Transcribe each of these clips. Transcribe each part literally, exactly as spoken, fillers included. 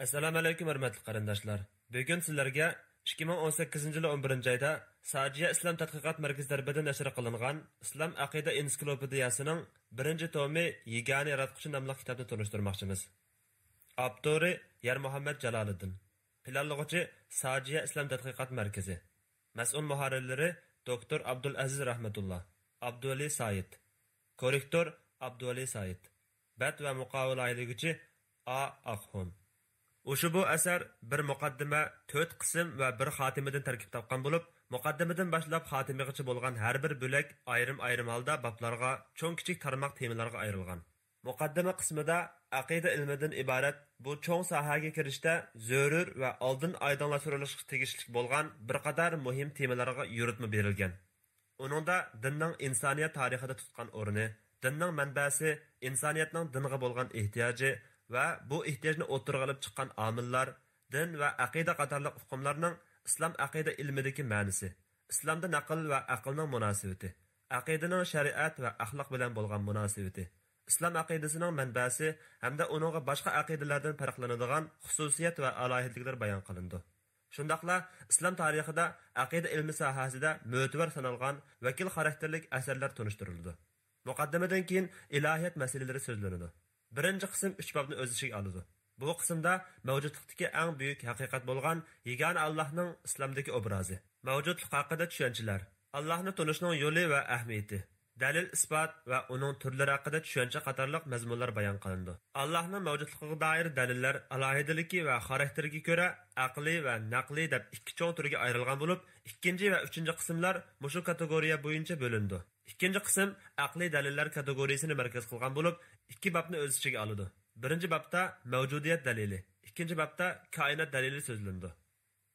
ئەسسالامۇئەلەيكۇم، ھۆرمەتلىك قېرىنداشلار! بۈگۈن سىلەرگە ئىككى مىڭ ئون سەككىزىنچى يىلى ئون بىرىنچى ئايدا ساجىيە ئىسلام تەتقىقات مەركىزى تەرىپىدىن نەشر قىلىنغان ئىسلام ئەقىدە ئېنسىكلوپېدىيەسىنىڭ بىرىنچى تومى يېگانە ياراتقۇچى ناملىق كىتابنى تونۇشتۇرماقچىمىز. ئاپتورى يارمۇھەممەت جالالىدىن. پىلانلىغۇچى ساجىيە ئىسلام تەتقىقات مەركىزى. مەسئۇل مۇھەررىرلىرى دوكتور ئابدۇلئەزىز رەھمەتۇللا، ئابدۇۋەلى سايىت. كوررېكتور ئابدۇۋەلى سايىت. بەت ۋە مۇقاۋا لايىھىلىگۈچى ئا ئاقخۇن. ئۇشبۇ ئەسەر بىر مۇقەددىمە، تۆت قىسىم ۋە بىر خاتىمىدىن تەركىب تاپقان بولۇپ، مۇقەددىمىدىن باشلاپ خاتىمىغىچە بولغان ھەر بىر بۆلەك ئايرىم-ئايرىم ھالدا بابلارغا، چوڭ-كىچىك تارماق تېمىلارغا ئايرىلغان. مۇقەددىمە قىسمىدا ئەقىدە ئىلمىدىن ئىبارەت بۇ چوڭ ساھەگە كىرىشتە زۆرۈر ۋە ئالدىن ئايدىڭلاشتۇرۇلۇشقا تېگىشلىك بولغان بىر قاتار مۇھىم تېمىلارغا يورۇتما بېرىلگەن. ئۇنىڭدا دىننىڭ ئىنسانىيەت تارىخىدا تۇتقان ئورنى، دىننىڭ مەنبەسى، ئىنسانىيەتنىڭ دىنغا بولغان ئېھتىياجى ۋە بۇ ئېھتىياجنى ئوتتۇرىغا ئېلىپ چىققان ئامىللار، دىن ۋە ئەقىدە قاتارلىق ئۇقۇملارنىڭ ئىسلام ئەقىدە ئىلمىدىكى مەنىسى، ئىسلامدا نەقىل ۋە ئەقىلنىڭ مۇناسىۋىتى، ئەقىدىنىڭ شەرىئەت ۋە ئەخلاق بىلەن بولغان مۇناسىۋىتى، ئىسلام ئەقىدىسىنىڭ مەنبەسى ھەمدە ئۇنىڭغا باشقا ئەقىدىلەردىن پەرقلىنىدىغان خۇسۇسىيەت ۋە ئالاھىدىلىكلەر بايان قىلىنىدۇ. شۇنداقلا ئىسلام تارىخىدا ئەقىدە ئىلمى ساھەسىدە مۆتىۋەر سانالغان ۋەكىل خاراكتېرلىك ئەسەرلەر تونۇشتۇرۇلىدۇ. مۇقەددىمىدىن كېيىن ئىلاھىيەت مەسىلىلىرى سۆزلىنىدۇ. بىرىنچى قىسىم ئۈچ بابنى ئۆز ئىچىگە ئالىدۇ. بۇ قىسىمدا مەۋجۇتلۇقتىكى ئەڭ بۈيۈك ھەقىقەت بولغان يېگانە ئاللاھنىڭ ئىسلامدىكى ئوبرازى، مەۋجۇتلۇق ھەققىدە چۈشەنچىلەر، ئاللاھنى تونۇشنىڭ يولى ۋە ئەھمىيىتى، دەلىل-ئىسپات ۋە ئۇنىڭ تۈرلىرى ھەققىدە چۈشەنچە قاتارلىق مەزمۇنلار بايان قىلىنىدۇ. ئاللاھنىڭ مەۋجۇتلۇقىغا دائىر دەلىللەر ئالاھىدىلىكى ۋە خاراكتېرىگە كۆرە ئەقلىي ۋە نەقلىي دەپ ئىككى چوڭ تۈرگە ئايرىلغان بولۇپ، ئىككىنچى ۋە ئۈچىنچى قىسىملار مۇشۇ كاتېگورىيە بويىچە بۆلۈنىدۇ. ئىككىنچى قىسىم ئەقلىي دەلىللەر كاتېگورىيىسىنى مەركەز قىلغان بولۇپ، ئىككى بابنى ئۆز ئىچىگە ئالىدۇ. بىرىنچى بابتا مەۋجۇدىيەت دەلىلى، ئىككىنچى بابتا كائىنات دەلىلى سۆزلىنىدۇ.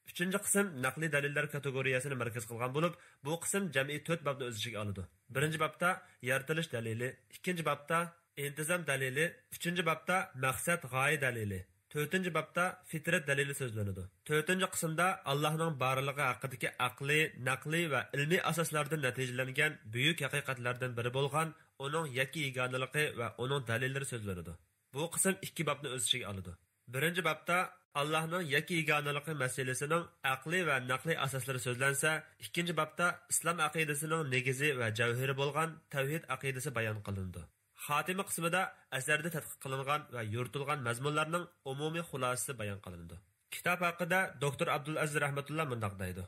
ئۈچىنچى قىسىم نەقلىي دەلىللەر كاتېگورىيەسىنى مەركەز قىلغان بولۇپ، بۇ قىسىم جەمئىي تۆت بابنى ئۆز ئىچىگە ئالىدۇ. بىرىنچى بابتا يارىتىلىش دەلىلى، ئىككىنچى بابتا ئىنتىزام دەلىلى، ئۈچىنچى بابتا مەقسەت غايە دەلىلى، تۆتىنچى بابتا فىترەت دەلىلى سۆزلىنىدۇ. تۆتىنچى قىسىمدا ئاللاھنىڭ بارلىقى ھەققىدىكى ئەقلىي، نەقلىي ۋە ئىلمىي ئاساسلاردىن نەتىجىلەنگەن بۈيۈك ھەقىقەتلەردىن بىرى بولغان ئۇنىڭ يەككە يېگانىلىقى ۋە ئۇنىڭ دەلىللىرى سۆزلىنىدۇ. بۇ قىسىم ئىككى بابنى ئۆز ئىچىگە ئالىدۇ. بىرىنچى بابتا ئاللاھنىڭ يەككە يېگانىلىقى مەسىلىسىنىڭ ئەقلىي ۋە نەقلىي ئاساسلىرى سۆزلەنسە، ئىككىنچى بابتا ئىسلام ئەقىدىسىنىڭ نېگىزى ۋە جەۋھىرى بولغان تەۋھىد ئەقىدىسى بايان قىلىنىدۇ. خاتىمە قىسمىدا ئەسەردە تەتقىق قىلىنغان ۋە يورۇتۇلغان مەزمۇنلارنىڭ ئومۇمىي خۇلاسىسى بايان قىلىنىدۇ. كىتاب ھەققىدە دوكتور ئابدۇلئەزىز رەھمەتۇللا مۇنداق دەيدۇ: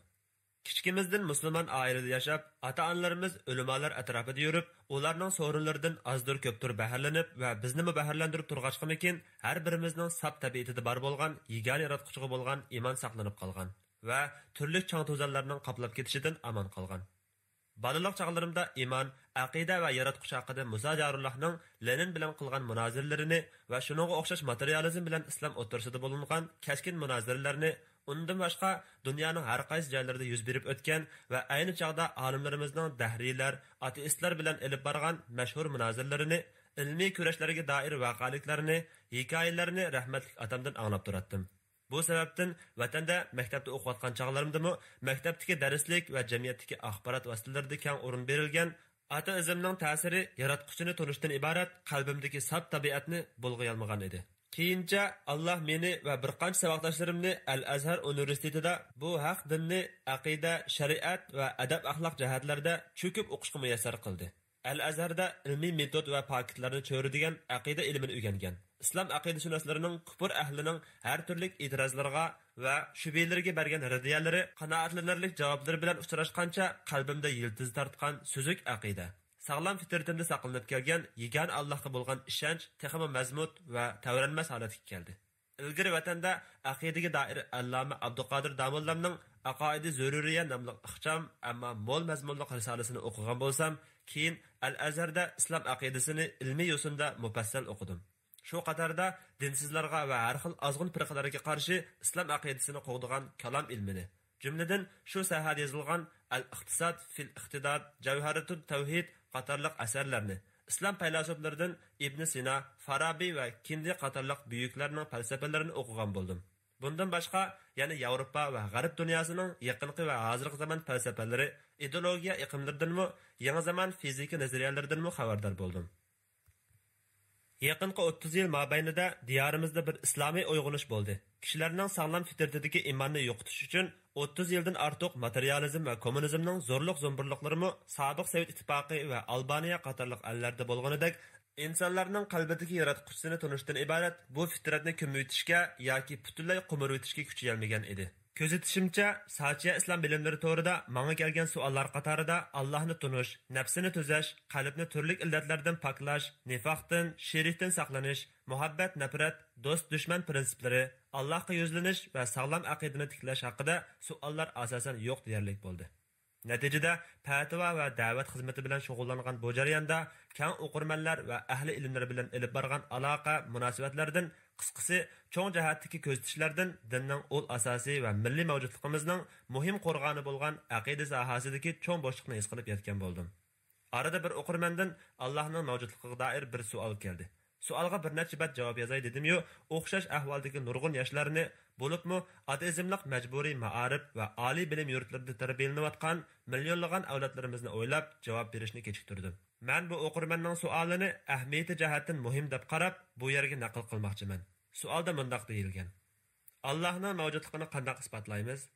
كىچىكىمىزدىن مۇسۇلمان ئائىلىدە ياشاپ، ئاتا-ئانىلىرىمىز ئۆلىمالار ئەتراپىدا يۈرۈپ، ئۇلارنىڭ سورۇنلىرىدىن ئازدۇر-كۆپتۇر بەھرىلىنىپ ۋە بىزنىمۇ بەھرىلەندۈرۈپ تۇرغاچقىمىكىن، ھەر بىرىمىزنىڭ ساپ تەبىئىتىدە بار بولغان يېگانە ياراتقۇچىغا بولغان ئىمان ساقلىنىپ قالغان ۋە تۈرلۈك چاڭ-توزانلارنىڭ قاپلاپ كېتىشىدىن ئامان قالغان. بالىلىق چاغلىرىمدا ئىمان، ئەقىدە ۋە ياراتقۇچى ھەققىدە مۇسا جارۇللاھنىڭ لېنىن بىلەن قىلغان مۇنازىرىلىرىنى ۋە شۇنىڭغا ئوخشاش ماتېرىيالىزم بىلەن ئىسلام ئوتتۇرىسىدا بولۇنغان كەسكىن مۇنازىرىلەرنى، ئۇندىن باشقا دۇنيانىڭ ھەر قايسى جايلىرىدا يۈز بېرىپ ئۆتكەن ۋە ئەينى چاغدا ئالىملىرىمىزنىڭ دەھرىيلەر، ئاتېئىستلار بىلەن ئېلىپ بارغان مەشھۇر مۇنازىرىلىرىنى، ئىلمىي كۈرەشلەرگە دائىر ۋەقەلىكلەرنى، ھېكايىلەرنى رەھمەتلىك ئاتامدىن ئاڭلاپ تۇراتتىم. بۇ سەۋەبتىن ۋەتەندە مەكتەپتە ئوقۇۋاتقان چاغلىرىمدىمۇ مەكتەپتىكى دەرسلىك ۋە جەمئىيەتتىكى ئاخبارات ۋاسىتىلىرىدا كەڭ ئورۇن بېرىلگەن ئاتېئىزمنىڭ تەسىرى ياراتقۇچىنى تونۇشتىن ئىبارەت قەلبىمدىكى ساپ تەبىئەتنى بۇلغىيالمىغان ئىدى. كېيىنچە ئاللاھ مېنى ۋە بىر قانچە ساۋاقداشلىرىمنى ئەل ئەزھەر ئۇنىۋېرسىتېتىدا بۇ ھەق دىننى ئەقىدە، شەرىئەت ۋە ئەدەپ-ئەخلاق جەھەتلەردە چۆكۈپ ئوقۇشقا مۇيەسسەر قىلدى. ئەل ئەزھەردە ئىلمىي مېتود ۋە پاكىتلارنى چۆرىدىگەن ئەقىدە ئىلمىنى ئۆگەنگەن. ئىسلام ئەقىدىشۇناسلىرىنىڭ كۇپۇر ئەھلىنىڭ ھەر تۈرلۈك ئېتىرازلىرىغا ۋە شۈبھىلىرىگە بەرگەن رەددىيەلىرى، قانائەتلىنەرلىك جاۋابلىرى بىلەن ئۇچراشقانچە قەلبىمدە يىلتىز تارتقان سۈزۈك ئەقىدە، ساغلام فىترىتىمدە ساقلىنىپ كەلگەن يېگانە ئاللاھقا بولغان ئىشەنچ تېخىمۇ مەزمۇت ۋە تەۋرەنمەس ھالەتكە كەلدى. ئىلگىرى ۋەتەندە ئەقىدىگە دائىر ئەللامە ئابدۇقادىر داموللامنىڭ ئەقائىدى زۆرۈرىيە ناملىق ئىخچام، ئەمما مول مەزمۇنلۇق رىسالىسىنى ئوقۇغان بولسام، كېيىن ئەل ئەزھەردە ئىسلام ئەقىدىسىنى ئىلمىي يوسۇندا مۇپەسسەل ئوقۇدۇم. شۇ قاتاردا دىنسىزلارغا ۋە ھەر خىل ئازغۇن پىرقىلەرگە قارشى ئىسلام ئەقىدىسىنى قوغدىغان كالام ئىلمىنى، جۈملىدىن شۇ ساھەدە يېزىلغان ئەل ئىقتىساد فىل ئىقتىداد، جەۋھەرىتۇت تەۋھىد قاتارلىق ئەسەرلەرنى، ئىسلام پەيلاسوپلىرىدىن ئىبنى سىنا، فارابى ۋە كىندى قاتارلىق بۈيۈكلەرنىڭ پەلسەپىلىرىنى ئوقۇغان بولدۇم. بۇندىن باشقا، يەنە ياۋروپا ۋە غەرب دۇنياسىنىڭ يېقىنقى ۋە ھازىرقى زامان پەلسەپىلىرى، ئىدېئولوگىيە ئېقىملىرىدىنمۇ، يېڭى زامان فىزىكا نەزەرىيەلىرىدىنمۇ خەۋەردار بولدۇم. يېقىنقى ئوتتۇز يىل مابەينىدە دىيارىمىزدا بىر ئىسلامىي ئويغىنىش بولدى. كىشىلەرنىڭ ساغلام فىترىتىدىكى ئىماننى يوقىتىش ئۈچۈن ئوتتۇز يىلدىن ئارتۇق ماتېرىيالىزم ۋە كوممۇنىزمنىڭ زورلۇق زومبۇرلۇقلىرىمۇ سابىق سوۋېت ئىتتىپاقى ۋە ئالبانىيە قاتارلىق ئەللەردە بولغىنىدەك، ئىنسانلارنىڭ قەلبىدىكى ياراتقۇچىسىنى تونۇشتىن ئىبارەت بۇ فىترەتنى كۆمۈۋېتىشكە ياكى پۈتۈنلەي قومۇرۇۋېتىشكە كۈچىيەلمىگەن ئىدى. كۆزىتىشىمچە، ساچيا ئىسلام بىلىملىرى تورىدا ماڭا كەلگەن سوئاللار قاتارىدا ئاللاھنى تونۇش، نەپسىنى تۈزەش، قەلبنى تۈرلۈك ئىللەتلەردىن پاكلاش، نىفاقتىن، شېرىكتىن ساقلىنىش، مۇھەببەت، نەپرەت، دوست، دۈشمەن پىرىنسىپلىرى، ئاللاھقا يۈزلىنىش ۋە ساغلام ئەقىدىنى تىكلەش ھەققىدە سوئاللار ئاساسەن يوق دېيەرلىك بولدى. نەتىجىدە، پەتىۋا ۋە دەۋەت خىزمىتى بىلەن شۇغۇللانغان بۇ جەرياندا كەڭ ئوقۇرمەنلەر ۋە ئەھلى ئىلىملەر بىلەن ئېلىپ بارغان ئالاقە، مۇناسىۋەتلەردىن، قىسقىسى، چوڭ جەھەتتىكى كۆزىتىشلەردىن دىننىڭ ئۇل ئاساسى ۋە مىللىي مەۋجۇتلۇقىمىزنىڭ مۇھىم قورغانى بولغان ئەقىدە ساھەسىدىكى چوڭ بوشلۇقنى ھېس قىلىپ يەتكەن بولدۇم. ئارىدا بىر ئوقۇرمەندىن ئاللاھنىڭ مەۋجۇتلۇقىغا دائىر بىر سوئال كەلدى. سوئالغا بىر نەچچە بەت جاۋاب يازاي دېدىميۇ، ئوخشاش ئەھۋالدىكى نۇرغۇن ياشلارنى، بولۇپمۇ ئاتېئىزملىق مەجبۇرىي مائارىپ ۋە ئالىي بىلىم يۇرتلىرىدا تەربىيەلىنىۋاتقان مىليونلىغان ئەۋلادلىرىمىزنى ئويلاپ جاۋاب بېرىشنى كېچىكتۈردۈم. مەن بۇ ئوقۇرمەننىڭ سوئالىنى ئەھمىيىتى جەھەتتىن مۇھىم دەپ قاراپ، بۇ يەرگە نەقىل قىلماقچىمەن. سوئالدا مۇنداق دېيىلگەن: «ئاللاھنىڭ مەۋجۇتلۇقىنى قانداق ئىسپاتلايمىز؟»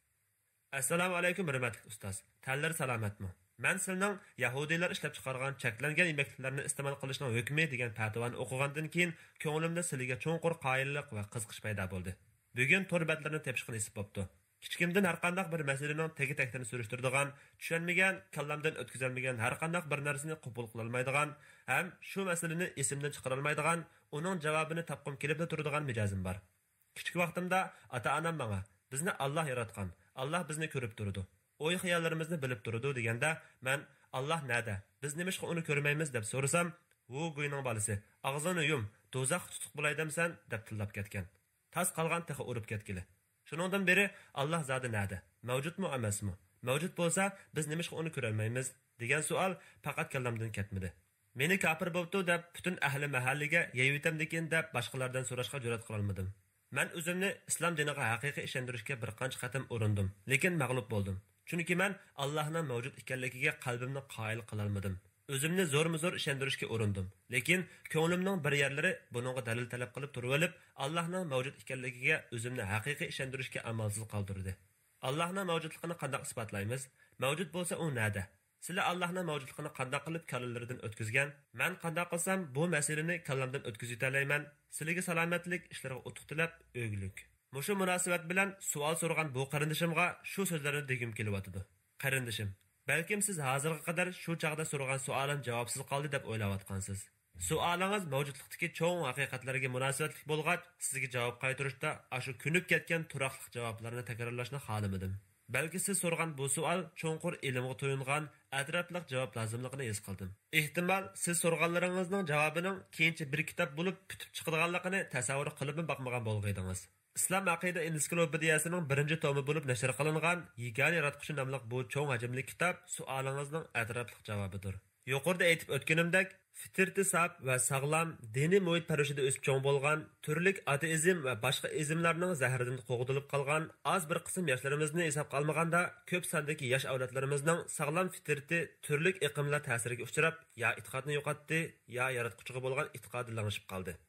ئەسسالامۇئەلەيكۇم، ھۆرمەتلىك ئۇستاز. تەنلىرى سالامەتمۇ؟ مەن سىلىنىڭ يەھۇدىيلار ئىشلەپچىقارغان چەكلەنگەن يېمەكلىكلەرنى ئىستېمال قىلىشنىڭ ھۆكمى دېگەن پەتىۋانى ئوقۇغاندىن كېيىن، كۆڭلۈمدە سىلىگە چوڭقۇر قايىللىق ۋە قىزىقىش پەيدا بولدى. بۈگۈن تور بەتلىرىنى تېپىشقا نېسىپ بوپتۇ. كىچىكىمدىن ھەرقانداق بىر مەسىلىنىڭ تېگى-تەكتىنى سۈرۈشتۈرىدىغان، چۈشەنمىگەن، كاللامدىن ئۆتكۈزەلمىگەن ھەرقانداق بىر نەرسىنى قوبۇل قىلالمايدىغان ھەم شۇ مەسىلىنى ئېسىمدىن چىقىرالمايدىغان، ئۇنىڭ جاۋابىنى تاپقۇم كېلىپلا تۇرىدىغان مىجەزىم بار. كىچىك ۋاقتىمدا ئاتا-ئانام ماڭا، «بىزنى ئاللاھ ياراتقان، ئاللاھ بىزنى كۆرۈپ تۇرىدۇ، ئوي-خىياللىرىمىزنى بىلىپ تۇرىدۇ» دېگەندە، مەن، «ئاللاھ نەدە؟ بىز نېمىشقا ئۇنى كۆرمەيمىز؟» دەپ سورىسام، «ۋۇ گۇينىڭ بالىسى، ئاغزىڭنى يۇم، دوزاخقا تۇتۇق بولاي دەمسەن؟» دەپ تىللاپ كەتكەن. تاس قالغان تېخى ئۇرۇپ كەتكىلى. شۇنىڭدىن بېرى، «ئاللاھ زادى نەدە؟ مەۋجۇتمۇ ئەمەسمۇ؟ مەۋجۇت بولسا، بىز نېمىشقا ئۇنى كۆرەلمەيمىز؟» دېگەن سوئال پەقەت كاللامدىن كەتمىدى. مېنى كاپىر بوپتۇ دەپ پۈتۈن ئەھلى مەھەللىگە يەيۋېتەمدىكىن دەپ باشقىلاردىن سوراشقا جۈرئەت قىلالمىدىم. مەن ئۆزۈمنى ئىسلام دىنىغا ھەقىقىي ئىشەندۈرۈشكە بىر قانچە قېتىم ئۇرۇندۇم، لېكىن مەغلۇپ بولدۇم. چۈنكى مەن ئاللاھنىڭ مەۋجۇت ئىكەنلىكىگە قەلبىمنى قايىل قىلالمىدىم. ئۆزۈمنى زورمۇزور ئىشەندۈرۈشكە ئۇرۇندۇم، لېكىن كۆڭلۈمنىڭ بىر يەرلىرى بۇنىڭغا دەلىل تەلەپ قىلىپ تۇرۇۋېلىپ، ئاللاھنىڭ مەۋجۇت ئىكەنلىكىگە ئۆزۈمنى ھەقىقىي ئىشەندۈرۈشكە ئامالسىز قالدۇردى. «ئاللاھنىڭ مەۋجۇتلۇقىنى قانداق ئىسپاتلايمىز؟ مەۋجۇت بولسا، ئۇ نەدە؟ سىلەر ئاللاھنىڭ مەۋجۇتلۇقىنى قانداق قىلىپ كاللىلىرىدىن ئۆتكۈزگەن؟ مەن قانداق قىلسام بۇ مەسىلىنى كاللامدىن ئۆتكۈزۈۋېتەلەيمەن؟ سىلىگە سالامەتلىك، ئىشلىرىغا ئۇتۇق تىلەپ، ئۆگۈلۈك.» مۇشۇ مۇناسىۋەت بىلەن سوئال سورىغان بۇ قېرىندىشىمغا شۇ سۆزلەرنى دېگۈم كېلىۋاتىدۇ. قېرىندىشىم، بەلكىم سىز ھازىرغا قەدەر شۇ چاغدا سورىغان سوئالىم جاۋابسىز قالدى دەپ ئويلاۋاتقانسىز. سوئالىڭىز مەۋجۇتلۇقتىكى چوڭ ھەقىقەتلەرگە مۇناسىۋەتلىك بولغاچ، سىزگە جاۋاب قايتۇرۇشتا ئاشۇ كۆنۈپ كەتكەن تۇراقلىق جاۋابلارنى تەكرارلاشنى خالىمىدىم. بەلكى سىز سورىغان بۇ سوئال چوڭقۇر ئىلىمغا تويۇنغان، ئەتراپلىق جاۋاب لازىملىقىنى ھېس قىلدىم. ئېھتىمال، سىز سورىغانلىرىڭىزنىڭ جاۋابىنىڭ كېيىنچە بىر كىتاب بولۇپ پۈتۈپ چىقىدىغانلىقىنى تەسەۋۋۇر قىلىپمۇ باقمىغان بولغىيدىڭىز. ئىسلام ئەقىدە ئېنسىكلوپېدىيەسىنىڭ بىرىنچى تومى بولۇپ نەشر قىلىنغان يېگانە ياراتقۇچى ناملىق بۇ چوڭ ھەجىملىك كىتاب سوئالىڭىزنىڭ ئەتراپلىق جاۋابىدۇر. يۇقىرىدا ئېيتىپ ئۆتكىنىمدەك، فىترىتى ساپ ۋە ساغلام، دىنىي مۇھىت پەرۋىشىدە ئۆسۈپ چوڭ بولغان، تۈرلۈك ئاتېئىزم ۋە باشقا ئىزملارنىڭ زەھىرىدىن قوغدىلىپ قالغان ئاز بىر قىسىم ياشلىرىمىزنى ھېسابقا ئالمىغاندا، كۆپ ساندىكى ياش ئەۋلادلىرىمىزنىڭ ساغلام فىترىتى تۈرلۈك ئېقىملار تەسىرىگە ئۇچراپ، يا ئېتىقادنى يوقاتتى، يا ياراتقۇچىغا بولغان ئېتىقادى لىڭشىپ قالدى.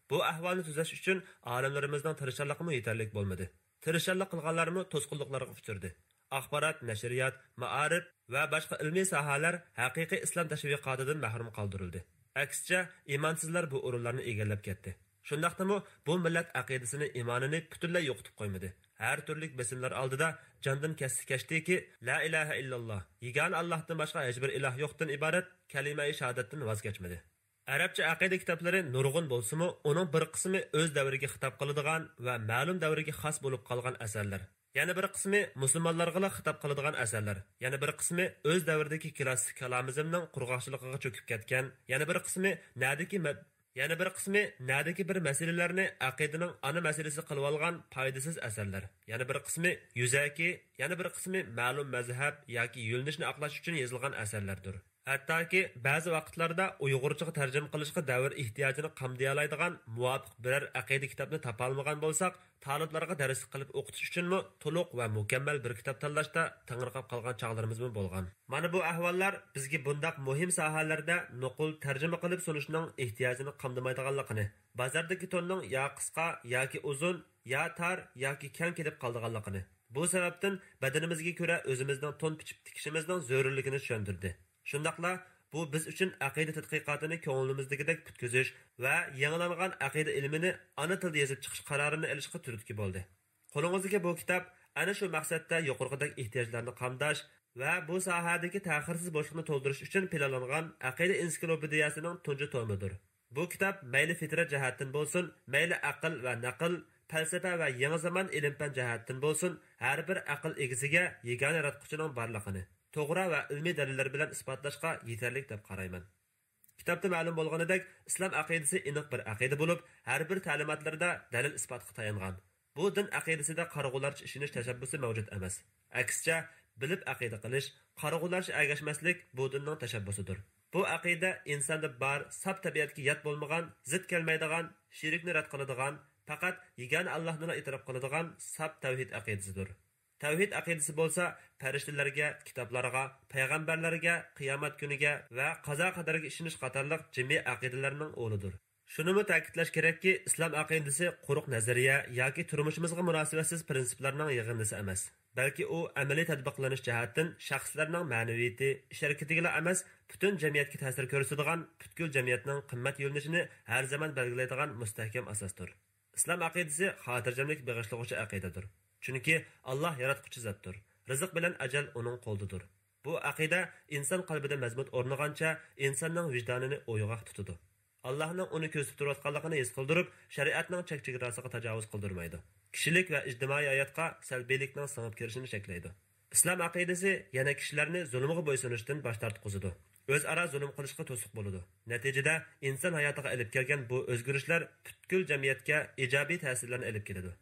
بۇ ئەھۋالنى تۈزەش ئۈچۈن ئالىملىرىمىزنىڭ تىرىشچانلىقىمۇ يېتەرلىك بولمىدى. تىرىشچانلىق قىلغانلارمۇ توسقۇنلۇقلارغا ئۇچرىدى. ئاخبارات، نەشرىيات، مائارىپ ۋە باشقا ئىلمىي ساھەلەر ھەقىقىي ئىسلام تەشۋىقاتىدىن مەھرۇم قالدۇرۇلدى. ئەكسىچە، ئىمانسىزلار بۇ ئورۇنلارنى ئىگىلەپ كەتتى. شۇنداقتىمۇ بۇ مىللەت ئەقىدىسىنى، ئىمانىنى پۈتۈنلەي يوقىتىپ قويمىدى. ھەر تۈرلۈك بېسىملار ئالدىدا جاندىن كەتسە كەچتىكى، لا ئىلاھە ئىللاللا، يېگانە ئاللاھتىن باشقا ھېچبىر ئىلاھ يوقتىن ئىبارەت كەلىمەئى شاھادەتتىن ۋاز كەچمىدى. ئەرەبچە ئەقىدە كىتابلىرى نۇرغۇن بولسىمۇ، ئۇنىڭ بىر قىسمى ئۆز دەۋرىگە خىتاب قىلىدىغان ۋە مەلۇم دەۋرگە خاس بولۇپ قالغان ئەسەرلەر. يەنە بىر قىسمى مۇسۇلمانلارغىلا خىتاب قىلىدىغان ئەسەرلەر. يەنە بىر قىسمى ئۆز دەۋرىدىكى كلاسسىك كالامىزمنىڭ قۇرغاقچىلىقىغا چۆكۈپ كەتكەن. يەنە بىر قىسمى نەدىكى مە-، يەنە بىر قىسمى نەدىكى بىر مەسىلىلەرنى ئەقىدىنىڭ ئانا مەسىلىسى قىلىۋالغان پايدىسىز ئەسەرلەر. يەنە بىر قىسمى يۈزەكى، يەنە بىر قىسمى مەلۇم مەزھەپ ياكى يۆنىلىشنى ئاقلاش ئۈچۈن يېزىلغان ئەسەرلەردۇر. ھەتتاكى بەزى ۋاقىتلاردا ئۇيغۇرچىغا تەرجىمە قىلىشقا دەۋر ئېھتىياجىنى قامدىيالايدىغان مۇۋاپىق بىرەر ئەقىدە كىتابنى تاپالمىغان بولساق، تالىپلارغا دەرسلىك قىلىپ ئوقۇتۇش ئۈچۈنمۇ تولۇق ۋە مۇكەممەل بىر كىتاب تاللاشتا تېڭىرقاپ قالغان چاغلىرىمىزمۇ بولغان. مانا بۇ ئەھۋاللار بىزگە بۇنداق مۇھىم ساھەلەردە نوقۇل تەرجىمە قىلىپ سۇنۇشنىڭ ئېھتىياجىنى قامدىمايدىغانلىقىنى، بازاردىكى توننىڭ يا قىسقا ياكى ئۇزۇن، يا تار ياكى كەڭ كېلىپ قالىدىغانلىقىنى، بۇ سەۋەبتىن بەدىنىمىزگە كۆرە ئۆزىمىزنىڭ تون پىچىپ تىكىشىمىزنىڭ زۆرۈرلۈكىنى چۈشەندۈردى. شۇنداقلا بۇ بىز ئۈچۈن ئەقىدە تەتقىقاتىنى كۆڭلىمىزدىكىدەك پۈتكۈزۈش ۋە يېڭىلانغان ئەقىدە ئىلمىنى ئانا تىلدا يېزىپ چىقىش قارارىنى ئېلىشقا تۈرتكە بولدى. قولىڭىزدىكى بۇ كىتاب ئەنە شۇ مەقسەتتە يۇقىرىقىدەك ئېھتىياجلارنى قامداش ۋە بۇ ساھەدىكى تەخىرسىز بوشلۇقنى تولدۇرۇش ئۈچۈن پىلانلانغان ئەقىدە ئېنسىكلوپېدىيەسىنىڭ تۇنجى تومىدۇر. بۇ كىتاب مەيلى فىترەت جەھەتتىن بولسۇن، مەيلى ئەقىل ۋە نەقىل، پەلسەپە ۋە يېڭى زامان ئىلىم-پەن جەھەتتىن بولسۇن، ھەر بىر ئەقىل ئىگىسىگە يېگانە ياراتقۇچىنىڭ بارلىقىنى توغرا ۋە ئىلمىي دەلىللەر بىلەن ئىسپاتلاشقا يېتەرلىك دەپ قارايمەن. كىتابتا مەلۇم بولغىنىدەك، ئىسلام ئەقىدىسى ئېنىق بىر ئەقىدە بولۇپ، ھەر بىر تەلىماتلىرىدا دەلىل-ئىسپاتقا تايانغان. بۇ دىن ئەقىدىسىدە قارىغۇلارچە ئىشىنىش تەشەببۇسى مەۋجۇت ئەمەس. ئەكسىچە، بىلىپ ئەقىدە قىلىش، قارىغۇلارچە ئەگەشمەسلىك بۇ دىننىڭ تەشەببۇسىدۇر. بۇ ئەقىدە ئىنساندا بار، ساپ تەبىئەتكە يات بولمىغان، زىت كەلمەيدىغان، شېرىكنى رەت قىلىدىغان، پەقەت يېگانە ئاللاھنىلا ئېتىراپ قىلىدىغان ساپ تەۋھىد ئەقىدىسىدۇر. تەۋھىد ئەقىدىسى بولسا پەرىشتىلەرگە، كىتابلارغا، پەيغەمبەرلەرگە، قىيامەت كۈنىگە ۋە قازا-قەدەرگە ئىشىنىش قاتارلىق جىمئىي ئەقىدىلەرنىڭ ئۇلىدۇر. شۇنىمۇ تەكىتلەش كېرەككى، ئىسلام ئەقىدىسى قۇرۇق نەزەرىيە ياكى تۇرمۇشىمىزغا مۇناسىۋەتسىز پىرىنسىپلارنىڭ يىغىندىسى ئەمەس، بەلكى ئۇ ئەمەلىي تەتبىقلىنىش جەھەتتىن شەخسلەرنىڭ مەنىۋىيىتى، ئىش-ھەرىكىتىگىلا ئەمەس، پۈتۈن جەمئىيەتكە تەسىر كۆرسىتىدىغان، پۈتكۈل جەمئىيەتنىڭ قىممەت يۆنىلىشىنى ھەر زامان بەلگىلەيدىغان مۇستەھكەم ئاساستۇر. ئىسلام ئەقىدىسى خاتىرجەملىك بېغىشلىغۇچى ئەقىدىدۇر. چۈنكى ئاللاھ ياراتقۇچى زاتتۇر. رىزىق بىلەن ئەجەل ئۇنىڭ قولىدىدۇر. بۇ ئەقىدە ئىنسان قەلبىدە مەزمۇت ئورنىغانچە ئىنساننىڭ ۋىجدانىنى ئويغاق تۇتىدۇ. ئاللاھنىڭ ئۇنى كۆزىتىپ تۇرۇۋاتقانلىقىنى ھېس قىلدۇرۇپ، شەرىئەتنىڭ چەك-چېگراسىغا تاجاۋۇز قىلدۇرمايدۇ. كىشىلىك ۋە ئىجتىمائىي ھاياتقا سەلبىيلىكنىڭ سىڭىپ كىرىشىنى چەكلەيدۇ. ئىسلام ئەقىدىسى يەنە كىشىلەرنى زۇلۇمغا بويسۇنۇشتىن باش تارتقۇزىدۇ. ئۆزئارا زۇلۇم قىلىشقا توسۇق بولىدۇ. نەتىجىدە، ئىنسان ھاياتىغا ئېلىپ كەلگەن بۇ ئۆزگىرىشلەر پۈتكۈل جەمئىيەتكە ئىجابىي تەسىرلەرنى ئېلىپ كېلىدۇ.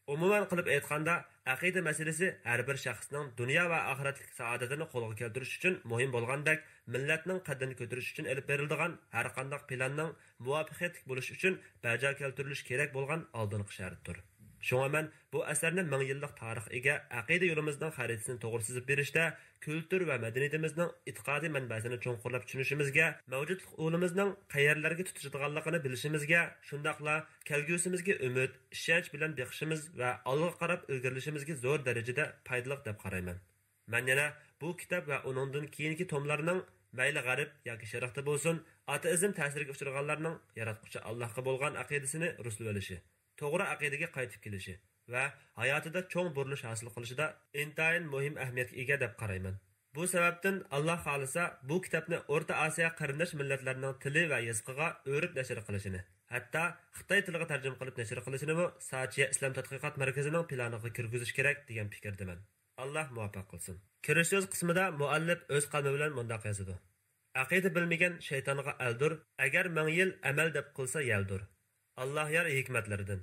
ئومۇمەن قىلىپ ئېيتقاندا، ئەقىدە مەسىلىسى ھەر بىر شەخسنىڭ دۇنيا ۋە ئاخىرەتلىك سائادىتىنى قولغا كەلتۈرۈش ئۈچۈن مۇھىم بولغاندەك، مىللەتنىڭ قەددىنى كۆتۈرۈش ئۈچۈن ئېلىپ بېرىلىدىغان ھەرقانداق پىلاننىڭ مۇۋەپپەقىيەتلىك بولۇشى ئۈچۈن بەجا كەلتۈرۈلۈشى كېرەك بولغان ئالدىنقى شەرتتۇر. شۇڭا مەن بۇ ئەسەرنى مىڭ يىللىق تارىخقا ئىگە ئەقىدە يولىمىزنىڭ خەرىتىسىنى توغرا سىزىپ بېرىشتە، كۈلتۈر ۋە مەدەنىيىتىمىزنىڭ ئېتىقادىي مەنبەسىنى چوڭقۇرلاپ چۈشىنىشىمىزگە، مەۋجۇتلۇق ئۇلىمىزنىڭ قەيەرلەرگە تۇتىشىدىغانلىقىنى بىلىشىمىزگە، شۇنداقلا كەلگۈسىمىزگە ئۈمىد، ئىشەنچ بىلەن بېقىشىمىز ۋە ئالغا قاراپ ئىلگىرىلىشىمىزگە زور دەرىجىدە پايدىلىق دەپ قارايمەن. مەن يەنە بۇ كىتاب ۋە ئۇنىڭدىن كېيىنكى توملارنىڭ مەيلى غەرب ياكى شەرقتە بولسۇن، ئاتېئىزم تەسىرىگە ئۇچرىغانلارنىڭ ياراتقۇچى ئاللاھقا بولغان ئەقىدىسىنى رۇسلىۋېلىشى، توغرا ئەقىدىگە قايتىپ كېلىشى ۋە ھاياتىدا چوڭ بۇرۇلۇش ھاسىل قىلىشىدا ئىنتايىن مۇھىم ئەھمىيەتكە ئىگە دەپ قارايمەن. بۇ سەۋەبتىن، ئاللاھ خالىسا، بۇ كىتابنى ئورتا ئاسىيا قېرىنداش مىللەتلەرنىڭ تىلى ۋە يېزىقىغا ئۆرۈپ نەشر قىلىشىنى، ھەتتا خىتاي تىلىغا تەرجىمە قىلىپ نەشر قىلىشىنىمۇ ساچيە ئىسلام تەتقىقات مەركىزىنىڭ پىلانىغا كىرگۈزۈش كېرەك، دېگەن پىكىردىمەن. ئاللاھ مۇۋەپپەق قىلسۇن. كىرىش سۆز قىسمىدا مۇئەللىپ ئۆز قەلىمى بىلەن مۇنداق يازىدۇ: ئەقىدە بىلمىگەن شەيتانغا ئەلدۇر، ئەگەر مىڭ يىل ئەمەل دەپ قىلسا يەلدۇر. ئاللاھ يار ھېكمەتلىرىدىن.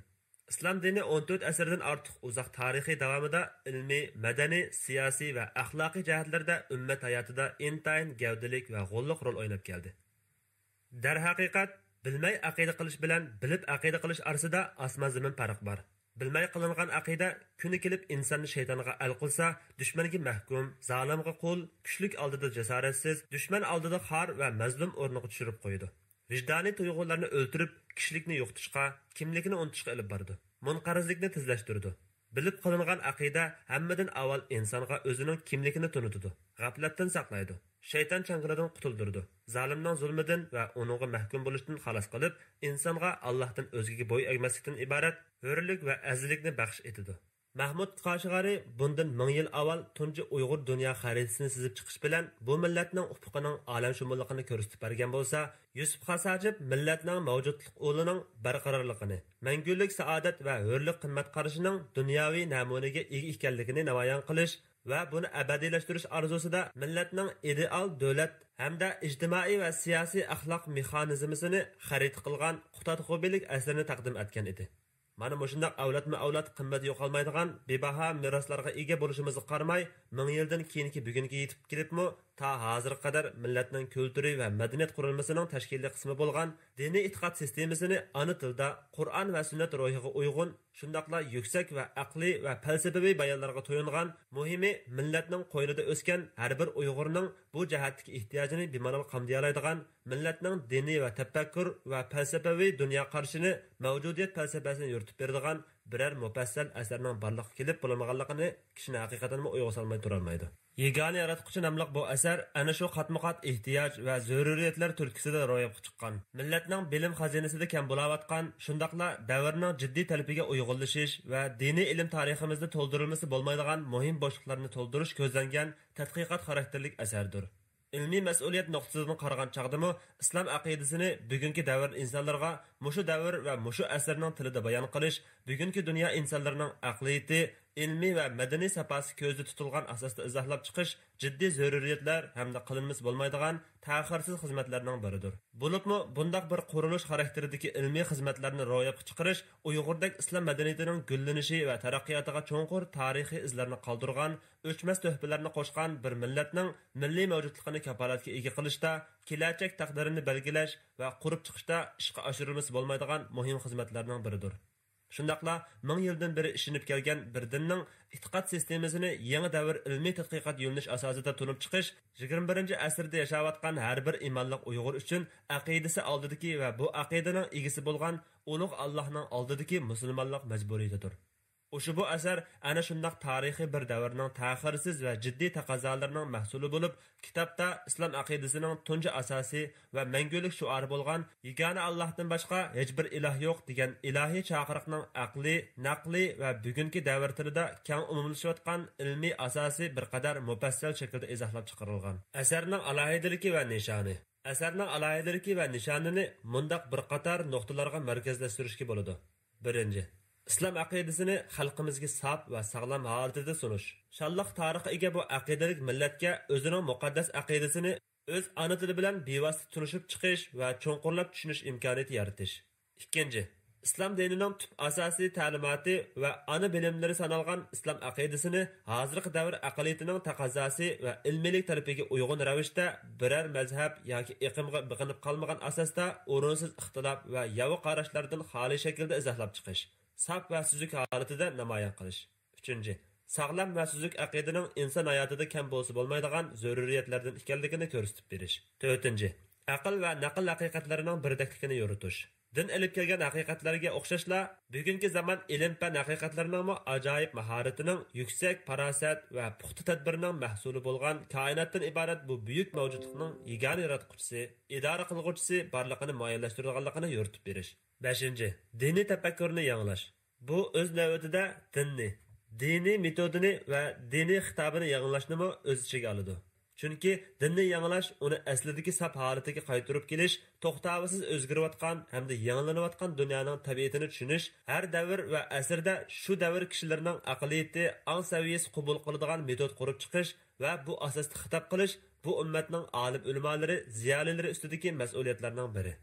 ئىسلام دىنى ئون تۆت ئەسىردىن ئارتۇق ئۇزاق تارىخى داۋامىدا ئىلمىي، مەدەنىي، سىياسىي ۋە ئەخلاقىي جەھەتلەردە ئۈممەت ھاياتىدا ئىنتايىن گەۋدىلىك ۋە غوللۇق رول ئويناپ كەلدى. دەرھەقىقەت، بىلمەي ئەقىدە قىلىش بىلەن بىلىپ ئەقىدە قىلىش ئارىسىدا ئاسمان-زېمىن پەرق بار. بىلمەي قىلىنغان ئەقىدە كۈنى كېلىپ ئىنساننى شەيتانغا ئەل قىلسا، دۈشمەنگە مەھكۇم، زالىمغا قۇل، كۈچلۈك ئالدىدا جاسارەتسىز، دۈشمەن ئالدىدا خار ۋە مەزلۇم ئورنىغا چۈشۈرۈپ قويىدۇ. ۋىجدانىي تۇيغۇلارنى ئۆلتۈرۈپ، كىشىلىكنى يوقىتىشقا، كىملىكنى ئۇنتۇشقا ئېلىپ بارىدۇ. مۇنقەرزلىكنى تېزلەشتۈرىدۇ. بىلىپ قىلىنغان ئەقىدە ھەممىدىن ئاۋۋال ئىنسانغا ئۆزىنىڭ كىملىكىنى تونۇتىدۇ، غەپلەتتىن ساقلايدۇ، شەيتان چاڭگىلىدىن قۇتۇلدۇرىدۇ، زالىمنىڭ زۇلمىدىن ۋە ئۇنىڭغا مەھكۇم بولۇشتىن خالاس قىلىپ، ئىنسانغا ئاللاھتىن ئۆزگىگە بوي ئەگمەسلىكتىن ئىبارەت ھۆرلۈك ۋە ئەزىزلىكنى بەخش ئېتىدۇ. مەھمۇد قاشىغارى بۇندىن مىڭ يىل ئاۋۋال تۇنجى ئۇيغۇر دۇنيا خەرىتىسىنى سىزىپ چىقىش بىلەن بۇ مىللەتنىڭ ئۇپۇقىنىڭ ئالەمشۇمۇللۇقىنى كۆرسىتىپ بەرگەن بولسا، يۈسۈپ خاس ھاجىپ مىللەتنىڭ مەۋجۇتلۇق ئۇلىنىڭ بەرقارارلىقىنى، مەڭگۈلۈك سائادەت ۋە ھۆرلۈك قىممەت قارىشىنىڭ دۇنياۋى نەمۇنىگە ئىگە ئىكەنلىكىنى نامايان قىلىش ۋە بۇنى ئەبەدىيلەشتۈرۈش ئارزۇسىدا مىللەتنىڭ ئىدېئال دۆلەت ھەمدە ئىجتىمائىي ۋە سىياسىي ئەخلاق مېخانىزمىسىنى خەرىتە قىلغان قۇتادغۇ بىلىك ئەسىرىنى تەقدىم ئەتكەن ئىدى. مانا مۇشۇنداق ئەۋلادمۇ ئەۋلاد قىممىتى يوقالمايدىغان بىباھا مىراسلارغا ئىگە بولۇشىمىزغا قارىماي، مىڭ يىلدىن كېيىنكى بۈگۈنگە يېتىپ كېلىپمۇ، تا ھازىرغا قەدەر مىللەتنىڭ كۈلتۈرى ۋە مەدەنىيەت قۇرۇلمىسىنىڭ تەشكىلىي قىسمى بولغان دىنىي ئېتىقاد سىستېمىسىنى ئانا تىلدا، قۇرئان ۋە سۈننەت روھىغا ئۇيغۇن، شۇنداقلا يۈكسەك ۋە ئەقلىي ۋە پەلسەپىۋى بايانلارغا تويۇنغان، مۇھىمى مىللەتنىڭ قوينىدا ئۆسكەن ھەر بىر ئۇيغۇرنىڭ بۇ جەھەتتىكى ئېھتىياجىنى بىمالال قامدىيالايدىغان، مىللەتنىڭ دىنىي ۋە تەپەككۇر ۋە پەلسەپىۋى دۇنيا قارىشىنى، مەۋجۇدىيەت پەلسەپىسىنى يورۇتۇپ بېرىدىغان بىرەر مۇپەسسەل ئەسەرنىڭ بارلىققا كېلىپ بولمىغانلىقىنى كىشىنى ھەقىقەتەنمۇ ئويغا سالماي تۇرالمايدۇ. يېگانە ياراتقۇچى ناملىق بۇ ئەسەر ئەنە شۇ قاتمۇقات ئېھتىياج ۋە زۆرۈرىيەتلەر تۈرتكىسىدە روياپقا چىققان، مىللەتنىڭ بىلىم خازىنىسىدا كەم بولاۋاتقان، شۇنداقلا دەۋرنىڭ جىددىي تەلىپىگە ئۇيغۇنلىشىش ۋە دىنىي ئىلىم تارىخىمىزدا تولدۇرۇلمىسا بولمايدىغان مۇھىم بوشلۇقلارنى تولدۇرۇش كۆزلەنگەن تەتقىقات خاراكتېرلىك ئەسەردۇر. ئىلمىي مەسئۇلىيەت نۇقتىسىدىن قارىغان چاغدىمۇ ئىسلام ئەقىدىسىنى بۈگۈنكى دەۋر ئىنسانلىرىغا مۇشۇ دەۋر ۋە مۇشۇ ئەسىرنىڭ تىلىدا بايان قىلىش، بۈگۈنكى دۇنيا ئىنسانلىرىنىڭ ئەقلىيىتى، ئىلمىي ۋە مەدەنىي ساپاسى كۆزدە تۇتۇلغان ئاساستا ئىزاھلاپ چىقىش جىددىي زۆرۈرىيەتلەر ھەمدە قىلىنمىسا بولمايدىغان تەخىرسىز خىزمەتلەرنىڭ بىرىدۇر. بولۇپمۇ بۇنداق بىر قۇرۇلۇش خاراكتېرىدىكى ئىلمىي خىزمەتلەرنى روياپقا چىقىرىش ئۇيغۇردەك ئىسلام مەدەنىيىتىنىڭ گۈللىنىشى ۋە تەرەققىياتىغا چوڭقۇر تارىخىي ئىزلارنى قالدۇرغان، ئۆچمەس تۆھپىلەرنى قوشقان بىر مىللەتنىڭ مىللىي مەۋجۇتلۇقىنى كاپالەتكە ئىگە قىلىشتا، كېلەچەك تەقدىرىنى بەلگىلەش ۋە قۇرۇپ چىقىشتا ئىشقا ئاشۇرۇلمىسا بولمايدىغان مۇھىم خىزمەتلەرنىڭ بىرىدۇر. شۇنداقلا مىڭ يىلدىن بېرى ئىشىنىپ كەلگەن بىر دىننىڭ ئېتىقاد سىستېمىسىنى يېڭى دەۋر ئىلمىي تەتقىقات يۆنىلىش ئاساسىدا تونۇپ چىقىش يىگىرمە بىرىنچى ئەسىردە ياشاۋاتقان ھەر بىر ئىمانلىق ئۇيغۇر ئۈچۈن ئەقىدىسى ئالدىدىكى ۋە بۇ ئەقىدىنىڭ ئىگىسى بولغان ئۇلۇغ ئاللاھنىڭ ئالدىدىكى مۇسۇلمانلىق مەجبۇرىيىتىدۇر. ئۇشبۇ ئەسەر ئەنە شۇنداق تارىخىي بىر دەۋرنىڭ تەخىرسىز ۋە جىددىي تەقەززالىرىنىڭ مەھسۇلى بولۇپ، كىتابتا ئىسلام ئەقىدىسىنىڭ تۇنجى ئاساسى ۋە مەڭگۈلۈك شوئارى بولغان يېگانە ئاللاھتىن باشقا ھېچبىر ئىلاھ يوق دېگەن ئىلاھىي چاقىرىقنىڭ ئەقلىي، نەقلىي ۋە بۈگۈنكى دەۋر تىلىدا كەڭ ئومۇملىشىۋاتقان ئىلمىي ئاساسى بىر قەدەر مۇپەسسەل شەكىلدە ئىزاھلاپ چىقىرىلغان. ئەسەرنىڭ ئالاھىدىلىكى ۋە نىشانى. ئەسەرنىڭ ئالاھىدىلىكى ۋە نىشانىنى مۇنداق بىر قاتار نۇقتىلارغا مەركەزلەشتۈرۈشكە بولىدۇ. بىرىنچى، ئىسلام ئەقىدىسىنى خەلقىمىزگە ساپ ۋە ساغلام ھالىتىدە سۇنۇش. شانلىق تارىخقا ئىگە بۇ ئەقىدىلىك مىللەتكە ئۆزىنىڭ مۇقەددەس ئەقىدىسىنى ئۆز ئانا تىلى بىلەن بىۋاسىتە تونۇشۇپ چىقىش ۋە چوڭقۇرلاپ چۈشىنىش ئىمكانىيىتى يارىتىش. ئىككىنچى، ئىسلام دىنىنىڭ تۈپ ئاساسىي تەلىماتى ۋە ئانا بىلىملىرى سانالغان ئىسلام ئەقىدىسىنى ھازىرقى دەۋر ئەقلىيىتىنىڭ تەقەززاسى ۋە ئىلمىيلىك تەلىپىگە ئۇيغۇن رەۋىشتە، بىرەر مەزھەپ ياكى ئېقىمغا بېقىنىپ قالمىغان ئاساستا ئورۇنسىز ئىختىلاپ ۋە ياۋا قاراشلاردىن خالىي شەكىلدە ئىزاھلاپ چىقىش، ساپ ۋە سۈزۈك ھالىتىدە نامايان قىلىش. ئۈچىنچى، ساغلام ۋە سۈزۈك ئەقىدىنىڭ ئىنسان ھاياتىدا كەم بولسا بولمايدىغان زۆرۈرىيەتلەردىن ئىكەنلىكىنى كۆرسىتىپ بېرىش. تۆتىنچى، ئەقىل ۋە نەقىل ھەقىقەتلىرىنىڭ بىردەكلىكىنى يورۇتۇش. دىن ئېلىپ كەلگەن ھەقىقەتلەرگە ئوخشاشلا، بۈگۈنكى زامان ئىلىم-پەن ھەقىقەتلىرىنىڭمۇ ئاجايىپ ماھارىتىنىڭ، يۈكسەك پاراسەت ۋە پۇختا تەدبىرنىڭ مەھسۇلى بولغان كائىناتتىن ئىبارەت بۇ بۈيۈك مەۋجۇتلۇقنىڭ يېگانە ياراتقۇچىسى، ئىدارە قىلغۇچىسى بارلىقىنى مۇئەييەنلەشتۈرىدىغانلىقىنى يورۇتۇپ بېرىش. بەشىنچى، دىنىي تەپەككۇرنى يېڭىلاش. بۇ ئۆز نۆۋىتىدە دىننى، دىنىي مېتودىنى ۋە دىنىي خىتابىنى يېڭىلاشنىمۇ ئۆز ئىچىگە ئالىدۇ. چۈنكى دىننى يېڭىلاش ئۇنى ئەسلىدىكى ساپ ھالىتىگە قايتۇرۇپ كېلىش، توختاۋسىز ئۆزگىرىۋاتقان ھەمدە يېڭىلىنىۋاتقان دۇنيانىڭ تەبىئىتىنى چۈشىنىش، ھەر دەۋر ۋە ئەسىردە شۇ دەۋر كىشىلىرىنىڭ ئەقلىيىتى، ئاڭ سەۋىيەسى قوبۇل قىلىدىغان مېتود قۇرۇپ چىقىش ۋە بۇ ئاساستا خىتاب قىلىش بۇ ئۈممەتنىڭ ئالىم ئۆلىمالىرى، زىيالىيلىرى ئۈستىدىكى مەسئۇلىيەتلەرنىڭ بىرى.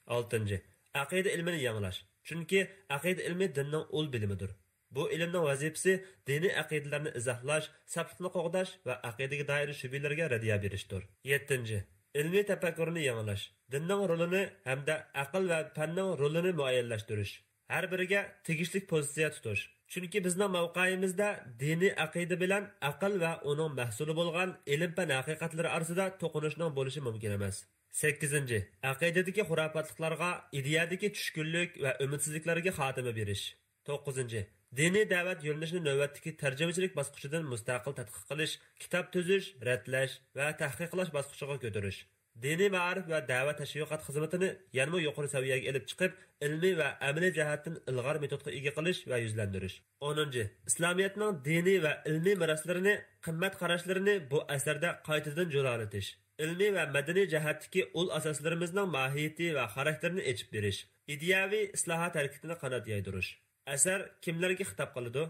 ئالتىنچى، ئەقىدە ئىلمىنى يېڭىلاش. چۈنكى ئەقىدە ئىلمى دىننىڭ ئۇل بىلىمىدۇر. بۇ ئىلىمنىڭ ۋەزىپىسى دىنىي ئەقىدىلەرنى ئىزاھلاش، ساپلىقنى قوغداش ۋە ئەقىدىگە دائىر شۈبھىلەرگە رەددىيە بېرىشتۇر. يەتتىنچى، ئىلمىي تەپەككۇرنى يېڭىلاش. دىننىڭ رولىنى ھەمدە ئەقىل ۋە پەننىڭ رولىنى مۇئەييەنلەشتۈرۈش. ھەر بىرىگە تېگىشلىك پوزىتسىيە تۇتۇش. چۈنكى بىزنىڭ مەۋقەيىمىزدە دىنىي ئەقىدە بىلەن ئەقىل ۋە ئۇنىڭ مەھسۇلى بولغان ئىلىم-پەن ھەقىقەتلىرى ئارىسىدا توقۇنۇشنىڭ بولۇشى مۇمكىن ئەمەس. سەككىزىنچى، ئەقىدىدىكى خۇراپاتلىقلارغا، ئىدىيەدىكى چۈشكۈنلۈك ۋە ئۈمىدسىزلىكلەرگە خاتىمە بېرىش. توققۇزىنچى، دىنىي دەۋەت يۆنىلىشىنى نۆۋەتتىكى تەرجىمىچىلىك باسقۇچىدىن مۇستەقىل تەتقىق قىلىش، كىتاب تۈزۈش، رەتلەش ۋە تەھقىقلاش باسقۇچىغا كۆتۈرۈش. دىنىي مائارىپ ۋە دەۋەت تەشۋىقات خىزمىتىنى يەنىمۇ يۇقىرى سەۋىيەگە ئېلىپ چىقىپ، ئىلمىي ۋە ئەمەلىي جەھەتتىن ئىلغار مېتودقا ئىگە قىلىش ۋە يۈزلەندۈرۈش. ئونىنچى، ئىسلامىيەتنىڭ دىنىي ۋە ئىلمىي مىراسلىرىنى، قىممەت قاراشلىرىنى بۇ ئەسەردە قايتىدىن جۇلالىتىش، ئىلمىي ۋە مەدەنىي جەھەتتىكى ئۇل ئاساسلىرىمىزنىڭ ماھىيىتى ۋە خاراكتېرىنى ئېچىپ بېرىش، ئىدىيەۋى ئىسلاھات ھەرىكىتىنى قانات يايدۇرۇش. ئەسەر كىملەرگە خىتاب قىلىدۇ؟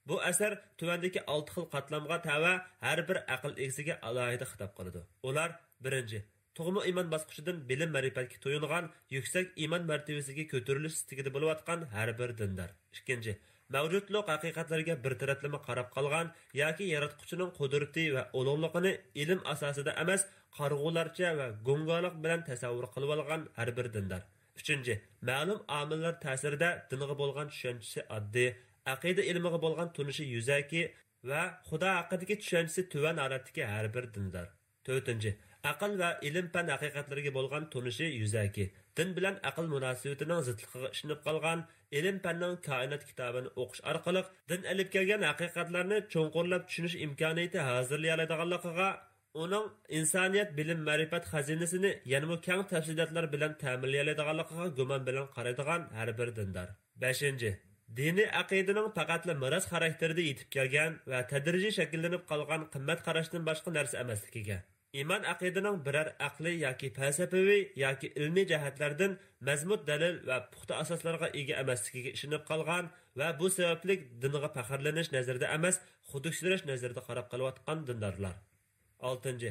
بۇ ئەسەر تۆۋەندىكى ئالتە خىل قاتلامغا تەۋە ھەر بىر ئەقىل ئىگىسىگە ئالاھىدە خىتاب قىلىدۇ. ئۇلار، بىرىنچى، تۇغما ئىمان باسقۇچىدىن بىلىم-مەرىپەتكە تويۇنغان يۈكسەك ئىمان مەرتىۋىسىگە كۆتۈرۈلۈش ئىستىكىدە بولۇۋاتقان ھەر بىر دىندار. ئىككىنچى، مەۋجۇتلۇق ھەقىقەتلىرىگە بىر تەرەپلىمە قاراپ قالغان ياكى ياراتقۇچىنىڭ قۇدرىتى ۋە ئۇلۇغلۇقىنى ئىلىم ئاساسىدا ئەمەس، قارىغۇلارچە ۋە گۇڭگالىق بىلەن تەسەۋۋۇر قىلىۋالغان ھەر بىر دىندار. ئۈچىنچى، مەلۇم ئامىللار تەسىرىدە دىنغا بولغان چۈشەنچىسى ئاددىي، ئەقىدە ئىلمىغا بولغان تونۇشى يۈزەكى ۋە خۇدا ھەققىدىكى چۈشەنچىسى تۆۋەن ھالەتتىكى ھەر بىر دىندار. تۆتىنچى، ئەقىل ۋە ئىلىم-پەن ھەقىقەتلىرىگە بولغان تونۇشى يۈزەكى، دىن بىلەن ئەقىل مۇناسىۋىتىنىڭ زىتلىقىغا ئىشىنىپ قالغان، ئىلىم-پەننىڭ كائىنات كىتابىنى ئوقۇش ئارقىلىق دىن ئېلىپ كەلگەن ھەقىقەتلەرنى چوڭقۇرلاپ چۈشىنىش ئىمكانىيىتى ھازىرلىيالايدىغانلىقىغا، ئۇنىڭ ئىنسانىيەت بىلىم-مەرىپەت خەزىنىسىنى يەنىمۇ كەڭ تەپسىلاتلار بىلەن تەمىنلىيەلەيدىغانلىقىغا گۇمان بىلەن قارايدىغان ھەر بىر دىندار. بەشىنچى، دىنىي ئەقىدىنىڭ پەقەتلا مىراس خاراكتېرىدە يېتىپ كەلگەن ۋە تەدرىجىي شەكىللىنىپ قالغان قىممەت قاراشتىن باشقا نەرسە ئەمەسلىكىگە، ئىمان ئەقىدىنىڭ بىرەر ئەقلىي ياكى پەلسەپىۋى ياكى ئىلمىي جەھەتلەردىن مەزمۇت دەلىل ۋە پۇختا ئاساسلارغا ئىگە ئەمەسلىكىگە ئىشىنىپ قالغان ۋە بۇ سەۋەبلىك دىنغا پەخىرلىنىش نەزىرىدە ئەمەس، خۇدۈكسىرەش نەزىرىدە قاراپ قېلىۋاتقان دىندارلار. ئالتىنچى،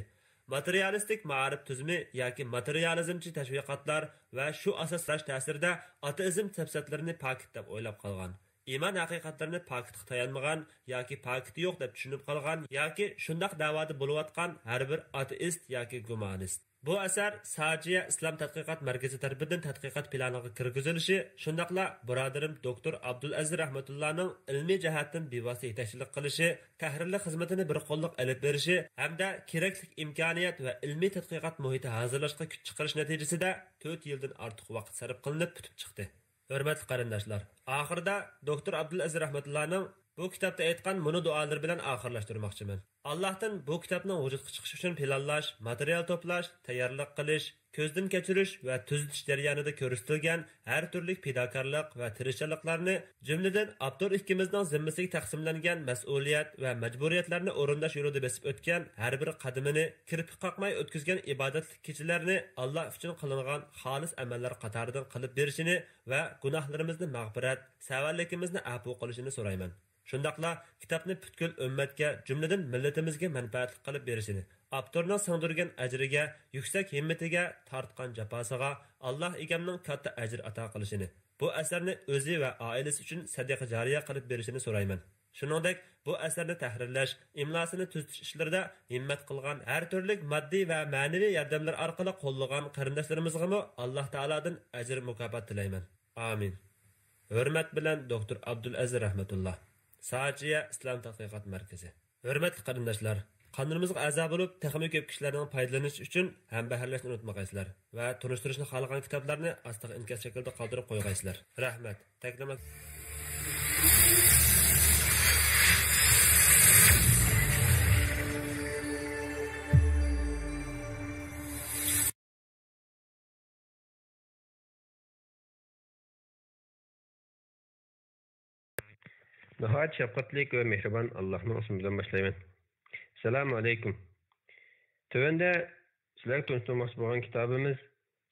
ماتېرىيالىستىك مائارىپ تۈزۈمى ياكى ماتېرىيالىزمچى تەشۋىقاتلار ۋە شۇ ئاساس قاراش تەسىرىدە ئاتېئىزم سەپسەتلىرىنى پاكىت دەپ ئويلاپ قالغان، ئىمان ھەقىقەتلىرىنى پاكىتقا تايانمىغان ياكى پاكىتى يوق دەپ چۈشىنىپ قالغان ياكى شۇنداق دەۋادا بولۇۋاتقان ھەر بىر ئاتېئىست ياكى گۇمانىست. بۇ ئەسەر ساجىيە ئىسلام تەتقىقات مەركىزى تەرىپىدىن تەتقىقات پىلانىغا كىرگۈزۈلۈشى، شۇنداقلا بۇرادىرىم دوكتور ئابدۇلئەزىز رەھمەتۇللانىڭ ئىلمىي جەھەتتىن بىۋاسىتە يېتەكچىلىك قىلىشى، تەھرىرلىك خىزمىتىنى بىر قوللۇق ئېلىپ بېرىشى ھەمدە كېرەكلىك ئىمكانىيەت ۋە ئىلمىي تەتقىقات مۇھىتى ھازىرلاشقا كۈچ چىقىرىش نەتىجىسىدە تۆت يىلدىن ئارتۇق ۋاقىت سەرپ قىلىنىپ پۈتۈپ چىقتى. ھۆرمەتلىك قېرىنداشلار، ئاخىرىدا دوكتور ئابدۇلئەزىز رەھمەتۇللانىڭ بۇ كىتابتا ئېيتقان مۇنۇ دۇئالىرى بىلەن ئاخىرلاشتۇرماقچىمەن. ئاللاھتىن بۇ كىتابنىڭ ۋۇجۇدقا چىقىشى ئۈچۈن پىلانلاش، ماتېرىيال توپلاش، تەييارلىق قىلىش، كۆزدىن كەچۈرۈش ۋە تۈزىتىش جەريانىدا كۆرسىتىلگەن ھەر تۈرلۈك پىداكارلىق ۋە تىرىشچانلىقلارنى، جۈملىدىن ئاپتور ئىككىمىزنىڭ زىممىسىگە تەقسىملەنگەن مەسئۇلىيەت ۋە مەجبۇرىيەتلەرنى ئورۇنداش يولىدا بېسىپ ئۆتكەن ھەر بىر قەدىمىنى، كىرپىك قاقماي ئۆتكۈزگەن ئىبادەتلىك كېچىلەرنى، ئاللا ئۈچۈن قىلىنغان خالىس ئەمەللەر قاتارىدىن قىلىپ بېرىشىنى ۋە گۇناھلىرىمىزنى مەغپىرەت، سەۋەنلىكىمىزنى ئەپۇ قىلىشىنى سورايمەن. شۇنداقلا كىتابنى پۈتكۈل ئۈممەتكە، جۈملىدىن مىللىتىمىزگە مەنپەئەتلىك قىلىپ بېرىشىنى، ئاپتورنىڭ سىڭدۈرگەن ئەجرىگە، يۈكسەك ھىممىتىگە، تارتقان جاپاسىغا ئاللا ئىگەمنىڭ كاتتا ئەجىر ئاتا قىلىشىنى، بۇ ئەسەرنى ئۆزى ۋە ئائىلىسى ئۈچۈن سەدىقە جارىيە قىلىپ بېرىشىنى سورايمەن. شۇنىڭدەك بۇ ئەسەرنى تەھرىرلەش، ئىملاسىنى تۈزىتىش ئىشلىرىدا ھىممەت قىلغان، ھەر تۈرلۈك ماددىي ۋە مەنىۋى ياردەملەر ئارقىلىق قوللىغان قېرىنداشلىرىمىزغىمۇ ئاللا تائالادىن ئەجىر مۇكاپات تىلەيمەن. ئامىن. ھۆرمەت بىلەن دوكتور ئابدۇلئەزىز رەھمەتۇللا، ساجىيە ئىسلام تەتقىقات مەركىزى. ھۆرمەتلىك قېرىنداشلار، قانىلىمىزغا ئەزا بولۇپ، تېخىمۇ كۆپ كىشىلەرنىڭ پايدىلىنىشى ئۈچۈن ھەمبەھىرلەشنى ئۇنتۇمىغايسىلەر ۋە تونۇشتۇرۇشنى خالىغان كىتابلارنى ئاستىغا ئىنكاس شەكلىدە قالدۇرۇپ قويغايسىلەر. رەھمەت. تەكلىمات. ناھايىتى شەپقەتلىك ۋە مېھرىبان ئاللاھنىڭ ئىسمى بىلەن باشلايمەن. ئەسسالامۇ ئەلەيكۇم. تۆۋەندە سىلەرگە تونۇشتۇرماقچى بولغان كىتابىمىز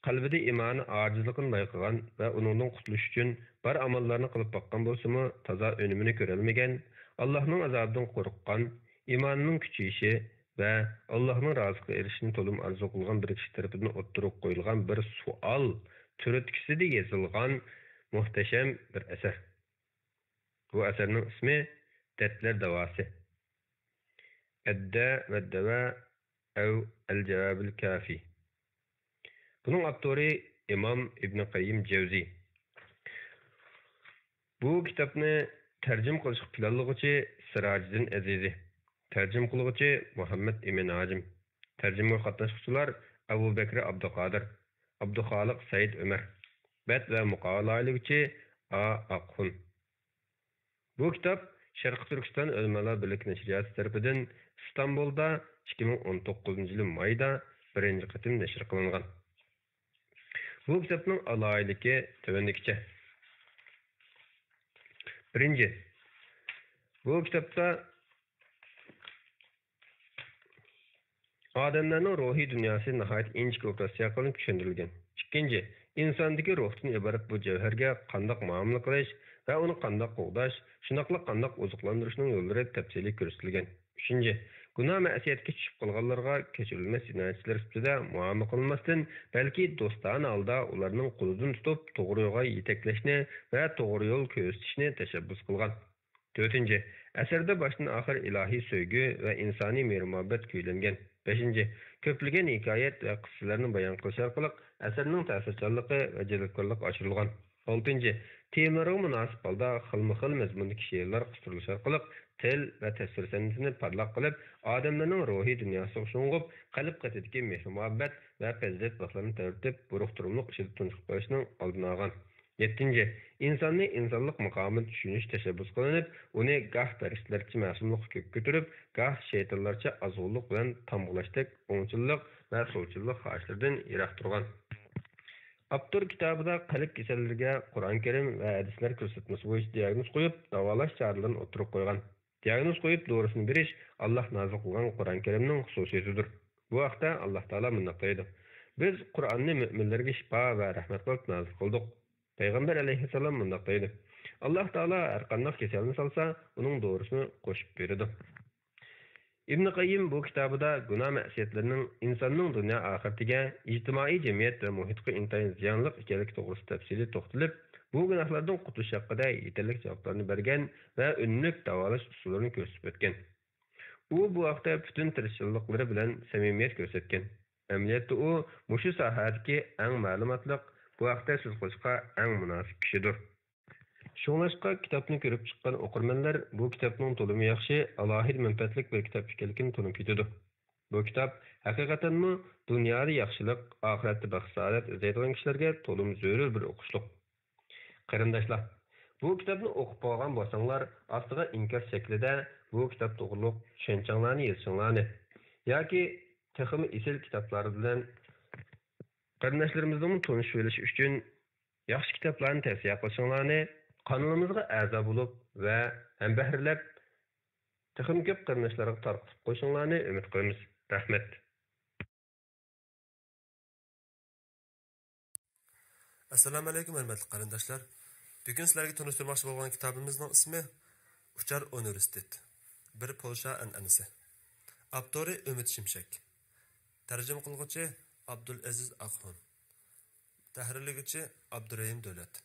قەلبىدە ئىمانى ئاجىزلىقىنى بايقىغان ۋە ئۇنىڭدىن قۇتۇلۇش ئۈچۈن بار ئاماللارنى قىلىپ باققان بولسىمۇ، تازا ئۈنۈمىنى كۆرەلمىگەن، ئاللاھنىڭ ئازابىدىن قورققان، ئىمانىنىڭ كۈچىيىشى ۋە ئاللاھنىڭ رازىلىقىغا ئېرىشىشنى تولىمۇ ئارزۇ قىلغان بىر كىشى تەرىپىدىن ئوتتۇرىغا قويۇلغان بىر سوئال تۈرتكىسىدە يېزىلغان مۇھتەشەم بىر ئەسەر. بۇ ئەسەرنىڭ ئىسمى دەردلەر داۋاسى. ئەددە ۋە دەۋا ئەۋ ئەل جاۋابىل كافى. بۇنىڭ ئاپتورى ئىمام ئىبنى قەييىم جەۋزى. بۇ كىتابنى تەرجىمە قىلىشقا پىلانلىغۇچى سىراجىدىن ئەزىزى، تەرجىمە قىلغۇچى مۇھەممەد ئىمىن ھاجىم، تەرجىمىگە قاتناشقۇچىلار ئەبۇ بەكرى ئابدۇقادىر، ئابدۇخالىق سەئىد ئۆمەر، بەت ۋە مۇقاۋا لايىھىلىگۈچى ئا ئاقخۇن. بۇ كىتاب شەرقىي تۈركىستان ئۆلىمالار بىرلىكى نەشرىياتى تەرىپىدىن ئىستانبۇلدا ئىككى مىڭ ئون توققۇزىنچى يىلى مايدا بىرىنچى قېتىم نەشر قىلىنغان. بۇ كىتابنىڭ ئالاھىدىلىكى تۆۋەندىكىچە. بىرىنچى، بۇ كىتابتا ئادەملەرنىڭ روھىي دۇنياسى ناھايىتى ئىنچىكە ئوپېراتسىيە قىلىنىپ چۈشەندۈرۈلگەن. ئىككىنچى، ئىنساندىكى روھتىن ئىبارەت بۇ جەۋھەرگە قانداق مۇئامىلە قىلىش ۋە ئۇنى قانداق قوغداش، شۇنداقلا قانداق ئوزۇقلاندۇرۇشنىڭ يوللىرى تەپسىلىي كۆرسىتىلگەن. ئۈچىنچى، گۇناھ-مەسىيەتكە چۈشۈپ قالغانلارغا كەچۈرۈلمەس جىنايەتچىلەر سۈپىتىدە مۇئامىلە قىلماستىن، بەلكى دوستانە ھالدا ئۇلارنىڭ قولىدىن تۇتۇپ، توغرا يولغا يېتەكلەشنى ۋە توغرا يول كۆرسىتىشنى تەشەببۇس قىلغان. تۆتىنچى، ئەسەردە باشتىن-ئاخىر ئىلاھىي سۆيگۈ ۋە ئىنسانىي مېھىر-مۇھەببەت كۈيلەنگەن. بەشىنچى، كۆپلىگەن ھېكايەت ۋە قىسسىلەرنى بايان قىلىش ئارقىلىق ئەسەرنىڭ تەسىرچانلىقى ۋە جەلپكارلىقى ئاشۇرۇلغان. ئالتىنچى، تېمىلارغا مۇناسىپ ھالدا خىلمۇ خىل مەزمۇندىكى شېئىرلار قىستۇرۇلۇشى ئارقىلىق تىل ۋە تەسۋىر سەھنىسىنى پارلاق قىلىپ، ئادەملەرنىڭ روھىي دۇنياسىغا شۇڭغۇپ، قەلب قېتىدىكى مېھىر-مۇھەببەت ۋە پەزىلەت باغلىرىنى تەۋرىتىپ، بۇرۇق-تۇرۇملۇق ئىچىدە تۇنجۇقۇپ قېلىشنىڭ ئالدىنى ئالغان. يەتتىنچى، ئىنساننى ئىنسانلىق ماقامىدا چۈشىنىش تەشەببۇس قىلىنىپ، ئۇنى گاھ پەرىشتىلەرچە مەسۇملۇققا كۆككە كۆتۈرۈپ، گاھ شەيتانلارچە ئازغۇنلۇق بىلەن تامغىلاشتەك ئوڭچىللىق ۋە سولچىللىق خاھىشلىرىدىن يىراق تۇرغان. ئاپتور كىتابىدا قەلب كېسەللىرىگە قۇرئان كەرىم ۋە ھەدىسلەر كۆرسەتمىسى بويىچە دىئاگنوز قويۇپ، داۋالاش چارىلىرىنى ئوتتۇرىغا قويغان. دىئاگنوز قويۇپ، دورىسىنى بېرىش ئاللاھ نازىل قىلغان قۇرئان كەرىمنىڭ خۇسۇسىيىتىدۇر. بۇ ھەقتە ئاللاھ تائالا مۇنداق دەيدۇ: «بىز قۇرئاننى مۆمىنلەرگە شىپا ۋە رەھمەت قىلىپ نازىل قىلدۇق.» پەيغەمبەر ئەلەيھىسسالام مۇنداق دەيدۇ: «ئاللاھ تائالا ھەرقانداق كېسەلنى سالسا، ئۇنىڭ دورىسىنى قوشۇپ بېرىدۇ.» ئىبن قەييىم بۇ كىتابىدا گۇناھ-مەسىيەتلەرنىڭ ئىنساننىڭ دۇنيا ئاخىرىتىگە، ئىجتىمائىي جەمئىيەت ۋە مۇھىتقا ئىنتايىن زىيانلىق ئىكەنلىكى توغرىسىدا تەپسىلىي توختىلىپ، بۇ گۇناھلاردىن قۇتۇلۇش ھەققىدە يېتەرلىك جاۋابلارنى بەرگەن ۋە ئۈنۈملۈك داۋالاش ئۇسۇللىرىنى كۆرسىتىپ ئۆتكەن. ئۇ بۇ ھەقتە پۈتۈن تىرىشچانلىقلىرى بىلەن سەمىمىيەت كۆرسەتكەن. ئەمەلىيەتتە ئۇ مۇشۇ ساھەدىكى ئەڭ مەلۇماتلىق، بۇ ھەقتە سۆز قىلىشقا ئەڭ مۇناسىپ كىشىدۇر. شۇڭلاشقا كىتابنى كۆرۈپ چىققان ئوقۇرمەنلەر بۇ كىتابنىڭ تولىمۇ ياخشى، ئالاھىدە مەنپەئەتلىك بىر كىتاب ئىكەنلىكىنى تونۇپ يېتىدۇ. بۇ كىتاب ھەقىقەتەنمۇ دۇنيادا ياخشىلىق، ئاخىرەتتە بەخت-سائادەت ئىزدەيدىغان كىشىلەرگە تولىمۇ زۆرۈر بىر ئوقۇشلۇق. قېرىنداشلار، بۇ كىتابنى ئوقۇپ بولغان بولساڭلار، ئاستىغا ئىنكاس شەكلىدە بۇ كىتاب توغرۇلۇق چۈشەنچەڭلارنى يېزىشىڭلارنى ياكى تېخىمۇ ئېسىل كىتابلار بىلەن قېرىنداشلىرىمىزنىڭمۇ تونۇشۇۋېلىشى ئۈچۈن ياخشى كىتابلارنى تەۋسىيە قىلىشىڭلارنى، قانىلىمىزغا ئەزا بولۇپ ۋە ھەمبەھىرلەپ، تېخىمۇ كۆپ قېرىنداشلارغا تارقىتىپ قويۇشۇڭلارنى ئۈمىد قىلىمىز. رەھمەت. ئەسسالامۇئەلەيكۇم، ھۆرمەتلىك قېرىنداشلار. بۈگۈن سىلەرگە تونۇشتۇرماقچى بولغان كىتابىمىزنىڭ ئىسمى ئۇچار ئۇنىۋېرسىتېت، بىر پولشا ئەنئەنىسى. ئاپتورى ئۈمىد شىمشەك. تەرجىمە قىلغۇچى ئابدۇلئەزىز ئاقھۇن. تەھرىرلىگۈچى ئابدۇرېھىم دۆلەت.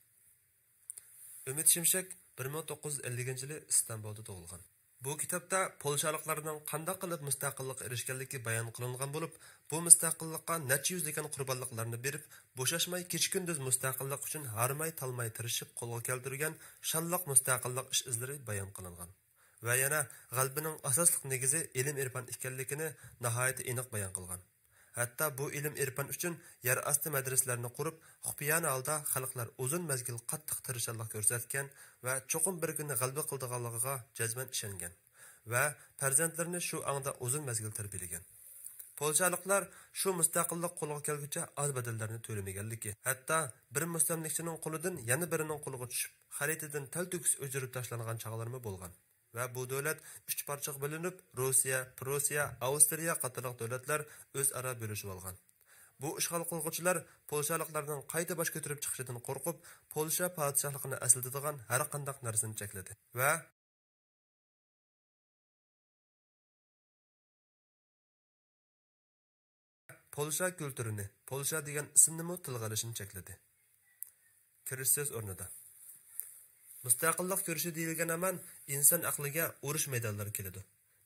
ئۈمىد شىمشەك بىر مىڭ توققۇز يۈز ئەللىكىنچى يىلى ئىستانبۇلدا تۇغۇلغان. بۇ كىتابتا پولشالىقلارنىڭ قانداق قىلىپ مۇستەقىللىققا ئېرىشكەنلىكى بايان قىلىنغان بولۇپ، بۇ مۇستەقىللىققا نەچچە يۈزلىگەن قۇربانلىقلارنى بېرىپ، بوشاشماي كېچە-كۈندۈز مۇستەقىللىق ئۈچۈن ھارماي-تالماي تىرىشىپ قولغا كەلتۈرگەن شانلىق مۇستەقىللىق ئىش-ئىزلىرى بايان قىلىنغان. ۋە يەنە غەلىبىنىڭ ئاساسلىق نېگىزى ئىلىم-ئېرپان ئىكەنلىكىنى ناھايىتى ئېنىق بايان قىلغان. ھەتتا بۇ ئىلىم-ئېرپان ئۈچۈن يەر ئاستى مەدرىسىلەرنى قۇرۇپ، خۇپىيانە ھالدا خەلقلەر ئۇزۇن مەزگىل قاتتىق تىرىشچانلىق كۆرسەتكەن ۋە چوقۇم بىر كۈنى غەلىبە قىلىدىغانلىقىغا جەزمەن ئىشەنگەن ۋە پەرزەنتلىرىنى شۇ ئاڭدا ئۇزۇن مەزگىل تەربىيەلىگەن. پولشالىقلار شۇ مۇستەقىللىق قولغا كەلگۈچە ئاز بەدەللەرنى تۆلىمىگەنلىكى، ھەتتا بىر مۇستەملىكىچىنىڭ قولىدىن يەنە بىرىنىڭ قولىغا چۈشۈپ، خەرىتىدىن تەلتۆكۈس ئۆچۈرۈپ تاشلانغان چاغلىرىمۇ بولغان. ۋە بۇ دۆلەت ئۈچ پارچىغا بۆلۈنۈپ، روسىيە، پروسىيە، ئاۋسترىيە قاتارلىق دۆلەتلەر ئۆزئارا بۆلۈشۈۋالغان. بۇ ئىشغال قىلغۇچىلار پولشالىقلارنىڭ قايتا باش كۆتۈرۈپ چىقىشىدىن قورقۇپ، پولشا پادىشاھلىقىنى ئەسلىتىدىغان ھەرقانداق نەرسىنى چەكلىدى ۋە پولشا كۈلتۈرىنى، پولشا دېگەن ئىسىمنىمۇ تىلغا ئېلىشنى چەكلىدى. كىرىش سۆز ئورنىدا. مۇستەقىللىق كۈرىشى دېيىلگەن ھامان ئىنسان ئەقلىگە ئۇرۇش مەيدانلىرى كېلىدۇ.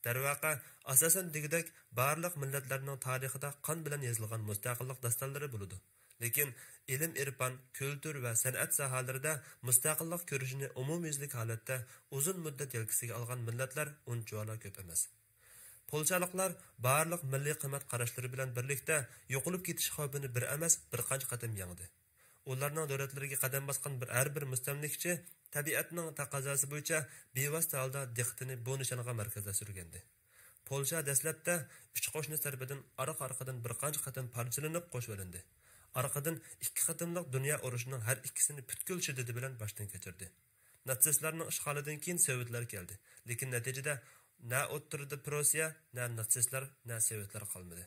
دەرۋەقە، ئاساسەن دېگۈدەك بارلىق مىللەتلەرنىڭ تارىخىدا قان بىلەن يېزىلغان مۇستەقىللىق داستانلىرى بولىدۇ. لېكىن ئىلىم-ئېرپان، كۈلتۈر ۋە سەنئەت ساھەلىرىدە مۇستەقىللىق كۈرىشىنى ئومۇميۈزلۈك ھالەتتە ئۇزۇن مۇددەت يەلكىسىگە ئالغان مىللەتلەر ئۇنچىۋالا كۆپ ئەمەس. پولشالىقلار بارلىق مىللىي قىممەت قاراشلىرى بىلەن بىرلىكتە يوقىلىپ كېتىش خەۋپىنى بىر ئەمەس، بىر قانچە قېتىم يەڭدى. ئۇلارنىڭ دۆلەتلىرىگە قەدەم باسقان بىر، ھەر بىر مۇستەملىكىچى تەبىئەتنىڭ تەقەززاسى بويىچە بىۋاسىتە ھالدا دىققىتىنى بۇ نىشانغا مەركەزلەشتۈرگەنىدى. پولشا دەسلەپتە ئۈچ قوشنىسى تەرىپىدىن ئارقا-ئارقىدىن بىر قانچە قېتىم پارچىلىنىپ قوشۇۋېلىندى. ئارقىدىن ئىككى قېتىملىق دۇنيا ئۇرۇشىنىڭ ھەر ئىككىسىنى پۈتكۈل شىددىتى بىلەن باشتىن كەچۈردى. ناتسىستلارنىڭ ئىشغالىدىن كېيىن سوۋېتلار كەلدى، لېكىن نەتىجىدە نە ئوتتۇرىدا پروسىيە، نە ناتسىستلار، نە سوۋېتلار قالمىدى.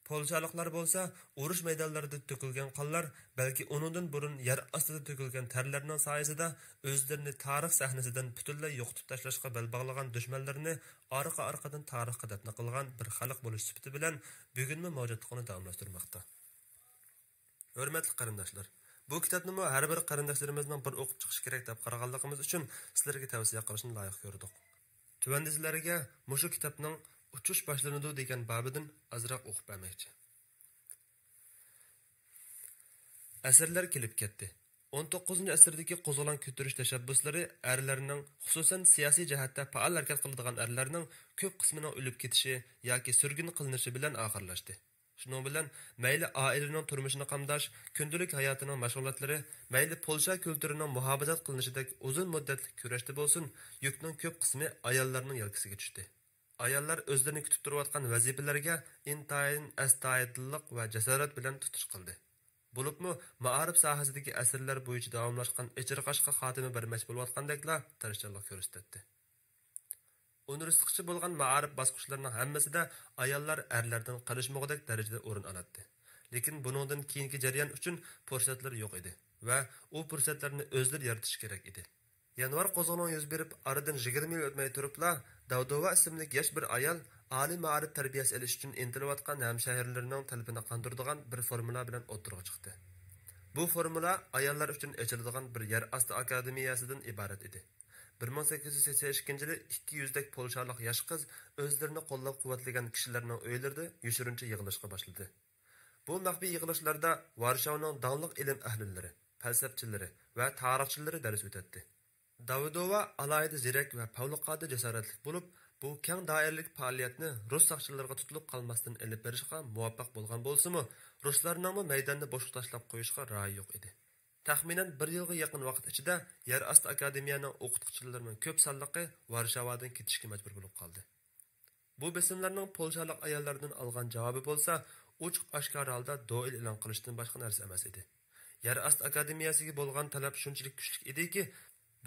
پولشالىقلار بولسا ئۇرۇش مەيدانلىرىدا تۆكۈلگەن قانلار، بەلكى ئۇنىڭدىن بۇرۇن يەر ئاستىدا تۆكۈلگەن تەرلەرنىڭ سايىسىدا ئۆزلىرىنى تارىخ سەھنىسىدىن پۈتۈنلەي يوقىتىپ تاشلاشقا بەل باغلىغان دۈشمەنلىرىنى ئارقا-ئارقىدىن تارىخقا دەپنە قىلغان بىر خەلق بولۇش سۈپىتى بىلەن بۈگۈنمۇ مەۋجۇتلۇقىنى داۋاملاشتۇرماقتا. ھۆرمەتلىك قېرىنداشلار، بۇ كىتابنىمۇ ھەر بىر قېرىنداشلىرىمىزنىڭ بىر ئوقۇپ چىقىشى كېرەك دەپ قارىغانلىقىمىز ئۈچۈن سىلەرگە تەۋسىيە قىلىشنى لايىق كۆردۇق. تۆۋەندە سىلەرگە مۇشۇ كىتابنىڭ ئۇچۇش باشلىنىدۇ دېگەن بابىدىن ئازراق ئوقۇپ بەرمەكچى. ئەسىرلەر كېلىپ كەتتى. ئون توققۇزىنچى ئەسىردىكى قوزغىلاڭ كۆتۈرۈش تەشەببۇسلىرى ئەرلەرنىڭ، خۇسۇسەن، سىياسىي جەھەتتە پائال ھەرىكەت قىلىدىغان ئەرلەرنىڭ كۆپ قىسمىنىڭ ئۆلۈپ كېتىشى ياكى سۈرگۈن قىلىنىشى بىلەن ئاخىرلاشتى. شۇنىڭ بىلەن مەيلى ئائىلىنىڭ تۇرمۇشىنى قامداش، كۈندىلىك ھاياتىنىڭ مەشغۇلاتلىرى، مەيلى پولشا كۈلتۈرىنىڭ مۇھاپىزەت قىلىنىشىدەك ئۇزۇن مۇددەتلىك كۈرەشتە بولسۇن، يۈكنىڭ كۆپ قىسمى ئاياللارنىڭ يەلكىسىگە چۈشتى. ئاياللار ئۆزلىرىنى كۈتۈپ تۇرۇۋاتقان ۋەزىپىلەرگە ئىنتايىن ئەستايىدىللىق ۋە جاسارەت بىلەن تۇتۇش قىلدى. بولۇپمۇ مائارىپ ساھەسىدىكى ئەسىرلەر بويىچە داۋاملاشقان ئېچىرقاشقا خاتىمە بەرمەكچى بولۇۋاتقاندەكلا تىرىشچانلىق كۆرسىتەتتى. ئۇنىۋېرسىتېتقىچە بولغان مائارىپ باسقۇچلىرىنىڭ ھەممىسىدە ئاياللار ئەرلەردىن قېلىشمىغۇدەك دەرىجىدە ئورۇن ئالاتتى. لېكىن بۇنىڭدىن كېيىنكى جەريان ئۈچۈن پۇرسەتلەر يوق ئىدى ۋە ئۇ پۇرسەتلەرنى ئۆزلىرى يارىتىشى كېرەك ئىدى. يانۋار قوزغىلىڭى يۈز بېرىپ ئارىدىن يىگىرمە يىل ئۆتمەي تۇرۇپلا، داۋدوۋا ئىسىملىك ياش بىر ئايال ئالىي مائارىپ تەربىيەسى ئېلىش ئۈچۈن ئىنتىلىۋاتقان ھەمشەھىرىلىرىنىڭ تەلىپىنى قاندۇرىدىغان بىر فورمۇلا بىلەن ئوتتۇرىغا چىقتى. بۇ فورمۇلا ئاياللار ئۈچۈن ئېچىلىدىغان بىر يەر ئاستى ئاكادېمىيەسىدىن ئىبارەت ئىدى. بىر مىڭ سەككىز يۈز سەكسەن ئىككىنچى يىلى ئىككى يۈزدەك پولشالىق ياش قىز ئۆزلىرىنى قوللاپ-قۇۋۋەتلىگەن كىشىلەرنىڭ ئۆيلىرىدە يوشۇرۇنچە يىغىلىشقا باشلىدى. بۇ مەخپىي يىغىلىشلاردا ۋارشاۋنىڭ داڭلىق ئىلىم ئەھلىلىرى، پەلسەپىچىلىرى ۋە تارىخچىلىرى دەرس ئۆتەتتى. داۋىدوۋا ئالاھىدە زېرەك ۋە پەۋقۇلئاددە جاسارەتلىك بولۇپ، بۇ كەڭ دائىرىلىك پائالىيەتنى رۇس ساقچىلىرىغا تۇتۇلۇپ قالماستىن ئېلىپ بېرىشقا مۇۋەپپەق بولغان بولسىمۇ، رۇسلارنىڭمۇ مەيداننى بوشقا تاشلاپ قويۇشقا رايى يوق ئىدى. تەخمىنەن بىر يىلغا يېقىن ۋاقىت ئىچىدە يەر ئاستى ئاكادېمىيەنىڭ ئوقۇتقۇچىلىرىنىڭ كۆپ سانلىقى ۋارشاۋادىن كېتىشكە مەجبۇر بولۇپ قالدى. بۇ بېسىملارنىڭ پولشالىق ئاياللاردىن ئالغان جاۋابى بولسا ئوچۇق-ئاشكارا ھالدا دوئېل ئېلان قىلىشتىن باشقا نەرسە ئەمەس ئىدى. يەر ئاستى ئاكادېمىيەسىگە بولغان تەلەپ شۇنچىلىك كۈچلۈك ئىدىكى،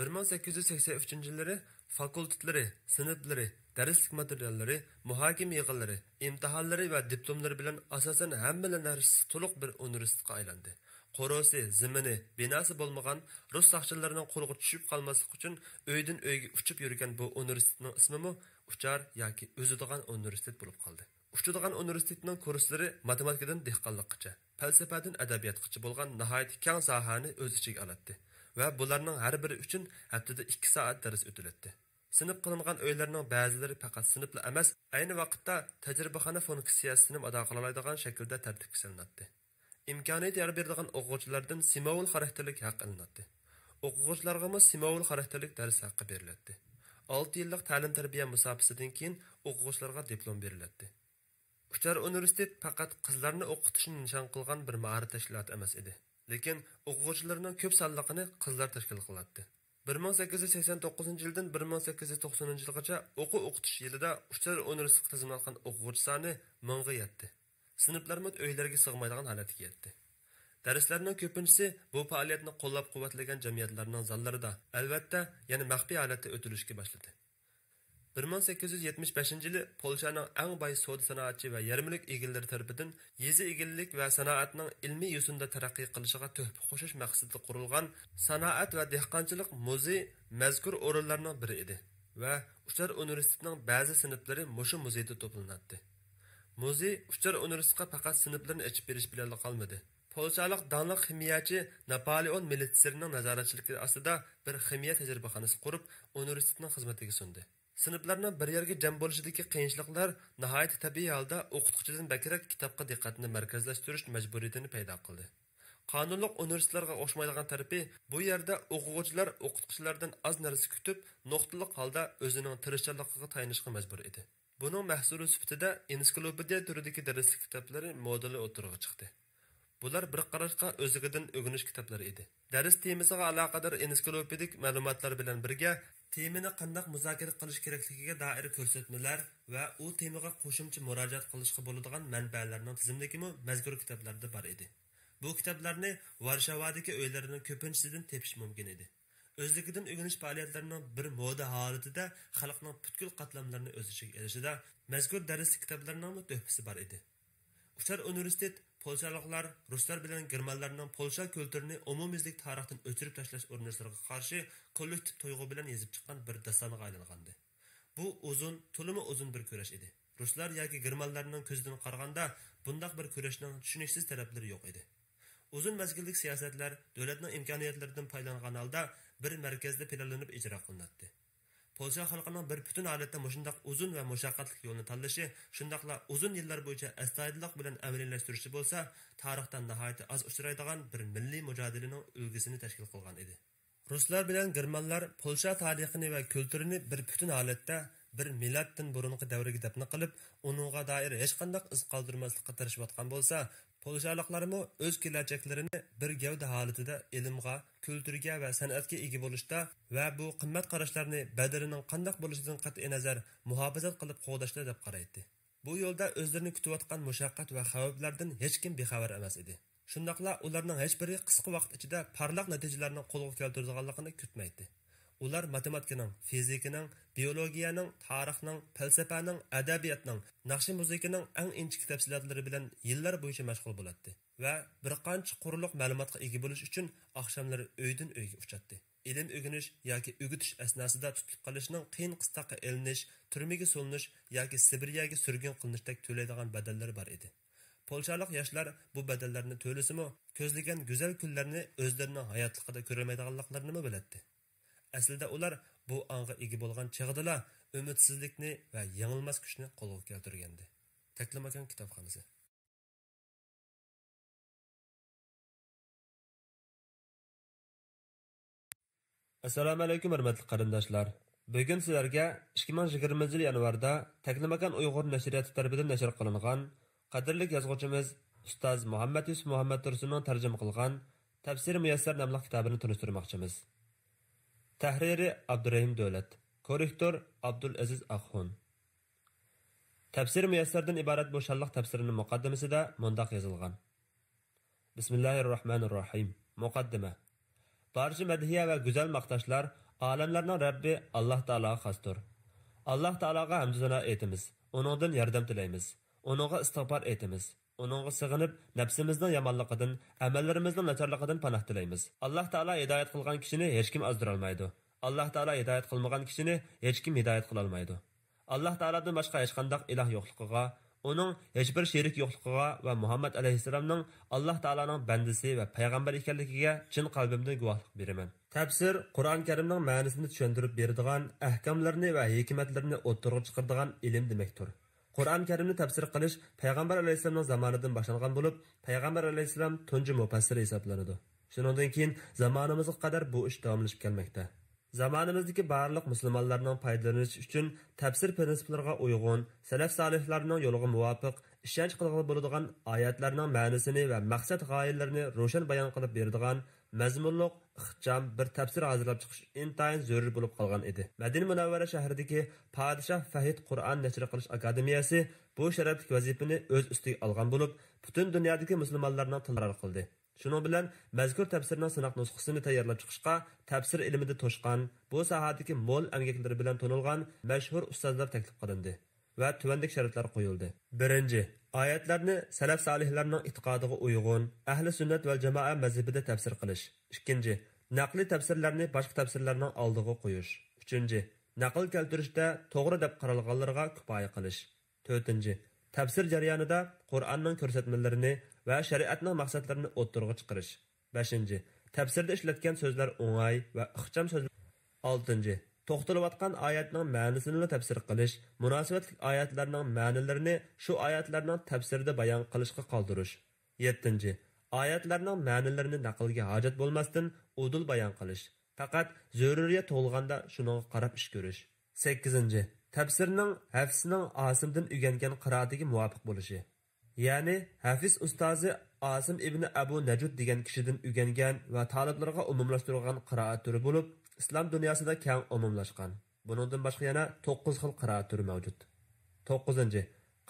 بىر مىڭ سەككىز يۈز سەكسەن ئۈچىنچى يىللىرى فاكۇلتېتلىرى، سىنىپلىرى، دەرسلىك ماتېرىياللىرى، مۇھاكىمە يىغىنلىرى، ئىمتىھانلىرى ۋە دىپلوملىرى بىلەن ئاساسەن ھەممىلا نەرسىسى تولۇق بىر ئۇنىۋېرسىتېتقا ئايلاندى. قورۇسى، زېمىنى، بىناسى بولمىغان، رۇس ساقچىلىرىنىڭ قولىغا چۈشۈپ قالماسلىق ئۈچۈن ئۆيدىن ئۆيگە ئۇچۇپ يۈرگەن بۇ ئۇنىۋېرسىتېتنىڭ ئىسمىمۇ ئۇچار ياكى ئۈزىدىغان ئۇنىۋېرسىتېت بولۇپ قالدى. ئۇچىدىغان ئۇنىۋېرسىتېتنىڭ كۇرسلىرى ماتېماتىكىدىن دېھقانلىققىچە، پەلسەپەدىن ئەدەبىياتقىچە بولغان ناھايىتى كەڭ ساھەنى ئۆز ئىچىگە ئالاتتى ۋە بۇلارنىڭ ھەر بىرى ئۈچۈن ھەپتىدە ئىككى سائەت دەرس ئۆتۈلەتتى. سىنىپ قىلىنغان ئۆيلەرنىڭ بەزىلىرى پەقەت سىنىپلا ئەمەس، ئەينى ۋاقىتتا تەجرىبىخانا فۇنكسىيەسىنىمۇ ئادا قىلالايدىغان شەكىلدە تەرتىپكە سېلىناتتى. ئىمكانىيەت يار بېرىدىغان ئوقۇغۇچىلاردىن سىمۋول خاراكتېرلىك ھەق ئېلىناتتى. ئوقۇغۇچىلارغىمۇ سىمۋول خاراكتېرلىك دەرس ھەققى بېرىلەتتى. ئالتە يىللىق تەلىم-تەربىيە مۇساپىسىدىن كېيىن ئوقۇغۇچىلارغا دىپلوم بېرىلەتتى. ئۇچار ئۇنىۋېرسىتېت پەقەت قىزلارنى ئوقۇتۇشنى نىشان قىلغان بىر مائارىپ تەشكىلاتى ئەمەس ئىدى، لېكىن ئوقۇغۇچىلىرىنىڭ كۆپ سانلىقىنى قىزلار تەشكىل قىلاتتى. بىر مىڭ سەككىز يۈز سەكسەن توققۇزىنچى يىلدىن بىر مىڭ سەككىز يۈز توقسەنىنچى يىلغىچە ئوقۇ ئوقۇتۇش يىلىدا ئۇچار ئۇنىۋېرسىتېتقا تىزىملاتقان ئوقۇغۇچى سانى مىڭغا يەتتى. سىنىپلارمۇ ئۆيلەرگە سىغمايدىغان ھالەتكە يەتتى. دەرسلەرنىڭ كۆپىنچىسى بۇ پائالىيەتنى قوللاپ-قۇۋۋەتلىگەن جەمئىيەتلەرنىڭ زاللىرىدا، ئەلۋەتتە، يەنە مەخپىي ھالەتتە ئۆتۈلۈشكە باشلىدى. بىر مىڭ سەككىز يۈز يەتمىش بەشىنچى يىلى پولشانىڭ ئەڭ باي سودا سانائەتچى ۋە يەرمىلىك ئىگىلىرى تەرىپىدىن يېزا ئىگىلىك ۋە سانائەتنىڭ ئىلمىي يوسۇندا تەرەققىي قىلىشىغا تۆھپە قوشۇش مەقسىتىدە قۇرۇلغان سانائەت ۋە دېھقانچىلىق مۇزېي مەزكۇر ئورۇنلارنىڭ بىرى ئىدى ۋە ئۇچار ئۇنىۋېرسىتېتىنىڭ بەزى سىنىپلىرى مۇشۇ مۇزېيدا توپلىناتتى. مۇزېي ئۇچار ئۇنىۋېرسىتېتقا پەقەت سىنىپلىرىنى ئېچىپ بېرىش بىلەنلا قالمىدى. پولشالىق داڭلىق خىمىيەچى ناپالېئون مېلىتسېرنىڭ نازارەتچىلىكى ئاستىدا بىر خىمىيە تەجرىبىخانىسى قۇرۇپ، ئۇنىۋېرسىتېتنىڭ خىزمىتىگە سۇندى. سىنىپلارنىڭ بىر يەرگە جەم بولۇشىدىكى قىيىنچىلىقلار ناھايىتى تەبىئىي ھالدا ئوقۇتقۇچىدىن بەكرەك كىتابقا دىققەتنى مەركەزلەشتۈرۈش مەجبۇرىيىتىنى پەيدا قىلدى. قانۇنلۇق ئۇنىۋېرسىتېتلارغا ئوخشىمايدىغان تەرىپى، بۇ يەردە ئوقۇغۇچىلار ئوقۇتقۇچىلاردىن ئاز نەرسە كۈتۈپ، نۇقتىلىق ھالدا ئۆزىنىڭ تىرىشچانلىقىغا تايىنىشقا مەجبۇر ئىدى. بۇنىڭ مەھسۇلى سۈپىتىدە ئېنسىكلوپېدىيە تۈرىدىكى دەرسلىك كىتابلىرى مودېلى ئوتتۇرىغا چىقتى. بۇلار بىر قاراشقا ئۆزلۈكىدىن ئۆگىنىش كىتابلىرى ئىدى. دەرس تېمىسىغا ئالاقىدار ئېنسىكلوپېدىك مەلۇماتلار بىلەن بىرگە، تېمىنى قانداق مۇزاكىرە قىلىش كېرەكلىكىگە دائىر كۆرسەتمىلەر ۋە ئۇ تېمىغا قوشۇمچە مۇراجىئەت قىلىشقا بولىدىغان مەنبەلەرنىڭ تىزىملىكىمۇ مەزكۇر كىتابلاردا بار ئىدى. بۇ كىتابلارنى ۋارشاۋادىكى ئۆيلەرنىڭ كۆپىنچىسىدىن تېپىش مۇمكىن ئىدى. ئۆزلۈكىدىن ئۆگىنىش پائالىيەتلىرىنىڭ بىر مودا ھالىتىدە خەلقنىڭ پۈتكۈل قاتلاملىرىنى ئۆز ئىچىگە ئېلىشىدا مەزكۇر دەرسلىك كىتابلىرىنىڭمۇ تۆھپىسى بار ئىدى. ئۇچار ئۇنىۋېرسىتېت پولشالىقلار، رۇسلار بىلەن گېرمانلارنىڭ پولشا كۈلتۈرىنى ئومۇميۈزلۈك تارىختىن ئۆچۈرۈپ تاشلاش ئۇرۇنۇشلىرىغا قارشى كوللېكتىپ تۇيغۇ بىلەن يېزىپ چىققان بىر داستانغا ئايلانغانىدى. بۇ ئۇزۇن، تولىمۇ ئۇزۇن بىر كۈرەش ئىدى. رۇسلار ياكى گېرمانلارنىڭ كۆزىدىن قارىغاندا، بۇنداق بىر كۈرەشنىڭ چۈشىنىكسىز تەرەپلىرى يوق ئىدى. ئۇزۇن مەزگىللىك سىياسەتلەر، دۆلەتنىڭ ئىمكانىيەتلىرىدىن پايدىلانغان ھالدا بىر مەركەزدە پىلانلىنىپ ئىجرا قىلىناتتى. پولشا خەلقىنىڭ بىر پۈتۈن ھالەتتە مۇشۇنداق ئۇزۇن ۋە مۇشەققەتلىك يولنى تاللىشى، شۇنداقلا ئۇزۇن يىللار بويىچە ئەستايىدىللىق بىلەن ئەمەلىيلەشتۈرۈشى بولسا، تارىختا ناھايىتى ئاز ئۇچرايدىغان بىر مىللىي مۇجادىلىنىڭ ئۈلگىسىنى تەشكىل قىلغان ئىدى. رۇسلار بىلەن گېرمانلار پولشا تارىخىنى ۋە كۈلتۈرىنى بىر پۈتۈن ھالەتتە، بىر مىلادتىن بۇرۇنقى دەۋرگە دەپنە قىلىپ، ئۇنىڭغا دائىر ھېچقانداق ئىز قالدۇرماسلىققا تىرىشىۋاتقان بولسا، پولشالىقلارمۇ ئۆز كېلەچەكلىرىنى بىر گەۋدە ھالىتىدە ئىلىمغا، كۈلتۈرگە ۋە سەنئەتكە ئىگە بولۇشتا ۋە بۇ قىممەت قاراشلارنى بەدىلىنىڭ قانداق بولۇشىدىن قەتئىينەزەر مۇھاپىزەت قىلىپ قوغداشتا دەپ قارايتتى. بۇ يولدا ئۆزلىرىنى كۈتۈۋاتقان مۇشەققەت ۋە خەۋپلەردىن ھېچكىم بىخەۋەر ئەمەس ئىدى. شۇنداقلا ئۇلارنىڭ ھېچبىرى قىسقا ۋاقىت ئىچىدە پارلاق نەتىجىلەرنى قولغا كەلتۈرىدىغانلىقىنى كۈتمەيتتى. ئۇلار ماتېماتىكىنىڭ، فىزىكىنىڭ، بىئولوگىيەنىڭ، تارىخنىڭ، پەلسەپەنىڭ، ئەدەبىياتنىڭ، ناخشا مۇزىكىنىڭ ئەڭ ئىنچىكە تەپسىلاتلىرى بىلەن يىللار بويىچە مەشغۇل بولاتتى ۋە بىر قانچە قۇرلۇق مەلۇماتقا ئىگە بولۇش ئۈچۈن ئاخشاملىرى ئۆيدىن ئۆيگە ئۇچاتتى. ئىلىم ئۆگىنىش ياكى ئۆگىتىش ئەسناسىدا تۇتۇلۇپ قېلىشنىڭ قىيىن قىستاققا ئېلىنىش، تۈرمىگە سولىنىش ياكى سىبىرىيەگە سۈرگۈن قىلىنىشتەك تۆلەيدىغان بەدەللىرى بار ئىدى. پولشالىق ياشلار بۇ بەدەللەرنى تۆلىسىمۇ، كۆزلىگەن گۈزەل كۈنلەرنى ئۆزلىرىنىڭ ھاياتلىقىدا كۆرەلمەيدىغانلىقلىرىنىمۇ بىلەتتى. ئەسلىدە ئۇلار بۇ ئاڭغا ئىگە بولغان چېغىدىلا ئۈمىدسىزلىكنى ۋە يېڭىلماس كۈچنى قولغا كەلتۈرگەنىدى. تەكلىماكان كىتابخانىسى. ئەسسالامۇئەلەيكۇم، ھۆرمەتلىك قېرىنداشلار! بۈگۈن سىلەرگە ئىككى مىڭ يىگىرمىنچى يىل يانۋاردا تەكلىماكان ئۇيغۇر نەشرىياتى تەرىپىدىن نەشر قىلىنغان، قەدىرلىك يازغۇچىمىز ئۇستاز مۇھەممەد يۈسۈپ مۇھەممەد تۇرسۇننىڭ تەرجىمە قىلغان تەپسىرى مۇيەسسەر ناملىق كىتابىنى تونۇشتۇرماقچىمىز. تەھرىرى ئابدۇرېھىم دۆلەت، كوررېكتور ئابدۇلئەزىز ئاخۇن. تەپسىرى مۇيەسسەردىن ئىبارەت بۇ شانلىق تەپسىرنىڭ مۇقەددىمىسىدە مۇنداق يېزىلغان. بىسمىللاھىررەھمانىررەھىم. مۇقەددىمە. بارچە مەدھىيە ۋە گۈزەل ماختاشلار ئالەملەرنىڭ رەببى ئاللاھ تائالاغا خاستۇر. ئاللاھ تائالاغا ھەمدۇ سانا ئېيتىمىز، ئۇنىڭدىن ياردەم تىلەيمىز، ئۇنىڭغا ئىستىغپار ئېيتىمىز، ئۇنىڭغا سىغىنىپ، نەپسىمىزنىڭ يامانلىقىدىن، ئەمەللىرىمىزنىڭ ناچارلىقىدىن پاناھ تىلەيمىز. ئاللاھ تائالا ھىدايەت قىلغان كىشىنى ھېچكىم ئازدۇرالمايدۇ. ئاللاھ تائالا ھىدايەت قىلمىغان كىشىنى ھېچكىم ھىدايەت قىلالمايدۇ. ئاللاھ تائالادىن باشقا ھېچقانداق ئىلاھ يوقلۇقىغا، ئۇنىڭ ھېچبىر شېرىكى يوقلۇقىغا ۋە مۇھەممەد ئەلەيھىسسالامنىڭ ئاللاھ تائالانىڭ بەندىسى ۋە پەيغەمبىرى ئىكەنلىكىگە چىن قەلبىمدىن گۇۋاھلىق بېرىمەن. تەپسىر قۇرئان كەرىمنىڭ مەنىسىنى چۈشەندۈرۈپ بېرىدىغان، ئەھكاملىرىنى ۋە ھېكمەتلىرىنى ئوتتۇرىغا چىقىرىدىغان ئىلىم دېمەكتۇر. قۇرئان كەرىمنى تەپسىر قىلىش پەيغەمبەر ئەلەيھىسسالامنىڭ زامانىدىن باشلانغان بولۇپ، پەيغەمبەر ئەلەيھىسسالام تۇنجى مۇپەسسىر ھېسابلىنىدۇ. شۇنىڭدىن كېيىن زامانىمىزغا قەدەر بۇ ئىش داۋاملىشىپ كەلمەكتە. زامانىمىزدىكى بارلىق مۇسۇلمانلارنىڭ پايدىلىنىشى ئۈچۈن تەپسىر پىرىنسىپلىرىغا ئۇيغۇن، سەلەف سالىھلارنىڭ يولىغا مۇۋاپىق، ئىشەنچ قىلغىلى بولىدىغان ئايەتلەرنىڭ مەنىسىنى ۋە مەقسەت غايىلىرىنى روشەن بايان قىلىپ بېرىدىغان مەزمۇنلۇق، ئىخچام بىر تەپسىر ھازىرلاپ چىقىش ئىنتايىن زۆرۈر بولۇپ قالغان ئىدى. مەدىنە مۇنەۋۋەرە شەھىرىدىكى پادىشاھ فەھد قۇرئان نەشر قىلىش ئاكادېمىيەسى بۇ شەرەپلىك ۋەزىپىنى ئۆز ئۈستىگە ئالغان بولۇپ، پۈتۈن دۇنيادىكى مۇسۇلمانلارنىڭ تىلىغا قىلدى. شۇنىڭ بىلەن مەزكۇر تەپسىرنىڭ سىناق نۇسخىسىنى تەييارلاپ چىقىشقا تەپسىر ئىلمىدە توشقان، بۇ ساھەدىكى مول ئەمگەكلىرى بىلەن تونۇلغان مەشھۇر ئۇستازلار تەكلىپ قىلىندى ۋە تۆۋەندىكى شەرتلەر قويۇلدى. بىرىنچى، ئايەتلەرنى سەلەف سالىھلارنىڭ ئېتىقادىغا ئۇيغۇن، ئەھلى سۈننەت ۋەل جامائە مەزھىپىدە تەپسىر قىلىش. ئىككىنچى، نەقلىي تەپسىرلەرنى باشقا تەپسىرلەرنىڭ ئالدىغا قويۇش. ئۈچىنچى، نەقىل كەلتۈرۈشتە توغرا دەپ قارالغانلىرىغا كۇپايە قىلىش. تۆتىنچى، تەپسىر جەريانىدا قۇرئاننىڭ كۆرسەتمىلىرىنى ۋە شەرىئەتنىڭ مەقسەتلىرىنى ئوتتۇرىغا چىقىرىش. بەشىنچى، تەپسىردە ئىشلەتكەن سۆزلەر ئوڭاي ۋە ئىخچام سۆزلەر. ئالتىنچى، توختىلىۋاتقان ئايەتنىڭ مەنىسىنىلا تەپسىر قىلىش، مۇناسىۋەتلىك ئايەتلەرنىڭ مەنىلىرىنى شۇ ئايەتلەرنىڭ تەپسىرىدە بايان قىلىشقا قالدۇرۇش. يەتتىنچى، ئايەتلەرنىڭ مەنىلىرىنى نەقىلگە ھاجەت بولماستىن ئۇدۇل بايان قىلىش، پەقەت زۆرۈرىيەت تۇغۇلغاندا شۇنىڭغا قاراپ ئىش كۆرۈش. سەككىزىنچى، تەپسىرنىڭ ھەفسنىڭ ئاسىمدىن ئۆگەنگەن قىرائىتىگە مۇۋاپىق بولۇشى. يەنى ھەفس ئۇستازى ئاسىم ئىبنى ئەبۇ نەجۇد دېگەن كىشىدىن ئۆگەنگەن ۋە تالىپلىرىغا ئومۇملاشتۇرۇلغان قىرائەت تۈرى بولۇپ، ئىسلام دۇنياسىدا كەڭ ئومۇملاشقان. بۇنىڭدىن باشقا يەنە توققۇز خىل قىرائەت تۈرى مەۋجۇت. توققۇزىنچى،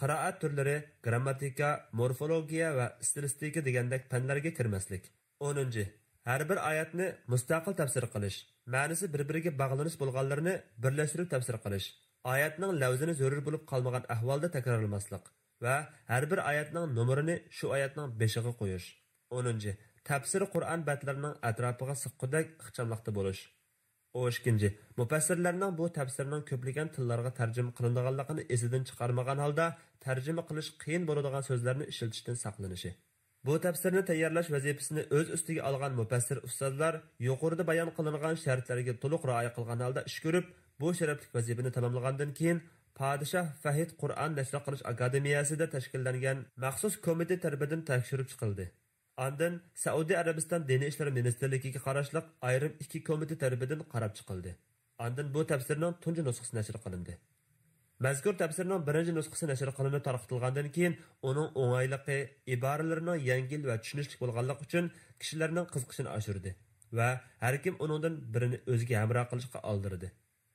قىرائەت تۈرلىرى گرامماتىكا، مورفولوگىيە ۋە ئىستىلىستىكا دېگەندەك پەنلەرگە كىرمەسلىك. ئونىنچى، ھەر بىر ئايەتنى مۇستەقىل تەپسىر قىلىش، مەنىسى بىر-بىرىگە باغلىنىش بولغانلىرىنى بىرلەشتۈرۈپ تەپسىر قىلىش، ئايەتنىڭ لەۋزىنى زۆرۈر بولۇپ قالمىغان ئەھۋالدا تەكرارلىماسلىق، ۋە ھەر بىر ئايەتنىڭ نومۇرىنى شۇ ئايەتنىڭ بېشىغا قويۇش. ئونىنچى، تەپسىرى قۇرئان بەتلىرىنىڭ ئەتراپىغا سىققۇدەك ئىخچاملىقتا بولۇش. ئون ئىككىنچى، مۇپەسسىرلەرنىڭ بۇ تەپسىرنىڭ كۆپلىگەن تىللارغا تەرجىمە قىلىنىدىغانلىقىنى ئېسىدىن چىقارمىغان ھالدا تەرجىمە قىلىش قىيىن بولىدىغان سۆزلەرنى ئىشلىتىشتىن ساقلىنىشى. بۇ تەپسىرنى تەييارلاش ۋەزىپىسىنى ئۆز ئۈستىگە ئالغان مۇپەسسىر ئۇستازلار يۇقىرىدا بايان قىلىنغان شەرتلەرگە تولۇق رىئايە قىلغان ھالدا ئىش كۆرۈپ، بۇ شەرەپلىك ۋەزىپىنى تاماملىغاندىن كېيىن، پادىشاھ فەھد قۇرئان نەشر قىلىش ئاكادېمىيەسىدە تەشكىللەنگەن مەخسۇس كومىتېت تەرىپىدىن تەكشۈرۈپ چىقىلدى. ئاندىن سەئۇدى ئەرەبىستان دىنىي ئىشلار مىنىستىرلىكىگە قاراشلىق ئايرىم ئىككى كومىتېت تەرىپىدىن قاراپ چىقىلدى. ئاندىن بۇ تەپسىرنىڭ تۇنجى نۇسخىسى نەشر قىلىندى. مەزكۇر تەپسىرنىڭ بىرىنچى نۇسخىسى نەشر قىلىنىپ تارقىتىلغاندىن كېيىن، ئۇنىڭ ئوڭايلىقى، ئىبارىلىرىنىڭ يەڭگىل ۋە چۈشىنىشلىك بولغانلىقى ئۈچۈن كىشىلەرنىڭ قىزىقىشىنى ئاشۇردى ۋە ھەركىم ئۇنىڭدىن بىرىنى ئۆزىگە ھەمراھ قىلىشقا ئالدىرىدى.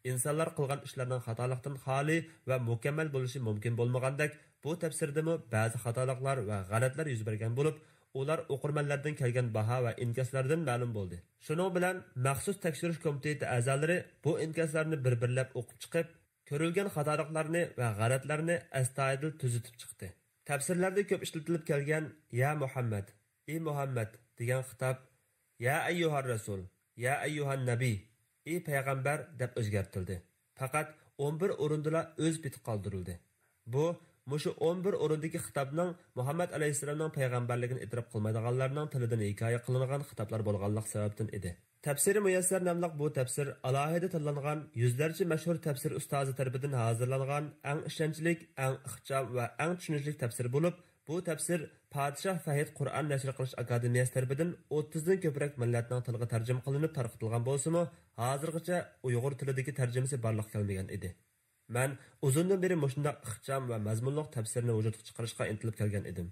ئىنسانلار قىلغان ئىشلارنىڭ خاتالىقتىن خالىي ۋە مۇكەممەل بولۇشى مۇمكىن بولمىغاندەك، بۇ تەپسىردىمۇ بەزى خاتالىقلار ۋە غەلەتلەر يۈز بەرگەن بولۇپ، ئۇلار ئوقۇرمەنلەردىن كەلگەن باھا ۋە ئىنكاسلاردىن مەلۇم بولدى. شۇنىڭ بىلەن مەخسۇس تەكشۈرۈش كومىتېتى ئەزالىرى بۇ ئىنكاسلارنى بىر-بىرلەپ ئوقۇپ چىقىپ، كۆرۈلگەن خاتالىقلارنى ۋە غەلەتلەرنى ئەستايىدىل تۈزىتىپ چىقتى. تەپسىرلەردە كۆپ ئىشلىتىلىپ كەلگەن «يا مۇھەممەد، ئى مۇھەممەد» دېگەن خىتاب «يا ئەييۇھەر رەسۇل، يا ئەييۇھەن نەبىي، ئى پەيغەمبەر» دەپ ئۆزگەرتىلدى. پەقەت ئون بىر ئورۇندىلا ئۆز پېتى قالدۇرۇلدى. بۇ، مۇشۇ ئون بىر ئورۇندىكى خىتابنىڭ مۇھەممەد ئەلەيھىسسالامنىڭ پەيغەمبەرلىكىنى ئېتىراپ قىلمايدىغانلارنىڭ تىلىدىن ھېكايە قىلىنغان خىتابلار بولغانلىقى سەۋەبتىن ئىدى. تەپسىرى مۇيەسسەر ناملىق بۇ تەپسىر ئالاھىدە تاللانغان يۈزلەرچە مەشھۇر تەپسىر ئۇستازى تەرىپىدىن ھازىرلانغان ئەڭ ئىشەنچلىك، ئەڭ ئىخچام ۋە ئەڭ چۈشىنىشلىك تەپسىر بولۇپ، بۇ تەپسىر پادىشاھ فەھد قۇرئان نەشر قىلىش ئاكادېمىيەسى تەرىپىدىن ئوتتۇزدىن كۆپرەك مىللەتنىڭ تىلىغا تەرجىمە قىلىنىپ تارقىتىلغان بولسىمۇ، ھازىرغىچە ئۇيغۇر تىلىدىكى تەرجىمىسى بارلىققا كەلمىگەن ئىدى. مەن ئۇزۇندىن بېرى مۇشۇنداق ئىخچام ۋە مەزمۇنلۇق تەپسىرنى ۋۇجۇدقا چىقىرىشقا ئىنتىلىپ كەلگەن ئىدىم.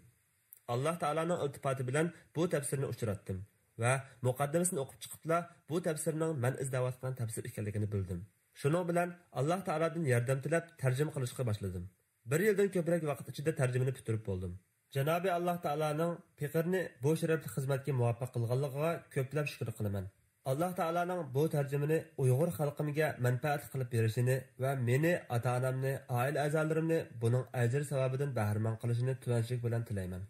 ئاللاھ تائالانىڭ ئىلتىپاتى بىلەن بۇ تەپسىرنى ئۇچراتتىم ۋە مۇقەددىمىسىنى ئوقۇپ چىقىپلا، بۇ تەپسىرنىڭ مەن ئىزدەۋاتقان تەپسىر ئىكەنلىكىنى بىلدىم. شۇنىڭ بىلەن ئاللاھ تائالادىن ياردەم تىلەپ، تەرجىمە قىلىشقا باشلىدىم. بىر يىلدىن كۆپرەك ۋاقىت ئىچىدە تەرجىمىنى پۈتتۈرۈپ بولدۇم. جانابى ئاللاھ تائالانىڭ پېقىرنى بۇ شەرەپلىك خىزمەتكە مۇۋەپپەق قىلغانلىقىغا كۆپلەپ شۈكۈر قىلىمەن. ئاللاھ تائالانىڭ بۇ تەرجىمىنى ئۇيغۇر خەلقىمگە مەنپەئەتلىك قىلىپ بېرىشىنى ۋە مېنى، ئاتا-ئانامنى، ئائىلە ئەزالىرىمنى بۇنىڭ ئەجرى-ساۋابىدىن بەھرىمەن قىلىشىنى تۆۋەنچىلىك بىلەن تىلەيمەن.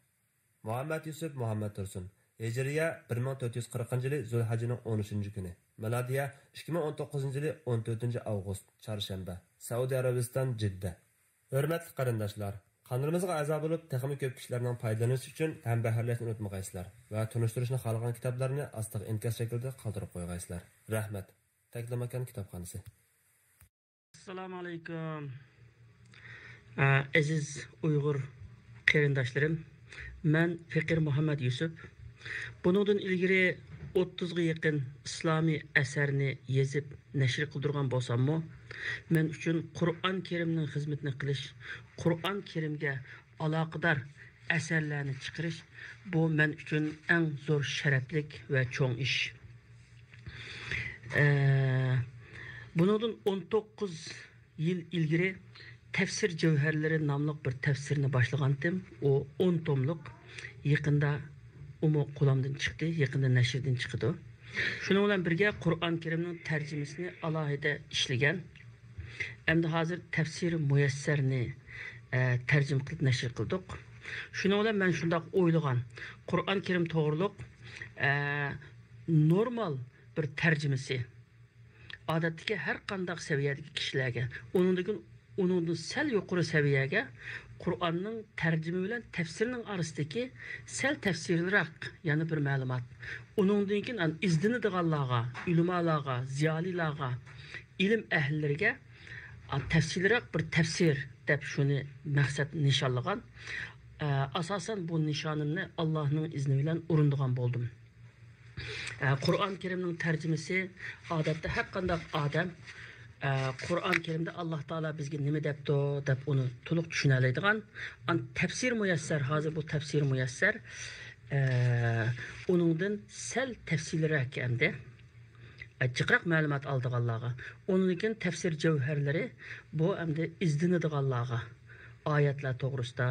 مۇھەممەد يۈسۈپ مۇھەممەد تۇرسۇن. ھىجرىيە بىر مىڭ تۆت يۈز قىرىقىنچى يىلى زۇلھەججىنىڭ ئون ئۈچىنچى كۈنى. مىلادىيە ئىككى مىڭ ئون توققۇزىنچى يىلى ئون تۆتىنچى ئاۋغۇست، چارشەنبە. سەئۇدى ئەرەبىستان، جىددە. ھۆرمەتلىك قېرىنداشلار، قانىلىمىزغا ئەزا بولۇپ، تېخىمۇ كۆپ كىشىلەرنىڭ پايدىلىنىشى ئۈچۈن ھەمبەھىرلەشنى ئۇنتۇمىغايسىلەر ۋە تونۇشتۇرۇشنى خالىغان كىتابلارنى ئاستىغا ئىنكاس شەكلىدە قالدۇرۇپ قويغايسىلەر. رەھمەت. تەكلىماكان كىتابخانىسى. ئەسسالامۇئەلەيكۇم. ئە، ئەزىز ئۇيغۇر قېرىنداشلىرىم، مەن پېقىر مۇھەممەد يۈسۈپ. بۇنىڭدىن ئىلگىرى ئوتتۇزغا يېقىن ئىسلامىي ئەسەرنى يېزىپ نەشر قىلدۇرغان بولساممۇ، مەن ئۈچۈن قۇرئان كەرىمنىڭ خىزمىتىنى قىلىش، قۇرئان كەرىمگە ئالاقىدار ئەسەرلەرنى چىقىرىش، بۇ مەن ئۈچۈن ئەڭ زور شەرەپلىك ۋە چوڭ ئىش. ئە، بۇنىڭدىن ئون توققۇز يىل ئىلگىرى تەپسىر جەۋھەرلىرى ناملىق بىر تەپسىرنى باشلىغانتىم. ئۇ ئون توملۇق. يېقىندا ئۇمۇ قولۇمدىن چىقتى، يېقىندا نەشردىن چىقىدۇ. شۇنىڭ بىلەن بىرگە قۇرئان كەرىمنىڭ تەرجىمىسىنى ئالاھىدە ئىشلىگەن. ئەمدى ھازىر تەپسىرى مۇيەسسەرنى، ئە، تەرجىمە قىلىپ نەشر قىلدۇق. شۇنىڭ بىلەن مەن شۇنداق ئويلىغان، قۇرئان كەرىم توغرۇلۇق، ئە، نورمال بىر تەرجىمىسى. ئادەتتىكى ھەر قانداق سەۋىيەدىكى كىشىلەرگە، ئۇنىڭدىن، ئۇنىڭدىن سەل يۇقىرى سەۋىيەگە قۇرئاننىڭ تەرجىمە بىلەن تەپسىرنىڭ ئارىسىدىكى سەل تەپسىلىيرەك يەنە بىر مەلۇمات. ئۇنىڭدىن كېيىن ئان-، ئىزدىنىدىغانلارغا، ئۆلىمالارغا، زىيالىيلارغا، ئىلىم ئەھلىلىرىگە، ئا، تەپسىلىيرەك بىر تەپسىر دەپ شۇنى مەقسەت نىشانلىغان. ئە، ئاساسەن بۇ نىشانىمنى ئاللاھنىڭ ئىزنى بىلەن ئورۇندىغان بولدۇم. ئە، قۇرئان كەرىمنىڭ تەرجىمىسى ئادەتتە ھەر قانداق ئادەم، ئە، قۇرئان كەرىمدە ئاللاھ تائالا بىزگە نېمە دەپتۇ دەپ ئۇنى تولۇق چۈشىنەلەيدىغان. ئان تەپسىر مۇيەسسەر، ھازىر بۇ تەپسىر مۇيەسسەر، ئە، ئۇنىڭدىن سەل تەپسىلىيرەك ئەمدى. ئە، جىقراق مەلۇمات ئالىدىغانلارغا. ئۇنىڭدىن كېيىن تەپسىر جەۋھەرلىرى، بۇ ئەمدى ئىزدىنىدىغانلارغا. ئايەتلەر توغرىسىدا،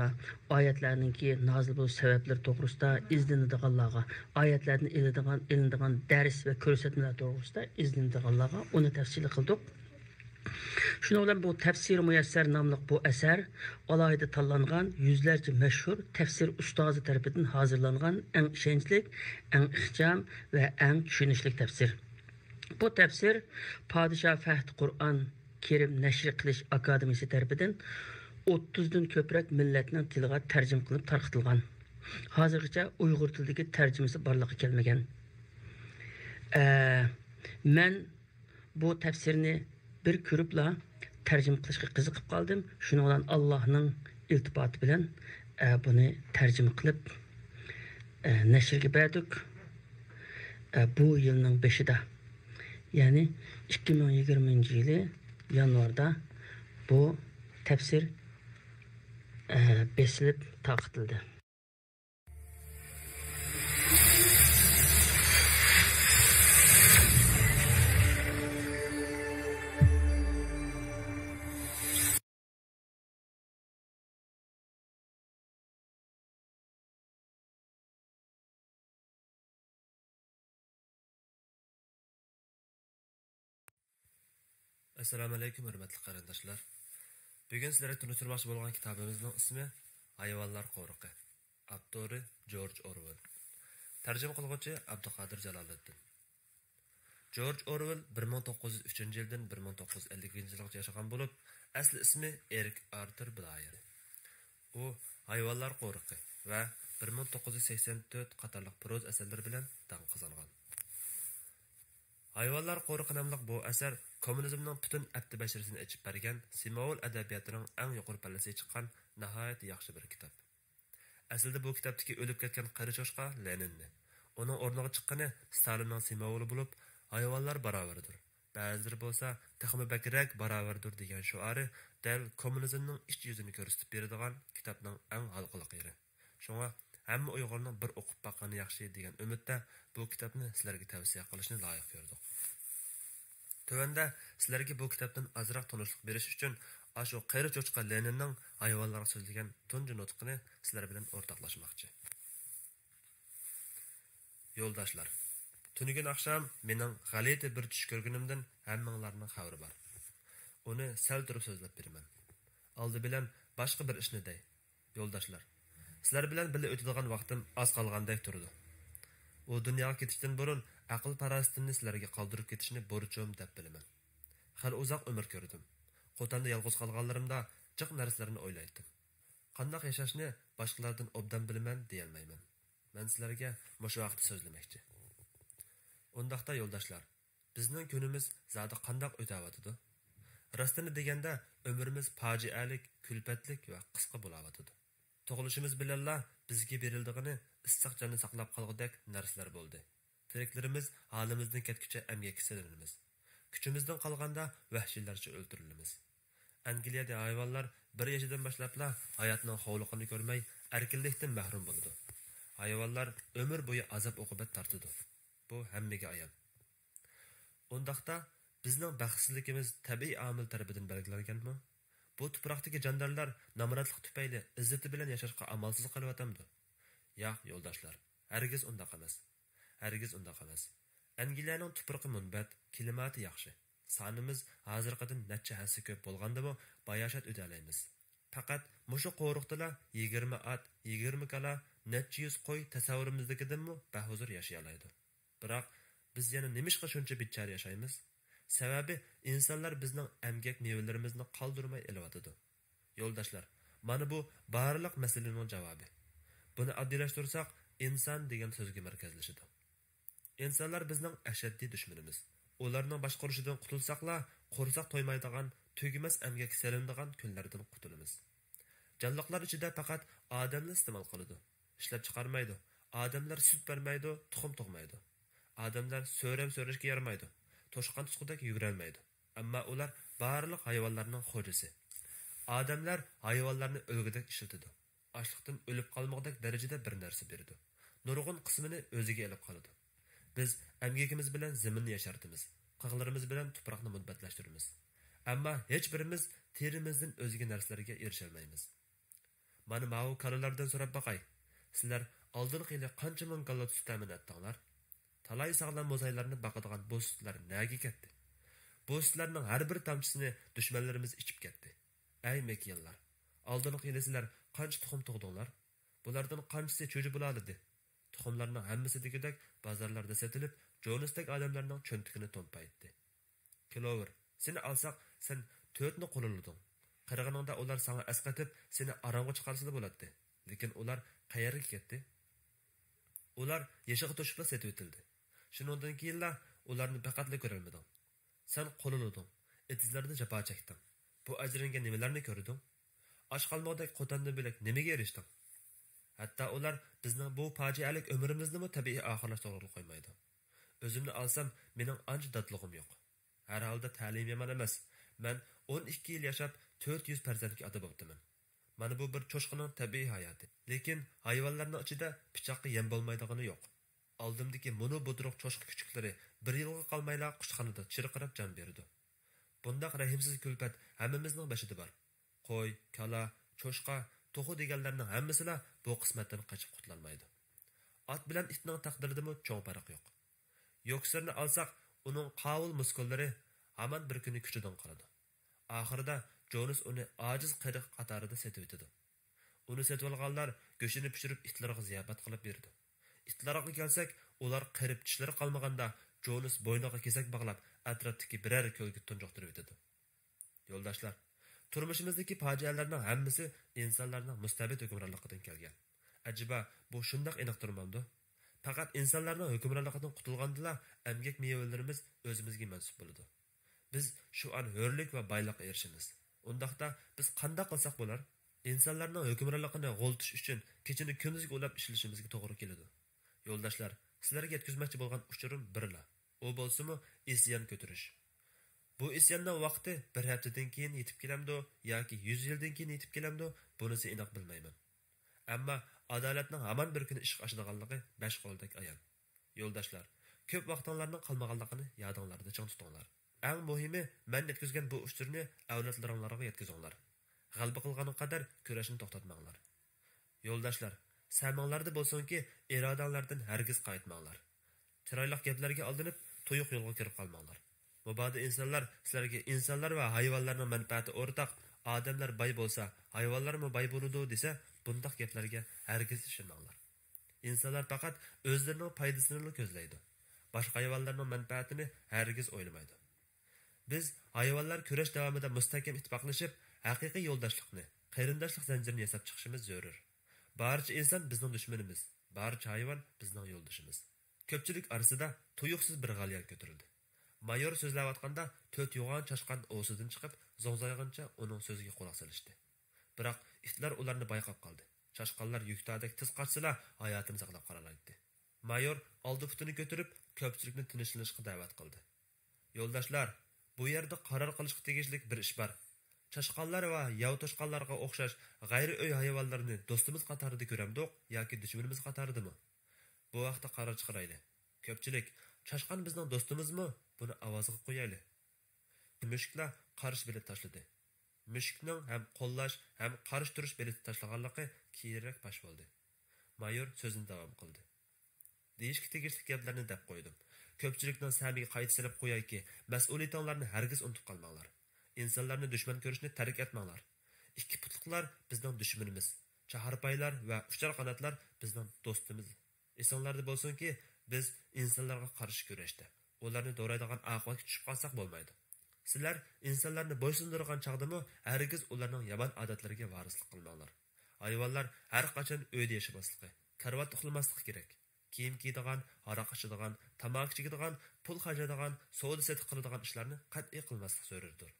ئايەتلەرنىڭكى نازىل بولۇش سەۋەبلىرى توغرىسىدا ئىزدىنىدىغانلارغا، ئايەتلەردىن ئېلىدىغان، ئېلىنىدىغان دەرس ۋە كۆرسەتمىلەر توغرىسىدا ئىزدىنىدىغانلارغا ئۇنى تەپسىلىي قىلدۇق. شۇنىڭ بىلەن بۇ تەپسىرى مۇيەسسەر ناملىق بۇ ئەسەر ئالاھىدە تاللانغان، يۈزلەرچە مەشھۇر تەپسىر ئۇستازى تەرىپىدىن ھازىرلانغان ئەڭ ئىشەنچلىك، ئەڭ ئىخچام ۋە ئەڭ چۈشىنىشلىك تەپسىر. بۇ تەپسىر پادىشاھ فەھد قۇرئان كېرىم نەشر قىلىش ئاكادېمىيىسى تەرىپىدىن ئوتتۇزدىن كۆپرەك مىللەتنىڭ تىلىغا تەرجىمە قىلىپ تارقىتىلغان. ھازىرغىچە ئۇيغۇر تىلىدىكى تەرجىمىسى بارلىققا كەلمىگەن. ئە، مەن بۇ تەپسىرنى بىر كۆرۈپلا تەرجىمە قىلىشقا قىزىقىپ قالدىم. شۇنىڭ بىلەن ئاللاھنىڭ ئىلتىپاتى بىلەن، ئە، بۇنى تەرجىمە قىلىپ، ئە، نەشرگە بەردۇق. ئە، بۇ يىلنىڭ بېشىدا، يەنى ئىككى مىڭ يىگىرمىنچى يىلى يانۋاردا بۇ تەپسىر، ئە، بېسىلىپ تارقىتىلدى. ئەسسالامۇ ئەلەيكۇم، ھۆرمەتلىك قېرىنداشلار. بۈگۈن سىلەرگە تونۇشتۇرماقچى بولغان كىتابىمىزنىڭ ئىسمى ھايۋانلار قورۇقى. ئاپتورى جورج ئورۋېل. تەرجىمە قىلغۇچى ئابدۇقادىر جالالىدىن. جورج ئورۋېل بىر مىڭ توققۇز يۈز ئۈچىنچى يىلدىن بىر مىڭ توققۇز يۈز ئەللىكىنچى يىلغىچە ياشىغان بولۇپ، ئەسلى ئىسمى ئېرىك ئارتۇر بلايېر. ئۇ ھايۋانلار قورۇقى ۋە بىر مىڭ توققۇز يۈز سەكسەن تۆت قاتارلىق پروزا ئەسەرلىرى بىلەن داڭ قازانغان. ھايۋانلار قورۇقى ناملىق بۇ ئەسەر كوممۇنىزمنىڭ پۈتۈن ئەپتى بەشىرىسىنى ئېچىپ بەرگەن سىمۋول ئەدەبىياتىنىڭ ئەڭ يۇقىرى پەللىسىگە چىققان ناھايىتى ياخشى بىر كىتاب. ئەسلىدە بۇ كىتابتىكى ئۆلۈپ كەتكەن قېرى چوشقا لېنىننى، ئۇنىڭ ئورنىغا چىققىنى ستالىننىڭ سىمۋولى بولۇپ، ھايۋانلار باراۋەردۇر، بەزىلىرى بولسا تېخىمۇ بەكرەك باراۋەردۇر دېگەن شوئارى دەل كوممۇنىزمنىڭ ئىچ يۈزىنى كۆرسىتىپ بېرىدىغان كىتابنىڭ ئەڭ ھالقىلىق يېرى. شۇڭا ھەممە ئۇيغۇرنىڭ بىر ئوقۇپ باققىنى ياخشى دېگەن ئۈمىدتە بۇ كىتابنى سىلەرگە تەۋسىيە قىلىشنى لايىق كۆردۇق. تۆۋەندە سىلەرگە بۇ كىتابتىن ئازراق تونۇشلۇق بېرىش ئۈچۈن ئاشۇ قېرى چوچقا لېنىننىڭ ھايۋانلارغا سۆزلىگەن تۇنجى نۇتقىنى سىلەر بىلەن ئورتاقلاشماقچى. يولداشلار، تۈنۈگۈن ئاخشام مېنىڭ غەلىتە بىر چۈش كۆرگىنىمدىن ھەممىڭلارنىڭ خەۋىرى بار. ئۇنى سەل تۇرۇپ سۆزلەپ بېرىمەن. ئالدى بىلەن باشقا بىر ئىشنى دەي. يولداشلار، سىلەر بىلەن بىللە ئۆتىدىغان ۋاقتىم ئاز قالغاندەك تۇرىدۇ. ئۇ دۇنياغا كېتىشتىن بۇرۇن ئەقىل-پاراسىتىمنى سىلەرگە قالدۇرۇپ كېتىشنى بۇرچۇم دەپ بىلىمەن. خېلى ئۇزاق ئۆمۈر كۆردۈم. قوتاندا يالغۇز قالغانلىرىمدا جىق نەرسىلەرنى ئويلايتتىم. قانداق ياشاشنى باشقىلاردىن ئوبدان بىلىمەن دېيەلمەيمەن. مەن سىلەرگە مۇشۇ ھەقتە سۆزلىمەكچى. ئۇنداقتا يولداشلار، بىزنىڭ كۈنىمىز زادى قانداق ئۆتەۋاتىدۇ؟ راستىنى دېگەندە، ئۆمرىمىز پاجىئەلىك، كۈلپەتلىك ۋە قىسقا بولاۋاتىدۇ. تۇغۇلۇشىمىز بىلەنلا بىزگە بېرىلىدىغىنى ئىسسىق جاننى ساقلاپ قالغۇدەك نەرسىلەر بولدى. تىرىكلىرىمىز ھالىمىزدىن كەتكۈچە ئەمگەككە سېلىنىمىز. كۈچىمىزدىن قالغاندا ۋەھشىيلەرچە ئۆلتۈرۈلىمىز. ئەنگلىيەدە ھايۋانلار بىر يېشىدىن باشلاپلا ھاياتنىڭ خورلۇقىنى كۆرمەي، ئەركىنلىكتىن مەھرۇم بولىدۇ. ھايۋانلار ئۆمۈر بويى ئازاب-ئوقۇبەت تارتىدۇ. بۇ ھەممىگە ئايان. ئۇنداقتا، بىزنىڭ بەختسىزلىكىمىز تەبىئىي ئامىل تەرىپىدىن بەلگىلەنگەنمۇ؟ بۇ تۇپراقتىكى جاندارلار نامراتلىق تۈپەيلى ئىززىتى بىلەن ياشاشقا ئامالسىز قېلىۋاتامدۇ؟ ياق، يولداشلار، ھەرگىز ئۇنداق ئەمەس. ھەرگىز ئۇنداق ئەمەس. ئەنگلىيەنىڭ تۇپرىقى مۇنبەت، كىلىماتى ياخشى. سانىمىز ھازىرقىدىن نەچچە ھەسسە كۆپ بولغاندىمۇ باياشات ئۆتەلەيمىز. پەقەت مۇشۇ قورۇقتىلا يىگىرمە ئات، يىگىرمە كالا، نەچچە يۈز قوي تەسەۋۋۇرىمىزدىكىدىنمۇ بەھۇزۇر ياشىيالايدۇ. بىراق، بىز يەنە نېمىشقا شۇنچە بىچارە ياشايمىز؟ سەۋەبى، ئىنسانلار بىزنىڭ ئەمگەك مېۋىلىرىمىزنى قالدۇرماي ئېلىۋاتىدۇ. يولداشلار، مانا بۇ بارلىق مەسىلىنىڭ جاۋابى. بۇنى ئاددىيلاشتۇرساق، ئىنسان دېگەن سۆزگە مەركەزلىشىدۇ. ئىنسانلار بىزنىڭ ئەشەددىي دۈشمىنىمىز. ئۇلارنىڭ باشقۇرۇشىدىن قۇتۇلساقلا، قورساق تويمايدىغان، تۈگىمەس ئەمگەككە سېلىنىدىغان كۈنلەردىن قۇتۇلىمىز. جانلىقلار ئىچىدە پەقەت ئادەملا ئىستېمال قىلىدۇ. ئىشلەپچىقارمايدۇ. ئادەملەر سۈت بەرمەيدۇ، تۇخۇم تۇغمايدۇ. ئادەملەر سۆرەم سۆرەشكە يارىمايدۇ. توشقان تۇتقۇدەك يۈگۈرەلمەيدۇ. ئەمما ئۇلار بارلىق ھايۋانلارنىڭ خوجىسى. ئادەملەر ھايۋانلارنى ئۆلگۈدەك ئىشلىتىدۇ. ئاچلىقتىن ئۆلۈپ قالمىغۇدەك دەرىجىدە بىر نەرسە بېرىدۇ. نۇرغۇن قىسمىنى ئۆزىگە ئېلىپ قالىدۇ. بىز ئەمگىكىمىز بىلەن زېمىننى ياشارتىمىز، قىلىقلىرىمىز بىلەن تۇپراقنى مۇنبەتلەشتۈرىمىز. ئەمما ھېچبىرىمىز تېرىمىزدىن ئۆزگە نەرسىلەرگە ئېرىشەلمەيمىز. مانا ماۋۇ كالىلاردىن سوراپ باقاي. سىلەر ئالدىنقى يىلى قانچە مىڭ كالا سۈت تەمىن ئەتتىڭلار؟ تالاي ساغلام موزايلارنى باقىدىغان بۇ سۈتلەر نەگە كەتتى؟ بۇ سۈتلەرنىڭ ھەر بىر تامچىسىنى دۈشمەنلىرىمىز ئىچىپ كەتتى. ئەي مىكىيانلار! ئالدىنقى يىلى سىلەر قانچە تۇخۇم تۇغدۇڭلار؟ بۇلاردىن قانچىسى چۈجە بولالىدى؟ تۇخۇملارنىڭ ھەممىسى دېگۈدەك بازارلاردا سېتىلىپ، جونستەك ئادەملەرنىڭ چۆنتىكىنى تومپايتتى. كلوۋېر، سېنى ئالساق، سەن تۆتنى قوللىدىڭ. قىرىقىنىڭدا ئۇلار ساڭا ئەسقېتىپ، سېنى ئارامغا چىقارسىلا بولاتتى. لېكىن ئۇلار قەيەرگە كەتتى؟ ئۇلار يېشىغا توشۇپلا سېتىۋېتىلدى. شۇنىڭدىن كېيىنلا ئۇلارنى پەقەتلا كۆرەلمىدىڭ. سەن قوللىدىڭ، ئېتىزلاردا جاپا چەكتىڭ. بۇ ئەجرىڭگە نېمىلەرنى كۆردۈڭ؟ ئاچ قالمىغۇدەك قوتاندىن بۆلەك نېمىگە ئېرىشتىڭ؟ ھەتتا ئۇلار بىزنىڭ بۇ پاجىئەلىك ئۆمرىمىزنىمۇ تەبىئىي ئاخىرلاشتۇرغىلى قويمايدۇ. ئۆزۈمنى ئالسام، مېنىڭ ئانچە دادلىقىم يوق. ھەر ھالدا تەلىيىم يامان ئەمەس. مەن ئون ئىككى يىل ياشاپ، تۆت يۈز پەرزەنتكە ئاتا بوپتىمەن. مانا بۇ بىر چوشقىنىڭ تەبىئىي ھاياتى. لېكىن ھايۋانلارنىڭ ئىچىدە پىچاققا يەم بولمايدىغىنى يوق. ئالدىمدىكى مۇنۇ بۇدرۇق چوشقا كۈچۈكلىرى بىر يىلغا قالمايلا قۇچقاندىن چىرقىراپ جان بېرىدۇ. بۇنداق رەھىمسىز كۈلپەت ھەممىمىزنىڭ بېشىدا بار. قوي، كالا، چوشقا، توخۇ دېگەنلەرنىڭ ھەممىسىلا بۇ قىسمەتتىن قېچىپ قۇتۇلالمايدۇ. ئات بىلەن ئىتنىڭ تەقدىرىدىمۇ چوڭ پەرق يوق. يوكسېرنى ئالساق، ئۇنىڭ قاۋۇل مۇسكۇللىرى ھامان بىر كۈنى كۈچىدىن قالىدۇ. ئاخىرىدا جونس ئۇنى ئاجىز قېرى قاتارىدا سېتىۋېتىدۇ. ئۇنى سېتىۋالغانلار گۆشىنى پىشۇرۇپ ئىتلارغا زىياپەت قىلىپ بېرىدۇ. ئىتلارغا كەلسەك، ئۇلار قېرىپ چىشلىرى قالمىغاندا جونس بوينىغا كېسەك باغلاپ، ئەتراپتىكى بىرەر كۆلگە تۇنجۇقتۇرۇۋېتىدۇ. يولداشلار، تۇرمۇشىمىزدىكى پاجىئەلەرنىڭ ھەممىسى ئىنسانلارنىڭ مۇستەبىت ھۆكۈمرانلىقىدىن كەلگەن. ئەجەبا، بۇ شۇنداق ئېنىق تۇرمامدۇ؟ پەقەت ئىنسانلارنىڭ ھۆكۈمرانلىقىدىن قۇتۇلغاندىلا ئەمگەك مېۋىلىرىمىز ئۆزىمىزگە مەنسۇپ بولىدۇ. بىز شۇئان ھۆرلۈك ۋە بايلىققا ئېرىشىمىز. ئۇنداقتا بىز قانداق قىلساق بولار؟ ئىنسانلارنىڭ ھۆكۈمرانلىقىنى غۇلىتىش ئۈچۈن كېچىنى كۈندۈزگە ئۇلاپ ئىشلىشىمىزگە توغرا كېلىدۇ. يولداشلار، سىلەرگە يەتكۈزمەكچى بولغان ئۇچۇرۇم بىرلا. ئۇ بولسىمۇ ئىسيان كۆتۈرۈش. بۇ ئىسياننىڭ ۋاقتى بىر ھەپتىدىن كېيىن يېتىپ كېلەمدۇ ياكى يۈز يىلدىن كېيىن يېتىپ كېلەمدۇ، بۇنىسى ئېنىق بىلمەيمەن. ئەمما ئادالەتنىڭ ھامان بىر كۈنى ئىشقا ئاشىدىغانلىقى بەش قولدەك ئايان. يولداشلار، كۆپ ۋاقتىڭلارنىڭ قالمىغانلىقىنى يادىڭلاردا چىڭ تۇتۇڭلار. ئەڭ مۇھىمى، مەن يەتكۈزگەن بۇ ئۇچۇرنى ئەۋلادلىرىڭلارغا يەتكۈزۈڭلار. غەلىبە قىلغان قەدەر كۈرەشنى توختاتماڭلار. يولداشلار، سەمىڭلاردا بولسۇنكى، ئىرادەڭلاردىن ھەرگىز قايتماڭلار. چىرايلىق گەپلەرگە ئالدىنىپ، تۇيۇق يولغا كىرىپ قالماڭلار. مۇبادا ئىنسانلار سىلەرگە ئىنسانلار ۋە ھايۋانلارنىڭ مەنپەئەتى ئورتاق، ئادەملەر باي بولسا، ھايۋانلارمۇ باي بولىدۇ دېسە، بۇنداق گەپلەرگە ھەرگىز ئىشەنمەڭلار. ئىنسانلار پەقەت ئۆزلىرىنىڭ پايدىسىنىلا كۆزلەيدۇ. باشقا ھايۋانلارنىڭ مەنپەئەتىنى ھەرگىز ئويلىمايدۇ. بىز ھايۋانلار كۈرەش داۋامىدا مۇستەھكەم ئىتتىپاقلىشىپ، ھەقىقىي يولداشلىقنى، قېرىنداشلىق زەنجىرىنى ياساپ چىقىشىمىز زۆرۈر. بارچە ئىنسان بىزنىڭ دۈشمىنىمىز، بارچە ھايۋان بىزنىڭ يولدىشىمىز. كۆپچىلىك ئارىسىدا تۇيۇقسىز بىر غەليان كۆتۈرۈلدى. مايور سۆزلەۋاتقاندا تۆت يوغان چاشقان ئۇۋىسىدىن چىقىپ، زوڭزايغىنىچە ئۇنىڭ سۆزىگە قۇلاق سېلىشتى. بىراق ئىتلار ئۇلارنى بايقاپ قالدى. چاشقانلار يۈكتادەك تېز قاچسىلا، ھاياتىنى ساقلاپ قالالايتتى. مايور ئالدى پۇتىنى كۆتۈرۈپ، كۆپچىلىكنى تىنچلىنىشقا دەۋەت قىلدى. يولداشلار، بۇ يەردە قارار قىلىشقا تېگىشلىك بىر ئىش بار. چاشقانلار ۋە ياۋا توشقانلارغا ئوخشاش غەيرىي ئۆي ھايۋانلىرىنى دوستىمىز قاتارىدا كۆرەمدۇق ياكى دۈشمىنىمىز قاتارىدىمۇ؟ بۇ ھەقتە قارار چىقىرايلى. كۆپچىلىك، چاشقان بىزنىڭ دوستىمىزمۇ؟ بۇنى ئاۋازغا قويايلى. مۈشۈكلەر قارشى بېلەت تاشلىدى. مۈشۈكنىڭ ھەم قوللاش، ھەم قارشى تۇرۇش بېلىتى تاشلىغانلىقى كېيىنرەك پاش بولدى. مايور سۆزىنى داۋام قىلدى. دېيىشكە تېگىشلىك گەپلەرنى دەپ قويدۇم. كۆپچىلىكنىڭ سەمىگە قايتا سېلىپ قويايكى، مەسئۇلىيىتىڭلارنى ھەرگىز ئۇنتۇپ قالماڭلار. ئىنسانلارنى دۈشمەن كۆرۈشنى تەرك ئەتمەڭلار. ئىككى پۇتلۇقلار بىزنىڭ دۈشمىنىمىز. چاھارپايلار ۋە ئۇچار قاناتلار بىزنىڭ دوستىمىز. ئېسىڭلاردا بولسۇنكى، بىز ئىنسانلارغا قارشى كۈرەشتە، ئۇلارنى دورايدىغان ئاقىۋەتكە چۈشۈپ قالساق بولمايدۇ. سىلەر ئىنسانلارنى بويسۇندۇرىدىغان چاغدىمۇ ھەرگىز ئۇلارنىڭ يامان ئادەتلىرىگە ۋارىسلىق قىلماڭلار. ھايۋانلار ھەر قاچان ئۆيدە ياشىماسلىقى، كارىۋاتتا ئۇخلىماسلىقى كېرەك. كىيىم كىيىدىغان، ھاراق ئىچىدىغان، تاماكا چېكىدىغان، پۇل خەجلەيدىغان، سودا سېتىق قىلىدىغان ئىشلارنى قەتئىي قىلماسلىق زۆرۈردۇر.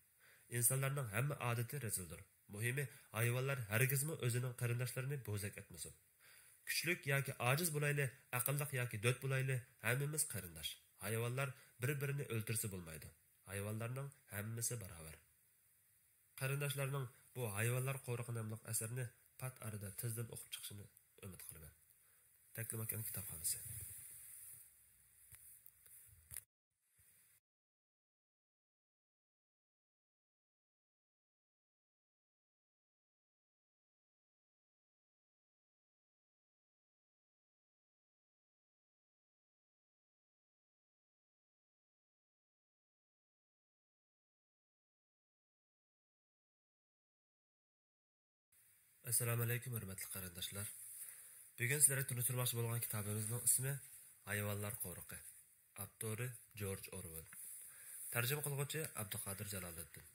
ئىنسانلارنىڭ ھەممە ئادىتى رەزىلدۇر. مۇھىمى، ھايۋانلار ھەرگىزمۇ ئۆزىنىڭ قېرىنداشلىرىنى بوزەك ئەتمىسۇن. كۈچلۈك ياكى ئاجىز بولايلى، ئەقىللىق ياكى دۆت بولايلى، ھەممىمىز قېرىنداش. ھايۋانلار بىر-بىرىنى ئۆلتۈرسە بولمايدۇ. ھايۋانلارنىڭ ھەممىسى باراۋەر. قېرىنداشلارنىڭ بۇ ھايۋانلار قورۇقى ناملىق ئەسەرنى پات ئارىدا تېزدىن ئوقۇپ چىقىشىنى ئۈمىد قىلىمەن. تەكلىماكان كىتابخانىسى. ئەسسالامۇئەلەيكۇم، ھۆرمەتلىك قېرىنداشلار. بۈگۈن سىلەرگە تونۇشتۇرماقچى بولغان كىتابىمىزنىڭ ئىسمى ھايۋانلار قورۇقى. ئاپتورى جورج ئورۋېل. تەرجىمە قىلغۇچى ئابدۇقادىر جالالىدىن.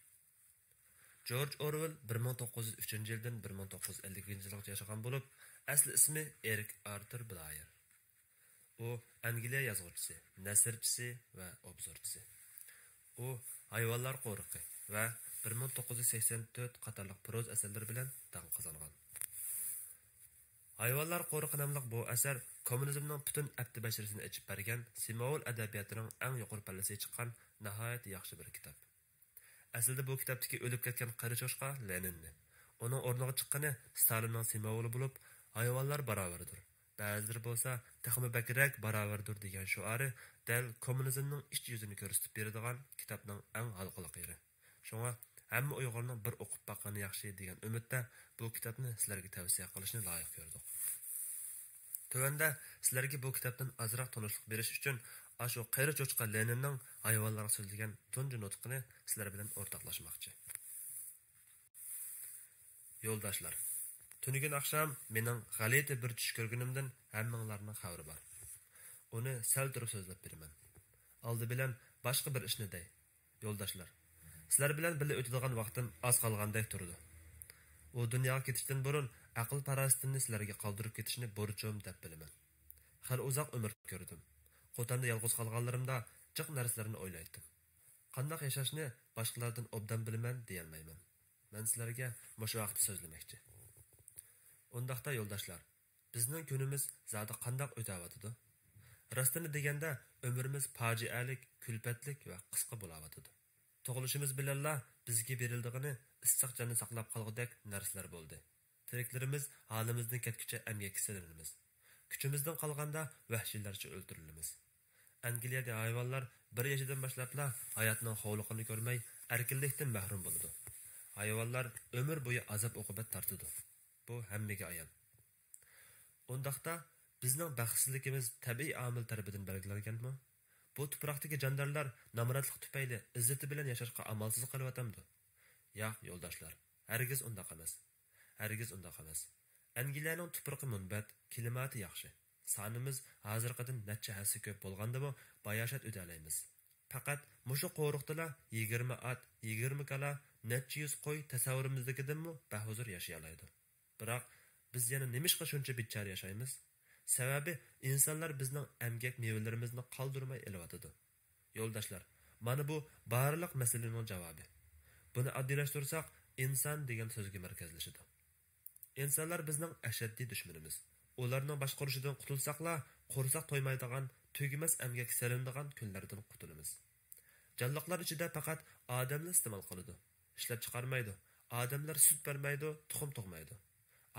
جورج ئورۋېل بىر مىڭ توققۇز يۈز ئۈچىنچى يىلدىن بىر مىڭ توققۇز يۈز ئەللىكىنچى يىلغىچە ياشىغان بولۇپ، ئەسلى ئىسمى ئېرىك ئارتۇر بلايېر. ئۇ ئەنگلىيە يازغۇچىسى، نەسرچىسى ۋە ئوبزورچىسى. ئۇ ھايۋانلار قورۇقى ۋە بىر مىڭ توققۇز يۈز سەكسەن تۆت قاتارلىق پروزا ئەسەرلىرى بىلەن داڭ قازانغان. ھايۋانلار قورۇقى ناملىق بۇ ئەسەر كوممۇنىزمنىڭ پۈتۈن ئەپتى بەشىرىسىنى ئېچىپ بەرگەن سىمۋول ئەدەبىياتىنىڭ ئەڭ يۇقىرى پەللىسىگە چىققان ناھايىتى ياخشى بىر كىتاب. ئەسلىدە بۇ كىتابتىكى ئۆلۈپ كەتكەن قېرى چوشقا لېنىننى، ئۇنىڭ ئورنىغا چىققىنى ستالىننىڭ سىمۋولى بولۇپ، ھايۋانلار باراۋەردۇر، بەزىلىرى بولسا تېخىمۇ بەكرەك باراۋەردۇر دېگەن شوئارى دەل كوممۇنىزمنىڭ ئىچ يۈزىنى كۆرسىتىپ بېرىدىغان كىتابنىڭ ئەڭ ھالقىلىق يېرى. شۇڭا ھەممە ئۇيغۇرنىڭ بىر ئوقۇپ باققىنى ياخشى دېگەن ئۈمىدتە بۇ كىتابنى سىلەرگە تەۋسىيە قىلىشنى لايىق كۆردۇق. تۆۋەندە سىلەرگە بۇ كىتابتىن ئازراق تونۇشلۇق بېرىش ئۈچۈن ئاشۇ قېرى چوشقا لېنىننىڭ ھايۋانلارغا سۆزلىگەن تۇنجى نۇتقىنى سىلەر بىلەن ئورتاقلاشماقچى. يولداشلار، تۈنۈگۈن ئاخشام مېنىڭ غەلىتە بىر چۈش كۆرگىنىمدىن ھەممىڭلارنىڭ خەۋىرى بار. ئۇنى سەل تۇرۇپ سۆزلەپ بېرىمەن. ئالدى بىلەن باشقا بىر ئىشنى دەي. يولداشلار، سىلەر بىلەن بىللە ئۆتىدىغان ۋاقتىم ئاز قالغاندەك تۇرىدۇ. ئۇ دۇنياغا كېتىشتىن بۇرۇن ئەقىل-پاراسىتىمنى سىلەرگە قالدۇرۇپ كېتىشنى بۇرچۇم دەپ بىلىمەن. خېلى ئۇزاق ئۆمۈر كۆردۈم. قوتاندا يالغۇز قالغانلىرىمدا جىق نەرسىلەرنى ئويلايتتىم. قانداق ياشاشنى باشقىلاردىن ئوبدان بىلىمەن دېيەلمەيمەن. مەن سىلەرگە مۇشۇ ھەقتە سۆزلىمەكچى. ئۇنداقتا يولداشلار، بىزنىڭ كۈنىمىز زادى قانداق ئۆتەۋاتىدۇ؟ راستىنى دېگەندە، ئۆمرىمىز پاجىئەلىك، كۈلپەتلىك ۋە قىسقا بولاۋاتىدۇ. تۇغۇلۇشىمىز بىلەنلا بىزگە بېرىلىدىغىنى ئىسسىق جاننى ساقلاپ قالغۇدەك نەرسىلەر بولدى. تىرىكلىرىمىز ھالىمىزدىن كەتكۈچە ئەمگەككە سېلىنىمىز. كۈچىمىزدىن قالغاندا ۋەھشىيلەرچە ئۆلتۈرۈلىمىز. ئەنگلىيەدە ھايۋانلار بىر يېشىدىن باشلاپلا ھاياتنىڭ خورلۇقىنى كۆرمەي، ئەركىنلىكتىن مەھرۇم بولىدۇ. ھايۋانلار ئۆمۈر بويى ئازاب-ئوقۇبەت تارتىدۇ. بۇ ھەممىگە ئايان. ئۇنداقتا، بىزنىڭ بەختسىزلىكىمىز تەبىئىي ئامىل تەرىپىدىن بەلگىلەنگەنمۇ؟ بۇ تۇپراقتىكى جاندارلار نامراتلىق تۈپەيلى ئىززىتى بىلەن ياشاشقا ئامالسىز قېلىۋاتامدۇ؟ ياق، يولداشلار، ھەرگىز ئۇنداق ئەمەس. ھەرگىز ئۇنداق ئەمەس. ئەنگلىيەنىڭ تۇپرىقى مۇنبەت، كىلىماتى ياخشى. سانىمىز ھازىرقىدىن نەچچە ھەسسە كۆپ بولغاندىمۇ باياشات ئۆتەلەيمىز. پەقەت مۇشۇ قورۇقتىلا يىگىرمە ئات، يىگىرمە كالا، نەچچە يۈز قوي تەسەۋۋۇرىمىزدىكىدىنمۇ بەھۇزۇر ياشىيالايدۇ. بىراق، بىز يەنە نېمىشقا شۇنچە بىچارە ياشايمىز؟ سەۋەبى، ئىنسانلار بىزنىڭ ئەمگەك مېۋىلىرىمىزنى قالدۇرماي ئېلىۋاتىدۇ. يولداشلار، مانا بۇ بارلىق مەسىلىنىڭ جاۋابى. بۇنى ئاددىيلاشتۇرساق، ئىنسان دېگەن سۆزگە مەركەزلىشىدۇ. ئىنسانلار بىزنىڭ ئەشەددىي دۈشمىنىمىز. ئۇلارنىڭ باشقۇرۇشىدىن قۇتۇلساقلا، قورساق تويمايدىغان، تۈگىمەس ئەمگەك سېلىنىدىغان كۈنلەردىن قۇتۇلىمىز. جانلىقلار ئىچىدە پەقەت ئادەملا ئىستېمال قىلىدۇ. ئىشلەپچىقارمايدۇ. ئادەملەر سۈت بەرمەيدۇ، تۇخۇم تۇغمايدۇ.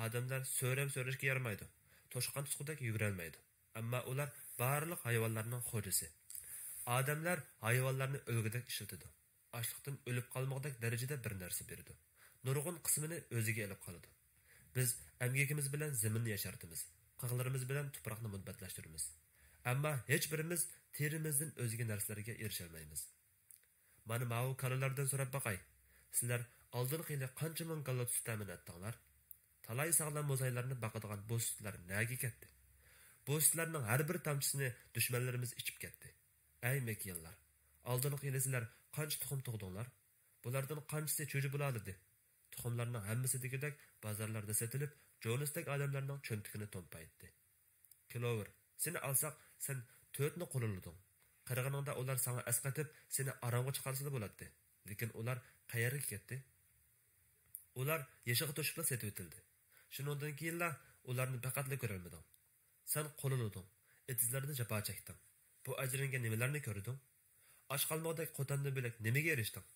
ئادەملەر سۆرەم سۆرەشكە يارىمايدۇ. توشقان تۇتقۇدەك يۈگۈرەلمەيدۇ. ئەمما ئۇلار بارلىق ھايۋانلارنىڭ خوجىسى. ئادەملەر ھايۋانلارنى ئۆلگۈدەك ئىشلىتىدۇ. ئاچلىقتىن ئۆلۈپ قالمىغۇدەك دەرىجىدە بىر نەرسە بېرىدۇ. نۇرغۇن قىسمىنى ئۆزىگە ئېلىپ قالىدۇ. بىز ئەمگىكىمىز بىلەن زېمىننى ياشارتىمىز، قىلىقلىرىمىز بىلەن تۇپراقنى مۇنبەتلەشتۈرىمىز. ئەمما ھېچبىرىمىز تېرىمىزدىن ئۆزگە نەرسىلەرگە ئېرىشەلمەيمىز. مانا ماۋۇ كالىلاردىن سوراپ باقاي. سىلەر ئالدىنقى يىلى قانچە مىڭ كالا سۈت تەمىن ئەتتىڭلار؟ تالاي ساغلام موزايلارنى باقىدىغان بۇ سۈتلەر نەگە كەتتى؟ بۇ سۈتلەرنىڭ ھەر بىر تامچىسىنى دۈشمەنلىرىمىز ئىچىپ كەتتى. ئەي مېكىيانلار! ئالدىنقى يىلى سىلەر قانچە تۇخۇم تۇغدۇڭلار؟ بۇلاردىن قانچىسى چۈجە بولالىدى؟ تۇخۇملارنىڭ ھەممىسى دېگۈدەك بازارلاردا سېتىلىپ، جونستەك ئادەملەرنىڭ چۆنتىكىنى تومپايتتى. كلوۋېر، سېنى ئالساق، سەن تۆتنى قوللىدىڭ. قېرىغىنىڭدا ئۇلار ساڭا ئەسقېتىپ، سېنى ئارامغا چىقارسىلا بولاتتى. لېكىن ئۇلار قەيەرگە كەتتى؟ ئۇلار يېشىغا توشۇپلا سېتىۋېتىلدى. شۇنىڭدىن كېيىنلا ئۇلارنى پەقەتلا كۆرەلمىدىڭ. سەن قوللىدىڭ، ئېتىزلاردا جاپا چەكتىڭ. بۇ ئەجرىڭگە نېمىلەرنى كۆردۈڭ؟ ئاچ قالمىغۇدەك قوتاندىن بۆلەك نېمىگە ئېرىشتىڭ؟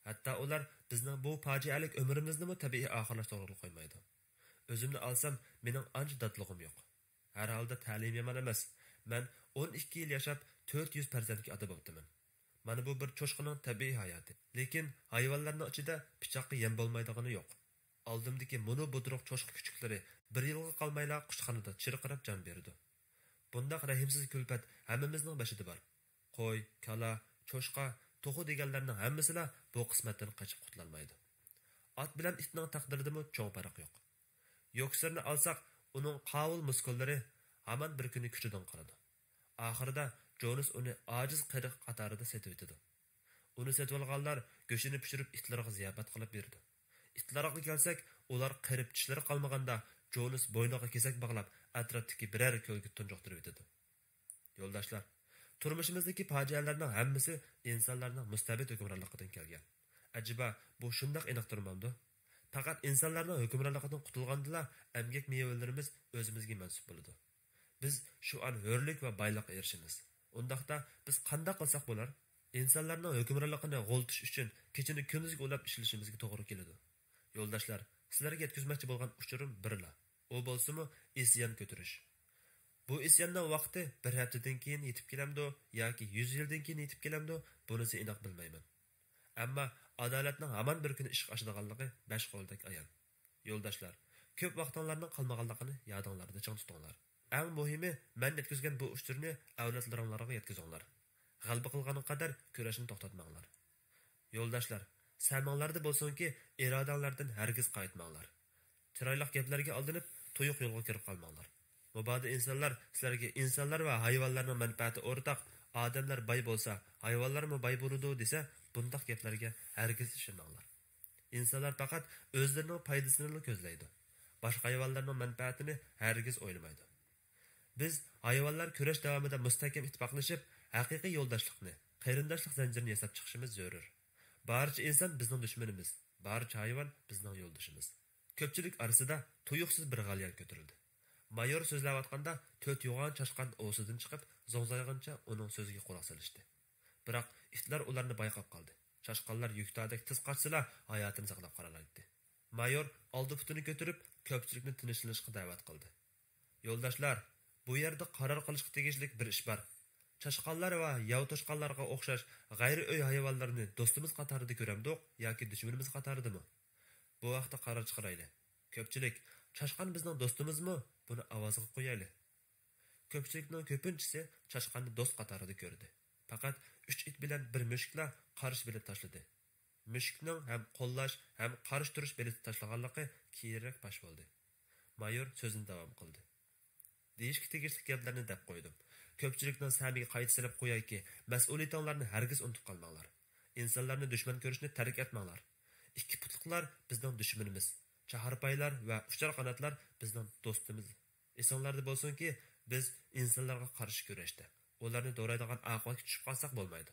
ھەتتا ئۇلار بىزنىڭ بۇ پاجىئەلىك ئۆمرىمىزنىمۇ تەبىئىي ئاخىرلاشتۇرغىلى قويمايدۇ. ئۆزۈمنى ئالسام، مېنىڭ ئانچە داتلىقىم يوق. ھەر ھالدا تەلىيىم يامان ئەمەس. مەن ئون ئىككى يىل ياشاپ، تۆت يۈز پەرزەنتكە ئاتا بوپتىمەن. مانا بۇ بىر چوشقىنىڭ تەبىئىي ھاياتى. لېكىن ھايۋانلارنىڭ ئىچىدە پىچاققا يەم بولمايدىغىنى يوق. ئالدىمدىكى مۇنۇ بۇدرۇق چوشقا كۈچۈكلىرى بىر يىلغا قالمايلا قۇشخانىدا چىرقىراپ جان بېرىدۇ. بۇنداق رەھىمسىز كۈلپەت ھەممىمىزنىڭ بېشىدا بار. قوي، كالا، چوشقا، توخۇ دېگەنلەرنىڭ ھەممىسىلا بۇ قىسمەتتىن قېچىپ قۇتۇلالمايدۇ. ئات بىلەن ئىتنىڭ تەقدىرىدىمۇ چوڭ پەرق يوق. يوكسېرنى ئالساق، ئۇنىڭ قاۋۇل مۇسكۇللىرى ھامان بىر كۈنى كۈچىدىن قالىدۇ. ئاخىرىدا جونس ئۇنى ئاجىز قېرى قاتارىدا سېتىۋېتىدۇ. ئۇنى سېتىۋالغانلار گۆشىنى پىشۇرۇپ ئىتلارغا زىياپەت قىلىپ بېرىدۇ. ئىتلارغا كەلسەك، ئۇلار قېرىپ چىشلىرى قالمىغاندا، جونس بوينىغا كېسەك باغلاپ، ئەتراپتىكى بىرەر كۆلگە تۇنجۇقتۇرۇۋېتىدۇ. يولداشلار، تۇرمۇشىمىزدىكى پاجىئەلەرنىڭ ھەممىسى ئىنسانلارنىڭ مۇستەبىت ھۆكۈمرانلىقىدىن كەلگەن. ئەجەبا، بۇ شۇنداق ئېنىق تۇرمامدۇ؟ پەقەت ئىنسانلارنىڭ ھۆكۈمرانلىقىدىن قۇتۇلغاندىلا، ئەمگەك مېۋىلىرىمىز ئۆزىمىزگە مەنسۇپ بولىدۇ. بىز شۇ ئان ھۆرلۈك ۋە بايلىققا ئېرىشىمىز. ئۇنداقتا بىز قانداق قىلساق بولار؟ ئىنسانلارنىڭ ھۆكۈمرانلىقىنى غۇلىتىش ئۈچۈن كېچىنى كۈندۈزگە ئۇلاپ ئىشلىشىمىزگە توغرا كېلىدۇ. يولداشلار، سىلەرگە يەتكۈزمەكچى بولغان ئۇچۇرۇم بىرلا. ئۇ بولسىمۇ ئىسيان كۆتۈرۈش. بۇ ئىسياننىڭ ۋاقتى بىر ھەپتىدىن كېيىن يېتىپ كېلەمدۇ ياكى يۈز يىلدىن كېيىن يېتىپ كېلەمدۇ، بۇنىسى ئېنىق بىلمەيمەن. ئەمما ئادالەتنىڭ ھامان بىر كۈنى ئىشقا ئاشىدىغانلىقى بەش قولدەك ئايان. يولداشلار، كۆپ ۋاقتىڭلارنىڭ قالمىغانلىقىنى يادىڭلاردا چىڭ تۇتۇڭلار. ئەڭ مۇھىمى، مەن يەتكۈزگەن بۇ ئۇچۇرنى ئەۋلادلىرىڭلارغا يەتكۈزۈڭلار. غەلىبە قىلغانغا قەدەر كۈرەشنى توختاتماڭلار. يولداشلار، سەمىڭلاردا بولسۇنكى، ئىرادەڭلاردىن ھەرگىز قايتماڭلار. چىرايلىق گەپلەرگە ئالدىنىپ، تۇيۇق يولغا كىرىپ قالماڭلار. مۇبادا ئىنسانلار سىلەرگە ئىنسانلار ۋە ھايۋانلارنىڭ مەنپەئەتى ئورتاق، ئادەملەر باي بولسا، ھايۋانلارمۇ باي بولىدۇ دېسە، بۇنداق گەپلەرگە ھەرگىز ئىشىنمەڭلار. ئىنسانلار پەقەت ئۆزلىرىنىڭ پايدىسىنىلا كۆزلەيدۇ. باشقا ھايۋانلارنىڭ مەنپەئەتىنى ھەرگىز ئويلىمايدۇ. بىز ھايۋانلار كۈرەش داۋامىدا مۇستەھكەم ئىتتىپاقلىشىپ، ھەقىقىي يولداشلىقنى، قېرىنداشلىق زەنجىرىنى ياساپ چىقىشىمىز زۆرۈر. بارچە ئىنسان بىزنىڭ دۈشمىنىمىز، بارچە ھايۋان بىزنىڭ يولدىشىمىز. كۆپچىلىك ئارىسىدا تۇيۇقسىز بىر غەليان كۆتۈرۈلدى. مايور سۆزلەۋاتقاندا، تۆت يوغان چاشقان ئوۋسىدىن چىقىپ، زوڭزايغىنىچە ئۇنىڭ سۆزىگە قۇلاق سېلىشتى. بىراق، ئىتلار ئۇلارنى بايقاپ قالدى. چاشقانلار يۈكتادەك تېز قاچسىلا، ھاياتىنى ساقلاپ قالالايتتى. مايور ئالدى پۇتىنى كۆتۈرۈپ، كۆپچىلىكنى تىنچلىنىشقا دەۋەت قىلدى. يولداشلار، بۇ يەردە قارار قىلىشقا تېگىشلىك بىر ئىش بار. چاشقانلار ۋە ياۋا توشقانلارغا ئوخشاش غەيرىي ئۆي ھايۋانلىرىنى دوستىمىز قاتارىدا كۆرەمدۇق ياكى دۈشمىنىمىز قاتارىدىمۇ؟ بۇ ھەقتە قارار چىقىرايلى. كۆپچىلىك، چاشقان بىزنىڭ دوستىمىزمۇ؟ بۇنى ئاۋازغا قويايلى. كۆپچىلىكنىڭ كۆپىنچىسى چاشقاننى دوست قاتارىدا كۆردى. پەقەت ئۈچ ئىت بىلەن بىر مۈشۈكلا قارشى بېلەت تاشلىدى. مۈشۈكنىڭ ھەم قوللاش، ھەم قارشى تۇرۇش بېلىتى تاشلىغانلىقى كېيىنرەك پاش بولدى. مايور سۆزىنى داۋام قىلدى. دېيىشكە تېگىشلىك گەپلەرنى دەپ قويدۇم. كۆپچىلىكنىڭ سەمىگە قايتا سېلىپ قويايكى، مەسئۇلىيىتىڭلارنى ھەرگىز ئۇنتۇپ قالماڭلار. ئىنسانلارنى دۈشمەن كۆرۈشنى تەرك ئەتمەڭلار. ئىككى پۇتلۇقلار بىزنىڭ دۈشمىنىمىز. چاھارپايلار ۋە ئۇچار قاناتلار بىزنىڭ دوستىمىز. ئېسىڭلاردا بولسۇنكى، بىز ئىنسانلارغا قارشى كۈرەشتە، ئۇلارنى دورايدىغان ئاقىۋەتكە چۈشۈپ قالساق بولمايدۇ.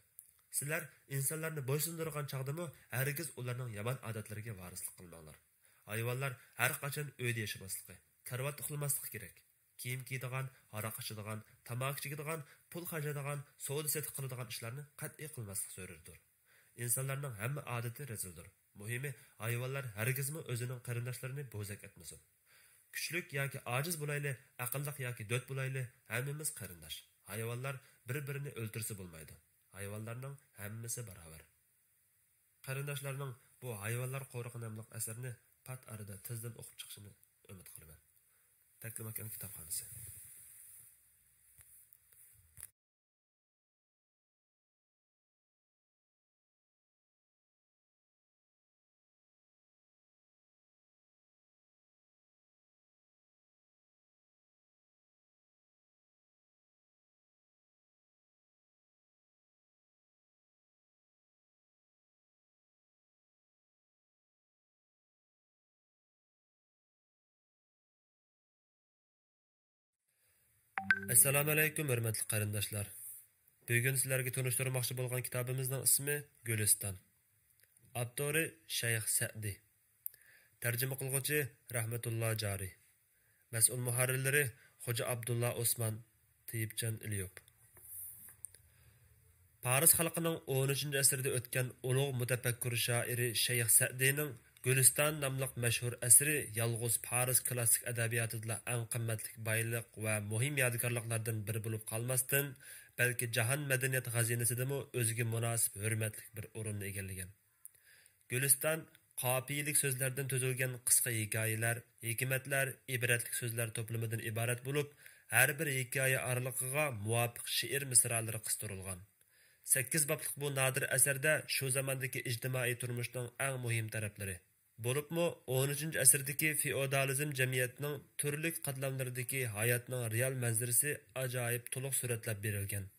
سىلەر ئىنسانلارنى بويسۇندۇرىدىغان چاغدىمۇ ھەرگىز ئۇلارنىڭ يامان ئادەتلىرىگە ۋارىسلىق قىلماڭلار. ھايۋانلار ھەر قاچان ئۆيدە ياشىماسلىقى، كارىۋاتتا ئۇخلىماسلىقى كېرەك. كىيىم كىيىدىغان، ھاراق ئىچىدىغان، تاماكا چېكىدىغان، پۇل خەجلەيدىغان، سودا سېتىق قىلىدىغان ئىشلارنى قەتئىي قىلماسلىق زۆرۈردۇر. ئىنسانلارنىڭ ھەممە ئادىتى رەزىلدۇر. مۇھىمى، ھايۋانلار ھەرگىزمۇ ئۆزىنىڭ قېرىنداشلىرىنى بوزەك ئەتمىسۇن. كۈچلۈك ياكى ئاجىز بولايلى، ئەقىللىق ياكى دۆت بولايلى، ھەممىمىز قېرىنداش. ھايۋانلار بىر-بىرىنى ئۆلتۈرسە بولمايدۇ. ھايۋانلارنىڭ ھەممىسى باراۋەر. قېرىنداشلارنىڭ بۇ ھايۋانلار قورۇقى ناملىق ئەسەرنى پات ئارىدا تېزدىن ئوقۇپ چىقىشىنى ئۈمىد قىلىمەن. تەكلىماكان كىتابخانىسى. ئەسسالامۇئەلەيكۇم، ھۆرمەتلىك قېرىنداشلار! بۈگۈن سىلەرگە تونۇشتۇرماقچى بولغان كىتابىمىزنىڭ ئىسمى گۈلىستان. ئاپتورى شەيخ سەئدى. تەرجىمە قىلغۇچى رەھمەتۇللا جارى. مەسئۇل مۇھەررىرلىرى خوجا ئابدۇللا ئوسمان، تېيىپجان ئېلىيوف. پارس خەلقىنىڭ ئون ئۈچىنچى ئەسىردە ئۆتكەن ئۇلۇغ مۇتەپەككۇر شائىرى شەيخ سەئدىنىڭ گۈلىستان ناملىق مەشھۇر ئەسىرى يالغۇز پارس كلاسسىك ئەدەبىياتىدىلا ئەڭ قىممەتلىك بايلىق ۋە مۇھىم يادىكارلىقلاردىن بىرى بولۇپ قالماستىن، بەلكى جاھان مەدەنىيەت خەزىنىسىدىمۇ ئۆزىگە مۇناسىپ ھۆرمەتلىك بىر ئورۇننى ئىگىلىگەن. گۈلىستان قاپىيىلىك سۆزلەردىن تۈزۈلگەن قىسقا ھېكايىلەر، ھېكمەتلەر، ئىبرەتلىك سۆزلەر توپلىمىدىن ئىبارەت بولۇپ، ھەر بىر ھېكايە ئارىلىقىغا مۇۋاپىق شېئىر مىسرالىرى قىستۇرۇلغان. سەككىز بابلىق بۇ نادىر ئەسەردە شۇ زاماندىكى ئىجتىمائىي تۇرمۇشنىڭ ئەڭ مۇھىم تەرەپلىرى، بولۇپمۇ ئون ئۈچىنچى ئەسىردىكى فېئودالىزم جەمئىيەتنىڭ تۈرلۈك قاتلاملىرىدىكى ھاياتنىڭ رېئال مەنزىرىسى ئاجايىپ تولۇق سۈرەتلەپ بېرىلگەن.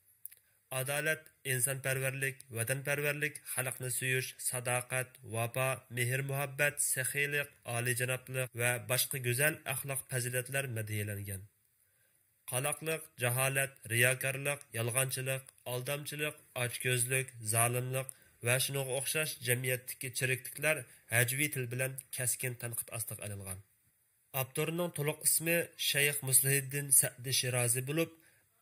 ئادالەت، ئىنسانپەرۋەرلىك، ۋەتەنپەرۋەرلىك، خەلقنى سۆيۈش، ساداقەت، ۋاپا، مېھىر-مۇھەببەت، سېخىيلىق، ئالىيجانابلىق ۋە باشقا گۈزەل ئەخلاق پەزىلەتلەر مەدھىيەلەنگەن. قالاقلىق، جاھالەت، رىياكارلىق، يالغانچىلىق، ئالدامچىلىق، ئاچكۆزلۈك، زالىملىق ۋە شۇنىڭغا ئوخشاش جەمئىيەتتىكى چىرىكلىكلەر ھەجۋىي تىل بىلەن كەسكىن تەنقىد ئاستىغا ئېلىنغان. ئاپتورنىڭ تولۇق ئىسمى شەيخ مۇسلىھىددىن سەئدى شىرازى بولۇپ،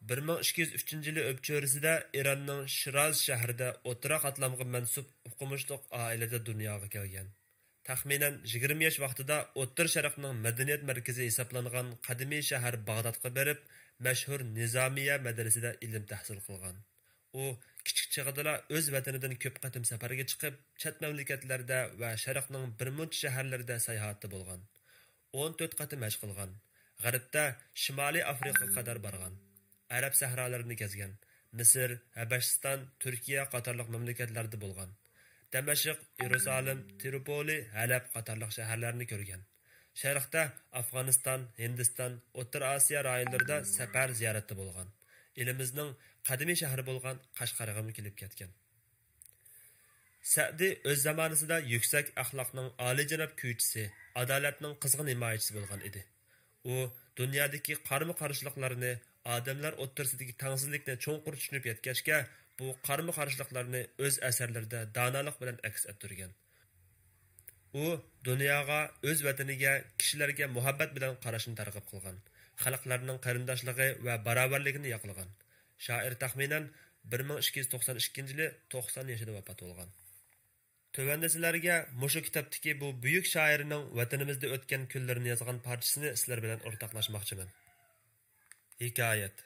بىر مىڭ ئىككى يۈز ئۈچىنچى يىلى ئۆپچۆرىسىدە ئىراننىڭ شىراز شەھىرىدە ئوتتۇرا قاتلامغا مەنسۇپ ئوقۇمۇشلۇق ئائىلىدە دۇنياغا كەلگەن. تەخمىنەن يىگىرمە ياش ۋاقتىدا ئوتتۇرا شەرقنىڭ مەدەنىيەت مەركىزى ھېسابلانغان قەدىمىي شەھەر باغدادقا بېرىپ، مەشھۇر نىزامىيە مەدرىسىدە ئىلىم تەھسىل قىلغان. ئۇ كىچىك چېغىدىلا ئۆز ۋەتىنىدىن كۆپ قېتىم سەپەرگە چىقىپ، چەت مەملىكەتلەردە ۋە شەرقنىڭ بىرمۇنچە شەھەرلىرىدە ساياھەتتە بولغان. ئون تۆت قېتىم ھەج قىلغان. غەربتە شىمالىي ئافرىقىغا قەدەر بارغان. ئەرەب سەھرالىرىنى كەزگەن. مىسىر، ھەبەشىستان، تۈركىيە قاتارلىق مەملىكەتلەردە بولغان. دەمەشق، يېرۇسالىم، تىرۇپولى، ھەلەب قاتارلىق شەھەرلەرنى كۆرگەن. شەرقتە ئافغانىستان، ھىندىستان، ئوتتۇرا ئاسىيا رايونلىرىدا سەپەر زىيارەتتە بولغان. ئېلىمىزنىڭ قەدىمىي شەھىرى بولغان قەشقەرگىمۇ كېلىپ كەتكەن. سەئدى ئۆز زامانىسىدا يۈكسەك ئەخلاقنىڭ ئالىيجاناب كۈيچىسى، ئادالەتنىڭ قىزغىن ھىمايىچىسى بولغان ئىدى. ئۇ دۇنيادىكى قارىمۇ قارشىلىقلارنى، ئادەملەر ئوتتۇرىسىدىكى تەڭسىزلىكنى چوڭقۇر چۈشىنىپ يەتكەچكە، بۇ قارىمۇ قارشىلىقلارنى ئۆز ئەسەرلىرىدە دانالىق بىلەن ئەكس ئەتتۈرگەن. ئۇ دۇنياغا، ئۆز ۋەتىنىگە، كىشىلەرگە مۇھەببەت بىلەن قاراشنى تەرغىب قىلغان، خەلقلەرنىڭ قېرىنداشلىقى ۋە باراۋەرلىكىنى ياقلىغان. شائىر تەخمىنەن بىر مىڭ ئىككى يۈز توقسان ئىككىنچى يىلى توقسان يېشىدا ۋاپات بولغان. تۆۋەندە سىلەرگە مۇشۇ كىتابتىكى بۇ بۈيۈك شائىرنىڭ ۋەتىنىمىزدە ئۆتكەن كۈنلىرىنى يازغان پارچىسىنى سىلەر بىلەن ئورتاقلاشماقچىمەن. ھېكايەت.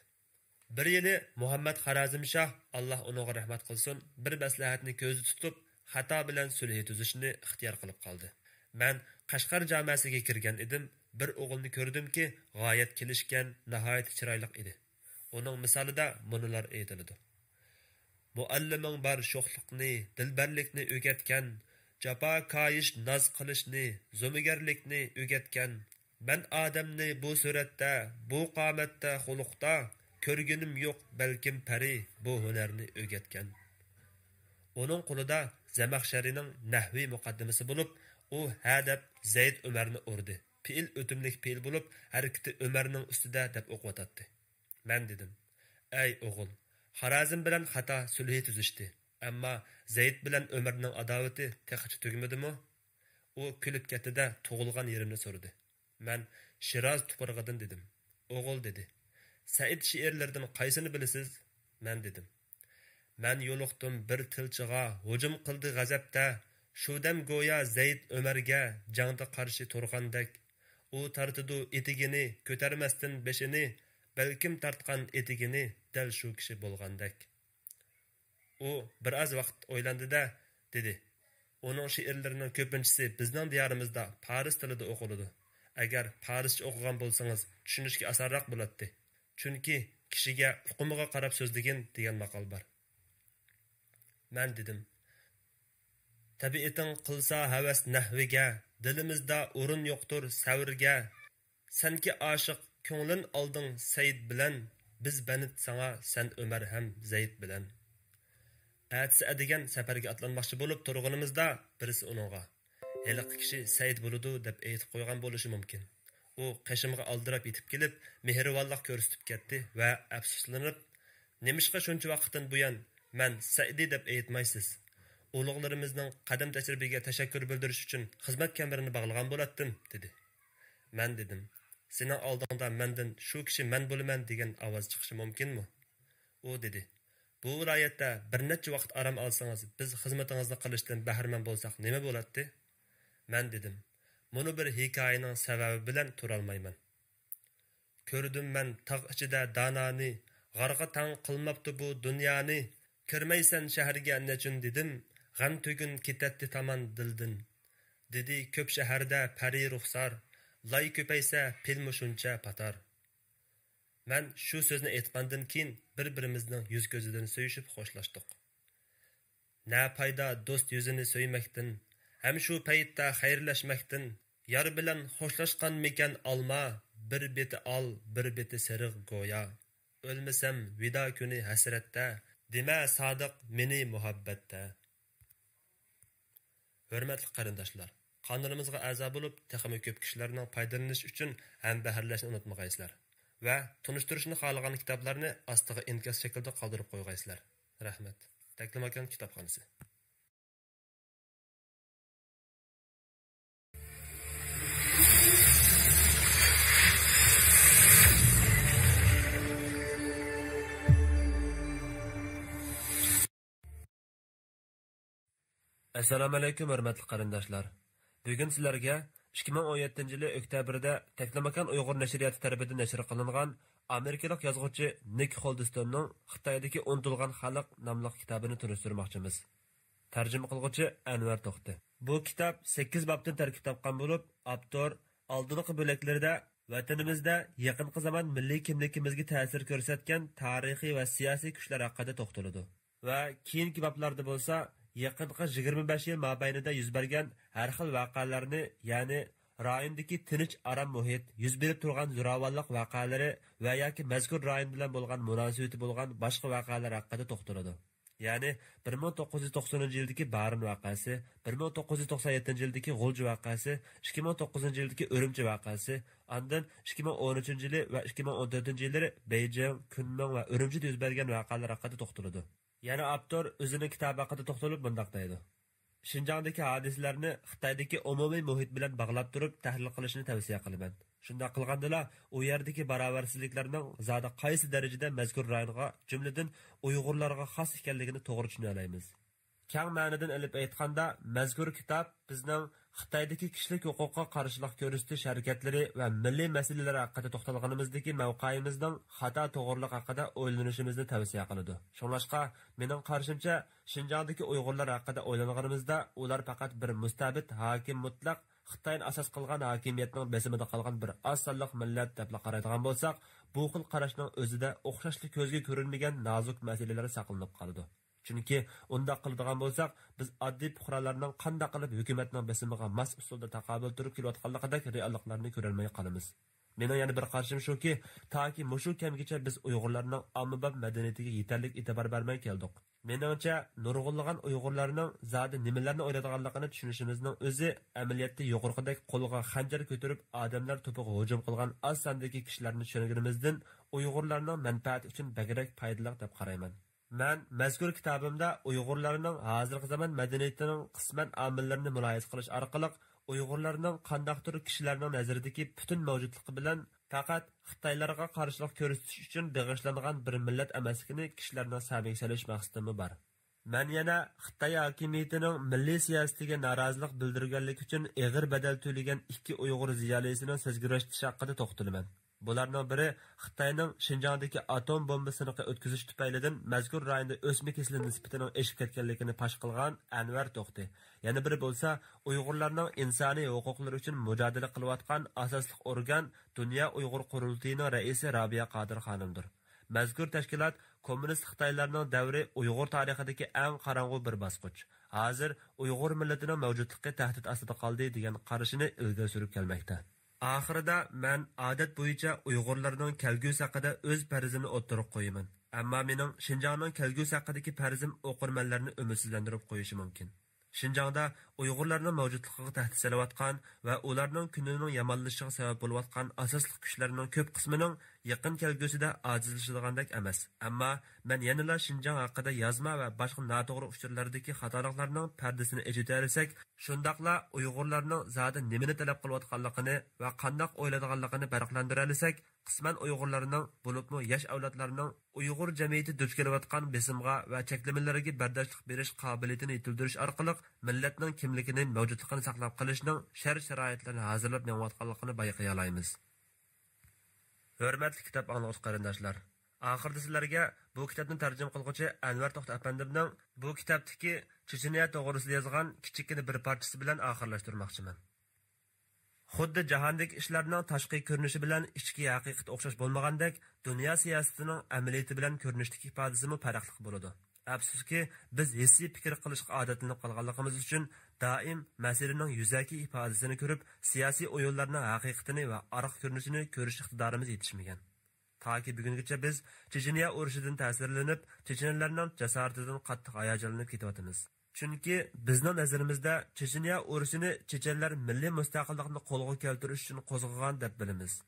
بىر يىلى مۇھەممەد خارازمشاھ، ئاللا ئۇنىڭغا رەھمەت قىلسۇن، بىر مەسلىھەتنى كۆزدە تۇتۇپ، خەتا بىلەن سۈلھى تۈزۈشنى ئىختىيار قىلىپ قالدى. مەن قەشقەر جامەسىگە كىرگەن ئىدىم، بىر ئوغۇلنى كۆردۈمكى، غايەت كېلىشكەن، ناھايىتى چىرايلىق ئىدى. ئۇنىڭ مىسالىدا مۇنۇلار ئېيتىلىدۇ: مۇئەللىمىڭ بار شوخلۇقنى، دىلبەرلىكنى ئۆگەتكەن، جاپا كايىش، ناز قىلىشنى، زومىگەرلىكنى ئۆگەتكەن. مەن ئادەمنى بۇ سۈرەتتە، بۇ قامەتتە، خۇلقتا كۆرگىنىم يوق، بەلكىم پەرى بۇ ھۈنەرنى ئۆگەتكەن. ئۇنىڭ قولىدا زەمەخشەرىنىڭ نەھۋى مۇقەددىمىسى بولۇپ، ئۇ ھە دەپ زەيد ئۆمەرنى ئۇردى. پېئىل ئۆتۈملۈك پېئىل بولۇپ، ھەرىكىتى ئۆمەرنىڭ ئۈستىدە دەپ ئوقۇۋاتاتتى. مەن دېدىم: ئەي ئوغۇل، خارازم بىلەن خەتا سۈلھى تۈزۈشتى، ئەمما زەيد بىلەن ئۆمەرنىڭ ئاداۋىتى تېخىچە تۈگىمىدىمۇ؟ ئۇ كۈلۈپ كەتتى-دە، تۇغۇلغان يېرىمنى سورىدى. مەن شىراز تۇپرىقىدىن دېدىم. ئوغۇل، دېدى، سەئىد شېئىرلىرىدىن قايسىنى بىلىسىز؟ مەن دېدىم: مەن يولۇقتۇم بىر تىلچىغا، ھۇجۇم قىلدى غەزەپتە. شۇ دەم گويا زەيد ئۆمەرگە جەڭدە قارشى تۇرغاندەك. ئۇ تارتىدۇ ئېتىكىنى، كۆتەرمەستىن بېشىنى، بەلكىم تارتقان ئېتىكىنى دەل شۇ كىشى بولغاندەك. ئۇ بىر ئاز ۋاقىت ئويلاندى-دە، دېدى: ئۇنىڭ شېئىرلىرىنىڭ كۆپىنچىسى بىزنىڭ دىيارىمىزدا پارس تىلىدا ئوقۇلىدۇ. ئەگەر پارسچە ئوقۇغان بولسىڭىز، چۈشىنىشكە ئاسانراق بولاتتى. چۈنكى كىشىگە ئۇقۇمىغا قاراپ سۆزلىگىن دېگەن ماقال بار. مەن دېدىم: تەبىئىتىڭ قىلسا ھەۋەس نەھۋىگە، دىلىمىزدا ئورۇن يوقتۇر سەۋرگە. سەنكى ئاشىق كۆڭلۈن ئالدىڭ سەيىد بىلەن، بىز بەنت ساڭا سەن ئۆمەر ھەم زەيد بىلەن. ئەتىسى ئەدىگەن سەپەرگە ئاتلانماقچى بولۇپ تۇرغىنىمىزدا، بىرسى ئۇنىڭغا: ھېلىقى كىشى سەيىد بولىدۇ دەپ ئېيتىپ قويغان بولۇشى مۇمكىن. ئۇ قېشىمغا ئالدىراپ يېتىپ كېلىپ، مېھرىبانلىق كۆرسىتىپ كەتتى ۋە ئەپسۇسلىنىپ: نېمىشقا شۇنچە ۋاقىتتىن بۇيان مەن سەئىدى دەپ ئېيتمايسىز؟ ئۇلۇغلىرىمىزنىڭ قەدەم تەشرىپىگە تەشەككۈر بىلدۈرۈش ئۈچۈن خىزمەت كەمىرىنى باغلىغان بولاتتىم، دېدى. مەن دېدىم: سېنىڭ ئالدىڭدا مەندىن شۇ كىشى مەن بولىمەن دېگەن ئاۋاز چىقىشى مۇمكىنمۇ؟ ئۇ دېدى: بۇ ۋىلايەتتە بىر نەچچە ۋاقىت ئارام ئالسىڭىز، بىز خىزمىتىڭىزنى قىلىشتىن بەھرىمەن بولساق نېمە بولاتتى؟ مەن دېدىم: مۇنۇ بىر ھېكايىنىڭ سەۋەبى بىلەن تۇرالمايمەن. كۆردۈم مەن تاغ ئىچىدە دانانى، غارغا تەڭ قىلماپتۇ بۇ دۇنيانى. كىرمەيسەن شەھەرگە نەچۈن دېدىم، غەم تۈگۈن كېتەتتى تامان دىلدىن. دېدى: كۆپ شەھەردە پەرى رۇخسار، لاي كۆپەيسە پىلمۇ شۇنچە پاتار. مەن شۇ سۆزنى ئېيتقاندىن كېيىن بىر-بىرىمىزنىڭ يۈز-كۆزىدىن سۆيۈشۈپ خوشلاشتۇق. نە پايدا دوست يۈزىنى سۆيمەكتىن، ھەم شۇ پەيتتە خەيرلەشمەكتىن، يار بىلەن خوشلاشقانمىكەن ئالما، بىر بېتى ئال، بىر بېتى سېرىق گويا. ئۆلمىسەم ۋىدا كۈنى ھەسرەتتە، دېمە سادىق مېنى مۇھەببەتتە. ھۆرمەتلىك قېرىنداشلار، قانىلىمىزغا ئەزا بولۇپ، تېخىمۇ كۆپ كىشىلەرنىڭ پايدىلىنىشى ئۈچۈن ھەمبەھىرلەشنى ئۇنتۇمىغايسىلەر ۋە تونۇشتۇرۇشنى خالىغان كىتابلارنى ئاستىغا ئىنكاس شەكلىدە قالدۇرۇپ قويغايسىلەر. رەھمەت. تەكلىماكان كىتابخانىسى. ئەسسالامۇئەلەيكۇم، ھۆرمەتلىك قېرىنداشلار! بۈگۈن سىلەرگە ئىككى مىڭ ئون يەتتىنچى يىلى ئۆكتەبىردە تەكلىماكان ئۇيغۇر نەشرىياتى تەرىپىدىن نەشر قىلىنغان ئامېرىكىلىق يازغۇچى نىك خولدستوننىڭ خىتايدىكى ئۇنتۇلغان خەلق ناملىق كىتابىنى تونۇشتۇرماقچىمىز. تەرجىمە قىلغۇچى ئەنۋەر توختى. بۇ كىتاب سەككىز بابتىن تەركىب تاپقان بولۇپ، ئاپتور ئالدىنقى بۆلەكلىرىدە ۋەتىنىمىزدە يېقىنقى زامان مىللىي كىملىكىمىزگە تەسىر كۆرسەتكەن تارىخىي ۋە سىياسىي كۈچلەر ھەققىدە توختىلىدۇ ۋە كېيىنكى بابلاردا بولسا يېقىنقى يىگىرمە بەش يىل مابەينىدە يۈز بەرگەن ھەر خىل ۋەقەلەرنى، يەنى رايوندىكى تىنچ ئارام مۇھىت، يۈز بېرىپ تۇرغان زوراۋانلىق ۋەقەلىرى ۋە ياكى مەزكۇر رايون بىلەن بولغان مۇناسىۋىتى بولغان باشقا ۋەقەلەر ھەققىدە توختىلىدۇ. يەنى بىر مىڭ توققۇز يۈز توقسىنىنچى يىلدىكى بارىن ۋەقەسى، بىر مىڭ توققۇز يۈز توقسان يەتتىنچى يىلدىكى غۇلجا ۋەقەسى، ئىككى مىڭ توققۇزىنچى يىلدىكى ئۈرۈمچى ۋەقەسى، ئاندىن ئىككى مىڭ ئون ئۈچىنچى يىلى ۋە ئىككى مىڭ ئون تۆتىنچى يىللىرى بېيجىڭ، كۈنمىڭ ۋە ئۈرۈمچىدە يۈز بەرگەن ۋەقەلەر ھەققىدە توختىلىدۇ. يەنە ئاپتور ئۆزىنىڭ كىتابى ھەققىدە توختىلىپ مۇنداق دەيدۇ: شىنجاڭدىكى ھادىسىلەرنى خىتايدىكى ئومۇمىي مۇھىت بىلەن باغلاپ تۇرۇپ تەھلىل قىلىشنى تەۋسىيە قىلىمەن. شۇنداق قىلغاندىلا، ئۇ يەردىكى باراۋەرسىزلىكلەرنىڭ زادى قايسى دەرىجىدە مەزكۇر رايونغا، جۈملىدىن ئۇيغۇرلارغا خاس ئىكەنلىكىنى توغرا چۈشىنەلەيمىز. كەڭ مەنىدىن ئېلىپ ئېيتقاندا، مەزكۇر كىتاب بىزنىڭ خىتايدىكى كىشىلىك ھوقۇققا قارشىلىق كۆرسىتىش ھەرىكەتلىرى ۋە مىللىي مەسىلىلەر ھەققىدە توختالغىنىمىزدىكى مەۋقەيىمىزنىڭ خاتا توغرىلىق ھەققىدە ئويلىنىشىمىزنى تەۋسىيە قىلىدۇ. شۇڭلاشقا، مېنىڭ قارىشىمچە، شىنجاڭدىكى ئۇيغۇرلار ھەققىدە ئويلانغىنىمىزدا، ئۇلار پەقەت بىر مۇستەبىت ھاكىم مۇتلەق خىتاينى ئاساس قىلغان ھاكىمىيەتنىڭ بېسىمىدا قالغان بىر ئاز سانلىق مىللەت دەپلا قارايدىغان بولساق، بۇ خىل قاراشنىڭ ئۆزىدە ئوخشاشلا كۆزگە كۆرۈنمىگەن نازۇك مەسىلىلەر ساقلىنىپ قالىدۇ. چۈنكى ئۇنداق قىلىدىغان بولساق، بىز ئاددىي پۇقرالارنىڭ قانداق قىلىپ ھۆكۈمەتنىڭ بېسىمىغا ماس ئۇسۇلدا تاقابىل تۇرۇپ كېلىۋاتقانلىقىدەك رېئاللىقلارنى كۆرەلمەي قالىمىز. مېنىڭ يەنە بىر قارىشىم شۇكى، تاكى مۇشۇ كەمگىچە بىز ئۇيغۇرلارنىڭ ئاممىباب مەدەنىيىتىگە يېتەرلىك ئېتىبار بەرمەي كەلدۇق. مېنىڭچە، نۇرغۇنلىغان ئۇيغۇرلارنىڭ زادى نېمىلەرنى ئويلايدىغانلىقىنى چۈشىنىشىمىزنىڭ ئۆزى ئەمەلىيەتتە يۇقىرىقىدەك قولىغا خەنجەر كۆتۈرۈپ ئادەملەر توپىغا ھۇجۇم قىلغان ئاز ساندىكى كىشىلەرنى چۈشەنگىنىمىزدىن ئۇيغۇرلارنىڭ مەنپەئەتى ئۈچۈن بەكرەك پايدىلىق دەپ قارايمەن. مەن مەزكۇر كىتابىمدا ئۇيغۇرلارنىڭ ھازىرقى زامان مەدەنىيىتىنىڭ قىسمەن ئامىللىرىنى مۇلاھىزە قىلىش ئارقىلىق، ئۇيغۇرلارنىڭ قانداقتۇر كىشىلەرنىڭ نەزىرىدىكى پۈتۈن مەۋجۇتلۇقى بىلەن پەقەت خىتايلارغا قارشىلىق كۆرسىتىش ئۈچۈن بېغىشلانغان بىر مىللەت ئەمەسلىكىنى كىشىلەرنىڭ سەمىگە سېلىش مەقسىتىممۇ بار. مەن يەنە خىتاي ھاكىمىيىتىنىڭ مىللىي سىياسىتىگە نارازىلىق بىلدۈرگەنلىكى ئۈچۈن ئېغىر بەدەل تۆلىگەن ئىككى ئۇيغۇر زىيالىيسىنىڭ سەزگۈرۈشتۈرۈشى ھەققىدە توختىلىمەن. بۇلارنىڭ بىرى خىتاينىڭ شىنجاڭدىكى ئاتوم بومبا سىنىقى ئۆتكۈزۈش تۈپەيلىدىن مەزكۇر رايوندا ئۆسمە كېسىلى نىسبىتىنىڭ ئېشىپ كەتكەنلىكىنى پاش قىلغان ئەنۋەر توختى. يەنە بىرى بولسا ئۇيغۇرلارنىڭ ئىنسانىي ھوقۇقلىرى ئۈچۈن مۇجادىلە قىلىۋاتقان ئاساسلىق ئورگان دۇنيا ئۇيغۇر قۇرۇلتىيىنىڭ رەئىسى رابىيە قادىر خانىمدۇر. مەزكۇر تەشكىلات كوممۇنىست خىتايلارنىڭ دەۋرى ئۇيغۇر تارىخىدىكى ئەڭ قاراڭغۇ بىر باسقۇچ، ھازىر ئۇيغۇر مىللىتىنىڭ مەۋجۇتلۇقى تەھدىت ئاستىدا قالدى، دېگەن قارىشىنى ئىلگىرى سۈرۈپ كەلمەكتە. ئاخىرىدا مەن ئادەت بويىچە ئۇيغۇرلارنىڭ كەلگۈسى ھەققىدە ئۆز پەرىزىمنى ئوتتۇرىغا قويىمەن. ئەمما مېنىڭ شىنجاڭنىڭ كەلگۈسى ھەققىدىكى پەرىزىم ئوقۇرمەنلەرنى ئۈمىدسىزلەندۈرۈپ قويۇشى مۇمكىن. شىنجاڭدا ئۇيغۇرلارنىڭ مەۋجۇتلۇقىغا تەھدىت سېلىۋاتقان ۋە ئۇلارنىڭ كۈنىنىڭ يامانلىشىشىغا سەۋەب بولۇۋاتقان ئاساسلىق كۈچلەرنىڭ كۆپ قىسمىنىڭ يېقىن كەلگۈسىدە ئاجىزلىشىدىغاندەك ئەمەس. ئەمما مەن يەنىلا شىنجاڭ ھەققىدە يازما ۋە باشقا ناتوغرا ئۇچۇرلاردىكى خاتالىقلارنىڭ پەردىسىنى ئېچىۋېتەلىسەك، شۇنداقلا ئۇيغۇرلارنىڭ زادى نېمىنى تەلەپ قىلىۋاتقانلىقىنى ۋە قانداق ئويلايدىغانلىقىنى پەرقلەندۈرەلىسەك، قىسمەن ئۇيغۇرلارنىڭ، بولۇپمۇ ياش ئەۋلادلارنىڭ ئۇيغۇر جەمئىيىتى دۇچ كېلىۋاتقان بېسىمغا ۋە چەكلىمىلەرگە بەرداشلىق بېرىش قابىلىيىتىنى يېتىلدۈرۈش ئارقىلىق مىللەتنىڭ كىملىكىنى، مەۋجۇتلۇقىنى ساقلاپ قېلىشنىڭ شەرت-شارائىتلىرىنى ھازىرلاپ مېڭىۋاتقانلىقىنى بايقىيالايمىز. ھۆرمەتلىك كىتاب ئاڭلىغۇچى قېرىنداشلار! ئاخىرىدا سىلەرگە بۇ كىتابنى تەرجىمە قىلغۇچى ئەنۋەر توختى ئەپەندىمنىڭ بۇ كىتابتىكى چېچېنىيە توغرىسىدا يازغان كىچىككىنە بىر پارچىسى بىلەن ئاخىرلاشتۇرماقچىمەن. خۇددى جاھاندىكى ئىشلارنىڭ تاشقى كۆرۈنۈشى بىلەن ئىچكى ھەقىقىتى ئوخشاش بولمىغاندەك، دۇنيا سىياسىتىنىڭ ئەمەلىيىتى بىلەن كۆرۈنۈشتىكى ئىپادىسىمۇ پەرقلىق بولىدۇ. ئەپسۇسكى، بىز ھېسسىي پىكىر قىلىشقا ئادەتلىنىپ قالغانلىقىمىز ئۈچۈن، دائىم مەسىلىنىڭ يۈزەكى ئىپادىسىنى كۆرۈپ، سىياسىي ئويۇنلارنىڭ ھەقىقىتىنى ۋە ئارقا كۆرۈنۈشىنى كۆرۈش ئىقتىدارىمىز يېتىشمىگەن. تاكى بۈگۈنگىچە بىز چېچىنىيە ئۇرۇشىدىن تەسىرلىنىپ، چېچەنلەرنىڭ جاسارىتىدىن قاتتىق ھاياجانلىنىپ كېتىۋاتىمىز. چۈنكى بىزنىڭ نەزىرىمىزدە چېچىنىيە ئۇرۇشىنى چېچەنلەر مىللىي مۇستەقىللىقنى قولغا كەلتۈرۈش ئۈچۈن قوزغىغان دەپ بىلىمىز.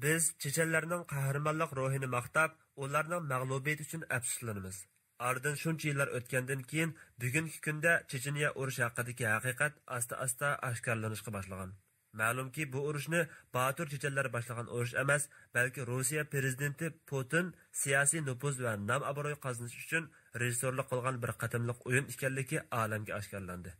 بىز چېچەنلەرنىڭ قەھرىمانلىق روھىنى ماختاپ، ئۇلارنىڭ مەغلۇبىيىتى ئۈچۈن ئەپسۇسلىنىمىز. ئارىدىن شۇنچە يىللار ئۆتكەندىن كېيىن، بۈگۈنكى كۈندە چېچىنىيە ئۇرۇشى ھەققىدىكى ھەقىقەت ئاستا-ئاستا ئاشكارىلىنىشقا باشلىغان. مەلۇمكى، بۇ ئۇرۇشنى باتۇر چېچەنلەر باشلىغان ئۇرۇش ئەمەس، بەلكى روسىيە پىرېزىدېنتى پۇتىن سىياسىي نوپۇز ۋە نام-ئابرۇي قازىنىش ئۈچۈن رېژىسسورلۇق قىلغان بىر قېتىملىق ئويۇن ئىكەنلىكى ئالەمگە ئاشكارىلاندى.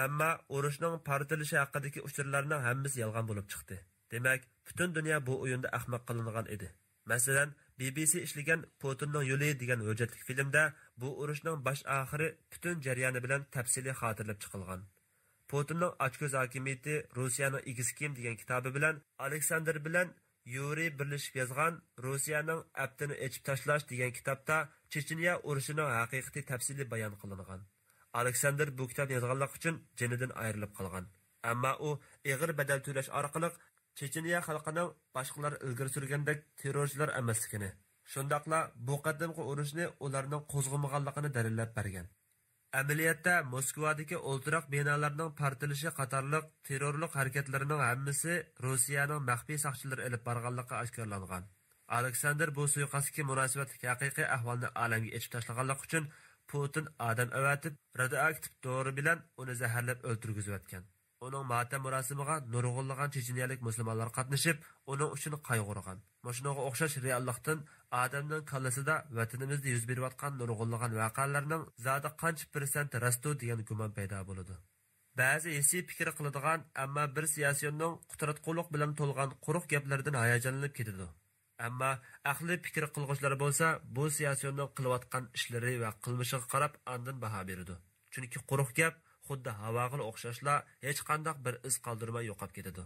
ئەمما ئۇرۇشنىڭ پارتلىشى ھەققىدىكى ئۇچۇرلارنىڭ ھەممىسى يالغان بولۇپ چىقتى. دېمەك، پۈتۈن دۇنيا بۇ ئويۇندا ئەخمەق قىلىنغان ئىدى. مەسىلەن، بى بى سى ئىشلىگەن پۇتىننىڭ يولى دېگەن ھۆججەتلىك فىلىمدە بۇ ئۇرۇشنىڭ باش ئاخىرى پۈتۈن جەريانى بىلەن تەپسىلىي خاتىرىلەپ چىقىلغان. پۇتىننىڭ ئاچكۆز ھاكىمىيىتى، روسىيەنىڭ ئىگىسى كىم دېگەن كىتابى بىلەن ئالېكساندىر بىلەن يۇرىي بىرلىشىپ يازغان روسىيەنىڭ ئەپتىنى ئېچىپ تاشلاش دېگەن كىتابتا چېچىنىيە ئۇرۇشىنىڭ ھەقىقىتى تەپسىلىي بايان قىلىنغان. ئالېكساندىر بۇ كىتابنى يازغانلىقى ئۈچۈن جېنىدىن ئايرىلىپ قالغان. ئەمما ئۇ ئېغىر بەدەل تۆلەش ئارقىلىق چېچىنىيە خەلقىنىڭ باشقىلار ئىلگىرى سۈرگەندەك تېررورچىلار ئەمەسلىكىنى، شۇنداقلا بۇ قېتىمقى ئۇرۇشنى ئۇلارنىڭ قوزغىمىغانلىقىنى دەلىللەپ بەرگەن. ئەمەلىيەتتە، موسكۋادىكى ئولتۇراق بىنالارنىڭ پارتلىشى قاتارلىق تېررورلۇق ھەرىكەتلىرىنىڭ ھەممىسى روسىيەنىڭ مەخپىي ساقچىلىرى ئېلىپ بارغانلىقى ئاشكارىلانغان. ئالېكساندىر بۇ سۇيىقەستكە مۇناسىۋەتلىك ھەقىقىي ئەھۋالنى ئالەمگە ئېچىپ تاشلىغانلىقى ئۈچۈن، پۇتىن ئادەم ئەۋەتىپ، رادىيوئاكتىپ دورا بىلەن ئۇنى زەھەرلەپ ئۆلتۈرگۈزۈۋەتكەن. ئۇنىڭ ماتەم مۇراسىمىغا نۇرغۇنلىغان چېچىنىيەلىك مۇسۇلمانلار قاتنىشىپ، ئۇنىڭ ئۈچۈن قايغۇرغان. مۇشۇنىڭغا ئوخشاش رېئاللىقتىن ئادەمنىڭ كاللىسىدا ۋەتىنىمىزدە يۈز بېرىۋاتقان نۇرغۇنلىغان ۋەقەلەرنىڭ زادى قانچە پىرسەنت راستتۇ دېگەن گۇمان پەيدا بولىدۇ. بەزى ھېسسىي پىكىر قىلىدىغان، ئەمما بىر سىياسىيوننىڭ قۇتراتقۇلۇق بىلەن تولغان قۇرۇق گەپلىرىدىن ھاياجانلىنىپ كېتىدۇ. ئەمما ئەقلىي پىكىر قىلغۇچىلار بولسا بۇ سىياسىيوننىڭ قىلىۋاتقان ئىشلىرى ۋە قىلمىشىغا قاراپ ئاندىن باھا بېرىدۇ. چۈنكى قۇرۇق گەپ خۇددى ھاۋاغىلا ئوخشاشلا ھېچقانداق بىر ئىز قالدۇرماي يوقاپ كېتىدۇ.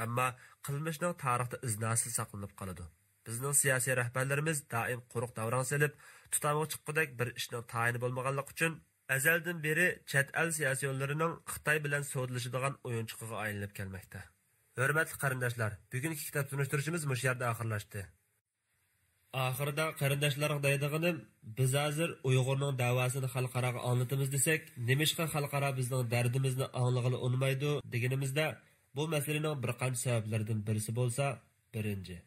ئەمما قىلمىشنىڭ تارىختا ئىزناسى ساقلىنىپ قالىدۇ. بىزنىڭ سىياسىي رەھبەرلىرىمىز دائىم قۇرۇق داۋراڭ سېلىپ، تۇتامغا چىققۇدەك بىر ئىشنىڭ تايىنى بولمىغانلىقى ئۈچۈن، ئەزەلدىن بېرى چەت ئەل سىياسىيونلىرىنىڭ خىتاي بىلەن سودىلىشىدىغان ئويۇنچۇقىغا ئايلىنىپ كەلمەكتە. ھۆرمەتلىك قېرىنداشلار، بۈگۈنكى كىتاب تونۇشتۇرۇشىمىز مۇشۇ يەردە ئاخىرلاشتى. ئاخىرىدا قېرىنداشلارغا دەيدىغىنىم، بىز ھازىر ئۇيغۇرنىڭ دەۋاسىنى خەلقئاراغا ئاڭلىتىمىز دېسەك، نېمىشقا خەلقئارا بىزنىڭ دەردىمىزنى ئاڭلىغىلى ئۇنىمايدۇ دېگىنىمىزدە، بۇ مەسىلىنىڭ بىر قانچە سەۋەبلىرىدىن بىرسى بولسا، بىرىنچى،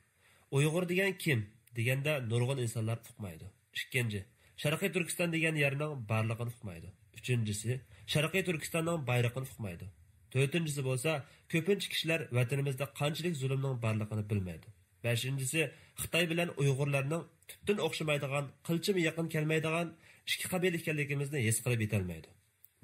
ئۇيغۇر دېگەن كىم دېگەندە نۇرغۇن ئىنسانلار ئۇقمايدۇ. ئىككىنچى، شەرقىي تۈركىستان دېگەن يەرنىڭ بارلىقىنى ئۇقمايدۇ. ئۈچىنچىسى، شەرقىي تۈركىستاننىڭ بايرىقىنى ئۇقمايدۇ. تۆتىنچىسى بولسا، كۆپىنچە كىشىلەر ۋەتىنىمىزدە قانچىلىك زۇلۇمنىڭ بارلىقىنى بىلمەيدۇ. بەشىنچىسى، خىتاي بىلەن ئۇيغۇرلارنىڭ تۈپتىن ئوخشىمايدىغان، قىلچىمۇ يېقىن كەلمەيدىغان ئىككى قەبىلە ئىكەنلىكىمىزنى ھېس قىلىپ يېتەلمەيدۇ.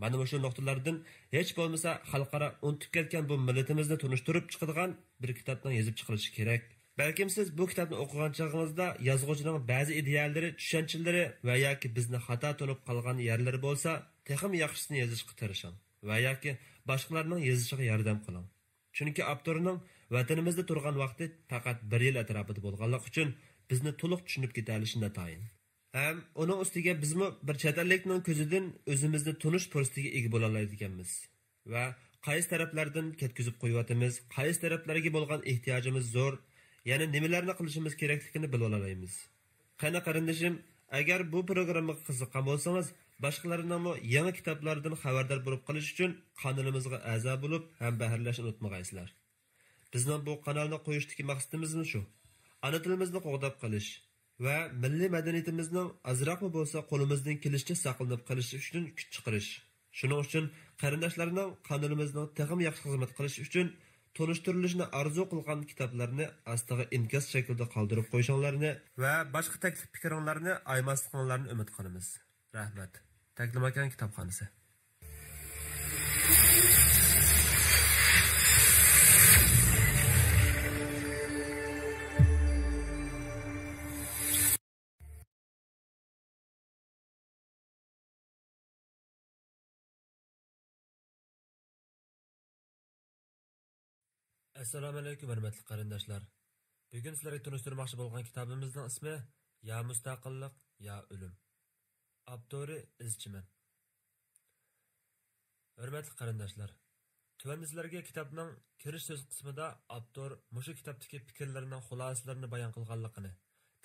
مانا مۇشۇ نۇقتىلاردىن ھېچ بولمىسا خەلقئارا ئۇنتۇپ كەتكەن بۇ مىللىتىمىزنى تونۇشتۇرۇپ چىقىدىغان بىر كىتابنىڭ يېزىپ چىقىلىشى كېرەك. بەلكىم سىز بۇ كىتابنى ئوقۇغان چېغىڭىزدا يازغۇچىنىڭ بەزى ئىدىيەلىرى، چۈشەنچىلىرى ۋە ياكى بىزنى خاتا تونۇپ قالغان يەرلىرى بولسا، تېخىمۇ ياخشىسىنى يېزىشقا تىرىشىڭ ۋە ياكى باشقىلارنىڭ يېزىشىغا ياردەم قىلىڭ. چۈنكى ئاپتورنىڭ ۋەتىنىمىزدە تۇرغان ۋاقتى پەقەت بىر يىل ئەتراپىدا بولغانلىقى ئۈچۈن بىزنى تولۇق چۈشىنىپ كېتەلىشى ناتايىن. ھەم ئۇنىڭ ئۈستىگە بىزمۇ بىر چەت ئەللىكنىڭ كۆزىدىن ئۆزىمىزنى تونۇش پۇرسىتىگە ئىگە بولالايدىكەنمىز ۋە قايسى تەرەپلەردىن كەتكۈزۈپ قويۇۋاتىمىز، قايسى تەرەپلەرگە بولغان ئېھتىياجىمىز زور، يەنە نېمىلەرنى قىلىشىمىز كېرەكلىكىنى بىلىۋالالايمىز. قېنى قېرىندىشىم، ئەگەر بۇ پروگراممىغا قىزىققان بولسىڭىز، باشقىلارنىڭمۇ يېڭى كىتابلاردىن خەۋەردار بولۇپ قېلىش ئۈچۈن قانىلىمىزغا ئەزا بولۇپ ھەم بەھرىلەشنى ئۇنتۇمىغايسىلەر. بىزنىڭ بۇ قانالنى قويۇشتىكى مەقسىتىمىزمۇ شۇ. ئانا تىلىمىزنى قوغداپ قېلىش ۋە مىللىي مەدەنىيىتىمىزنىڭ ئازراقمۇ بولسا قولىمىزدىن كېلىشىچە ساقلىنىپ قېلىشى ئۈچۈن كۈچ چىقىرىش. شۇنىڭ ئۈچۈن قېرىنداشلارنىڭ قانىلىمىزنىڭ تېخىمۇ ياخشى خىزمەت قىلىشى ئۈچۈن تونۇشتۇرۇلۇشىنى ئارزۇ قىلغان كىتابلارنى ئاستىغا ئىنكاس شەكلىدە قالدۇرۇپ قويۇشۇڭلارنى ۋە باشقا تەكلىپ پىكرىڭلارنى ئايىماسلىقىڭلارنى ئۈمىد قىلىمىز. رەھمەت. تەكلىماكان كىتابخانىسى. ئەسسالامۇئەلەيكۇم، ھۆرمەتلىك قېرىنداشلار! بۈگۈن سىلەرگە تونۇشتۇرماقچى بولغان كىتابىمىزنىڭ ئىسمى يا مۇستەقىللىق، يا ئۆلۈم. ئاپتورى ئىزچىمەن. ھۆرمەتلىك قېرىنداشلار، تۆۋەندە سىلەرگە كىتابنىڭ كىرىش سۆز قىسمىدا ئاپتور مۇشۇ كىتابتىكى پىكىرلىرىنىڭ خۇلاسىلىرىنى بايان قىلغانلىقىنى،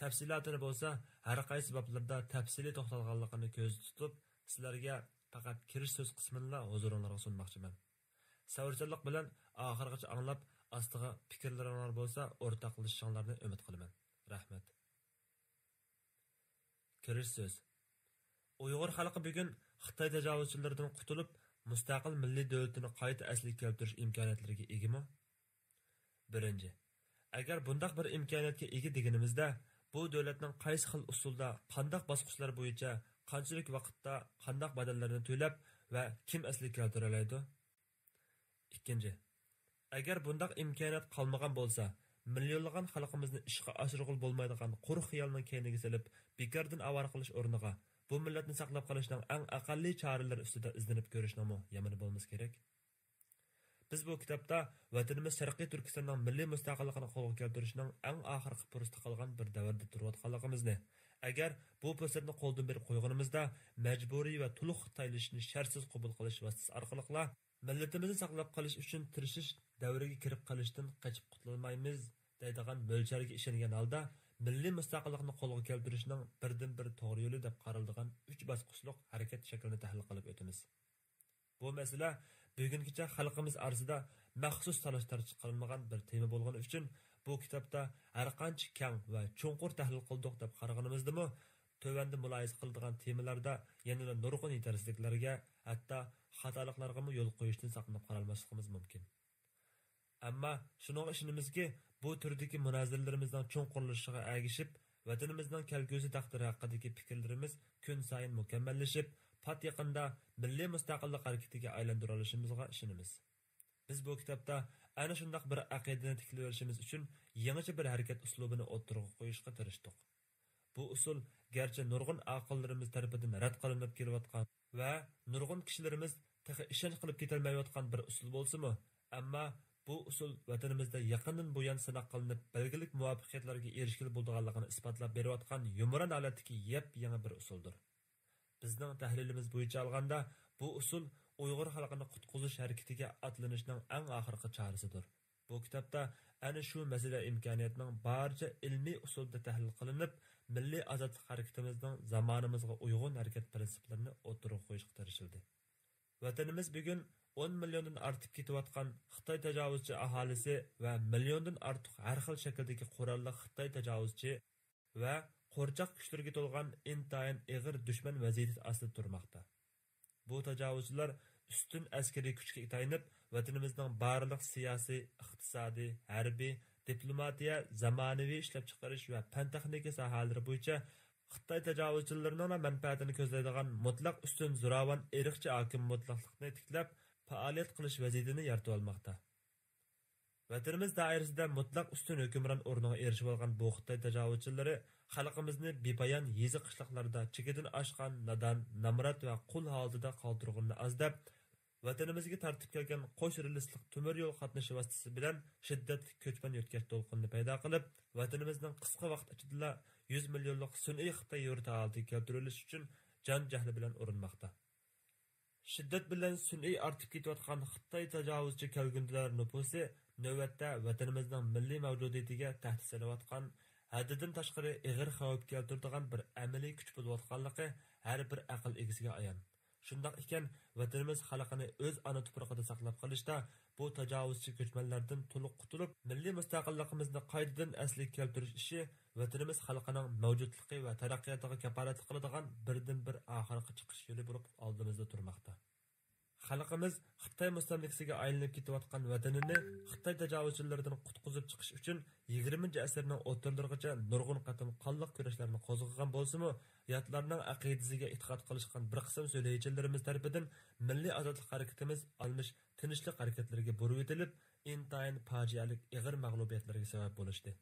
تەپسىلاتىنى بولسا ھەر قايسى بابلىرىدا تەپسىلىي توختالغانلىقىنى كۆزدە تۇتۇپ، سىلەرگە پەقەت كىرىش سۆز قىسمىنىلا ھۇزۇرۇڭلارغا سۇنماقچىمەن. سەۋرچانلىق بىلەن ئاخىرغىچە ئاڭلاپ، ئاستىغا پىكىرلىرىڭلار بولسا ئورتاقلىشىشىڭلارنى ئۈمىد قىلىمەن. رەھمەت. كىرىش سۆز. ئۇيغۇر خەلقى بۈگۈن خىتاي تاجاۋۇزچىلىرىدىن قۇتۇلۇپ، مۇستەقىل مىللىي دۆلىتىنى قايتا ئەسلىگە كەلتۈرۈش ئىمكانىيەتلىرىگە ئىگىمۇ؟ بىرىنچى، ئەگەر بۇنداق بىر ئىمكانىيەتكە ئىگە دېگىنىمىزدە، بۇ دۆلەتنىڭ قايسى خىل ئۇسۇلدا، قانداق باسقۇچلار بويىچە، قانچىلىك ۋاقىتتا، قانداق بەدەللەرنى تۆلەپ ۋە كىم ئەسلىگە كەلتۈرەلەيدۇ؟ ئىككىنچى، ئەگەر بۇنداق ئىمكانىيەت قالمىغان بولسا، مىليونلىغان خەلقىمىزنى ئىشقا ئاشۇرغىلى بولمايدىغان قۇرۇق خىيالنىڭ كەينىگە سېلىپ، بىكاردىن ئاۋارە قىلىش ئورنىغا، بۇ مىللەتنى ساقلاپ قېلىشنىڭ ئەڭ ئەقەللىي چارىلىرى ئۈستىدە ئىزدىنىپ كۆرۈشنىڭمۇ يامىنى بولمىسا كېرەك. بىز بۇ كىتابتا ۋەتىنىمىز شەرقىي تۈركىستاننىڭ مىللىي مۇستەقىللىقىنى قولغا كەلتۈرۈشنىڭ ئەڭ ئاخىرقى پۇرسىتى قالغان بىر دەۋردە تۇرۇۋاتقانلىقىمىزنى، ئەگەر بۇ پۇرسەتنى قولدىن بېرىپ قويغىنىمىزدا، مەجبۇرىي ۋە تولۇق خىتايلىشىشنى شەرتسىز قوبۇل قىلىش ۋاسىتىسى ئارقىلىقلا، مىللىتىمىزنى ساقلاپ قېلىش ئۈچۈن تىرىشىش دەۋرىگە كىرىپ قېلىشتىن قېچىپ قۇتۇلالمايمىز، دەيدىغان مۆلچەرگە ئىشەنگەن ھالدا، مىللىي مۇستەقىللىقنى قولغا كەلتۈرۈشنىڭ بىردىنبىر توغرا يولى دەپ قارىلىدىغان ئۈچ باسقۇچلۇق ھەرىكەت شەكلىنى تەھلىل قىلىپ ئۆتىمىز. بۇ مەسىلە بۈگۈنگىچە خەلقىمىز ئارىسىدا مەخسۇس تالاش-تارتىش قىلىنمىغان بىر تېما بولغىنى ئۈچۈن، بۇ كىتابتا ھەرقانچە كەڭ ۋە چوڭقۇر تەھلىل قىلدۇق دەپ قارىغىنىمىزدىمۇ، تۆۋەندە مۇلاھىزە قىلىدىغان تېمىلاردا يەنىلا نۇرغۇن يېتەرسىزلىكلەرگە، ھەتتا خاتالىقلارغىمۇ يول قويۇشتىن ساقلىنىپ قالالماسلىقىمىز مۇمكىن. ئەمما شۇنىڭغا ئىشىنىمىزكى، بۇ تۈردىكى مۇنازىرىلىرىمىزنىڭ چوڭقۇرلىشىشىغا ئەگىشىپ، ۋەتىنىمىزنىڭ كەلگۈسى تەقدىرى ھەققىدىكى پىكىرلىرىمىز كۈنسايىن مۇكەممەللىشىپ، پات يېقىندا مىللىي مۇستەقىللىق ھەرىكىتىگە ئايلاندۇرۇۋالىشىمىزغا ئىشىنىمىز. بىز بۇ كىتابتا ئەنە شۇنداق بىر ئەقىدىنى تىكلىۋېلىشىمىز ئۈچۈن يېڭىچە بىر ھەرىكەت ئۇسلۇبىنى ئوتتۇرىغا قويۇشقا تىرىشتۇق. بۇ ئۇسۇل گەرچە نۇرغۇن ئاقىللىرىمىز تەرىپىدىن رەت قىلىنىپ كېلىۋاتقان ۋە نۇرغۇن كىشىلىرىمىز تېخى ئىشەنچ قىلىپ كېتەلمەيۋاتقان بىر ئۇسۇل بولسىمۇ، ئەمما بۇ ئۇسۇل ۋەتىنىمىزدە يېقىندىن بۇيان سىناق قىلىنىپ، بەلگىلىك مۇۋەپپەقىيەتلەرگە ئېرىشكىلى بولىدىغانلىقىنى ئىسپاتلاپ بېرىۋاتقان يۇمران ھالەتتىكى يەپ يېڭى بىر ئۇسۇلدۇر. بىزنىڭ تەھلىلىمىز بويىچە ئالغاندا، بۇ ئۇسۇل ئۇيغۇر خەلقىنى قۇتقۇزۇش ھەرىكىتىگە ئاتلىنىشنىڭ ئەڭ ئاخىرقى چارىسىدۇر. بۇ كىتابتا ئەنە شۇ مەسىلە ئىمكانىيەتنىڭ بارچە ئىلمىي ئۇسۇلدا تەھلىل قىلىنىپ، مىللىي ئازادلىق ھەرىكىتىمىزنىڭ زامانىمىزغا ئۇيغۇن ھەرىكەت پىرىنسىپلىرىنى ئوتتۇرىغا قويۇشقا تىرىشىلدى. ۋەتىنىمىز بۈگۈن ئون مىليوندىن ئارتىپ كېتىۋاتقان خىتاي تاجاۋۇزچى ئاھالىسى ۋە مىليوندىن ئارتۇق ھەر خىل شەكىلدىكى قوراللىق خىتاي تاجاۋۇزچى ۋە قورچاق كۈچلىرىگە تولغان ئىنتايىن ئېغىر دۈشمەن ۋەزىيىتى ئاستىدا تۇرماقتا. بۇ تاجاۋۇزچىلار ئۈستۈن ئەسكىرىي كۈچكە تايىنىپ، ۋەتىنىمىزنىڭ بارلىق سىياسىي، ئىقتىسادىي، ھەربىي، دىپلوماتىيە، زامانىۋى ئىشلەپچىقىرىش ۋە پەن-تېخنىكا ساھەلىرى بويىچە خىتاي تاجاۋۇزچىلىرىنىڭلا مەنپەئەتىنى كۆزلەيدىغان مۇتلەق ئۈستۈن زوراۋان ئىرقچى ھاكىم مۇتلەقلىقنى تىكلەپ، پائالىيەت قىلىش ۋەزىيىتىنى يارىتىۋالماقتا. ۋەتىنىمىز دائىرىسىدە مۇتلەق ئۈستۈن ھۆكۈمران ئورنىغا ئېرىشىۋالغان بۇ خىتاي تاجاۋۇزچىلىرى خەلقىمىزنى بىپايان يېزا-قىشلاقلاردا چېكىدىن ئاشقان نادان، نامرات ۋە قۇل ھالىتىدە قالدۇرغىنىنى ئاز دەپ، ۋەتىنىمىزگە تارتىپ كەلگەن قوش رېلىسلىق تۆمۈر يول قاتنىشى ۋاسىتىسى بىلەن شىددەتلىك كۆچمەن يۆتكەش دولقۇنىنى پەيدا قىلىپ، ۋەتىنىمىزنىڭ قىسقا ۋاقىت ئىچىدىلا يۈز مىليونلۇق سۈنئىي خىتاي يۇرتى ھالىتىگە كەلتۈرۈلۈشى ئۈچۈن جان-جەھلى بىلەن ئۇرۇنماقتا. شىددەت بىلەن سۈنئىي ئارتىپ كېتىۋاتقان خىتاي تاجاۋۇزچى كەلگۈندىلەر نوپۇسى نۆۋەتتە ۋەتىنىمىزنىڭ مىللىي مەۋجۇدىيىتىگە تەھدىت سېلىۋاتقان، ھەددىدىن تاشقىرى ئېغىر خەۋپ كەلتۈرىدىغان بىر ئەمەلىي كۈچ بولۇۋاتقانلىقى ھەر بىر ئەقىل ئىگىسىگە ئايان. شۇنداق ئىكەن، ۋەتىنىمىز خەلقىنى ئۆز ئانا تۇپرىقىدا ساقلاپ قېلىشتا، بۇ تاجاۋۇزچى كۆچمەنلەردىن تولۇق قۇتۇلۇپ، مىللىي مۇستەقىللىقىمىزنى قايتىدىن ئەسلىگە كەلتۈرۈش ئىشى ۋەتىنىمىز خەلقىنىڭ مەۋجۇتلۇقى ۋە تەرەققىياتىغا كاپالەتلىك قىلىدىغان بىردىنبىر ئاخىرقى چىقىش يولى بولۇپ ئالدىمىزدا تۇرماقتا. خەلقىمىز خىتاي مۇستەملىكىسىگە ئايلىنىپ كېتىۋاتقان ۋەتىنىنى خىتاي تاجاۋۇزچىلىرىدىن قۇتقۇزۇپ چىقىش ئۈچۈن يىگىرمىنچى ئەسىرنىڭ ئوتتۇرىلىرىغىچە نۇرغۇن قېتىم قانلىق كۈرەشلەرنى قوزغىغان بولسىمۇ، ياتلارنىڭ ئەقىدىسىگە ئېتىقاد قىلىشقان بىر قىسىم سۈلھىچىلىرىمىز تەرىپىدىن مىللىي ئازادلىق ھەرىكىتىمىز ئالمىش تىنچلىق ھەرىكەتلىرىگە بۇرۇۋېتىلىپ، ئىنتايىن پاجىئەلىك ئېغىر مەغلۇبىيەتلەرگە سەۋەب بولۇشتى.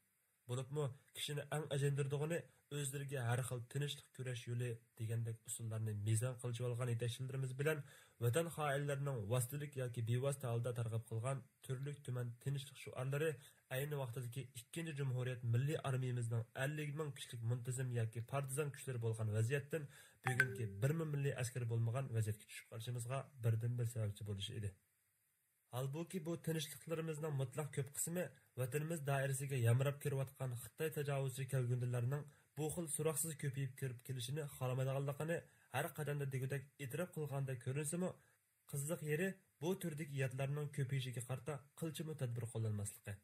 بولۇپمۇ كىشىنى ئەڭ ئەجىندۈرىدىغىنى، ئۆزلىرىگە ھەر خىل تىنچلىق كۈرەش يولى دېگەندەك ئۇسۇللارنى مىزان قىلىۋالغان يېتەكچىلىرىمىز بىلەن ۋەتەن خائىنلىرىنىڭ ۋاسىتىلىك ياكى بىۋاسىتە ھالدا تەرغىب قىلغان تۈرلۈك تۈمەن تىنچلىق شوئارلىرى ئەينى ۋاقتىدىكى ئىككىنچى جۇمھۇرىيەت مىللىي ئارمىيىمىزنىڭ ئەللىك مىڭ كىشىلىك مۇنتىزىم ياكى پارتىزان كۈچلىرى بولغان ۋەزىيەتتىن بۈگۈنكى بىرمۇ مىللىي ئەسكەر بولمىغان ۋەزىيەتكە چۈشۈپ قېلىشىمىزغا بىردىنبىر سەۋەبچى بولۇشى ئىدى. ھالبۇكى، بۇ تىنچلىقلىرىمىزنىڭ مۇتلەق كۆپ قىسمى ۋەتىنىمىز دائىرىسىگە يامراپ كىرىۋاتقان خىتاي تاجاۋۇزچى كەلگۈندىلەرنىڭ بۇ خىل سوراقسىز كۆپىيىپ كىرىپ كېلىشىنى خالىمايدىغانلىقىنى ھەر قەدەمدە دېگۈدەك ئېتىراپ قىلغاندەك كۆرۈنسىمۇ، قىزىق يېرى، بۇ تۈردىكى ياتلارنىڭ كۆپىيىشىگە قارىتا قىلچىمۇ تەدبىر قوللانماسلىقى،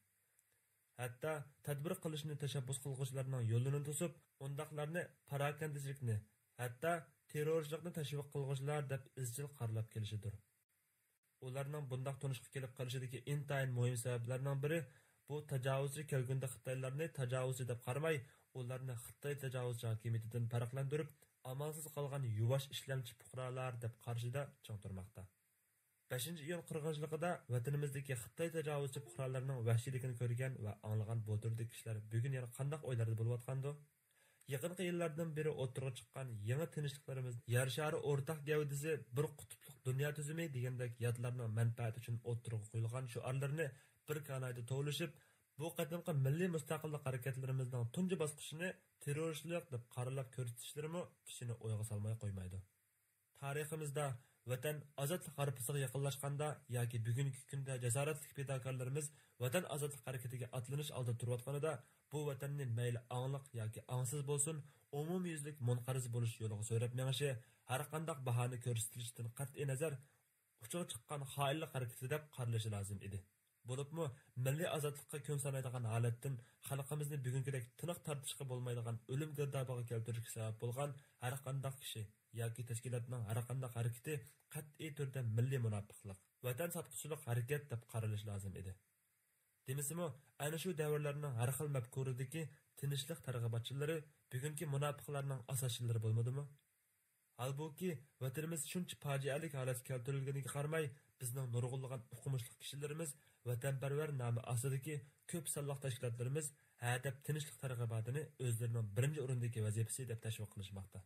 ھەتتا تەدبىر قىلىشنى تەشەببۇس قىلغۇچىلارنىڭ يولىنى توسۇپ، ئۇنداقلارنى پاراكەندىچىلىكنى، ھەتتا تېررورچىلىقنى تەشۋىق قىلغۇچىلار دەپ ئىزچىل قارىلاپ كېلىشىدۇر. ئۇلارنىڭ بۇنداق تونۇشقا كېلىپ قېلىشىدىكى ئىنتايىن مۇھىم سەۋەبلەرنىڭ بىرى، بۇ تاجاۋۇزچى كەلگۈندە خىتايلارنى تاجاۋۇزچى دەپ قارىماي، ئۇلارنى خىتاي تاجاۋۇزچى ھاكىمىيىتىدىن پەرقلەندۈرۈپ، ئامالسىز قالغان يۇۋاش ئىشلەمچى پۇقرالار دەپ قارىشىدا چىڭ تۇرماقتا. بەشىنچى ئىيۇن قىرغىنچىلىقىدا ۋەتىنىمىزدىكى خىتاي تاجاۋۇزچى پۇقرالىرىنىڭ ۋەھشىيلىكىنى كۆرگەن ۋە ئاڭلىغان بۇ تۈردىكى كىشىلەر بۈگۈن يەنە قانداق ئويلاردا بولۇۋاتقاندۇ؟ يېقىنقى يىللاردىن بېرى ئوتتۇرىغا چىققان يېڭى تىنچلىقلىرىمىز، يەر شارى ئورتاق گەۋدىسى، بىر قۇتۇپلۇق دۇنيا تۈزۈمى دېگەندەك ياتلارنىڭ مەنپەئەتى ئۈچۈن ئوتتۇرىغا قويۇلغان شوئارلىرىنى بىر كانايدا توۋلىشىپ، بۇ قېتىمقى مىللىي مۇستەقىللىق ھەرىكەتلىرىمىزنىڭ تۇنجى باسقۇچىنى تېررورچىلىق دەپ قارىلاپ كۆرسىتىشلىرىمۇ كىشىنى ئويغا سالماي قويمايدۇ. تارىخىمىزدا ۋەتەن ئازادلىق ھارپىسىغا يېقىنلاشقاندا ياكى بۈگۈنكى كۈندە جاسارەتلىك پىداكارلىرىمىز ۋەتەن ئازادلىق ھەرىكىتىگە ئاتلىنىش ئالدىدا تۇرۇۋاتقىنىدا، بۇ ۋەتەننى مەيلى ئاڭلىق ياكى ئاڭسىز بولسۇن، ئومۇميۈزلۈك مۇنقەرز بولۇش يولىغا سۆرەپ مېڭىشى، ھەرقانداق باھانە كۆرسىتىلىشىدىن قەتئىينەزەر، ئۇچىغا چىققان خائىنلىق ھەرىكىتى دەپ قارىلىشى لازىم ئىدى. بولۇپمۇ مىللىي ئازادلىققا كۈن سانايدىغان ھالەتتىن خەلقىمىزنى بۈگۈنكىدەك تىنىق تارتىشقا بولمايدىغان ئۆلۈم گىردابىغا كەلتۈرۈشكە سەۋەب بولغان ھەرقانداق كىشى ياكى تەشكىلاتنىڭ ھەرقانداق ھەرىكىتى قەتئىي تۈردە مىللىي مۇناپىقلىق، ۋەتەن ساتقۇچىلىق ھەرىكەت دەپ قارىلىشى لازىم ئىدى. دېمىسىمۇ، ئەنە شۇ دەۋرلەرنىڭ ھەر خىل مەپكۇرىدىكى تىنچلىق تەرغىباتچىلىرى بۈگۈنكى مۇناپىقلارنىڭ ئاساسچىلىرى بولمىدىمۇ؟ ھالبۇكى، ۋەتىنىمىز شۇنچە پاجىئەلىك ھالەتكە كەلتۈرۈلگىنىگە قارىماي، بىزنىڭ نۇرغۇنلىغان ئوقۇمۇشلۇق كىشىلىرىمىز، ۋەتەنپەرۋەر نامى ئاستىدىكى كۆپ سانلىق تەشكىلاتلىرىمىز ھەدەپ تىنچلىق تەرغىباتىنى ئۆزلىرىنىڭ بىرىنچى ئورۇندىكى ۋەزىپىسى دەپ تەشۋىق قىلىشماقتا.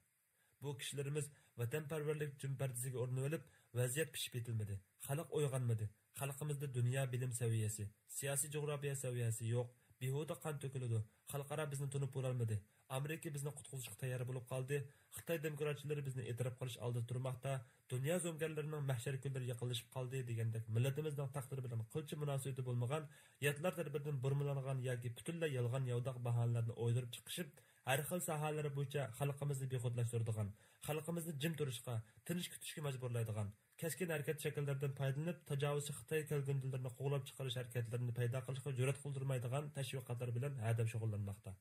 بۇ كىشىلىرىمىز ۋەتەنپەرۋەرلىك جۈمپەردىسىگە ئورۇنۇۋېلىپ، ۋەزىيەت پىشىپ يېتىلمىدى، خەلق ئويغانمىدى، خەلقىمىزدە دۇنيا بىلىم سەۋىيەسى، سىياسىي جۇغراپىيە سەۋىيەسى يوق، بىھۇدە قان تۆكۈلىدۇ، خەلقئارا بىزنى تونۇپ بولالمىدى، ئامېرىكا بىزنى قۇتقۇزۇشقا تەييار بولۇپ قالدى، خىتاي دېموكراتچىلىرى بىزنى ئېتىراپ قىلىش ئالدىدا تۇرماقتا، دۇنيا زومىگەرلىرىنىڭ مەھشەر كۈنلىرى يېقىنلىشىپ قالدى دېگەندەك مىللىتىمىزنىڭ تەقدىرى بىلەن قىلچە مۇناسىۋىتى بولمىغان، ياتلار تەرىپىدىن بۇرمىلانغان ياكى پۈتۈنلەي يالغان ياۋىداق باھانىلەرنى ئويدۇرۇپ چىقىشىپ، ھەر خىل ساھەلەر بويىچە خەلقىمىزنى بىخۇدلاشتۇرىدىغان، خەلقىمىزنى جىم تۇرۇشقا، تىنچ كۈتۈشكە مەجبۇرلايدىغان، كەسكىن ھەرىكەت شەكىللىرىدىن پايدىلىنىپ، تاجاۋۇزچى خىتاي كەلگۈندىلىرىنى قوغلاپ چىقىرىش ھەرىكەتلىرىنى پەيدا قىلىشقا جۈرئەت قىلدۇرمايدىغان تەشۋىقاتلار بىلەن ھەدەپ شۇغۇللانماقتا.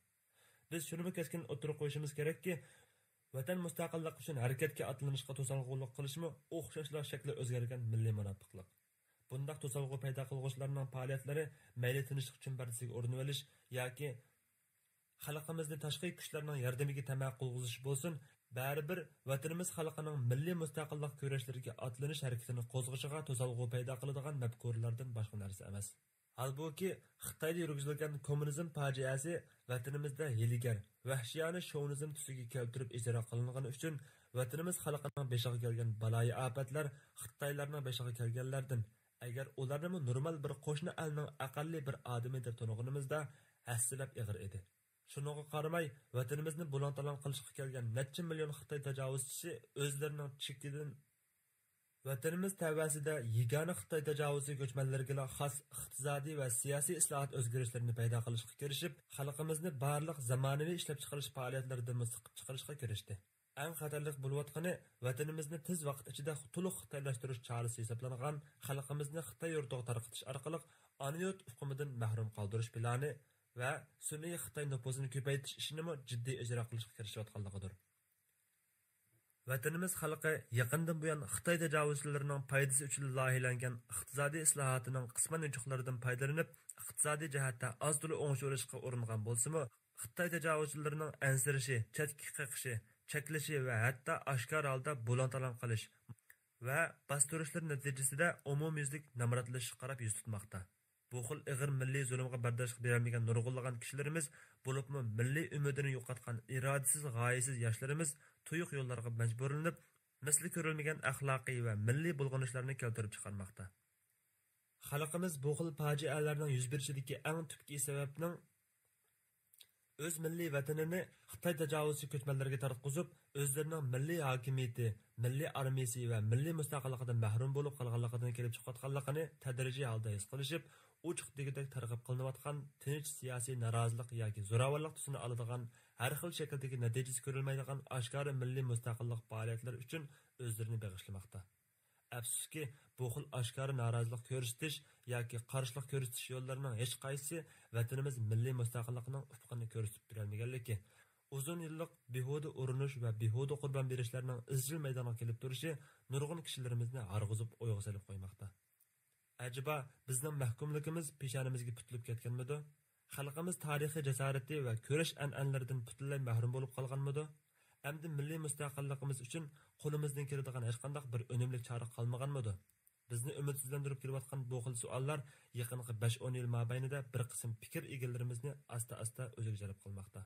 بىز شۇنىمۇ كەسكىن ئوتتۇرىغا قويۇشىمىز كېرەككى، ۋەتەن مۇستەقىللىقى ئۈچۈن ھەرىكەتكە ئاتلىنىشقا توسالغۇلۇق قىلىشمۇ ئوخشاشلا شەكلى ئۆزگەرگەن مىللىي مۇناپىقلىق. بۇنداق توسالغۇ پەيدا قىلغۇچىلارنىڭ پائالىيەتلىرى مەيلى تىنچلىق چۈمبەردىسىگە ئورۇنۇۋېلىش ياكى خەلقىمىزنى تاشقى كۈچلەرنىڭ ياردىمىگە تەمە قىلغۇزۇش بولسۇن، بەرىبىر ۋەتىنىمىز خەلقىنىڭ مىللىي مۇستەقىللىق كۈرەشلىرىگە ئاتلىنىش ھەرىكىتىنى قوزغىشىغا توسالغۇ پەيدا قىلىدىغان مەپكۇرىلاردىن باشقا نەرسە ئەمەس. ھالبۇكى، خىتايدا يۈرگۈزۈلگەن كوممۇنىزم پاجىئەسى ۋەتىنىمىزدە ھىيلىگەر، ۋەھشىيانە شوۋىنىزم تۈسىگە كەلتۈرۈپ ئىجرا قىلىنغىنى ئۈچۈن، ۋەتىنىمىز خەلقىنىڭ بېشىغا كەلگەن بالايىئاپەتلەر خىتايلارنىڭ بېشىغا كەلگەنلەردىن، ئەگەر ئۇلارنىمۇ نورمال بىر قوشنا ئەلنىڭ ئەقەللىي بىر ئادىمى دەپ تونۇغىنىمىزدا، ھەسسىلەپ ئېغىر ئىدى. شۇنىڭغا قارىماي، ۋەتىنىمىزنى بۇلاڭ-تالاڭ قىلىشقا كەلگەن نەچچە مىليون خىتاي تاجاۋۇزچىسى ئۆزلىرىنىڭ چېكىدىن ۋەتىنىمىز تەۋەسىدە يېگانە خىتاي تاجاۋۇزى كۆچمەنلىرىگىلا خاس ئىقتىسادىي ۋە سىياسىي ئىسلاھات ئۆزگىرىشلىرىنى پەيدا قىلىشقا كىرىشىپ، خەلقىمىزنى بارلىق زامانىۋى ئىشلەپچىقىرىش پائالىيەتلىرىدىنمۇ سىقىپ چىقىرىشقا كىرىشتى. ئەڭ خەتەرلىك بولۇۋاتقىنى، ۋەتىنىمىزنى تېز ۋاقىت ئىچىدە تولۇق خىتايلاشتۇرۇش چارىسى ھېسابلانغان خەلقىمىزنى خىتاي يۇرتىغا تارقىتىش ئارقىلىق ئانا يۇرت ئۇقۇمىدىن مەھرۇم قالدۇرۇش پىلانى ۋە سۈنئىي خىتاي نوپۇسىنى كۆپەيتىش ئىشىنىمۇ جىددىي ئىجرا قىلىشقا كىرىشىۋاتقانلىقىدۇر. ۋەتىنىمىز خەلقى يېقىندىن بۇيان خىتاي تاجاۋۇزچىلىرىنىڭ پايدىسى ئۈچۈن لايىھەلەنگەن ئىقتىسادىي ئىسلاھاتىنىڭ قىسمەن يوچۇقلىرىدىن پايدىلىنىپ، ئىقتىسادىي جەھەتتە ئاز تولا ئوڭشىۋېلىشقا ئۇرۇنغان بولسىمۇ، خىتاي تاجاۋۇزچىلىرىنىڭ ئەنسىرىشى، چەتكە قېقىشى، چەكلىشى ۋە ھەتتا ئاشكارا ھالدا بۇلاڭ-تالاڭ قىلىش ۋە باستۇرۇشلىرى نەتىجىسىدە ئومۇميۈزلۈك نامراتلىشىشقا قاراپ يۈز تۇتماقتا. بۇ خىل ئېغىر مىللىي زۇلۇمغا بەرداشلىق بېرەلمىگەن نۇرغۇنلىغان كىشىلىرىمىز، بولۇپمۇ مىللىي ئۈمىدىنى يوقاتقان ئىرادىسىز، غايىسىز ياشلىرىمىز تۇيۇق يوللارغا مەجبۇرلىنىپ، مىسلى كۆرۈلمىگەن ئەخلاقىي ۋە مىللىي بۇلغىنىشلارنى كەلتۈرۈپ چىقارماقتا. خەلقىمىز بۇ خىل پاجىئەلەرنىڭ يۈز بېرىشىدىكى ئەڭ تۈپكى سەۋەبنىڭ ئۆز مىللىي ۋەتىنىنى خىتاي تاجاۋۇزچى كۆچمەنلىرىگە تارتقۇزۇپ، ئۆزلىرىنىڭ مىللىي ھاكىمىيىتى، مىللىي ئارمىيىسى ۋە مىللىي مۇستەقىللىقىدىن مەھرۇم بولۇپ قالغانلىقىدىن كېلىپ چىقىۋاتقانلىقىنى تەدرىجىي ھالدا ھېس قىلىشىپ، ئوچۇق دېگۈدەك تەرغىب قىلىنىۋاتقان تىنچ سىياسىي نارازىلىق ياكى زوراۋانلىق تۈسىنى ئالىدىغان، ھەر خىل شەكىلدىكى نەتىجىسى كۆرۈلمەيدىغان ئاشكارا مىللىي مۇستەقىللىق پائالىيەتلىرى ئۈچۈن ئۆزلىرىنى بېغىشلىماقتا. ئەپسۇسكى، بۇ خىل ئاشكارا نارازىلىق كۆرسىتىش ياكى قارشىلىق كۆرسىتىش يوللىرىنىڭ ھېچقايسىسى ۋەتىنىمىز مىللىي مۇستەقىللىقىنىڭ ئۇپۇقىنى كۆرسىتىپ بېرەلمىگەنلىكى، ئۇزۇن يىللىق بىھۇدە ئۇرۇنۇش ۋە بىھۇدە قۇربان بېرىشلەرنىڭ ئىزچىل مەيدانغا كېلىپ تۇرۇشى نۇرغۇن كىشىلىرىمىزنى ھارغۇزۇپ ئويغا سېلىپ قويماقتا. ئەجەبا، بىزنىڭ مەھكۇملۇقىمىز پېشانىمىزگە پۈتۈلۈپ كەتكەنمىدۇ؟ خەلقىمىز تارىخىي جاسارىتى ۋە كۈرەش ئەنئەنىلىرىدىن پۈتۈنلەي مەھرۇم بولۇپ قالغانمىدۇ؟ ئەمدى مىللىي مۇستەقىللىقىمىز ئۈچۈن قولىمىزدىن كېلىدىغان ھېچقانداق بىر ئۈنۈملۈك چارە قالمىغانمىدۇ؟ بىزنى ئۈمىدسىزلەندۈرۈپ كېلىۋاتقان بۇ خىل سوئاللار يېقىنقى بەش-ئون يىل مابەينىدە بىر قىسىم پىكىر ئىگىلىرىمىزنى ئاستا-ئاستا ئۆزىگە جەلپ قىلماقتا.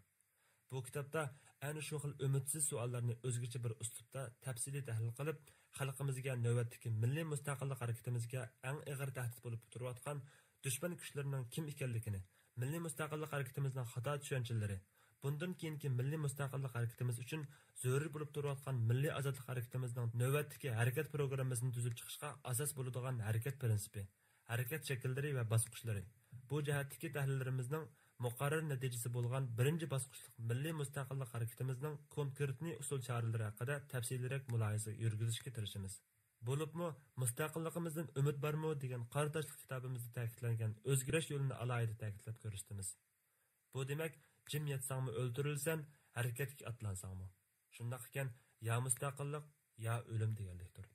بۇ كىتابتا ئەنە شۇ خىل ئۈمىدسىز سوئاللارنى ئۆزگىچە بىر ئۇسلۇبتا تەپسىلىي تەھلىل قىلىپ، خەلقىمىزگە نۆۋەتتىكى مىللىي مۇستەقىللىق ھەرىكىتىمىزگە ئەڭ ئېغىر تەھدىت بولۇپ تۇرۇۋاتقان دۈشمەن كۈچلىرىنىڭ كىم ئىكەنلىكىنى، مىللىي مۇستەقىللىق ھەرىكىتىمىزنىڭ خاتا چۈشەنچىلىرى، بۇندىن كېيىنكى مىللىي مۇستەقىللىق ھەرىكىتىمىز ئۈچۈن زۆرۈر بولۇپ تۇرۇۋاتقان مىللىي ئازادلىق ھەرىكىتىمىزنىڭ نۆۋەتتىكى ھەرىكەت پروگراممىسىنى تۈزۈپ چىقىشقا ئاساس بولىدىغان ھەرىكەت پىرىنسىپى، ھەرىكەت شەكىللىرى ۋە باسقۇچلىرى، بۇ جەھەتتىكى تەھلىللىرىمىزنىڭ مۇقەررەر نەتىجىسى بولغان بىرىنچى باسقۇچلۇق مىللىي مۇستەقىللىق ھەرىكىتىمىزنىڭ كونكرېتنى ئۇسۇل چارىلىرى ھەققىدە تەپسىلىيرەك مۇلاھىزە يۈرگۈزۈشكە تىرىشىمىز. بولۇپمۇ، مۇستەقىللىقىمىزدىن ئۈمىد بارمۇ؟ دېگەن قارا تاشلىق كىتابىمىزدا تەكىتلەنگەن ئۆزگىرىش يولىنى ئالاھىدە تەكىتلەپ كۆرسىتىمىز. بۇ دېمەك، جىم ياتساڭمۇ ئۆلتۈرۈلىسەن، ھەرىكەتكە ئاتلانساڭمۇ. شۇنداق ئىكەن، يا مۇستەقىللىق، يا ئۆلۈم دېگەنلىكتۇر.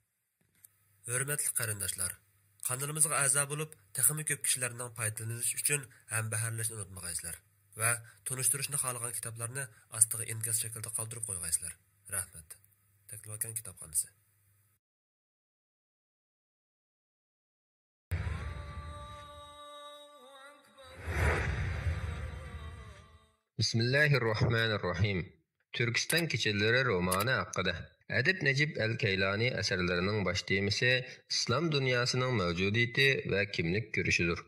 ھۆرمەتلىك قېرىنداشلار، قانىلىمىزغا ئەزا بولۇپ، تېخىمۇ كۆپ كىشىلەرنىڭ پايدىلىنىشى ئۈچۈن ھەمبەھىرلەشنى ئۇنتۇمىغايسىلەر ۋە تونۇشتۇرۇشنى خالىغان كىتابلارنى ئاستىغا ئىنكاس شەكلىدە قالدۇرۇپ قويغايسىلەر. رەھمەت. تەكلىماكان كىتابخانىسى. بىسمىللاھىررەھمانىررەھىم. تۈركىستان كېچىلىرى رومانى ھەققىدە. ئەدىب نەجىپ ئەل كەيلانى ئەسەرلىرىنىڭ باش تېمىسى ئىسلام دۇنياسىنىڭ مەۋجۇدىيىتى ۋە كىملىك كۈرىشىدۇر.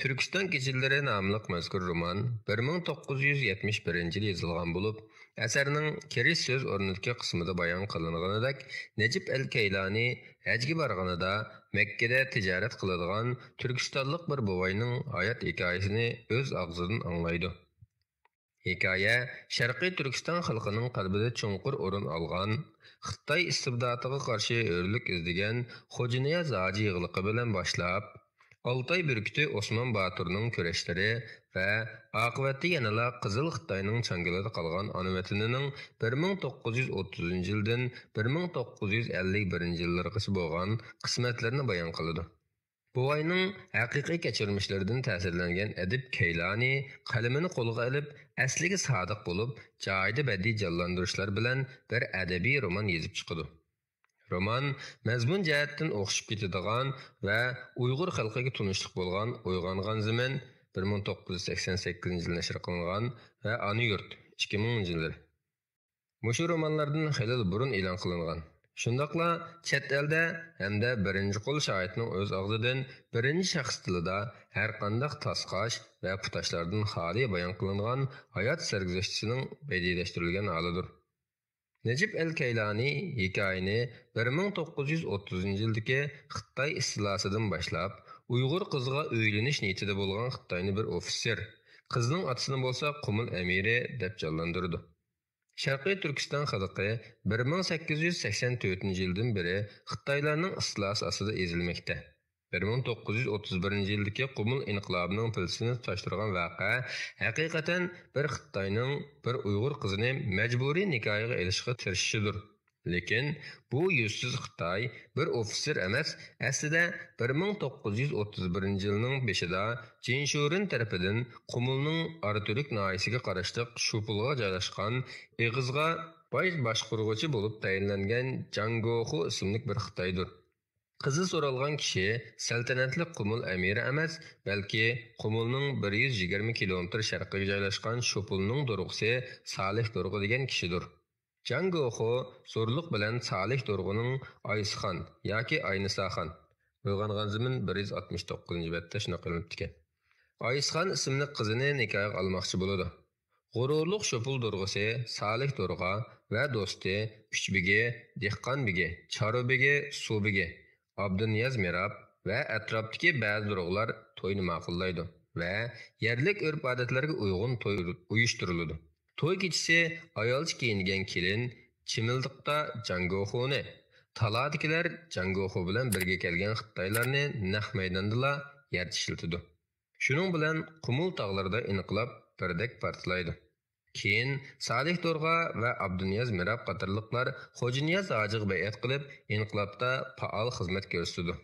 تۈركىستان كېچىلىرى ناملىق مەزكۇر رومان بىر مىڭ توققۇز يۈز يەتمىش بىرىنچى يىلى يېزىلغان بولۇپ، ئەسەرنىڭ كىرىش سۆز ئورنىدىكى قىسمىدا بايان قىلىنغىنىدەك، نەجىپ ئەل كەيلانى ھەجگە بارغىنىدا مەككىدە تىجارەت قىلىدىغان تۈركىستانلىق بىر بوۋاينىڭ ھايات ھېكايىسىنى ئۆز ئاغزىدىن ئاڭلايدۇ. ھېكايە شەرقىي تۈركىستان خەلقىنىڭ قەلبىدە چوڭقۇر ئورۇن ئالغان، خىتاي ئىستىبداتىغا قارشى ھۆرلۈك ئىزدىگەن خوجانىياز ھاجى يىغلىقى بىلەن باشلاپ، ئالتاي بۈركۈتى ئوسمان باتۇرنىڭ كۈرەشلىرى ۋە ئاقىۋەتتە يەنىلا قىزىل خىتاينىڭ چاڭگىلىدا قالغان ئانا ۋەتىنىنىڭ بىر مىڭ توققۇز يۈز ئوتتۇزىنچى يىلدىن بىر مىڭ توققۇز يۈز ئەللىك بىرىنچى يىللىرىغىچە بولغان قىسمەتلىرىنى بايان قىلىدۇ. بوۋاينىڭ ھەقىقىي كەچۈرمىشلىرىدىن تەسىرلەنگەن ئەدىب كەيلانى قەلىمىنى قولىغا ئېلىپ، ئەسلىگە سادىق بولۇپ، جايىدا بەدىئىي جانلاندۇرۇشلار بىلەن بىر ئەدەبىي رومان يېزىپ چىقىدۇ. رومان مەزمۇن جەھەتتىن ئوخشىشىپ كېتىدىغان ۋە ئۇيغۇر خەلقىگە تونۇشلۇق بولغان ئويغانغان زېمىن، بىر مىڭ توققۇز يۈز سەكسەن سەككىزىنچى يىلى نەشر قىلىنغان، ۋە ئانا يۇرت، ئىككى مىڭىنچى يىللىرى. مۇشۇ رومانلاردىن خېلىلا بۇرۇن ئېلان قىلىنغان، شۇنداقلا چەت ئەلدە ھەمدە بىرىنچى قول شاھىتنىڭ ئۆز ئاغزىدىن بىرىنچى شەخس تىلىدا ھەرقانداق تاسقاش ۋە پۇتاشلاردىن خالىي بايان قىلىنغان ھايات سەرگۈزەشتىسىنىڭ بەدىئىيلەشتۈرۈلگەن ھالىدۇر. نەجىپ ئەل كەيلانى ھېكايىنى بىر مىڭ توققۇز يۈز ئوتتۇزىنچى يىلدىكى خىتاي ئىستىلاسىدىن باشلاپ، ئۇيغۇر قىزىغا ئۆيلىنىش نىيىتىدە بولغان خىتاينى بىر ئوفىتسېر، قىزنىڭ ئاتىسىنى بولسا قۇمۇل ئەمىرى دەپ جانلاندۇرىدۇ. شەرقىي تۈركىستان خەلقى بىر مىڭ سەككىز يۈز سەكسەن تۆتىنچى يىلدىن بېرى خىتايلارنىڭ ئىستىلاسى ئاستىدا ئېزىلمەكتە. بىر مىڭ توققۇز يۈز ئوتتۇز بىرىنچى يىلدىكى قۇمۇل ئىنقىلابىنىڭ پىلتىسىنى تۇتاشتۇرغان ۋەقە ھەقىقەتەن بىر خىتاينىڭ بىر ئۇيغۇر قىزىنى مەجبۇرىي نىكاھىغا ئېلىشقا تىرىشىشىدۇر. لېكىن بۇ يۈزسىز خىتاي بىر ئوفىتسېر ئەمەس، ئەسلىدە بىر مىڭ توققۇز يۈز ئوتتۇز بىرىنچى يىلنىڭ بېشىدا جىنشۇرېن تەرىپىدىن قۇمۇلنىڭ ئاراتۈرك ناھىيىسىگە قاراشلىق شۇپۇلغا جايلاشقان ئېغىزغا باش باشقۇرغۇچى بولۇپ تەيىنلەنگەن جاڭ گوخۇ ئىسىملىك بىر خىتايدۇر. قىزى سورالغان كىشى سەلتەنەتلىك قۇمۇل ئەمىرى ئەمەس، بەلكى قۇمۇلنىڭ بىر يۈز يىگىرمە كىلومېتىر شەرقىگە جايلاشقان شوپۇلنىڭ دورىقىسى سالىھ دورغا دېگەن كىشىدۇر. جاڭ گوخۇ زورلۇق بىلەن سالىھ دورغىنىڭ ئايسىخان ياكى ئاينىساخان، ئويغانغان زېمىن بىر يۈز ئاتمىش توققۇزىنچى بەتتە شۇنداق ئېلىنىپتىكەن. ئايسىخان ئىسىملىك قىزىنى نىكاھىغا ئالماقچى بولىدۇ. غۇرۇرلۇق شوپۇل دورغىسى سالىھ دورغا ۋە دوستى ئۈچ بېگى، دېھقان بېگى، چارۋا بېگى، سۇ بېگى، ئابدۇنىياز مىراب ۋە ئەتراپتىكى بەزى دورغىلار توينى ماقۇللايدۇ ۋە يەرلىك ئۆرپ-ئادەتلەرگە ئۇيغۇن توي ئۇيۇشتۇرۇلىدۇ. توي كېچىسى ئايالچە كىيىنگەن كېلىن چىمىلدىقتا جاڭگوخۇنى، تالادىكىلەر جاڭگوخۇ بىلەن بىرگە كەلگەن خىتايلارنى نەق مەيداندىلا يەر چىشلىتىدۇ. شۇنىڭ بىلەن قۇمۇل تاغلىرىدا ئىنقىلاب بىردەك پارتلايدۇ. كېيىن سالىھ دورغا ۋە ئابدۇنىياز مىراب قاتارلىقلار خوجانىياز ھاجىغا بەيئەت قىلىپ، ئىنقىلابتا پائال خىزمەت كۆرسىتىدۇ.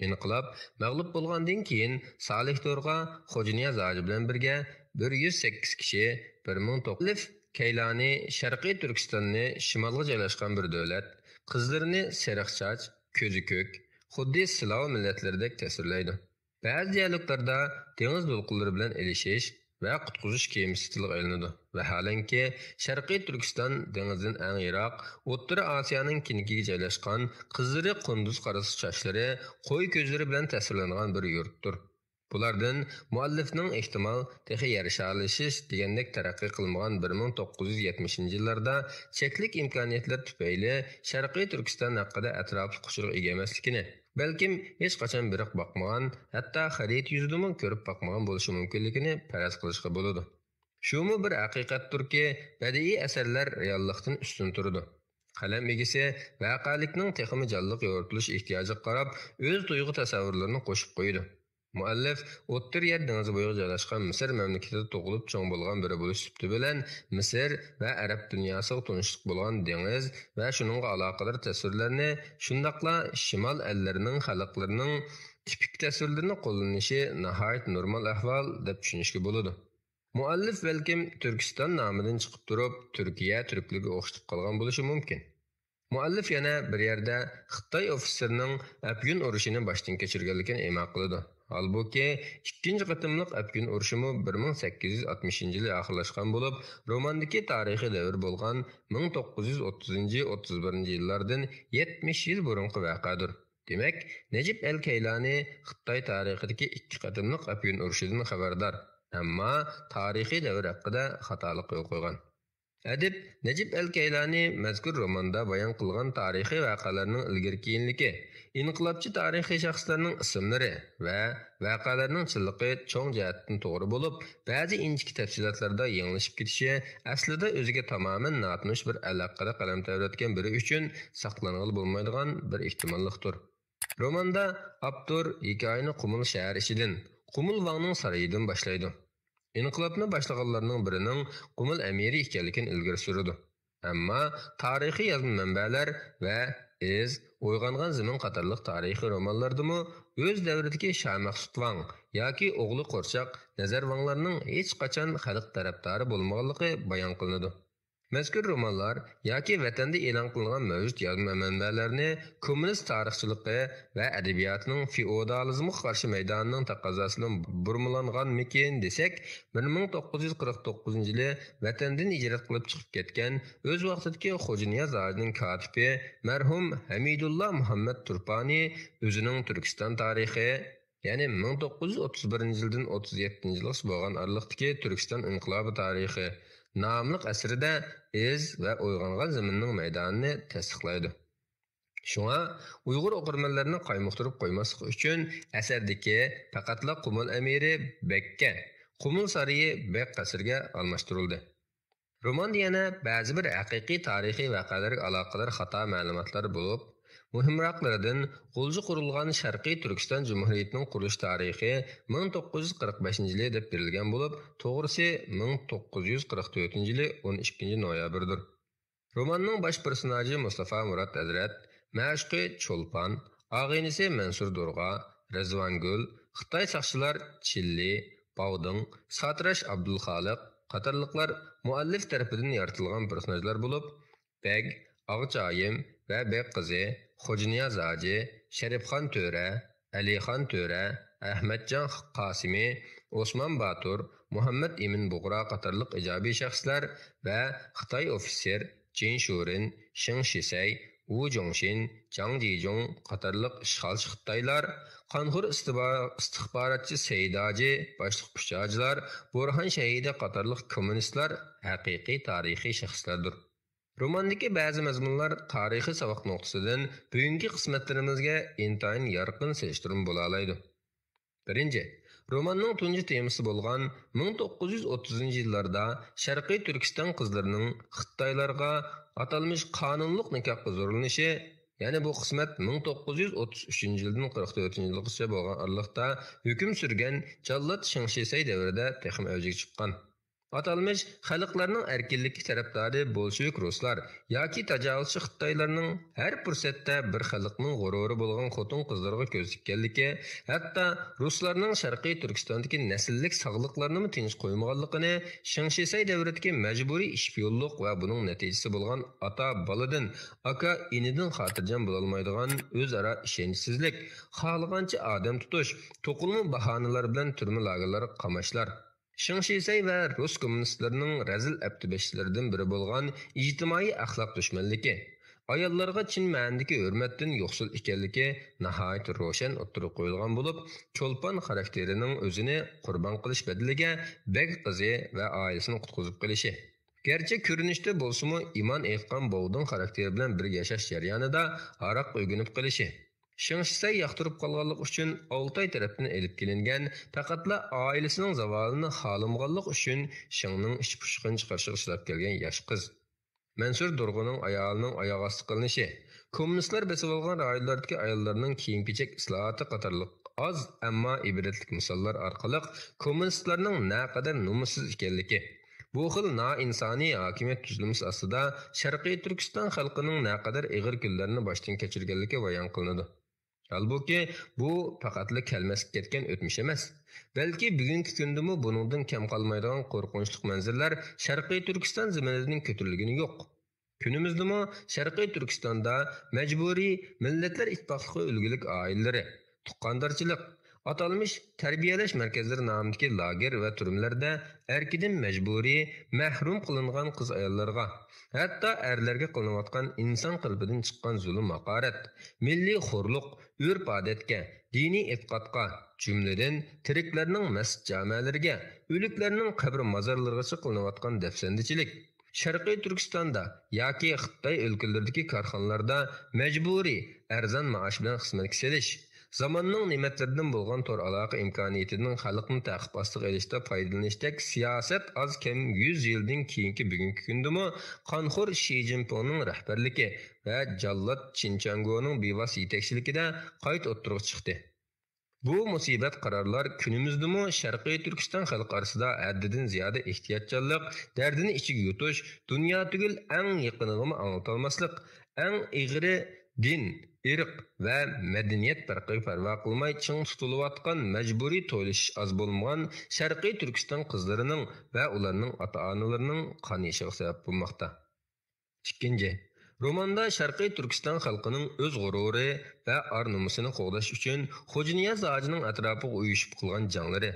ئىنقىلاب مەغلۇپ بولغاندىن كېيىن، سالىھ دورغا خوجانىياز ھاجى بىلەن بىرگە بىر يۈز سەككىز كىشى بىر مىڭ توققۇز يۈز ئەللىك كەيلانى شەرقىي تۈركىستاننى شىمالغا جايلاشقان بىر دۆلەت، قىزلىرىنى سېرىق چاچ، كۆزى كۆك، خۇددى سىلاۋ مىللەتلىرىدەك تەسۋىرلەيدۇ. بەزى دىيالوگلاردا دېڭىز دولقۇنلىرى بىلەن ئېلىشىش ۋە قۇتقۇزۇش كېمىسى تىلغا ئېلىنىدۇ. ۋەھالەنكى، شەرقىي تۈركىستان دېڭىزدىن ئەڭ يىراق، ئوتتۇرا ئاسىيانىڭ كېنىكىگە جايلاشقان، قىزلىرى قۇندۇز قارىسا چاچلىرى، قوي كۆزلىرى بىلەن تەسۋىرلەنگەن بىر يۇرتتۇر. بۇلاردىن مۇئەللىپنىڭ ئېھتىمال تېخى يەر شارلىشىش دېگەندەك تەرەققىي قىلمىغان بىر مىڭ توققۇز يۈز يەتمىشىنچى يىللاردا چەكلىك ئىمكانىيەتلەر تۈپەيلى شەرقىي تۈركىستان ھەققىدە ئەتراپلىق ئۇچۇرغا ئىگە ئەمەسلىكىنى، بەلكىم ھېچقاچان بېرىپ باقمىغان، ھەتتا خەرىتە يۈزىدىمۇ كۆرۈپ باقمىغان بولۇشى مۇمكىنلىكىنى پەرەز قىلىشقا بولىدۇ. شۇمۇ بىر ھەقىقەتتۇركى، بەدىئىي ئەسەرلەر رېئاللىقتىن ئۈستۈن تۇرىدۇ. قەلەم ئىگىسى ۋەقەلىكنىڭ تېخىمۇ جانلىق يورۇتۇلۇش ئېھتىياجىغا قاراپ، ئۆز تۇيغۇ تەسەۋۋۇرلىرىنى قوشۇپ قويىدۇ. مۇئەللىپ ئوتتۇرا يەر دېڭىزى بويىغا جايلاشقان مىسىر مەملىكىتىدە تۇغۇلۇپ چوڭ بولغان بىرى بولۇش سۈپىتى بىلەن، مىسىر ۋە ئەرەب دۇنياسىغا تونۇشلۇق بولغان دېڭىز ۋە شۇنىڭغا ئالاقىدار تەسۋىرلەرنى، شۇنداقلا شىمال ئەللىرىنىڭ خەلقلىرىنىڭ تىپىك تەسۋىرلىرىنى قوللىنىشى ناھايىتى نورمال ئەھۋال دەپ چۈشىنىشكە بولىدۇ. مۇئەللىپ بەلكىم تۈركىستان نامىدىن چىقىپ تۇرۇپ، تۈركىيە تۈركلىرىگە ئوخشىتىپ قالغان بولۇشى مۇمكىن. مۇئەللىپ يەنە بىر يەردە خىتاي ئوفىتسېرىنىڭ ئەپيۈن ئۇرۇشىنى باشتىن كەچۈرگەنلىكىنى ئىما قىلىدۇ. ھالبۇكى، ئىككىنچى قېتىملىق ئەپيۈن ئۇرۇشىمۇ بىر مىڭ سەككىز يۈز ئاتمىشىنچى يىلى ئاخىرلاشقان بولۇپ، روماندىكى تارىخىي دەۋر بولغان مىڭ توققۇز يۈز ئوتتۇزىنچى، ئوتتۇز بىرىنچى يىللاردىن يەتمىش يىل بۇرۇنقى ۋەقەدۇر. دېمەك، نەجىپ ئەل كەيلانى خىتاي تارىخىدىكى ئىككى قېتىملىق ئەپيۈن ئۇرۇشىدىن خەۋەردار، ئەمما تارىخىي دەۋر ھەققىدە خاتالىق يول قويغان. ئەدىب نەجىپ ئەل كەيلانى مەزكۇر روماندا بايان قىلغان تارىخىي ۋەقەلەرنىڭ ئىلگىرى-كېيىنلىكى، ئىنقىلابچى تارىخىي شەخسلەرنىڭ ئىسىملىرى ۋە ۋەقەلەرنىڭ چىنلىقى چوڭ جەھەتتىن توغرا بولۇپ، بەزى ئىنچىكە تەپسىلاتلاردا يېڭىلىشىپ كېتىشى ئەسلىدە ئۆزىگە تامامەن ناتونۇش بىر ئەل ھەققىدە قەلەم تەۋرەتكەن بىرى ئۈچۈن ساقلانغىلى بولمايدىغان بىر ئېھتىماللىقتۇر. روماندا ئاپتور ھېكايىنى قۇمۇل شەھەر ئىچىدىن، قۇمۇل ۋاڭنىڭ سارىيىدىن باشلايدۇ. ئىنقىلابنى باشلىغانلارنىڭ بىرىنىڭ قۇمۇل ئەمىرى ئىكەنلىكىنى ئىلگىرى سۈرىدۇ. ئەمما تارىخىي يازما مەنبەلەر ۋە ئىز، ئويغانغان زېمىن قاتارلىق تارىخىي رومانلاردىمۇ ئۆز دەۋرىدىكى شاھ مەخسۇت ۋاڭ ياكى ئوغلى قورچاق نەزەر ۋاڭلارنىڭ ھېچقاچان خەلق تەرەپدارى بولمىغانلىقى بايان قىلىنىدۇ. مەزكۇر رومانلار ياكى ۋەتەندە ئېلان قىلىنغان مەۋجۇت يازما مەنبەلەرنى كوممۇنىست تارىخچىلىقى ۋە ئەدەبىياتىنىڭ فېئودالىزمغا قارشى مەيدانىنىڭ تەقەززاسىدىن بۇرمىلانغانمىكىن دېسەك، بىر مىڭ توققۇز يۈز قىرىق توققۇزىنچى يىلى ۋەتەندىن ھىجرەت قىلىپ چىقىپ كەتكەن، ئۆز ۋاقتىدىكى خوجانىياز ھاجىنىڭ كاتىپى مەرھۇم ھەمىدۇللا مۇھەممەد تۇرپانى ئۆزىنىڭ تۈركىستان تارىخى، يەنى مىڭ توققۇز يۈز ئوتتۇز بىرىنچى يىلدىن ئوتتۇز يەتتىنچى يىلغىچە بولغان ئارىلىقتىكى تۈركىستان ئىنقىلابى تارىخى ناملىق ئەسىرىدە ئىز ۋە ئويغانغان زېمىننىڭ مەيدانىنى تەستىقلايدۇ. شۇڭا ئۇيغۇر ئوقۇرمەنلىرىنى قايمۇقتۇرۇپ قويماسلىق ئۈچۈن ئەسەردىكى پەقەتلا قۇمۇل ئەمىرى بەگكە، قۇمۇل سارىيى بەگ قەسرىگە ئالماشتۇرۇلدى. روماندا يەنە بەزى بىر ھەقىقىي تارىخىي ۋەقەلەرگە ئالاقىدار خاتا مەلۇماتلار بولۇپ، مۇھىمراقلىرىدىن غۇلجا قۇرۇلغان شەرقىي تۈركىستان جۇمھۇرىيىتىنىڭ قۇرۇلۇش تارىخى مىڭ توققۇز يۈز قىرىق بەشىنچى يىلى دەپ بېرىلگەن بولۇپ، توغرىسى مىڭ توققۇز يۈز قىرىق تۆتىنچى يىلى ئون ئىككىنچى نويابىردۇر. روماننىڭ باش پېرسوناژى مۇستافا مۇرات ھەزرەت، مەشۇقى چولپان، ئاغىنىسى مەنسۇر دورغا، رىزۋانگۈل، خىتاي ساقچىلار چىللى، باۋدىڭ، ساتىراش ئابدۇلخالىق قاتارلىقلار مۇئەللىپ تەرىپىدىن يارىتىلغان پېرسوناژلار بولۇپ، بەگ، ئاغچايىم ۋە بەگ قىزى، خوجانىياز ھاجى، شەرىپخان تۆرە، ئەلىخان تۆرە، ئەخمەتجان قاسىمى، ئوسمان باتۇر، مۇھەممەد ئىمىن بۇغرا قاتارلىق ئىجابىي شەخسلەر ۋە خىتاي ئوفىتسېر جىن شۇرېن، شېڭ شىسەي، ۋۇ جۇڭشىن، جاڭ جىجۇڭ قاتارلىق ئىشغالچى خىتايلار، قانخور ئىستىبا-، ئىستىخباراتچى سەيداجى باشلىق پۇچاجىلار، بۇرھان شەھىدى قاتارلىق كوممۇنىستلار ھەقىقىي تارىخىي شەخسلەردۇر. روماندىكى بەزى مەزمۇنلار تارىخىي ساۋاق نۇقتىسىدىن بۈگۈنكى قىسمەتلىرىمىزگە ئىنتايىن يارقىن سېلىشتۇرما بولالايدۇ. بىرىنچى، روماننىڭ تۇنجى تېمىسى بولغان مىڭ توققۇز يۈز ئوتتۇزىنچى يىللاردا شەرقىي تۈركىستان قىزلىرىنىڭ خىتايلارغا ئاتالمىش قانۇنلۇق نىكاھقا زورلىنىشى، يەنى بۇ قىسمەت مىڭ توققۇز يۈز ئوتتۇز ئۈچىنچى يىلدىن قىرىق تۆتىنچى يىلغىچە بولغان ئارىلىقتا ھۆكۈم سۈرگەن جاللات شېڭ شىسەي دەۋرىدە تېخىمۇ ئەۋجىگە چىققان. ئاتالمىش خەلقلەرنىڭ ئەركىنلىكى تەرەپدارى بولشېۋىك رۇسلار ياكى تاجاۋۇزچى خىتايلارنىڭ ھەر پۇرسەتتە بىر خەلقنىڭ غۇرۇرى بولغان خوتۇن-قىزلىرىغا كۆز تىككەنلىكى، ھەتتا رۇسلارنىڭ شەرقىي تۈركىستاندىكى نەسىللىك ساغلىقلارنىمۇ تىنچ قويمىغانلىقىنى شېڭ شىسەي دەۋرىدىكى مەجبۇرىي ئىشپىيونلۇق ۋە بۇنىڭ نەتىجىسى بولغان ئاتا-بالىدىن، ئاكا-ئىنىدىن خاتىرجەم بولالمايدىغان ئۆزئارا ئىشەنچسىزلىك، خالىغانچە ئادەم تۇتۇش، توقۇلما باھانىلار بىلەن تۈرمە لاگېرلارغا قاماشلار، شېڭ شىسەي ۋە رۇس كوممۇنىستلىرىنىڭ رەزىل ئەپتىبەشلىرىدىن بىرى بولغان ئىجتىمائىي ئەخلاق دۈشمەنلىكى، ئاياللارغا چىن مەنىدىكى ھۆرمەتتىن يوقسۇل ئىكەنلىكى ناھايىتى روشەن ئوتتۇرىغا قويۇلغان بولۇپ، چولپان خاراكتېرىنىڭ ئۆزىنى قۇربان قىلىش بەدىلىگە بەگ قىزى ۋە ئائىلىسىنى قۇتقۇزۇپ قېلىشى، گەرچە كۆرۈنۈشتە بولسىمۇ ئىمان ئېيتقان بوۋدىن خاراكتېرى بىلەن بىر ياشاش جەريانىدا ھاراققا ئۆگىنىپ قېلىشى، شېڭ شىسەي ياقتۇرۇپ قالغانلىقى ئۈچۈن ئالتاي تەرەپتىن ئېلىپ كېلىنگەن، پەقەتلا ئائىلىسىنىڭ زاۋالىنى خالىمىغانلىقى ئۈچۈن شېڭنىڭ ئىچ پۇشۇقىنى چىقىرىشىغا چىداپ كەلگەن ياش قىز. مەنسۇر دۇرغۇنىڭ ئايالىنىڭ ئاياغ ئاستى قىلىنىشى، كوممۇنىستلار بېسىۋالغان رايونلاردىكى ئاياللارنىڭ كىيىم-كېچەك ئىسلاھاتى قاتارلىق ئاز، ئەمما ئىبرەتلىك مىساللار ئارقىلىق كوممۇنىستلارنىڭ نەقەدەر نومۇسسىز ئىكەنلىكى، بۇ خىل نائىنسانىي ھاكىمىيەت تۈزۈلمىسى ئاستىدا شەرقىي تۈركىستان خەلقىنىڭ نەقەدەر ئېغىر كۈنلەرنى باشتىن كەچۈرگەنلىكى بايان قىلىنىدۇ. ھالبۇكى، بۇ پەقەتلا كەلمەسكە كەتكەن ئۆتمۈش ئەمەس، بەلكى بۈگۈنكى كۈندىمۇ بۇنىڭدىن كەم قالمايدىغان قورقۇنچلۇق مەنزىرىلەر شەرقىي تۈركىستان زېمىنىدىن كۆتۈرۈلگىنى يوق. كۈنىمىزدىمۇ شەرقىي تۈركىستاندا مەجبۇرىي مىللەتلەر ئىتتىپاقلىقى ئۈلگىلىك ئائىلىلىرى، تۇغقاندارچىلىق، ئاتالمىش تەربىيەلەش مەركەزلىرى نامىدىكى لاگېر ۋە تۈرمىلەردە ئەركىدىن مەجبۇرىي مەھرۇم قىلىنغان قىز-ئاياللارغا، ھەتتا ئەرلەرگە قىلىنىۋاتقان ئىنسان قېلىپىدىن چىققان زۇلۇم-ھاقارەت، مىللىي خورلۇق، ئۆرپ-ئادەتكە، دىنىي ئېتىقادقا، جۈملىدىن تىرىكلەرنىڭ مەسچىت جامەلىرىگە، ئۆلۈكلەرنىڭ قەبرە-مازارلىرىغىچە قىلىنىۋاتقان دەپسەندىچىلىك، شەرقىي تۈركىستاندا ياكى خىتاي ئۆلكىلىرىدىكى كارخانىلاردا مەجبۇرىي ئەرزان مائاش بىلەن خىزمەتكە سېلىش، زاماننىڭ نېمەتلىرىدىن بولغان تور ئالاقە ئىمكانىيىتىدىن خەلقنى تەقىب ئاستىغا ئېلىشتا پايدىلىنىشتەك سىياسەت ئاز كەم يۈز يىلدىن كېيىنكى بۈگۈنكى كۈندىمۇ قانخور شى جىنپىڭنىڭ رەھبەرلىكى ۋە جاللات چىن چياڭگونىڭ بىۋاسىتە يېتەكچىلىكىدە قايتا ئوتتۇرىغا چىقتى. بۇ مۇسىبەت قارارلار كۈنىمىزدىمۇ شەرقىي تۈركىستان خەلقى ئارىسىدا ھەددىدىن زىيادە ئېھتىياتچانلىق، دەردىنى ئىچىگە يۇتۇش، دۇنيا تۈگۈل ئەڭ يېقىنىغىمۇ ئاڭلىتالماسلىق، ئەڭ ئېغىرى دىن، ئىرق ۋە مەدەنىيەت پەرقىگە پەرۋا قىلماي چىڭ تۇتۇلۇۋاتقان مەجبۇرىي تويلىشىش ئاز بولمىغان شەرقىي تۈركىستان قىزلىرىنىڭ ۋە ئۇلارنىڭ ئاتا-ئانىلىرىنىڭ قان يېشىغا سەۋەب بولماقتا. ئىككىنچى، روماندا شەرقىي تۈركىستان خەلقىنىڭ ئۆز غۇرۇرى ۋە ئار-نومۇسىنى قوغداش ئۈچۈن خوجانىياز ھاجىنىڭ ئەتراپىغا ئۇيۇشۇپ قىلغان جەڭلىرى،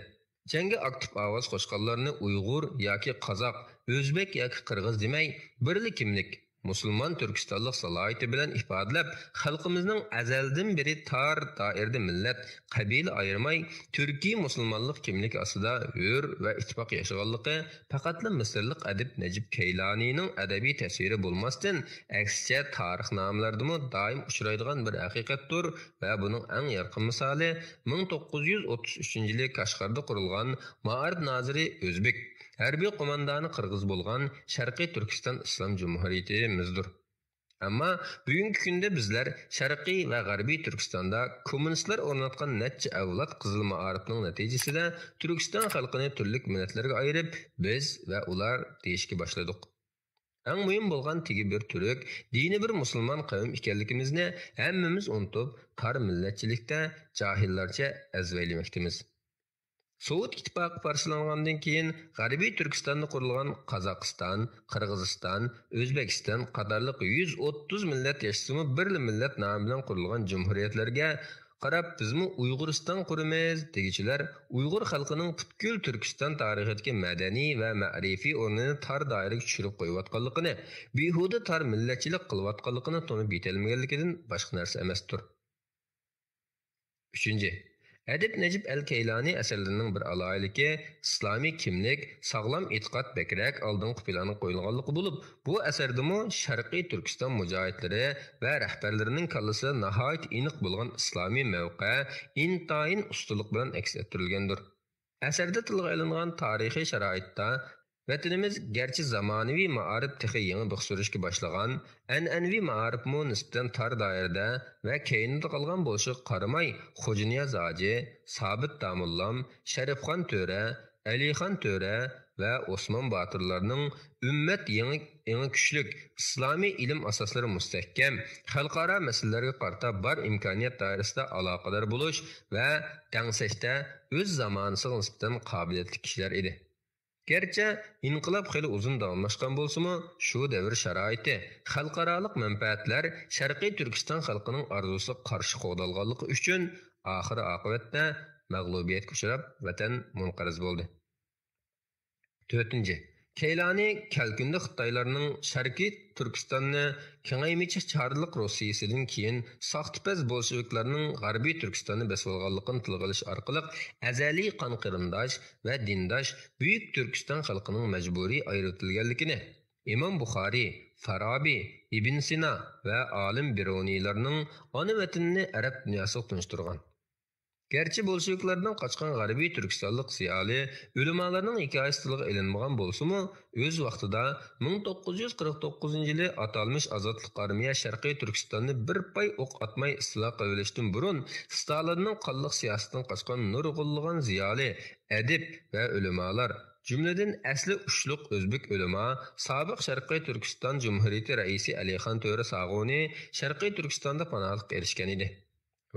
جەڭگە ئاكتىپ ئاۋاز قوشقانلارنى ئۇيغۇر ياكى قازاق، ئۆزبېك ياكى قىرغىز دېمەي، بىرلا كىملىك، مۇسۇلمان تۈركىستانلىق سالاھىيىتى بىلەن ئىپادىلەپ، خەلقىمىزنىڭ ئەزەلدىن بېرى تار دائىرىدە مىللەت، قەبىلە ئايرىماي، تۈركىي مۇسۇلمانلىق كىملىكى ئاستىدا ھۆر ۋە ئىتتىپاق ياشىغانلىقى، پەقەتلا مىسىرلىق ئەدىب نەجىپ كەيلانىنىڭ ئەدەبىي تەسۋىرى بولماستىن، ئەكسىچە تارىخنامىلەردىمۇ دائىم ئۇچرايدىغان بىر ھەقىقەتتۇر ۋە بۇنىڭ ئەڭ يارقىن مىسالى مىڭ توققۇز يۈز ئوتتۇز ئۈچىنچى يىلى كاشغەردە قۇرۇلغان مائارىپ نازىرى ئۆزبېك، ھەربىي قوماندانى قىرغىز بولغان شەرقىي تۈركىستان ئىسلام جۇمھۇرىيىتىمىزدۇر. ئەمما بۈگۈنكى كۈندە بىزلەر شەرقىي ۋە غەربىي تۈركىستاندا كوممۇنىستلار ئورناتقان نەچچە ئەۋلاد قىزىل مائارىپنىڭ نەتىجىسىدە تۈركىستان خەلقىنى تۈرلۈك مىللەتلەرگە ئايرىپ، بىز ۋە ئۇلار دېيىشكە باشلىدۇق. ئەڭ مۇھىم بولغان تېگى بىر تۈرك، دىنى بىر مۇسۇلمان قەۋم ئىكەنلىكىمىزنى ھەممىمىز ئۇنتۇپ، تار مىللەتچىلىكتە جاھىللارچە ئەزۋەيلىمەكتىمىز. سوۋېت ئىتتىپاقى پارچىلانغاندىن كېيىن، غەربىي تۈركىستاندا قۇرۇلغان قازاقىستان، قىرغىزىستان، ئۆزبېكىستان قاتارلىق يۈز ئوتتۇز مىللەت ياشىسىمۇ، بىرلا مىللەت نامى بىلەن قۇرۇلغان جۇمھۇرىيەتلەرگە قاراپ، بىزمۇ ئۇيغۇرىستان قۇرىمىز دېگۈچىلەر ئۇيغۇر خەلقىنىڭ پۈتكۈل تۈركىستان تارىخىدىكى مەدەنىي ۋە مەرىپىي ئورنىنى تار دائىرىگە چۈشۈرۈپ قويۇۋاتقانلىقىنى، بىھۇدە تار مىللەتچىلىك قىلىۋاتقانلىقىنى تونۇپ يېتەلمىگەنلىكىدىن باشقا نەرسە ئەمەستۇر. ئۈچىنچى، ئەدىب نەجىپ ئەل كەيلانى ئەسەرلىرىنىڭ بىر ئالاھىدىلىكى ئىسلامىي كىملىك، ساغلام ئېتىقاد بەكرەك ئالدىنقى پىلانغا قويۇلغانلىقى بولۇپ، بۇ ئەسەردىمۇ شەرقىي تۈركىستان مۇجاھىدلىرى ۋە رەھبەرلىرىنىڭ كاللىسىدا ناھايىتى ئېنىق بولغان ئىسلامىي مەۋقە ئىنتايىن ئۇستىلىق بىلەن ئەكس ئەتتۈرۈلگەندۇر. ئەسەردە تىلغا ئېلىنغان تارىخىي شارائىتتا، ۋەتىنىمىز گەرچە زامانىۋى مائارىپ تېخى يېڭى بىخ سۈرۈشكە باشلىغان، ئەنئەنىۋى مائارىپمۇ نىسبەتەن تار دائىرىدە ۋە كەينىدە قالغان بولۇشىغا قارىماي، خوجانىياز ھاجى، سابىت داموللام، شەرىپخان تۆرە، ئەلىخان تۆرە ۋە ئوسمان باتۇرلارنىڭ ئۈممەت يېڭى، ئېڭى كۈچلۈك، ئىسلامىي ئىلىم ئاساسلىرى مۇستەھكەم، خەلقئارا مەسىلىلەرگە قارىتا بار ئىمكانىيەت دائىرىسىدە ئالاقىدار بولۇش ۋە دەڭسەشتە ئۆز زامانىسىغا نىسبەتەن قابىلىيەتلىك كىشىلەر ئىدى. گەرچە ئىنقىلاب خېلى ئۇزۇن داۋاملاشقان بولسىمۇ، شۇ دەۋر شارائىتى، خەلقئارالىق مەنپەئەتلەر شەرقىي تۈركىستان خەلقىنىڭ ئارزۇسىغا قارشى قوغدالغانلىقى ئۈچۈن، ئاخىر ئاقىۋەتتە مەغلۇبىيەتكە ئۇچراپ، ۋەتەن مۇنقەرز بولدى. تۆتىنچى، كەيلانى كەلكۈندە خىتايلارنىڭ شەرقىي تۈركىستاننى كېڭەيمىچى چارلىق روسىيىسىدىن كېيىن ساختىپەز بولشېۋىكلارنىڭ غەربىي تۈركىستاننى بېسىۋالغانلىقىنى تىلغا ئېلىش ئارقىلىق ئەزەلىي قان قېرىنداش ۋە دىنداش بۈيۈك تۈركىستان خەلقىنىڭ مەجبۇرىي ئايرىۋېتىلگەنلىكىنى، ئىمام بۇخارىي، فارابى، ئىبن سىنا ۋە ئالىم بىرۇنىيلارنىڭ ئانا ۋەتىنىنى ئەرەب دۇنياسىغا تونۇشتۇرغان. گەرچە بولشېۋىكلاردىن قاچقان غەربىي تۈركىستانلىق زىيالىي، ئۆلىمالارنىڭ ھېكايىسى تىلغا ئېلىنمىغان بولسىمۇ، ئۆز ۋاقتىدا مىڭ توققۇز يۈز قىرىق توققۇزىنچى يىلى ئاتالمىش ئازادلىق ئارمىيە شەرقىي تۈركىستاننى بىر پاي ئوق ئاتماي ئىستىلا قىلىۋېلىشتىن بۇرۇن، ستالىننىڭ قانلىق سىياسىتىدىن قاچقان نۇرغۇنلىغان زىيالىي، ئەدىب ۋە ئۆلىمالار، جۈملىدىن ئەسلى ئۇچلۇق ئۆزبېك ئۆلىما، سابىق شەرقىي تۈركىستان جۇمھۇرىيىتى رەئىسى ئەلىخان تۆرە ساغۇنى شەرقىي تۈركىستاندا پاناھلىققا ئېرىشكەن ئىدى.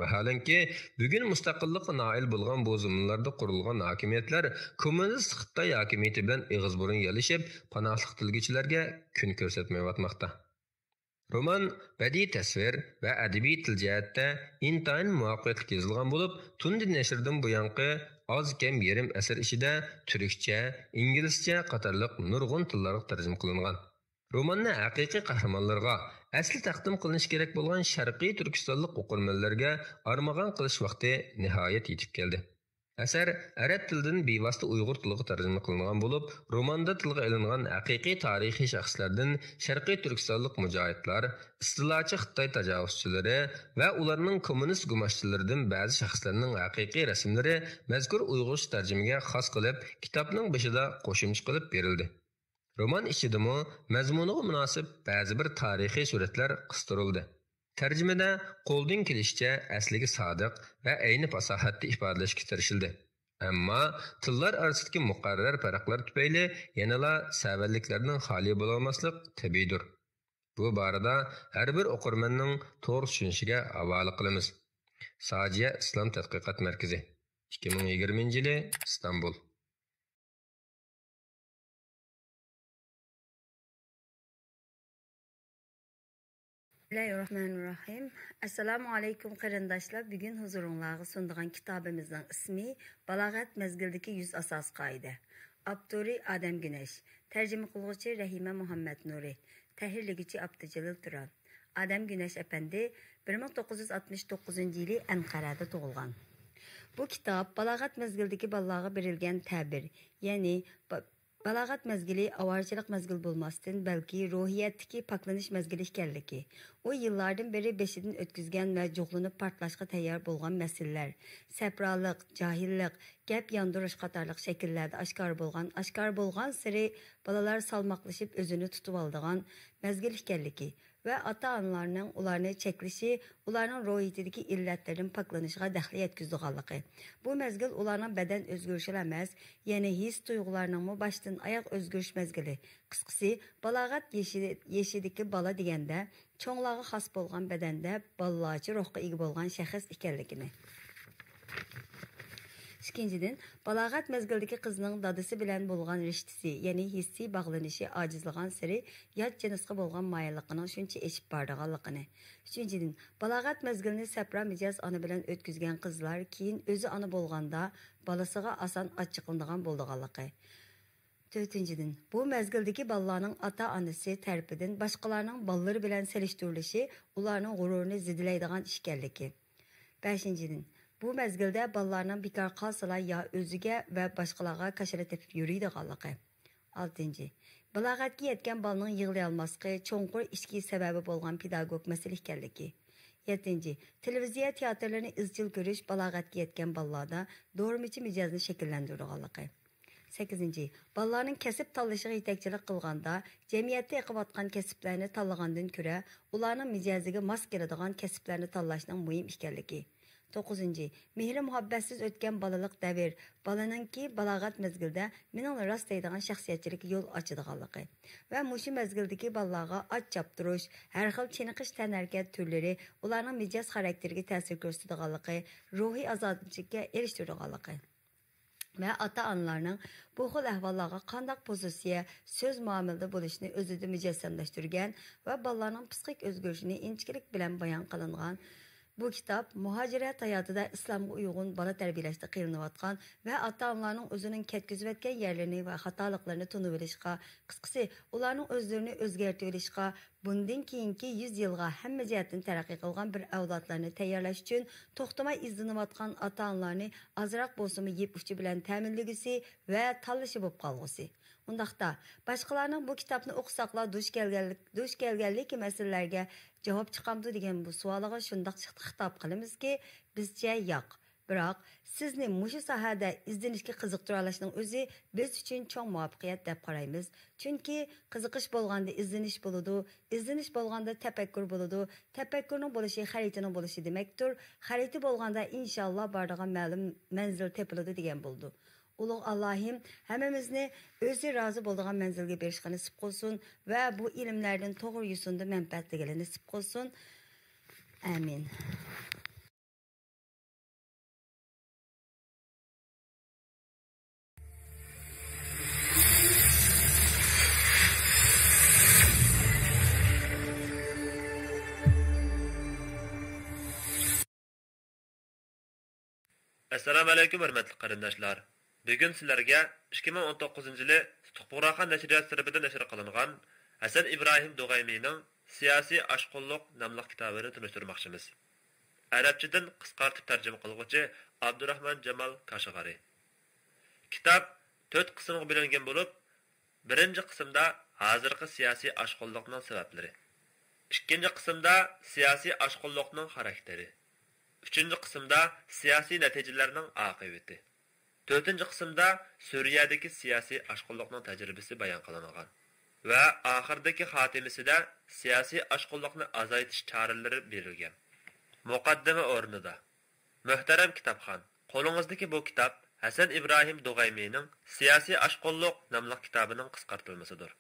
ۋاھالەنكى، بۈگۈن مۇستەقىللىققا نائىل بولغان بۇ زېمىنلاردا قۇرۇلغان ھاكىمىيەتلەر كوممۇنىست خىتاي ھاكىمىيىتى بىلەن ئېغىز بۇرۇن يالىشىپ، پاناھلىق تىلىگۈچىلەرگە كۈن كۆرسەتمەيۋاتماقتا. رومان بەدىئىي تەسۋىر ۋە ئەدەبىي تىل جەھەتتە ئىنتايىن مۇۋەپپەقىيەتلىك يېزىلغان بولۇپ، تۇندى نەشردىن بۇيانقى ئاز كەم يېرىم ئەسىر ئىچىدە تۈركچە، ئىنگلىزچە قاتارلىق نۇرغۇن تىللارغا تەرجىمە قىلىنغان. روماننى ھەقىقىي قەھرىمانلىرىغا، ئەسلى تەقدىم قىلىنىشى كېرەك بولغان شەرقىي تۈركىستانلىق ئوقۇرمەنلەرگە ئارمىغان قىلىش ۋاقتى نىھايەت يېتىپ كەلدى. ئەسەر ئەرەب تىلىدىن بىۋاسىتە ئۇيغۇر تىلىغا تەرجىمە قىلىنغان بولۇپ، روماندا تىلغا ئېلىنغان ھەقىقىي تارىخىي شەخسلەردىن شەرقىي تۈركىستانلىق مۇجاھىدلار، ئىستىلاچى خىتاي تاجاۋۇزچىلىرى ۋە ئۇلارنىڭ كوممۇنىست گۇماشچىلىرىدىن بەزى شەخسلەرنىڭ ھەقىقىي رەسىملىرى مەزكۇر ئۇيغۇرچە تەرجىمىگە خاس قىلىپ، كىتابنىڭ بېشىدا قوشۇمچە قىلىپ بېرىلدى. رومان ئىچىدىمۇ مەزمۇنىغا مۇناسىپ بەزى بىر تارىخىي سۈرەتلەر قىستۇرۇلدى. تەرجىمىدە قولدىن كېلىشىچە ئەسلىگە سادىق ۋە ئەينى پاساھەتتە ئىپادىلەشكە تىرىشىلدى. ئەمما تىللار ئارىسىدىكى مۇقەررەر پەرقلەر تۈپەيلى يەنىلا سەۋەنلىكلەردىن خالىي بولالماسلىق تەبىئىيدۇر. بۇ بارىدا ھەر بىر ئوقۇرمەننىڭ توغرا چۈشىنىشىگە ھاۋالە قىلىمىز. ساجىيە ئىسلام تەتقىقات مەركىزى، ئىككى مىڭ يىگىرمىنچى يىلى، ئىستانبۇل. بىسمىللاھىررەھمانىررەھىم. ئەسسالامۇ ئەلەيكۇم قېرىنداشلار، بۈگۈن ھۇزۇرۇڭلارغا سۇنىدىغان كىتابىمىزنىڭ ئىسمى بالاغەت مەزگىلىدىكى يۈز ئاساسىي قائىدە. ئاپتورى ئادەم گۈنەش. تەرجىمە قىلغۇچى رەھىمە مۇھەممەتنۇرى. تەھرىرلىگۈچى ئابدۇجېلىل تۇران. ئادەم گۈنەش ئەپەندى بىر مىڭ توققۇز يۈز ئاتمىش توققۇزىنچى يىلى ئەنقەرەدە تۇغۇلغان. بۇ كىتاب بالاغەت مەزگىلىدىكى بالىلارغا بېرىلگەن تەبىر، يەنى با-، بالاغەت مەزگىلى ئاۋارىچىلىك مەزگىلى بولماستىن، بەلكى روھىيەتتىكى پاكلىنىش مەزگىلى ئىكەنلىكى، ئۇ يىللاردىن بېرى بېشىدىن ئۆتكۈزگەن ۋە جۇغلىنىپ پارتلاشقا تەييار بولغان مەسىلىلەر، سەپرالىق، جاھىللىق، گەپ ياندۇرۇش قاتارلىق شەكىللەردە ئاشكارا بولغان، ئاشكارا بولغانسېرى بالىلار سالماقلىشىپ ئۆزىنى تۇتۇۋالىدىغان مەزگىل ئىكەنلىكى ۋە ئاتا-ئانىلارنىڭ ئۇلارنى چەكلىشى ئۇلارنىڭ روھىيىتىدىكى ئىللەتلەردىن پاكلىنىشىغا دەخلى يەتكۈزىدىغانلىقى، بۇ مەزگىل ئۇلارنىڭ بەدەن ئۆزگىرىشىلا ئەمەس، يەنى ھېس-تۇيغۇلارنىڭمۇ باشتىن ئاياغ ئۆزگىرىش مەزگىلى. قىسقىسى، بالاغەت يېشى، يېشىدىكى بالا دېگەندە، چوڭلارغا خاس بولغان بەدەندە بالىلارچە روھقا ئىگە بولغان شەخس ئىكەنلىكىنى. ئىككىنچىدىن، بالاغەت مەزگىلىدىكى قىزنىڭ دادىسى بىلەن بولغان رىشتىسى، يەنى ھېسسىي باغلىنىشى ئاجىزلىغانسېرى يات جىنسقا بولغان مايىللىقىنىڭ شۇنچە ئېشىپ بارىدىغانلىقىنى. ئۈچىنچىدىن، بالاغەت مەزگىلىنى سەپرا مىجەز ئانا بىلەن ئۆتكۈزگەن قىزلار كېيىن ئۆزى ئانا بولغاندا بالىسىغا ئاسان ئاچچىقلىنىدىغان بولىدىغانلىقى. تۆتىنچىدىن، بۇ مەزگىلدىكى بالىلارنىڭ ئاتا-ئانىسى تەرىپىدىن باشقىلارنىڭ بالىلىرى بىلەن سېلىشتۇرۇلۇشى ئۇلارنىڭ غۇرۇرىنى زېدىلەيدىغان ئىش ئىكەنلىكى. بەشىنچىدىن، بۇ مەزگىلدە بالىلارنىڭ بىكار قالسىلا يا ئۆزىگە ۋە باشقىلارغا كاشىلا تېپىپ يۈرىدىغانلىقى. ئالتىنچى، بالاغەتكە يەتكەن بالىنىڭ يىغلىيالماسلىقى چوڭقۇر ئىچكى سەۋەبى بولغان پېداگوگ مەسىلە ئىكەنلىكى. يەتتىنچى، تېلېۋىزىيە تىياتىرلىرىنى ئىزچىل كۆرۈش بالاغەتكە يەتكەن بالىلاردا دورىمىچى مىجەزنى شەكىللەندۈرىدىغانلىقى. سەككىزىنچى، بالىلارنىڭ كەسىپ تاللىشىغا يېتەكچىلىك قىلغاندا، جەمئىيەتتە ئېقىۋاتقان كەسىپلەرنى تاللىغاندىن كۆرە، ئۇلارنىڭ مىجەزىگە ماس كېلىدىغان كەسىپلەرنى تاللاشنىڭ مۇھىم ئىكەنلىكى. توققۇزىنچى، مېھرى مۇھەببەتسىز ئۆتكەن بالىلىق دەۋر، بالىنىڭكى بالاغەت مەزگىلىدە مېنىڭلا راست دەيدىغان شەخسىيەتچىلىككە يول ئاچىدىغانلىقى ۋە مۇشۇ مەزگىلدىكى بالىلارغا ئات چاپتۇرۇش، ھەر خىل چېنىقىش تەنھەرىكەت تۈرلىرى ئۇلارنىڭ مىجەز خاراكتېرىگە تەسىر كۆرسىتىدىغانلىقى، روھىي ئازادىچىلىككە ئېرىشتۈرىدىغانلىقى. ۋە ئاتا-ئانىلارنىڭ بۇ خىل ئەھۋاللارغا قانداق پوزىتسىيە، سۆز مۇئامىلىدە بولۇشىنى ئۆزىدە مۇجەسسەملەشتۈرگەن ۋە بالىلارنىڭ پسىخىك ئۆزگىرىشىنى ئىنچىكىلىك بىلەن بايان قىلىنغان بۇ كىتاب مۇھاجىرەت ھاياتىدا ئىسلامغا ئۇيغۇن بالا تەربىيەلەشتە قىينىلىۋاتقان ۋە ئاتا-ئانىلارنىڭ ئۆزىنىڭ كەتكۈزۈۋەتكەن يەرلىرىنى ۋە خاتالىقلىرىنى تونۇۋېلىشقا، قىسقىسى، ئۇلارنىڭ ئۆزلىرىنى ئۆزگەرتىۋېلىشقا، بۇندىن كېيىنكى يۈز يىلغا ھەممە جەھەتتىن تەرەققىي قىلغان بىر ئەۋلادلارنى تەييارلاش ئۈچۈن توختىماي ئىزدىنىۋاتقان ئاتا-ئانىلارنى ئازراق بولسىمۇ يىپ ئۇچى بىلەن تەمىنلىگۈسى ۋە تاللىشى بولۇپ قالغۇسى. ئۇنداقتا، باشقىلارنىڭ بۇ كىتابنى ئوقۇساقلا دۇچ كەلگەنلىك، دۇچ كەلگەنلىكى مەسىلىلەرگە جاۋاب چىقامدۇ دېگەن بۇ سوئالىغا شۇنداق خىتاب قىلىمىزكى، بىزچە ياق. بىراق، سىزنى مۇشۇ ساھەدە ئىزدىنىشكە قىزىقتۇرالاشنىڭ ئۆزى بىز ئۈچۈن چوڭ مۇۋەپپەقىيەت دەپ قارايمىز. چۈنكى، قىزىقىش بولغاندا ئىزدىنىش بولىدۇ، ئىزدىنىش بولغاندا تەپەككۇر بولىدۇ، تەپەككۇرنىڭ بولۇشى خەرىتىنىڭ بولۇشى دېمەكتۇر، خەرىتە بولغاندا، ئىنشاللا، بارىدىغان مەلۇم مەنزىل تېپىلىدۇ دېگەن بولىدۇ. ئۇلۇغ ئاللاھىم ھەممىمىزنى ئۆزى رازى بولىدىغان مەنزىلگە بېرىشقا نېسىپ قىلسۇن ۋە بۇ ئىلىملەردىن توغرا يوسۇندا مەنپەئەتلىگىلى نېسىپ قىلسۇن. ئامىن. ئەسسالامۇئەلەيكۇم، ھۆرمەتلىك قېرىنداشلار! بۈگۈن سىلەرگە ئىككى مىڭ ئون توققۇزىنچى يىلى تۇتۇق بۇغراخان نەشرىياتى تەرىپىدىن نەشر قىلىنغان ھەسەن ئىبراھىم دۇغەيمىنىڭ سىياسىي ئاشقۇنلۇق ناملىق كىتابىنى تونۇشتۇرماقچىمىز. ئەرەبچىدىن قىسقارتىپ تەرجىمە قىلغۇچى ئابدۇراخمان جامال كاشغارى. كىتاب تۆت قىسىمغا بۆلۈنگەن بولۇپ، بىرىنچى قىسىمدا ھازىرقى سىياسىي ئاشقۇنلۇقنىڭ سەۋەبلىرى، ئىككىنچى قىسىمدا سىياسىي ئاشقۇنلۇقنىڭ خاراكتېرى، ئۈچىنچى قىسىمدا سىياسىي نەتىجىلەرنىڭ ئاقىۋىتى، تۆتىنچى قىسىمدا سۈرىيەدىكى سىياسىي ئاشقۇنلۇقنىڭ تەجرىبىسى بايان قىلىنغان ۋە ئاخىرىدىكى خاتىمىسىدە سىياسىي ئاشقۇنلۇقنى ئازايتىش چارىلىرى بېرىلگەن. مۇقەددىمە ئورنىدا. مۆھتەرەم كىتابخان، قولىڭىزدىكى بۇ كىتاب ھەسەن ئىبراھىم دۇغەيمىنىڭ سىياسىي ئاشقۇنلۇق ناملىق كىتابىنىڭ قىسقارتىلمىسىدۇر.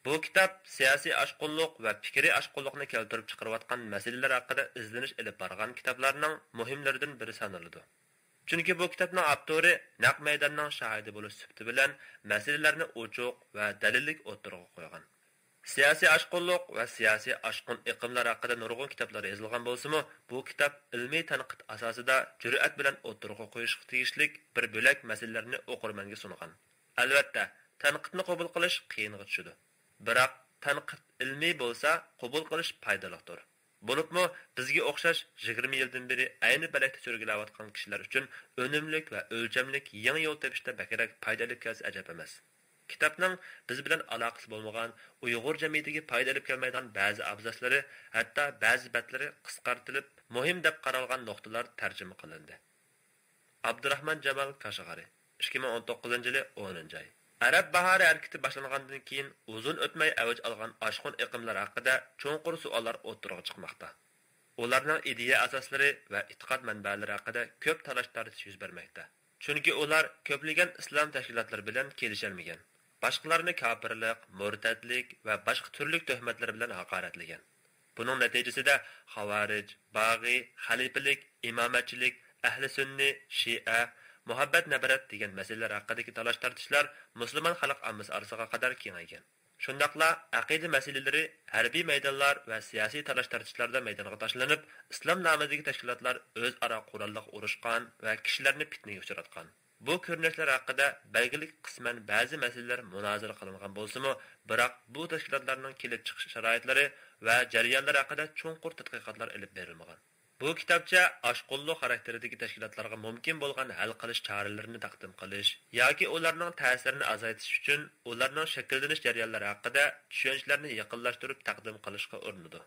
بۇ كىتاب سىياسىي ئاشقۇنلۇق ۋە پىكرىي ئاشقۇنلۇقنى كەلتۈرۈپ چىقىرىۋاتقان مەسىلىلەر ھەققىدە ئىزدىنىش ئېلىپ بارغان كىتابلارنىڭ مۇھىملىرىدىن بىرى سانىلىدۇ. چۈنكى بۇ كىتابنىڭ ئاپتورى نەق مەيداننىڭ شاھىتى بولۇش سۈپىتى بىلەن مەسىلىلەرنى ئوچۇق ۋە دەلىللىك ئوتتۇرىغا قويغان. سىياسىي ئاشقۇنلۇق ۋە سىياسىي ئاشقۇن ئېقىملار ھەققىدە نۇرغۇن كىتابلار يېزىلغان بولسىمۇ، بۇ كىتاب ئىلمىي تەنقىد ئاساسىدا جۈرئەت بىلەن ئوتتۇرىغا قويۇشقا تېگىشلىك بىر بۆلەك مەسىلىلەرنى ئوقۇرمەنگە سۇنغان. ئەلۋەتتە، تەنقىدنى قوبۇل قىلىش قىيىنغا چۈشىدۇ. بىراق، تەنقىد ئىلمىي بولسا، قوبۇل قىلىش پايدىلىقتۇر. بولۇپمۇ بىزگە ئوخشاش يىگىرمە يىلدىن بېرى ئەينى پەلەكتە چۆرگىلەۋاتقان كىشىلەر ئۈچۈن ئۈنۈملۈك ۋە ئۆلچەملىك يېڭى يول تېپىشتا بەكرەك پايدا ئېلىپ كەلسە ئەجەب ئەمەس. كىتابنىڭ بىز بىلەن ئالاقىسى بولمىغان، ئۇيغۇر جەمئىيىتىگە پايدا ئېلىپ كەلمەيدىغان بەزى ئابزاسلىرى، ھەتتا بەزى بەتلىرى قىسقارتىلىپ، مۇھىم دەپ قارالغان نۇقتىلار تەرجىمە قىلىندى. ئابدۇراخمان جامال كاشغارى، ئىككى مىڭ ئون توققۇزىنچى يىلى ئونىنچى ئاي. ئەرەب باھارى ھەرىكىتى باشلانغاندىن كېيىن ئۇزۇن ئۆتمەي ئەۋج ئالغان ئاشقۇن ئېقىملار ھەققىدە چوڭقۇر سوئاللار ئوتتۇرىغا چىقماقتا. ئۇلارنىڭ ئىدىيە ئاساسلىرى ۋە ئېتىقاد مەنبەلىرى ھەققىدە كۆپ تالاش-تارتىش يۈز بەرمەكتە. چۈنكى ئۇلار كۆپلىگەن ئىسلام تەشكىلاتلىرى بىلەن كېلىشەلمىگەن، باشقىلارنى كاپىرلىق، مۇرتەتلىك ۋە باشقا تۈرلۈك تۆھمەتلەر بىلەن ھاقارەتلىگەن. بۇنىڭ نەتىجىسىدە خاۋارىج، باغى، خەلىپىلىك، ئىمامەتچىلىك، ئەھلى سۈننى، شىئە، مۇھەببەت نەپرەت دېگەن مەسىلىلەر ھەققىدىكى تالاش-تارتىشلار مۇسۇلمان خەلق ئاممىسى ئارىسىغا قەدەر كېڭەيگەن. شۇنداقلا ئەقىدە مەسىلىلىرى ھەربىي مەيدانلار ۋە سىياسىي تالاش-تارتىشلاردا مەيدانغا تاشلىنىپ، ئىسلام نامىدىكى تەشكىلاتلار ئۆزئارا قوراللىق ئۇرۇشقان ۋە كىشىلەرنى پىتنىگە ئۇچراتقان. بۇ كۆرۈنۈشلەر ھەققىدە بەلگىلىك قىسمەن بەزى مەسىلىلەر مۇنازىرە قىلىنغان بولسىمۇ، بىراق بۇ تەشكىلاتلارنىڭ كېلىپ چىقىش شارائىتلىرى ۋە جەريانلىرى ھەققىدە چوڭقۇر تەتقىقاتلار ئېلىپ بېرىلمىغان. بۇ كىتابچە ئاشقۇنلۇق خاراكتېرىدىكى تەشكىلاتلارغا مۇمكىن بولغان ھەل قىلىش چارىلىرىنى تەقدىم قىلىش ياكى ئۇلارنىڭ تەسىرىنى ئازايتىش ئۈچۈن ئۇلارنىڭ شەكىللىنىش جەريانلىرى ھەققىدە چۈشەنچىلەرنى يېقىنلاشتۇرۇپ تەقدىم قىلىشقا ئۇرۇنىدۇ.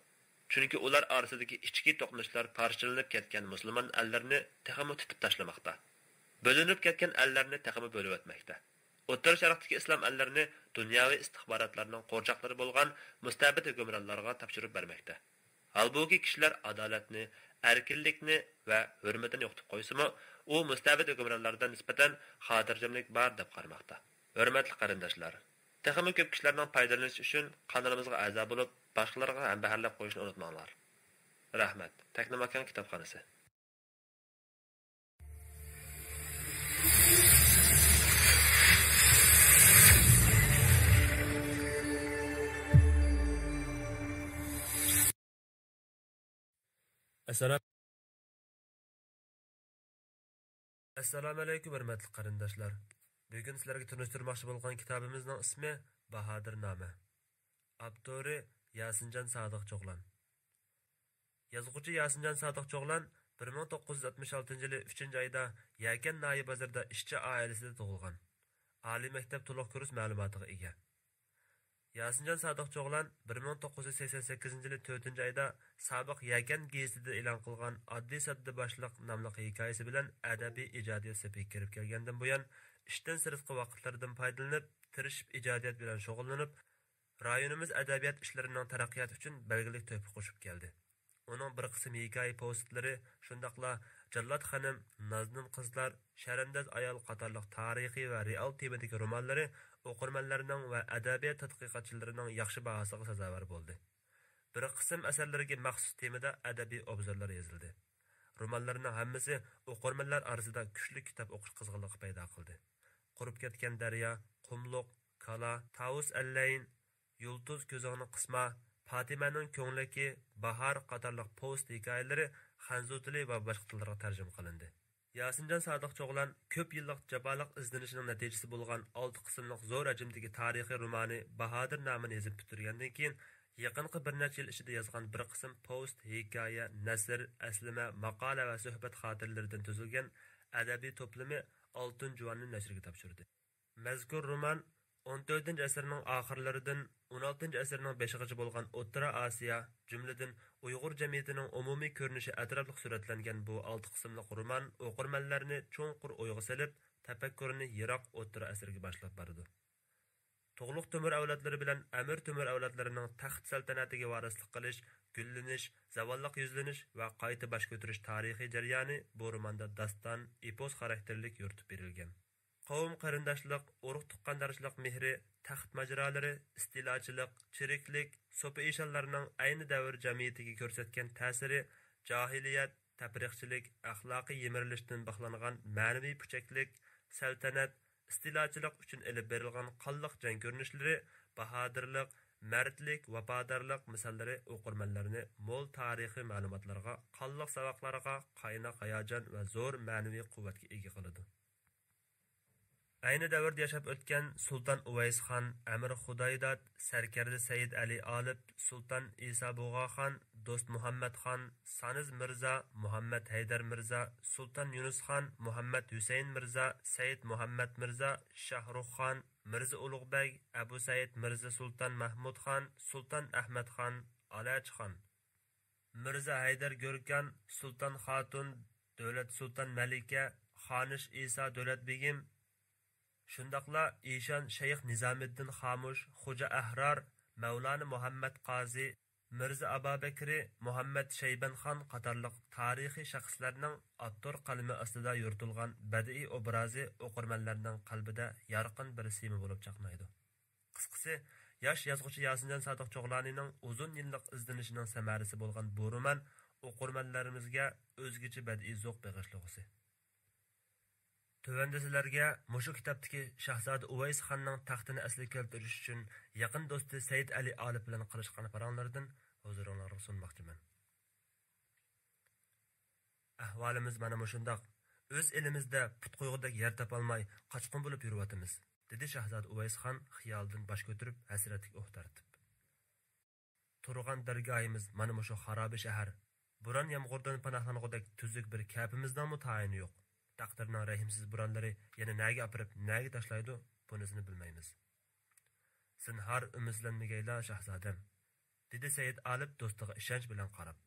چۈنكى ئۇلار ئارىسىدىكى ئىچكى توقۇنۇشلار پارچىلىنىپ كەتكەن مۇسۇلمان ئەللىرىنى تېخىمۇ تىتىپ تاشلىماقتا. بۆلۈنۈپ كەتكەن ئەللەرنى تېخىمۇ بۆلۈۋەتمەكتە. ئوتتۇرا شەرقتىكى ئىسلام ئەللىرىنى دۇنياۋى ئىستىخباراتلارنىڭ قورچاقلىرى بولغان مۇستەبىت ھۆكۈمرانلارغا تاپشۇرۇپ بەرمەكتە. ھالبۇكى، كىشىلەر ئادالەتنى، ئەركىنلىكنى ۋە ھۆرمىتىنى يوقىتىپ قويسىمۇ، ئۇ مۇستەبىت ھۆكۈمرانلاردا نىسبەتەن خاتىرجەملىك بار دەپ قارىماقتا. ھۆرمەتلىك قېرىنداشلار، تېخىمۇ كۆپ كىشىلەرنىڭ پايدىلىنىشى ئۈچۈن قانىلىمىزغا ئەزا بولۇپ، باشقىلارغا ھەمبەھىرلەپ قويۇشنى ئۇنتۇماڭلار. رەھمەت. تەكنوماكان كىتابخانىسى. ئەسسالام. ئەسسالامۇئەلەيكۇم، ھۆرمەتلىك قېرىنداشلار! بۈگۈن سىلەرگە تونۇشتۇرماقچى بولغان كىتابىمىزنىڭ ئىسمى باھادىرنامە. ئاپتورى ياسىنجان سادىق چوغلان. يازغۇچى ياسىنجان سادىق چوغلان بىر مىڭ توققۇز يۈز ئاتمىش ئالتىنچى يىلى ئۈچىنچى ئايدا يەكەن ناھىيە بازىرىدا ئىشچى ئائىلىسىدە تۇغۇلغان. ئالىي مەكتەپ تولۇق كۇرس مەلۇماتىغا ئىگە. ياسىنجان سادىق چوغلان بىر مىڭ توققۇز يۈز سەكسەن سەككىزىنچى يىلى تۆتىنچى ئايدا سابىق يەكەن گېزىتىدە ئېلان قىلغان ئاددىي ساددا باشلىق ناملىق ھېكايىسى بىلەن ئەدەبىي ئىجادىيەت سېپىگە كىرىپ كەلگەندىن بۇيان، ئىشتىن سىرتقى ۋاقىتلىرىدىن پايدىلىنىپ، تىرىشىپ ئىجادىيەت بىلەن شۇغۇللىنىپ، رايونىمىز ئەدەبىيات ئىشلىرىنىڭ تەرەققىياتى ئۈچۈن بەلگىلىك تۆھپە قوشۇپ كەلدى. ئۇنىڭ بىر قىسىم ھېكايە پوۋېستلىرى، شۇنداقلا جاللات خېنىم، نازنىن قىزلار، شەرمداز ئايال قاتارلىق تارىخىي ۋە رېئال تېمىدىكى رومانلىرى ئوقۇرمەنلەرنىڭ ۋە ئەدەبىيات تەتقىقاتچىلىرىنىڭ ياخشى باھاسىغا سازاۋەر بولدى. بىر قىسىم ئەسەرلىرىگە مەخسۇس تېمىدا ئەدەبىي ئوبزورلار يېزىلدى. رومانلىرىنىڭ ھەممىسى ئوقۇرمەنلەر ئارىسىدا كۈچلۈك كىتاب ئوقۇش قىزغىنلىقى پەيدا قىلدى. قۇرۇپ كەتكەن دەريا، قۇملۇق، كالا، تاۋۇس ئەللەين، يۇلتۇز كۆزۈڭنى قىسما، پاتىمەنىڭ كۆڭلىكى، باھار قاتارلىق پوۋېست ھېكايىلىرى خەنزۇ تىلى ۋە باشقا تىللارغا تەرجىمە قىلىندى. ياسىنجان سادىق چوغلان كۆپ يىللىق جاپالىق ئىزدىنىشىنىڭ نەتىجىسى بولغان ئالتە قىسىملىق زور ھەجىمدىكى تارىخىي رومانى باھادىرنامىنى يېزىپ پۈتتۈرگەندىن كېيىن، يېقىنقى بىر نەچچە يىل ئىچىدە يازغان بىر قىسىم پوۋېست، ھېكايە، نەسر، ئەسلىمە، ماقالە ۋە سۆھبەت خاتىرىلىرىدىن تۈزۈلگەن ئەدەبىي توپلىمى ئالتۇن جۇۋاننى نەشرگە تاپشۇردى. مەزكۇر رومان ئون تۆتىنچى ئەسىرنىڭ ئاخىرلىرىدىن ئون ئالتىنچى ئەسىرنىڭ بېشىغىچە بولغان ئوتتۇرا ئاسىيا، جۈملىدىن ئۇيغۇر جەمئىيىتىنىڭ ئومۇمىي كۆرۈنۈشى ئەتراپلىق سۈرەتلەنگەن بۇ ئالتە قىسىملىق رومان ئوقۇرمەنلەرنى چوڭقۇر ئويغا سېلىپ، تەپەككۇرىنى يىراق ئوتتۇرا ئەسىرگە باشلاپ بارىدۇ. تۇغلۇق تۆمۈر ئەۋلادلىرى بىلەن ئەمىر تۆمۈر ئەۋلادلىرىنىڭ تەخت سەلتەنەتىگە ۋارىسلىق قىلىش، گۈللىنىش، زاۋاللىق يۈزلىنىش ۋە قايتا باش كۆتۈرۈش تارىخىي جەريانى بۇ روماندا داستان، ئېپوس خاراكتېرلىك يورۇتۇپ بېرىلگەن. قەۋم قېرىنداشلىق، ئۇرۇق تۇغقاندارچىلىق مېھرى، تەخت ماجىرالىرى، ئىستىلاچىلىق، چىرىكلىك، سوپى ئىشانلارنىڭ ئەينى دەۋر جەمئىيىتىگە كۆرسەتكەن تەسىرى، جاھىلىيەت، تەپرىقىچىلىك، ئەخلاقىي يىمىرىلىشتىن بىخلەنغان مەنىۋى پۇچەكلىك، سەلتەنەت، ئىستىلاچىلىق ئۈچۈن ئېلىپ بېرىلغان قانلىق جەڭ كۆرۈنۈشلىرى، باھادىرلىق، مەردلىك، ۋاپادارلىق مىساللىرى ئوقۇرمەنلەرنى مول تارىخىي مەلۇماتلارغا، قانلىق ساۋاقلارغا، قايناق ھاياجان ۋە زور مەنىۋى قۇۋۋەتكە ئىگە قىلىدۇ. ئەينى دەۋردە ياشاپ ئۆتكەن سۇلتان ئۇۋەيس خان، ئەمىر خۇدايداد، سەركەردە سەيىد ئەلى ئالىپ، سۇلتان ئىسا بۇغاخان، دوست مۇھەممەد خان، سانىز مىرزا، مۇھەممەد ھەيدەر مىرزا، سۇلتان يۇنۇس خان، مۇھەممەد ھۈسەيىن مىرزا، سەيىد مۇھەممەد مىرزا، شاھرۇخ خان، مىرزا ئۇلۇغبەگ، ئەبۇ سەئىد مىرزا سۇلتان مەھمۇد خان، سۇلتان ئەھمەد خان، ئالاچى خان، مىرزا ھەيدەر گۆركان، سۇلتان خاتۇن، دۆلەت سۇلتان مەلىكە، خانىش ئىسا دۆلەت بېگىم، شۇنداقلا ئىشان شەيخ نىزامىددىن خامۇش، خوجا ئەھرار، مەۋلانا مۇھەممەد قازى، مىرزا ئابابەكرى، مۇھەممەد شەيبەنخان قاتارلىق تارىخىي شەخسلەرنىڭ ئاپتور قەلىمى ئاستىدا يورۇتۇلغان بەدىئىي ئوبرازى ئوقۇرمەنلەرنىڭ قەلبىدە يارقىن بىر سىيما بولۇپ چاقنايدۇ. قىسقىسى، ياش يازغۇچى ياسىنجان سادىق چوغلانىنىڭ ئۇزۇن يىللىق ئىزدىنىشىنىڭ سەمەرىسى بولغان بۇ رومان ئوقۇرمەنلىرىمىزگە ئۆزگىچە بەدىئىي زوق بېغىشلىغۇسى. تۆۋەندە سىلەرگە مۇشۇ كىتابتىكى شاھزادە ئۇۋەيس خاننىڭ تەختىنى ئەسلىگە كەلتۈرۈش ئۈچۈن يېقىن دوستى سەيىد ئەلى ئالىپ بىلەن قىلىشقان پاراڭلىرىدىن ھۇزۇرۇڭلارغا سۇنماقچىمەن. ئەھۋالىمىز مانا مۇشۇنداق. ئۆز ئېلىمىزدە پۇت قويغۇدەك يەر تاپالماي، قاچقۇن بولۇپ يۈرۈۋاتىمىز، دېدى شاھزادە ئۇۋەيس خان خىيالىدىن باش كۆتۈرۈپ، ھەسرەتلىك ئۇھ تارتىپ. تۇرغان دەرگاھىمىز مانا مۇشۇ خارابە شەھەر. بوران-يامغۇردىن پاناھلانغۇدەك تۈزۈك بىر كەپىمىزنىڭمۇ تايىنى يوق. تەقدىرنىڭ رەھىمسىز بورانلىرى يەنە نەگە ئاپىرىپ، نەگە تاشلايدۇ، بۇنىسىنى بىلمەيمىز. زىنھار ئۈمىدسىزلەنمىگەيلا، شاھزادەم، دېدى سەيىد ئالىپ دوستىغا ئىشەنچ بىلەن قاراپ.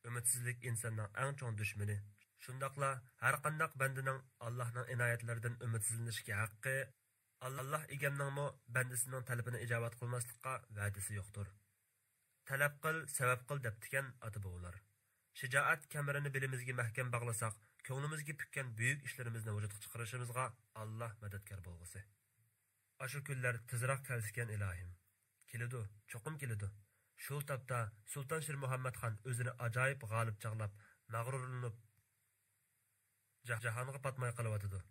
ئۈمىدسىزلىك ئىنساننىڭ ئەڭ چوڭ دۈشمىنى. شۇنداقلا ھەرقانداق بەندىنىڭ ئاللاھنىڭ ئىنايەتلىرىدىن ئۈمىدسىزلىنىشكە ھەققى، ئاللاھ ئىگەمنىڭمۇ بەندىسىنىڭ تەلىپىنى ئىجابەت قىلماسلىققا ۋەدىسى يوقتۇر. تەلەپ قىل، سەۋەب قىل دەپتىكەن ئاتا-بوۋىلار. شىجائەت كەمىرىنى بېلىمىزگە مەھكەم باغلىساق، كۆڭلىمىزگە پۈككەن بۈيۈك ئىشلىرىمىزنى ۋۇجۇدقا چىقىرىشىمىزغا ئاللاھ مەدەتكار بولغۇسى. ئاشۇ كۈنلەر تېزراق كەلسىكەن ئىلاھىم. كېلىدۇ، چوقۇم كېلىدۇ. شۇ تاپتا سۇلتان شىرمۇھەممەت خان ئۆزىنى ئاجايىپ غالىب چاغلاپ، مەغرۇرلىنىپ، جاھ-، جاھانغا پاتماي قېلىۋاتىدۇ.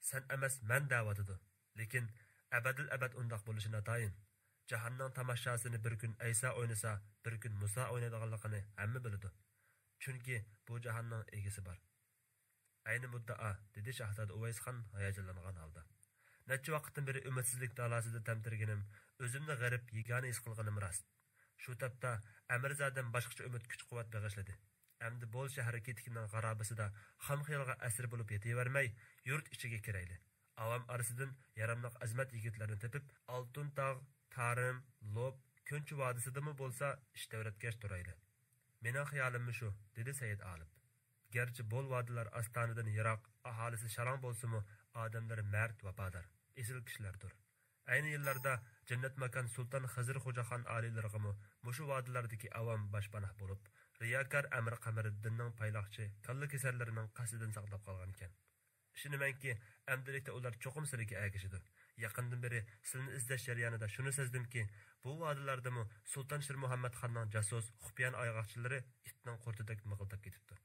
سەن ئەمەس، مەن دەۋاتىدۇ. لېكىن ئەبەدىل ئەبەد ئۇنداق بولۇشى ناتايىن. جاھاننىڭ تاماشاسىنى بىر كۈن ئەيسا ئوينىسا، بىر كۈن مۇسا ئوينايدىغانلىقىنى ھەممە بىلىدۇ. چۈنكى بۇ جاھاننىڭ ئىگىسى بار. ئەينى مۇددىئا، دېدى شاھزادە ئۇۋەيس خان ھاياجانلانغان ھالدا. نەچچە ۋاقىتتىن بېرى ئۈمىدسىزلىك دالاسىدا تەمتىرىگىنىم، ئۆزۈمنى غېرىب، يېگانە ھېس قىلغىنىم راست. شۇ تاپتا ئەمىرزادەم باشقىچە ئۈمىد، كۈچ-قۇۋۋەت بېغىشلىدى. ئەمدى بول شەھەر كېتىكىنىڭ غارابىسىدا خام خىيالغا ئەسىر بولۇپ يېتىۋەرمەي، يۇرت ئىچىگە كىرەيلى. ئاۋام ئارىسىدىن ياراملىق ئەزىمەت يىگىتلەرنى تېپىپ، ئالتۇن تاغ، تارىم، لوپ، كۆنچى ۋادىسىدىمۇ بولسا ئىش تەۋرەتكەچ تۇرايلى. مېنىڭ خىيالىممۇ شۇ، دېدى سەيىد ئالىپ. گەرچە بول ۋادىلار ئاستانىدىن يىراق، ئاھالىسى شالاڭ بولسىمۇ، ئادەملىرى مەرد، ۋاپادار، ئېسىل كىشىلەردۇر. ئەينى يىللاردا جەننەت ماكان سۇلتان خىزىر خوجاخان ئالىيلىرىغىمۇ مۇشۇ ۋادىلاردىكى ئاۋام باشپاناھ بولۇپ، رىياكار ئەمىر قەمەرىددىننىڭ پايلاقچى، كاللا كېسەرلىرىنىڭ قەستىدىن ساقلاپ قالغانىكەن. ئىشىنىمەنكى، ئەمدىلىكتە ئۇلار چوقۇم سىلىگە ئەگىشىدۇ. يېقىندىن بېرى سىلىنى ئىزدەش جەريانىدا شۇنى سەزدىمكى، بۇ ۋادىلاردىمۇ سۇلتان شىرمۇھەممەت خاننىڭ جاسۇس، خۇپىيان ئايغاقچىلىرى ئىتنىڭ قۇرتىدەك مىغىلداپ كېتىپتۇ.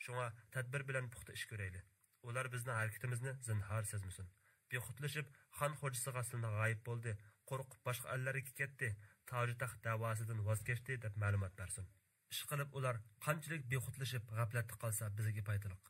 شۇڭا تەدبىر بىلەن پۇختا ئىش كۆرەيلى. ئۇلار بىزنىڭ ھەرىكىتىمىزنى زىنھار سەزمىسۇن. بىخۇدلىشىپ، خان خوجىسىغا سىلىنى غايىب بولدى، قورقۇپ باشقا ئەللەرگە كەتتى، تاجۇ تەخت دەۋاسىدىن ۋاز كەچتى دەپ مەلۇمات بەرسۇن. ئىشقىلىپ ئۇلار قانچىلىك بىخۇدلىشىپ غەپلەتتە قالسا بىزگە پايدىلىق.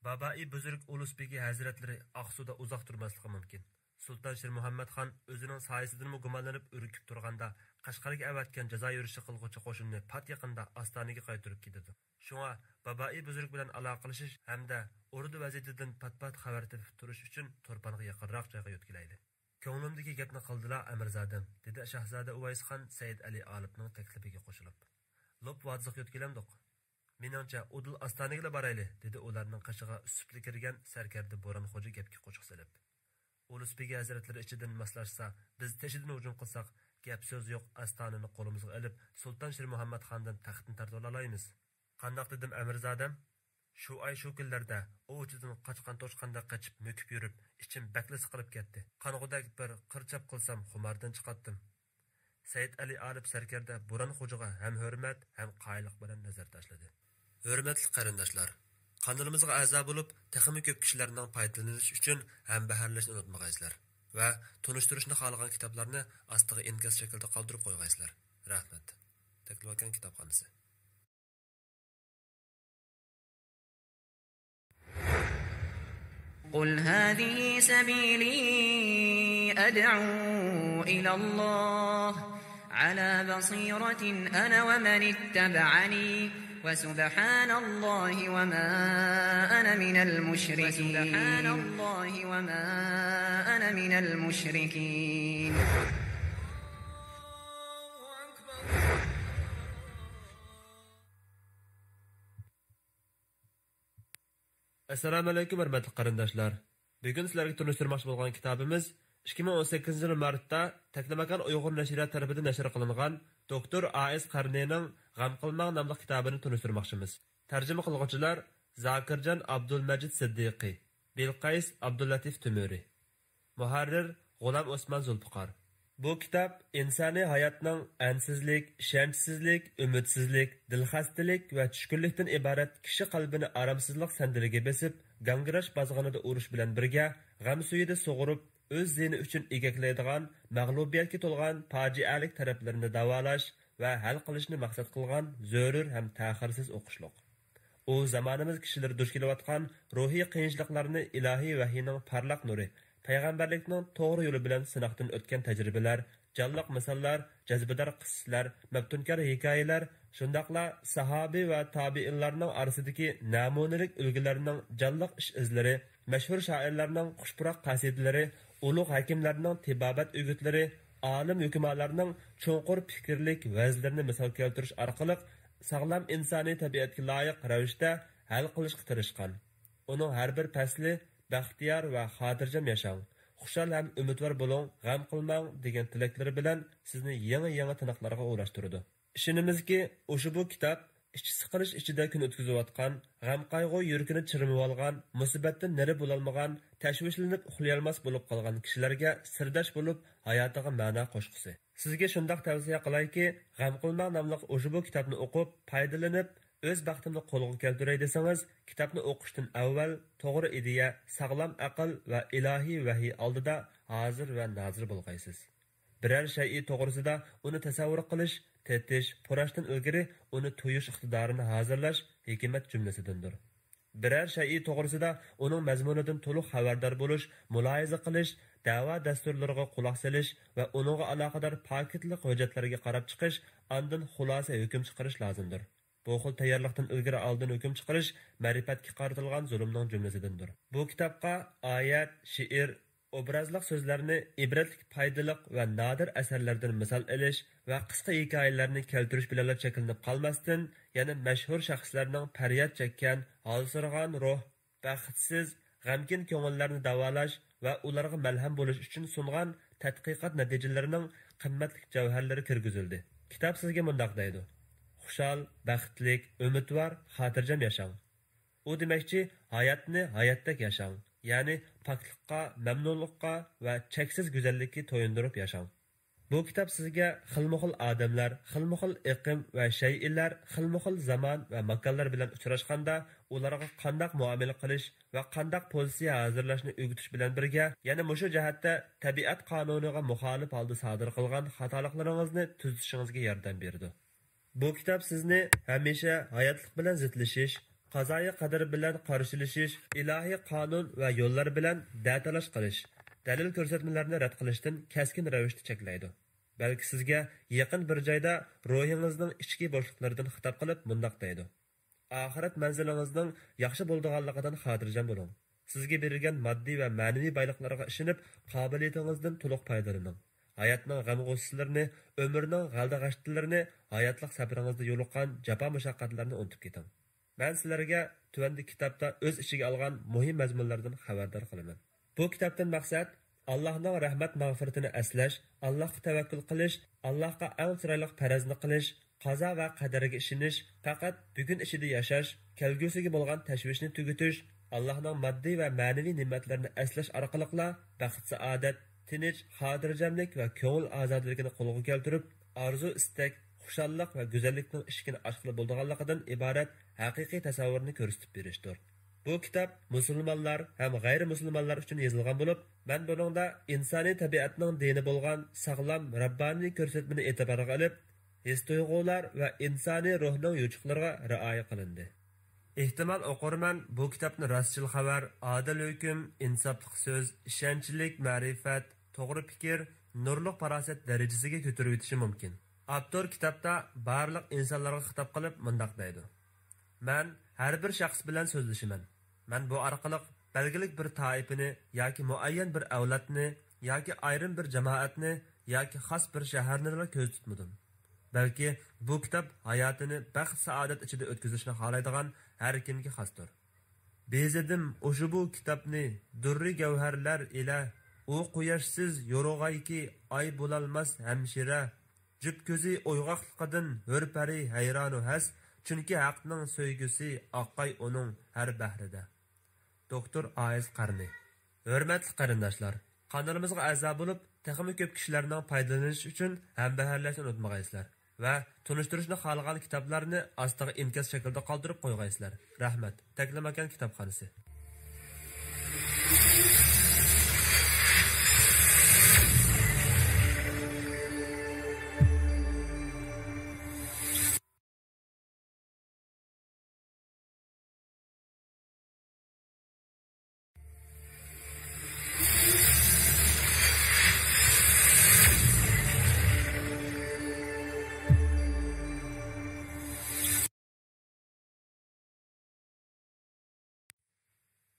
بابائى بۈزرۈك ئۇلۇس بېگى ھەزرەتلىرى ئاقسۇدا ئۇزاق تۇرماسلىقى مۇمكىن. سۇلتان شىرمۇھەممەت خان ئۆزىنىڭ سايىسىدىنمۇ گۇمانلىنىپ ئۈركۈپ تۇرغاندا، قەشقەرگە ئەۋەتكەن جازا يۈرۈشى قىلغۇچى قوشۇننى پات يېقىندا ئاستانىگە قايتۇرۇپ كېتىدۇ. شۇڭا بابائى بۈزرۈك بىلەن ئالاقىلىشىش ھەمدە ئوردا ۋەزىيىتىدىن پات-پات خەۋەر تېپىپ تۇرۇش ئۈچۈن تۇرپانغا يېقىنراق جايغا يۆتكىلەيلى. كۆڭلۈمدىكى گەپنى قىلدىلا، ئەمىرزادەم، دېدى شاھزادە ئۇۋەيس خان سەيىد ئەلى ئالىپنىڭ تەكلىپىگە قوشۇلۇپ. لوپ ۋادىسىغا يۆتكىلەمدۇق؟ مېنىڭچە، ئۇدۇل ئاستانىگىلا بارايلى، دېدى ئۇلارنىڭ قېشىغا ئۈسۈپلا كىرگەن سەركەردە بوران خوجا گەپكە قوشۇق سېلىپ. ئۇلۇس بېگى ھەزرەتلىرى ئىچىدىن ماسلاشسا، بىز تېشىدىن ھۇجۇم قىلساق، گەپ-سۆز يوق، ئاستانىنى قولىمىزغا ئېلىپ، سۇلتان شىرمۇھەممەت خاندىن تەختنى تارتىۋالالايمىز. قانداق دېدىم، ئەمىرزادەم؟ شۇ ئاي، شۇ كۈنلەردە ئوۋچىدىن قاچقان توشقاندەك قېچىپ، مۆكۈپ يۈرۈپ، ئىچىم بەكلا سىقىلىپ كەتتى. قانغۇدەك بىر قىرچاپ قىلسام، خۇماردىن چىقاتتىم. سەيىت ئەلى ئالىپ سەركەردە بوران خوجىغا ھەم ھۆرمەت، ھەم قايىللىق بىلەن نەزەر تاشلىدى. ھۆرمەتلىك قېرىنداشلار، قانىلىمىزغا ئەزا بولۇپ، تېخىمۇ كۆپ كىشىلەرنىڭ پايدىلىنىشى ئۈچۈن ھەمبەھىرلەشنى ئۇنتۇمىغايسىلەر ۋە تونۇشتۇرۇشنى خالىغان كىتابلارنى ئاستىغا ئىنكاس شەكلىدە قالدۇرۇپ قويغايسىلەر. رەھمەت. تەكلىماكان كىتابخانىسى. قل هذه سبيلي أدعو إلى الله على بصيرة أنا ومن اتبعني وسبحان الله وما أنا من المشركين. وسبحان الله وما أنا من المشركين. ئەسسالامۇ ئەلەيكۇم، ھۆرمەتلىك قېرىنداشلار. بۈگۈن سىلەرگە تونۇشتۇرماقچى بولغان كىتابىمىز ئىككى مىڭ ئون سەككىزىنچى يىل مارتتا تەكلىماكان ئۇيغۇر نەشرىيات تەرىپىدىن نەشر قىلىنغان دوكتور ئا ئېس قەرنىنىڭ غەم قىلماڭ ناملىق كىتابىنى تونۇشتۇرماقچىمىز. تەرجىمە قىلغۇچىلار زاكىرجان ئابدۇلمەجىت سىددىقى، بىلقەيس ئابدۇللەتىپ تۆمۈرى. مۇھەررىر غۇلام ئوسمان زۇلپىقار. بۇ كىتاب ئىنسانىي ھاياتنىڭ ئەنسىزلىك، ئىشەنچسىزلىك، ئۈمىدسىزلىك، دىلخەستىلىك ۋە چۈشكۈنلۈكتىن ئىبارەت كىشى قەلبىنى ئارامسىزلىق سەندىلىگە بېسىپ، گاڭگىراش بازغىنىدا ئۇرۇش بىلەن بىرگە، غەم سۈيىدە سۇغۇرۇپ، ئۆز زىيىنى ئۈچۈن ئىگەكلەيدىغان، مەغلۇبىيەتكە تولغان پاجىئەلىك تەرەپلىرىنى داۋالاش ۋە ھەل قىلىشنى مەقسەت قىلغان زۆرۈر ھەم تەخىرسىز ئوقۇشلۇق. ئۇ زامانىمىز كىشىلىرى دۇچ كېلىۋاتقان روھىي قىيىنچىلىقلارنى ئىلاھىي ۋەھىينىڭ پارلاق نۇرى، پەيغەمبەرلىكنىڭ توغرا يولى بىلەن سىناقتىن ئۆتكەن تەجرىبىلەر، جانلىق مىساللار، جەزبىدار قىسسىلەر، مەپتۇنكار ھېكايىلەر، شۇنداقلا ساھابى ۋە تابىئىنلارنىڭ ئارىسىدىكى نەمۇنىلىك ئۈلگىلەرنىڭ جانلىق ئىش ئىزلىرى، مەشھۇر شائىرلارنىڭ خۇشپۇراق قەسىدىلىرى، ئۇلۇغ ھەكىملەرنىڭ تېبابەت ئۆگۈتلىرى، ئالىم ھۆكۈمالارنىڭ چوڭقۇر پىكىرلىك ۋەزلىرىنى مىسال كەلتۈرۈش ئارقىلىق، ساغلام ئىنسانىي تەبىئەتكە لايىق رەۋىشتە ھەل قىلىشقا تىرىشقان. ئۇنىڭ ھەر بىر پەسلى بەختىيار ۋە خاتىرجەم ياشاڭ، خۇشال ھەم ئۈمىدۋار بولۇڭ، غەم قىلماڭ دېگەن تىلەكلىرى بىلەن سىزنى يېڭى-يېڭى تىنىقلارغا ئۇلاشتۇرىدۇ. ئىشىنىمىزكى، ئۇشبۇ كىتاب ئىچى سىقىلىش ئىچىدە كۈن ئۆتكۈزۈۋاتقان، غەم-قايغۇ يۈرىكىنى چىرمىۋالغان، مۇسىبەتتىن نېرى بولالمىغان، تەشۋىشلىنىپ ئۇخلىيالماس بولۇپ قالغان كىشىلەرگە سىرداش بولۇپ، ھاياتىغا مەنا قوشقۇسى. سىزگە شۇنداق تەۋسىيە قىلايكى، غەم قىلماڭ ناملىق ئۇشبۇ كىتابنى ئوقۇپ، پايدىلىنىپ، ئۆز بەختىمنى قولغا كەلتۈرەي دېسىڭىز، كىتابنى ئوقۇشتىن ئەۋۋەل توغرا ئىدىيە، ساغلام ئەقىل ۋە ئىلاھىي ۋەھىي ئالدىدا ھازىر ۋە نازىر بولغايسىز. بىرەر شەيئى توغرىسىدا ئۇنى تەسەۋۋۇر قىلىش، تېتىش، پۇراشتىن ئىلگىرى ئۇنى تۇيۇش ئىقتىدارىنى ھازىرلاش ھېكمەت جۈملىسىدىندۇر. بىرەر شەيئى توغرىسىدا ئۇنىڭ مەزمۇنىدىن تولۇق خەۋەردار بولۇش، مۇلاھىزە قىلىش، دەۋا دەستۇرلىرىغا قۇلاق سېلىش ۋە ئۇنىڭغا ئالاقىدار پاكىتلىق ھۆججەتلەرگە قاراپ چىقىش، ئاندىن خۇلاسە ھۆكۈم چىقىرىش لازىمدۇر. بۇ خىل تەييارلىقتىن ئىلگىرى ئالدىن ھۆكۈم چىقىرىش مەرىپەتكە قارىتىلغان زۇلۇمنىڭ جۈملىسىدىندۇر. بۇ كىتابقا ئايەت، شېئىر، ئوبرازلىق سۆزلەرنى ئىبرەتلىك، پايدىلىق ۋە نادىر ئەسەرلەردىن مىسال ئېلىش ۋە قىسقا ھېكايىلەرنى كەلتۈرۈش بىلەنلا چەكلىنىپ قالماستىن، يەنە مەشھۇر شەخسلەرنىڭ پەرياد چەككەن، ھالسىرىغان روھ، بەختسىز، غەمكىن كۆڭۈللەرنى داۋالاش ۋە ئۇلارغا مەلھەم بولۇش ئۈچۈن سۇنغان تەتقىقات نەتىجىلىرىنىڭ قىممەتلىك جەۋھەرلىرى كىرگۈزۈلدى. كىتاب سىزگە مۇنداق دەيدۇ: خۇشال، بەختلىك، ئۈمىدۋار، خاتىرجەم ياشاڭ. ئۇ دېمەكچى، ھاياتنى ھاياتتەك ياشاڭ، يەنى پاكلىققا، مەمنۇنلۇققا ۋە چەكسىز گۈزەللىككە تويۇندۇرۇپ ياشاڭ. بۇ كىتاب سىزگە خىلمۇ خىل ئادەملەر، خىلمۇ خىل ئېقىم ۋە شەيئىلەر، خىلمۇ خىل زامان ۋە ماكانلار بىلەن ئۇچراشقاندا، ئۇلارغا قانداق مۇئامىلە قىلىش ۋە قانداق پوزىتسىيە ھازىرلاشنى ئۆگىتىش بىلەن بىرگە، يەنە مۇشۇ جەھەتتە تەبىئەت قانۇنىغا مۇخالىپ ھالدا سادىر قىلغان خاتالىقلىرىڭىزنى تۈزىتىشىڭىزگە ياردەم بېرىدۇ. بۇ كىتاب سىزنى ھەمىشە ھاياتلىق بىلەن زىتلىشىش، قازايى قەدەر بىلەن قارشىلىشىش، ئىلاھىي قانۇن ۋە يوللار بىلەن دەتالاش قىلىش، دەلىل كۆرسەتمىلەرنى رەت قىلىشتىن كەسكىن رەۋىشتە چەكلەيدۇ. بەلكى سىزگە يېقىن بىر جايدا روھىڭىزنىڭ ئىچكى بوشلۇقلىرىدىن خىتاب قىلىپ مۇنداق دەيدۇ: ئاخىرەت مەنزىلىڭىزنىڭ ياخشى بولىدىغانلىقىدىن خاتىرجەم بولۇڭ. سىزگە بېرىلگەن ماددىي ۋە مەنىۋى بايلىقلارغا ئىشىنىپ، قابىلىيىتىڭىزدىن تولۇق پايدىلىنىڭ. ھاياتنىڭ غەم-غۇسسىلىرىنى، ئۆمۈرنىڭ غەلدە-غەشتىلىرىنى، ھاياتلىق سەپىرىڭىزدە يولۇققان جاپا-مۇشەققەتلەرنى ئۇنتۇپ كېتىڭ. مەن سىلەرگە تۆۋەندىكى كىتابتا ئۆز ئىچىگە ئالغان مۇھىم مەزمۇنلاردىن خەۋەردار قىلىمەن. بۇ كىتابتىن مەقسەت، ئاللاھنىڭ رەھمەت-مەغپىرىتىنى ئەسلەش، ئاللاھقا تەۋەككۈل قىلىش، ئاللاھقا ئەڭ چىرايلىق پەرەزنى قىلىش، قازا ۋە قەدەرگە ئىشىنىش، پەقەت بۈگۈن ئىچىدە ياشاش، كەلگۈسىگە بولغان تەشۋىشنى تۈگىتىش، ئاللاھنىڭ ماددىي ۋە مەنىۋى نېمەتلىرىنى ئەسلەش ئارقىلىقلا بەخت-سائادەت، تىنچ، خاتىرجەملىك ۋە كۆڭۈل ئازادىلىكىنى قولغا كەلتۈرۈپ، ئارزۇ-ئىستەك، خۇشاللىق ۋە گۈزەللىكنىڭ ئىشىكىنى ئاچقىلى بولىدىغانلىقىدىن ئىبارەت ھەقىقىي تەسەۋۋۇرنى كۆرسىتىپ بېرىشتۇر. بۇ كىتاب مۇسۇلمانلار ھەم غەيرىي مۇسۇلمانلار ئۈچۈن يېزىلغان بولۇپ، مەن بۇنىڭدا ئىنسانىي تەبىئەتنىڭ دىنى بولغان ساغلام رەببانىي كۆرسەتمىنى ئېتىبارغا ئېلىپ، ھېس-تۇيغۇلار ۋە ئىنسانىي روھنىڭ يوچۇقلىرىغا رىئايە قىلىندى. ئېھتىمال، ئوقۇرمەن بۇ كىتابنى راستچىل خەۋەر، ئادىل ھۆكۈم، ئىنساپلىق سۆز، ئىشەنچلىك مەرىپەت، توغرا پىكىر، نۇرلۇق پاراسەت دەرىجىسىگە كۆتۈرۈۋېتىشى مۇمكىن. ئاپتور كىتابتا بارلىق ئىنسانلارغا خىتاب قىلىپ مۇنداق دەيدۇ: مەن ھەر بىر شەخس بىلەن سۆزلىشىمەن. مەن بۇ ئارقىلىق بەلگىلىك بىر تائىپىنى ياكى مۇئەييەن بىر ئەۋلادنى ياكى ئايرىم بىر جامائەتنى ياكى خاس بىر شەھەرنىلا كۆزدە تۇتمىدىم. بەلكى بۇ كىتاب ھاياتىنى بەخت-سائادەت ئىچىدە ئۆتكۈزۈشنى خالايدىغان ھەر كىمگە خاستۇر. بېزىدىم ئۇشبۇ كىتابنى دۇررى گەۋھەرلەر ئىلە، ئۇ قۇياشسىز يورۇغايكى ئاي بولالماس ھەمشىرە. جۈپ كۆزى ئويغاقلىقىدىن ھۆر پەرى ھەيرانۇ ھەس، چۈنكى ھەقنىڭ سۆيگۈسى ئاقاي ئۇنىڭ ھەر بەھرىدە. دوكتور ئايىز قەرنى. ھۆرمەتلىك قېرىنداشلار! قانىلىمىزغا ئەزا بولۇپ، تېخىمۇ كۆپ كىشىلەرنىڭ پايدىلىنىشى ئۈچۈن ھەمبەھىرلەشنى ئۇنتۇمىغايسىلەر ۋە تونۇشتۇرۇشنى خالىغان كىتابلارنى ئاستىغا ئىنكاس شەكلىدە قالدۇرۇپ قويغايسىلەر. رەھمەت. تەكلىماكان كىتابخانىسى.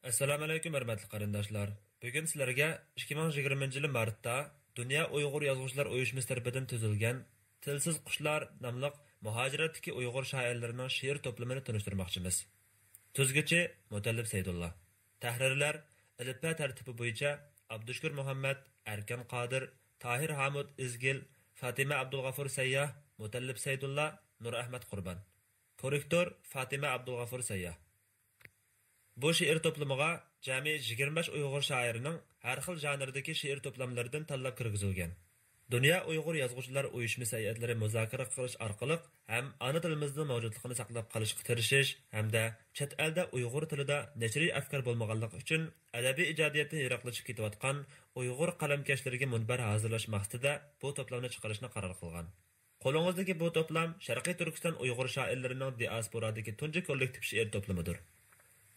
ئەسسالامۇئەلەيكۇم، ھۆرمەتلىك قېرىنداشلار! بۈگۈن سىلەرگە ئىككى مىڭ يىگىرمىنچى يىلى مارتتا دۇنيا ئۇيغۇر يازغۇچىلار ئۇيۇشمىسى تەرىپىدىن تۈزۈلگەن تىلسىز قۇشلار ناملىق مۇھاجىرەتتىكى ئۇيغۇر شائىرلىرىنىڭ شېئىر توپلىمىنى تونۇشتۇرماقچىمىز. تۈزگۈچى مۇتەللىپ سەيدۇللا. تەھرىرلەر ئېلىپبە تەرتىپى بويىچە ئابدۇشۈكۈر مۇھەممەت، ئەركەن قادىر، تاھىر ھامۇت ئىزگىل، فاتىمە ئابدۇلغەفۇر سەيياھ، مۇتەللىپ سەيدۇللا، نۇرئەھمەت قۇربان. كوررېكتور فاتىمە ئابدۇلغەفۇر سەيياھ. بۇ شېئىر توپلىمىغا جەمئىي يىگىرمە بەش ئۇيغۇر شائىرىنىڭ ھەر خىل ژانىردىكى شېئىر توپلاملىرىدىن تاللاپ كىرگۈزۈلگەن. دۇنيا ئۇيغۇر يازغۇچىلار ئۇيۇشمىسى ھەيئەتلىرى مۇزاكىرە قىلىش ئارقىلىق ھەم ئانا تىلىمىزنىڭ مەۋجۇتلۇقىنى ساقلاپ قېلىشقا تىرىشىش ھەمدە چەت ئەلدە ئۇيغۇر تىلىدا نەشرىي ئەفكار بولمىغانلىقى ئۈچۈن ئەدەبىي ئىجادىيەتتىن يىراقلىشىپ كېتىۋاتقان ئۇيغۇر قەلەمكەشلىرىگە مۇنبەر ھازىرلاش مەقسىتىدە بۇ توپلامنى چىقىرىشنى قارار قىلغان. قولىڭىزدىكى بۇ توپلام شەرقىي تۈركىستان ئۇيغۇر شائىرلىرىنىڭ دىئاسپورادىكى تۇنجى كوللېكتىپ شېئىر توپلىمىدۇر.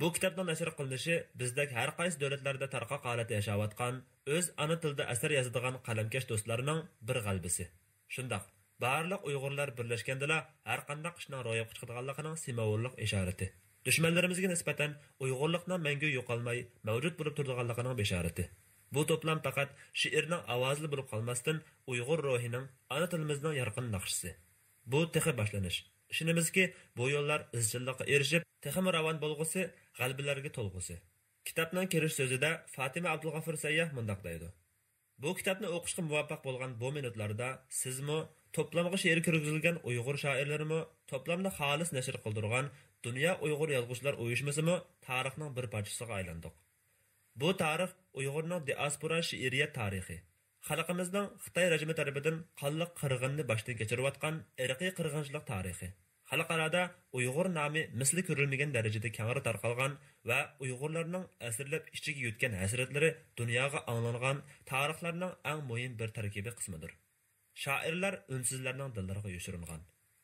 بۇ كىتابنىڭ نەشر قىلىنىشى بىزدەك ھەر قايسى دۆلەتلەردە تارقاق ھالەتتە ياشاۋاتقان، ئۆز ئانا تىلىدا ئەسەر يازىدىغان قەلەمكەش دوستلارنىڭ بىر غەلىبىسى. شۇنداق، بارلىق ئۇيغۇرلار بىرلەشكەندىلا ھەرقانداق ئىشنىڭ روياپقا چىقىدىغانلىقىنىڭ سىمۋوللۇق ئىشارىتى. دۈشمەنلىرىمىزگە نىسبەتەن ئۇيغۇرلۇقنىڭ مەڭگۈ يوقالماي مەۋجۇت بولۇپ تۇرىدىغانلىقىنىڭ بېشارىتى. بۇ توپلام پەقەت شېئىرنىڭ ئاۋازىلا بولۇپ قالماستىن، ئۇيغۇر روھىنىڭ، ئانا تىلىمىزنىڭ يارقىن ناخشىسى. بۇ تېخى باشلىنىش. ئىشىنىمىزكى، بۇ يوللار ئىزچىللىققا ئېرىشىپ، تېخىمۇ راۋان بولغۇسى، غەلىبىلەرگە تولغۇسى. كىتابنىڭ كىرىش سۆزىدە فاتىمە ئابدۇلغەفۇر سەيياھ مۇنداق دەيدۇ: بۇ كىتابنى ئوقۇشقا مۇۋەپپەق بولغان بۇ مىنۇتلاردا سىزمۇ، توپلامغا شېئىر كىرگۈزۈلگەن ئۇيغۇر شائىرلىرىمۇ، توپلامنى خالىس نەشر قىلدۇرغان دۇنيا ئۇيغۇر يازغۇچىلار ئۇيۇشمىسىمۇ تارىخنىڭ بىر پارچىسىغا ئايلاندۇق. بۇ تارىخ ئۇيغۇرنىڭ دىئاسپورا شېئىرىيەت تارىخى، خەلقىمىزنىڭ خىتاي رەجىمى تەرىپىدىن قانلىق قىرغىننى باشتىن كەچۈرۈۋاتقان ئىرقىي قىرغىنچىلىق تارىخى، خەلقئارادا ئۇيغۇر نامى مىسلى كۆرۈلمىگەن دەرىجىدە كەڭرى تارقالغان ۋە ئۇيغۇرلارنىڭ ئەسىرلەپ ئىچىگە يۈتكەن ھەسرەتلىرى دۇنياغا ئاڭلانغان تارىخلارنىڭ ئەڭ مۇھىم بىر تەركىبىي قىسمىدۇر. شائىرلار ئۈنسىزلەرنىڭ دىللىرىغا يوشۇرۇنغان،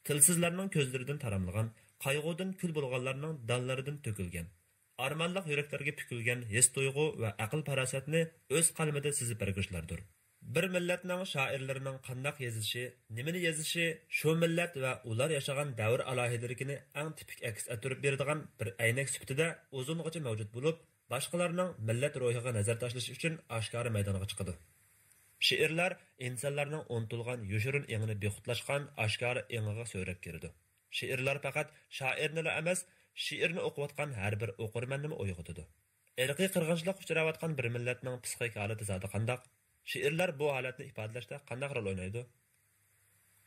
تىلسىزلارنىڭ كۆزلىرىدىن تاراملىغان، قايغۇدىن كۈل بولغانلارنىڭ دانلىرىدىن تۆكۈلگەن، ئارمانلىق يۈرەكلەرگە پۈكۈلگەن ھېس-تۇيغۇ ۋە ئەقىل-پاراسەتنى ئۆز قەلىمىدە سىزىپ بەرگۈچىلەردۇر. بىر مىللەتنىڭ شائىرلىرىنىڭ قانداق يېزىشى، نېمىنى يېزىشى شۇ مىللەت ۋە ئۇلار ياشىغان دەۋر ئالاھىدىلىكىنى ئەڭ تىپىك ئەكس ئەتتۈرۈپ بېرىدىغان بىر ئەينەك سۈپىتىدە ئۇزۇنغىچە مەۋجۇت بولۇپ، باشقىلارنىڭ مىللەت روھىغا نەزەر تاشلىشى ئۈچۈن ئاشكارا مەيدانغا چىقىدۇ. شېئىرلار ئىنسانلارنىڭ ئۇنتۇلغان يوشۇرۇن ئېڭىنى بىخۇدلاشقان ئاشكارا ئېڭىغا سۆرەپ كىرىدۇ. شېئىرلار پەقەت شائىرنىلا ئەمەس، شېئىرنى ئوقۇۋاتقان ھەر بىر ئوقۇرمەننىمۇ ئويغىتىدۇ. ئىرقىي قىرغىنچىلىققا ئۇچراۋاتقان بىر مىللەتنىڭ پسىخىك ھالىتى زادى قانداق؟ شېئىرلار بۇ ھالەتنى ئىپادىلەشتە قانداق رول ئوينايدۇ؟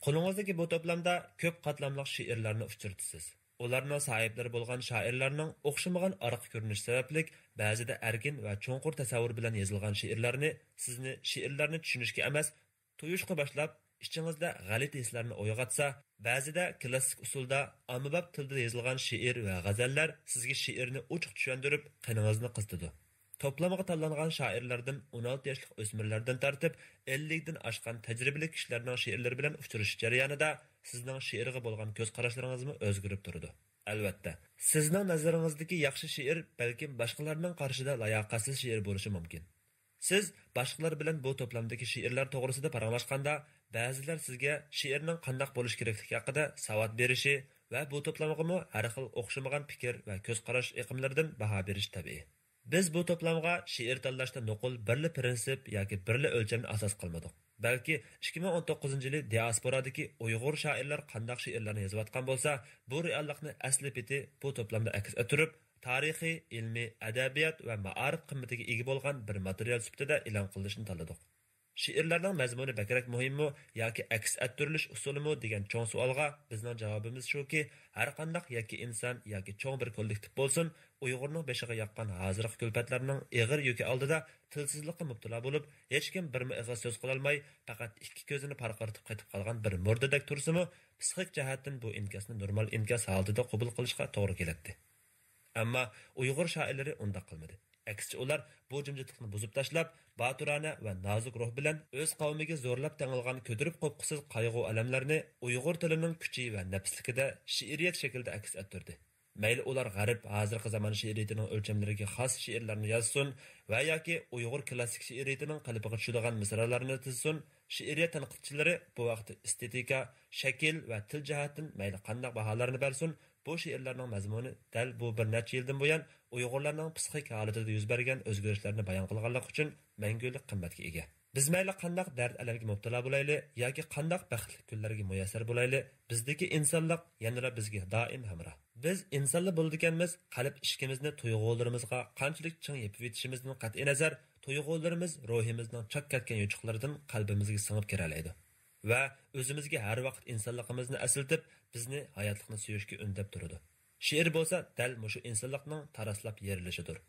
قولىڭىزدىكى بۇ توپلامدا كۆپ قاتلاملىق شېئىرلارنى ئۇچرىتىسىز. ئۇلارنىڭ ساھىبلىرى بولغان شائىرلارنىڭ ئوخشىمىغان ئارقا كۆرۈنۈشى سەۋەبلىك، بەزىدە ئەركىن ۋە چوڭقۇر تەسەۋۋۇر بىلەن يېزىلغان شېئىرلارنى سىزنى شېئىرلارنى چۈشىنىشكە ئەمەس، تويۇشقا باشلاپ، ئىچىڭىزدە غەلىتە ھېسلارنى ئويغاتسا، بەزىدە كلاسسىك ئۇسۇلدا، ئاممىباب تىلدا يېزىلغان شېئىر ۋە غەزەللەر سىزگە شېئىرنى ئوچۇق چۈشەندۈرۈپ، قېنىڭىزنى قىزىتىدۇ. توپلامغا تاللانغان شائىرلاردىن ئون ئالتە ياشلىق ئۆسمۈرلەردىن تارتىپ، ئەللىكتىن ئاشقان تەجرىبىلىك كىشىلەرنىڭ شېئىرلىرى بىلەن ئۇچرىشىش جەريانىدا سىزنىڭ شېئىرغا بولغان كۆز قاراشلىرىڭىزمۇ ئۆزگىرىپ تۇرىدۇ. ئەلۋەتتە، سىزنىڭ نەزىرىڭىزدىكى ياخشى شېئىر بەلكىم باشقىلارنىڭ قارىشىدا لاياقەتسىز شېئىر بولۇشى مۇمكىن. سىز باشقىلار بىلەن بۇ توپلامدىكى شېئىرلار توغرىسىدا پاراڭلاشقاندا، بەزىلەر سىزگە شېئىرنىڭ قانداق بولۇشى كېرەكلىكى ھەققىدە ساۋات بېرىشى ۋە بۇ توپلامغىمۇ ھەر خىل ئوخشىمىغان پىكىر ۋە كۆز قاراش ئېقىملىرىدىن باھا بېرىشى تەبىئىي. بىز بۇ توپلامغا شېئىر تاللاشتا نوقۇل بىرلا پىرىنسىپ ياكى بىرلا ئۆلچەمنى ئاساس قىلمىدۇق. بەلكى ئىككى مىڭ ئون توققۇزىنچى يىلى دىئاسپورادىكى ئۇيغۇر شائىرلار قانداق شېئىرلارنى يېزىۋاتقان بولسا، بۇ رېئاللىقنى ئەسلى پېتى بۇ توپلامدا ئەكس ئەتتۈرۈپ، تارىخىي، ئىلمىي، ئەدەبىيات ۋە مائارىپ قىممىتىگە ئىگە بولغان بىر ماتېرىيال سۈپىتىدە ئېلان قىلىشنى تاللىدۇق. شېئىرلارنىڭ مەزمۇنى بەكرەك مۇھىممۇ ياكى ئەكس ئەتتۈرۈلۈش ئۇسۇلىمۇ دېگەن چوڭ سوئالغا بىزنىڭ جاۋابىمىز شۇكى، ھەرقانداق يەككە ئىنسان ياكى چوڭ بىر كوللېكتىپ بولسۇن، ئۇيغۇرنىڭ بېشىغا ياغقان ھازىرقى كۈلپەتلەرنىڭ ئېغىر يۈكى ئالدىدا تىلسىزلىققا مۇپتىلا بولۇپ، ھېچكىم بىرمۇ ئېغىز سۆز قىلالماي، پەقەت ئىككى كۆزىنى پارقىرىتىپ قېتىپ قالغان بىر مۇردىدەك تۇرسىمۇ، پسىخىك جەھەتتىن بۇ ئىنكاسنى نورمال ئىنكاس ھالىتىدە قوبۇل قىلىشقا توغرا كېلەتتى. ئەمما ئۇيغۇر شائىرلىرى ئۇنداق قىلمىدى. ئەكسىچە ئۇلار بۇ جىمجىتلىقنى بۇزۇپ تاشلاپ، باتۇرانە ۋە نازۇك روھ بىلەن ئۆز قەۋمىگە زورلاپ تېڭىلغان كۆتۈرۈپ قوپقۇسىز قايغۇ-ئەلەملەرنى ئۇيغۇر تىلىنىڭ كۈچى ۋە نەپىسلىكىدە شېئىرىيەت شەكلىدە ئەكس ئەتتۈردى. مەيلى ئۇلار غەرب، ھازىرقى زامان شېئىرىيىتىنىڭ ئۆلچەملىرىگە خاس شېئىرلارنى يازسۇن ۋە ياكى ئۇيغۇر كلاسسىك شېئىرىيىتىنىڭ قېلىپىغا چۈشىدىغان مىسرالارنى تىزسۇن، شېئىرىيەت تەنقىدچىلىرى بۇ ۋاقىتتا ئېستېتىكا، شەكىل ۋە تىل جەھەتتىن مەيلى قانداق باھالارنى بەرسۇن، بۇ شېئىرلارنىڭ مەزمۇنى دەل بۇ بىر نەچچە يىلدىن بۇيان ئۇيغۇرلارنىڭ پسىخىك ھالىتىدە يۈز بەرگەن ئۆزگىرىشلەرنى بايان قىلغانلىقى ئۈچۈن مەڭگۈلۈك قىممەتكە ئىگە. بىز مەيلى قانداق دەرد-ئەلەمگە مۇپتىلا بولايلى ياكى قانداق بەختلىك كۈنلەرگە مۇيەسسەر بولايلى، بىزدىكى ئىنسانلىق يەنىلا بىزگە دائىم ھەمراھ. بىز ئىنسانلا بولىدىكەنمىز، قەلب ئىشىكىمىزنى تۇيغۇلىرىمىزغا قانچىلىك چىڭ يېپىۋېتىشىمىزدىن قەتئىينەزەر، تۇيغۇلىرىمىز روھىمىزنىڭ چاك كەتكەن يوچۇقلىرىدىن قەلبىمىزگە سىڭىپ كىرەلەيدۇ ۋە ئۆزىمىزگە ھەر ۋاقىت ئىنسانلىقىمىزنى ئەسلىتىپ، بىزنى ھاياتلىقنى سۆيۈشكە ئۈندەپ تۇرىدۇ. شېئىر بولسا دەل مۇشۇ ئىنسانلىقنىڭ تاراسلاپ يېرىلىشىدۇر،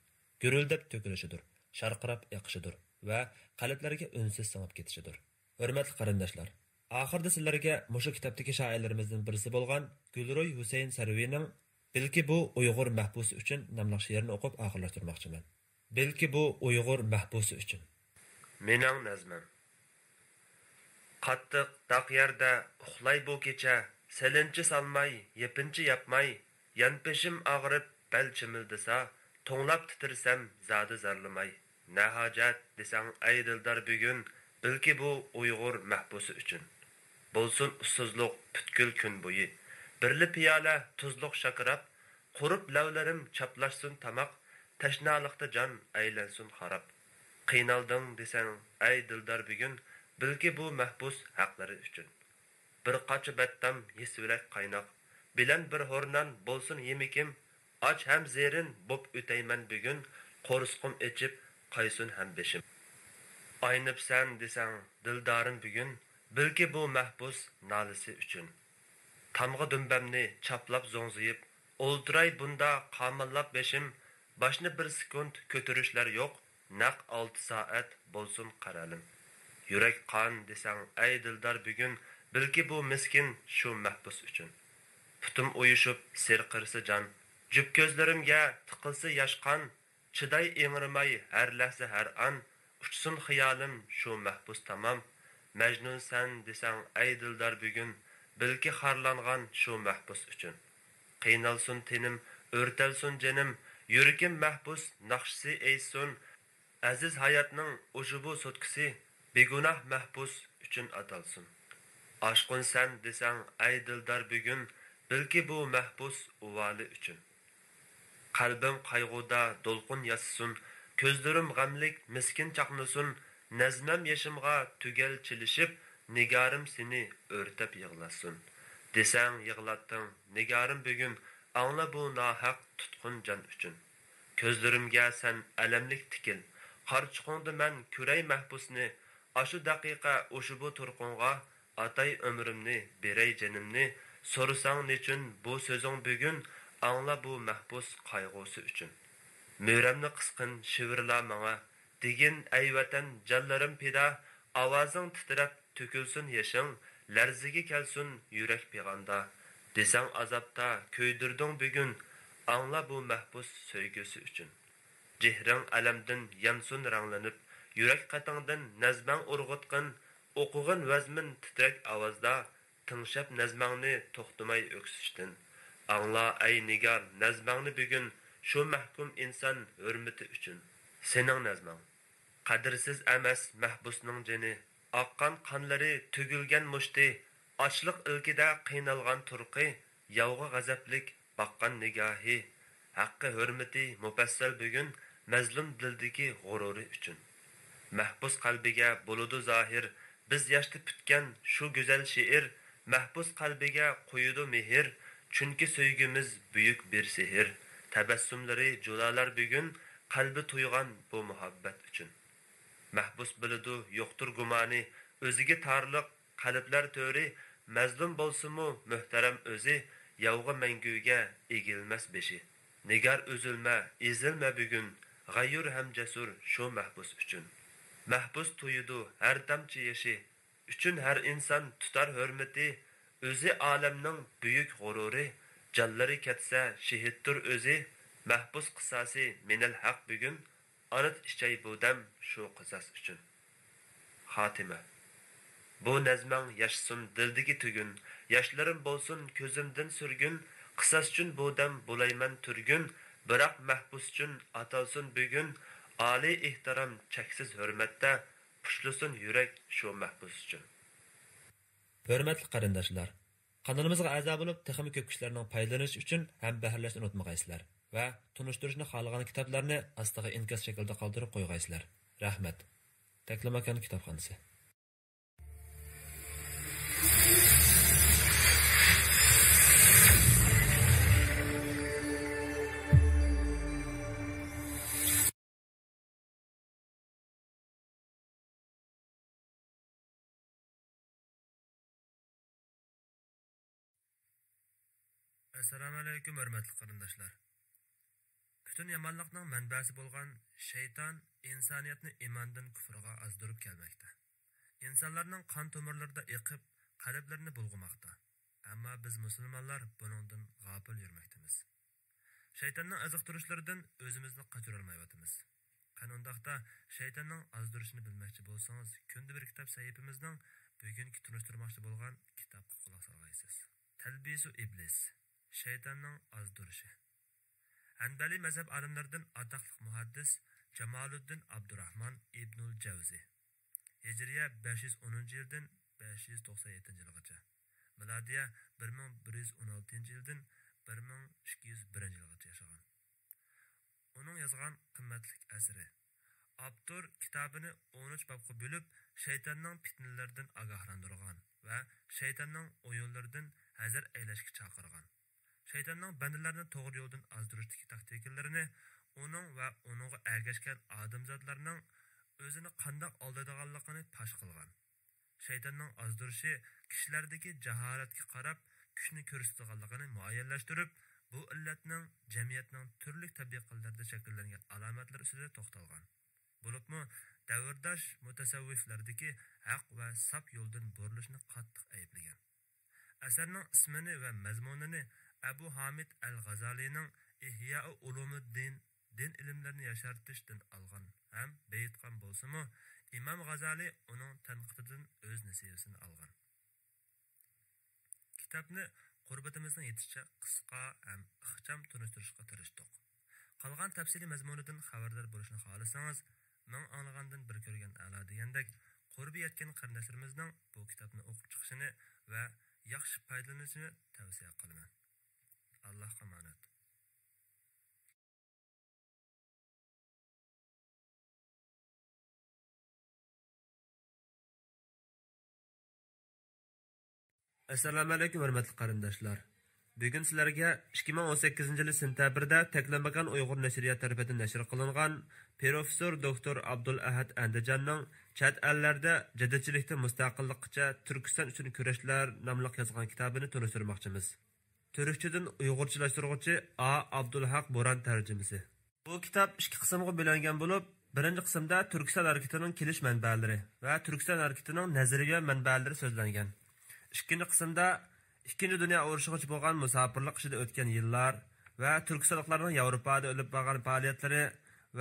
گۈرۈلدەپ تۆكۈلۈشىدۇر، شارقىراپ ئېقىشىدۇر ۋە قەلبلەرگە ئۈنسىز سىڭىپ كېتىشىدۇر. ھۆرمەتلىك قېرىنداشلار، ئاخىرىدا سىلەرگە مۇشۇ كىتابتىكى شائىرلىرىمىزدىن بىرسى بولغان گۈلروي ھۈسەيىن سەرۋىنىڭ بىلكى بۇ ئۇيغۇر مەھبۇسى ئۈچۈن ناملىق شېئىرىنى ئوقۇپ ئاخىرلاشتۇرماقچىمەن. بىلكى بۇ ئۇيغۇر مەھبۇسى ئۈچۈن. مېنىڭ نەزمەم. قاتتىق داق يەردە ئۇخلاي بۇ كېچە، سېلىنچە سالماي، يېپىنچا ياپماي، يانپېشىم ئاغرىپ، بەل چىمىلدىسا، توڭلاپ تىترىسەم، زادى زارلىماي. نە ھاجەت دېسەڭ، ئەي دىلدار، بۈگۈن، بىلكى بۇ ئۇيغۇر مەھبۇسى ئۈچۈن. بولسۇن ئۇسسۇزلۇق پۈتكۈل كۈن بويى، بىرلا پىيالە تۇزلۇق شاكىراپ، قۇرۇپ لەۋلىرىم چاپلاشسۇن تاماق، تەشنالىقتا جان ئەيلەنسۇن خاراب. قىينالدىڭ دېسەڭ، ئەي دىلدار، بۈگۈن، بىلكى بۇ مەھبۇس ھەقلىرى ئۈچۈن. بىر قاچا بەتتام يېسىۋېلەك قايناق، بىلەن بىر ھور نان بولسۇن يېمىكىم، ئاچ ھەم زېرىن بوپ ئۆتەيمەن بۈگۈن، قورسىقىم ئېچىپ قايسۇن ھەم بېشىم. ئاينىپسەن دېسەڭ دىلدارىم بۈگۈن، بىلكى بۇ مەھبۇس نالىسى ئۈچۈن. تامغا دۈمبەمنى چاپلاپ زوڭزىيىپ، ئولتۇراي بۇندا قاماللاپ بېشىم، باشنى بىر سېكۇنت كۆتۈرۈشلەر يوق، نەق ئالتە سائەت بولسۇن قارالىم. يۈرەك قان دېسەڭ ئەي دىلدار بۈگۈن، بىلكى بۇ مىسكىن شۇ مەھبۇس ئۈچۈن. پۇتۇم ئۇيۇشۇپ سىرقىرىسا جان، جۈپ كۆزلىرىمگە تىقىلسا ياش قان، چىداي ئىڭرىماي ھەر لەھزە ھەر ئان، ئۇچسۇن خىيالىم شۇ مەھبۇس تامام. مەجنۇنسەن دېسەڭ ئەي دىلدار بۈگۈن، بىلكى خارلانغان شۇ مەھبۇس ئۈچۈن. قىينالسۇن تېنىم، ئۆرتەلسۇن جېنىم، يۈرىكىم مەھبۇس ناخشىسى ئېيتسۇن. ئەزىز ھاياتنىڭ ئۇشۇ بۇ سوتكىسى بىگۇناھ مەھبۇس ئۈچۈن ئاتالسۇن. ئاشقۇنسەن دېسەڭ ئەي دىلدار بۈگۈن، بىلكى بۇ مەھبۇس ئۇۋالى ئۈچۈن. قەلبىم قايغۇدا دولقۇن ياسىسۇن، كۆزلىرىم غەملىك مىسكىن چاقنىسۇن، نەزمەم يېشىمغا تۈگەل چىلىشىپ، نىگارىم سېنى ئۆرتەپ يىغلاتسۇن. دېسەڭ يىغلاتتىڭ نىگارىم بۈگۈن، ئاڭلا بۇ ناھەق تۇتقۇن جان ئۈچۈن. كۆزلىرىمگە سەن ئەلەملىك تىكىل، قارىچۇقۇڭدا مەن كۆرەي مەھبۇسنى، ئاشۇ دەقىقە ئۇشۇ بۇ تۇرقۇڭغا ئاتاي ئۆمرۈمنى، بېرەي جېنىمنى، سورىساڭ نېچۈن بۇ سۆزۈڭ بۈگۈن، ئاڭلا بۇ مەھبۇس قايغۇسى ئۈچۈن. مۈرەمنى قىسقىن شىۋىرلا ماڭا، دېگىن ئەي ۋەتەن جانلىرىم پىدا، ئاۋازىڭ تىترەپ تۆكۈلسۇن يېشىڭ، لەرزىگە كەلسۇن يۈرەك پىغاندا. دېسەڭ ئازابتا كۆيدۈردۈڭ بۈگۈن، ئاڭلا بۇ مەھبۇس سۆيگۈسى ئۈچۈن. جېھرىڭ ئەلەمدىن يانسۇن رەڭلىنىپ، يۈرەك قېتىڭدىن نەزمەڭ ئۇرغۇتقىن، ئوقۇغىن ۋەزمىن تىترەك ئاۋازدا، تىڭشاپ نەزمەڭنى توختىماي ئۆكسۈشتىن. ئاڭلا ئەي نىگار نەزمەڭنى بۈگۈن، شۇ مەھكۇم ئىنسان ھۆرمىتى ئۈچۈن. سېنىڭ نەزمەڭ. قەدىرسىز ئەمەس مەھبۇسنىڭ جېنى، ئاققان قانلىرى، تۈگۈلگەن مۇشتى، ئاچلىق ئىلكىدە قىينالغان تۇرقى، ياۋغا غەزەپلىك باققان نىگاھى، ھەققى ھۆرمىتى مۇپەسسەل بۈگۈن مەزلۇم دىلدىكى غۇرۇرى ئۈچۈن. مەھبۇس قەلبىگە بولىدۇ زاھىر، بىز ياشتا پۈتكەن شۇ گۈزەل شېئىر، مەھبۇس قەلبىگە قويىدۇ مېھىر، چۈنكى سۆيگۈمىز بۈيۈك بىر سېھىر. تەبەسسۇملىرى جۇلالار بۈگۈن، قەلبى تويغان بۇ مۇھەببەت ئۈچۈن. مەھبۇس بىلىدۇ يوقتۇر گۇمانى، ئۆزىگە تارلىق قەلبلەر تۆرى، مەزلۇم بولسىمۇ مۆھتەرەم ئۆزى، ياۋغا مەڭگۈگە ئېگىلمەس بېشى. نىگار ئۈزۈلمە، ئېزىلمە بۈگۈن، غەيۇر ھەم جەسۇر شۇ مەھبۇس ئۈچۈن. مەھبۇس تويىدۇ ھەر تامچە يېشى، ئۈچۈن ھەر ئىنسان تۇتار ھۆرمىتى، ئۆزى ئالەمنىڭ بۈيۈك غۇرۇرى، جانلىرى كەتسە شېھىتتۇر ئۆزى، مەھبۇس قىساسى مىنەل ھەق بۈگۈن، ئانىت ئىچەي بۇ دەم شۇ قىساس ئۈچۈن. خاتىمە. بۇ نەزمەڭ ياشىسۇن دىلدىكى تۈگۈن، ياشلىرىم بولسۇن كۆزۈمدىن سۈرگۈن، قىساس ئۈچۈن بۇ دەم بولايمەن تۈرگۈن، بىراق مەھبۇس ئۈچۈن ئاتالسۇن بۈگۈن، ئالىي ئېھتىرام چەكسىز ھۆرمەتتە، پۇشلىسۇن يۈرەك شۇ مەھبۇس ئۈچۈن. ھۆرمەتلىك قېرىنداشلار، قانىلىمىزغا ئەزا بولۇپ، تېخىمۇ كۆپ كىشىلەرنىڭ پايدىلىنىشى ئۈچۈن ھەم بەھرىلەشنى ئۇنتۇمىغايسىلەر ۋە تونۇشتۇرۇشنى خالىغان كىتابلارنى ئاستىغا ئىنكاس شەكلىدە قالدۇرۇپ قويغايسىلەر. رەھمەت. تەكلىماكان كىتابخانىسى. ئەسسالامۇئەلەيكۇم، ھۆرمەتلىك قېرىنداشلار! پۈتۈن يامانلىقنىڭ مەنبەسى بولغان شەيتان ئىنسانىيەتنى ئىماندىن كۇفرغا ئازدۇرۇپ كەلمەكتە. ئىنسانلارنىڭ قان تومۇرلىرىدا ئېقىپ، قەلبلىرىنى بۇلغىماقتا. ئەمما بىز مۇسۇلمانلار بۇنىڭدىن غاپىل يۈرمەكتىمىز. شەيتاننىڭ ئازىقتۇرۇشلىرىدىن ئۆزىمىزنى قاچۇرالمايۋاتىمىز. قېنى ئۇنداقتا، شەيتاننىڭ ئازدۇرۇشىنى بىلمەكچى بولسىڭىز، كۈندە بىر كىتاب سەھىپىمىزنىڭ بۈگۈنكى تونۇشتۇرماقچى بولغان كىتابقا قۇلاق سالغايسىز. تەلبىسۇ ئىبلىس، شەيتاننىڭ ئازدۇرۇشى. ھەنبەلىي مەزھەپ ئالىملىرىدىن ئاتاقلىق مۇھەددىس جامالۇددىن ئابدۇراھمان ئىبنۇل جەۋزى، ھىجرىيە بەش يۈز ئونىنچى يىلدىن بەش يۈز توقسان يەتتىنچى يىلغىچە، مىلادىيە بىر مىڭ بىر يۈز ئون ئالتىنچى يىلدىن بىر مىڭ ئىككى يۈز بىرىنچى يىلغىچە ياشىغان. ئۇنىڭ يازغان قىممەتلىك ئەسىرى. ئاپتور كىتابىنى ئون ئۈچ بابقا بۆلۈپ، شەيتاننىڭ پىتنىلىرىدىن ئاگاھلاندۇرغان ۋە شەيتاننىڭ ئويۇنلىرىدىن ھەزەر ئەيلەشكە چاقىرغان. شەيتاننىڭ بەندىلەرنى توغرا يولدىن ئازدۇرۇشتىكى تاكتىكىلىرىنى، ئۇنىڭ ۋە ئۇنىڭغا ئەگەشكەن ئادەمزادلارنىڭ ئۆزىنى قانداق ئالدايدىغانلىقىنى پاش قىلغان. شەيتاننىڭ ئازدۇرۇشى كىشىلەردىكى جاھالەتكە قاراپ كۈچنى كۆرسىتىدىغانلىقىنى مۇئەييەنلەشتۈرۈپ، بۇ ئىللەتنىڭ جەمئىيەتنىڭ تۈرلۈك تەبىقىلەردە شەكىللەنگەن ئالامەتلىرى ئۈستىدە توختالغان. بولۇپمۇ دەۋرداش مۇتەسەۋۋىپلەردىكى ھەق ۋە ساپ يولدىن بۇرۇلۇشنى قاتتىق ئەيىبلىگەن. ئەسەرنىڭ ئىسمىنى ۋە مەزمۇنىنى ئەبۇ ھامىد ئەل غازالىنىڭ ئىھيائۇ ئۇلۇمۇددىن، دىن ئىلىملىرىنى ياشارتىشتىن ئالغان ھەم بېيىتقان بولسىمۇ، ئىمام غازالى ئۇنىڭ تەنقىدىدىن ئۆز نېسىۋىسىنى ئالغان. كىتابنى قۇربىتىمىزنىڭ يېتىشىچە قىسقا ھەم ئىخچام تونۇشتۇرۇشقا تىرىشتۇق. قالغان تەپسىلىي مەزمۇنىدىن خەۋەردار بولۇشنى خالىسىڭىز، مىڭ ئاڭلىغاندىن بىر كۆرگەن ئەلا دېگەندەك، قۇربى يەتكەن قېرىنداشلىرىمىزنىڭ بۇ كىتابنى ئوقۇپ چىقىشىنى ۋە ياخشى پايدىلىنىشىنى تەۋسىيە قىلىمەن. ئاللاھقا ئامانەت. ئەسسالامۇئەلەيكۇم، ھۆرمەتلىك قېرىنداشلار! بۈگۈن سىلەرگە ئىككى مىڭ ئون سەككىزىنچى يىلى سېنتەبىردە تەكلىماكان ئۇيغۇر نەشرىيات تەرىپىدىن نەشر قىلىنغان پروفېسسور دوكتور ئابدۇلئەھەد ئەندىجاننىڭ چەت ئەللەردە جەددىچىلىكتىن مۇستەقىللىققىچە تۈركىستان ئۈچۈن كۈرەشلەر ناملىق يازغان كىتابىنى تونۇشتۇرماقچىمىز. تۈركچىدىن ئۇيغۇرچىلاشتۇرغۇچى ئا ئابدۇلھەق بوران تەرجىمىسى. بۇ كىتاب ئىككى قىسىمغا بۆلۈنگەن بولۇپ، بىرىنچى قىسىمدا تۈركىستان ھەرىكىتىنىڭ كېلىش مەنبەلىرى ۋە تۈركىستان ھەرىكىتىنىڭ نەزەرىيە مەنبەلىرى سۆزلەنگەن. ئىككىنچى قىسىمدا ئىككىنچى دۇنيا ئۇرۇشىغىچە بولغان مۇساپىرلىق ئىچىدە ئۆتكەن يىللار ۋە تۈركىستانلىقلارنىڭ ياۋروپادا ئېلىپ بارغان پائالىيەتلىرى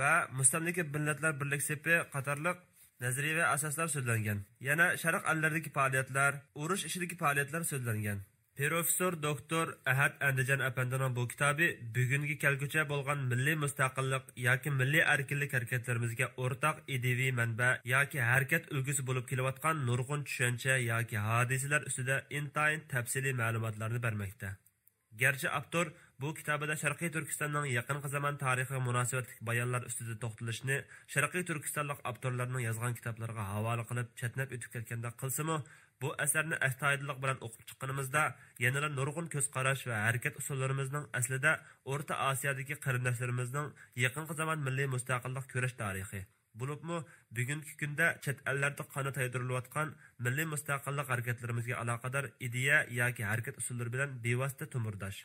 ۋە مۇستەملىكە مىللەتلەر بىرلىك سېپى قاتارلىق نەزەرىيە ۋە ئاساسلار سۆزلەنگەن. يەنە شەرق ئەللىرىدىكى پائالىيەتلەر، ئۇرۇش ئىچىدىكى پائالىيەتلەر سۆزلەنگەن. پروفېسسور دوكتور ئەھەت ئەندىجان ئەپەندىنىڭ بۇ كىتابى بۈگۈنگە كەلگۈچە بولغان مىللىي مۇستەقىللىق ياكى مىللىي ئەركىنلىك ھەرىكەتلىرىمىزگە ئورتاق ئىدىيىۋى مەنبە ياكى ھەرىكەت ئۈلگىسى بولۇپ كېلىۋاتقان نۇرغۇن چۈشەنچە ياكى ھادىسىلەر ئۈستىدە ئىنتايىن تەپسىلىي مەلۇماتلارنى بەرمەكتە. گەرچە ئاپتور بۇ كىتابىدا شەرقىي تۈركىستاننىڭ يېقىنقى زامان تارىخىغا مۇناسىۋەتلىك بايانلار ئۈستىدە توختىلىشنى شەرقىي تۈركىستانلىق ئاپتورلارنىڭ يازغان كىتابلىرىغا ھاۋالە قىلىپ چەتنەپ ئۆتۈپ كەتكەندەك قىلسىمۇ، بۇ ئەسەرنى ئەستايىدىللىق بىلەن ئوقۇپ چىققىنىمىزدا، يەنىلا نۇرغۇن كۆز قاراش ۋە ھەرىكەت ئۇسۇللىرىمىزنىڭ ئەسلىدە ئورتا ئاسىيادىكى قېرىنداشلىرىمىزنىڭ يېقىنقى زامان مىللىي مۇستەقىللىق كۈرەش تارىخى، بولۇپمۇ بۈگۈنكى كۈندە چەت ئەللەردە قانات يايدۇرۇلۇۋاتقان مىللىي مۇستەقىللىق ھەرىكەتلىرىمىزگە ئالاقىدار ئىدىيە ياكى ھەرىكەت ئۇسۇللىرى بىلەن بىۋاسىتە تومۇرداش.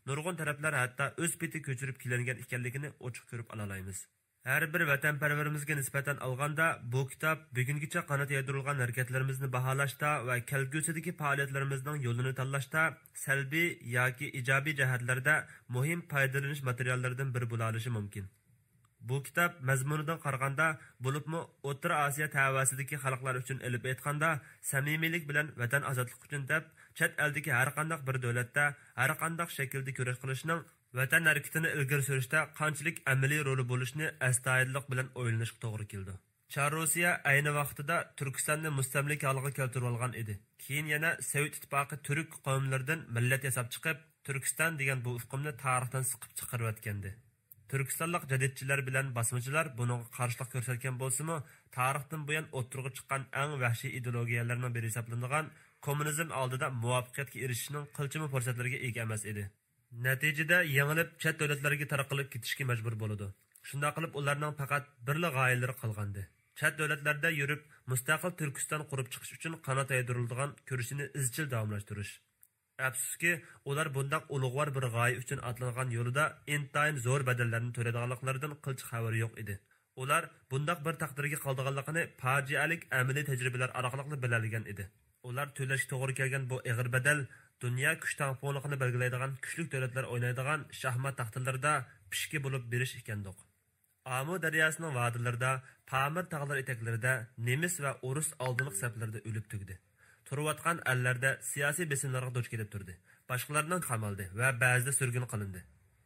نۇرغۇن تەرەپلەر ھەتتا ئۆز پېتى كۆچۈرۈپ كېلىنگەن ئىكەنلىكىنى ئوچۇق كۆرۈپ ئالالايمىز. ھەر بىر ۋەتەنپەرۋىرىمىزگە نىسبەتەن ئالغاندا، بۇ كىتاب بۈگۈنگىچە قانات يايدۇرۇلغان ھەرىكەتلىرىمىزنى باھالاشتا ۋە كەلگۈسىدىكى پائالىيەتلىرىمىزنىڭ يولىنى تاللاشتا سەلبىي ياكى ئىجابىي جەھەتلەردە مۇھىم پايدىلىنىش ماتېرىياللىرىدىن بىرى بولالىشى مۇمكىن. بۇ كىتاب مەزمۇنىدىن قارىغاندا، بولۇپمۇ ئوتتۇرا ئاسىيا تەۋەسىدىكى خەلقلەر ئۈچۈن ئېلىپ ئېيتقاندا، سەمىمىيلىك بىلەن ۋەتەن ئازادلىقى ئۈچۈن دەپ، چەت ئەلدىكى ھەرقانداق بىر دۆلەتتە ھەرقانداق شەكىلدە كۈرەش قىلىشنىڭ ۋەتەن ھەرىكىتىنى ئىلگىرى سۈرۈشتە قانچىلىك ئەمەلىي رولى بولۇشىنى ئەستايىدىللىق بىلەن ئويلىنىشقا توغرا كېلىدۇ. چار روسىيە ئەينى ۋاقتىدا تۈركىستاننى مۇستەملىكە ھالىغا كەلتۈرۈۋالغان ئىدى. كېيىن يەنە سوۋېت ئىتتىپاقى تۈرك قوۋملىرىدىن مىللەت ياساپ چىقىپ، تۈركىستان دېگەن بۇ ئۇقۇمنى تارىختىن سىقىپ چىقىرىۋەتكەنىدى. تۈركىستانلىق جەدىدچىلەر بىلەن باسمىچىلار بۇنىڭغا قارشىلىق كۆرسەتكەن بولسىمۇ، تارىختىن بۇيان ئوتتۇرىغا چىققان ئەڭ ۋەھشىي ئىدېئولوگىيەلەرنىڭ بىرى ھېسابلىنىدىغان كوممۇنىزم ئالدىدا مۇۋەپپەقىيەتكە ئېرىشىشنىڭ قىلچىمۇ پۇرسەتلىرىگە ئىگە ئەمەس ئىدى. نەتىجىدە يېڭىلىپ، چەت دۆلەتلەرگە تارقىلىپ كېتىشكە مەجبۇر بولىدۇ. شۇنداق قىلىپ، ئۇلارنىڭ پەقەت بىرلا غايىلىرى قالغانىدى. چەت دۆلەتلەردە يۈرۈپ، مۇستەقىل تۈركىستان قۇرۇپ چىقىش ئۈچۈن قانات يايدۇرۇلىدىغان كۈرىشىنى ئىزچىل داۋاملاشتۇرۇش. ئەپسۇسكى، ئۇلار بۇنداق ئۇلۇغۋار بىر غايە ئۈچۈن ئاتلانغان يولىدا ئىنتايىن زور بەدەللەرنى تۆلەيدىغانلىقلىرىدىن قىلچە خەۋىرى يوق ئىدى. ئۇلار بۇنداق بىر تەقدىرگە قالىدىغانلىقىنى پاجىئەلىك ئەمەلىي تەجرىبىلەر ئارقىلىقلا بىلەلىگەن ئىدى. ئۇلار تۆلەشكە توغرا كەلگەن بۇ ئېغىر بەدەل دۇنيا كۈچ تەڭپۇڭلۇقىنى بەلگىلەيدىغان كۈچلۈك دۆلەتلەر ئوينايدىغان شاھمات تاختىلىرىدا پىشكە بولۇپ بېرىش ئىكەندۇق. ئامۇ دەرياسىنىڭ ۋادىلىرىدا، پامىر تاغلىرى ئېتەكلىرىدە نېمىس ۋە ئورۇس ئالدىنقى سەپلىرىدە ئۆلۈپ تۈگىدى. تۇرۇۋاتقان ئەللەردە سىياسىي بېسىملارغا دۇچ كېلىپ تۇردى. باشقىلارنىڭ قامالدى ۋە بەزىدە سۈرگۈن قىلىندى.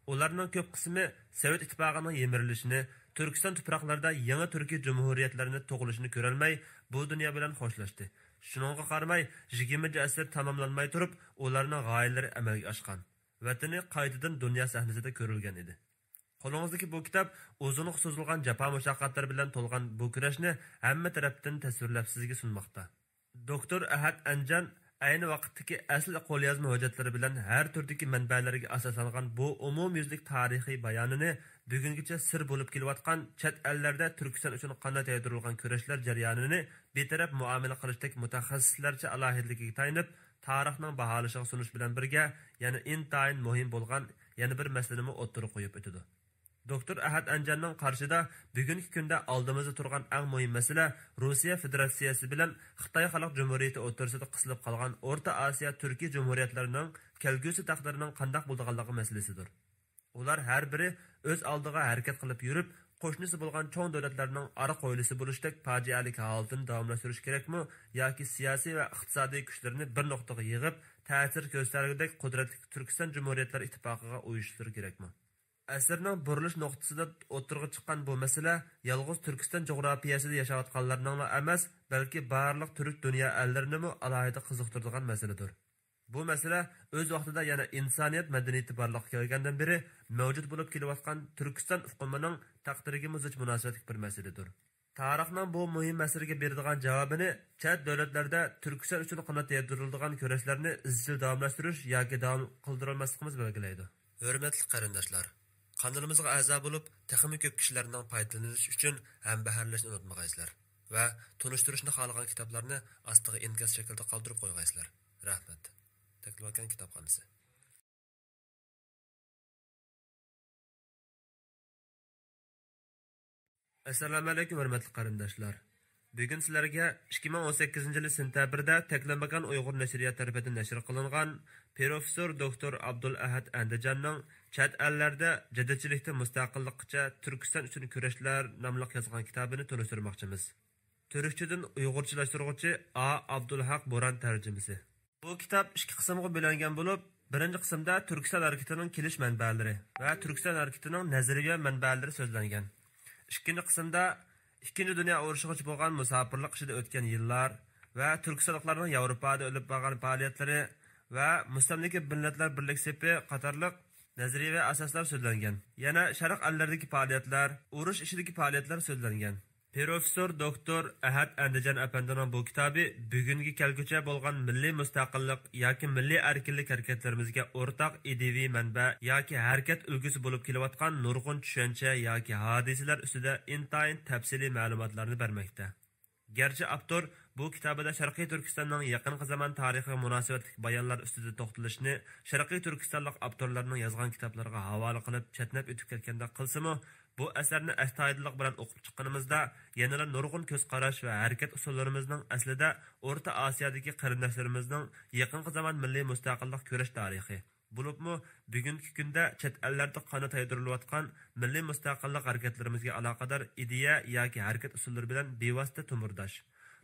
ئۇلارنىڭ كۆپ قىسمى سوۋېت ئىتتىپاقىنىڭ يىمىرىلىشىنى، تۈركىستان تۇپراقلىرىدا يېڭى تۈركىي جۇمھۇرىيەتلەرنى تۇغۇلۇشىنى كۆرەلمەي، بۇ دۇنيا بىلەن خوشلاشتى. شۇنىڭغا قارىماي، يىگىرمىنچى ئەسىر تاماملانماي تۇرۇپ، ئۇلارنىڭ غايىلىرى ئەمەلگە ئاشقان. ۋەتىنى قايتىدىن دۇنيا سەھنىسىدە كۆرۈلگەن ئىدى. قولىڭىزدىكى بۇ كىتاب ئۇزۇنغا سوزۇلغان جاپا مۇشەققەتلەر بىلەن تولغان بۇ كۈرەشنى ھەممە تەرەپتىن تەسۋىرلەپ سىزگە سۇنماقتا. دوكتور ئەھەت ئەنجان ئەينى ۋاقىتتىكى ئەسلى قوليازما ھۆججەتلىرى بىلەن ھەر تۈردىكى مەنبەلەرگە ئاساسلانغان بۇ ئومۇميۈزلۈك تارىخىي بايانىنى بۈگۈنگىچە سىر بولۇپ كېلىۋاتقان چەت ئەللەردە تۈركىستان ئۈچۈن قانات يايدۇرۇلغان كۈرەشلەر جەريانىنى بىتەرەپ مۇئامىلە قىلىشتەك مۇتەخەسسىسلەرچە ئالاھىدىلىكىگە تايىنىپ، تارىخنىڭ باھالىشىغا سۇنۇش بىلەن بىرگە، يەنە ئىنتايىن مۇھىم بولغان يەنە بىر مەسىلىنىمۇ ئوتتۇرىغا قويۇپ ئۆتىدۇ. دوكتور ئەھەت ئەنجاننىڭ قارىشىدا، بۈگۈنكى كۈندە ئالدىمىزدا تۇرغان ئەڭ مۇھىم مەسىلە رۇسىيە فېدېراتسىيەسى بىلەن خىتاي خەلق جۇمھۇرىيىتى ئوتتۇرىسىدا قىسىلىپ قالغان ئورتا ئاسىيا تۈركىي جۇمھۇرىيەتلىرىنىڭ كەلگۈسى تەقدىرىنىڭ قانداق بولىدىغانلىقى مەسىلىسىدۇر. ئۇلار ھەر بىرى ئۆز ئالدىغا ھەرىكەت قىلىپ يۈرۈپ، قوشنىسى بولغان چوڭ دۆلەتلەرنىڭ ئارا قويلىسى بولۇشتەك پاجىئەلىك ھالىتىنى داۋاملاشتۇرۇشى كېرەكمۇ ياكى سىياسىي ۋە ئىقتىسادىي كۈچلىرىنى بىر نۇقتىغا يىغىپ، تەسىر كۆرسىتەلىگۈدەك قۇدرەتلىك تۈركىستان جۇمھۇرىيەتلەر ئىتتىپاقىغا ئۇيۇشۇشلىرى كېرەكمۇ؟ ئەسىرنىڭ بۇرۇلۇش نۇقتىسىدا ئوتتۇرىغا چىققان بۇ مەسىلە يالغۇز تۈركىستان جۇغراپىيەسىدە ياشاۋاتقانلارنىڭلا ئەمەس، بەلكى بارلىق تۈرك دۇنيا ئەللىرىنىمۇ ئالاھىدە قىزىقتۇرىدىغان مەسىلىدۇر. بۇ مەسىلە ئۆز ۋاقتىدا يەنە ئىنسانىيەت مەدەنىيىتى بارلىققا كەلگەندىن بېرى مەۋجۇت بولۇپ كېلىۋاتقان تۈركىستان ئۇقۇمىنىڭ تەقدىرىگىمۇ زىچ مۇناسىۋەتلىك بىر مەسىلىدۇر. تارىخنىڭ بۇ مۇھىم مەسىلىگە بېرىدىغان جاۋابىنى چەت دۆلەتلەردە تۈركىستان ئۈچۈن قانات يايدۇرۇلىدىغان كۈرەشلەرنى ئىزچىل داۋاملاشتۇرۇش ياكى داۋام قىلدۇرالماسلىقىمىز بەلگىلەيدۇ. ھۆرمەتلىك قېرىنداشلار، قانىلىمىزغا ئەزا بولۇپ، تېخىمۇ كۆپ كىشىلەرنىڭ پايدىلىنىشى ئۈچۈن ھەمبەھىرلەشنى ئۇنتۇمىغايسىلەر ۋە تونۇشتۇرۇشنى خالىغان كىتابلارنى ئاستىغا ئىنكاس شەكلىدە قالدۇرۇپ قويغايسىلەر. رەھمەت. تەكلىماكان كىتابخانىسى. ئەسسالامۇئەلەيكۇم، ھۆرمەتلىك قېرىنداشلار! بۈگۈن سىلەرگە ئىككى مىڭ ئون سەككىزىنچى يىلى سېنتەبىردە تەكلىماكان ئۇيغۇر نەشرىيات تەرىپىدىن نەشر قىلىنغان پروفېسسور دوكتور ئابدۇلئەھەد ئەندىجاننىڭ چەت ئەللەردە جەدىدچىلىكتىن مۇستەقىللىققىچە تۈركىستان ئۈچۈن كۈرەشلەر ناملىق يازغان كىتابىنى تونۇشتۇرماقچىمىز. تۈركچىدىن ئۇيغۇرچىلاشتۇرغۇچى ئا ئابدۇلھەق بوران تەرجىمىسى. بۇ كىتاب ئىككى قىسىمغا بۆلۈنگەن بولۇپ، بىرىنچى قىسىمدا تۈركىستان ھەرىكىتىنىڭ كېلىش مەنبەلىرى ۋە تۈركىستان ھەرىكىتىنىڭ نەزەرىيە مەنبەلىرى سۆزلەنگەن. ئىككىنچى قىسىمدا ئىككىنچى دۇنيا ئۇرۇشىغىچە بولغان مۇساپىرلىق ئىچىدە ئۆتكەن يىللار ۋە تۈركىستانلىقلارنىڭ ياۋروپادا ئېلىپ بارغان پائالىيەتلىرى ۋە مۇستەملىكە مىللەتلەر بىرلىك سېپى قاتارلىق نەزەرىيە ۋە ئاساسلار سۆزلەنگەن. يەنە شەرق ئەللىرىدىكى پائالىيەتلەر، ئۇرۇش ئىچىدىكى پائالىيەتلەر سۆزلەنگەن. پروفېسسور دوكتور ئەھەت ئەندىجان ئەپەندىنىڭ بۇ كىتابى بۈگۈنگە كەلگۈچە بولغان مىللىي مۇستەقىللىق ياكى مىللىي ئەركىنلىك ھەرىكەتلىرىمىزگە ئورتاق ئىدىيىۋى مەنبە ياكى ھەرىكەت ئۈلگىسى بولۇپ كېلىۋاتقان نۇرغۇن چۈشەنچە ياكى ھادىسىلەر ئۈستىدە ئىنتايىن تەپسىلىي مەلۇماتلارنى بەرمەكتە. گەرچە ئاپتور بۇ كىتابىدا شەرقىي تۈركىستاننىڭ يېقىنقى زامان تارىخىغا مۇناسىۋەتلىك بايانلار ئۈستىدە توختىلىشنى شەرقىي تۈركىستانلىق ئاپتورلارنىڭ يازغان كىتابلىرىغا ھاۋالە قىلىپ چەتنەپ ئۆتۈپ كەتكەندەك قىلسىمۇ، بۇ ئەسەرنى ئەستايىدىللىق بىلەن ئوقۇپ چىققىنىمىزدا، يەنىلا نۇرغۇن كۆز قاراش ۋە ھەرىكەت ئۇسۇللىرىمىزنىڭ ئەسلىدە ئورتا ئاسىيادىكى قېرىنداشلىرىمىزنىڭ يېقىنقى زامان مىللىي مۇستەقىللىق كۈرەش تارىخى، بولۇپمۇ بۈگۈنكى كۈندە چەت ئەللەردە قانات يايدۇرۇلۇۋاتقان مىللىي مۇستەقىللىق ھەرىكەتلىرىمىزگە ئالاقىدار ئىدىيە ياكى ھەرىكەت ئۇسۇللىرى بىلەن بىۋاسىتە تومۇرداش.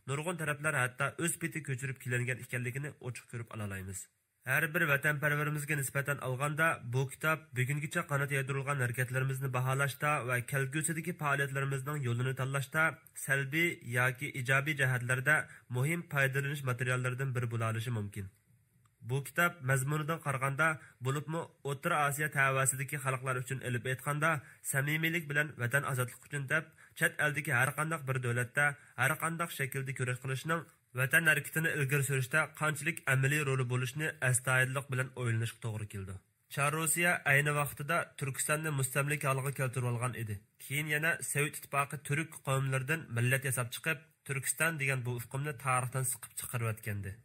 نۇرغۇن تەرەپلەر ھەتتا ئۆز پېتى كۆچۈرۈپ كېلىنگەن ئىكەنلىكىنى ئوچۇق كۆرۈپ ئالالايمىز. ھەر بىر ۋەتەنپەرۋىرىمىزگە نىسبەتەن ئالغاندا، بۇ كىتاب بۈگۈنگىچە قانات يايدۇرۇلغان ھەرىكەتلىرىمىزنى باھالاشتا ۋە كەلگۈسىدىكى پائالىيەتلىرىمىزنىڭ يولىنى تاللاشتا سەلبىي ياكى ئىجابىي جەھەتلەردە مۇھىم پايدىلىنىش ماتېرىياللىرىدىن بىرى بولالىشى مۇمكىن. بۇ كىتاب مەزمۇنىدىن قارىغاندا، بولۇپمۇ ئوتتۇرا ئاسىيا تەۋەسىدىكى خەلقلەر ئۈچۈن ئېلىپ ئېيتقاندا، سەمىمىيلىك بىلەن ۋەتەن ئازادلىقى ئۈچۈن دەپ، چەت ئەلدىكى ھەرقانداق بىر دۆلەتتە ھەرقانداق شەكىلدە كۈرەش قىلىشنىڭ ۋەتەن ھەرىكىتىنى ئىلگىرى سۈرۈشتە قانچىلىك ئەمەلىي رولى بولۇشىنى ئەستايىدىللىق بىلەن ئويلىنىشقا توغرا كېلىدۇ. چار روسىيە ئەينى ۋاقتىدا تۈركىستاننى مۇستەملىكە ھالىغا كەلتۈرۈۋالغان ئىدى. كېيىن يەنە سوۋېت ئىتتىپاقى تۈرك قوۋملىرىدىن مىللەت ياساپ چىقىپ، تۈركىستان دېگەن بۇ ئۇقۇمنى تارىختىن سىقىپ چىقىرىۋەتكەنىدى.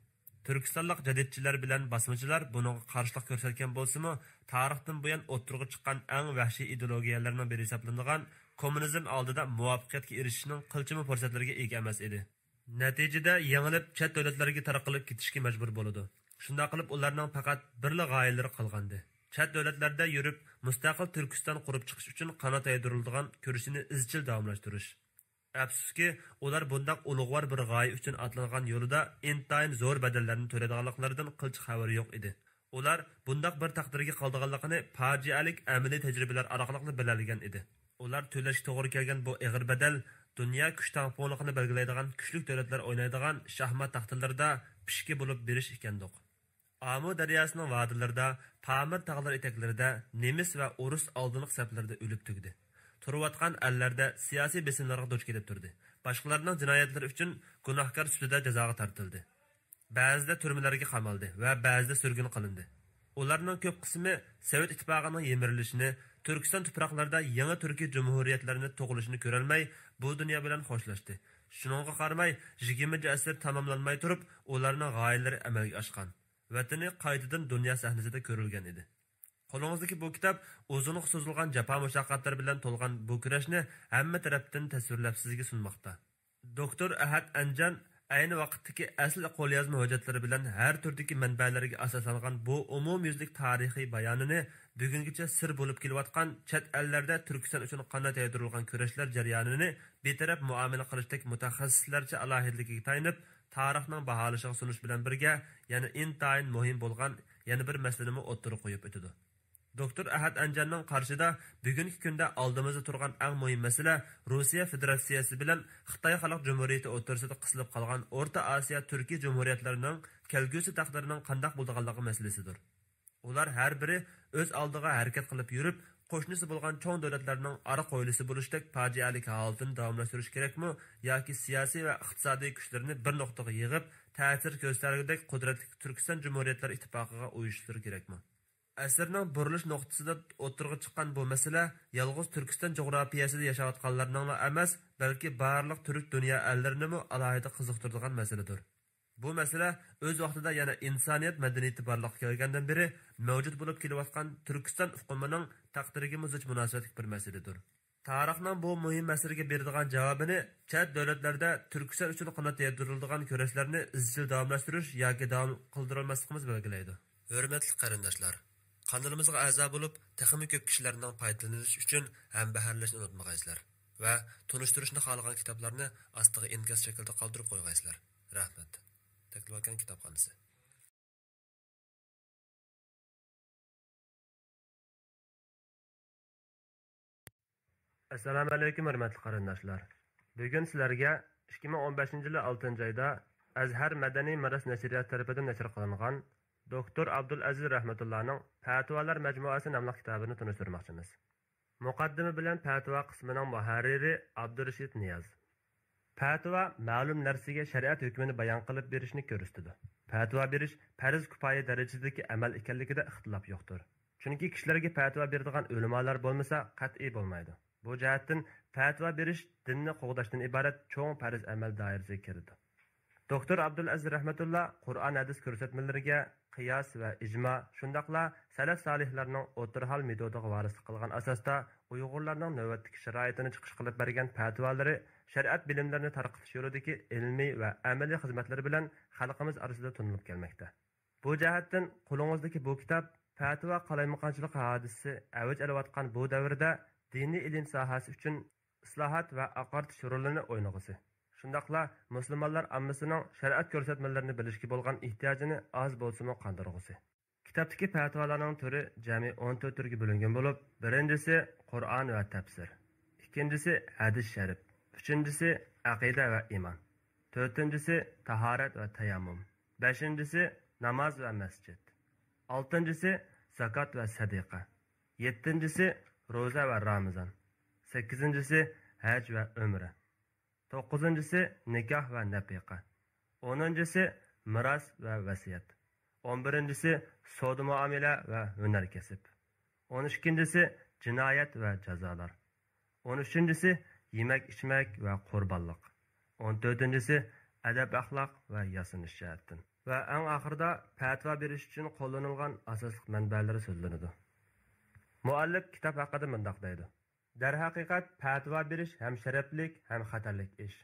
تۈركىستانلىق جەدىدچىلەر بىلەن باسمىچىلار بۇنىڭغا قارشىلىق كۆرسەتكەن بولسىمۇ، تارىختىن بۇيان ئوتتۇرىغا چىققان ئەڭ ۋەھشىي ئىدېئولوگىيەلەرنىڭ بىرى ھېسابلىنىدىغان كوممۇنىزم ئالدىدا مۇۋەپپەقىيەتكە ئېرىشىشنىڭ قىلچىمۇ پۇرسەتلىرىگە ئىگە ئەمەس ئىدى. نەتىجىدە يېڭىلىپ چەت دۆلەتلەرگە تارقىلىپ كېتىشكە مەجبۇر بولىدۇ. شۇنداق قىلىپ ئۇلارنىڭ پەقەت بىرلا غايىلىرى قالغانىدى. چەت دۆلەتلەردە يۈرۈپ، مۇستەقىل تۈركىستان قۇرۇپ چىقىش ئۈچۈن قانات يايدۇرۇلىدىغان كۈرىشىنى ئىزچىل داۋاملاشتۇرۇش. ئەپسۇسكى، ئۇلار بۇنداق ئۇلۇغۋار بىر غايە ئۈچۈن ئاتلانغان يولىدا ئىنتايىن زور بەدەللەرنى تۆلەيدىغانلىقلىرىدىن قىلچە خەۋىرى يوق ئىدى. ئۇلار بۇنداق بىر تەقدىرگە قالىدىغانلىقىنى پاجىئەلىك ئەمەلىي تەجرىبىلەر ئارقىلىقلا بىلەلىگەن ئىدى. ئۇلار تۆلەشكە توغرا كەلگەن بۇ ئېغىر بەدەل دۇنيا كۈچ تەڭپۇڭلۇقىنى بەلگىلەيدىغان كۈچلۈك دۆلەتلەر ئوينايدىغان شاھمات تاختىلىرىدا پىشكە بولۇپ بېرىش ئىكەندۇق. ئامۇ دەرياسىنىڭ ۋادىلىرىدا، پامىر تاغلىرى ئېتەكلىرىدە نېمىس ۋە ئورۇس ئالدىنقى سەپلىرىدە ئۆلۈپ تۈگىدى. تۇرۇۋاتقان ئەللەردە سىياسىي بېسىملارغا دۇچ كېلىپ تۇردى. باشقىلارنىڭ جىنايەتلىرى ئۈچۈن گۇناھكار سۈپىتىدە جازاغا تارتىلدى. بەزىدە تۈرمىلەرگە قامالدى ۋە بەزىدە سۈرگۈن قىلىندى. ئۇلارنىڭ كۆپ قىسمى سوۋېت ئىتتىپاقىنىڭ يىمىرىلىشىنى، تۈركىستان تۇپراقلىرىدا يېڭى تۈركىي جۇمھۇرىيەتلەرنى تۇغۇلۇشىنى كۆرەلمەي، بۇ دۇنيا بىلەن خوشلاشتى. شۇنىڭغا قارىماي، يىگىرمىنچى ئەسىر تاماملانماي تۇرۇپ، ئۇلارنىڭ غايىلىرى ئەمەلگە ئاشقان. ۋەتىنى قايتىدىن دۇنيا سەھنىسىدە كۆرۈلگەن ئىدى. قولىڭىزدىكى بۇ كىتاب ئۇزۇنغا سوزۇلغان جاپا مۇشەققەتلەر بىلەن تولغان بۇ كۈرەشنى ھەممە تەرەپتىن تەسۋىرلەپ سىزگە سۇنماقتا. دوكتور ئەھەت ئەنجان ئەينى ۋاقىتتىكى ئەسلى قوليازما ھۆججەتلىرى بىلەن ھەر تۈردىكى مەنبەلەرگە ئاساسلانغان بۇ ئومۇميۈزلۈك تارىخىي بايانىنى بۈگۈنگىچە سىر بولۇپ كېلىۋاتقان چەت ئەللەردە تۈركىستان ئۈچۈن قانات يايدۇرۇلغان كۈرەشلەر جەريانىنى بىتەرەپ مۇئامىلە قىلىشتەك مۇتەخەسسىسلەرچە ئالاھىدىلىكىگە تايىنىپ، تارىخنىڭ باھالىشىغا سۇنۇش بىلەن بىرگە، يەنە ئىنتايىن مۇھىم بولغان يەنە بىر مەسىلىنىمۇ ئوتتۇرىغا قويۇپ ئۆتىدۇ. دوكتور ئەھەت ئەنجاننىڭ قارىشىدا، بۈگۈنكى كۈندە ئالدىمىزدا تۇرغان ئەڭ مۇھىم مەسىلە رۇسىيە فېدېراتسىيەسى بىلەن خىتاي خەلق جۇمھۇرىيىتى ئوتتۇرىسىدا قىسىلىپ قالغان ئورتا ئاسىيا تۈركىي جۇمھۇرىيەتلىرىنىڭ كەلگۈسى تەقدىرىنىڭ قانداق بولىدىغانلىقى مەسىلىسىدۇر. ئۇلار ھەر بىرى ئۆز ئالدىغا ھەرىكەت قىلىپ يۈرۈپ، قوشنىسى بولغان چوڭ دۆلەتلەرنىڭ ئارا قويلىسى بولۇشتەك پاجىئەلىك ھالىتىنى داۋاملاشتۇرۇشى كېرەكمۇ ياكى سىياسىي ۋە ئىقتىسادىي كۈچلىرىنى بىر نۇقتىغا يىغىپ، تەسىر كۆرسىتەلىگۈدەك قۇدرەتلىك تۈركىستان جۇمھۇرىيەتلەر ئىتتىپاقىغا ئۇيۇشۇشلىرى كېرەكمۇ؟ ئەسىرنىڭ بۇرۇلۇش نۇقتىسىدا ئوتتۇرىغا چىققان بۇ مەسىلە يالغۇز تۈركىستان جۇغراپىيەسىدە ياشاۋاتقانلارنىڭلا ئەمەس، بەلكى بارلىق تۈرك دۇنيا ئەللىرىنىمۇ ئالاھىدە قىزىقتۇرىدىغان مەسىلىدۇر. بۇ مەسىلە ئۆز ۋاقتىدا يەنە ئىنسانىيەت مەدەنىيىتى بارلىققا كەلگەندىن بېرى مەۋجۇت بولۇپ كېلىۋاتقان تۈركىستان ئۇقۇمىنىڭ تەقدىرىگىمۇ زىچ مۇناسىۋەتلىك بىر مەسىلىدۇر. تارىخنىڭ بۇ مۇھىم مەسىلىگە بېرىدىغان جاۋابىنى چەت دۆلەتلەردە تۈركىستان ئۈچۈن قانات يايدۇرۇلىدىغان كۈرەشلەرنى ئىزچىل داۋاملاشتۇرۇش ياكى داۋام قىلدۇرالماسلىقىمىز بەلگىلەيدۇ. ھۆرمەتلىك قېرىنداشلار، قانىلىمىزغا ئەزا بولۇپ، تېخىمۇ كۆپ كىشىلەرنىڭ پايدىلىنىشى ئۈچۈن ھەمبەھىرلەشنى ئۇنتۇمىغايسىلەر ۋە تونۇشتۇرۇشنى خالىغان كىتابلارنى ئاستىغا ئىنكاس شەكلىدە قالدۇرۇپ قويغايسىلەر. رەھمەت. تەكلىماكان كىتابخانىسى. ئەسسالامۇئەلەيكۇم، ھۆرمەتلىك قېرىنداشلار! بۈگۈن سىلەرگە ئىككى مىڭ ئون بەشىنچى يىلى ئالتىنچى ئايدا ئەزھەر مەدەنىي مىراس نەشرىياتى تەرىپىدىن نەشر قىلىنغان دوكتور ئابدۇلئەزىز رەھمەتۇللانىڭ پەتىۋالار مەجمۇئەسى ناملىق كىتابىنى تونۇشتۇرماقچىمىز. مۇقەددىمە بىلەن پەتىۋا قىسمىنىڭ مۇھەررىرى ئابدۇرېشىت نىياز. پەتىۋا مەلۇم نەرسىگە شەرىئەت ھۆكمىنى بايان قىلىپ بېرىشنى كۆرسىتىدۇ. پەتىۋا بېرىش پەرز كۇپايە دەرىجىسىدىكى ئەمەل ئىكەنلىكىدە ئىختىلاپ يوقتۇر. چۈنكى كىشىلەرگە پەتىۋا بېرىدىغان ئۆلىمالار بولمىسا، قەتئىي بولمايدۇ. بۇ جەھەتتىن پەتىۋا بېرىش دىننى قوغداشتىن ئىبارەت چوڭ پەرز ئەمەل دائىرىسىگە كىرىدۇ. دوكتور ئابدۇلئەزىز رەھمەتۇللا قۇرئان، ھەدىس كۆرسەتمىلىرىگە، قىياس ۋە ئىجما، شۇنداقلا سەلەف سالىھلارنىڭ ئوتتۇرا ھال مېتودىغا ۋارىسلىق قىلغان ئاساستا ئۇيغۇرلارنىڭ نۆۋەتتىكى شارائىتىنى چىقىش قىلىپ بەرگەن پەتىۋالىرى شەرىئەت بىلىملىرىنى تارقىتىش يولىدىكى ئىلمىي ۋە ئەمەلىي خىزمەتلىرى بىلەن خەلقىمىز ئارىسىدا تونۇلۇپ كەلمەكتە. بۇ جەھەتتىن قولىڭىزدىكى بۇ كىتاب پەتىۋا قالايمىقانچىلىقى ھادىسىسى ئەۋج ئېلىۋاتقان بۇ دەۋردە دىنىي ئىلىم ساھەسى ئۈچۈن ئىسلاھات ۋە ئاقارتىش رولىنى ئوينىغۇسى، شۇنداقلا مۇسۇلمانلار ئاممىسىنىڭ شەرىئەت كۆرسەتمىلىرىنى بىلىشكە بولغان ئېھتىياجىنى ئاز بولسىمۇ قاندۇرغۇسى. كىتابتىكى پەتىۋالارنىڭ تۈرى جەمئىي ئون تۆت تۈرگە بۆلۈنگەن بولۇپ، بىرىنچىسى قۇرئان ۋە تەپسىر، ئىككىنچىسى ھەدىس شەرىپ، ئۈچىنچىسى ئەقىدە ۋە ئىمان، تۆتىنچىسى تاھارەت ۋە تەيەممۇم، بەشىنچىسى ناماز ۋە مەسچىت، ئالتىنچىسى زاكات ۋە سەدىقە، يەتتىنچىسى روزا ۋە رامىزان، سەككىزىنچىسى ھەج ۋە ئۆمرە، توققۇزىنچىسى نىكاھ ۋە نەپىقە، ئونىنچىسى مىراس ۋە ۋەسىيەت، ئون بىرىنچىسى سودا مۇئامىلە ۋە ھۈنەر كەسىپ، ئون ئىككىنچىسى جىنايەت ۋە جازالار، ئون ئۈچىنچىسى يېمەك ئىچمەك ۋە قۇربانلىق، ئون تۆتىنچىسى ئەدەپ ئەخلاق ۋە ياسىنىش جەھەتتىن ۋە ئەڭ ئاخىرىدا پەتىۋا بېرىش ئۈچۈن قوللىنىلغان ئاساسلىق مەنبەلىرى سۆزلىنىدۇ. مۇئەللىپ كىتاب ھەققىدە مۇنداق دەيدۇ: دەرھەقىقەت، پەتىۋا بېرىش ھەم شەرەپلىك، ھەم خەتەرلىك ئىش.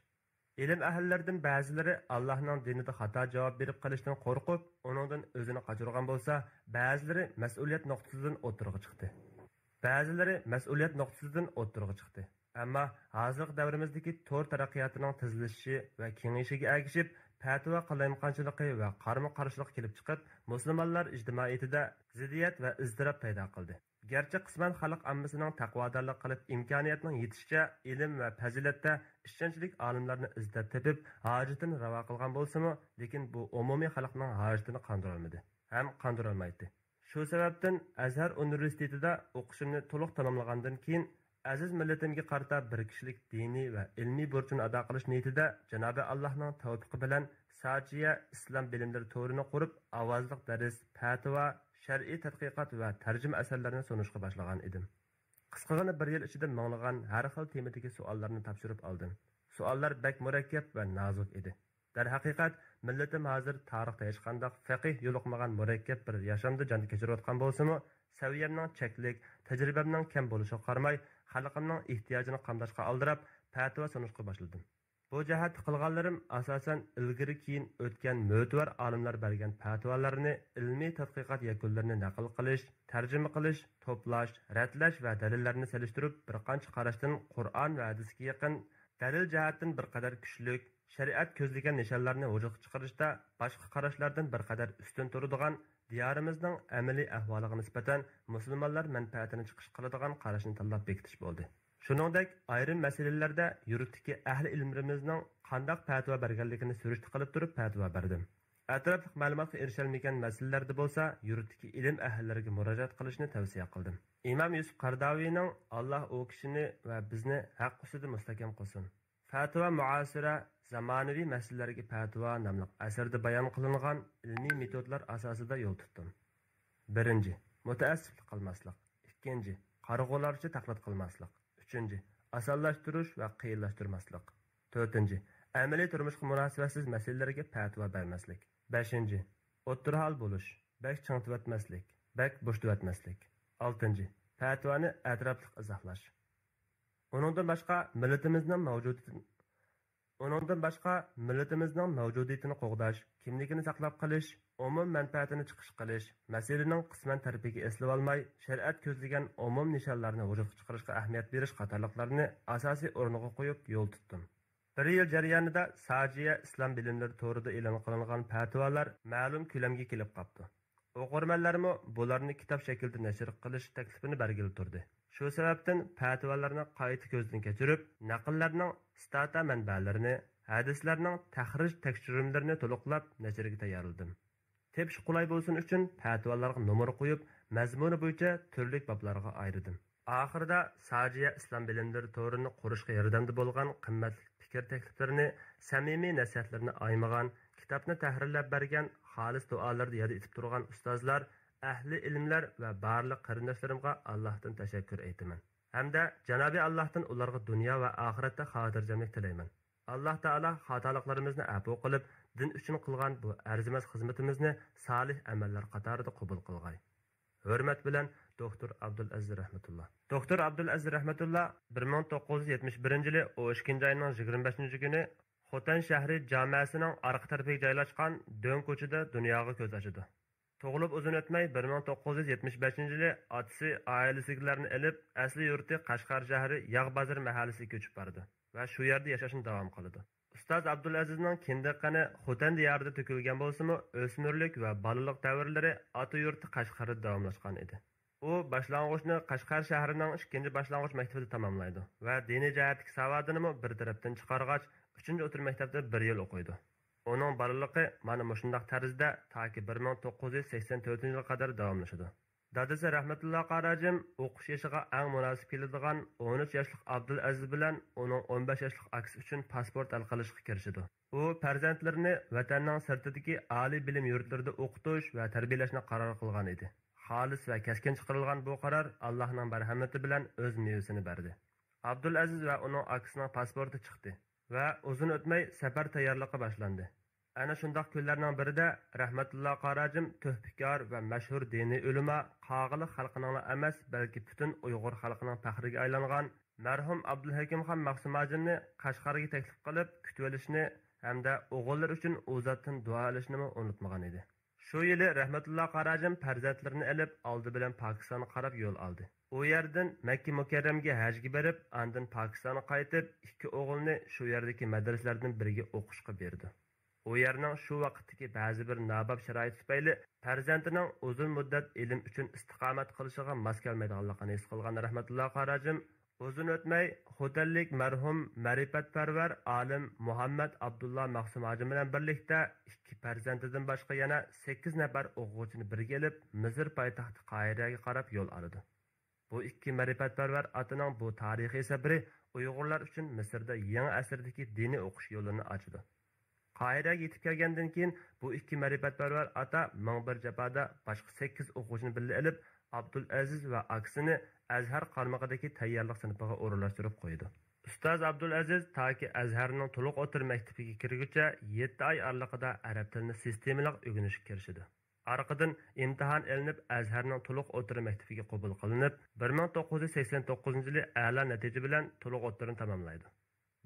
ئىلىم ئەھلىلىرىدىن بەزىلىرى ئاللاھنىڭ دىنىدا خاتا جاۋاب بېرىپ قېلىشتىن قورقۇپ، ئۇنىڭدىن ئۆزىنى قاچۇرغان بولسا، بەزىلىرى مەسئۇلىيەت نۇقتىسىدىن ئوتتۇرىغا چىقتى. بەزىلىرى مەسئۇلىيەت نۇقتىسىدىن ئوتتۇرىغا چىقتى. ئەمما ھازىرقى دەۋرىمىزدىكى تور تەرەققىياتىنىڭ تېزلىشىشى ۋە كېڭىيىشىگە ئەگىشىپ، پەتىۋا قالايمىقانچىلىقى ۋە قارىمۇ قارشىلىق كېلىپ چىقىپ، مۇسۇلمانلار ئىجتىمائىيىتىدە زىددىيەت ۋە ئىزتىراپ پەيدا قىلدى. گەرچە قىسمەن خەلق ئاممىسىنىڭ تەقۋادارلىق قىلىپ، ئىمكانىيەتنىڭ يېتىشىچە ئىلىم ۋە پەزىلەتتە ئىشەنچلىك ئالىملارنى ئىزدەپ تېپىپ، ھاجىتىنى راۋا قىلغان بولسىمۇ، لېكىن بۇ ئومۇمىي خەلقنىڭ ھاجىتىنى قاندۇرالمىدى ھەم قاندۇرالمايتتى. شۇ سەۋەبتىن ئەزھەر ئۇنىۋېرسىتېتىدا ئوقۇشۇمنى تولۇق تاماملىغاندىن كېيىن، ئەزىز مىللىتىمگە قارىتا بىر كىشىلىك دىنىي ۋە ئىلمىي بۇرچۇمنى ئادا قىلىش نىيىتىدە جانابى ئاللاھنىڭ تەۋپىقى بىلەن ساجىيە ئىسلام بىلىملىرى تورىنى قۇرۇپ، ئاۋازلىق دەرس، پەتىۋا، شەرئىي تەتقىقات ۋە تەرجىمە ئەسەرلەرنى سۇنۇشقا باشلىغان ئىدىم. قىسقىغىنە بىر يىل ئىچىدە مىڭلىغان ھەر خىل تېمىدىكى سوئاللارنى تاپشۇرۇپ ئالدىم. سوئاللار بەك مۇرەككەپ ۋە نازۇك ئىدى. دەرھەقىقەت، مىللىتىم ھازىر تارىختا ھېچقانداق فەقىھ يولۇقمىغان مۇرەككەپ بىر ياشامدا جان كەچۈرۈۋاتقان بولسىمۇ، سەۋىيەمنىڭ چەكلىك، تەجرىبەمنىڭ كەم بولۇشىغا قارىماي، خەلقىمنىڭ ئېھتىياجىنى قامداشقا ئالدىراپ، پەتىۋا سۇنۇشقا باشلىدىم. بۇ جەھەتتە قىلغانلىرىم ئاساسەن ئىلگىرى-كېيىن ئۆتكەن مۆتىۋەر ئالىملار بەرگەن پەتىۋالارنى، ئىلمىي تەتقىقات يەكۈنلىرىنى نەقىل قىلىش، تەرجىمە قىلىش، توپلاش، رەتلەش ۋە دەلىللەرنى سېلىشتۇرۇپ، بىر قانچە قاراشتىن قۇرئان ۋە ھەدىسكە يېقىن، دەلىل جەھەتتىن بىر قەدەر كۈچلۈك، شەرىئەت كۆزلىگەن نىشانلارنى ۋۇجۇدقا چىقىرىشتا باشقا قاراشلاردىن بىر قەدەر ئۈستۈن تۇرىدىغان، دىيارىمىزنىڭ ئەمەلىي ئەھۋالىغا نىسبەتەن مۇسۇلمانلار مەنپەئەتىنى چىقىش قىلىدىغان قاراشنى تاللاپ بېكىتىش بولدى. شۇنىڭدەك ئايرىم مەسىلىلەردە يۇرتتىكى ئەھلى ئىلىملىرىمىزنىڭ قانداق پەتىۋا بەرگەنلىكىنى سۈرۈشتە قىلىپ تۇرۇپ پەتىۋا بەردىم. ئەتراپلىق مەلۇماتقا ئېرىشەلمىگەن مەسىلىلەردە بولسا يۇرتتىكى ئىلىم ئەھلىلىرىگە مۇراجىئەت قىلىشنى تەۋسىيە قىلدىم. ئىمام يۈسۈپ قەرداۋىنىڭ، ئاللا ئۇ كىشىنى ۋە بىزنى ھەق ئۈستىدە مۇستەھكەم قىلسۇن، فەتىۋا مۇئاسىرە، زامانىۋى مەسىلىلەرگە پەتىۋا ناملىق ئەسىرىدە بايان قىلىنغان ئىلمىي مېتودلار ئاساسىدا يول تۇتتۇم. بىرىنچى، مۇتەئەسسىپلىك قىلماسلىق. ئىككىنچى، قارىغۇلارچە تەقلىد قىلماسلىق. ئۈچىنچى، ئاسانلاشتۇرۇش ۋە قىيىنلاشتۇرماسلىق. تۆتىنچى، ئەمەلىي تۇرمۇشقا مۇناسىۋەتسىز مەسىلىلەرگە پەتىۋا بەرمەسلىك. بەشىنچى، ئوتتۇرا ھال بولۇش، بەك چىڭىتىۋەتمەسلىك، بەك بوشىتىۋەتمەسلىك. ئالتىنچى، پەتىۋانى ئەتراپلىق ئىزاھلاش. ئۇنىڭدىن باشقا، مىللىتىمىزنىڭ مەۋجۇدىيىتىنى، ئۇنىڭدىن باشقا، مىللىتىمىزنىڭ مەۋجۇدىيىتىنى قوغداش، كىملىكىنى ساقلاپ قېلىش، ئومۇم مەنپەئەتىنى چىقىش قىلىش، مەسىلىنىڭ قىسمەن تەرىپىگە ئېسىلىۋالماي، شەرىئەت كۆزلىگەن ئومۇم نىشانلارنى ۋۇجۇدقا چىقىرىشقا ئەھمىيەت بېرىش قاتارلىقلارنى ئاساسىي ئورۇنغا قويۇپ يول تۇتتۇم. بىر يىل جەريانىدا ساجىيە ئىسلام بىلىملىرى تورىدا ئېلان قىلىنغان پەتىۋالار مەلۇم كۆلەمگە كېلىپ قاپتۇ. ئوقۇرمەنلەرمۇ بۇلارنى كىتاب شەكلىدە نەشر قىلىش تەكلىپىنى بەرگىلى تۇردى. شۇ سەۋەبتىن پەتىۋالارنى قايتا كۆزدىن كەچۈرۈپ، نەقىللەرنىڭ ستاتا مەنبەلىرىنى، ھەدىسلەرنىڭ تەخرىج تەكشۈرۈملىرىنى تولۇقلاپ نەشرگە تەييارلىدىم. تېپىش قولاي بولسۇن ئۈچۈن پەتىۋالارغا نومۇر قويۇپ، مەزمۇنى بويىچە تۈرلۈك بابلارغا ئايرىدىم. ئاخىرىدا ساجىيە ئىسلام بىلىملىرى تورىنى قۇرۇشقا ياردەمدە بولغان قىممەتلىك پىكىر تەكلىپلىرىنى، سەمىمىي نەسىھەتلىرىنى ئايىمىغان، كىتابنى تەھرىرلەپ بەرگەن، خالىس دۇئالىرىدا ياد ئېتىپ تۇرغان ئۇستازلار، ئەھلى ئىلىملەر ۋە بارلىق قېرىنداشلىرىمغا ئاللاھتىن تەشەككۈر ئېيتىمەن. ھەمدە جانابى ئاللاھتىن ئۇلارغا دۇنيا ۋە ئاخىرەتتە خاتىرجەملىك تىلەيمەن. ئاللاھ تائالا خاتالىقلىرىمىزنى ئەپۇ قىلىپ، دىن ئۈچۈن قىلغان بۇ ئەرزىمەس خىزمىتىمىزنى سالىھ ئەمەللەر قاتارىدا قوبۇل قىلغاي. ھۆرمەت بىلەن، دوكتور ئابدۇلئەزىز رەھمەتۇللا. دوكتور ئابدۇلئەزىز رەھمەتۇللا بىر مىڭ توققۇز يۈز يەتمىش بىرىنچى يىلى ئون ئىككىنچى ئاينىڭ يىگىرمە بەشىنچى كۈنى خوتەن شەھىرى جامەسىنىڭ ئارقا تەرىپىگە جايلاشقان دۆڭ كوچىدا دۇنياغا كۆز ئاچىدۇ. تۇغۇلۇپ ئۇزۇن ئۆتمەي، بىر مىڭ توققۇز يۈز يەتمىش بەشىنچى يىلى ئاتىسى ئائىلىسىدىكىلەرنى ئېلىپ، ئەسلى يۇرتى قەشقەر شەھىرى ياغ بازىرى مەھەللىسىگە كۆچۈپ بارىدۇ ۋە شۇ يەردە ياشاشنى داۋام قىلىدۇ. ئۇستاز ئابدۇلئەزىزنىڭ كىندىك قېنى خوتەن دىيارىدا تۆكۈلگەن بولسىمۇ، ئۆسمۈرلۈك ۋە بالىلىق دەۋرلىرى ئاتا يۇرتى قەشقەردە داۋاملاشقان ئىدى. ئۇ باشلانغۇچنى قەشقەر شەھىرىنىڭ ئىككىنچى باشلانغۇچ مەكتىپىدە تاماملايدۇ ۋە دىنىي جەھەتتىكى ساۋادىنىمۇ بىر تەرەپتىن چىقارغاچ، ئۈچىنچى ئوتتۇرا مەكتەپتە بىر يىل ئوقۇيدۇ. ئۇنىڭ بالىلىقى مانا مۇشۇنداق تەرزدە تاكى بىر مىڭ توققۇز يۈز سەكسەن تۆتىنچى يىلغا قەدەر داۋاملىشىدۇ. دادىسى رەھمەتۇللا قاراجىم ئوقۇش يېشىغا ئەڭ مۇناسىپ كېلىدىغان ئون ئۈچ ياشلىق ئابدۇلئەزىز بىلەن ئۇنىڭ ئون بەش ياشلىق ئاكىسى ئۈچۈن پاسپورت ھەل قىلىشقا كىرىشىدۇ. ئۇ پەرزەنتلىرىنى ۋەتەننىڭ سىرتىدىكى ئالىي بىلىم يۇرتلىرىدا ئوقۇتۇش ۋە تەربىيەلەشنى قارار قىلغان ئىدى. خالىس ۋە كەسكىن چىقىرىلغان بۇ قارار ئاللاھنىڭ مەرھەمىتى بىلەن ئۆز مېۋىسىنى بەردى. ئابدۇلئەزىز ۋە ئۇنىڭ ئاكىسىنىڭ پاسپورتى چىقتى ۋە ئۇزۇن ئۆتمەي سەپەر تەييارلىقى باشلاندى. ئەنە شۇنداق كۈنلەرنىڭ بىرىدە رەھمەتۇللا قاراجىم تۆھپىكار ۋە مەشھۇر دىنىي ئۆلىما، قاغىلىق خەلقىنىڭلا ئەمەس، بەلكى پۈتۈن ئۇيغۇر خەلقىنىڭ پەخرىگە ئايلانغان مەرھۇم ئابدۇلھەكىمخان مەخسۇم ھاجىمنى قەشقەرگە تەكلىپ قىلىپ كۈتۈۋېلىشنى ھەمدە ئوغۇللىرى ئۈچۈن ئۇ زاتتىن دۇئا ئېلىشنىمۇ ئۇنتۇمىغان ئىدى. شۇ يىلى رەھمەتۇللا قاراجىم پەرزەنتلىرىنى ئېلىپ، ئالدى بىلەن پاكىستانغا قاراپ يول ئالدى. ئۇ يەردىن مەككە مۇكەررەمگە ھەجگە بېرىپ، ئاندىن پاكىستانغا قايتىپ، ئىككى ئوغلىنى شۇ يەردىكى مەدرىسىلەردىن بىرىگە ئوقۇشقا بېرىدۇ. ئۇ يەرنىڭ شۇ ۋاقىتتىكى بەزى بىر ناباب شارائىتى تۈپەيلى، پەرزەنتىنىڭ ئۇزۇن مۇددەت ئىلىم ئۈچۈن ئىستىقامەت قىلىشىغا ماس كەلمەيدىغانلىقىنى ھېس قىلغان رەھمەتۇللا قاراجىم، ئۇزۇن ئۆتمەي، خوتەنلىك مەرھۇم مەرىپەتپەرۋەر ئالىم مۇھەممەد ئابدۇللا مەخسۇم ھاجىم بىلەن بىرلىكتە ئىككى پەرزەنتىدىن باشقا يەنە سەككىز نەپەر ئوقۇغۇچىنى بىرگە ئېلىپ، مىسىر پايتەختى قاھىرەگە قاراپ يول ئالىدۇ. بۇ ئىككى مەرىپەتپەرۋەر ئاتىنىڭ بۇ تارىخىي سەپىرى ئۇيغۇرلار ئۈچۈن مىسىردا يېڭى ئەسىردىكى دىنىي ئوقۇش يولىنى ئاچىدۇ. قاھىرەگە يېتىپ كەلگەندىن كېيىن، بۇ ئىككى مەرىپەتپەرۋەر ئاتا مىڭ بىر جاپادا باشقا سەككىز ئوقۇغۇچىنى بىللە ئېلىپ، ئابدۇلئەزىز ۋە ئاكىسىنى ئەزھەر قارمىقىدىكى تەييارلىق سىنىپىغا ئورۇنلاشتۇرۇپ قويىدۇ. ئۇستاز ئابدۇلئەزىز تاكى ئەزھەرنىڭ تولۇق ئوتتۇرا مەكتىپىگە كىرگۈچە يەتتە ئاي ئارىلىقىدا ئەرەب تىلىنى سىستېمىلىق ئۆگىنىشكە كىرىشىدۇ. ئارقىدىن ئىمتىھان ئېلىنىپ، ئەزھەرنىڭ تولۇق ئوتتۇرا مەكتىپىگە قوبۇل قىلىنىپ، بىر مىڭ توققۇز يۈز سەكسەن توققۇزىنچى يىلى ئەلا نەتىجە بىلەن تولۇق ئوتتۇرىنى تاماملايدۇ.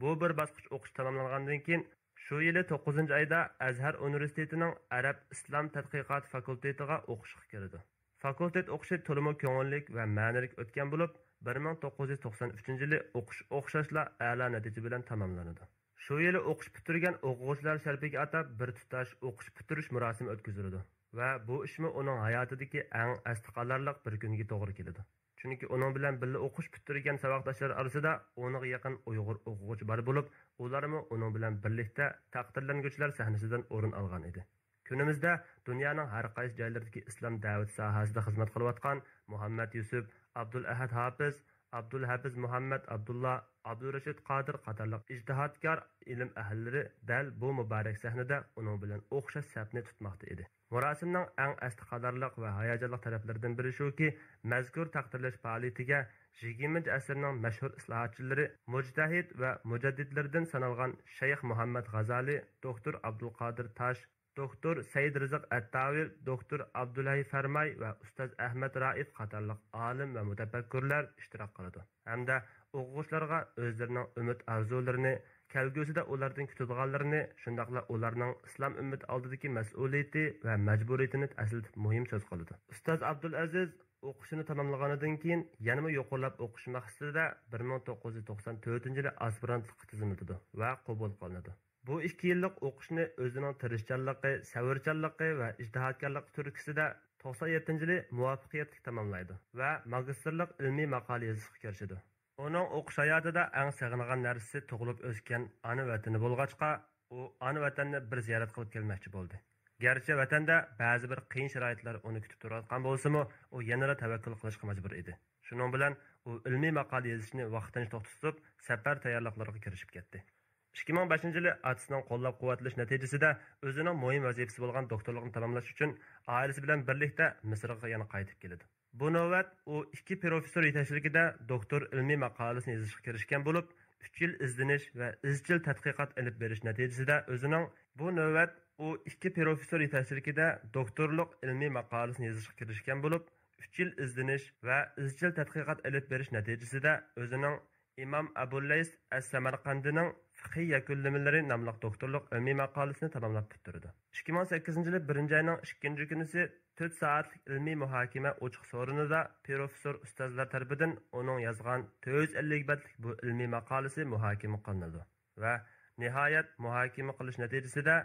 بۇ بىر باسقۇچ ئوقۇش تاماملانغاندىن كېيىن، شۇ يىلى توققۇزىنچى ئايدا ئەزھەر ئۇنىۋېرسىتېتىنىڭ ئەرەب ئىسلام تەتقىقات فاكۇلتېتىغا ئوقۇشقا كىرىدۇ. فاكۇلتېت ئوقۇشى تولىمۇ كۆڭۈللۈك ۋە مەنىلىك ئۆتكەن بولۇپ، بىر مىڭ توققۇز يۈز توقسان ئۈچىنچى يىلى ئوقۇش ئوخشاشلا ئەلا نەتىجە بىلەن تاماملىنىدۇ. شۇ يىلى ئوقۇش پۈتتۈرگەن ئوقۇغۇچىلار شەرىپىگە ئاتاپ بىر تۇتاش ئوقۇش پۈتتۈرۈش مۇراسىمى ئۆتكۈزۈلىدۇ ۋە بۇ ئىشمۇ ئۇنىڭ ھاياتىدىكى ئەڭ ئەستە قالارلىق بىر كۈنگە توغرا كېلىدۇ. چۈنكى ئۇنىڭ بىلەن بىللە ئوقۇش پۈتتۈرگەن ساۋاقداشلىرى ئارىسىدا ئونغا يېقىن ئۇيغۇر ئوقۇغۇچى بار بولۇپ، ئۇلارمۇ ئۇنىڭ بىلەن بىرلىكتە تەقدىرلەنگۈچىلەر سەھنىسىدىن ئورۇن ئالغان ئىدى. كۈنىمىزدە دۇنيانىڭ ھەر قايسى جايلىرىدىكى ئىسلام دەۋىتى ساھەسىدە خىزمەت قىلىۋاتقان مۇھەممەد يۈسۈپ، ئابدۇلئەھەد ھاپىز، ئابدۇلھەپىز مۇھەممەد ئابدۇللا، ئابدۇرېشىت قادىر قاتارلىق ئىجتىھاتكار ئىلىم ئەھلىلىرى دەل بۇ مۇبارەك سەھنىدە ئۇنىڭ بىلەن ئوخشاش سەپنى تۇتماقتا ئىدى. مۇراسىمنىڭ ئەڭ ئەستە قالارلىق ۋە ھاياجانلىق تەرەپلىرىدىن بىرى شۇكى، مەزكۇر تەقدىرلەش پائالىيىتىگە يىگىرمىنچى ئەسىرنىڭ مەشھۇر ئىسلاھاتچىلىرى، مۇجتەھىد ۋە مۇجەددىدلىرىدىن سانالغان شەيخ مۇھەممەد غازالى، دوكتور ئابدۇلقادىر تاش، دوكتور سەيىد رىزىق ئەتتاۋىل، دوكتور ئابدۇلھەي فەرماي ۋە ئۇستاز ئەھمەد رائىف قاتارلىق ئالىم ۋە مۇتەپەككۇرلار ئىشتىراك قىلىدۇ ھەمدە ئوقۇغۇچىلارغا ئۆزلىرىنىڭ ئۈمىد ئارزۇلىرىنى، كەلگۈسىدە ئۇلاردىن كۈتىدىغانلىرىنى، شۇنداقلا ئۇلارنىڭ ئىسلام ئۈممىتى ئالدىدىكى مەسئۇلىيىتى ۋە مەجبۇرىيىتىنى ئەسلىتىپ مۇھىم سۆز قىلىدۇ. ئۇستاز ئابدۇلئەزىز ئوقۇشىنى تاماملىغاندىن كېيىن يەنىمۇ يۇقىرىلاپ ئوقۇش مەقسىتىدە بىر مىڭ توققۇز يۈز توقسان تۆتىنچى يىلى ئاسپىرانتلىققا تىزىملىتىدۇ ۋە قوبۇل قىلىنىدۇ. بۇ ئىككى يىللىق ئوقۇشنى ئۆزىنىڭ تىرىشچانلىقى، سەۋرچانلىقى ۋە ئىجتىھاتكارلىقى تۈرتكىسىدە توقسان يەتتىنچى يىلى مۇۋەپپەقىيەتلىك تاماملايدۇ ۋە ماگىستىرلىق ئىلمىي ماقالە يېزىشقا كىرىشىدۇ. ئۇنىڭ ئوقۇش ھاياتىدا ئەڭ سېغىنغان نەرسىسى تۇغۇلۇپ ئۆسكەن ئانا ۋەتىنى بولغاچقا، ئۇ ئانا ۋەتەننى بىر زىيارەت قىلىپ كەلمەكچى بولدى. گەرچە ۋەتەندە بەزى بىر قىيىن شارائىتلار ئۇنى كۈتۈپ تۇرۇۋاتقان بولسىمۇ، ئۇ يەنىلا تەۋەككۈل قىلىشقا مەجبۇر ئىدى. شۇنىڭ بىلەن ئۇ ئىلمىي ماقالە يېزىشنى ۋاقتىنچە توختىتىپ، سەپەر تەييارلىقلىرىغا كىرىشىپ كەتتى. ئىككى مىڭ بەشىنچى يىلى ئاتىسىنىڭ قوللاپ-قۇۋۋەتلىشى نەتىجىسىدە ئۆزىنىڭ مۇھىم ۋەزىپىسى بولغان دوكتورلۇقنى تاماملاش ئۈچۈن ئائىلىسى بىلەن بىرلىكتە مىسىرغا يەنە قايتىپ كېلىدۇ. بۇ نۆۋەت ئۇ ئىككى پروفېسسور يېتەكچىلىكىدە دوكتور ئىلمىي ماقالىسىنى يېزىشقا كىرىشكەن بولۇپ، ئۈچ يىل ئىزدىنىش ۋە ئىزچىل تەتقىقات ئېلىپ بېرىش نەتىجىسىدە ئۆزىنىڭ، بۇ نۆۋەت ئۇ ئىككى پروفېسسور يېتەكچىلىكىدە دوكتورلۇق ئىلمىي ماقالىسىنى يېزىشقا كىرىشكەن بولۇپ، ئۈچ يىل ئىزدىنىش ۋە ئىزچىل تەتقىقات ئېلىپ بېرىش نەتىجىسىدە ئۆزىنىڭ ئىمام ئەبۇللەيس ئەس-سەمەرقەندىنىڭ فىقھىي يەكۈنلىمىلىرى ناملىق دوكتورلۇق ئىلمىي ماقالىسىنى تاماملاپ پۈتتۈردى. ئىككى مىڭ سەككىزىنچى يىلى بىرىنچى ئاينىڭ ئىككىنچى كۈنىسى تۆت سائەتلىك ئىلمىي مۇھاكىمە ئوچۇق سورۇنىدا پروفېسسور ئۇستازلار تەرىپىدىن ئۇنىڭ يازغان تۆت يۈز ئەللىك بەتلىك بۇ ئىلمىي ماقالىسى مۇھاكىمە قىلىنىدۇ ۋە نىھايەت مۇھاكىمە قىلىش نەتىجىسىدە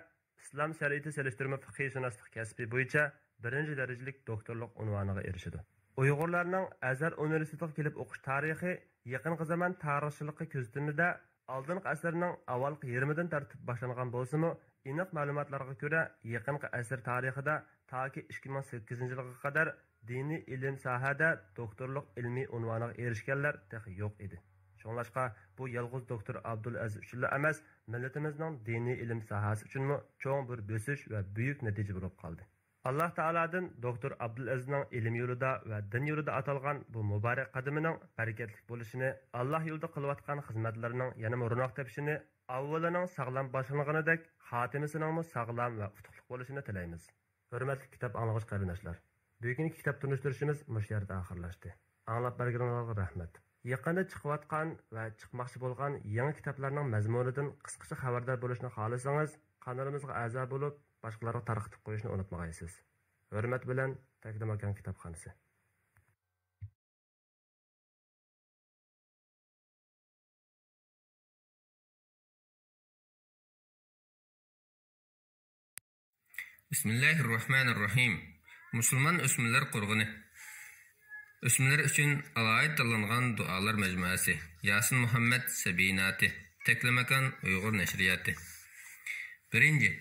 ئىسلام شەرىئىتى سېلىشتۇرما پىقھىيشۇناسلىق كەسپى بويىچە بىرىنچى دەرىجىلىك دوكتورلۇق ئۇنۋانىغا ئېرىشىدۇ. ئۇيغۇرلارنىڭ ئەزھەر ئۇنىۋېرسىتېتىغا كېلىپ ئوقۇش تارىخى يېقىنقى زامان تارىخچىلىقى كۆزىتىمىدە ئالدىنقى ئەسىرنىڭ ئاۋۋالقى يېرىمىدىن تارتىپ باشلانغان بولسىمۇ، ئېنىق مەلۇماتلارغا كۆرە، يېقىنقى ئەسىر تارىخىدا تاكى ئىككى مىڭ سەككىزىنچى يىلغا قەدەر دىنىي ئىلىم ساھەدە دوكتورلۇق ئىلمىي ئۇنۋانىغا ئېرىشكەنلەر تېخى يوق ئىدى. شۇڭلاشقا، بۇ يالغۇز دوكتور ئابدۇلئەزىز ئۈچۈنلا ئەمەس، مىللىتىمىزنىڭ دىنىي ئىلىم ساھەسى ئۈچۈنمۇ چوڭ بىر بۆسۈش ۋە بۈيۈك نەتىجە بولۇپ قالدى. ئاللاھ تائالادىن دوكتور ئابدۇلئەزىزنىڭ ئىلىم يولىدا ۋە دىن يولىدا ئاتالغان بۇ مۇبارەك قەدىمىنىڭ بەرىكەتلىك بولۇشىنى، ئاللاھ يولىدا قىلىۋاتقان خىزمەتلىرىنىڭ يەنىمۇ روناق تېپىشىنى، ئاۋۋىلىنىڭ ساغلام باشلانغىنىدەك، خاتىمىسىنىڭمۇ ساغلام ۋە ئۇتۇقلۇق بولۇشىنى تىلەيمىز. ھۆرمەتلىك كىتاب ئاڭلىغۇچ قېرىنداشلار! بۈگۈنكى كىتاب تونۇشتۇرۇشىمىز مۇشۇ يەردە ئاخىرلاشتى. ئاڭلاپ بەرگىنىڭلارغا رەھمەت. يېقىندا چىقىۋاتقان ۋە چىقماقچى بولغان يېڭى كىتابلارنىڭ مەزمۇنىدىن قىسقىچە خەۋەردار بولۇشنى خالىسىڭىز، قانىلىمىزغا ئەزا بولۇپ، باشقىلارغا تارقىتىپ قويۇشنى ئۇنتۇمىغايسىز. ھۆرمەت بىلەن، تەكلىماكان كىتابخانىسى. بىسمىللاھىررەھمانىررەھىم. مۇسۇلمان ئۆسمۈرلەر قورغىنى. ئۆسمۈرلەر ئۈچۈن ئالاھىدە تاللانغان دۇئالار مەجمۇئەسى. ياسىن مۇھەممەد سەبىيناتى. تەكلىماكان ئۇيغۇر نەشرىياتى. بىرىنچى.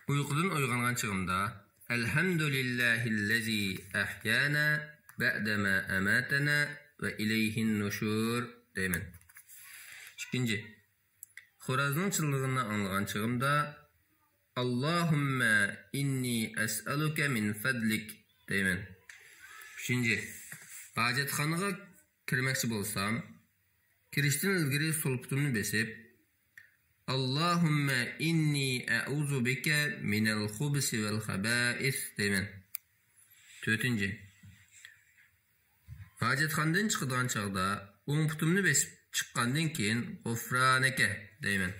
ئۇيقۇدىن ئويغانغان چېغىمدا، ئەلھەمدۇلىللاھىللەزى ئەھيانا بەئدەما ئەماتەنا ۋە ئىلەيھىن نۇشۇر دەيمەن. ئىككىنچى، خورازنىڭ چىللىغىنىنى ئاڭلىغان چېغىمدا، ئاللاھۇممە ئىننى ئەسئەلۇكە مىن فەدلىك دەيمەن. ئۈچىنچى، ھاجەتخانىغا كىرمەكچى بولسام، كىرىشتىن ئىلگىرى سول پۇتۇمنى بېسىپ، ئاللاھۇممە ئىننى ئەئۇزۇ بىكە مىنەل خۇبسى ۋەل خەبائىس دەيمەن. تۆتىنچى، ھاجەتخانىدىن چىقىدىغان چاغدا ئوڭ پۇتۇمنى بېسىپ چىققاندىن كېيىن، غۇفرانەكە دەيمەن.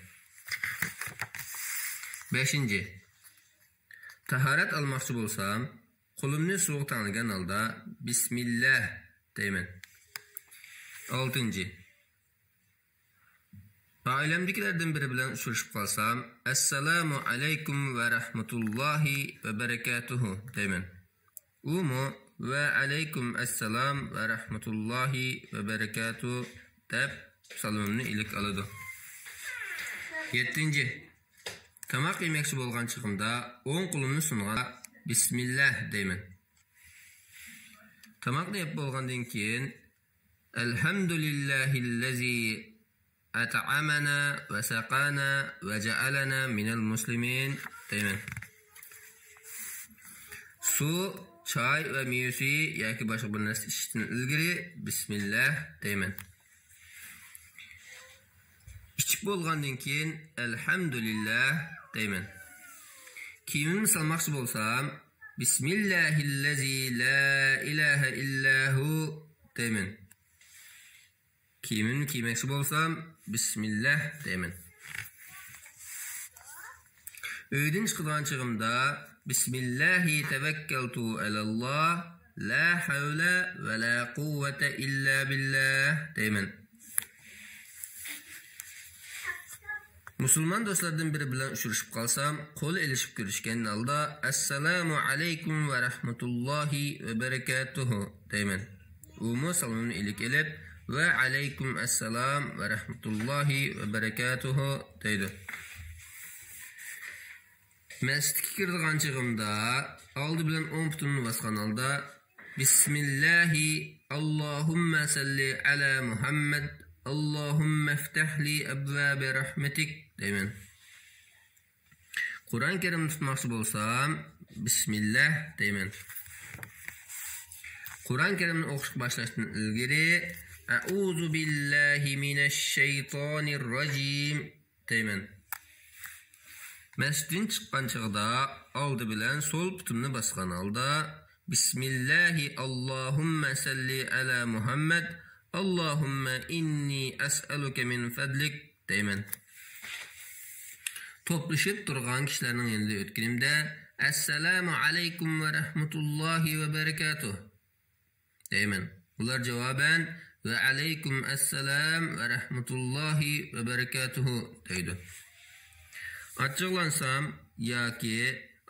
بەشىنچى، تاھارەت ئالماقچى بولسام، قولۇمنى سۇغا تەڭلىگەن ھالدا، بىسمىللا دەيمەن. ئالتىنچى، ئائىلەمدىكىلەردىن بىرى بىلەن ئۇچرىشىپ قالسام، ئەسسالامۇ ئەلەيكۇم ۋە رەھمەتۇللاھى ۋە بەرەكاتۇھۇ دەيمەن. ئۇمۇ ۋە ئەلەيكۇم ئەسسالام ۋە رەھمەتۇللاھى ۋە بەرەكاتۇ دەپ سالىمىمنى ئىلىك ئالىدۇ. يەتتىنچى، تاماق يېمەكچى بولغان چېغىمدا ئوڭ قولۇمنى سۇنغان بىسمىللا دەيمەن. تاماقنى يەپ بولغاندىن كېيىن، ئەلھەمدۇلىللاھىللەزى ئەتئەمەنا ۋە سەقانا ۋە جەئەلەنا مىنەل مۇسلىمىن دەيمەن. سۇ، چاي ۋە مېۋە سۈيى ياكى باشقا بىر نەرسە ئىچىشتىن ئىلگىرى بىسمىللا دەيمەن. ئىچىپ بولغاندىن كېيىن ئەلھەمدۇلىللا دەيمەن. كىيىمىمنى سالماقچى بولسام، بىسمىللاھىللەزى لا ئىلاھە ئىللا ھۇ دەيمەن. كىيىمىمنى كىيمەكچى بولسام، بىسمىللا دەيمەن. ئۆيدىن چىقىدىغان چېغىمدا، بىسمىللاھى تەۋەككەلتۇ ئەلەللا، لا ھەۋلە ۋە لا قۇۋۋەتە ئىللا بىللا دەيمەن. مۇسۇلمان دوستلاردىن بىرى بىلەن ئۇچرىشىپ قالسام، قول ئېلىشىپ كۆرۈشكەن ھالدا، ئەسسالامۇ ئەلەيكۇم ۋە رەھمەتۇللاھى ۋە بەرەكاتۇھۇ دەيمەن. ئۇمۇ سالىمىمنى ئىلىك ئېلىپ، ۋە ئەلەيكۇم ئەسسالام ۋە رەھمەتۇللاھى ۋە بەرەكاتۇھۇ دەيدۇ. مەسچىتكە كىرىدىغان چېغىمدا، ئالدى بىلەن ئوڭ پۇتۇمنى باسقان ھالدا، بىسمىللاھى، ئاللاھۇممە سەللى ئەلا مۇھەممەد اللهم افتح لي أبواب رحمتك دەيمەن. قۇرئان كەرىمنى تۇتماقچى بولسام، بىسمىللا دەيمەن. قۇرئان كەرىمنى ئوقۇشقا باشلاشتىن ئىلگىرى، أعوذ بالله من الشيطان الرجيم دەيمەن. مەسچىتتىن چىققان چېغىدا ئالدى بىلەن سول پۇتۇمنى باسقان ھالدا، بىسمىللاھى، ئاللاھۇممە سەللى ئەلا مۇھەممەد، ئاللاھۇممە ئىننى ئەسئەلۇكە مىن فەدلىك دەيمەن. توپلىشىپ تۇرغان كىشىلەرنىڭ يېنىدا ئۆتكىنىمدە، ئەسسالامۇ ئەلەيكۇم ۋە رەھمەتۇللاھى ۋە بەرىكاتۇھ دەيمەن. ئۇلار جاۋابەن، ۋە ئەلەيكۇم ئەسسالام ۋە رەھمەتۇللاھى ۋە بەرىكاتۇھۇ دەيدۇ. ئاچچىقلانسام ياكى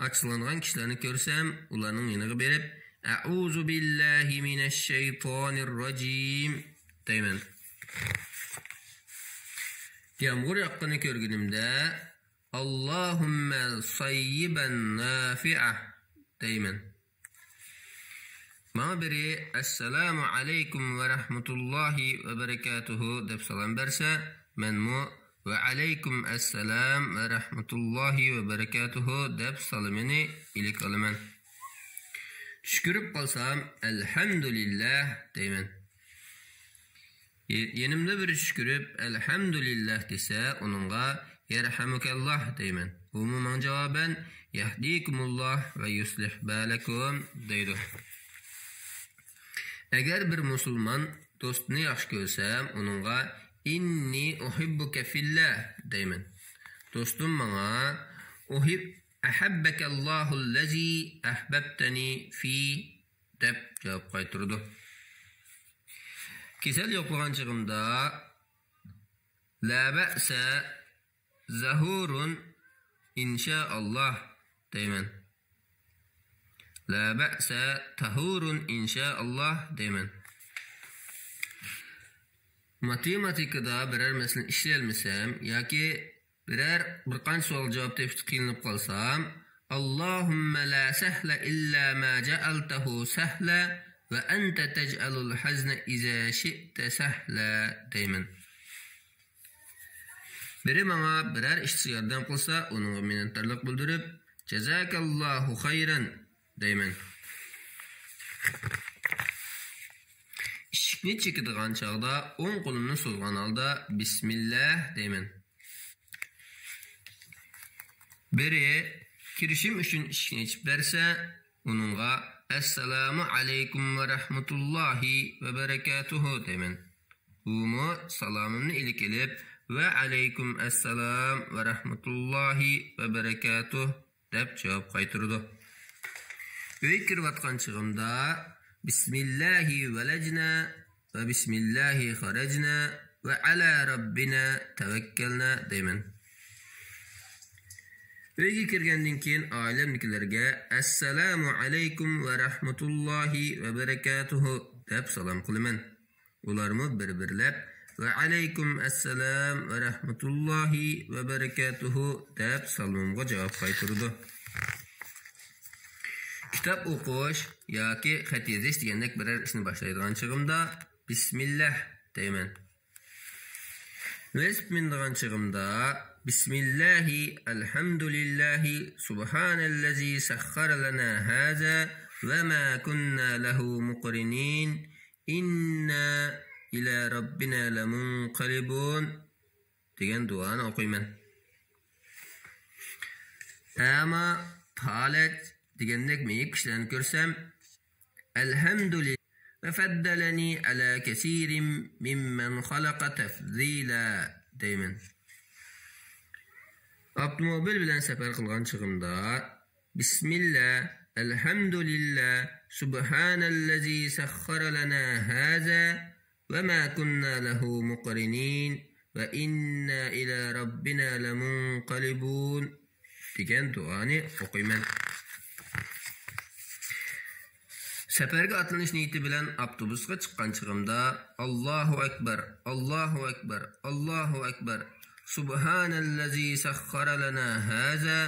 ئاچچىقلانغان كىشىلەرنى كۆرسەم، ئۇلارنىڭ يېنىغا بېرىپ، ئەئۇزۇ بىللاھى مىنەششەيتانىر راجىم دەيمەن. يامغۇر ياغقىنى كۆرگىنىمدە، ئاللاھۇممە ساييىبەن نافىئە دەيمەن. ماڭا بىرى، ئەسسالامۇ ئەلەيكۇم ۋە رەھمەتۇللاھى ۋە بەرىكاتۇھۇ دەپ سالام بەرسە، مەنمۇ، ۋە ئەلەيكۇم ئەسسالام ۋە رەھمەتۇللاھى ۋە بەرىكاتۇھۇ دەپ سالىمىنى ئىلىك ئالىمەن. چۈشكۈرۈپ قالسام، ئەلھەمدۇلىللاھ دەيمەن. ي-، يېنىمدا بىرى چۈشكۈرۈپ، ئەلھەمدۇلىللاھ دېسە، ئۇنىڭغا يەرھەمۇكەللاھ دەيمەن. ئۇمۇ ماڭا جاۋابەن، يەھدىكۇمۇللاھ ۋە يۇسلىھ بالەكۇم دەيدۇ. ئەگەر بىر مۇسۇلمان دوستىنى ياخشى كۆرسەم، ئۇنىڭغا ئىننى ئۇھىببۇكە فىللاھ دەيمەن. دوستۇم ماڭا ئۇھىب-، ئەھەببەكەللاھۇللەزى ئەھبەبتەنى فى دەپ جاۋاب قايتۇرىدۇ. كېسەل يوقلىغان چېغىمدا، لا بەئسە زەھۇرۇن ئىنشائاللاھ دەيمەن. لا بەئسە تەھۇرۇن ئىنشائاللاھ دەيمەن. ماتېماتىكىدا بىرەر مەسىلىنى ئىشلىيەلمىسەم ياكى بىرەر، بىر قانچە سوئالغا جاۋاب تېپىشتا قىينىلىپ قالسام، اللهم لا سهل إلا ما جعلته سهلا وأنت تجعل الحزن إذا شئت سهلا دەيمەن. بىرى ماڭا بىرەر ئىشتا ياردەم قىلسا، ئۇنىڭغا مىننەتدارلىق بىلدۈرۈپ، جازاكاللاھۇ خەيرەن دەيمەن. ئىشىكنى چېكىدىغان چاغدا ئوڭ قولۇمنى سوزغان ھالدا بىسمىللاھ دەيمەن. بىرى كىرىشىم ئۈچۈن ئىشىكنى ئېچىپ بەرسە، ئۇنىڭغا ئەسسالامۇ ئەلەيكۇم ۋە رەھمەتۇللاھى ۋە بەرىكاتۇھۇ دەيمەن. ئۇمۇ سالامىمنى ئىلىك ئېلىپ، ۋە ئەلەيكۇم ئەسسالام ۋە رەھمەتۇللاھى ۋە بەرىكاتۇھ دەپ جاۋاب قايتۇرىدۇ. ئۆيگە كىرىۋاتقان چېغىمدا، بىسمىللاھى ۋەلەجنا ۋە بىسمىللاھى خەرەجنا ۋە ئەلا رەببىنا تەۋەككەلنا دەيمەن. ئۆيگە كىرگەندىن كېيىن ئائىلەمدىكىلەرگە ئەسسالامۇ ئەلەيكۇم ۋە رەھمەتۇللاھى ۋە بەرىكاتۇھۇ دەپ سالام قىلىمەن. ئۇلارمۇ بىر-بىرلەپ ۋە ئەلەيكۇم ئەسسالام ۋە رەھمەتۇللاھى ۋە بەرىكاتۇھۇ دەپ سالىمىمغا جاۋاب قايتۇرىدۇ. كىتاب ئوقۇش ياكى خەت يېزىش دېگەندەك بىرەر ئىشنى باشلايدىغان چېغىمدا بىسمىللاھ دەيمەن. ۋېلىسىپىت مىنىدىغان چېغىمدا بىسمىللاھى، ئەلھەمدۇلىللاھى، سۇبھانەللەزى سەخخەرە لەنا ھازا ۋە ما كۇننا لەھۇ مۇقرىنىن، ئىننا ئىلە رەببىنا لەمۇنقەلىبۇن دېگەن دۇئانى ئوقۇيمەن. ئەما پالەچ دېگەندەك مېيىپ كىشىلەرنى كۆرسەم، ئەلھەمدۇلىللا ۋە فەددەلەنى ئەلا كەسىرىم مىممەن خەلەقە تەفزىلا دەيمەن. ئاپتوموبىل بىلەن سەپەر قىلغان چېغىمدا، بىسمىللا، ئەلھەمدۇلىللا، سۇبھانەللەزى سەخخەرە لەنا ھازا ۋە ما كۇننا لەھۇ مۇقرىنىن ۋە ئىننا ئىلە رەببىنا لەمۇنقەلىبۇن دېگەن دۇئانى ئوقۇيمەن. سەپەرگە ئاتلىنىش نىيىتى بىلەن ئاپتوبۇسقا چىققان چېغىمدا، ئاللاھۇ ئەكبەر، ئاللاھۇ ئەكبەر، ئاللاھۇ ئەكبەر، سۇبھانەللەزى سەخخەرە لەنا ھازا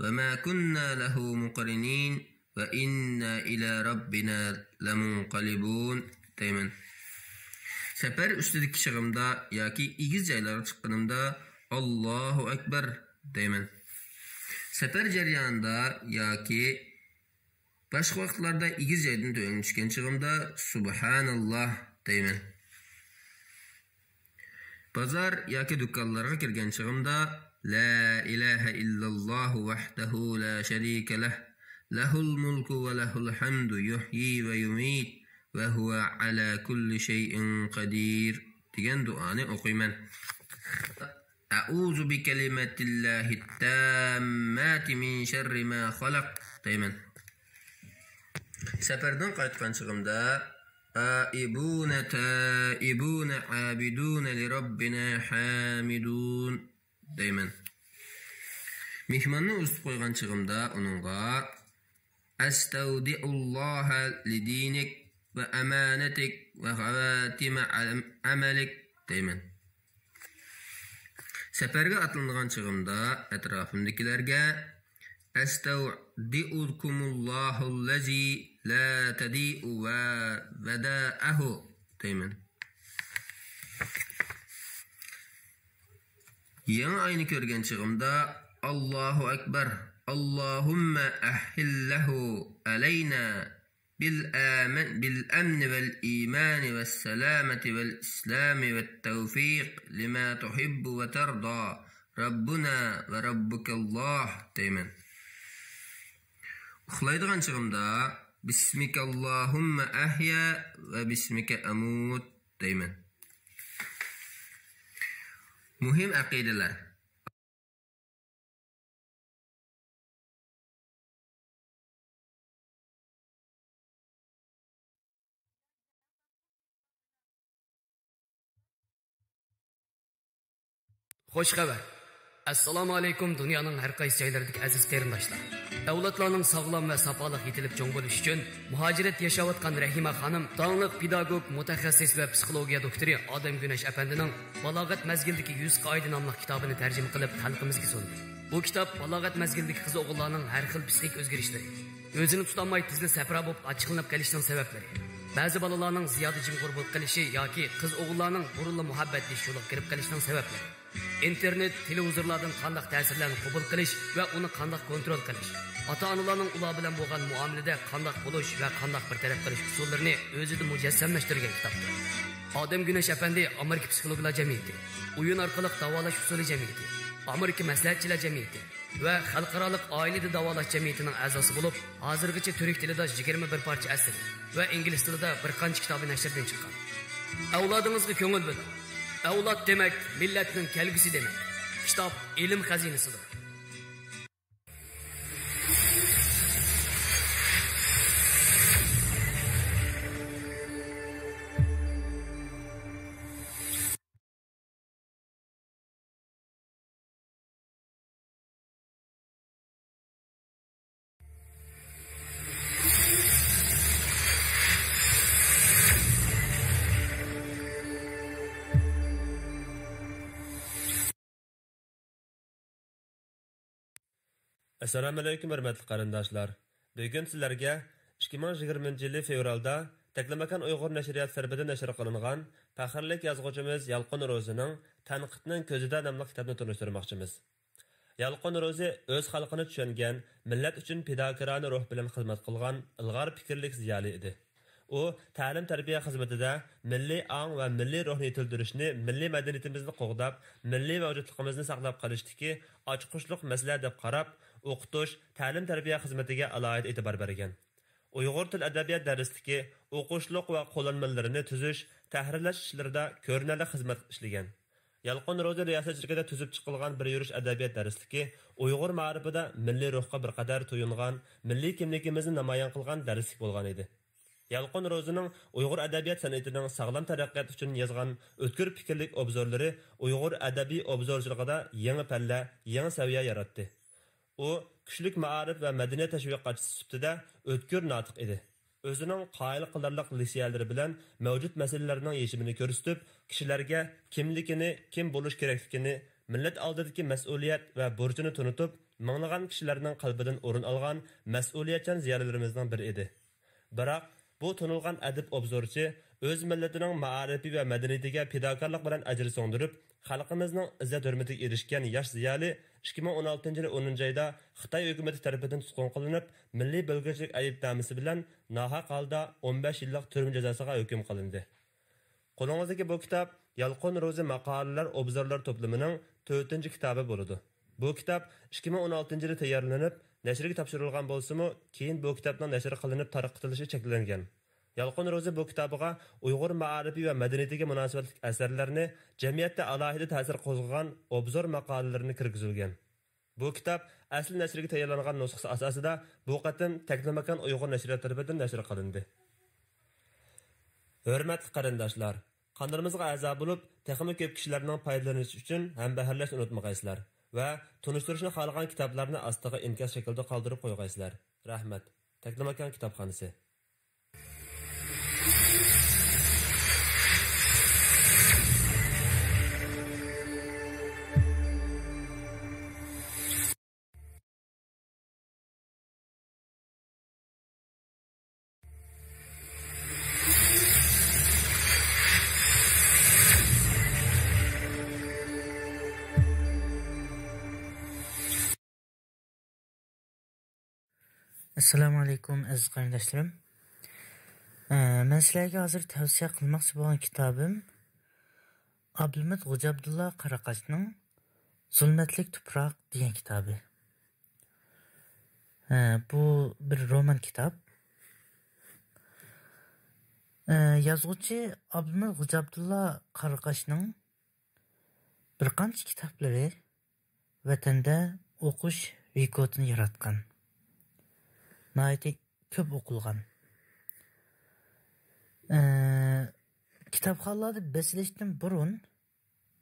ۋە ما كۇننا لەھۇ مۇقرىنىن ۋە ئىننا ئىلە رەببىنا لەمۇنقەلىبۇن دەيمەن. سەپەر ئۈستىدىكى چېغىمدا ياكى ئېگىز جايلارغا چىققىنىمدا «ئاللاھۇ ئەكبەر» دەيمەن. سەپەر جەريانىدا ياكى باشقا ۋاقىتلاردا ئېگىز جايدىن تۆۋەنگە چۈشكەن چېغىمدا «سۇبھاناللاھ» دەيمەن. بازار ياكى دۇكانلارغا كىرگەن چېغىمدا «لا ئىلاھە ئىللاللاھۇ ۋەھدەھۇ لا شەرىكە لەھ، لەھۇل مۇلكۇ ۋە لەھۇل ھەمدۇ، يۇھيى ۋە يۇمىت، ۋە ھۇۋە ئەلا كۇللى شەيئىن قەدىر» دېگەن دۇئانى ئوقۇيمەن. «ئەئۇزۇ بىكەلىماتىللاھىت تامماتى مىن شەررى ما خەلەق» دەيمەن. سەپەردىن قايتقان چېغىمدا «ئائىبۇنە تائىبۇنە ئابىدۇنە لىرەببىنە ھامىدۇن» دەيمەن. مېھماننى ئۇزىتىپ قويغان چېغىمدا ئۇنىڭغا «ئەستەۋدىئۇللاھە لىدىنىك ۋە ئامانەتىك ۋە خاۋاتىمە ئەم-، ئەمەلىك» دەيمەن. سەپەرگە ئاتلىنىدىغان چېغىمدا ئەتراپىمدىكىلەرگە «ئەستەۋدىئۇكۇمۇللاھۇللەزى لا تەدىئۇ ۋە ۋەدائەھۇ» دەيمەن. يېڭى ئاينى كۆرگەن چېغىمدا «ئاللاھۇ ئەكبەر، ئاللاھۇممە ئەھھىللەھۇ ئەلەينا بىل ئەمىن، بىل ئەمنى ۋەل ئىمانى ۋەس سالامەتى ۋەل ئىسلامى ۋەت تەۋفىق لىما تۇھىببۇ ۋە تەردا، رەببۇنا ۋە رەببۇكەللاھ» دەيمەن. ئۇخلايدىغان چېغىمدا «بىسمىكەللاھۇممە ئەھيا ۋە بىسمىكە ئەمۇت» دەيمەن. مۇھىم ئەقىدىلەر. خوش خەۋەر. ئەسسالامۇ ئەلەيكۇم، دۇنيانىڭ ھەر قايسى جايلىرىدىكى ئەزىز قېرىنداشلار. ئەۋلادلارنىڭ ساغلام ۋە ساپالىق يېتىلىپ چوڭ بولۇشى ئۈچۈن مۇھاجىرەتتە ياشاۋاتقان رەھىمە خانىم داڭلىق پېداگوگ، مۇتەخەسسىس ۋە پسىخولوگىيە دوكتورى ئادەم گۈنەش ئەپەندىنىڭ بالاغەت مەزگىلىدىكى يۈز قائىدە ناملىق كىتابىنى تەرجىمە قىلىپ خەلقىمىزگە سۇندى. بۇ كىتاب بالاغەت مەزگىلىدىكى قىز ئوغۇللارنىڭ ھەر خىل پسىخىك ئۆزگىرىشلىرى، ئۆزىنى تۇتالماي تېزلا سەپرا بولۇپ ئاچچىقلىنىپ قېلىشنىڭ سەۋەبلىرى، بەزى بالىلارنىڭ زىيادە جىمغۇر بولۇپ قېلىشى ياكى قىز ئوغۇللارنىڭ بۇرۇنلا مۇھەببەتلىشىش يولىغا كىرىپ قېلىشنىڭ سەۋەبلىرى، ئىنتېرنېت، تېلېۋىزورلاردىن قانداق تەسىرلەرنى قوبۇل قىلىش ۋە ئۇنى قانداق كونترول قىلىش، ئاتا-ئانىلارنىڭ ئۇلار بىلەن بولغان مۇئامىلىدە قانداق بولۇش ۋە قانداق بىر تەرەپ قىلىش ئۇسۇللىرىنى ئۆزىدە مۇجەسسەملەشتۈرگەن كىتابتۇر. ئادەم گۈنەش ئەپەندى ئامېرىكا پسىخولوگلار جەمئىيىتى، ئويۇن ئارقىلىق داۋالاش ئۇسۇلى جەمئىيىتى، ئامېرىكا مەسلىھەتچىلەر جەمئىيىتى ۋە خەلقئارالىق ئائىلىدە داۋالاش جەمئىيىتىنىڭ ئەزاسى بولۇپ، ھازىرغىچە تۈرك تىلىدا يىگىرمە بىر پارچە ئەسىرى ۋە ئىنگلىز تىلىدا بىر قانچە كىتابى نەشردىن چىققان. ئەۋلادىڭىزغا كۆڭۈل بۆلۈڭ. ئەۋلاد دېمەك، مىللەتنىڭ كەلگۈسى دېمەك. كىتاب ئىلىم خەزىنىسىدۇر. ئەسسالامۇئەلەيكۇم، ھۆرمەتلىك قېرىنداشلار! بۈگۈن سىلەرگە ئىككى مىڭ يىگىرمىنچى يىلى فېۋرالدا تەكلىماكان ئۇيغۇر نەشرىيات سىربىدىن نەشر قىلىنغان پەخىرلىك يازغۇچىمىز يالقۇن روزىنىڭ تەنقىدنىڭ كۆزىدە ناملىق كىتابىنى تونۇشتۇرماقچىمىز. يالقۇن روزى ئۆز خەلقىنى چۈشەنگەن، مىللەت ئۈچۈن پىداكارانە روھ بىلەن خىزمەت قىلغان ئىلغار پىكىرلىك زىيالىي ئىدى. ئۇ تەلىم-تەربىيە خىزمىتىدە مىللىي ئاڭ ۋە مىللىي روھنى يېتىلدۈرۈشنى، مىللىي مەدەنىيىتىمىزنى قوغداپ، مىللىي مەۋجۇتلۇقىمىزنى ساقلاپ قېلىشتىكى ئاچقۇچلۇق مەسىلە دەپ قاراپ، ئوقۇتۇش، تەلىم-تەربىيە خىزمىتىگە ئالاھىدە ئېتىبار بەرگەن. ئۇيغۇر تىل-ئەدەبىيات دەرسلىكى، ئوقۇشلۇق ۋە قوللانمىلىرىنى تۈزۈش، تەھرىرلەش ئىشلىرىدا كۆرۈنەرلىك خىزمەت ئىشلىگەن. يالقۇن روزى رىياسەتچىلىكىدە تۈزۈپ چىقىلغان بىر يۈرۈش ئەدەبىيات دەرسلىكى ئۇيغۇر مائارىپىدا مىللىي روھقا بىر قەدەر تويۇنغان، مىللىي كىملىكىمىزنى نامايان قىلغان دەرسلىك بولغان ئىدى. يالقۇن روزىنىڭ ئۇيغۇر ئەدەبىيات سەنئىتىنىڭ ساغلام تەرەققىياتى ئۈچۈن يازغان ئۆتكۈر پىكىرلىك ئوبزورلىرى ئۇيغۇر ئەدەبىي ئوبزورچىلىقىدا يېڭى پەللە، يېڭى سەۋىيە ياراتتى. ئۇ كۈچلۈك مائارىپ ۋە مەدەنىيەت تەشۋىقاتچىسى سۈپىتىدە ئۆتكۈر ناتىق ئىدى. ئۆزىنىڭ قايىل قىلارلىق لېكسىيەلىرى بىلەن مەۋجۇت مەسىلىلەرنىڭ يېشىمىنى كۆرسىتىپ، كىشىلەرگە كىملىكىنى، كىم بولۇش كېرەكلىكىنى، مىللەت ئالدىدىكى مەسئۇلىيەت ۋە بۇرچىنى تونۇتۇپ، مىڭلىغان كىشىلەرنىڭ قەلبىدىن ئورۇن ئالغان مەسئۇلىيەتچان زىيالىيلىرىمىزنىڭ بىرى ئىدى. بىراق، بۇ تونۇلغان ئەدىب ئوبزورچى ئۆز مىللىتىنىڭ مائارىپى ۋە مەدەنىيىتىگە پىداكارلىق بىلەن ئەجىر سىڭدۈرۈپ، خەلقىمىزنىڭ ئىززەت-ھۆرمىتىگە ئېرىشكەن ياش زىيالىي ئىككى مىڭ ئون ئالتىنچى يىلى ئونىنچى ئايدا خىتاي ھۆكۈمىتى تەرىپىدىن تۇتقۇن قىلىنىپ، مىللىي بۆلگۈنچىلىك ئەيىبنامىسى بىلەن ناھەق ھالدا ئون بەش يىللىق تۈرمە جازاسىغا ھۆكۈم قىلىندى. قولىڭىزدىكى بۇ كىتاب يالقۇن روزى ماقالىلەر ئوبزورلار توپلىمىنىڭ تۆتىنچى كىتابى بولىدۇ. بۇ كىتاب ئىككى مىڭ ئون ئالتىنچى يىلى تەييارلىنىپ، نەشرگە تاپشۇرۇلغان بولسىمۇ، كېيىن بۇ كىتابنىڭ نەشر قىلىنىپ تارقىتىلىشى چەكلەنگەن. يالقۇن روزى بۇ كىتابىغا ئۇيغۇر مائارىپى ۋە مەدەنىيىتىگە مۇناسىۋەتلىك ئەسەرلەرنى، جەمئىيەتتە ئالاھىدە تەسىر قوزغىغان ئوبزور ماقالىلىرىنى كىرگۈزۈلگەن. بۇ كىتاب ئەسلى نەشرگە تەييارلانغان نۇسخىسى ئاساسىدا بۇ قېتىم تەكلىماكان ئۇيغۇر نەشرىيات تەرىپىدىن نەشر قىلىندى. ھۆرمەتلىك قېرىنداشلار، قانىلىمىزغا ئەزا بولۇپ، تېخىمۇ كۆپ كىشىلەرنىڭ پايدىلىنىشى ئۈچۈن ھەمبەھىرلەشنى ئۇنتۇمىغايسىلەر ۋە تونۇشتۇرۇشنى خالىغان كىتابلارنى ئاستىغا ئىنكاس شەكلىدە قالدۇرۇپ قويغايسىلەر. رەھمەت. تەكلىماكان كىتابخانىسى. ئەسسالامۇ ئەلەيكۇم، ئەزىز قېرىنداشلىرىم. ئە، مەن سىلەرگە ھازىر تەۋسىيە قىلماقچى بولغان كىتابىم ئابلىمىت غوجا ئابدۇللا قاراقاشنىڭ زۇلمەتلىك تۇپراق دېگەن كىتابى. ئە، بۇ بىر رومان كىتاب. ئە، يازغۇچى ئابلىمىت غوجا ئابدۇللا قاراقاشنىڭ بىر قانچە كىتابلىرى ۋەتەندە ئوقۇش رېكورتىنى ياراتقان. ناھايىتى كۆپ ئوقۇلغان. ئە، كىتابخانىلاردا بېسىلىشتىن بۇرۇن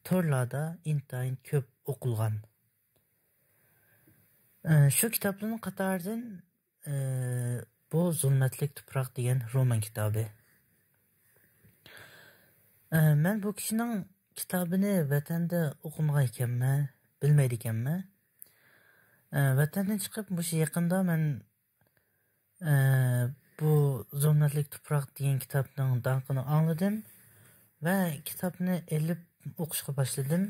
تورلاردا ئىنتايىن كۆپ ئوقۇلغان. ئە، شۇ كىتابلارنىڭ قاتارىدىن، ئە، بۇ زۇلمەتلىك تۇپراق دېگەن رومان كىتابى. ئە، مەن بۇ كىشىنىڭ كىتابىنى ۋەتەندە ئوقۇمىغان ئىكەنمەن، بىلمەيدىكەنمەن. ئە، ۋەتەندىن چىقىپ مۇشۇ يېقىندا مەن ئە، بۇ زۇلمەتلىك تۇپراق دېگەن كىتابنىڭ داڭقىنى ئاڭلىدىم ۋە كىتابنى ئېلىپ ئوقۇشقا باشلىدىم.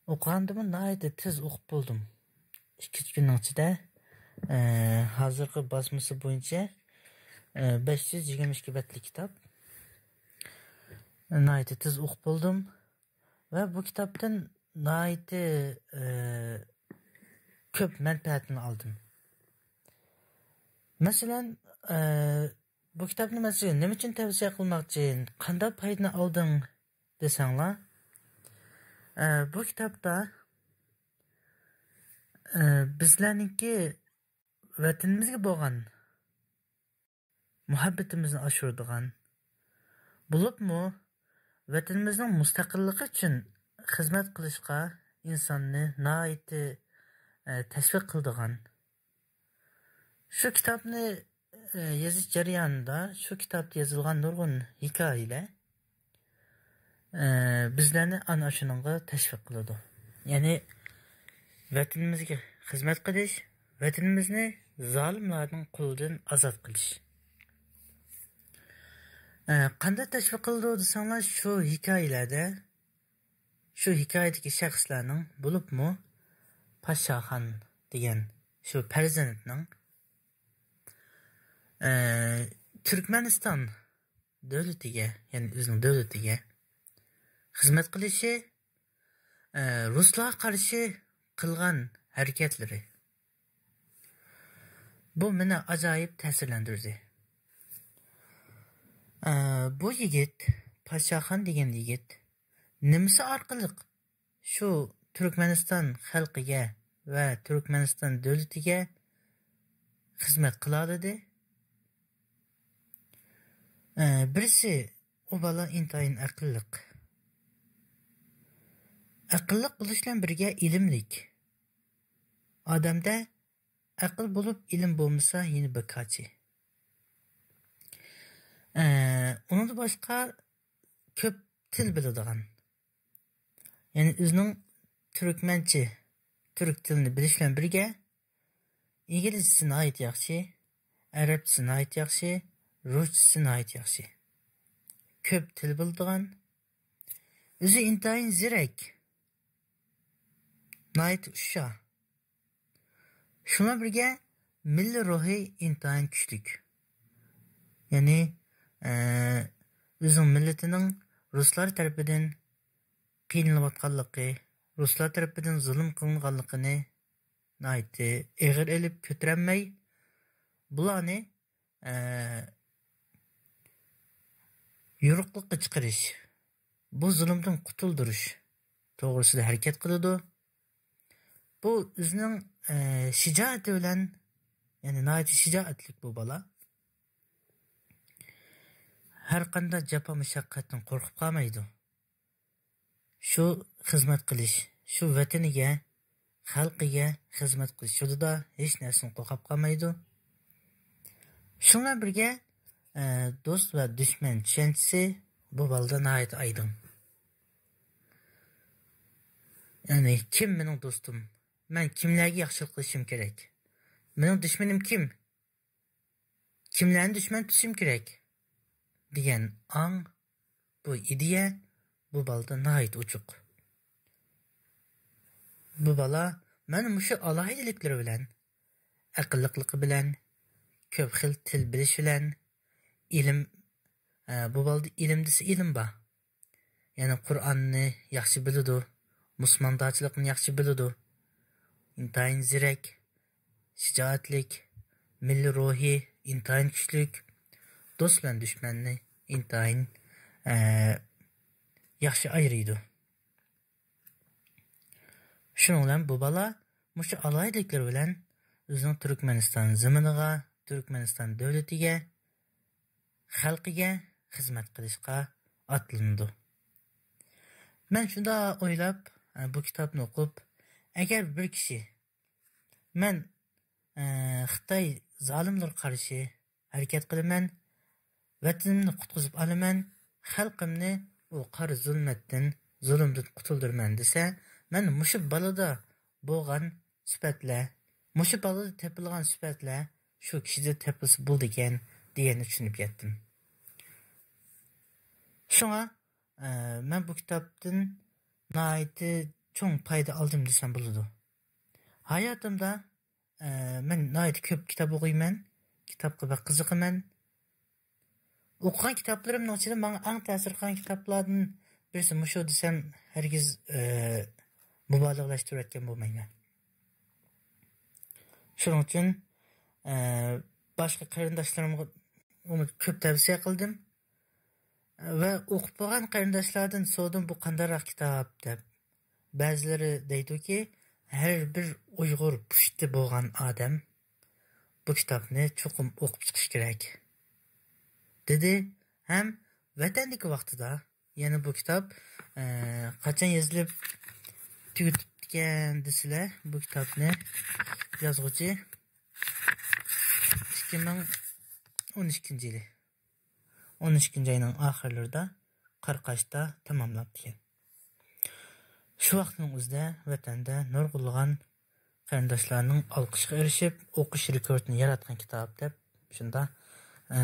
ئوقۇغاندىمۇ ناھايىتى تېز ئوقۇپ بولدۇم. ئىككى ئۈچ كۈننىڭ ئىچىدە، ئە، ھازىرقى باسمىسى بويىچە، ئە، بەش يۈز يىگىرمە ئىككى بەتلىك كىتاب. ناھايىتى تېز ئوقۇپ بولدۇم. ۋە بۇ كىتابتىن ناھايىتى، ئى، كۆپ مەنپەئەتنى ئالدىم. مەسىلەن، ئى، بۇ كىتابنى مەن سىزگە نېمە ئۈچۈن تەۋسىيە قىلماقچى، قانداق پايدىنى ئالدىڭ دېسەڭلار، ئى، بۇ كىتابتا، ئى، بىزلەرنىڭكى ۋەتىنىمىزگە بولغان مۇھەببىتىمىزنى ئاشۇرىدىغان، بولۇپمۇ ۋەتىنىمىزنىڭ مۇستەقىللىقى ئۈچۈن خىزمەت قىلىشقا ئىنساننى ناھايىتى، ئە، تەشۋىق قىلىدىغان. شۇ كىتابنى، ئە، يېزىش جەريانىدا شۇ كىتابتا يېزىلغان نۇرغۇن ھېكايىلەر ئە، بىزلەرنى ئەنە شۇنىڭغا تەشۋىق قىلىدۇ. يەنى ۋەتىنىمىزگە خىزمەت قىلىش، ۋەتىنىمىزنى زالىملارنىڭ قولىدىن ئازاد قىلىش. ئە، قانداق تەشۋىق قىلىدۇ دېسەڭلار، شۇ ھېكايىلەردە، شۇ ھېكايىدىكى شەخسلەرنىڭ، بولۇپمۇ پاشاخان دېگەن شۇ پەرزەنتنىڭ، ئە، تۈركمەنىستان دۆلىتىگە، يەنى ئۆزىنىڭ دۆلىتىگە خىزمەت قىلىشى، ئە، رۇسلارغا قارشى قىلغان ھەرىكەتلىرى، بۇ مېنى ئاجايىپ تەسىرلەندۈردى. ئە، بۇ يىگىت، پاشاخان دېگەن يىگىت، نېمىسى ئارقىلىق شۇ تۈركمەنىستان خەلقىگە ۋە تۈركمەنىستان دۆلىتىگە خىزمەت قىلالىدى. ئە، بىرسى، ئۇ بالا ئىنتايىن ئەقىللىق. ئەقىللىق بولۇش بىلەن بىرگە ئىلىملىك. ئادەمدە ئەقىل بولۇپ ئىلىم بولمىسا يەنە بىكارچى. ئە، ئۇنىڭدىن باشقا كۆپ تىل بىلىدىغان. يەنى ئۆزىنىڭ تۈركمەنچە، تۈرك تىلىنى بىلىش بىلەن بىرگە، ئىنگلىزچىسى ناھايىتى ياخشى، ئەرەبچىسى ناھايىتى ياخشى، رۇسچىسى ناھايىتى ياخشى. كۆپ تىل بىلىدىغان، ئۆزى ئىنتايىن زېرەك، ناھايىتى ئۇششاق. شۇنىڭ بىلەن بىرگە مىللىي روھى ئىنتايىن كۈچلۈك. يەنى، ئە، ئۆزىنىڭ مىللىتىنىڭ رۇسلار تەرىپىدىن قىينىلىۋاتقانلىقى، رۇسلار تەرىپىدىن زۇلۇم قىلىنغانلىقىنى ناھايىتى ئېغىر ئېلىپ كۆتۈرەلمەي، بۇلارنى، ئە، يورۇقلۇققا چىقىرىش، بۇ زۇلۇمدىن قۇتۇلدۇرۇش توغرىسىدا ھەرىكەت قىلىدۇ. بۇ ئۆزىنىڭ، ئە، شىجائىتى بىلەن، يەنى ناھايىتى شىجائەتلىك بۇ بالا. ھەر قانداق جاپا مۇشەققەتتىن قورقۇپ قالمايدۇ. شۇ خىزمەت قىلىش، شۇ ۋەتىنىگە، خەلقىگە خىزمەت قىلىش يولىدا ھېچ نەرسىدىن قورقۇپ قالمايدۇ. شۇنىڭ بىلەن بىرگە، ئە، دوست ۋە دۈشمەن چۈشەنچىسى بۇ بالىدا ناھايىتى ئايدىڭ. يەنى، كىم مېنىڭ دوستۇم؟ مەن كىملەرگە ياخشىلىق قىلىشىم كېرەك؟ مېنىڭ دۈشمىنىم كىم؟ كىملەرنى دۈشمەن تۇتۇشۇم كېرەك؟ دېگەن ئاڭ، بۇ ئىدىيە بۇ بالىدا ناھايىتى ئوچۇق. بۇ بالا مانا مۇشۇ ئالاھىدىلىكلىرى بىلەن، ئەقىللىقلىقى بىلەن، كۆپ خىل تىل بىلىش بىلەن، ئىلىم، ئە، بۇ بالىدا ئىلىم دېسە ئىلىم بار. يەنى قۇرئاننى ياخشى بىلىدۇ، مۇسۇلماندارچىلىقنى ياخشى بىلىدۇ. ئىنتايىن زېرەك، شىجائەتلىك، مىللىي روھى ئىنتايىن كۈچلۈك، دوست بىلەن دۈشمەننى ئىنتايىن، ئە، ياخشى ئايرىيدۇ. شۇنىڭ بىلەن بۇ بالا مۇشۇ ئالاھىدىلىكلىرى بىلەن ئۆزىنىڭ تۈركمەنىستان زېمىنىغا، تۈركمەنىستان دۆلىتىگە، خەلقىگە خىزمەت قىلىشقا ئاتلىنىدۇ. مەن شۇنداق ئويلاپ، بۇ كىتابنى ئوقۇپ، ئەگەر بىر كىشى، مەن، ئە، خىتاي زالىملىرىغا قارشى ھەرىكەت قىلىمەن، ۋەتىنىمنى قۇتقۇزۇپ ئالىمەن، خەلقىمنى ئۇ قارا زۇلمەتتىن، زۇلۇمدىن قۇتۇلدۇرىمەن دېسە، مەن مۇشۇ بالىدا بولغان سۈپەتلەر، مۇشۇ بالىدا تېپىلغان سۈپەتلەر شۇ كىشىدە تېپىلسا بولىدىكەن دېگەننى چۈشىنىپ يەتتىم. شۇڭا، ئە، مەن بۇ كىتابتىن ناھايىتى چوڭ پايدا ئالدىم دېسەم بولىدۇ. ھاياتىمدا، ئە، مەن ناھايىتى كۆپ كىتاب ئوقۇيمەن، كىتابقا بەك قىزىقىمەن. ئوقۇغان كىتابلىرىمنىڭ ئىچىدە ماڭا ئەڭ تەسىر قىلغان كىتابلاردىن بىرسى مۇشۇ دېسەم، ھەرگىز، ئە، مۇبالىغىلەشتۈرۈۋەتكەن بولمايمەن. شۇنىڭ ئۈچۈن، ئە، باشقا قېرىنداشلىرىمغا ئۇنى كۆپ تەۋسىيە قىلدىم. ۋە ئوقۇپ بولغان قېرىنداشلاردىن سورىدىم، بۇ قانداقراق كىتاب دەپ. بەزىلىرى دەيدۇكى، ھەر بىر ئۇيغۇر پۇشتى بولغان ئادەم بۇ كىتابنى چوقۇم ئوقۇپ چىقىش كېرەك، دېدى. ھەم ۋەتەندىكى ۋاقتىدا، يەنى بۇ كىتاب، ئە، قاچان يېزىلىپ تۈگىتىپتىكەن دېسىلە، بۇ كىتابنى يازغۇچى ئىككى مىڭ ئون ئىككىنچى يىلى، ئون ئىككىنچى ئاينىڭ ئاخىرلىرىدا قاراقاشتا تاماملاپتىكەن. شۇ ۋاقىتنىڭ ئۆزىدە ۋەتەندە نۇرغۇنلىغان قېرىنداشلارنىڭ ئالقىشىغا ئېرىشىپ، ئوقۇش رېكورتىنى ياراتقان كىتاب دەپ، شۇنداق، ئە،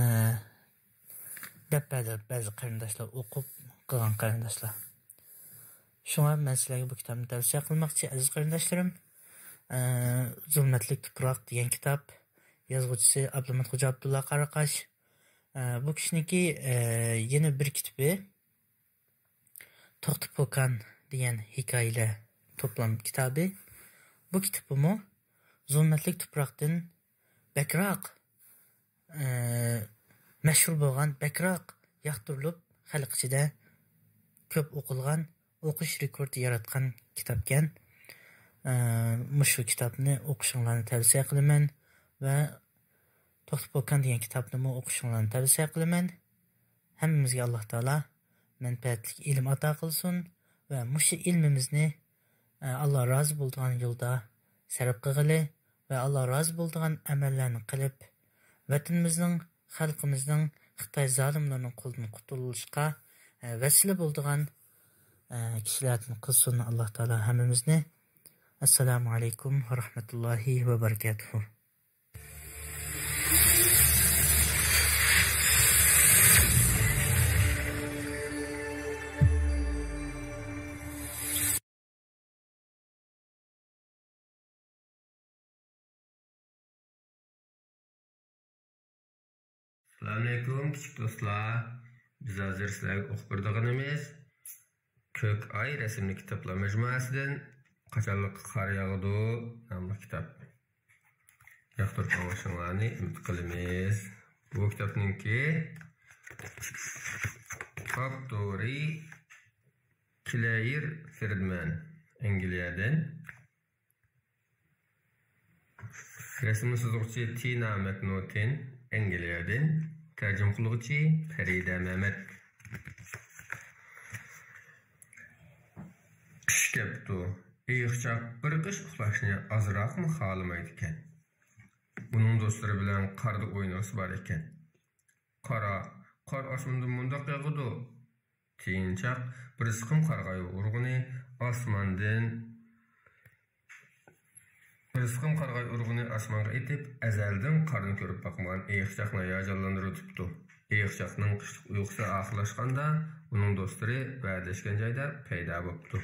دەپ بەزى، بەزى قېرىنداشلار ئوقۇپ قىلغان قېرىنداشلار. شۇڭا مەن سىلەرگە بۇ كىتابنى تەۋسىيە قىلماقچى، ئەزىز قېرىنداشلىرىم. ئە، زۇلمەتلىك تۇپراق دېگەن كىتاب، يازغۇچىسى ئابلىمىت خوجا ئابدۇللا قاراقاش. ئە، بۇ كىشىنىڭكى، ئە، يەنە بىر كىتابى، توختى پوكان دېگەن ھېكايىلەر توپلام كىتابى. بۇ كىتابىمۇ زۇلمەتلىك تۇپراقتىن بەكرەك، ئە، مەشھۇر بولغان، بەكرەك ياقتۇرۇلۇپ، خەلق ئىچىدە كۆپ ئوقۇلغان، ئوقۇش رېكورتى ياراتقان كىتابكەن. ئە، مۇشۇ كىتابنى ئوقۇشۇڭلارنى تەۋسىيە قىلىمەن ۋە توختى پوكان دېگەن كىتابنىمۇ ئوقۇشۇڭلارنى تەۋسىيە قىلىمەن. ھەممىمىزگە ئاللاھ تائالا مەنپەئەتلىك ئىلىم ئاتا قىلسۇن ۋە مۇشۇ ئىلمىمىزنى، ئە، ئاللاھ رازى بولىدىغان يولدا سەرپ قىلغىلى ۋە ئاللاھ رازى بولىدىغان ئەمەللەرنى قىلىپ، ۋەتىنىمىزنىڭ، خەلقىمىزنىڭ خىتاي زالىملىرىنىڭ قولىدىن قۇتۇلۇشقا، ئە، ۋەسىلە بولىدىغان، ئە، كىشىلەردىن قىلسۇن ئاللاھ تائالا ھەممىمىزنى. ئەسسالامۇ ئەلەيكۇم ۋە رەھمەتۇللاھى ۋە بەرىكاتۇھۇ. ئەسسالامۇئەلەيكۇم، كىچىك دوستلار. بىز ھازىر سىلەرگە ئوقۇپ بېرىدىغىنىمىز كۆك ئاي رەسىملىك كىتابلار مەجمۇئەسىدىن قاچانلىققا قار ياغىدۇ ناملىق كىتاب. ياقتۇرۇپ ئاڭلىشىڭلارنى ئۈمىد قىلىمىز. بۇ كىتابنىڭكى ئاپتورى كلەير فىردمەن، ئەنگلىيەدىن. رەسىمنى سىزغۇچى تىنا مەكنوتىن، ئەنگلىيەدىن. تەرجىمە قىلغۇچى پەرىدە مەمەت. قىش كەپتۇ. ئېيىقچاق بىر قىش ئۇخلاشنى ئازراقمۇ خالىمايدىكەن. ئۇنىڭ دوستلىرى بىلەن قاردا ئوينىغۇسى بار ئىكەن. قارا، قار ئاسماندىن مۇنداق ياغىدۇ. تىيىنچاق بىر سىقىم قارىغاي ئۇرغىنى ئاسماندىن، بىر سىقىم قارىغاي ئۇرغىنى ئاسمانغا ئېتىپ، ئەزەلدىن قارنى كۆرۈپ باقمىغان ئېيىقچاقنى ھاياجانلاندۇرۇۋېتىپتۇ. ئېيىقچاقنىڭ قىشلىق ئۇيقۇسى ئاخىرلاشقاندا، ئۇنىڭ دوستلىرى ۋەدىلەشكەن جايدا پەيدا بوپتۇ.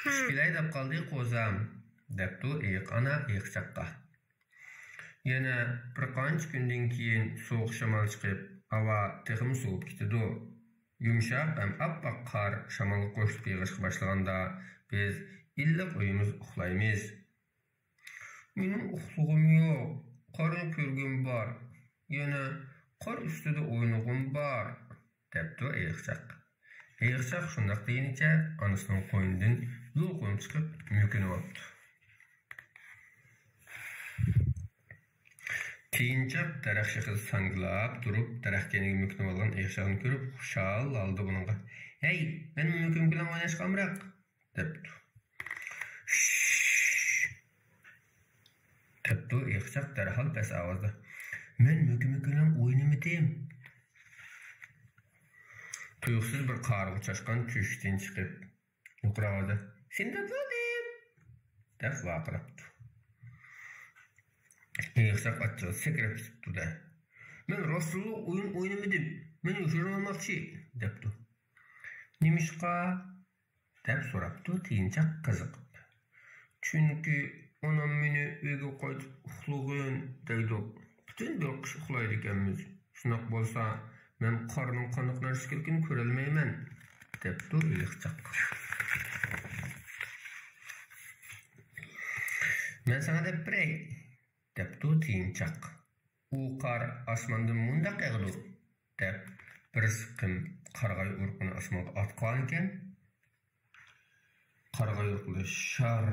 ئىچكىلەي دەپ قالدى قوزام، دەپتۇ ئېيىق ئانا ئېيىقچاققا. يەنە بىر قانچە كۈندىن كېيىن سوغۇق شامال چىقىپ، ھاۋا تېخىمۇ سوۋۇپ كېتىدۇ. يۇمشاق ھەم ئاپئاق قار شامالغا قوشۇلۇپ يېغىشقا باشلىغاندا، بىز ئىللىق ئۆيىمىزدە ئۇخلايمىز. مېنىڭ ئۇخلىغۇم يوق، قارنى كۆرگۈم بار، يەنە قار ئۈستىدە ئوينىغۇم بار، دەپتۇ ئېيىقچاق. ئېيىقچاق شۇنداق دېگىنىچە ئانىسىنىڭ قوينىدىن يۇلقۇنۇپ چىقىپ مۆكۈنۈۋاپتۇ. تىيىنچاق دەرەخ شېخىدا ساڭگىلاپ تۇرۇپ، دەرەخ كەينىگە مۆكۈنۈۋالغان ئېيىقچاقنى كۆرۈپ، خۇشال ھالدا بۇنىڭغا، ھەي، مەنمۇ مۆكۈمكىلەڭ ئويناشقا ئامراق، دەپتۇ. شش! دەپتۇ ئېيىقچاق دەرھال پەس ئاۋازدا. مەن مۆكۈمكىلەڭ ئوينىمىدىم. تۇيۇقسىز بىر قارىغۇ چاشقان تۆشۈكتىن چىقىپ، يۇقىرى ئاۋازدا، سېنى تاپالىدىم! دەپ ۋارقىراپتۇ. ئېيىقچاق ئاچچىقى سەكرەپ كېتىپتۇ-دە. مەن راستتىنلا ئويۇن ئوينىمىدىم. مەن يوشۇرۇنۇۋالماقچى، دەپتۇ. نېمىشقا؟ دەپ سوراپتۇ تىيىنچاق قىزىقىپ. چۈنكى ئانام مېنى ئۆيگە قايتىپ ئۇخلىغىن دەيدۇ. پۈتۈن بىر قىش ئۇخلايدىكەنمىز. شۇنداق بولسا، مەن قارنىڭ قانداق نەرسە ئىكەنلىكىنى كۆرەلمەيمەن، دەپتۇ ئېيىقچاق. مەن ساڭا دەپ بېرەي، دەپتۇ تىيىنچاق. ئۇ قار ئاسماندىن مۇنداق ياغىدۇ، دەپ بىر سىقىم قارىغاي ئۇرۇقىنى ئاسمانغا ئاتقانىكەن، قارىغاي ئۇرۇقلىرى شار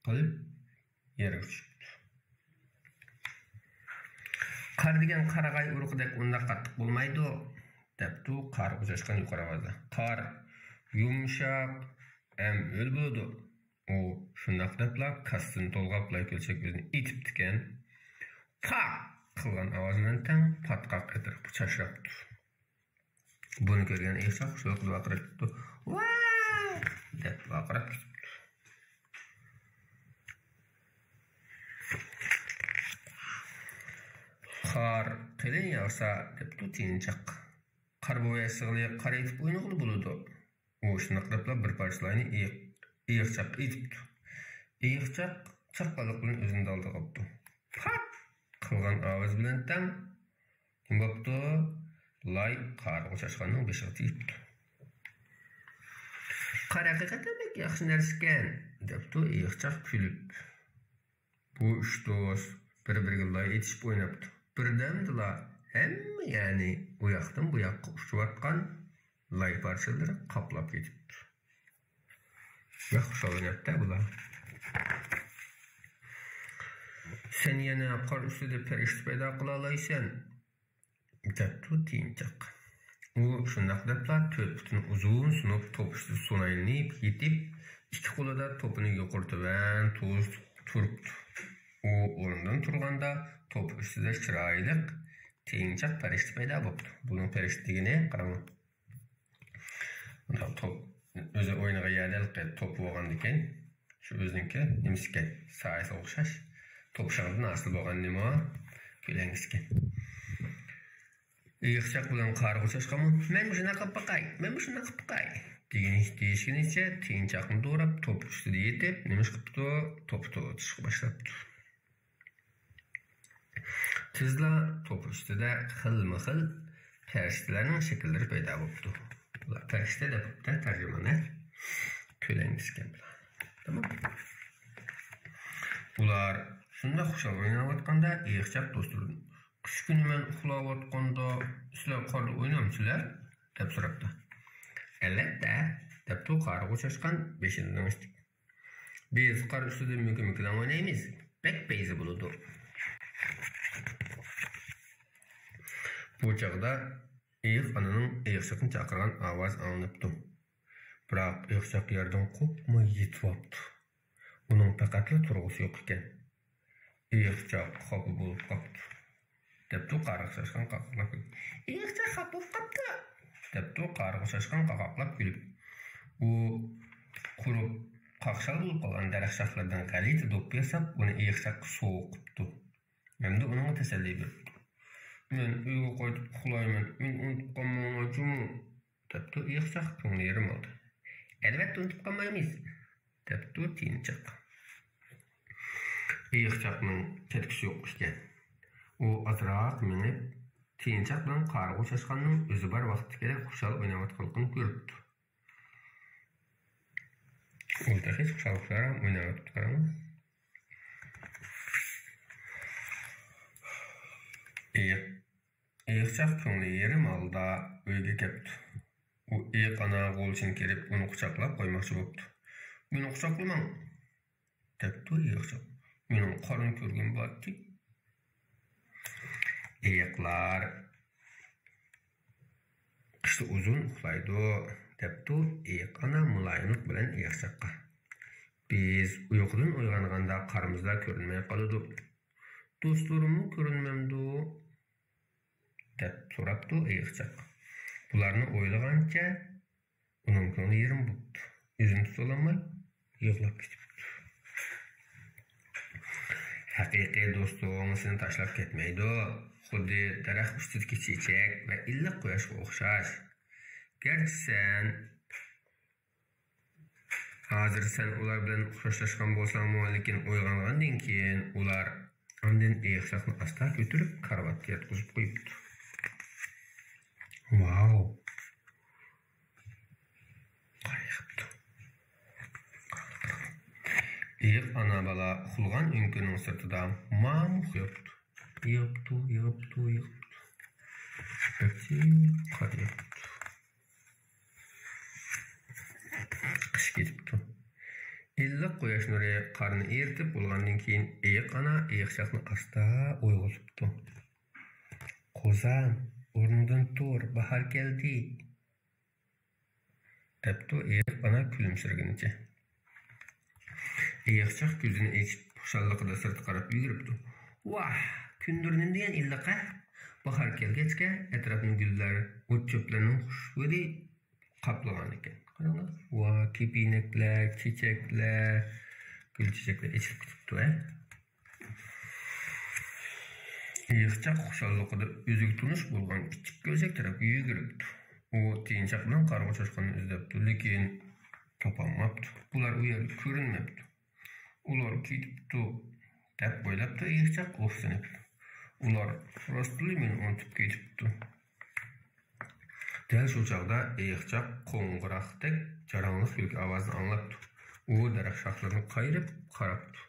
قىلىپ يەرگە چۈشۈپتۇ. قار دېگەن قارىغاي ئۇرۇقىدەك ئۇنداق قاتتىق بولمايدۇ، دەپتۇ قارىغۇ چاشقان يۇقىرى ئاۋازدا. قار يۇمشاق ھەم ھۆل بولىدۇ. ئۇ شۇنداق دەپلا كاسىسىنى تولغاپ لاي كۆلچەك ئۆزىنى ئېتىپتىكەن. پاق! قىلغان ئاۋازى بىلەن تەڭ پاتقاق ئەتراپقا چاچراپتۇ. بۇنى كۆرگەن ئېيىقچاق شۇ ۋاقىت ۋارقىراپ كېتىپتۇ. ۋاۋ! دەپ ۋارقىراپ كېتىپتۇ. قار قېلىن ياغسا، دەپتۇ تىيىنچاق، قار بوۋاي سىغلى قار ئېتىپ ئوينىغىلى بولىدۇ. ئۇ شۇنداق دەپلا بىر پارچە لاينى ئېيىق-، ئېيىقچاققا ئېتىپتۇ. ئېيىقچاق چاققانلىق بىلەن ئۆزىنى دالدىغاپتۇ. پات! قىلغان ئاۋاز بىلەن تەڭ نېمە بوپتۇ؟ لاي قارىغۇ چاشقاننىڭ بېشىغا تېگىپتۇ. قار ھەقىقەتەن بەك ياخشى نەرسىكەن، دەپتۇ ئېيىقچاق كۈلۈپ. بۇ ئۈچ دوست بىر-بىرىگە لاي ئېتىشىپ ئويناپتۇ. بىردەمدىلا ھەممە يەرنى ئۇ ياقتىن بۇ ياققا ئۇچۇۋاتقان لاي پارچىلىرى قاپلاپ كېتىپتۇ. بەك خۇشال ئويناپتۇ بۇلار. سەن يەنە قار ئۈستىدە پەرىشتە پەيدا قىلالايسەن، دەپتۇ تىيىنچاق. ئۇ شۇنداق دەپلا تۆت پۇتىنى ئۇزۇن سۇنۇپ، توپ ئۈستىدە سۇنايلىنىپ يېتىپ، ئىككى قولىدا توپىنى يۇقىرى تۆۋەن توزۇتۇپ تۇرۇپتۇ. ئۇ ئورنىدىن تۇرغاندا توپ ئۈستىدە چىرايلىق تىيىنچاق پەرىشتە پەيدا بوپتۇ. بۇنىڭ پەرىشتە دېگىنى، قاراڭ. مۇنداق توپ، ئۆزى ئوينىغان يەردە ھېلىقى توپ بولغاندىكىن، شۇ ئۆزىنىڭكى نېمىسىكەن، سايىسىغا ئوخشاش. توپا شاڭدىن ھاسىل بولغان نېمە؟ كۆلەڭگىسىكەن. ئېيىقچاق بىلەن قارىغۇ چاشقانمۇ، مەن مۇشۇنداق قىلىپ باقاي، مەن مۇشۇنداق قىلىپ باقاي، دېگىنى، دېيىشكىنىچە تىيىنچاقنى دوراپ توپا ئۈستىدە يېتىپ، نېمە ئىش قىپتۇ؟ توپا توۋلىتىشقا باشلاپتۇ. تېزلا توپا ئۈستىدە خىلمۇ خىل پەرىشتىلەرنىڭ شەكىللىرى پەيدا بوپتۇ. بۇلار پەرىشتە دەپ بوپتۇ تەرجىمانە. كۆلەڭگىسى ئىكەن بۇلار. تامام. ئۇلار شۇنداق خۇشال ئويناۋاتقاندا ئېيىقچاق دوستلىرىدىن، «قىش كۈنى مەن ئۇخلاۋاتقاندا سىلەر قاردا ئوينامسىلەر؟» دەپ سوراپتۇ. «ئەلۋەتتە» دەپتۇ قارىغۇ چاشقان بېشىنى لىڭشىتىپ. «بىز قار ئۈستىدە مۆكە-مۆكىلەڭ ئوينايمىز. بەك پەيزى بولىدۇ.» بۇ چاغدا ئېيىق ئانىنىڭ ئېيىقچاقنى چاقىرغان ئاۋازى ئاڭلىنىپتۇ. بىراق ئېيىقچاق يەردىن قوپماي يېتىۋاپتۇ. ئۇنىڭ پەقەتلا تۇرغۇسى يوق ئىكەن. ئېيىقچاق خاپا بولۇپ قاپتۇ، دەپتۇ قارىغۇ چاشقان قاقاقلاپ كۈلۈپ. «ئېيىقچاق خاپا بولۇپ قاپتۇ!» دەپتۇ قارىغۇ چاشقان قاقاقلاپ كۈلۈپ. ئۇ قۇرۇپ قاقشال بولۇپ قالغان دەرەخ شاخلىرىدىن غەلىتە دوپپا ياساپ، ئۇنى ئېيىقچاققا سوۋغا قىپتۇ ھەمدە ئۇنىڭغا تەسەللى بېرىپتۇ. «مەن ئۆيگە قايتىپ ئۇخلايمەن، مېنى ئۇنتۇپ قالماڭلار جۇمۇ.» دەپتۇ ئېيىقچاق كۆڭلى يېرىم ھالدا. «ئەلۋەتتە ئۇنتۇپ قالمايمىز.» دەپتۇ تىيىنچاق. ئېيىقچاقنىڭ كەتكۈسى يوق ئىكەن. ئۇ ئازراق مېڭىپ، تىيىنچاق بىلەن قارىغۇ چاشقاننىڭ ئۆزى بار ۋاقىتتىكىدەك خۇشال ئويناۋاتقانلىقىنى كۆرۈپتۇ. ئۇ تېخىچە خۇشال-خۇشال ئويناۋاتىپتۇ، قاراڭلار. ئېيىق، ئېيىقچاق كۆڭلى يېرىم ھالدا ئۆيگە كەپتۇ. ئۇ ئېيىق ئانا غۇلىچىنى كېرىپ، ئۇنى قۇچاقلاپ قويماقچى بوپتۇ. «مېنى قۇچاقلىماڭ!» دەپتۇ ئېيىقچاق. «مېنىڭ قارنى كۆرگۈم بارتتى.» «ئېيىقلار قىشتا ئۇزۇن ئۇخلايدۇ»، دەپتۇ ئېيىق ئانا مۇلايىملىق بىلەن ئېيىقچاققا. «بىز ئۇيقۇدىن ئويغانغاندا قارىمىزلا كۆرۈنمەي قالىدۇ. دوستلىرىممۇ كۆرۈنمەمدۇ؟» دەپ سوراپتۇ ئېيىقچاق. بۇلارنى ئويلىغانچە ئۇنىڭ كۆڭلى يېرىم بوپتۇ. ئۆزىنى تۇتالماي يىغلاپ كېتىپتۇ. «ھەقىقىي دوستۇڭ سېنى تاشلاپ كەتمەيدۇ. خۇددى دەرەخ ئۈستىدىكى چېچەك ۋە ئىللىق قۇياشقا ئوخشاش. گەرچە سەن ھازىر سەن ئۇلار بىلەن خوشلاشقان بولساڭمۇ، لېكىن ئويغانغاندىن كېيىن ئۇلار ئاندىن ئېيىقچاقنى ئاستا كۆتۈرۈپ، كارىۋاتقا ياتقۇزۇپ قويۇپتۇ.» ۋاۋ! قايىقىپتۇ. ئېيىق ئانا بالا ئۇخلىغان ئۆڭكۈرنىڭ سىرتىدا ماڭىپ يىغىپتۇ. يىغىپتۇ، يىغىپتۇ، يىغىپتۇ. بەك جىق قار يېغىپتۇ. قىش كېتىپتۇ. ئىللىق قۇياش نۇرى قارنى ئېرىتىپ بولغاندىن كېيىن، ئېيىق ئانا ئېيىقچاقنى ئاستا ئويغىتىپتۇ. «قوزام، ئورنۇڭدىن تۇر، باھار كەلدى!» دەپتۇ ئېيىق ئانا كۈلۈمسىرىگىنىچە. ئېيىقچاق كۆزىنى ئېچىپ، خۇشاللىقىدا سىرتقا قاراپ يۈگۈرۈپتۇ. ۋاھ، كۈندۇر نېمە دېگەن ئىللىق ھە! باھار كەلگەچكە، ئەتراپنى گۈللەر، ئوت-چۆپلەرنىڭ خۇش ھىدى قاپلىغان ئىكەن. قاراڭلار، ۋاھ، كېپىنەكلەر، چېچەكلەر، گۈل چېچەكلەر ئېچىلىپ كېتىپتۇ ھە! ئېيىقچاق خۇشاللىقىدا ئۆزىگە تونۇش بولغان كىچىك كۆلچەك تەرەپكە يۈگۈرۈپتۇ. ئۇ تىيىنچاق بىلەن قارىغۇ چاشقاننى ئىزدەپتۇ، لېكىن تاپالماپتۇ. بۇلار ئۇ يەردە كۆرۈنمەپتۇ. ئۇلار كېتىپتۇ، دەپ ئويلاپتۇ ئېيىقچاق ئۇھسىنىپ. ئۇلار راستلا مېنى ئۇنتۇپ كېتىپتۇ. دەل شۇ چاغدا ئېيىقچاق قوڭغۇراقتەك جاراڭلىق كۈلكە ئاۋازىنى ئاڭلاپتۇ. ئۇ دەرەخ شاخلىرىنى قايرىپ قاراپتۇ.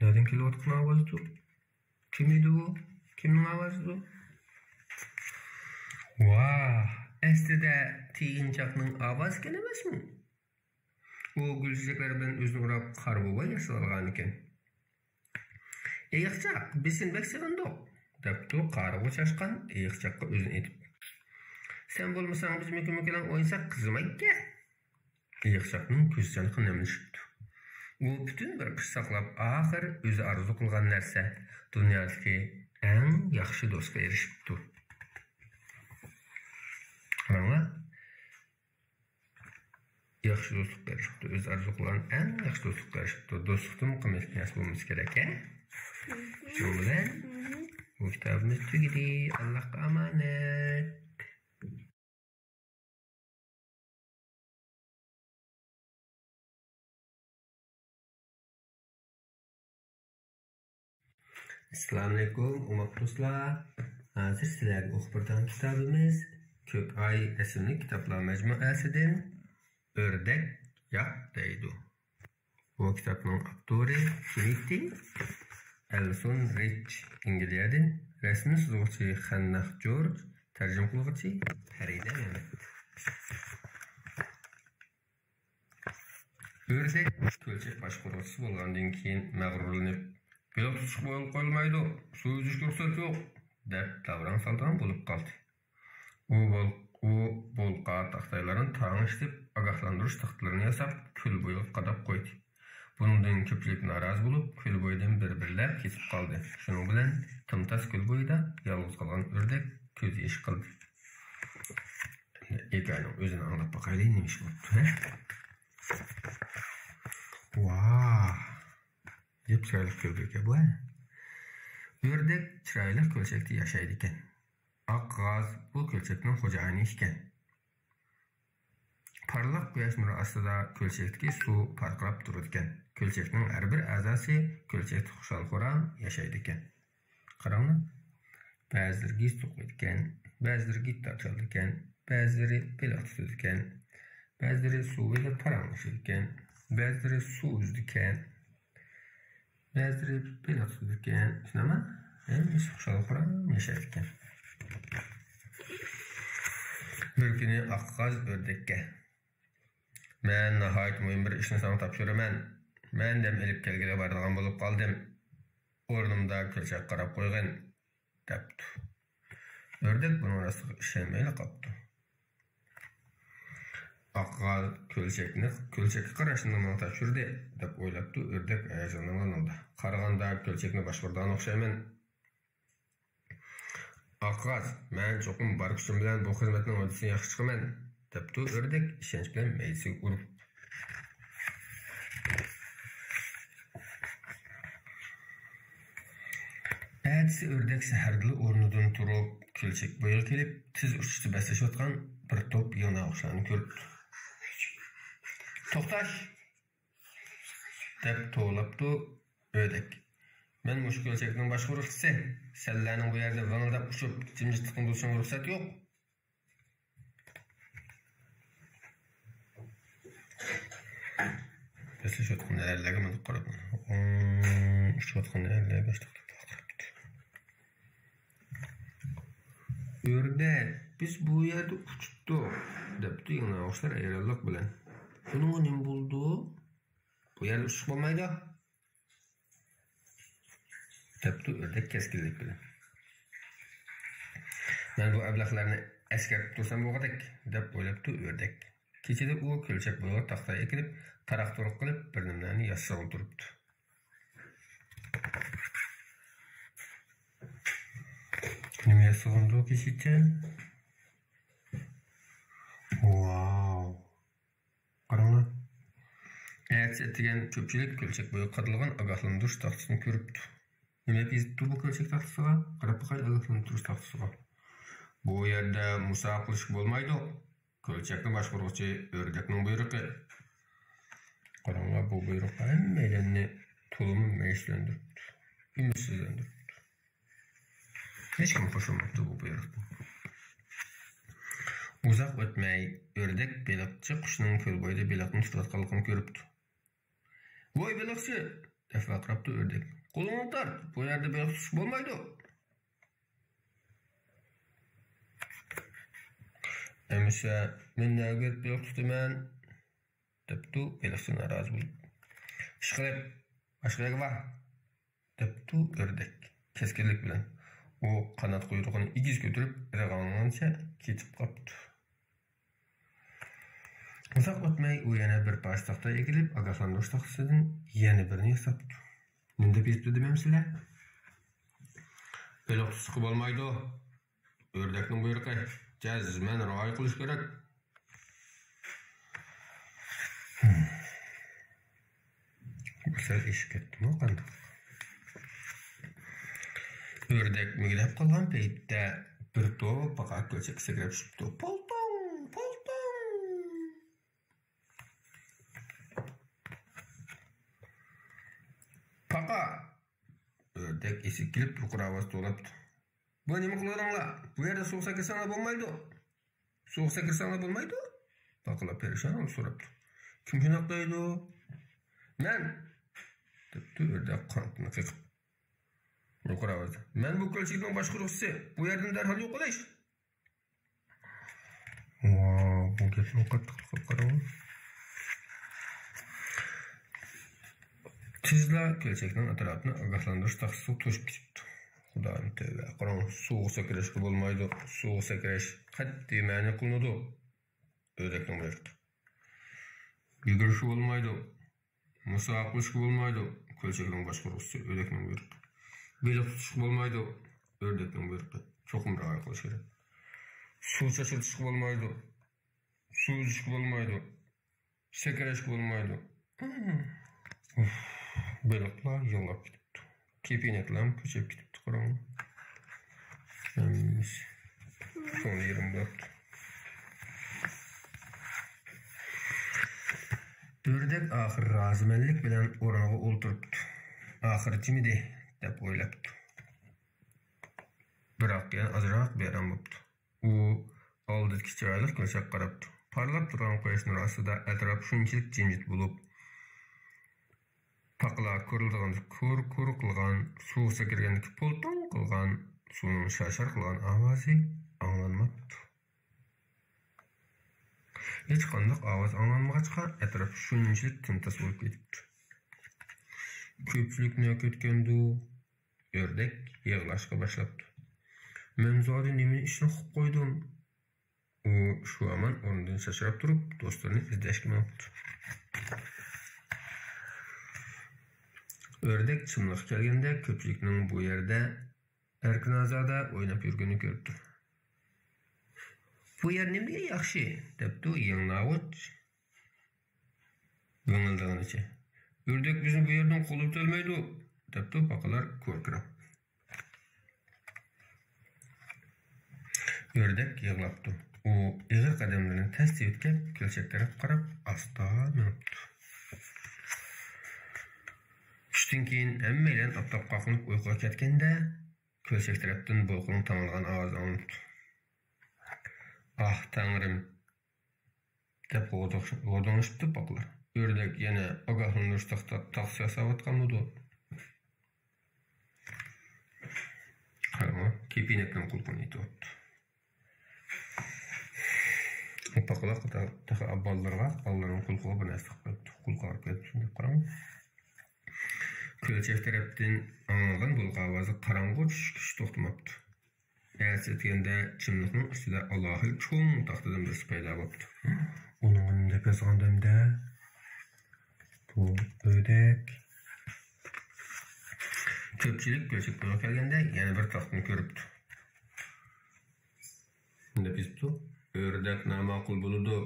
نەدىن كېلىۋاتقان ئاۋازدۇ؟ كىم ئىدى ئۇ؟ كىمنىڭ ئاۋازىدۇ؟ ۋاھ، ئەسلىدە تىيىنچاقنىڭ ئاۋازىكەن ئەمەسمۇ؟ ئۇ گۈل چېچەكلەر بىلەن ئۆزىنى ئوراپ قارا بوۋاي ياسالغانىكەن. ئېيىقچاق، بىز سېنى بەك سېغىندۇق، دەپتۇ قارىغۇ چاشقان ئېيىقچاققا ئۆزىنى ئېتىپ. سەن بولمىساڭ بىز مۆكە-مۆكىلەڭ ئوينىساق قىزىمايدىكەن. ئېيىقچاقنىڭ كۆز چانىقى نەملىشىپتۇ. ئۇ پۈتۈن بىر قىش ساقلاپ، ئاخىر ئۆزى ئارزۇ قىلغان نەرسە، دۇنيادىكى ئەڭ ياخشى دوستقا ئېرىشىپتۇ. قاراڭلار، ياخشى دوستلۇققا ئېرىشىپتۇ. ئۆزى ئارزۇ قىلغان ئەڭ ياخشى دوستلۇققا ئېرىشىپتۇ. دوستلۇقتىن قىممەتلىك نەرسە بولمىسا كېرەك، ھە؟ شۇنىڭ بىلەن بۇ كىتابىمىز تۈگىدى. ئاللاھقا ئامانەت. ئەسسالامۇئەلەيكۇم، ئوماق دوستلار. ھازىر سىلەرگە ئوقۇپ بېرىدىغان كىتابىمىز كۆك ئاي ئىسىملىك كىتابلار مەجمۇئەسىدىن ئۆردەك ياق دەيدۇ. بۇ كىتابنىڭ ئاپتورى كېنېتى ئەلسون رىچ، ئەنگلىيەدىن، رەسىمنى سىزغۇچى خەنناخ جورج، تەرجىمە قىلغۇچى پەرىدە مەمەت. ئۆردەك كۆلچەك باشقۇرغۇچىسى بولغاندىن كېيىن مەغرۇرلىنىپ، «بېلىق تۇتۇشقا بويۇن قويۇلمايدۇ، سۇ ئۈزۈشكە رۇخسەت يوق» دەپ داۋراڭ سالىدىغان بولۇپ قالدى. ئۇ بول-، ئۇ بولقا تاختايلارنى تاراڭ ئىشلىتىپ، ئاگاھلاندۇرۇش تاختىلىرىنى ياساپ، كۆل بويىغا قاداپ قويدى. بۇنىڭدىن كۆپچىلىك نارازى بولۇپ، كۆل بويىدىن بىر-بىرلەپ كېتىپ قالدى. شۇنىڭ بىلەن تىمتاس كۆل بويىدا يالغۇز قالغان ئۆردەك كۆز يېشى قىلدى. ھېكايىنىڭ ئۆزىنى ئاڭلاپ باقايلى، نېمە ئىش بوپتۇ، ھە؟ ۋاھ! ئەجەب چىرايلىق كۆلدۇر ئىكەن بۇ، ھە؟ ئۆردەك چىرايلىق كۆلچەكتە ياشايدىكەن. ئاق غاز بۇ كۆلچەكنىڭ خوجايىنى ئىكەن. پارلاق قۇياش نۇرى ئاستىدا كۆلچەكتىكى سۇ پارقىراپ تۇرىدىكەن. كۆلچەكنىڭ ھەر بىر ئەزاسى كۆلچەكتە خۇشال-خۇرام ياشايدىكەن. قاراڭلار، بەزىلىرى گىز توقۇيدىكەن، بەزىلىرى گىتار چالىدىكەن، بەزىلىرى بېلىق تۇتىدىكەن، بەزىلىرى سۇ بويىدا پاراڭلىشىدىكەن، بەزىلىرى سۇ ئۈزىدىكەن، بەزىلىرى بېلىق تۇتىدىكەن، شۇنداقمۇ؟ ھەممىسى خۇشال-خۇرام ياشايدىكەن. بىر كۈنى ئاق غاز ئۆردەككە، «مەن ناھايىتى مۇھىم بىر ئىشنى ساڭا تاپشۇرىمەن. مەن دەم ئېلىپ كەلگىلى بارىدىغان بولۇپ قالدىم. ئورنۇمدا كۆلچەككە قاراپ قويغىن» دەپتۇ. ئۆردەك بۇنىڭ راستلىقىغا ئىشەنمەيلا قاپتۇ. «ئاق غاز كۆلچەكنى، كۆلچەككە قاراشنى ماڭا تاپشۇردى» دەپ ئويلاپتۇ ئۆردەك ھاياجانلانغان ھالدا. «قارىغاندا كۆلچەكنى باشقۇرىدىغان ئوخشايمەن.» «ئاق غاز، مەن چوقۇم بار كۈچۈم بىلەن بۇ خىزمەتنىڭ ھۆددىسىنى ياخشى چىقىمەن» دەپتۇ ئۆردەك ئىشەنچ بىلەن مەيدىسىگە ئۇرۇپ. ئەتىسى ئۆردەك سەھەردىلا ئورنىدىن تۇرۇپ، كۆلچەك بويىغا كېلىپ، تىز ئۇچىدا بەسلىشىۋاتقان بىر توپ يىڭنە ئوخشىلارنى كۆرۈپتۇ. «توختاش!» دەپ توۋلاپتۇ ئۆردەك. «مەن مۇشۇ كۆلچەكنىڭ باشقۇرغۇچىسى. سەنلەرنىڭ بۇ يەردە ۋىڭىلداپ ئۇچۇپ، جىمجىتلىقنى بۇزۇشۇڭغا رۇخسەت يوق.» بەسلىشىۋاتقان ئەرلەرگە مۇنداق قاراپ، ئۇچۇۋاتقان ئەرلەرگە شۇنداق قاراپتۇ. «ئۆردەك، بىز بۇ يەردە ئۇچۇپتۇق» دەپتۇ يىڭنە ئوخشىلار ھەيرانلىق بىلەن. «بۇنىڭغا نېمە بولدى؟ بۇ يەردە ئۇچۇش بولمايدۇ» دەپتۇ ئۆردەك كەسكىنلىك بىلەن. «مەن بۇ ئەبلەخلەرنى ئەسكەرتىپ تۇرسام بولغۇدەك» دەپ ئويلاپتۇ ئۆردەك. كېچىدە ئۇ كۆلچەك بويىغا تاختا ئەكېلىپ، تاراق-تۇرۇق قىلىپ، بىر نېمىلەرنى ياسىغىلى تۇرۇپتۇ. نېمە ياسىغاندۇ كېچىچە؟ ۋاۋ! قاراڭلار. ئەتىسى ئەتىگەن كۆپچىلىك كۆلچەك بويىغا قادالغان ئاگاھلاندۇرۇش تاختىسىنى كۆرۈپتۇ. نېمە دەپ يېزىپتۇ بۇ كۆلچەك تاختىسىغا؟ قاراپ باقايلى ئاگاھلاندۇرۇش تاختىسىغا. «بۇ يەردە مۇسابىقە قىلىشقا بولمايدۇ. كۆلچەكنى باشقۇرغۇچى ئۆردەكنىڭ بۇيرۇقى.» قاراڭلار، بۇ بۇيرۇق ھەممەيلەننى تولىمۇ مەيۈسلەندۈرۈپتۇ، ئۈمىدسىزلەندۈرۈپتۇ. ھېچكىم خۇشالماپتۇ بۇ بۇيرۇقتىن. ئۇزاق ئۆتمەي، ئۆردەك بېلىقچى قۇشنىڭ كۆل بويىدا بېلىقنى تۇتۇۋاتقانلىقىنى كۆرۈپتۇ. «ۋاي بېلىقچى!» دەپ ۋارقىراپتۇ ئۆردەك. «قولۇڭنى تارت، بۇ يەردە بېلىق تۇتۇشقا بولمايدۇ.» «ئەمىسە مەن نەگە بېرىپ بېلىق تۇتىمەن؟» دەپتۇ بېلىقچى نارازى بولۇپ. «ئىشقىلىپ، باشقا يەرگە بار.» دەپتۇ ئۆردەك كەسكىنلىك بىلەن. ئۇ قانات قۇيرۇقىنى ئېگىز كۆتۈرۈپ، ئىرغاڭلىغىنىچە كېتىپ قاپتۇ. ئۇزاق ئۆتمەي، ئۇ يەنە بىر پارچە تاختا ئېكىلىپ، ئاگاھلاندۇرۇش تاختىسىدىن يەنە بىرنى ياساپتۇ. نېمە دەپ يېزىپتۇ دېمەمسىلەر؟ «بېلىق تۇتۇشقا بولمايدۇ. ئۆردەكنىڭ بۇيرۇقى. جەزمەن رىئايە قىلىش كېرەك.» بۇ سەل ئېشىپ كەتتىمۇ قانداق؟ ئۆردەك مۈگدەپ قالغان پەيتتە بىر توپ پاقا كۆلچەككە سەكرەپ چۈشۈپتۇ. «پولتۇڭ! پولتۇڭ!» «پاقا!» ئۆردەك ئېسىككە دەپ يۇقىرى ئاۋاز توۋلاپتۇ. بۇ نېمە قىلىۋاتىڭلار؟ بۇ يەردە سۇغا سەكرىسەڭلار بولمايدۇ. سۇغا سەكرىسەڭلار بولمايدۇ؟ پاقىلار پەرىشان ھالدا سوراپتۇ. كىم شۇنداق دەيدۇ؟ مەن! دەپتۇ ئۆردەك قانىتىنى قېقىپ. يۇقىرى ئاۋازدا. مەن بۇ كۆلچەكنىڭ باشقۇرغۇچىسى. بۇ يەردىن دەرھال يوقىلىش! ۋاۋ، بۇ گەپنىڭ قاتتىقلىقىغا قاراڭ. تېزلا كۆلچەكنىڭ ئەتراپىنى ئاگاھلاندۇرۇش تاختىسىغا توشۇپ كېتىپتۇ. خۇدايىم تەۋبە، قاراڭ، سۇغا سەكرەشكە بولمايدۇ، سۇغا سەكرەش قەتئىي مەنئى قىلىنىدۇ. ئۆردەكنىڭ بۇيرۇقى. يۈگۈرۈشكە بولمايدۇ، مۇسابىقە قىلىشقا بولمايدۇ، كۆلچەكنىڭ باشقۇرغۇچىسى، ئۆردەكنىڭ بۇيرۇقى. بېلىق تۇتۇشقا بولمايدۇ، ئۆردەكنىڭ بۇيرۇقى. چوقۇم رىئايە قىلىش كېرەك. سۇ چاچرىتىشقا بولمايدۇ، سۇ ئۈزۈشكە بولمايدۇ، سەكرەشكە بولمايدۇ. ئۇف، بېلىقلار يىغلاپ كېتىپتۇ. كېپىنەكلەرمۇ كۆچۈپ كېتىپتۇ، قاراڭ. ھەممىسى كۆڭلى يېرىم بوپتۇ. ئۆردەك ئاخىر رازىمەنلىك بىلەن ئورنىغا ئولتۇرۇپتۇ. ئاخىرى جىمىدى، دەپ ئويلاپتۇ. بىراق يەنە ئازراق بىئارام بوپتۇ. ئۇ ئالدىدىكى چىرايلىق كۆلچەككە قاراپتۇ. پارلاپ تۇرغان قۇياش نۇرى ئاستىدا ئەتراپ شۇنچىلىك جىمجىت بولۇپ، پاقىلار كورلىدىغاندەك كور-كور قىلغان، سۇغا سەكرىگەندىكى پولتۇڭ قىلغان، سۇنىڭ شار-شار قىلغان ئاۋازى ئاڭلانماپتۇ. ھېچقانداق ئاۋاز ئاڭلانمىغاچقا، ئەتراپ شۇنچىلىك تىمتاس بولۇپ كېتىپتۇ. كۆپچىلىك نە كۈتكەندۇ؟ ئۆردەك يىغلاشقا باشلاپتۇ. مەن زادى نېمە ئىشنى قىلىپ قويدۇم؟ ئۇ شۇ ھامان ئورنىدىن چاچراپ تۇرۇپ، دوستلىرىنى ئىزدەشكە مېڭىپتۇ. ئۆردەك چىملىققا كەلگەندە، كۆپچىلىكنىڭ بۇ يەردە ئەركىن-ئازادە ئويناپ يۈرگىنىنى كۆرۈپتۇ. بۇ يەر نېمىگە ياخشى؟ دەپتۇ يىڭناغۇچ ۋىڭىلدىغىنىچە. ئۆردەك بىزنى بۇ يەردىن قوغلاپ ئۆتەلمەيدۇ، دەپتۇ پاقىلار كوركىراپ. ئۆردەك يىغلاپتۇ. ئۇ ئېغىر قەدەملىرىنى تەستە يۆتكەپ، كۆلچەك تەرەپكە قاراپ ئاستا مېڭىپتۇ. چۈشتىن كېيىن ھەممەيلەن ئاپتاپقا قاقلىنىپ ئۇيقۇغا كەتكەندە، كۆلچەك تەرەپتىن بۇلقۇننىڭ تاڭلىغان ئاۋازى ئاڭلىنىپتۇ. ئاھ، تەڭرىم! دەپ غودۇڭ-، غودۇڭلىشىپتۇ پاقىلار. ئۆردەك يەنە ئاگاھلاندۇرۇش تاختا-، تاختىسى ياساۋاتقانمىدۇ؟ قاراڭ، كېپىنەكنىڭ قۇلىقىنى ئېتىۋاپتۇ. ئۇ پاقىلار تېخى بالىلىرىغا، بالىلىرىنىڭ قۇلىقىغا بىر نەرسە تىقىپ قويۇپتۇ. قۇلىقى ئاغرىپ كېتىپتۇ، شۇنداق قاراڭ. كۆلچەك تەرەپتىن ئاڭلانغان بۇلقا ئاۋازى قاراڭغۇ چۈشكىچە توختىماپتۇ. ئەتىسى ئەتىگەندە چىملىقنىڭ ئۈستىدە ئالاھىدە چوڭ تاختىدىن بىرسى پەيدا بوپتۇ. ئۇنىڭغا نېمە دەپ يازغاندۇ ئەمدى؟ بۇ ئۆردەك. كۆپچىلىك كۆلچەك بويىغا كەلگەندە يەنە بىر تاختىنى كۆرۈپتۇ. نېمە دەپ يېزىپتۇ؟ ئۆردەك ناماقۇل بولىدۇ.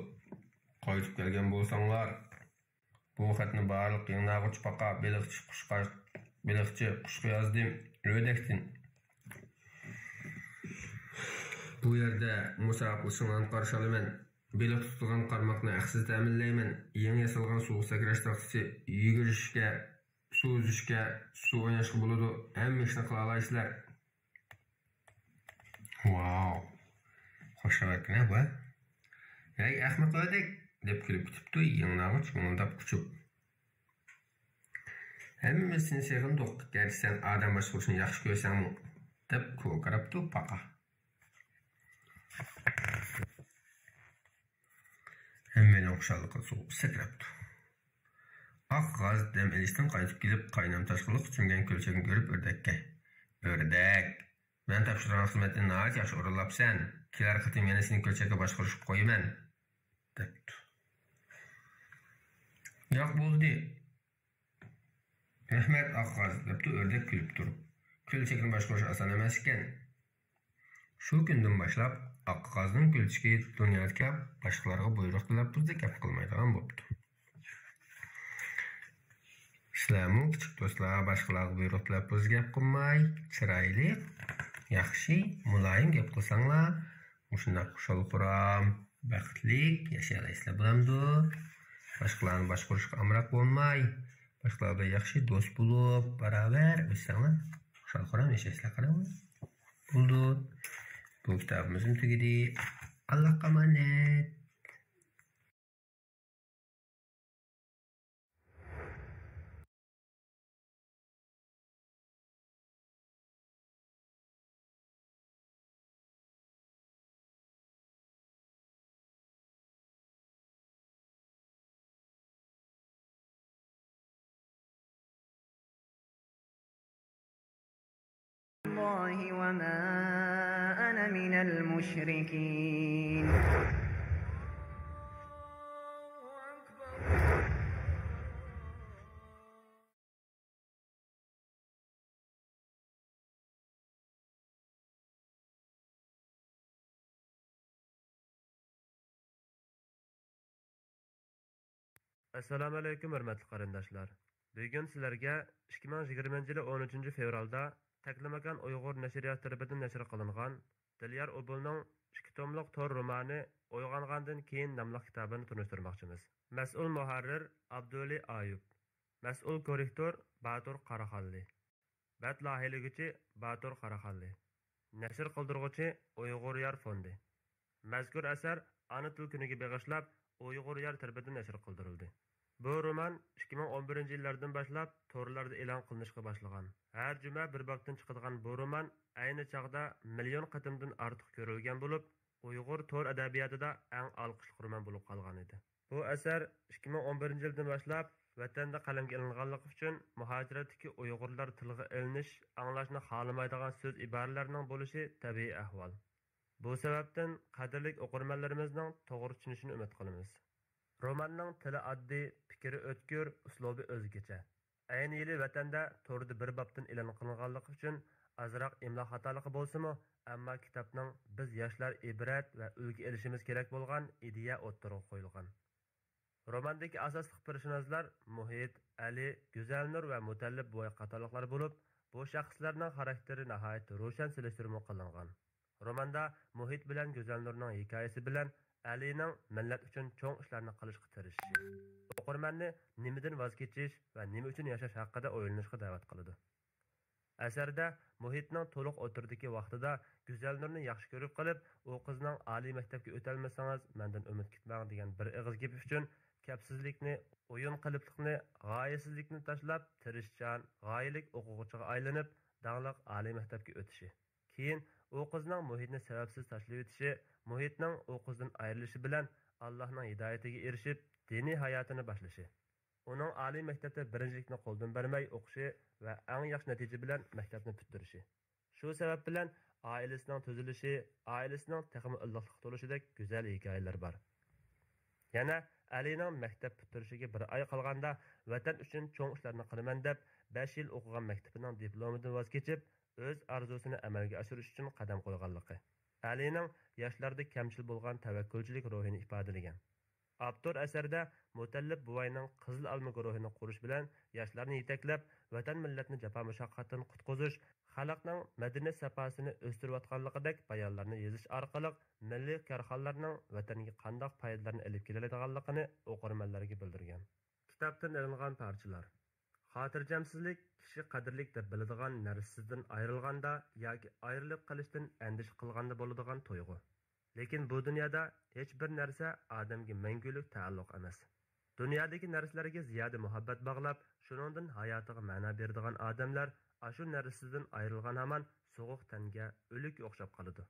قايتىپ كەلگەن بولساڭلار. بۇ خەتنى بارلىق يىڭناغۇچ پاقا، بېلىقچى قۇشقا، بېلىقچى قۇشقا يازدىم، ئۆردەكتىن. بۇ يەردە مۇسابىقىلىشىڭلارنى قارشى ئالىمەن. بېلىق تۇتىدىغان قارماقنى ھەقسىز تەمىنلەيمەن. يېڭى ياسالغان سۇغا سەكرەش تاختىسى، يۈگۈرۈشكە، سۇ ئۈزۈشكە، سۇ ئويناشقا بولىدۇ. ھەممە ئىشنى قىلالايسىلەر. ۋاۋ! خوش خەۋەركەن-ھە بۇ، ھە؟ ھەي، ئەخمەق ئۆردەك! دەپ كۈلۈپ كېتىپتۇ يىڭناغۇچ مىڭىلداپ ئۇچۇپ. ھەممىمىز سېنى سېغىندۇق، گەرچە سەن ئادەم باشقۇرۇشنى ياخشى كۆرسەڭمۇ، دەپ كوكىراپتۇ پاقا. ھەممەيلەن خۇشاللىققا سۇغۇپ سەكرەپتۇ. ئاق غاز دەم ئېلىشتىن قايتىپ كېلىپ، قاينام تاشقىنلىققا چۆمگەن كۆلچەكنى كۆرۈپ ئۆردەككە، ئۆردەك! مەن تاپشۇرغان خىزمەتنى ناھايىتى ياخشى ئورۇنلاپسەن. كېلەر قېتىم يەنە سېنى كۆلچەككە باشقۇرۇشقا قويىمەن، دەپتۇ. ياق، بولدى. رەھمەت، ئاق غاز، دەپتۇ ئۆردەك كۈلۈپ تۇرۇپ. كۆلچەكنى باشقۇرۇش ئاسان ئەمەس ئىكەن. شۇ كۈندىن باشلاپ ئاق غازنىڭ كۆلچىكى دۇنيادىكى باشقىلارغا بۇيرۇق تەلەپپۇزدا گەپ قىلمايدىغان بوپتۇ. سىلەرمۇ كىچىك دوستلار باشقىلارغا بۇيرۇق تەلەپپۇزدا گەپ قىلماي، چىرايلىق، ياخشى، مۇلايىم گەپ قىلساڭلار، مۇشۇنداق خۇشال-خۇرام، بەختلىك ياشىيالايسىلەر، بولامدۇ؟ باشقىلارنى باشقۇرۇشقا ئامراق بولماي، باشقىلار بىلەن ياخشى دوست بولۇپ، باراۋەر ئۆتسەڭلار. خۇشال-خۇرام ياشايسىلەر قېنى. بولدى. بۇ كىتابىمىزمۇ تۈگىدى. ئاللاھقا ئامانەت. الله وما أنا من المشركين. ئەسسالامۇئەلەيكۇم، ھۆرمەتلىك قېرىنداشلار! بۈگۈن سىلەرگە ئىككى مىڭ يىگىرمىنچى يىلى ئون ئۈچىنچى فېۋرالدا تەكلىماكان ئۇيغۇر نەشرىياتى تەرىپىدىن نەشر قىلىنغان دىليار ئوبۇلنىڭ ئىككى توملۇق تور رومانى ئويغانغاندىن كېيىن ناملىق كىتابىنى تونۇشتۇرماقچىمىز. مەسئۇل مۇھەررىر ئابدۇۋەلى ئايۇپ. مەسئۇل كوررېكتور باتۇر قاراخانلى. بەت لايىھىلىگۈچى باتۇر قاراخانلى. نەشر قىلدۇرغۇچى ئۇيغۇر يار فوندى. مەزكۇر ئەسەر ئانا تىل كۈنىگە بېغىشلاپ، ئۇيغۇر يار تەرىپىدىن نەشر قىلدۇرۇلدى. بۇ رومان ئىككى مىڭ ئون بىرىنچى يىللاردىن باشلاپ تورلاردا ئېلان قىلىنىشقا باشلىغان. ھەر جۈمە بىر بابتىن چىقىدىغان بۇ رومان ئەينى چاغدا مىليون قېتىمدىن ئارتۇق كۆرۈلگەن بولۇپ، ئۇيغۇر تور ئەدەبىياتىدا ئەڭ ئالقىشلىق رومان بولۇپ قالغانىدى. بۇ ئەسەر ئىككى مىڭ ئون بىرىنچى يىلدىن باشلاپ ۋەتەندە قەلەمگە ئېلىنغانلىقى ئۈچۈن، مۇھاجىرەتتىكى ئۇيغۇرلار تىلغا ئېلىنىش، ئاڭلاشنى خالىمايدىغان سۆز ئىبارىلەرنىڭ بولۇشى تەبىئىي ئەھۋال. بۇ سەۋەبتىن قەدىرلىك ئوقۇرمەنلىرىمىزنىڭ توغرا چۈشىنىشىنى ئۈمىد قىلىمىز. روماننىڭ تىلى ئاددىي، پىكرى ئۆتكۈر، ئۇسلۇبى ئۆزگىچە. ئەينى يىلى ۋەتەندە توردا بىر بابتىن ئېلان قىلىنغانلىقى ئۈچۈن ئازراق ئىملا خاتالىقى بولسىمۇ، ئەمما كىتابنىڭ بىز ياشلار ئىبرەت ۋە ئۈلگە ئېلىشىمىز كېرەك بولغان ئىدىيە ئوتتۇرىغا قويۇلغان. روماندىكى ئاساسلىق پېرسوناژلار مۇھىت، ئەلى، گۈزەلنۇر ۋە مۇتەللىپ بوۋاي قاتارلىقلار بولۇپ، بۇ شەخسلەرنىڭ خاراكتېرى ناھايىتى روشەن سېلىشتۇرما قىلىنغان. روماندا مۇھىت بىلەن گۈزەلنۇرنىڭ ھېكايىسى بىلەن ئەلىنىڭ مىللەت ئۈچۈن چوڭ ئىشلارنى قىلىشقا تىرىشىشى، ئوقۇرمەننى نېمىدىن ۋاز كېچىش ۋە نېمە ئۈچۈن ياشاش ھەققىدە ئويلىنىشقا دەۋەت قىلىدۇ. ئەسەردە مۇھىتنىڭ تولۇق ئوتتۇرىدىكى ۋاقتىدا گۈزەلنۇرنى ياخشى كۆرۈپ قېلىپ، ئۇ قىزنىڭ ئالىي مەكتەپكە ئۆتەلمىسىڭىز، مەندىن ئۈمىد كۈتمەڭ دېگەن بىر ئېغىز گېپى ئۈچۈن كەپسىزلىكنى، ئويۇن قېلىپلىقنى، غايىسىزلىكنى تاشلاپ، تىرىشچان، غايىلىك ئوقۇغۇچىغا ئايلىنىپ، داڭلىق ئالىي مەكتەپكە ئۆتۈشى. كېيىن ئۇ قىزنىڭ مۇھىتنى سەۋەبسىز تاشلىۋېتىشى، مۇھىتنىڭ ئۇ قىزدىن ئايرىلىشى بىلەن ئاللاھنىڭ ھىدايىتىگە ئېرىشىپ، دىنىي ھاياتىنى باشلىشى. ئۇنىڭ ئالىي مەكتەپتە بىرىنچىلىكنى قولدىن بەرمەي ئوقۇشى ۋە ئەڭ ياخشى نەتىجە بىلەن مەكتەپنى پۈتتۈرۈشى. شۇ سەۋەب بىلەن ئائىلىسىنىڭ تۈزۈلۈشى، ئائىلىسىنىڭ تېخىمۇ ئىللىقلىققا تولۇشىدەك گۈزەل ھېكايىلەر بار. يەنە ئەلىنىڭ مەكتەپ پۈتتۈرۈشىگە بىر ئاي قالغاندا ۋەتەن ئۈچۈن چوڭ ئىشلارنى قىلىمەن دەپ، بەش يىل ئوقۇغان مەكتىپىنىڭ دىپلومىدىن ۋاز كېچىپ، ئۆز ئارزۇسىنى ئەمەلگە ئاشۇرۇش ئۈچۈن قەدەم قويغانلىقى، ئەلىنىڭ ياشلاردا كەمچىل بولغان تەۋەككۈلچىلىك روھىنى ئىپادىلىگەن. ئاپتور ئەسەردە مۇتەللىپ بوۋاينىڭ قىزىل ئالما گۇرۇھىنى قۇرۇش بىلەن ياشلارنى يېتەكلەپ، ۋەتەن مىللەتنى جاپا مۇشەققەتتىن قۇتقۇزۇش، خەلقنىڭ مەدەنىيەت ساپاسىنى ئۆستۈرۈۋاتقانلىقىدەك بايانلارنى يېزىش ئارقىلىق مىللىي كارخانىلارنىڭ ۋەتەنگە قانداق پايدىلارنى ئېلىپ كېلەلەيدىغانلىقىنى ئوقۇرمەنلەرگە بىلدۈرگەن. كىتابتىن ئېلىنغان پارچىلار. خاتىرجەمسىزلىك كىشى قەدىرلىك دەپ بىلىدىغان نەرسىسىدىن ئايرىلغاندا ياكى ئايرىلىپ قېلىشتىن ئەندىشە قىلغاندا بولىدىغان تۇيغۇ. لېكىن بۇ دۇنيادا ھېچبىر نەرسە ئادەمگە مەڭگۈلۈك تەئەللۇق ئەمەس. دۇنيادىكى نەرسىلەرگە زىيادە مۇھەببەت باغلاپ، شۇنىڭدىن ھاياتىغا مەنە بېرىدىغان ئادەملەر ئاشۇ نەرسىسىدىن ئايرىلغان ھامان سوغۇق تەنگە، ئۆلۈككە ئوخشاپ قالىدۇ.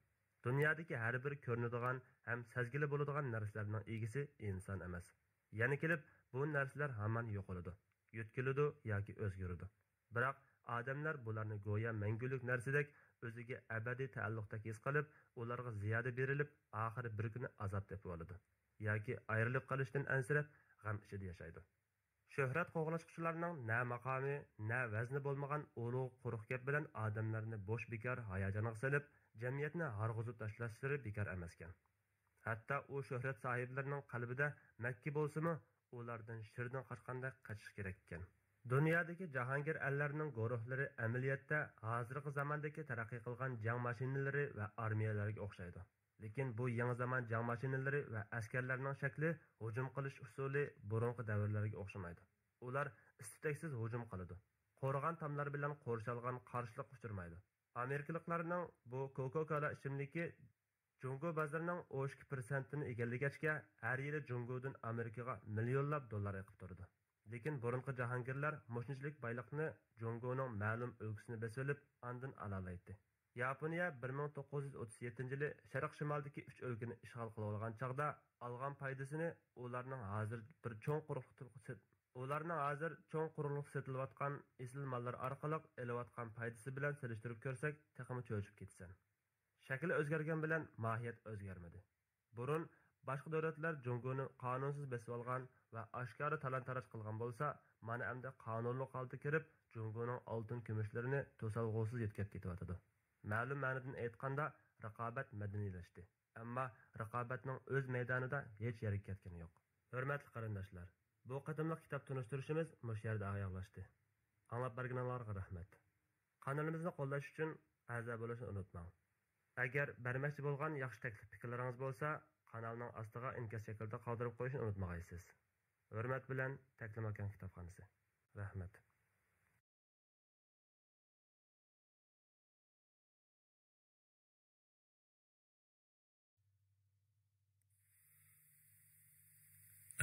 دۇنيادىكى ھەر بىر كۆرۈنىدىغان ھەم سەزگىلى بولىدىغان نەرسىلەرنىڭ ئىگىسى ئىنسان ئەمەس. يەنە كېلىپ، بۇ نەرسىلەر ھامان يوقىلىدۇ، يۆتكىلىدۇ ياكى ئۆزگىرىدۇ. بىراق، ئادەملەر بۇلارنى گويا مەڭگۈلۈك نەرسىدەك، ئۆزىگە ئەبەدىي تەئەللۇقتەك ھېس قىلىپ، ئۇلارغا زىيادە بېرىلىپ، ئاخىرى بىر كۈنى ئازاب تېپىۋالىدۇ ياكى ئايرىلىپ قېلىشتىن ئەنسىرەپ، غەم ئىچىدە ياشايدۇ. شۆھرەت قوغلاشقۇچىلارنىڭ نە ماقامى، نە ۋەزنى بولمىغان ئۇلۇغ قۇرۇق گەپ بىلەن ئادەملەرنى بوش بىكار ھاياجانغا سېلىپ، جەمئىيەتنى ھارغۇزۇپ تاشلاشلىرى بىكار ئەمەسكەن. ھەتتا ئۇ شۆھرەت ساھىبلىرىنىڭ قەلبىدە مەككە بولسىمۇ، ئۇلاردىن شىردىن قاچقاندەك قېچىش كېرەك ئىكەن. دۇنيادىكى جاھانگىر ئەللەرنىڭ گۇرۇھلىرى ئەمەلىيەتتە ھازىرقى زاماندىكى تەرەققىي قىلغان جەڭ ماشىنىلىرى ۋە ئارمىيەلەرگە ئوخشايدۇ. لېكىن بۇ يېڭى زامان جەڭ ماشىنىلىرى ۋە ئەسكەرلەرنىڭ شەكلى، ھۇجۇم قىلىش ئۇسۇلى بۇرۇنقى دەۋرلەرگە ئوخشىمايدۇ. ئۇلار ئىس-تۈتەكسىز ھۇجۇم قىلىدۇ. قورۇغان تاملار بىلەن قورشالغان قارشىلىققا ئۇچرىمايدۇ. ئامېرىكىلىقلارنىڭ بۇ كوكا كولا ئىچىملىكى جۇڭگو بازىرىنىڭ ئون ئىككى پىرسەنتىنى ئىگىلىگەچكە، ھەر يىلى جۇڭگودىن ئامېرىكىغا مىليونلاپ دوللار ئېقىپ تۇرىدۇ. لېكىن بۇرۇنقى جاھانگىرلار مۇشۇنچىلىك بايلىقنى جۇڭگونىڭ مەلۇم ئۆلكىسىنى بېسىۋېلىپ، ئاندىن ئالالايتتى. ياپونىيە بىر مىڭ توققۇز يۈز ئوتتۇز يەتتىنچى يىلى شەرق شىمالدىكى ئۈچ ئۆلكىنى ئىشغال قىلىۋالغان چاغدا ئالغان پايدىسىنى ئۇلارنىڭ ھازىر بىر چوڭ قۇرۇقلۇقتا سېت-، ئۇلارنىڭ ھازىر چوڭ قۇرۇقلۇقتا سېتىلىۋاتقان ئېسىل ماللار ئارقىلىق ئېلىۋاتقان پايدىسى بىلەن سېلىشتۇرۇپ كۆرسەك، تېخىمۇ چۆچۈپ كېتىسەن. شەكلى ئۆزگەرگەن بىلەن ماھىيەت ئۆزگەرمىدى. بۇرۇن باشقا دۆلەتلەر جۇڭگونى قانۇنسىز بېسىۋالغان ۋە ئاشكارا تالان-تاراج قىلغان بولسا، مانا ئەمدى قانۇنلۇق ھالدا كىرىپ، جۇڭگونىڭ ئالتۇن كۈمۈشلىرىنى توسالغۇسىز يۆتكەپ كېتىۋاتىدۇ. مەلۇم مەنىدىن ئېيتقاندا، رىقابەت مەدەنىيلەشتى. ئەمما رىقابەتنىڭ ئۆز مەيدانىدا ھېچ يەرگە كەتكىنى يوق. ھۆرمەتلىك قېرىنداشلار، بۇ قېتىملىق كىتاب تونۇشتۇرۇشىمىز مۇشۇ يەردە ئاياغلاشتى. ئاڭلاپ بەرگىنىڭلارغا رەھمەت. قانىلىمىزنى قوللاش ئۈچۈن ئەزا بولۇشنى ئۇنتۇماڭ. ئەگەر بەرمەكچى بولغان ياخشى تەكلىپ پىكىرلىرىڭىز بولسا، قانالنىڭ ئاستىغا ئىنكاس شەكلىدە قالدۇرۇپ قويۇشنى ئۇنتۇمىغايسىز. ھۆرمەت بىلەن، تەكلىماكان كىتابخانىسى. رەھمەت.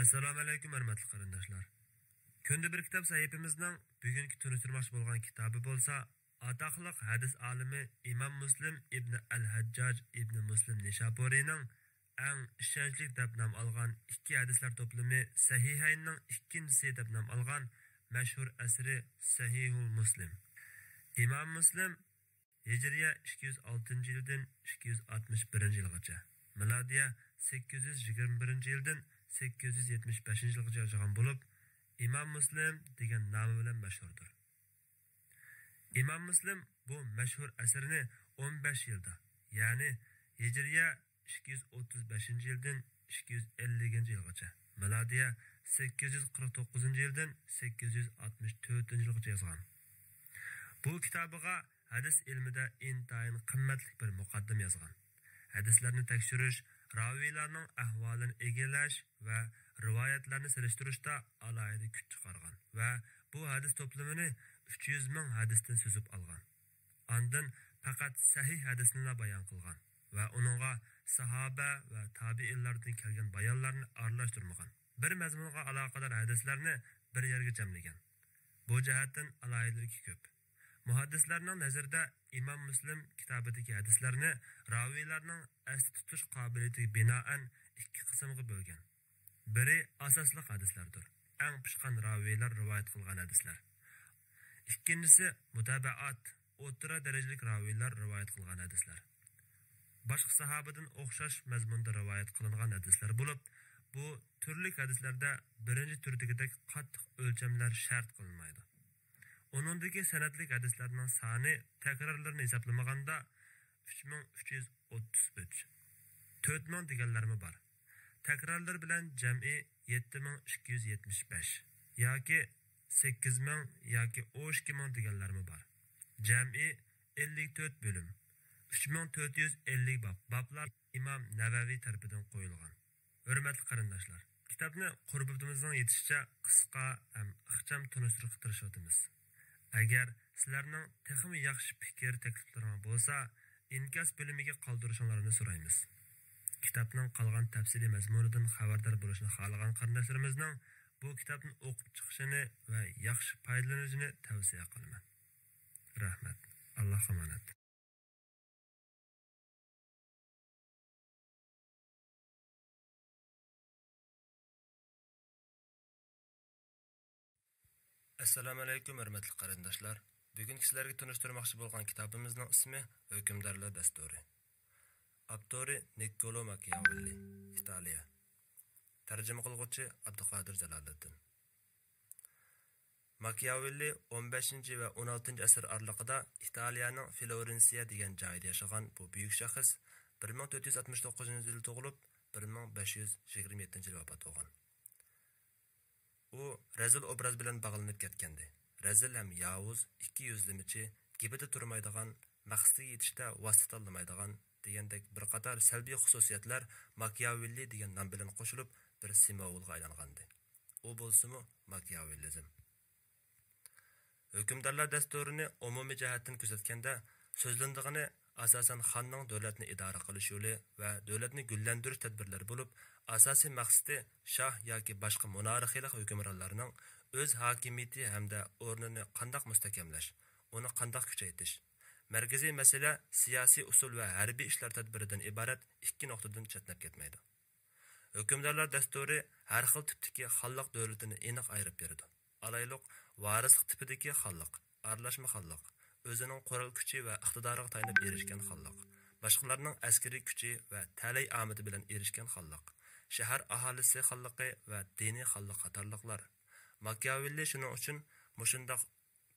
ئەسسالامۇئەلەيكۇم، ھۆرمەتلىك قېرىنداشلار! كۈندە بىر كىتاب سەھىپىمىزنىڭ بۈگۈنكى تونۇشتۇرماقچى بولغان كىتابى بولسا، ئاتاقلىق ھەدىس ئالىمى ئىمام مۇسلىم ئىبنى ئەل ھەججاج ئىبنى مۇسلىم نىشاپۇرىنىڭ ئەڭ ئىشەنچلىك دەپ نام ئالغان ئىككى ھەدىسلەر توپلىمى سەھىھەيننىڭ ئىككىنچىسى دەپ نام ئالغان مەشھۇر ئەسىرى سەھىھۇل مۇسلىم. ئىمام مۇسلىم ھىجرىيە ئىككى يۈز ئالتىنچى يىلدىن ئىككى يۈز ئاتمىش بىرىنچى يىلغىچە، مىلادىيە سەككىز يۈز يىگىرمە بىرىنچى يىلدىن سەككىز يۈز يەتمىش بەشىنچى يىلغىچە ياشىغان بولۇپ، ئىمام مۇسلىم دېگەن نامى بىلەن مەشھۇردۇر. ئىمام مۇسلىم بۇ مەشھۇر ئەسىرىنى ئون بەش يىلدا، يەنى ھىجرىيە ئىككى يۈز ئوتتۇز بەشىنچى يىلدىن ئىككى يۈز ئەللىكىنچى يىلغىچە، مىلادىيە سەككىز يۈز قىرىق توققۇزىنچى يىلدىن سەككىز يۈز ئاتمىش تۆتىنچى يىلغىچە يازغان. بۇ كىتابىغا ھەدىس ئىلمىدە ئىنتايىن قىممەتلىك بىر مۇقەددىمە يازغان. ھەدىسلەرنى تەكشۈرۈش، راۋىيلارنىڭ ئەھۋالىنى ئىگىلەش ۋە رىۋايەتلەرنى سېلىشتۇرۇشتا ئالاھىدە كۈچ چىقارغان ۋە بۇ ھەدىس توپلىمىنى ئۈچ يۈز مىڭ ھەدىستىن سۈزۈپ ئالغان. ئاندىن پەقەت سەھىھ ھەدىسنىلا بايان قىلغان ۋە ئۇنىڭغا ساھابە ۋە تابىئىنلاردىن كەلگەن بايانلارنى ئارىلاشتۇرمىغان. بىر مەزمۇنغا ئالاقىدار ھەدىسلەرنى بىر يەرگە جەملىگەن. بۇ جەھەتتىن ئالاھىدىلىكى كۆپ. مۇھەددىسلەرنىڭ نەزىرىدە ئىمام مۇسلىم كىتابىدىكى ھەدىسلەرنى راۋىيلارنىڭ ئەستە تۇتۇش قابىلىيىتىگە بىنائەن ئىككى قىسىمغا بۆلگەن. بىرى ئاساسلىق ھەدىسلەردۇر، ئەڭ پىشقان راۋىيلار رىۋايەت قىلغان ھەدىسلەر. ئىككىنچىسى مۇتابەئات، ئوتتۇرا دەرىجىلىك راۋىيلار رىۋايەت قىلغان ھەدىسلەر. باشقا ساھابىدىن ئوخشاش مەزمۇندا رىۋايەت قىلىنغان ھەدىسلەر بولۇپ، بۇ تۈرلۈك ھەدىسلەردە بىرىنچى تۈردىكىدەك قاتتىق ئۆلچەملەر شەرت قىلىنمايدۇ. ئۇنىڭدىكى سەنەدلىك ھەدىسلەرنىڭ سانى تەكرارلىرىنى ھېسابلىمىغاندا ئۈچ مىڭ ئۈچ يۈز ئوتتۇز ئۈچ، تۆت مىڭ دېگەنلەرمۇ بار. تەكرارلىرى بىلەن جەمئىي يەتتە مىڭ ئىككى يۈز يەتمىش بەش ياكى سەككىز مىڭ ياكى ئون ئىككى مىڭ دېگەنلەرمۇ بار. جەمئىي ئەللىك تۆت بۆلۈم، ئۈچ مىڭ تۆت يۈز ئەللىك باب. بابلار ئىمام نەۋەۋى تەرىپىدىن قويۇلغان. ھۆرمەتلىك قېرىنداشلار، كىتابنى قۇربىتىمىزنىڭ يېتىشىچە قىسقا ھەم ئىخچام تونۇشتۇرۇشقا تىرىشىۋاتىمىز. ئەگەر سىلەرنىڭ تېخىمۇ ياخشى پىكىر، تەكلىپلىرىڭلار بولسا، ئىنكاس بۆلۈمىگە قالدۇرۇشۇڭلارنى سورايمىز. كىتابنىڭ قالغان تەپسىلىي مەزمۇنىدىن خەۋەردار بولۇشنى خالىغان قېرىنداشلىرىمىزنىڭ بۇ كىتابتىن ئوقۇپ چىقىشىنى ۋە ياخشى پايدىلىنىشىنى تەۋسىيە قىلىمەن. رەھمەت. ئاللاھقا ئامانەت. ئەسسالامۇئەلەيكۇم، ھۆرمەتلىك قېرىنداشلار! بۈگۈنكى سىلەرگە تونۇشتۇرماقچى بولغان كىتابىمىزنىڭ ئىسمى ھۆكۈمدارلار دەستۇرى. ئاپتورى نىككولو ماكىياۋېللى، ئىتالىيە. تەرجىمە قىلغۇچى ئابدۇقادىر جالالىدىن. ماكىياۋېللى ئون بەشىنچى ۋە ئون ئالتىنچى ئەسىر ئارىلىقىدا ئىتالىيەنىڭ فلورېنسىيە دېگەن جايىدا ياشىغان بۇ بۈيۈك شەخس بىر مىڭ تۆت يۈز ئاتمىش توققۇزىنچى يىلى تۇغۇلۇپ، بىر مىڭ بەش يۈز يىگىرمە يەتتىنچى يىلى ۋاپات بولغان. ئۇ رەزىل ئوبراز بىلەن باغلىنىپ كەتكەنىدى. رەزىل ھەم ياۋۇز، ئىككى يۈزلىمىچى، گېپىدە تۇرمايدىغان، مەقسىتىگە يېتىشتە ۋاسىتە تاللىمايدىغان دېگەندەك بىر قاتار سەلبىي خۇسۇسىيەتلەر ماكىياۋېللى دېگەن نام بىلەن قوشۇلۇپ، بىر سىمۋولغا ئايلانغانىدى. ئۇ بولسىمۇ ماكىياۋېللىزم. ھۆكۈمدارلار دەستۇرىنى ئومۇمىي جەھەتتىن كۆزەتكەندە، سۆزلىنىدىغىنى ئاساسەن خاننىڭ دۆلەتنى ئىدارە قىلىش يولى ۋە دۆلەتنى گۈللەندۈرۈش تەدبىرلىرى بولۇپ، ئاساسىي مەقسىتى شاھ ياكى باشقا مونارخىيلىق ھۆكۈمرانلارنىڭ ئۆز ھاكىمىيىتى ھەمدە ئورنىنى قانداق مۇستەھكەملەش، ئۇنى قانداق كۈچەيتىش. مەركىزىي مەسىلە سىياسىي ئۇسۇل ۋە ھەربىي ئىشلار تەدبىرىدىن ئىبارەت ئىككى نۇقتىدىن چەتنەپ كەتمەيدۇ. ھۆكۈمدارلار دەستۇرى ھەر خىل تىپتىكى خانلىق دۆلىتىنى ئېنىق ئايرىپ بېرىدۇ. ئالايلۇق، ۋارىسلىق تىپىدىكى خانلىق، ئارىلاشما خانلىق، ئۆزىنىڭ قورال كۈچى ۋە ئىقتىدارىغا تايىنىپ ئېرىشكەن خانلىق، باشقىلارنىڭ ئەسكىرىي كۈچى ۋە تەلەي ئامىتى بىلەن ئېرىشكەن خانلىق، شەھەر ئاھالىسى خانلىقى ۋە دىنىي خانلىق قاتارلىقلار. ماكىياۋېللى شۇنىڭ ئۈچۈن مۇشۇنداق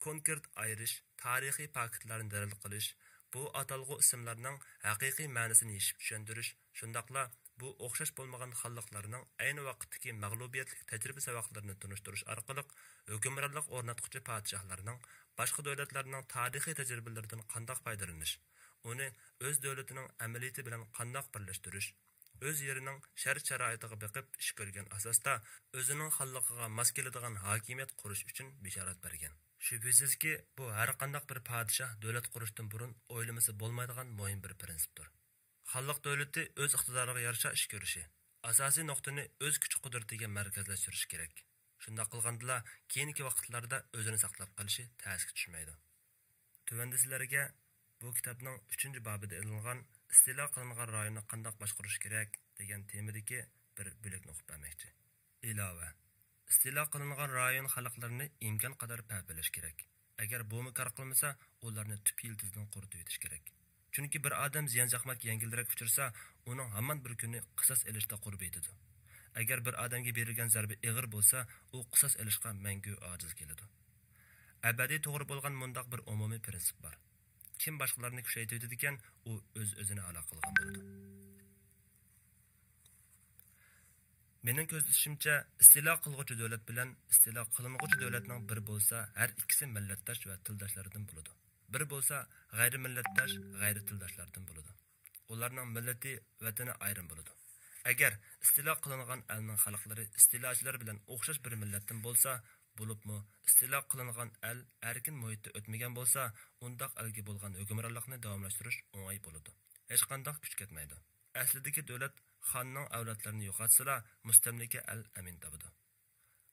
كونكرېت ئايرىش، تارىخىي پاكىتلارنى دەلىل قىلىش، بۇ ئاتالغۇ ئىسىملارنىڭ ھەقىقىي مەنىسىنى يېشىپ چۈشەندۈرۈش، شۇنداقلا بۇ ئوخشاش بولمىغان خانلىقلارنىڭ ئەينى ۋاقىتتىكى مەغلۇبىيەتلىك تەجرىبە ساۋاقلىرىنى تونۇشتۇرۇش ئارقىلىق، ھۆكۈمرانلىق ئورناتقۇچى پادىشاھلارنىڭ باشقا دۆلەتلەرنىڭ تارىخىي تەجرىبىلىرىدىن قانداق پايدىلىنىش، ئۇنى ئۆز دۆلىتىنىڭ ئەمەلىيىتى بىلەن قانداق بىرلەشتۈرۈش، ئۆز يېرىنىڭ شەرت-شارائىتىغا بېقىپ ئىش كۆرگەن ئاساستا، ئۆزىنىڭ خانلىقىغا ماس كېلىدىغان ھاكىمىيەت قۇرۇش ئۈچۈن بېشارەت بەرگەن. شۈبھىسىزكى، بۇ ھەر قانداق بىر پادىشاھ دۆلەت قۇرۇشتىن بۇرۇن ئويلىمىسا بولمايدىغان مۇھىم بىر پىرىنسىپتۇر. خانلىق دۆلىتى ئۆز ئىقتىدارىغا يارىشا ئىش كۆرۈشى، ئاساسىي نۇقتىنى ئۆز كۈچ-قۇدرىتىگە مەركەزلەشتۈرۈشى كېرەك. شۇنداق قىلغاندىلا، كېيىنكى ۋاقىتلاردا ئۆزىنى ساقلاپ قېلىشى تەسكە چۈشمەيدۇ. تۆۋەندە سىلەرگە بۇ كىتابنىڭ ئۈچىنچى بابىدا ئېلىنغان ئىستىلا قىلىنغان رايوننى قانداق باشقۇرۇش كېرەك دېگەن تېمىدىكى بىر بۆلەكنى ئوقۇپ بەرمەكچى. ئىلاۋە. ئىستىلا قىلىنغان رايون خەلقلىرىنى ئىمكان قەدەر پەپىلەش كېرەك. ئەگەر بۇمۇ كار قىلمىسا، ئۇلارنى تۈپ يىلتىزىدىن قۇرۇتۇۋېتىش كېرەك. چۈنكى بىر ئادەم زىيان چەكمەك يەڭگىلرەك ئۇچرىسا، ئۇنىڭ ھامان بىر كۈنى قىساس ئېلىشتا قۇربى يېتىدۇ. ئەگەر بىر ئادەمگە بېرىلگەن زەربە ئېغىر بولسا، ئۇ قىساس ئېلىشقا مەڭگۈ ئاجىز كېلىدۇ. ئەبەدىي توغرا بولغان مۇنداق بىر ئومۇمىي پىرىنسىپ بار: كىم باشقىلارنى كۈچەيتىۋېتىدىكەن، ئۇ ئۆز-ئۆزىنى ھالاك قىلغان بولىدۇ. مېنىڭ كۆزىتىشىمچە، ئىستىلا قىلغۇچى دۆلەت بىلەن ئىستىلا قىلىنغۇچى دۆلەتنىڭ بىر بولسا، ھەر ئىككىسى مىللەتداش ۋە تىلداشلاردىن بولىدۇ. بىر بولسا، غەيرىي مىللەتداش، غەيرىي تىلداشلاردىن بولىدۇ. ئۇلارنىڭ مىللىتى، ۋەتىنى ئايرىم بولىدۇ. ئەگەر ئىستىلا قىلىنغان ئەلنىڭ خەلقلىرى ئىستىلاچىلار بىلەن ئوخشاش بىر مىللەتتىن بولسا، بولۇپمۇ ئىستىلا قىلىنغان ئەل ئەركىن مۇھىتتا ئۆتمىگەن بولسا، ئۇنداق ئەلگە بولغان ھۆكۈمرانلىقنى داۋاملاشتۇرۇش ئوڭاي بولىدۇ. ھېچقانداق كۈچ كەتمەيدۇ. ئەسلىدىكى دۆلەت خاننىڭ ئەۋلادلىرىنى يوقاتسىلا، مۇستەملىكە ئەل ئەمىن تاپىدۇ.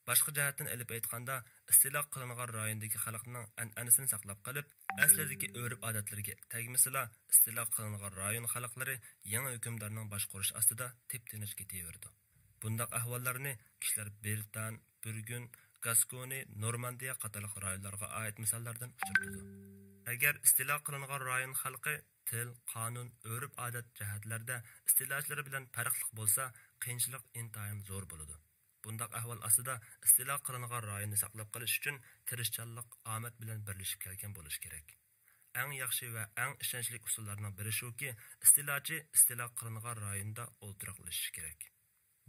باشقا جەھەتتىن ئېلىپ ئېيتقاندا، ئىستىلا قىلىنغان رايوندىكى خەلقنىڭ ئەنئەنىسىنى ساقلاپ قېلىپ، ئەسلىدىكى ئۆرپ-ئادەتلىرىگە تەگمىسىلا، ئىستىلا قىلىنغان رايون خەلقلىرى يېڭى ھۆكۈمدارنىڭ باشقۇرۇشى ئاستىدا تىپتىنچ كېتىۋېرىدۇ. بۇنداق ئەھۋاللارنى كىشىلەر برىتان، بۈرگۈن، گاسكونى، نورماندىيە قاتارلىق رايونلارغا ئائىت مىساللاردىن ئۇچرىتىدۇ. ئەگەر ئىستىلا قىلىنغان رايون خەلقى تىل، قانۇن، ئۆرپ-ئادەت جەھەتلەردە ئىستىلاچىلىرى بىلەن پەرقلىق بولسا، قىيىنچىلىق ئىنتايىن زور بولىدۇ. بۇنداق ئەھۋال ئاستىدا ئىستىلا قىلىنغان رايوننى ساقلاپ قېلىش ئۈچۈن تىرىشچانلىق، ئامەت بىلەن بىرلىشىپ كەلگەن بولۇش كېرەك. ئەڭ ياخشى ۋە ئەڭ ئىشەنچلىك ئۇسۇللارنىڭ بىرى شۇكى، ئىستىلاچى ئىستىلا قىلىنغان رايوندا ئولتۇراقلىشىشى كېرەك.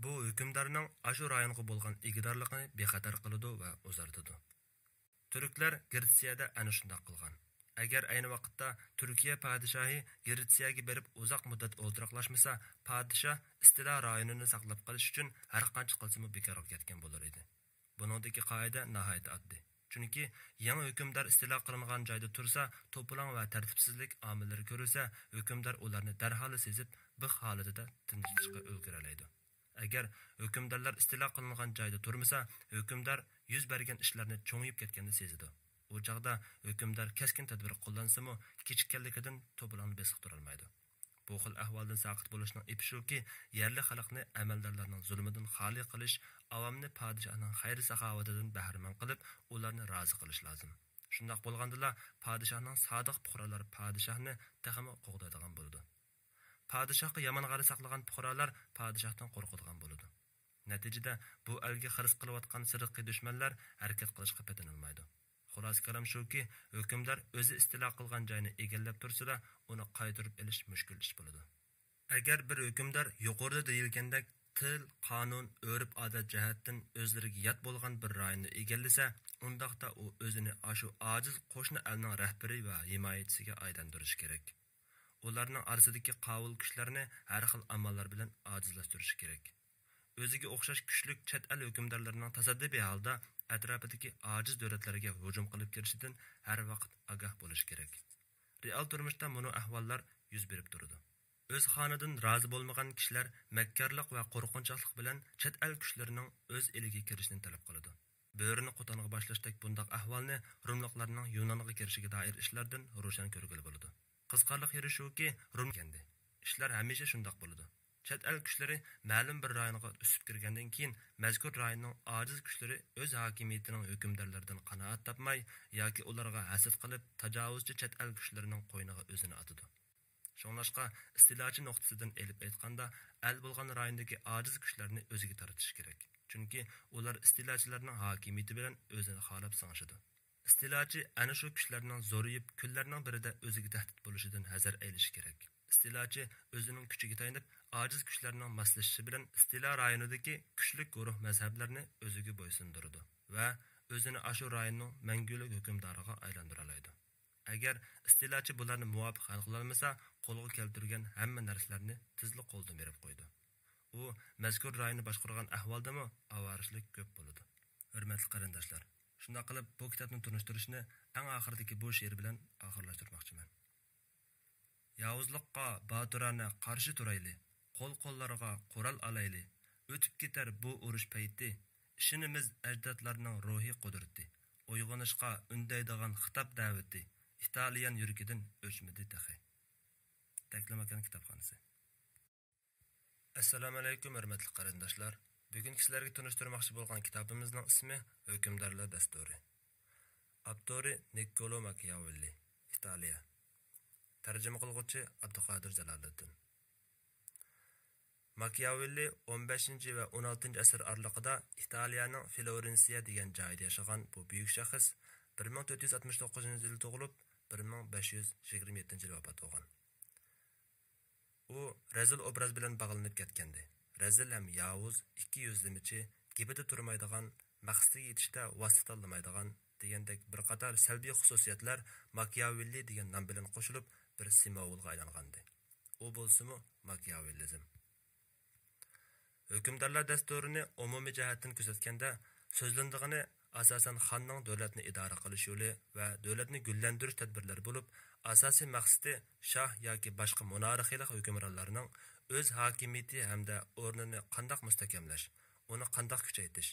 بۇ ھۆكۈمدارنىڭ ئاشۇ رايونغا بولغان ئىگىدارلىقىنى بىخەتەر قىلىدۇ ۋە ئۇزارتىدۇ. تۈركلەر گرېتسىيەدە ئەنە شۇنداق قىلغان. ئەگەر ئەينى ۋاقىتتا تۈركىيە پادىشاھى گرېتسىيەگە بېرىپ ئۇزاق مۇددەت ئولتۇراقلاشمىسا، پادىشاھ ئىستىلا رايونىنى ساقلاپ قېلىش ئۈچۈن ھەرقانچە قىلسىمۇ بىكارغا كەتكەن بولۇر ئىدى. بۇنىڭدىكى قائىدە ناھايىتى ئاددىي. چۈنكى يېڭى ھۆكۈمدار ئىستىلا قىلىنغان جايدا تۇرسا، توپىلاڭ ۋە تەرتىپسىزلىك ئامىللىرى كۆرۈلسە، ھۆكۈمدار ئۇلارنى دەرھاللا سېزىپ، بىخ ھالىتىدە تىنچلىتىشقا ئۈلگۈرەلەيدۇ. ئەگەر ھۆكۈمدارلار ئىستىلا قىلىنغان جايدا تۇرمىسا، ھۆكۈمدار يۈز بەرگەن ئىشلارنى چوڭىيىپ كەتكەننى سېزىدۇ. ئۇ چاغدا ھۆكۈمدار كەسكىن تەدبىر قوللانسىمۇ، كېچىككەنلىكىدىن توپىلاڭنى بېسىقتۇرالمايدۇ. بۇ خىل ئەھۋالدىن ساقىت بولۇشنىڭ ئېپى شۇكى، يەرلىك خەلقنى ئەمەلدارلارنىڭ زۇلمىدىن خالىي قىلىش، ئاۋامنى پادىشاھنىڭ خەير-ساخاۋىتىدىن بەھرىمەن قىلىپ، ئۇلارنى رازى قىلىش لازىم. شۇنداق بولغاندىلا، پادىشاھنىڭ سادىق پۇقرالار پادىشاھنى تېخىمۇ قوغدايدىغان بولىدۇ. پادىشاھقا يامان غەرەز ساقلىغان پۇقرالار پادىشاھتىن قورقىدىغان بولىدۇ. نەتىجىدە، بۇ ئەلگە خىرىس قىلىۋاتقان سىرتقى دۈشمەنلەر ھەرىكەت قىلىشقا پېتىنالمايدۇ. خۇلاسە كالام شۇكى، ھۆكۈمدار ئۆزى ئىستىلا قىلغان جاينى ئىگىلەپ تۇرسىلا، ئۇنى قايتۇرۇپ ئېلىش مۈشكۈل ئىش بولىدۇ. ئەگەر بىر ھۆكۈمدار يۇقىرىدا دېيىلگەندەك تىل، قانۇن، ئۆرپ-ئادەت جەھەتتىن ئۆزلىرىگە يات بولغان بىر رايوننى ئىگىلىسە، ئۇنداقتا ئۇ ئۆزىنى ئاشۇ ئاجىز قوشنا ئەلنىڭ رەھبىرى ۋە ھىمايىچىسىگە ئايلاندۇرۇشى كېرەك. ئۇلارنىڭ ئارىسىدىكى قاۋۇل كۈچلەرنى ھەر خىل ئاماللار بىلەن ئاجىزلاشتۇرۇشى كېرەك. ئۆزىگە ئوخشاش كۈچلۈك چەت ئەل ھۆكۈمدارلىرىنىڭ تاسادىپىي ھالدا ئەتراپىدىكى ئاجىز دۆلەتلەرگە ھۇجۇم قىلىپ كىرىشىدىن ھەر ۋاقىت ئاگاھ بولۇشى كېرەك. رېئال تۇرمۇشتا مۇنۇ ئەھۋاللار يۈز بېرىپ تۇرىدۇ. ئۆز خانىدىن رازى بولمىغان كىشىلەر مەككارلىق ۋە قورقۇنچاقلىق بىلەن چەت ئەل كۈچلىرىنىڭ ئۆز ئېلىگە كىرىشىنى تەلەپ قىلىدۇ. بۆرىنى قوتانغا باشلاشتەك بۇنداق ئەھۋالنى روملۇقلارنىڭ يۇنانغا كىرىشىگە دائىر ئىشلاردىن روشەن كۆرگىلى بولىدۇ. قىزىقارلىق يېرى شۇكى، روم دېگەندى. ئىشلار ھەمىشە شۇنداق بولىدۇ. چەت ئەل كۈچلىرى مەلۇم بىر رايونغا ئۆسۈپ كىرگەندىن كېيىن، مەزكۇر رايوننىڭ ئاجىز كۈچلىرى ئۆز ھاكىمىيىتىنىڭ ھۆكۈمدارلىرىدىن قانائەت تاپماي ياكى ئۇلارغا ھەسەت قىلىپ، تاجاۋۇزچى چەت ئەل كۈچلىرىنىڭ قوينىغا ئۆزىنى ئاتىدۇ. شۇڭلاشقا، ئىستېلاچى نۇقتىسىدىن ئېلىپ ئېيتقاندا، ئەل بولغان رايوندىكى ئاجىز كۈچلەرنى ئۆزىگە تارتىشى كېرەك. چۈنكى ئۇلار ئىستېلاچىلارنىڭ ھاكىمىيىتى بىلەن ئۆزىنى خالاپ سىڭىشىدۇ. ئىستېلاچى ئەنە شۇ كۈچلەرنىڭ زورىيىپ، كۈنلەرنىڭ بىرىدە ئۆزىگە تەھدىت بولۇشىدىن ھەزەر ئەيلىشى كېرەك. ئىستېلاچى ئۆزىنىڭ كۈچىگە تايىنىپ، ئاجىز كۈچلەرنىڭ ماسلىشىشى بىلەن ئىستېلا رايونىدىكى كۈچلۈك گۇرۇھ مەزھەپلەرنى ئۆزىگە بويسۇندۇرىدۇ ۋە ئۆزىنى ئاشۇ رايوننىڭ مەڭگۈلۈك ھۆكۈمدارىغا ئايلاندۇرالايدۇ. ئەگەر ئىستېلاچى بۇلارنى مۇۋاپىق ھەل قىلالمىسا، قولغا كەلتۈرگەن ھەممە نەرسىلەرنى تېزلا قولدىن بېرىپ قويىدۇ. ئۇ مەزكۇر رايوننى باشقۇرغان ئەھۋالدىمۇ ئاۋارىچىلىك كۆپ بولىدۇ. ھۆرمەتلىك قېرىنداشلار، شۇنداق قىلىپ بۇ كىتابنى تونۇشتۇرۇشنى ئەڭ ئاخىرىدىكى بۇ شېئىر بىلەن ئاخىرلاشتۇرماقچىمەن. ياۋۇزلۇققا باتۇرانە قارشى تۇرايلى، قول-قوللارغا قورال ئالايلى. ئۆتۈپ كېتەر بۇ ئۇرۇش پەيتى، ئىشىنىمىز ئەجدادلارنىڭ روھىي قۇدرىتى، ئويغىنىشقا ئۈندەيدىغان خىتاب دەۋىتى ئىتالىيان يۈرىكىدىن ئۆچمىدى تېخى. تەكلىماكان كىتابخانىسى. ئەسسالامۇئەلەيكۇم، ھۆرمەتلىك قېرىنداشلار! بۈگۈنكى سىلەرگە تونۇشتۇرماقچى بولغان كىتابىمىزنىڭ ئىسمى ھۆكۈمدارلار دەستۇرى. ئاپتورى نىككولو ماكىياۋېللى، ئىتالىيە. تەرجىمە قىلغۇچى ئابدۇقادىر جالالىدىن. ماكىياۋېللى ئون بەشىنچى ۋە ئون ئالتىنچى ئەسىر ئارىلىقىدا ئىتالىيەنىڭ فلورېنسىيە دېگەن جايىدا ياشىغان بۇ بۈيۈك شەخس بىر مىڭ تۆت يۈز ئاتمىش توققۇزىنچى يىلى تۇغۇلۇپ، بىر مىڭ بەش يۈز يىگىرمە يەتتىنچى يىلى ۋاپات بولغان. ئۇ رەزىل ئوبراز بىلەن باغلىنىپ كەتكەنىدى. رەزىل ھەم ياۋۇز، ئىككى يۈزلىمىچى، گېپىدە تۇرمايدىغان، مەقسىتىگە يېتىشتە ۋاسىتە تاللىمايدىغان دېگەندەك بىر قاتار سەلبىي خۇسۇسىيەتلەر ماكىياۋېللى دېگەن نام بىلەن قوشۇلۇپ بىر سىمۋولغا ئايلانغانىدى. ئۇ بولسىمۇ ماكىياۋېللىزم. ھۆكۈمدارلار دەستۇرىنى ئومۇمىي جەھەتتىن كۆزەتكەندە، سۆزلىنىدىغىنى ئاساسەن خاننىڭ دۆلەتنى ئىدارە قىلىش يولى ۋە دۆلەتنى گۈللەندۈرۈش تەدبىرلىرى بولۇپ، ئاساسىي مەقسىتى شاھ ياكى باشقا مونارخىيىلىق ھۆكۈمرانلارنىڭ ئۆز ھاكىمىيىتى ھەمدە ئورنىنى قانداق مۇستەھكەملەش، ئۇنى قانداق كۈچەيتىش.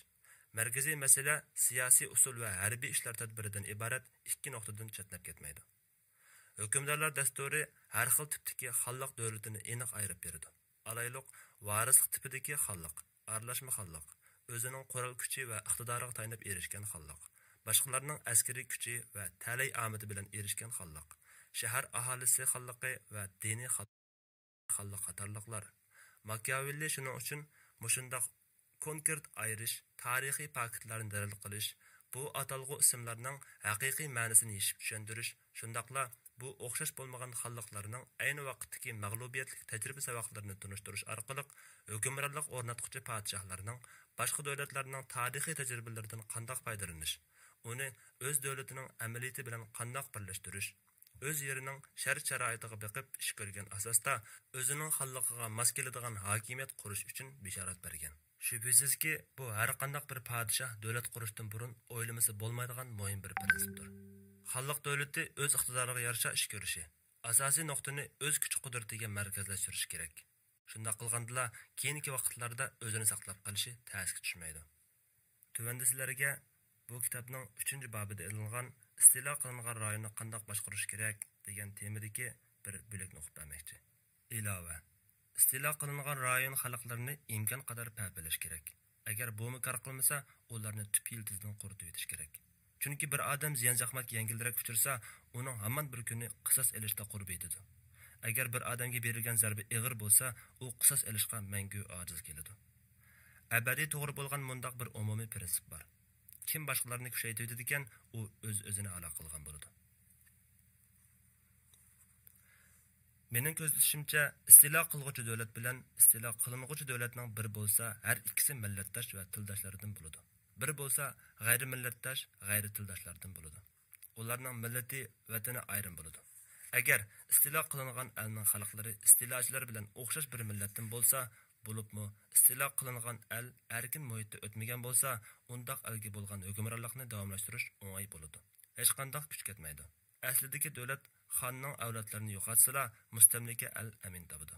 مەركىزىي مەسىلە سىياسىي ئۇسۇل ۋە ھەربىي ئىشلار تەدبىرىدىن ئىبارەت ئىككى نۇقتىدىن چەتنەپ كەتمەيدۇ. ھۆكۈمدارلار دەستۇرى ھەر خىل تىپتىكى خانلىق دۆلىتىنى ئېنىق ئايرىپ بېرىدۇ. ئالايلۇق، ۋارىسلىق تىپىدىكى خانلىق، ئارىلاشما خانلىق، ئۆزىنىڭ قورال كۈچى ۋە ئىقتىدارىغا تايىنىپ ئېرىشكەن خانلىق، باشقىلارنىڭ ئەسكىرىي كۈچى ۋە تەلەي ئامىتى بىلەن ئېرىشكەن خانلىق، شەھەر ئاھالىسى خانلىقى ۋە دىنىي خان-، خانلىق قاتارلىقلار. ماكىياۋېللى شۇنىڭ ئۈچۈن مۇشۇنداق كونكرېت ئايرىش، تارىخىي پاكىتلارنى دەلىل قىلىش، بۇ ئاتالغۇ ئىسىملارنىڭ ھەقىقىي مەنىسىنى يېشىپ چۈشەندۈرۈش، شۇنداقلا بۇ ئوخشاش بولمىغان خانلىقلارنىڭ ئەينى ۋاقىتتىكى مەغلۇبىيەتلىك تەجرىبە ساۋاقلىرىنى تونۇشتۇرۇش ئارقىلىق، ھۆكۈمرانلىق ئورناتقۇچى پادىشاھلارنىڭ باشقا دۆلەتلەرنىڭ تارىخىي تەجرىبىلىرىدىن قانداق پايدىلىنىش، ئۇنى ئۆز دۆلىتىنىڭ ئەمەلىيىتى بىلەن قانداق بىرلەشتۈرۈش، ئۆز يېرىنىڭ شەرت-شارائىتىغا بېقىپ ئىش كۆرگەن ئاساستا، ئۆزىنىڭ خانلىقىغا ماس كېلىدىغان ھاكىمىيەت قۇرۇش ئۈچۈن بېشارەت بەرگەن. شۈبھىسىزكى، بۇ ھەرقانداق بىر پادىشاھ دۆلەت قۇرۇشتىن بۇرۇن ئويلىمىسا بولمايدىغان مۇھىم بىر پىرىنسىپتۇر. خانلىق دۆلىتى ئۆز ئىقتىدارىغا يارىشا ئىش كۆرۈشى، ئاساسىي نۇقتىنى ئۆز كۈچ-قۇدرىتىگە مەركەزلەشتۈرۈشى كېرەك. شۇنداق قىلغاندىلا، كېيىنكى ۋاقىتلاردا ئۆزىنى ساقلاپ قېلىشى تەسكە چۈشمەيدۇ. تۆۋەندە سىلەرگە بۇ كىتابنىڭ ئۈچىنچى بابىدا ئېلىنغان «ئىستىلا قىلىنغان رايوننى قانداق باشقۇرۇش كېرەك؟» دېگەن تېمىدىكى بىر بۆلەكنى ئوقۇپ بەرمەكچى. ئىلاۋە. ئىستىلا قىلىنغان رايون خەلقلىرىنى ئىمكان قەدەر پەپىلەش كېرەك. ئەگەر بۇمۇ كار قىلمىسا، ئۇلارنى تۈپ يىلتىزىدىن قۇرۇتۇۋېتىش كېرەك. چۈنكى بىر ئادەم زىيان چاقماق يەڭگىلرەك ئۇچرىسا، ئۇنىڭ ھامان بىر كۈنى قىساس ئېلىشتا قۇربىتىدۇ. ئەگەر بىر ئادەمگە بېرىلگەن زەربە ئېغىر بولسا، ئۇ قىساس ئېلىشقا مەڭگۈ ئاجىز كېلىدۇ. ئەبەدىي توغرا بولغان مۇنداق بىر ئومۇمىي پىرىنسىپ بار. كىم باشقىلارنى كۈچەيتىۋېتىدىكەن، ئۇ ئۆز-ئۆزىنى ھالاك قىلغان بولىدۇ. مېنىڭ كۆزىتىشىمچە، ئىستىلا قىلغۇچى دۆلەت بىلەن ئىستىلا قىلىنغۇچى دۆلەتنىڭ بىر بولسا، ھەر ئىككىسى مىللەتداش ۋە تىلداشلاردىن بولىدۇ. بىر بولسا، غەيرىي مىللەتداش، غەيرىي تىلداشلاردىن بولىدۇ. ئۇلارنىڭ مىللىتى، ۋەتىنى ئايرىم بولىدۇ. ئەگەر ئىستىلا قىلىنغان ئەلنىڭ خەلقلىرى ئىستىلاچىلار بىلەن ئوخشاش بىر مىللەتتىن بولسا، بولۇپمۇ ئىستىلا قىلىنغان ئەل ئەركىن مۇھىتتا ئۆتمىگەن بولسا، ئۇنداق ئەلگە بولغان ھۆكۈمرانلىقنى داۋاملاشتۇرۇش ئوڭاي بولىدۇ. ھېچقانداق كۈچ كەتمەيدۇ. ئەسلىدىكى دۆلەت خاننىڭ ئەۋلادلىرىنى يوقاتسىلا، مۇستەملىكە ئەل ئەمىن تاپىدۇ.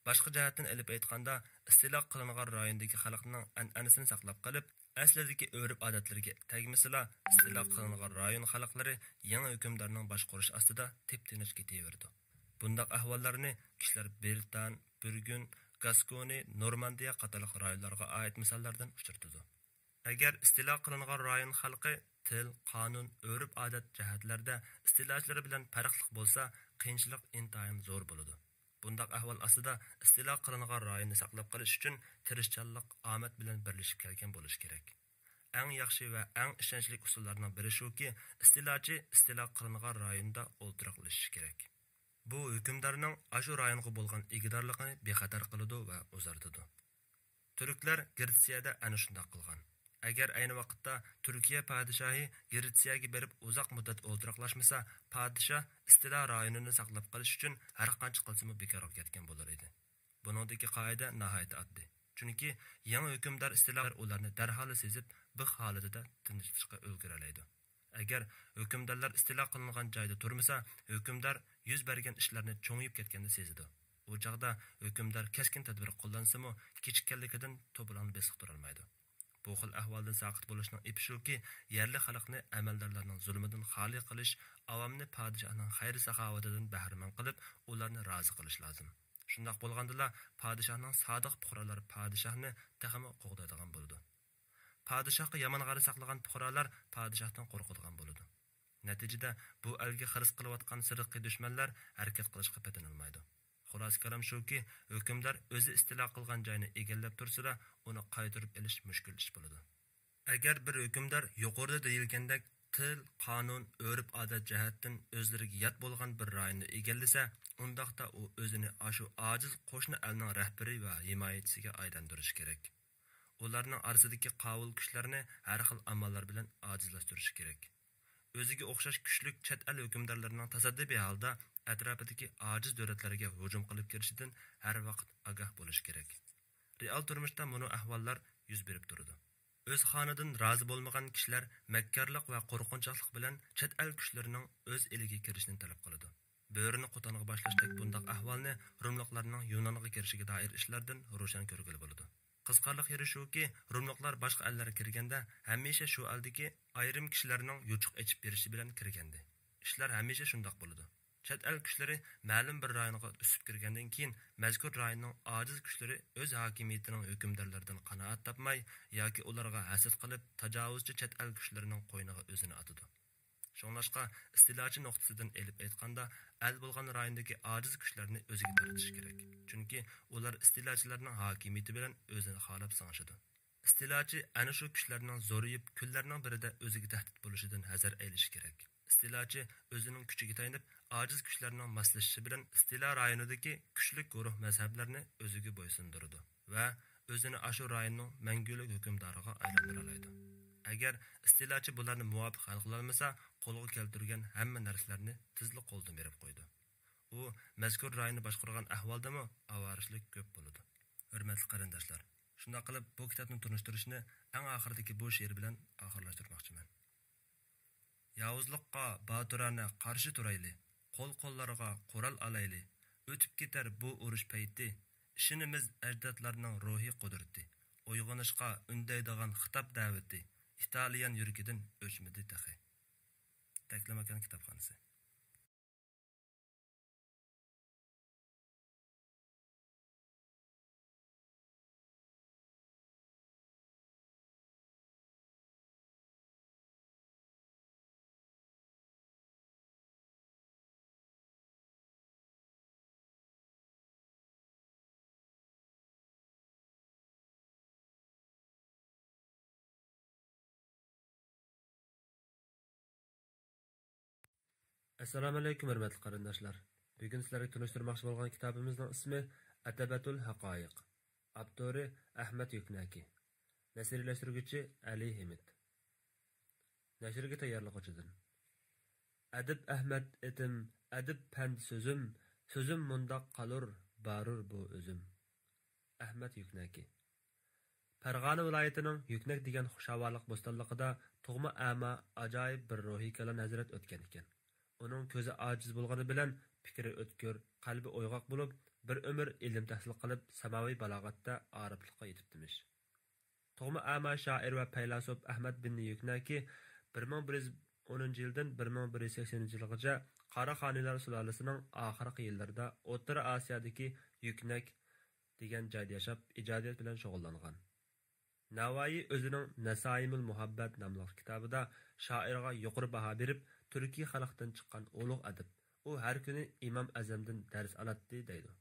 باشقا جەھەتتىن ئېلىپ ئېيتقاندا، ئىستىلا قىلىنغان رايوندىكى خەلقنىڭ ئەنئەنىسىنى ساقلاپ قېلىپ، ئەسلىدىكى ئۆرپ-ئادەتلىرىگە تەگمىسىلا، ئىستىلا قىلىنغان رايون خەلقلىرى يېڭى ھۆكۈمدارنىڭ باشقۇرۇشى ئاستىدا تىپ-تىنچ كېتىۋېرىدۇ. بۇنداق ئەھۋاللارنى كىشىلەر بېرىتان، بۈرگۈن، گاسكونى، نورماندىيە قاتارلىق رايونلارغا ئائىت مىساللاردىن ئۇچرىتىدۇ. ئەگەر ئىستىلا قىلىنغان رايون خەلقى تىل، قانۇن، ئۆرپ-ئادەت جەھەتلەردە ئىستىلاچىلىرى بىلەن پەرقلىق بولسا، قىيىنچىلىق ئىنتايىن زور بولىدۇ. بۇنداق ئەھۋال ئاستىدا ئىستىلا قىلىنغان رايوننى ساقلاپ قېلىش ئۈچۈن تىرىشچانلىق، ئامەت بىلەن بىرلىشىپ كەلگەن بولۇشى كېرەك. ئەڭ ياخشى ۋە ئەڭ ئىشەنچلىك ئۇسۇللارنىڭ بىرى شۇكى، ئىستىلاچى ئىستىلا قىلىنغان رايوندا ئولتۇراقلىشىشى كېرەك. بۇ ھۆكۈمدارنىڭ ئاشۇ رايونغا بولغان ئىگىدارلىقىنى بىخەتەر قىلىدۇ ۋە ئۇزارتىدۇ. تۈركلەر گرېتسىيەدە ئەنە شۇنداق قىلغان. ئەگەر ئەينى ۋاقىتتا تۈركىيە پادىشاھى گرېتسىيەگە بېرىپ ئۇزاق مۇددەت ئولتۇراقلاشمىسا، پادىشاھ ئىستىلا رايونىنى ساقلاپ قېلىش ئۈچۈن ھەر قانچە قىلسىمۇ بىكارغا كەتكەن بولۇر ئىدى. بۇنىڭدىكى قائىدە ناھايىتى ئاددىي. چۈنكى يېڭى ھۆكۈمدار ئىستىلا ئۇلارنى دەرھاللا سېزىپ، بىخ ھالىتىدە تىنچلىشىشقا ئۈلگۈرەلەيدۇ. ئەگەر ھۆكۈمدارلار ئىستىلا قىلىنغان جايدا تۇرمىسا، ھۆكۈمدار يۈز بەرگەن ئىشلارنى چوڭىيىپ كەتكەننى سېزىدۇ. ئۇ چاغدا ھۆكۈمدار كەسكىن تەدبىر قوللانسىمۇ، كېچىككەنلىكىدىن توپىلاڭنى بېسىقتۇرالمايدۇ. بۇ خىل ئەھۋالدىن ساقىت بولۇشنىڭ ئېپى شۇكى، يەرلىك خەلقنى ئەمەلدارلارنىڭ زۇلمىدىن خالىي قىلىش، ئاۋامنى پادىشاھنىڭ خەير-ساخاۋىتىدىن بەھرىمەن قىلىپ، ئۇلارنى رازى قىلىش لازىم. شۇنداق بولغاندىلا، پادىشاھنىڭ سادىق پۇقرالىرى پادىشاھنى تېخىمۇ قوغدايدىغان بولىدۇ. پادىشاھقا يامان غەرەز ساقلىغان پۇقرالار پادىشاھتىن قورقىدىغان بولىدۇ. نەتىجىدە، بۇ ئەلگە خىرىس قىلىۋاتقان سىرتقى دۈشمەنلەر ھەرىكەت قىلىشقا پېتىنالمايدۇ. خۇلاسە كالام شۇكى، ھۆكۈمدار ئۆزى ئىستىلا قىلغان جاينى ئىگىلەپ تۇرسىلا، ئۇنى قايتۇرۇپ ئېلىش مۈشكۈل ئىش بولىدۇ. ئەگەر بىر ھۆكۈمدار يۇقىرىدا دېيىلگەندەك تىل، قانۇن، ئۆرپ-ئادەت جەھەتتىن ئۆزلىرىگە يات بولغان بىر رايوننى ئىگىلىسە، ئۇنداقتا ئۇ ئۆزىنى ئاشۇ ئاجىز قوشنا ئەلنىڭ رەھبىرى ۋە ھىمايىچىسىگە ئايلاندۇرۇشى كېرەك. ئۇلارنىڭ ئارىسىدىكى قاۋۇل كۈچلەرنى ھەر خىل ئاماللار بىلەن ئاجىزلاشتۇرۇشى كېرەك. ئۆزىگە ئوخشاش كۈچلۈك چەت ئەل ھۆكۈمدارلىرىنىڭ تاسادىپىي ھالدا ئەتراپىدىكى ئاجىز دۆلەتلەرگە ھۇجۇم قىلىپ كىرىشىدىن ھەر ۋاقىت ئاگاھ بولۇشى كېرەك. رېئال تۇرمۇشتا مۇنۇ ئەھۋاللار يۈز بېرىپ تۇرىدۇ. ئۆز خانىدىن رازى بولمىغان كىشىلەر مەككارلىق ۋە قورقۇنچاقلىق بىلەن چەت ئەل كۈچلىرىنىڭ ئۆز ئېلىگە كىرىشىنى تەلەپ قىلىدۇ. بۆرىنى قوتانغا باشلاشتەك بۇنداق ئەھۋالنى روملۇقلارنىڭ يۇنانغا كىرىشىگە دائىر ئىشلاردىن روشەن كۆرگىلى بولىدۇ. قىزىقارلىق يېرى شۇكى، روملۇقلار باشقا ئەللەرگە كىرگەندە ھەمىشە شۇ ئەلدىكى ئايرىم كىشىلەرنىڭ يوچۇق ئېچىپ بېرىشى بىلەن كىرگەندى. ئىشلار ھەمىشە شۇنداق بولىدۇ. چەت ئەل كۈچلىرى مەلۇم بىر رايونغا ئۆسۈپ كىرگەندىن كېيىن، مەزكۇر رايوننىڭ ئاجىز كۈچلىرى ئۆز ھاكىمىيىتىنىڭ ھۆكۈمدارلىرىدىن قانائەت تاپماي ياكى ئۇلارغا ھەسەت قىلىپ، تاجاۋۇزچى چەت ئەل كۈچلىرىنىڭ قوينىغا ئۆزىنى ئاتىدۇ. شۇڭلاشقا، ئىستىلاچى نۇقتىسىدىن ئېلىپ ئېيتقاندا، ئەل بولغان رايوندىكى ئاجىز كۈچلەرنى ئۆزىگە تارتىش كېرەك. چۈنكى ئۇلار ئىستىلاچىلارنىڭ ھاكىمىيىتى بىلەن ئۆزىنى خالاپ سىڭىشىدۇ. ئىستىلاچى ئەنە شۇ كۈچلەرنىڭ زورىيىپ، كۈنلەرنىڭ بىرىدە ئۆزىگە تەھدىت بولۇشىدىن ھەزەر ئەيلىشى كېرەك. ئىستىلاچى ئۆزىنىڭ كۈچىگە تايىنىپ، ئاجىز كۈچلەرنىڭ ماسلىشىشى بىلەن ئىستىلا رايونىدىكى كۈچلۈك گۇرۇھ مەزھەپلەرنى ئۆزىگە بويسۇندۇرىدۇ ۋە ئۆزىنى ئاشۇ رايوننىڭ مەڭگۈلۈك ھۆكۈمدارىغا ئايلاندۇرالايدۇ. ئەگەر ئىستىلاچى بۇلارنى مۇۋاپىق ھەل قىلالمىسا، قولغا كەلتۈرگەن ھەممە نەرسىلەرنى تېزلا قولدىن بېرىپ قويىدۇ. ئۇ مەزكۇر رايوننى باشقۇرغان ئەھۋالدىمۇ ئاۋارىچىلىك كۆپ بولىدۇ. ھۆرمەتلىك قېرىنداشلار، شۇنداق قىلىپ بۇ كىتابنى تونۇشتۇرۇشنى ئەڭ ئاخىرىدىكى بۇ شېئىر بىلەن ئاخىرلاشتۇرماقچىمەن. ياۋۇزلۇققا باتۇرانە قارشى تۇرايلى، قول-قوللارغا قورال ئالايلى. ئۆتۈپ كېتەر بۇ ئۇرۇش پەيتى، ئىشىنىمىز ئەجدادلارنىڭ روھىي قۇدرىتى، ئويغىنىشقا ئۈندەيدىغان خىتاب دەۋىتى ئىتالىيان يۈرىكىدىن ئۆچمىدى تېخى. تەكلىماكان كىتابخانىسى. ئەسسالامۇ ئەلەيكۇم، ھۆرمەتلىك قېرىنداشلار. بۈگۈن سىلەرگە تونۇشتۇرماقچى بولغان كىتابىمىزنىڭ ئىسمى ئەتەبەتۇل ھەقايىق. ئاپتورى ئەھمەد يۆكنەكى. نەشرلەشتۈرگۈچى ئەلى ھىمىت. نەشرگە تەييارلىغۇچىدىن. ئەدىب ئەھمەد ئېتىم، ئەدىب پەند سۆزۈم، سۆزۈم مۇنداق قالۇر، بارۇر بۇ ئۆزۈم. ئەخمەت يۈكنەكى. پەرغانە ۋىلايىتىنىڭ يۈكنەك دېگەن خۇشھاۋالىق بوستانلىقىدا تۇغما ئەما، ئاجايىپ بىر روھىي كالان ھەزرەت ئۆتكەن ئىكەن. ئۇنىڭ كۆزى ئاجىز بولغىنى بىلەن پىكرى ئۆتكۈر، قەلبى ئويغاق بولۇپ، بىر ئۆمۈر ئىلىم تەھسىل قىلىپ، ساماۋى بالاغەتتە ئارىپلىققا يېتىپتىمىش. تۇغما ئەما شائىر ۋە پەيلاسوپ ئەخمەت بىننى يۈكنەكى بىر مىڭ بىر يۈز ئونىنچى يىلدىن بىر مىڭ بىر يۈز سەكسىنىنچى يىلغىچە قاراخانىيلار سۇلالىسىنىڭ ئاخىرقى يىللىرىدا ئوتتۇرا ئاسىيادىكى يۈكنەك دېگەن جايدا ياشاپ، ئىجادىيەت بىلەن شۇغۇللانغان. ناۋايى ئۆزىنىڭ نەسايىمۇل مۇھەببەت ناملىق كىتابىدا شائىرغا يۇقىرى باھا بېرىپ، تۈركىي خەلقتىن چىققان ئۇلۇغ ئەدىب، ئۇ ھەر كۈنى ئىمام ئەزەمدىن دەرس ئالاتتى، دەيدۇ.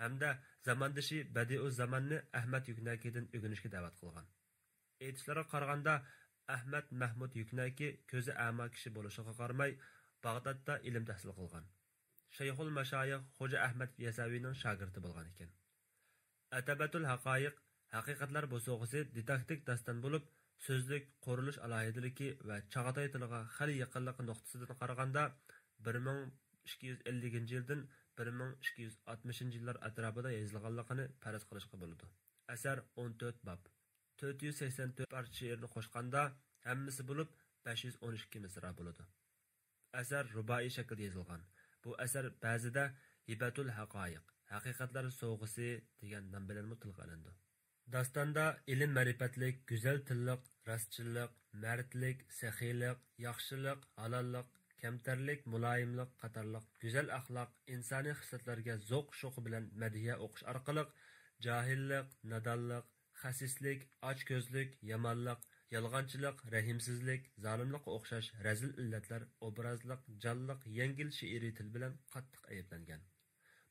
ھەمدە زاماندىشى بەدىئۇززاماننى ئەخمەت يۈكنەكىدىن ئۆگىنىشكە دەۋەت قىلغان. ئېيتىشلارغا قارىغاندا، ئەخمەت مەھمۇد يۈكنەكى كۆزى ئەما كىشى بولۇشىغا قارىماي، باغدادتا ئىلىم تەھسىل قىلغان. شەيخۇل مەشايىخ خوجا ئەخمەت يەسەۋىنىڭ شاگىرتى بولغان ئىكەن. ئەتەبەتۇل ھەقايىق، ھەقىقەتلەر بوسۇغىسى دىداكتىك داستان بولۇپ، سۆزلۈك، قۇرۇلۇش ئالاھىدىلىكى ۋە چاغاتاي تىلىغا خېلى يېقىنلىقى نۇقتىسىدىن قارىغاندا، بىر مىڭ ئىككى يۈز ئەللىكىنچى يىلدىن بىر مىڭ ئىككى يۈز ئاتمىشىنچى يىللار ئەتراپىدا يېزىلغانلىقىنى پەرەز قىلىشقا بولىدۇ. ئەسەر ئون تۆت باب، تۆت يۈز سەكسەن تۆت پارچە شېئىرنى قوشقاندا، ھەممىسى بولۇپ بەش يۈز ئون ئىككى مىسرا بولىدۇ. ئەسەر رۇبائىي شەكىلدە يېزىلغان. بۇ ئەسەر بەزىدە ھىبەتۇل ھەقايىق، ھەقىقەتلەر سوۋغىسى دېگەن نام بىلەنمۇ تىلغا ئېلىنىدۇ. داستاندا ئىلىم-مەرىپەتلىك، گۈزەل تىللىق، راستچىللىق، مەردلىك، سېخىيلىق، ياخشىلىق، ھالاللىق، كەمتەرلىك، مۇلايىملىق قاتارلىق گۈزەل ئەخلاق، ئىنسانىي خىسلەتلەرگە زوق-شوقى بىلەن مەدھىيە ئوقۇش ئارقىلىق جاھىللىق، نادانلىق، خەسىسلىك، ئاچكۆزلۈك، يامانلىق، يالغانچىلىق، رەھىمسىزلىك، زالىملىققا ئوخشاش رەزىل ئىللەتلەر ئوبرازلىق، جانلىق، يەڭگىل شېئىرىي تىل بىلەن قاتتىق ئەيىبلەنگەن.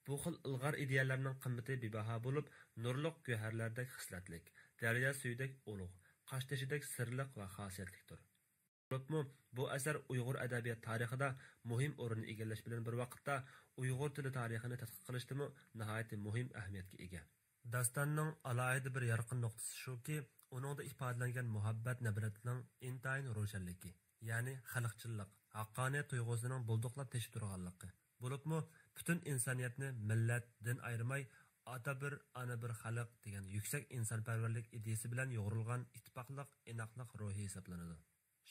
بۇ خىل ئىلغار ئىدىيەلەرنىڭ قىممىتى بىباھا بولۇپ، نۇرلۇق گۆھەرلەردەك خىسلەتلىك، دەريا سۈيىدەك ئۇلۇغ، قاشتېشىدەك سىرلىق ۋە خاسىيەتلىكتۇر. بولۇپمۇ، بۇ ئەسەر ئۇيغۇر ئەدەبىيات تارىخىدا مۇھىم ئورۇننى ئىگىلەش بىلەن بىر ۋاقىتتا، ئۇيغۇر تىلى تارىخىنى تەتقىق قىلىشتىمۇ ناھايىتى مۇھىم ئەھمىيەتكە ئىگە. داستاننىڭ ئالاھىدە بىر يارقىن نۇقتىسى شۇكى، ئۇنىڭدا ئىپادىلەنگەن مۇھەببەت نەپرەتنىڭ ئىنتايىن روشەنلىكى، يەنى خەلقچىللىق، ھەققانىيەت تۇيغۇسىنىڭ بۇلدۇقلاپ تېشىپ تۇرغانلىقى، بولۇپمۇ پۈتۈن ئىنسانىيەتنى مىللەت، دىن ئايرىماي، ئاتا بىر، ئانا بىر خەلق دېگەن يۈكسەك ئىنسانپەرۋەرلىك ئىدىيىسى بىلەن يوغۇرۇلغان ئىتتىپاقلىق، ئىناقلىق روھى ھېسابلىنىدۇ.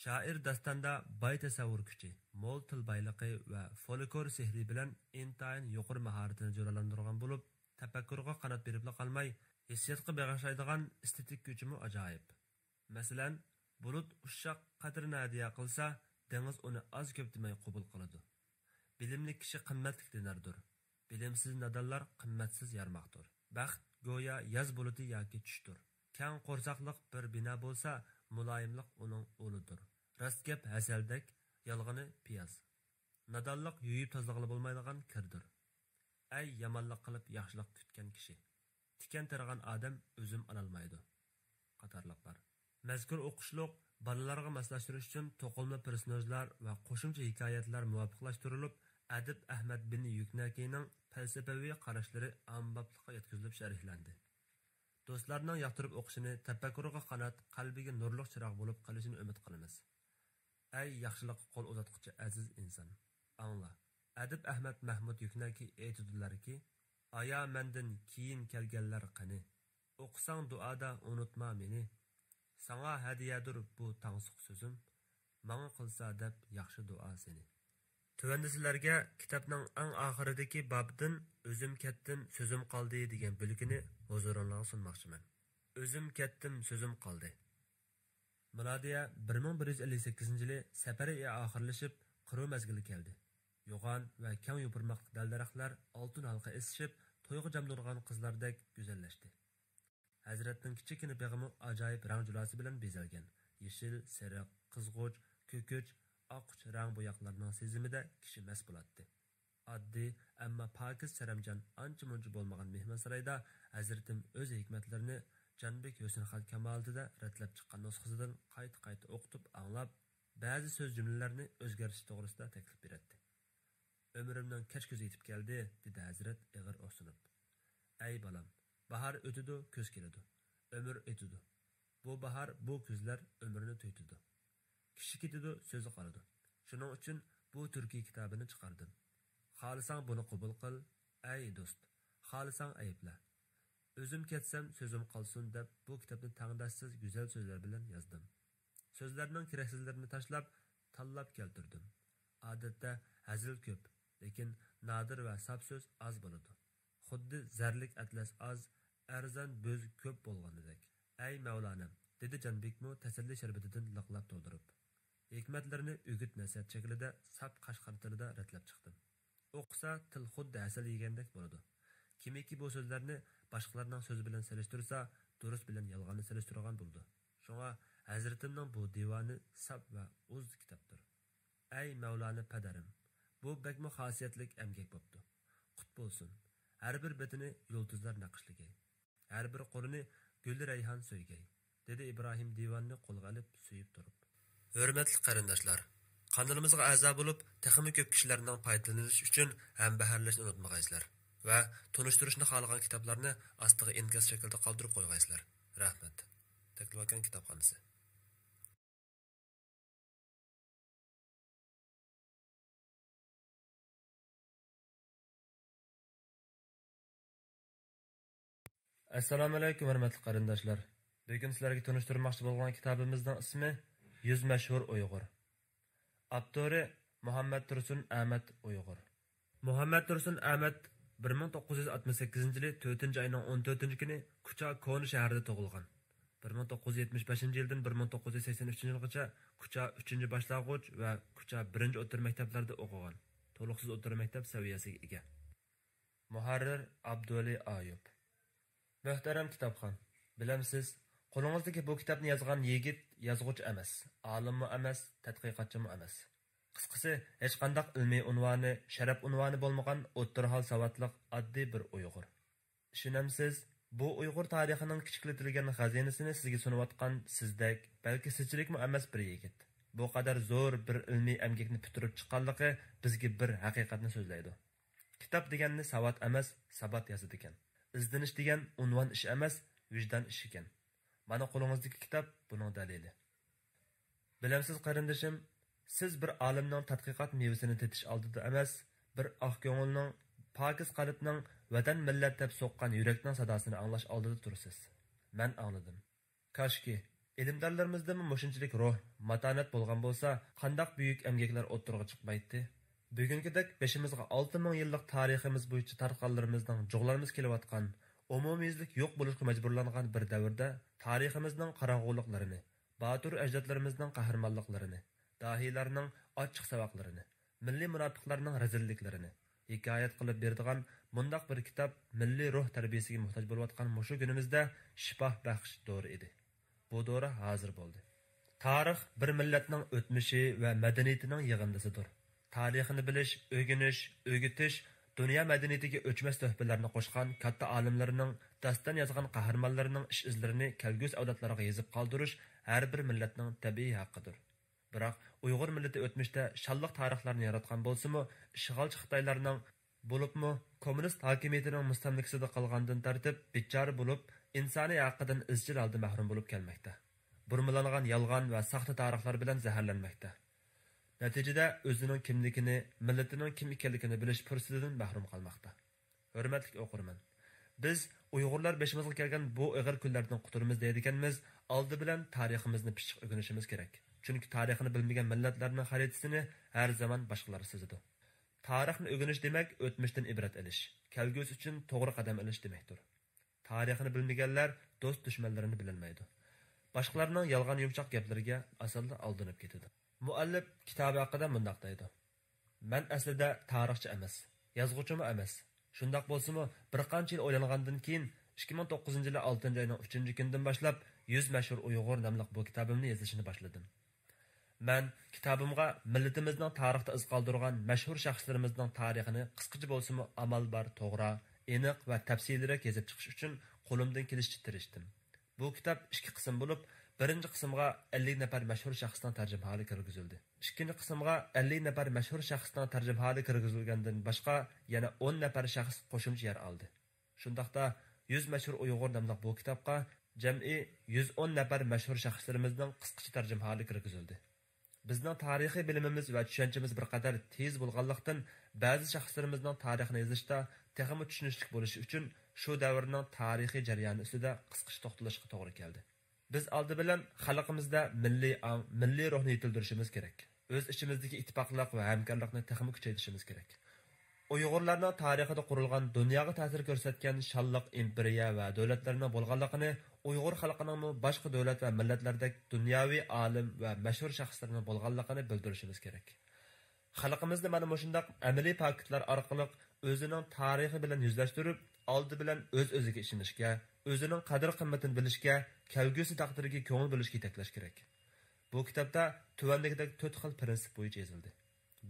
شائىر داستاندا باي تەسەۋۋۇر كۈچى، مول تىل بايلىقى ۋە فولكلور سېھرى بىلەن ئىنتايىن يۇقىرى ماھارىتىنى جۇلالاندۇرغان بولۇپ، تەپەككۇرغا قانات بېرىپلا قالماي، ھېسسىياتقا بېغىشلايدىغان ئېستېتىك كۈچىمۇ ئاجايىپ. مەسىلەن، بۇلۇت ئۇششاق قەترىنى ھەدىيە قىلسا، دېڭىز ئۇنى ئاز-كۆپ دېمەي قوبۇل قىلىدۇ. بىلىملىك كىشى قىممەتلىك دىناردۇر. بىلىمسىز نادانلار قىممەتسىز يارماقتۇر. بەخت گويا ياز بۇلۇتى ياكى چۈشتۇر. كەڭ قورساقلىق بىر بىنا بولسا، مۇلايىملىق ئۇنىڭ ئۇلىدۇر. راست گەپ ھەسەلدەك، يالغىنى پىياز. نادانلىق يۇيۇپ تازىلىغىلى بولمايدىغان كىردۇر. ئەي يامانلىق قىلىپ ياخشىلىق كۈتكەن كىشى! تىكەن تېرىغان ئادەم ئۈزۈم ئالالمايدۇ. قاتارلىقلار. مەزكۇر ئوقۇشلۇق، بالىلارغا ماسلاشتۇرۇش ئۈچۈن توقۇلما پېرسوناژلار ۋە قوشۇمچە ھېكايەتلەر مۇۋاپىقلاشتۇرۇلۇپ، ئەدىب ئەخمەت بىن يۈكنەكىنىڭ پەلسەپىۋى قاراشلىرى ئاممىبابلىققا يەتكۈزۈلۈپ شەرھلەندى. دوستلارنىڭ ياقتۇرۇپ ئوقۇشىنى تەپەككۇرىغا قانات، قەلبىگە نۇرلۇق چىراغ بولۇپ قېلىشىنى ئۈمىد قىلىمىز. ئەي ياخشىلىققا قول ئۇزاتقۇچى ئەزىز ئىنسان! ئاڭلا، ئەدىب ئەخمەت مەھمۇد يۈكنەكى ئېيتىدۇلاركى، ئايا مەندىن كېيىن كەلگەنلەر قېنى؟ ئوقۇساڭ دۇئادا ئۇنتۇما مېنى. ساڭا ھەدىيەدۇر بۇ تاڭسۇق سۆزۈم، ماڭا قىلسا دەپ ياخشى دۇئا سېنى. تۆۋەندە سىلەرگە كىتابنىڭ ئەڭ ئاخىرىدىكى بابتىن «ئۆزۈم كەتتىم، سۆزۈم قالدى» دېگەن بۆلىكىنى ھۇزۇرۇڭلارغا سۇنماقچىمەن. ئۆزۈم كەتتىم، سۆزۈم قالدى. مىلادىيە بىر مىڭ بىر يۈز ئەللىك سەككىزىنچى يىلى سەپەر ئېيى ئاخىرلىشىپ، قىرۇ مەزگىلى كەلدى. يوغان ۋە كەڭ يوپۇرماقلىق دەل-دەرەخلەر ئالتۇن ھالقا ئېسىشىپ، تويغا جامدۇرغان قىزلاردەك گۈزەللەشتى. ھەزرەتنىڭ كىچىككىنە بېغىمۇ ئاجايىپ رەڭ جۇلاسى بىلەن بېزەلگەن. يېشىل، سېرىق، قىزغۇچ، كۆكۈچ، ئاقۇچ رەڭ بوياقلارنىڭ سېزىمىدە كىشى مەست بولاتتى. ئاددىي، ئەمما پاكىز، سەرەمجان، ئانچە-مۇنچە بولمىغان مېھمانسارايدا ھەزرىتىم ئۆز ھېكمەتلىرىنى جانبىك ھۆسنىخان كامالىتىدە رەتلەپ چىققان نۇسخىسىدىن قايتا-قايتا ئوقۇتۇپ ئاڭلاپ، بەزى سۆز-جۈملىلەرنى ئۆزگەرتىش توغرىسىدا تەكلىپ بېرەتتى. «ئۆمرۈمنىڭ كەچ كۈزى يېتىپ كەلدى»، دېدى ھەزرەت ئېغىر ئوخشىنىپ. ئەي بالام، باھار ئۆتىدۇ، كۈز كېلىدۇ. ئۆمۈر ئۆتىدۇ. بۇ باھار، بۇ كۈزلەر ئۆمۈرنى تۈگىتىدۇ. كىشى كېتىدۇ، سۆزى قالىدۇ. شۇنىڭ ئۈچۈن بۇ تۈركىي كىتابىنى چىقاردىم. خالىساڭ بۇنى قوبۇل قىل، ئەي دوست، خالىساڭ ئەيىبلە. ئۆزۈم كەتسەم سۆزۈم قالسۇن دەپ بۇ كىتابنى تەڭداشسىز گۈزەل سۆزلەر بىلەن يازدىم. سۆزلەرنىڭ كېرەكسىزلىرىنى تاشلاپ، تاللاپ كەلتۈردۈم. ئادەتتە ھەزىل كۆپ، لېكىن نادىر ۋە ساپ سۆز ئاز بولىدۇ. خۇددى زەرلىك ئەتلەس ئاز، ئەرزان بۆز كۆپ بولغىنىدەك. ئەي مەۋلانەم، دېدى جانبىكمۇ تەسەللى شەربىتىدىن لىقلاپ تولدۇرۇپ. ھېكمەتلىرىنى ئۆگۈت-نەسىھەت شەكلىدە ساپ قەشقەر تىلىدا رەتلەپ چىقتىم. ئوقۇسا تىل خۇددى ھەسەل يېگەندەك بولىدۇ. كىمكى بۇ سۆزلەرنى باشقىلارنىڭ سۆزى بىلەن سېلىشتۇرسا، دۇرۇس بىلەن يالغاننى سېلىشتۇرغان بولىدۇ. شۇڭا ھەزرىتىمنىڭ بۇ دىۋانى ساپ ۋە ئۇز كىتابتۇر. ئەي مەۋلانا پەدەرىم، بۇ بەكمۇ خاسىيەتلىك ئەمگەك بوپتۇ. قۇت بولسۇن! ھەر بىر بېتىنى يۇلتۇزلار نەقىشلىگەي. ھەر بىر قۇرىنى گۈل رەيھان سۆيگەي، دېدى ئىبراھىم دىۋاننى قولىغا ئېلىپ سۆيۈپ تۇرۇپ. ھۆرمەتلىك قېرىنداشلار، قانىلىمىزغا ئەزا بولۇپ، تېخىمۇ كۆپ كىشىلەرنىڭ پايدىلىنىشى ئۈچۈن ھەمبەھىرلەشنى ئۇنتۇمىغايسىلەر ۋە تونۇشتۇرۇشنى خالىغان كىتابلارنى ئاستىغا ئىنكاس شەكلىدە قالدۇرۇپ قويغايسىلەر. رەھمەت. تەكلىماكان كىتابخانىسى. ئەسسالامۇئەلەيكۇم، ھۆرمەتلىك قېرىنداشلار! بۈگۈن سىلەرگە تونۇشتۇرماقچى بولغان كىتابىمىزنىڭ ئىسمى يۈز مەشھۇر ئۇيغۇر. ئاپتورى مۇھەممەد تۇرسۇن ئەمەت ئۇيغۇر. مۇھەممەد تۇرسۇن ئەمەت بىر مىڭ توققۇز يۈز ئاتمىش سەككىزىنچى يىلى تۆتىنچى ئاينىڭ ئون تۆتىنچى كۈنى كۇچا كونا شەھىرىدە تۇغۇلغان. بىر مىڭ توققۇز يۈز يەتمىش بەشىنچى يىلدىن بىر مىڭ توققۇز يۈز سەكسەن ئۈچىنچى يىلغىچە كۇچا ئۈچىنچى باشلانغۇچ ۋە كۇچا بىرىنچى ئوتتۇرا مەكتەپلەردە ئوقۇغان. تولۇقسىز ئوتتۇرا مەكتەپ سەۋىيەسىگە ئىگە. مۇھەررىر ئابدۇۋەلى ئايۇپ. مۆھتەرەم كىتابخان، بىلەمسىز، قولىڭىزدىكى بۇ كىتابنى يازغان يىگىت يازغۇچى ئەمەس، ئالىممۇ ئەمەس، تەتقىقاتچىمۇ ئەمەس. قىسقىسى، ھېچقانداق ئىلمىي ئۇنۋانى، شەرەپ ئۇنۋانى بولمىغان ئوتتۇرا ھال ساۋاتلىق ئاددىي بىر ئۇيغۇر. ئىشىنەمسىز، بۇ ئۇيغۇر تارىخىنىڭ كىچىكلىتىلگەن خەزىنىسىنى سىزگە سۇنۇۋاتقان سىزدەك، بەلكى سىزچىلىكمۇ ئەمەس بىر يىگىت. بۇ قەدەر زور بىر ئىلمىي ئەمگەكنى پۈتتۈرۈپ چىققانلىقى بىزگە بىر ھەقىقەتنى سۆزلەيدۇ. كىتاب دېگەننى ساۋات ئەمەس، سابات يازىدىكەن. ئىزدىنىش دېگەن ئۇنۋان ئىش ئەمەس، ۋىجدان ئىشىكەن. مانا قولىڭىزدىكى كىتاب بۇنىڭ دەلىلى. بىلەمسىز قېرىندىشىم، سىز بىر ئالىمنىڭ تەتقىقات مېۋىسىنى تېتىش ئالدىدا ئەمەس، بىر ئاق كۆڭۈلنىڭ، پاكىز قەلبنىڭ، ۋەتەن مىللەت دەپ سوققان يۈرەكنىڭ ساداسىنى ئاڭلاش ئالدىدا تۇرىسىز. مەن ئاڭلىدىم. كاشكى، ئىلىمدارلىرىمىزدىمۇ مۇشۇنچىلىك روھ، ماتانەت بولغان بولسا، قانداق بۈيۈك ئەمگەكلەر ئوتتۇرىغا چىقمايتتى؟ بۈگۈنكىدەك بېشىمىزغا ئالتە مىڭ يىللىق تارىخىمىز بويىچە تارتقانلىرىمىزنىڭ جۇغلانمىسى كېلىۋاتقان، ئومۇميۈزلۈك يوق بولۇشقا مەجبۇرلانغان بىر دەۋردە تارىخىمىزنىڭ قاراڭغۇلۇقلىرىنى، باتۇر ئەجدادلىرىمىزنىڭ قەھرىمانلىقلىرىنى، داھىيلارنىڭ ئاچچىق ساۋاقلىرىنى، مىللىي مۇناپىقلارنىڭ رەزىللىكلىرىنى ھېكايەت قىلىپ بېرىدىغان مۇنداق بىر كىتاب مىللىي روھ تەربىيەسىگە موھتاج بولۇۋاتقان مۇشۇ كۈنىمىزدە شىپا بەخش دورا ئىدى. بۇ دورا ھازىر بولدى. تارىخ بىر مىللەتنىڭ ئۆتمۈشى ۋە مەدەنىيىتىنىڭ يىغىندىسىدۇر. تارىخىنى بىلىش، ئۆگىنىش، ئۆگىتىش، دۇنيا مەدەنىيىتىگە ئۆچمەس تۆھپىلەرنى قوشقان كاتتا ئالىملىرىنىڭ، داستان يازغان قەھرىمانلىرىنىڭ ئىش-ئىزلىرىنى كەلگۈسى ئەۋلادلارغا يېزىپ قالدۇرۇش ھەر بىر مىللەتنىڭ تەبىئىي ھەققىدۇر. بىراق، ئۇيغۇر مىللىتى ئۆتمۈشتە شانلىق تارىخلارنى ياراتقان بولسىمۇ، ئىشغالچى خىتايلارنىڭ، بولۇپمۇ كوممۇنىست ھاكىمىيىتىنىڭ مۇستەملىكىسىدە قالغاندىن تارتىپ بىچارە بولۇپ، ئىنسانىي ھەققىدىن ئىزچىل ھالدا مەھرۇم بولۇپ كەلمەكتە. بۇرمىلانغان يالغان ۋە ساختا تارىخلار بىلەن زەھەرلەنمەكتە. نەتىجىدە ئۆزىنىڭ كىملىكىنى، مىللىتىنىڭ كىم ئىكەنلىكىنى بىلىش پۇرسىتىدىن مەھرۇم قالماقتا. ھۆرمەتلىك ئوقۇرمەن! بىز ئۇيغۇرلار بېشىمىزغا كەلگەن بۇ ئېغىر كۈنلەردىن قۇتۇلىمىز دەيدىكەنمىز، ئالدى بىلەن تارىخىمىزنى پىششىق ئۆگىنىشىمىز كېرەك. چۈنكى تارىخنى بىلمىگەن مىللەتلەرنىڭ خەرىتىسىنى ھەر زامان باشقىلار سىزىدۇ. تارىخنى ئۆگىنىش دېمەك، ئۆتمۈشتىن ئىبرەت ئېلىش، كەلگۈسى ئۈچۈن توغرا قەدەم ئېلىش دېمەكتۇر. تارىخنى بىلمىگەنلەر دوست-دۈشمەنلىرىنى بىلەلمەيدۇ. باشقىلارنىڭ يالغان يۇمشاق گەپلىرىگە ئاسانلا ئالدىنىپ كېتىدۇ. مۇئەللىپ كىتابى ھەققىدە مۇنداق دەيدۇ: مەن ئەسلىدە تارىخچى ئەمەس، يازغۇچىمۇ ئەمەس. شۇنداق بولسىمۇ، بىر قانچە يىل ئويلانغاندىن كېيىن، ئىككى مىڭ توققۇزىنچى يىلى ئالتىنچى ئاينىڭ ئۈچىنچى كۈنىدىن باشلاپ، يۈز مەشھۇر ئۇيغۇر ناملىق بۇ كىتابىمنى يېزىشنى باشلىدىم. مەن كىتابىمغا مىللىتىمىزنىڭ تارىختا ئىز قالدۇرغان مەشھۇر شەخسلىرىمىزنىڭ تارىخىنى قىسقىچە بولسىمۇ ئامال بار توغرا، ئېنىق ۋە تەپسىلىيرەك يېزىپ چىقىش ئۈچۈن قولۇمدىن كېلىشىچە تىرىشتىم. بۇ كىتاب ئىككى قىسىم بولۇپ، بىرىنچى قىسىمغا ئەللىك نەپەر مەشھۇر شەخسنىڭ تەرجىمىھالى كىرگۈزۈلدى. ئىككىنچى قىسىمغا ئەللىك نەپەر مەشھۇر شەخسنىڭ تەرجىمىھالى كىرگۈزۈلگەندىن باشقا يەنە ئون نەپەر شەخس قوشۇمچە يەر ئالدى. شۇنداقتا، يۈز مەشھۇر ئۇيغۇر ناملىق بۇ كىتابقا جەمئىي يۈز ئون نەپەر مەشھۇر شەخسلىرىمىزنىڭ قىسقىچە تەرجىمىھالى كىرگۈزۈلدى. بىزنىڭ تارىخىي بىلىمىمىز ۋە چۈشەنچىمىز بىر قەدەر تېيىز بولغانلىقتىن، بەزى شەخسلىرىمىزنىڭ تارىخىنى يېزىشتا تېخىمۇ چۈشىنىشلىك بولۇشى ئۈچۈن، شۇ دەۋرنىڭ تارىخىي جەريانى ئۈستىدە قىسقىچە توختىلىشقا توغرا كەلدى. بىز ئالدى بىلەن خەلقىمىزدە مىللىي ئاڭ، مىللىي روھنى يېتىلدۈرۈشىمىز كېرەك. ئۆز ئىچىمىزدىكى ئىتتىپاقلىق ۋە ھەمكارلىقنى تېخىمۇ كۈچەيتىشىمىز كېرەك. ئۇيغۇرلارنىڭ تارىخىدا قۇرۇلغان، دۇنياغا تەسىر كۆرسەتكەن شانلىق ئىمپېرىيە ۋە دۆلەتلەرنىڭ بولغانلىقىنى، ئۇيغۇر خەلقىنىڭمۇ باشقا دۆلەت ۋە مىللەتلەردەك دۇنياۋى ئالىم ۋە مەشھۇر شەخسلەرنىڭ بولغانلىقىنى بىلدۈرۈشىمىز كېرەك. خەلقىمىزنى مانا مۇشۇنداق ئەمەلىي پاكىتلار ئارقىلىق ئۆزىنىڭ تارىخى بىلەن يۈزلەشتۈرۈپ، ئالدى بىلەن ئۆز-ئۆزىگە ئىشىنىشكە، ئۆزىنىڭ قەدىر-قىممىتىنى بىلىشكە، كەلگۈسى تەقدىرىگە كۆڭۈل بۆلۈشكە يېتەكلەش كېرەك. بۇ كىتابتا تۆۋەندىكىدەك تۆت خىل پىرىنسىپ بويىچە يېزىلدى.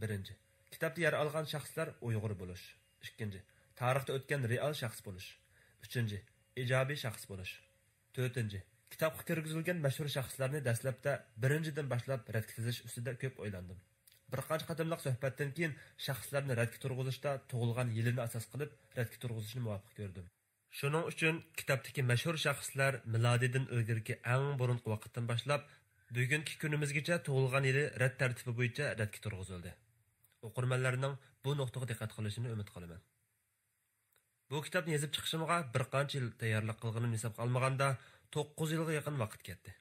بىرىنچى، كىتابتا يەر ئالغان شەخسلەر ئۇيغۇر بولۇش. ئىككىنچى، تارىختا ئۆتكەن رېئال شەخس بولۇش. ئۈچىنچى، ئىجابىي شەخس بولۇش. تۆتىنچى، كىتابقا كىرگۈزۈلگەن مەشھۇر شەخسلەرنى دەسلەپتە بىرىنچىدىن باشلاپ رەتكە تىزىش ئۈستىدە كۆپ ئويلاندىم. بىر قانچە قېتىملىق سۆھبەتتىن كېيىن شەخسلەرنى رەتكە تۇرغۇزۇشتا تۇغۇلغان يىلىنى ئاساس قىلىپ رەتكە تۇرغۇزۇشنى مۇۋاپىق كۆردۈم. شۇنىڭ ئۈچۈن كىتابتىكى مەشھۇر شەخسلەر مىلادىدىن ئىلگىرىكى ئەڭ بۇرۇنقى ۋاقىتتىن باشلاپ بۈگۈنكى كۈنىمىزگىچە تۇغۇلغان يىلى رەت تەرتىپى بويىچە رەتكە تۇرغۇزۇلدى. ئوقۇرمەنلەرنىڭ بۇ نۇقتىغا دىققەت قىلىشىنى ئۈمىد قىلىمەن. بۇ كىتابنى يېزىپ چىقىشىمغا بىر قانچە يىل تەييارلىق قىلغىنىمنى ھېسابقا ئالمىغاندا، توققۇز يىلغا يېقىن ۋاقىت كەتتى.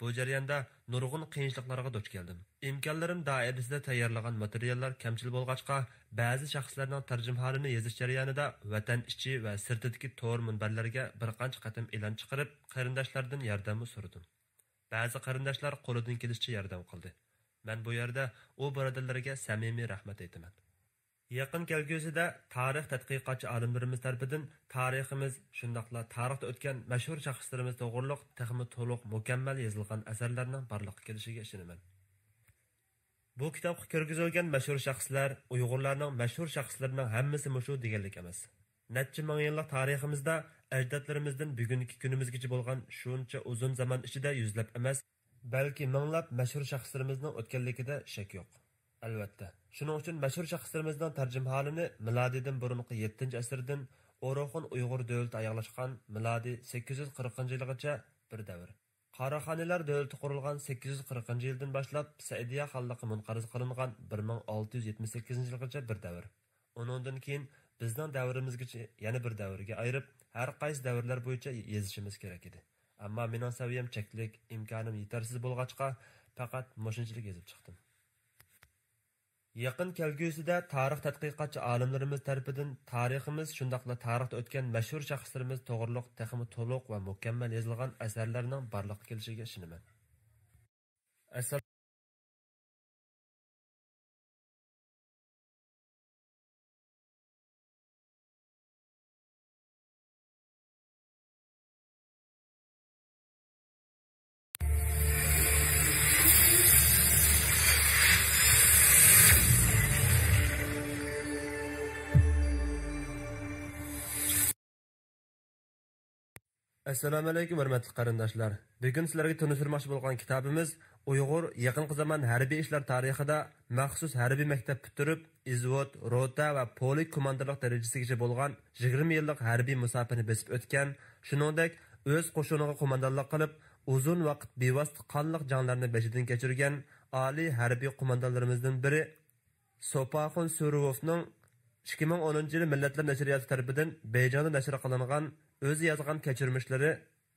بۇ جەرياندا نۇرغۇن قىيىنچىلىقلارغا دۇچ كەلدىم. ئىمكانلىرىم دائىرىسىدە تەييارلىغان ماتېرىياللار كەمچىل بولغاچقا، بەزى شەخسلەرنىڭ تەرجىمىھالىنى يېزىش جەريانىدا ۋەتەن ئىچى ۋە سىرتىدىكى تور مۇنبەرلەرگە بىر قانچە قېتىم ئېلان چىقىرىپ، قېرىنداشلاردىن ياردەممۇ سورىدىم. بەزى قېرىنداشلار قولىدىن كېلىشىچە ياردەم قىلدى. مەن بۇ يەردە ئۇ بۇرادەرلەرگە سەمىمىي رەھمەت ئېيتىمەن. يېقىن كەلگۈسىدە تارىخ تەتقىقاتچى ئالىملىرىمىز تەرىپىدىن تارىخىمىز، شۇنداقلا تارىختا ئۆتكەن مەشھۇر شەخسلىرىمىز توغرۇلۇق تېخىمۇ تولۇق، مۇكەممەل يېزىلغان ئەسەرلەرنىڭ بارلىققا كېلىشىگە ئىشىنىمەن. بۇ كىتابقا كىرگۈزۈلگەن مەشھۇر شەخسلەر ئۇيغۇرلارنىڭ مەشھۇر شەخسلىرىنىڭ ھەممىسى مۇشۇ دېگەنلىك ئەمەس. نەچچە مىڭ يىللىق تارىخىمىزدا ئەجدادلىرىمىزدىن بۈگۈنكى كۈنىمىزگىچە بولغان شۇنچە ئۇزۇن زامان ئىچىدە يۈزلەپ ئەمەس، بەلكى مىڭلاپ مەشھۇر شەخسلىرىمىزنىڭ ئۆتكەنلىكىدە شەك يوق. ئەلۋەتتە، شۇنىڭ ئۈچۈن مەشھۇر شەخسلىرىمىزنىڭ تەرجىمىھالىنى مىلادىيدىن بۇرۇنقى يەتتىنچى ئەسىردىن ئوروخون ئۇيغۇر دۆلىتى ئاياغلاشقان مىلادىي سەككىز يۈز قىرىقىنچى يىلغىچە بىر دەۋر، قاراخانىيلار دۆلىتى قۇرۇلغان سەككىز يۈز قىرىقىنچى يىلدىن باشلاپ سەئىدىيە خانلىقى مۇنقەرز قىلىنغان بىر مىڭ ئالتە يۈز يەتمىش سەككىزىنچى يىلغىچە بىر دەۋر، ئۇنىڭدىن كېيىن بىزنىڭ دەۋرىمىزگىچە يەنە بىر دەۋرگە ئايرىپ، ھەر قايسى دەۋرلەر بويىچە يېزىشىمىز كېرەك ئىدى. ئەمما مېنىڭ سەۋىيەم چەكلىك، ئىمكانىم يېتەرسىز بولغاچقا، پەقەت مۇشۇنچىلىك يېزىپ چىقتىم. يېقىن كەلگۈسىدە تارىخ تەتقىقاتچى ئالىملىرىمىز تەرىپىدىن تارىخىمىز، شۇنداقلا تارىختا ئۆتكەن مەشھۇر شەخسلىرىمىز توغرۇلۇق تېخىمۇ تولۇق ۋە مۇكەممەل يېزىلغان ئەسەرلەرنىڭ بارلىققا كېلىشىگە ئىشىنىمەن. ئەسسالام. ئەسسالامۇئەلەيكۇم، ھۆرمەتلىك قېرىنداشلار! بۈگۈن سىلەرگە تونۇشتۇرماقچى بولغان كىتابىمىز ئۇيغۇر يېقىنقى زامان ھەربىي ئىشلار تارىخىدا مەخسۇس ھەربىي مەكتەپ پۈتتۈرۈپ، ئىزۋود، روتا ۋە پولك كوماندىرلىق دەرىجىسىگىچە بولغان يىگىرمە يىللىق ھەربىي مۇساپىنى بېسىپ ئۆتكەن، شۇنىڭدەك ئۆز قوشۇنىغا قوماندانلىق قىلىپ، ئۇزۇن ۋاقىت بىۋاسىتە قانلىق جەڭلەرنى بېشىدىن كەچۈرگەن ئالىي ھەربىي قوماندانلىرىمىزدىن بىرى، سوپاخۇن سۇروۋنىڭ ئىككى مىڭ ئونىنچى يىلى مىللەتلەر نەشرىياتى تەرىپىدىن بېيجىڭدا نەشر قىلىنغان ئۆزى يازغان كەچۈرمىشلىرى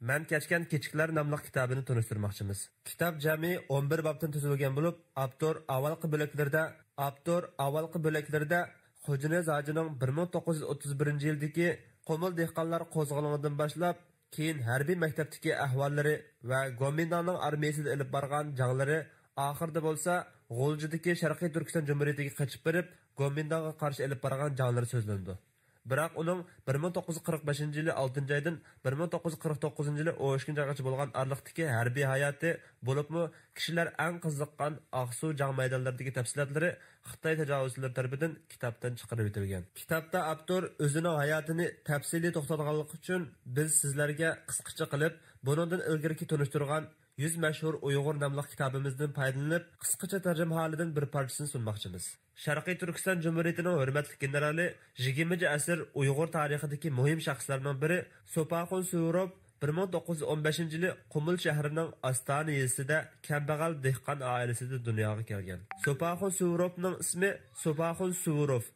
مەن كەچكەن كېچىكلەر ناملىق كىتابىنى تونۇشتۇرماقچىمىز. كىتاب جەمئىي ئون بىر بابتىن تۈزۈلگەن بولۇپ، ئاپتور ئاۋۋالقى بۆلەكلىرىدە، ئاپتور ئاۋۋالقى بۆلەكلىرىدە خوجانىياز ھاجىنىڭ بىر مىڭ توققۇز يۈز ئوتتۇز بىرىنچى يىلدىكى قۇمۇل دېھقانلار قوزغىلىڭىدىن باشلاپ، كېيىن ھەربىي مەكتەپتىكى ئەھۋاللىرى ۋە گومىنداڭنىڭ ئارمىيىسىدا ئېلىپ بارغان جەڭلىرى، ئاخىرىدا بولسا غۇلجىدىكى شەرقىي تۈركىستان جۇمھۇرىيىتىگە قېچىپ بېرىپ، گومىنداڭغا قارشى ئېلىپ بارغان جەڭلىرى سۆزلىنىدۇ. بىراق ئۇنىڭ بىر مىڭ توققۇز يۈز قىرىق بەشىنچى يىلى ئالتىنچى ئايدىن بىر مىڭ توققۇز يۈز قىرىق توققۇزىنچى يىلى ئون ئىككىنچى ئايغىچە بولغان ئارىلىقتىكى ھەربىي ھاياتى، بولۇپمۇ كىشىلەر ئەڭ قىزىققان ئاقسۇ جەڭ مەيدانلىرىدىكى تەپسىلاتلىرى خىتاي تاجاۋۇزچىلىرى تەرىپىدىن كىتابتىن چىقىرىۋېتىلگەن. كىتابتا ئاپتور ئۆزىنىڭ ھاياتىنى تەپسىلىي توختاتقانلىقى ئۈچۈن بىز سىزلەرگە قىسقىچە قىلىپ بۇنىڭدىن ئىلگىرىكى تونۇشتۇرغان يۈز مەشھۇر ئۇيغۇر ناملىق كىتابىمىزدىن پايدىلىنىپ، قىسقىچە تەرجىمىھالىدىن بىر پارچىسىنى سۇنماقچىمىز. شەرقىي تۈركىستان جۇمھۇرىيىتىنىڭ ھۆرمەتلىك گېنېرالى، يىگىرمىنچى ئەسىر ئۇيغۇر تارىخىدىكى مۇھىم شەخسلەرنىڭ بىرى سوپاخۇن سۇۋروف بىر مىڭ توققۇز يۈز ئون بەشىنچى يىلى قۇمۇل شەھىرىنىڭ ئاستانە يېزىسىدە كەمبەغەل دېھقان ئائىلىسىدە دۇنياغا كەلگەن. سوپاخۇن سۇۋروفنىڭ ئىسمى سوپاخۇن سۇۋروف.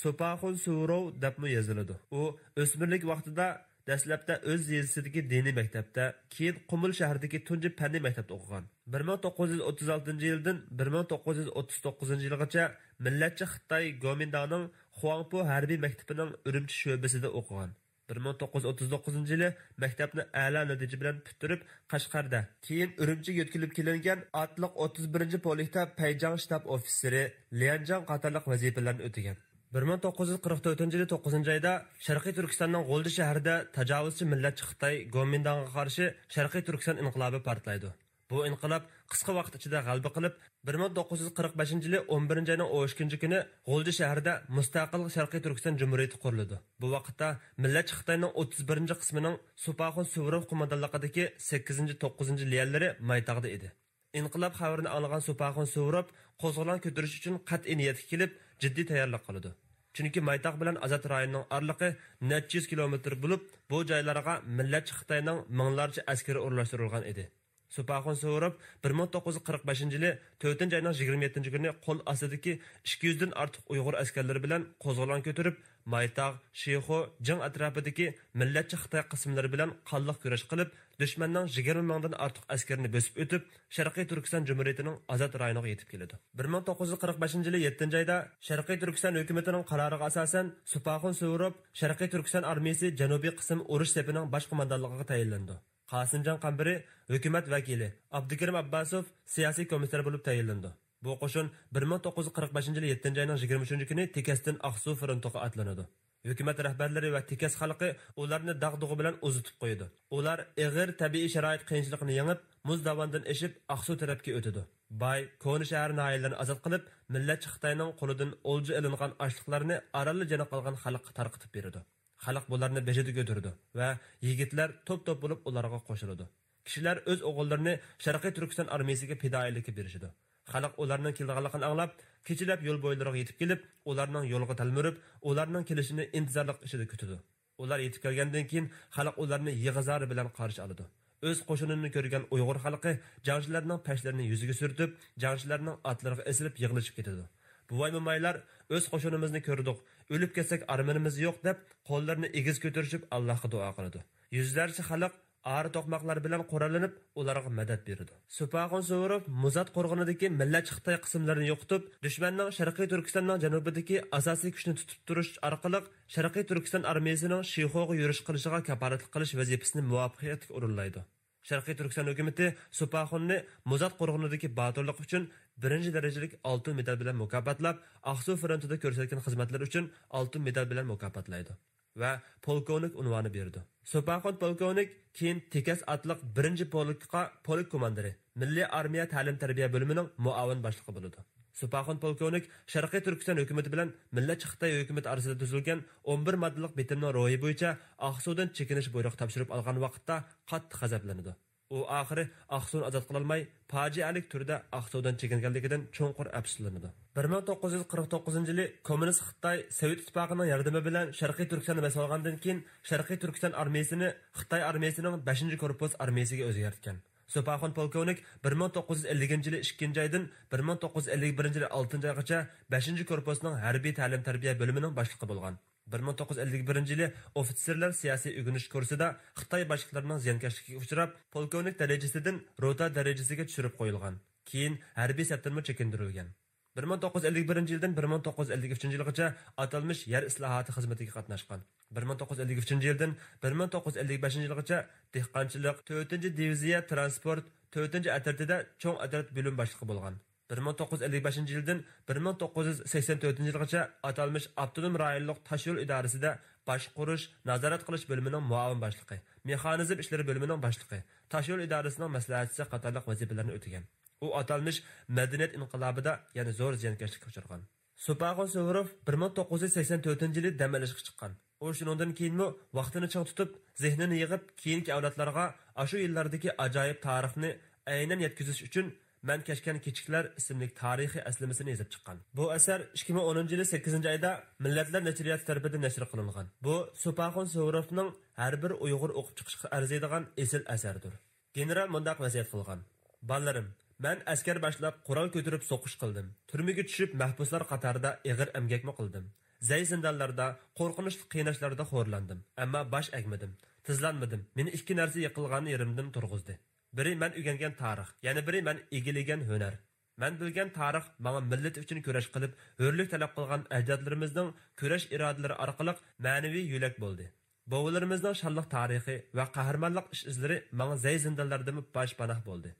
سوپاخۇن سۇۋۇروۋ دەپمۇ يېزىلىدۇ. ئۇ ئۆسمۈرلۈك ۋاقتىدا دەسلەپتە ئۆز يېزىسىدىكى دىنىي مەكتەپتە، كېيىن قۇمۇل شەھىرىدىكى تۇنجى پەننىي مەكتەپتە ئوقۇغان. بىر مىڭ توققۇز يۈز ئوتتۇز ئالتىنچى يىلدىن بىر مىڭ توققۇز يۈز ئوتتۇز توققۇزىنچى يىلغىچە مىللەتچى خىتاي گومىنداڭنىڭ خۇاڭپۇ ھەربىي مەكتىپىنىڭ ئۈرۈمچى شۆبىسىدە ئوقۇغان. بىر مىڭ توققۇز يۈز ئوتتۇز توققۇزىنچى يىلى مەكتەپنى ئەلا نەتىجە بىلەن پۈتتۈرۈپ، قەشقەردە، كېيىن ئۈرۈمچىگە يۆتكىلىپ كېلىنگەن ئاتلىق ئوتتۇز بىرىنچى پولكتا پەيجاڭ شتاب ئوفىتسېرى، ليەنجاڭ قاتارلىق ۋەزىپىلەرنى ئۆتىگەن. بىر مىڭ توققۇز يۈز قىرىق تۆتىنچى يىلى توققۇزىنچى ئايدا شەرقىي تۈركىستاننىڭ غۇلجا شەھىرىدە تاجاۋۇزچى مىللەتچى خىتاي گومىنداڭغا قارشى شەرقىي تۈركىستان ئىنقىلابى پارتلايدۇ. بۇ ئىنقىلاب قىسقا ۋاقىت ئىچىدە غەلىبە قىلىپ، بىر مىڭ توققۇز يۈز قىرىق بەشىنچى يىلى ئون بىرىنچى ئاينىڭ ئون ئىككىنچى كۈنى غۇلجا شەھىرىدە مۇستەقىل شەرقىي تۈركىستان جۇمھۇرىيىتى قۇرۇلىدۇ. بۇ ۋاقىتتا مىللەتچى خىتاينىڭ ئوتتۇز بىرىنچى قىسمىنىڭ سوپاخۇن سۇۋۇروف قوماندانلىقىدىكى سەككىزىنچى، توققۇزىنچى ليەنلىرى مايتاغدا ئىدى. ئىنقىلاب خەۋىرىنى ئاڭلىغان سوپاخۇن سۇۋۇروف قوزغىلاڭ كۆتۈرۈش ئۈچۈن قەتئىي نىيەتكە كېلىپ، جىددىي تەييارلىق قىلىدۇ. چۈنكى مايتاغ بىلەن ئازاد رايوننىڭ ئارىلىقى نەچچە يۈز كىلومېتىر بولۇپ، بۇ جايلارغا مىللەتچى خىتاينىڭ مىڭلارچە ئەسكىرى ئورۇنلاشتۇرۇلغان ئىدى. سوپاخۇن سۇۋۇروف بىر مىڭ توققۇز يۈز قىرىق بەشىنچى يىلى تۆتىنچى ئاينىڭ يىگىرمە يەتتىنچى كۈنى قول ئاستىدىكى ئىككى يۈزدىن ئارتۇق ئۇيغۇر ئەسكەرلىرى بىلەن قوزغىلاڭ كۆتۈرۈپ، مايتاغ، شىخۇ، جىڭ ئەتراپىدىكى مىللەتچى خىتاي قىسىملىرى بىلەن قانلىق كۈرەش قىلىپ، دۈشمەننىڭ يىگىرمە مىڭدىن ئارتۇق ئەسكىرىنى بۆسۈپ ئۆتۈپ، شەرقىي تۈركىستان جۇمھۇرىيىتىنىڭ ئازاد رايونىغا يېتىپ كېلىدۇ. بىر مىڭ توققۇز يۈز قىرىق بەشىنچى يىلى يەتتىنچى ئايدا شەرقىي تۈركىستان ھۆكۈمىتىنىڭ قارارىغا ئاساسەن، سوپاخۇن سۇۋۇروف شەرقىي تۈركىستان ئارمىيىسى جەنۇبىي قىسىم ئۇرۇش سېپىنىڭ باش قوماندانلىقىغا تەيىنلىنىدۇ. قاسىمجان قەمبىرى ھۆكۈمەت ۋەكىلى، ئابدۇكېرىم ئابباسوف سىياسىي كومىسسار بولۇپ تەيىنلىنىدۇ. بۇ قوشۇن بىر مىڭ توققۇز يۈز قىرىق بەشىنچى يىلى يەتتىنچى ئاينىڭ يىگىرمە ئۈچىنچى كۈنى تېكەستىن ئاقسۇ فرونتىغا ئاتلىنىدۇ. ھۆكۈمەت رەھبەرلىرى ۋە تېكەس خەلقى ئۇلارنى داغ-دۇغا بىلەن ئۇزىتىپ قويىدۇ. ئۇلار ئېغىر تەبىئىي شارائىت قىيىنچىلىقىنى يېڭىپ، مۇز داۋاندىن ئېشىپ، ئاقسۇ تەرەپكە ئۆتىدۇ. باي، كونا شەھەر ناھىيەلىرىنى ئازاد قىلىپ، مىللەتچى خىتاينىڭ قولىدىن ئولجا ئېلىنغان ئاشلىقلارنى ئارانلا جېنى قالغان خەلققە تارقىتىپ بېرىدۇ. خەلق بۇلارنى بېشىدا كۆتۈرىدۇ ۋە يىگىتلەر توپ-توپ بولۇپ ئۇلارغا قوشۇلىدۇ. كىشىلەر ئۆز ئوغۇللىرىنى شەرقىي تۈركىستان ئارمىيىسىگە پىدائىيلىككە بېرىشىدۇ. خەلق ئۇلارنىڭ كېلىدىغانلىقىنى ئاڭلاپ، كېچىلەپ يول بويلىرىغا يېتىپ كېلىپ، ئۇلارنىڭ يولغا تەلمۈرۈپ، ئۇلارنىڭ كېلىشىنى ئىنتىزارلىق ئىچىدە كۈتىدۇ. ئۇلار يېتىپ كەلگەندىن كېيىن، خەلق ئۇلارنى يىغا-زار بىلەن قارشى ئالىدۇ. ئۆز قوشۇنىنى كۆرگەن ئۇيغۇر خەلقى جەڭچىلەرنىڭ پەشلىرىنى يۈزىگە سۈرتۈپ، جەڭچىلەرنىڭ ئاتلىرىغا ئېسىلىپ يىغلىشىپ كېتىدۇ. «بوۋاي-مومايلار، ئۆز قوشۇنىمىزنى كۆردۇق، ئۆلۈپ كەتسەك ئارمىنىمىز يوق» دەپ، قوللىرىنى ئېگىز كۆتۈرۈشۈپ، ئاللاھقا دۇئا قىلىدۇ. يۈزلەرچە خەلق ئارا توقماقلار بىلەن قوراللىنىپ، ئۇلارغا مەدەت بېرىدۇ. سوپاخۇن سۇۋۇروف مۇزات قورغىنىدىكى مىللەتچى خىتاي قىسىملىرىنى يوقىتىپ، دۈشمەننىڭ شەرقىي تۈركىستاننىڭ جەنۇبىدىكى ئاساسىي كۈچنى تۇتۇپ تۇرۇش ئارقىلىق شەرقىي تۈركىستان ئارمىيىسىنىڭ شىخۇغا يۈرۈش قىلىشىغا كاپالەتلىك قىلىش ۋەزىپىسىنى مۇۋەپپەقىيەتلىك ئورۇنلايدۇ. شەرقىي تۈركىستان ھۆكۈمىتى سوپاخۇننى مۇزات قورغىنىدىكى باتۇرلۇقى ئۈچۈن بىرىنچى دەرىجىلىك ئالتۇن مېدال بىلەن مۇكاپاتلاپ، ئاقسۇ فرونتىدا كۆرسەتكەن خىزمەتلىرى ئۈچۈن ئالتۇن مېدال بىلەن مۇكاپاتلايدۇ ۋە پولكوۋنىك ئۇنۋانى بېرىدۇ. سوپاخۇن پولكوۋنىك كېيىن تېكەس ئاتلىق بىرىنچى پولكقا پولك كوماندىرى، مىللىي ئارمىيە تەلىم-تەربىيە بۆلۈمىنىڭ مۇئاۋىن باشلىقى بولىدۇ. سوپاخۇن پولكوۋنىك شەرقىي تۈركىستان ھۆكۈمىتى بىلەن مىللەتچى خىتاي ھۆكۈمىتى ئارىسىدا تۈزۈلگەن ئون بىر ماددىلىق بېتىمنىڭ روھى بويىچە ئاقسۇدىن چېكىنىش بۇيرۇقى تاپشۇرۇپ ئالغان ۋاقىتتا قاتتىق غەزەپلىنىدۇ. ئۇ ئاخىرى ئاقسۇنى ئازاد قىلالماي، پاجىئەلىك تۈردە ئاقسۇدىن چېكىنگەنلىكىدىن چوڭقۇر ئەپسۇسلىنىدۇ. بىر مىڭ توققۇز يۈز قىرىق توققۇزىنچى يىلى كوممۇنىست خىتاي سوۋېت ئىتتىپاقىنىڭ ياردىمى بىلەن شەرقىي تۈركىستاننى بېسىۋالغاندىن كېيىن، شەرقىي تۈركىستان ئارمىيىسىنى خىتاي ئارمىيىسىنىڭ بەشىنچى كورپۇس ئارمىيىسىگە ئۆزگەرتكەن. سوپاخۇن پولكوۋنىك بىر مىڭ توققۇز يۈز ئەللىكىنچى يىلى ئىككىنچى ئايدىن بىر مىڭ توققۇز يۈز ئەللىك بىرىنچى يىلى ئالتىنچى ئايغىچە بەشىنچى كورپۇسنىڭ ھەربىي تەلىم-تەربىيە بۆلۈمىنىڭ باشلىقى بولغان. بىر مىڭ توققۇز يۈز ئەللىك بىرىنچى يىلى ئوفىتسېرلار سىياسىي ئۆگىنىش كۇرسىدا خىتاي باشلىقلىرىنىڭ زىيانكەشلىكىگە ئۇچراپ، پولكوۋنىك دەرىجىسىدىن روتا دەرىجىسىگە چۈشۈرۈپ قويۇلغان. كېيىن ھەربىي سەپتىنمۇ چېكىندۈرۈلگەن. بىر مىڭ توققۇز يۈز ئەللىك بىرىنچى يىلدىن بىر مىڭ توققۇز يۈز ئەللىك ئۈچىنچى يىلغىچە ئاتالمىش يەر ئىسلاھاتى خىزمىتىگە قاتناشقان. بىر مىڭ توققۇز يۈز ئەللىك ئۈچىنچى يىلدىن بىر مىڭ توققۇز يۈز ئەللىك بەشىنچى يىلغىچە دېھقانچىلىق، تۆتىنچى دىۋىزىيە تىرانسپورت، تۆتىنچى ئەترىتىدە چوڭ ئەترەت بۆلۈم باشلىقى بولغان. بىر مىڭ توققۇز يۈز ئەللىك بەشىنچى يىلدىن بىر مىڭ توققۇز يۈز سەكسەن تۆتىنچى يىلغىچە ئاتالمىش ئاپتونوم رايونلۇق تاشيول ئىدارىسىدە باشقۇرۇش، نازارەت قىلىش بۆلۈمىنىڭ مۇئاۋىن باشلىقى، مېخانىزم ئىشلىرى بۆلۈمىنىڭ باشلىقى، تاشيول ئىدارىسىنىڭ مەسلىھەتچىسى قاتارلىق ۋەزىپىلەرنى ئۆتىگەن. ئۇ ئاتالمىش مەدەنىيەت ئىنقىلابىدا يەنە زور زىيانكەشلىككە ئۇچرىغان. سوپاخۇن سۇۋۇروف بىر مىڭ توققۇز يۈز سەكسەن تۆتىنچى يىلى دەم ئېلىشقا چىققان. ئۇ شۇنىڭدىن كېيىنمۇ ۋاقتىنى چىڭ تۇتۇپ، زېھنىنى يىغىپ، كېيىنكى ئەۋلادلارغا ئاشۇ يىللاردىكى ئاجايىپ تارىخنى ئەينەن يەتكۈزۈش ئۈچۈن مەن كەچكەن كېچىكلەر ئىسىملىك تارىخىي ئەسلىمىسىنى يېزىپ چىققان. بۇ ئەسەر ئىككى مىڭ ئونىنچى يىلى سەككىزىنچى ئايدا مىللەتلەر نەشرىياتى تەرىپىدىن نەشر قىلىنغان. بۇ سوپاخۇن سۇۋۇروفنىڭ ھەر بىر ئۇيغۇر ئوقۇپ چىقىشقا ئەرزىيدىغان ئېسىل ئەسەردۇر. گېنېرال مۇنداق ۋەسىيەت قىلغان: «بالىلىرىم، مەن ئەسكەر باشلاپ، قورال كۆتۈرۈپ سوقۇش قىلدىم. تۈرمىگە چۈشۈپ، مەھبۇسلار قاتارىدا ئېغىر ئەمگەكمۇ قىلدىم. زەي زىندانلاردا، قورقۇنچلۇق قىيناشلاردا خورلاندىم، ئەمما باش ئەگمىدىم، تىزلانمىدىم. مېنى ئىككى نەرسە يىقىلغان يېرىمدىن تۇرغۇزدى. بىرى مەن ئۆگەنگەن تارىخ، يەنە بىرى مەن ئىگىلىگەن ھۈنەر. مەن بىلگەن تارىخ ماڭا مىللىتى ئۈچۈن كۈرەش قىلىپ، ھۆرلۈك تەلەپ قىلغان ئەجدادلىرىمىزنىڭ كۈرەش ئىرادىلىرى ئارقىلىق مەنىۋى يۆلەك بولدى. بوۋىلىرىمىزنىڭ شانلىق تارىخى ۋە قەھرىمانلىق ئىش-ئىزلىرى ماڭا زەي زىندانلاردىمۇ باش پاناھ بولدى.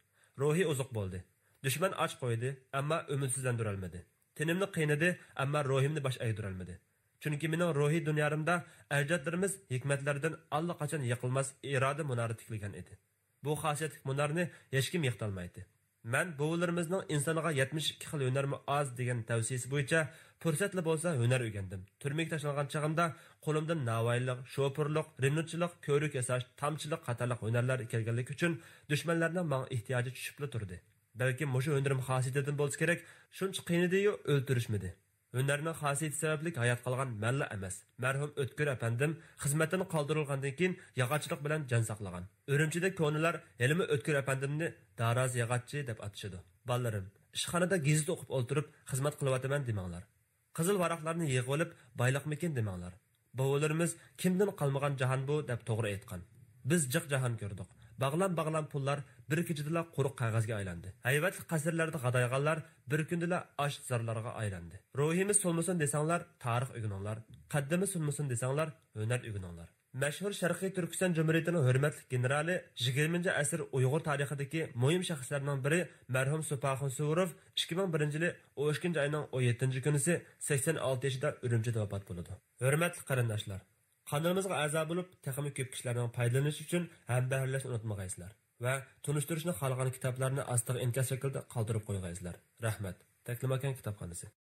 روھىي ئوزۇق بولدى. دۈشمەن ئاچ قويدى، ئەمما ئۈمىدسىزلەندۈرەلمىدى. تېنىمنى قىينىدى، ئەمما روھىمنى باش ئەگدۈرەلمىدى. چۈنكى مېنىڭ روھىي دۇنيارىمدا ئەجدادلىرىمىز ھېكمەتلەردىن ئاللىقاچان يىقىلماس ئىرادە مۇنارى تىكلىگەن ئىدى. بۇ خاسىيەتلىك مۇنارنى ھېچكىم يىقىتالمايتتى. مەن بوۋىلىرىمىزنىڭ ئىنسانغا يەتمىش ئىككى خىل ھۈنەرمۇ ئاز دېگەن تەۋسىيىسى بويىچە پۇرسەتلا بولسا ھۈنەر ئۆگەندىم. تۈرمىگە تاشلانغان چېغىمدا قولۇمدىن ناۋايىلىق، شوپۇرلۇق، رېمونتچىلىق، كۆۋرۈك ياساش، تامچىلىق قاتارلىق ھۈنەرلەر كەلگەنلىكى ئۈچۈن دۈشمەنلەرنىڭ ماڭا ئېھتىياجى چۈشۈپلا تۇردى. بەلكىم مۇشۇ ھۈنىرىم خاسىيىتىدىن بولسا كېرەك، شۇنچە قىينىدىيۇ، ئۆلتۈرۈشمىدى. ھۈنەرنىڭ خاسىيىتى سەۋەبلىك ھايات قالغان مەنلا ئەمەس، مەرھۇم ئۆتكۈر ئەپەندىم خىزمەتتىن قالدۇرۇلغاندىن كېيىن ياغاچچىلىق بىلەن جان ساقلىغان. ئۈرۈمچىدە كونىلار ھېلىمۇ ئۆتكۈر ئەپەندىمنى دارازى ياغاچچى دەپ ئاتىشىدۇ. بالىلىرىم، ئىشخانىدا گېزىت ئوقۇپ ئولتۇرۇپ خىزمەت قىلىۋاتىمەن دېمەڭلار. قىزىل ۋاراقلارنى يىغىۋېلىپ بايلىقمىكىن دېمەڭلار. بوۋىلىرىمىز كىمدىن قالمىغان جاھان بۇ دەپ توغرا ئېيتقان. بىز جىق جاھان كۆردۇق. باغلام-باغلام پۇللار بىر كېچىدىلا قۇرۇق قەغەزگە ئايلاندى. ھەيۋەتلىك قەسىرلەردە غادايغانلار بىر كۈندىلا ئاچ زارلارغا ئايلاندى. روھىمىز سولمىسۇن دېسەڭلار، تارىخ ئۆگىنىڭلار. قەددىمى سۇنمىسۇن دېسەڭلار، ھۈنەر ئۆگىنىڭلار. مەشھۇر شەرقىي تۈركىستان جۇمھۇرىيىتىنىڭ ھۆرمەتلىك گېنېرالى، يىگىرمىنچى ئەسىر ئۇيغۇر تارىخىدىكى مۇھىم شەخسلەرنىڭ بىرى مەرھۇم سوپاخۇن سۇۋۇروف ئىككى مىڭ بىرىنچى يىلى ئون ئىككىنچى ئاينىڭ ئون يەتتىنچى كۈنىسى سەكسەن ئالتە يېشىدا ئۈرۈمچىدە ۋاپات بولىدۇ. ھۆرمەتلىك قېرىنداشلار! قانىلىمىزغا ئەزا بولۇپ، تېخىمۇ كۆپ كىشىلەرنىڭ پايدىلىنىشى ئۈچۈن ھەمبەھىرلەشنى ئۇنتۇمىغايسىلەر ۋە تونۇشتۇرۇشنى خالىغان كىتابلارنى ئاستىغا ئىنكاس شەكلىدە قالدۇرۇپ قويغايسىلەر. رەھمەت. تەكلىماكان كىتابخانىسى.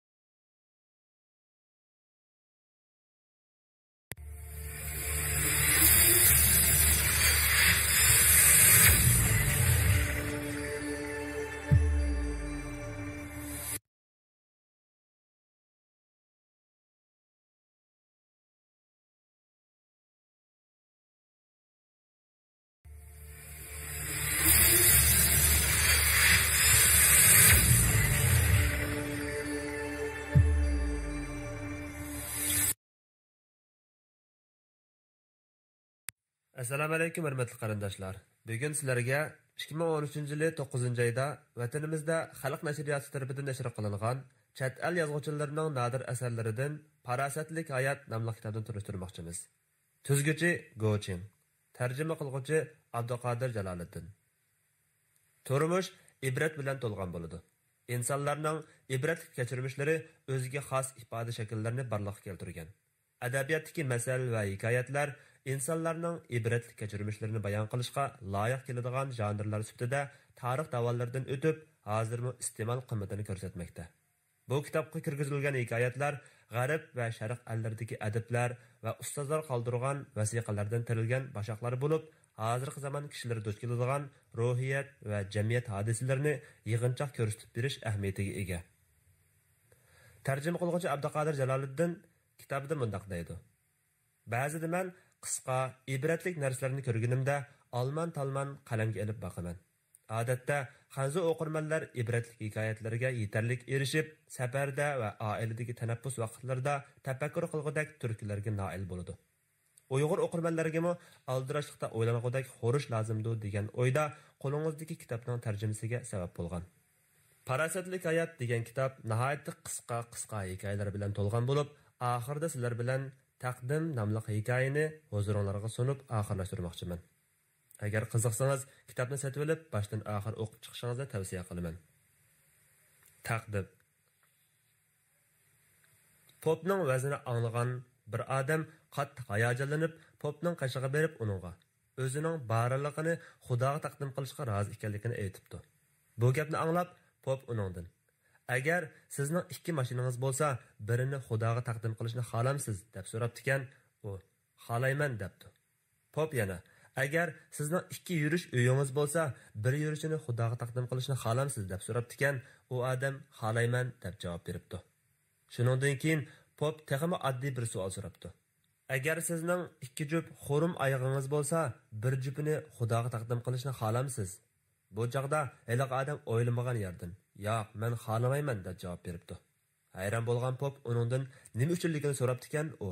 ئەسسالامۇئەلەيكۇم، ھۆرمەتلىك قېرىنداشلار! بۈگۈن سىلەرگە ئىككى مىڭ ئون ئۈچىنچى يىلى توققۇزىنچى ئايدا ۋەتىنىمىزدە خەلق نەشرىياتى تەرىپىدىن نەشر قىلىنغان چەت ئەل يازغۇچىلىرىنىڭ نادىر ئەسەرلىرىدىن پاراسەتلىك ھايات ناملىق كىتابنى تونۇشتۇرماقچىمىز. تۈزگۈچى گو چىڭ، تەرجىمە قىلغۇچى ئابدۇقادىر جالالىدىن. تۇرمۇش ئىبرەت بىلەن تولغان بولىدۇ. ئىنسانلارنىڭ ئىبرەتلىك كەچۈرمىشلىرى ئۆزىگە خاس ئىپادە شەكىللىرىنى بارلىققا كەلتۈرگەن. ئەدەبىياتتىكى مەسەل ۋە ھېكايەتلەر ئىنسانلارنىڭ ئىبرەتلىك كەچۈرمىشلىرىنى بايان قىلىشقا لايىق كېلىدىغان ژانىرلار سۈپىتىدە تارىخ داۋانلىرىدىن ئۆتۈپ، ھازىرمۇ ئىستېمال قىممىتىنى كۆرسەتمەكتە. بۇ كىتابقا كىرگۈزۈلگەن ھېكايەتلەر غەرب ۋە شەرق ئەللىرىدىكى ئەدىبلەر ۋە ئۇستازلار قالدۇرغان ۋەسىقىلەردىن تېرىلگەن باشاقلار بولۇپ، ھازىرقى زامان كىشىلىرى دۇچ كېلىدىغان روھىيەت ۋە جەمئىيەت ھادىسىلىرىنى يىغىنچاق كۆرسىتىپ بېرىش ئەھمىيىتىگە ئىگە. تەرجىمە قىلغۇچى ئابدۇقادىر جالالىدىن كىتابىدا مۇنداق دەيدۇ: بەزىدە مەن قىسقا، ئىبرەتلىك نەرسىلەرنى كۆرگىنىمدە ئالمان-تالمان قەلەمگە ئېلىپ باقىمەن. ئادەتتە خەنزۇ ئوقۇرمەنلەر ئىبرەتلىك ھېكايەتلەرگە يېتەرلىك ئېرىشىپ، سەپەردە ۋە ئائىلىدىكى تەنەپپۇس ۋاقىتلىرىدا تەپەككۇر قىلغۇدەك تۈرتكىلەرگە نائىل بولىدۇ. ئۇيغۇر ئوقۇرمەنلەرگىمۇ ئالدىراشلىقتا ئويلانغۇدەك خۇرۇچ لازىمدۇ دېگەن ئويدا قولىڭىزدىكى كىتابنىڭ تەرجىمىسىگە سەۋەب بولغان. پاراسەتلىك ھايات دېگەن كىتاب ناھايىتى قىسقا، قىسقا ھېكايىلەر بىلەن تولغان بولۇپ، ئاخىرىدا سىلەر بىلەن تەقدىم ناملىق ھېكايىنى ھۇزۇرۇڭلارغا سۇنۇپ ئاخىرلاشتۇرماقچىمەن. ئەگەر قىزىقسىڭىز، كىتابنى سېتىۋېلىپ، باشتىن ئاخىر ئوقۇپ چىقىشىڭىزنى تەۋسىيە قىلىمەن. تەقدىم. پوپنىڭ ۋەزىنى ئاڭلىغان بىر ئادەم قاتتىق ھاياجانلىنىپ، پوپنىڭ قېشىغا بېرىپ، ئۇنىڭغا ئۆزىنىڭ بارلىقىنى خۇداغا تەقدىم قىلىشقا رازى ئىكەنلىكىنى ئېيتىپتۇ. بۇ گەپنى ئاڭلاپ، پوپ ئۇنىڭدىن، «ئەگەر سىزنىڭ ئىككى ماشىنىڭىز بولسا، بىرىنى خۇداغا تەقدىم قىلىشنى خالامسىز؟» دەپ سوراپتىكەن. ئۇ، «خالايمەن» دەپتۇ. پوپ يەنە، «ئەگەر سىزنىڭ ئىككى يۈرۈش ئۆيىڭىز بولسا، بىر يۈرۈشىنى خۇداغا تەقدىم قىلىشنى خالامسىز؟» دەپ سوراپتىكەن. ئۇ ئادەم، «خالايمەن» دەپ جاۋاب بېرىپتۇ. شۇنىڭدىن كېيىن پوپ تېخىمۇ ئاددىي بىر سوئال سوراپتۇ. «ئەگەر سىزنىڭ ئىككى جۈپ خۇرۇم ئايىغىڭىز بولسا، بىر جۈپىنى خۇداغا تەقدىم قىلىشنى خالامسىز؟» بۇ چاغدا ھېلىقى ئادەم ئويلىمىغان يەردىن، «ياق، مەن خالىمايمەن» دەپ جاۋاب بېرىپتۇ. ھەيران بولغان پوپ ئۇنىڭدىن نېمە ئۈچۈنلۈكىنى سوراپتىكەن ئۇ.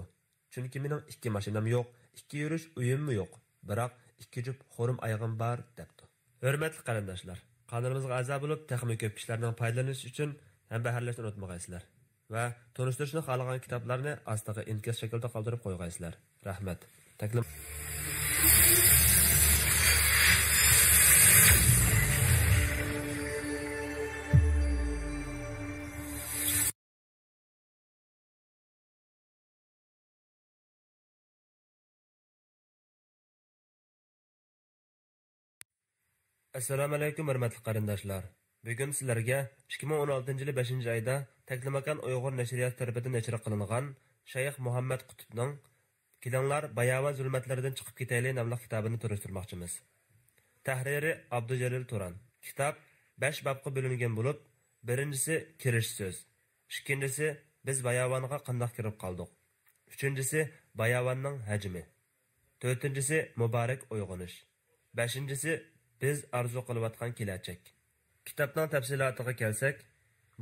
چۈنكى مېنىڭ ئىككى ماشىنام يوق، ئىككى يۈرۈش ئۆيۈممۇ يوق، بىراق ئىككى جۈپ خورۇم ئايىغىم بار، دەپتۇ. ھۆرمەتلىك قېرىنداشلار، قانىلىمىزغا ئەزا بولۇپ، تېخىمۇ كۆپ كىشىلەرنىڭ پايدىلىنىشى ئۈچۈن ھەمبەھىرلەشنى ئۇنتۇمىغايسىلەر ۋە تونۇشتۇرۇشنى خالىغان كىتابلارنى ئاستىغا ئىنكاس شەكلىدە قالدۇرۇپ قويغايسىلەر. رەھمەت. تەكلىم. ئەسسالامۇئەلەيكۇم، ھۆرمەتلىك قېرىنداشلار! بۈگۈن سىلەرگە ئىككى مىڭ ئون ئالتىنچى يىلى بەشىنچى ئايدا تەكلىماكان ئۇيغۇر نەشرىياتى تەرىپىدىن نەشر قىلىنغان شەيخ مۇھەممەد قۇتۇپنىڭ «كېلىڭلار، باياۋان زۇلمەتلىرىدىن چىقىپ كېتەيلى» ناملىق كىتابىنى تونۇشتۇرماقچىمىز. تەھرىرى ئابدۇجېلىل تۇران. كىتاب بەش بابقا بۆلۈنگەن بولۇپ، بىرىنچىسى كىرىش سۆز، ئىككىنچىسى بىز باياۋانغا قانداق كىرىپ قالدۇق، ئۈچىنچىسى باياۋاننىڭ ھەجمى، تۆتىنچىسى مۇبارەك ئويغىنىش، بەشىنچىسى بىز ئارزۇ قىلىۋاتقان كېلەچەك. كىتابنىڭ تەپسىلاتىغا كەلسەك،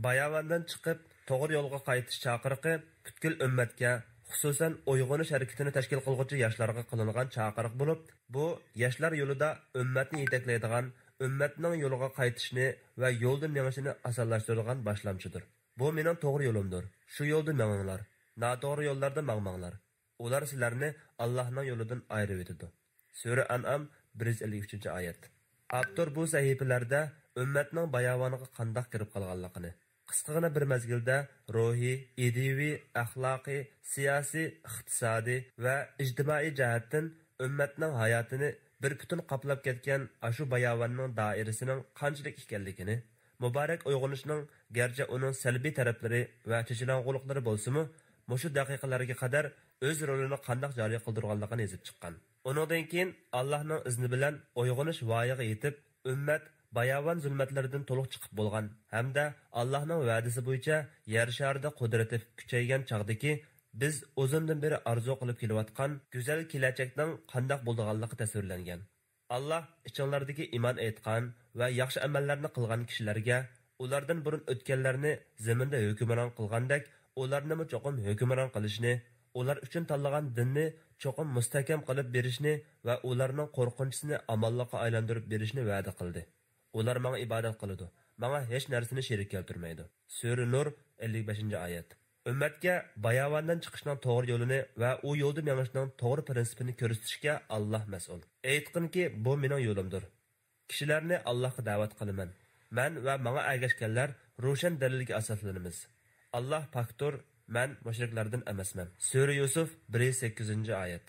باياۋاندىن چىقىپ، توغرا يولغا قايتىش چاقىرىقى پۈتكۈل ئۈممەتكە، خۇسۇسەن، ئويغىنىش ھەرىكىتىنى تەشكىل قىلغۇچى ياشلارغا قىلىنغان چاقىرىق بولۇپ، بۇ ياشلار يولىدا ئۈممەتنى يېتەكلەيدىغان، ئۈممەتنىڭ يولىغا قايتىشىنى ۋە يولدا مېڭىشىنى ئاسانلاشتۇرىدىغان باشلامچىدۇر. بۇ مېنىڭ توغرا يولۇمدۇر. شۇ يولدا مېڭىڭلار. ناتوغرا يوللاردا ماڭماڭلار. ئۇلار سىلەرنى ئاللاھنىڭ يولىدىن ئايرىۋېتىدۇ. سۈرە ئەنئام، بىر يۈز ئەللىك ئۈچىنچى ئايەت. ئاپتور بۇ سەھىپىلەردە ئۈممەتنىڭ باياۋانغا قانداق كىرىپ قالغانلىقىنى، قىسقىغىنا بىر مەزگىلدە روھىي، ئىدىيىۋى، ئەخلاقىي، سىياسىي، ئىقتىسادىي ۋە ئىجتىمائىي جەھەتتىن ئۈممەتنىڭ ھاياتىنى بىر پۈتۈن قاپلاپ كەتكەن ئاشۇ باياۋاننىڭ دائىرىسىنىڭ قانچىلىك ئىكەنلىكىنى، مۇبارەك ئويغىنىشنىڭ گەرچە ئۇنىڭ سەلبىي تەرەپلىرى ۋە چېچىلاڭغۇلۇقلىرى بولسىمۇ، مۇشۇ دەقىقىلەرگە قەدەر ئۆز رولىنى قانداق جارى قىلدۇرغانلىقىنى يېزىپ چىققان. ئۇنىڭدىن كېيىن ئاللاھنىڭ ئىزنى بىلەن ئويغىنىش ۋايىغا يېتىپ، ئۈممەت باياۋان زۇلمەتلىرىدىن تولۇق چىقىپ بولغان ھەمدە ئاللاھنىڭ ۋەدىسى بويىچە يەر شارىدا قۇدرىتى كۈچەيگەن چاغدىكى بىز ئۇزۇندىن بېرى ئارزۇ قىلىپ كېلىۋاتقان گۈزەل كېلەچەكنىڭ قانداق بولىدىغانلىقى تەسۋىرلەنگەن. ئاللاھ ئىچىڭلاردىكى ئىمان ئېيتقان ۋە ياخشى ئەمەللەرنى قىلغان كىشىلەرگە ئۇلاردىن بۇرۇن ئۆتكەنلەرنى زېمىندا ھۆكۈمران قىلغاندەك ئۇلارنىمۇ چوقۇم ھۆكۈمران قىلىشنى، ئۇلار ئۈچۈن تاللىغان دىننى چوقۇم مۇستەھكەم قىلىپ بېرىشنى ۋە ئۇلارنىڭ قورقۇنچىسىنى ئامانلىققا ئايلاندۇرۇپ بېرىشنى ۋەدە قىلدى. ئۇلار ماڭا ئىبادەت قىلىدۇ، ماڭا ھېچ نەرسىنى شېرىك كەلتۈرمەيدۇ. سۈرە نۇر، ئەللىك بەشىنچى ئايەت. ئۈممەتكە باياۋاندىن چىقىشنىڭ توغرا يولىنى ۋە ئۇ يولدا مېڭىشنىڭ توغرا پىرىنسىپىنى كۆرسىتىشكە ئاللاھ مەسئۇل. ئېيتقىنكى، بۇ مېنىڭ يولۇمدۇر. كىشىلەرنى ئاللاھقا دەۋەت قىلىمەن. مەن ۋە ماڭا ئەگەشكەنلەر روشەن دەلىلگە ئاساسلىنىمىز. ئاللاھ پاكتۇر، مەن مۇشرىكلاردىن ئەمەسمەن. سۈرە يۈسۈف، بىر يۈز سەككىزىنچى ئايەت.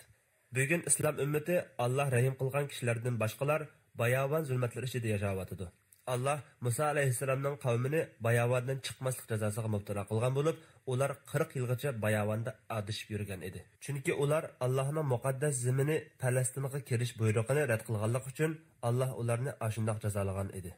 بۈگۈن ئىسلام ئۈممىتى ئاللاھ رەھىم قىلغان كىشىلەردىن باشقىلار باياۋان زۇلمەتلەر ئىچىدە ياشاۋاتىدۇ. ئاللاھ مۇسا ئەلەيھىسسالامنىڭ قەۋمىنى باياۋاندىن چىقماسلىق جازاسىغا مۇپتىلا قىلغان بولۇپ، ئۇلار قىرىق يىلغىچە باياۋاندا ئادىشىپ يۈرگەن ئىدى. چۈنكى ئۇلار ئاللاھنىڭ مۇقەددەس زېمىنى پەلەستىنغا كىرىش بۇيرۇقىنى رەت قىلغانلىقى ئۈچۈن، ئاللاھ ئۇلارنى ئاشۇنداق جازالىغان ئىدى.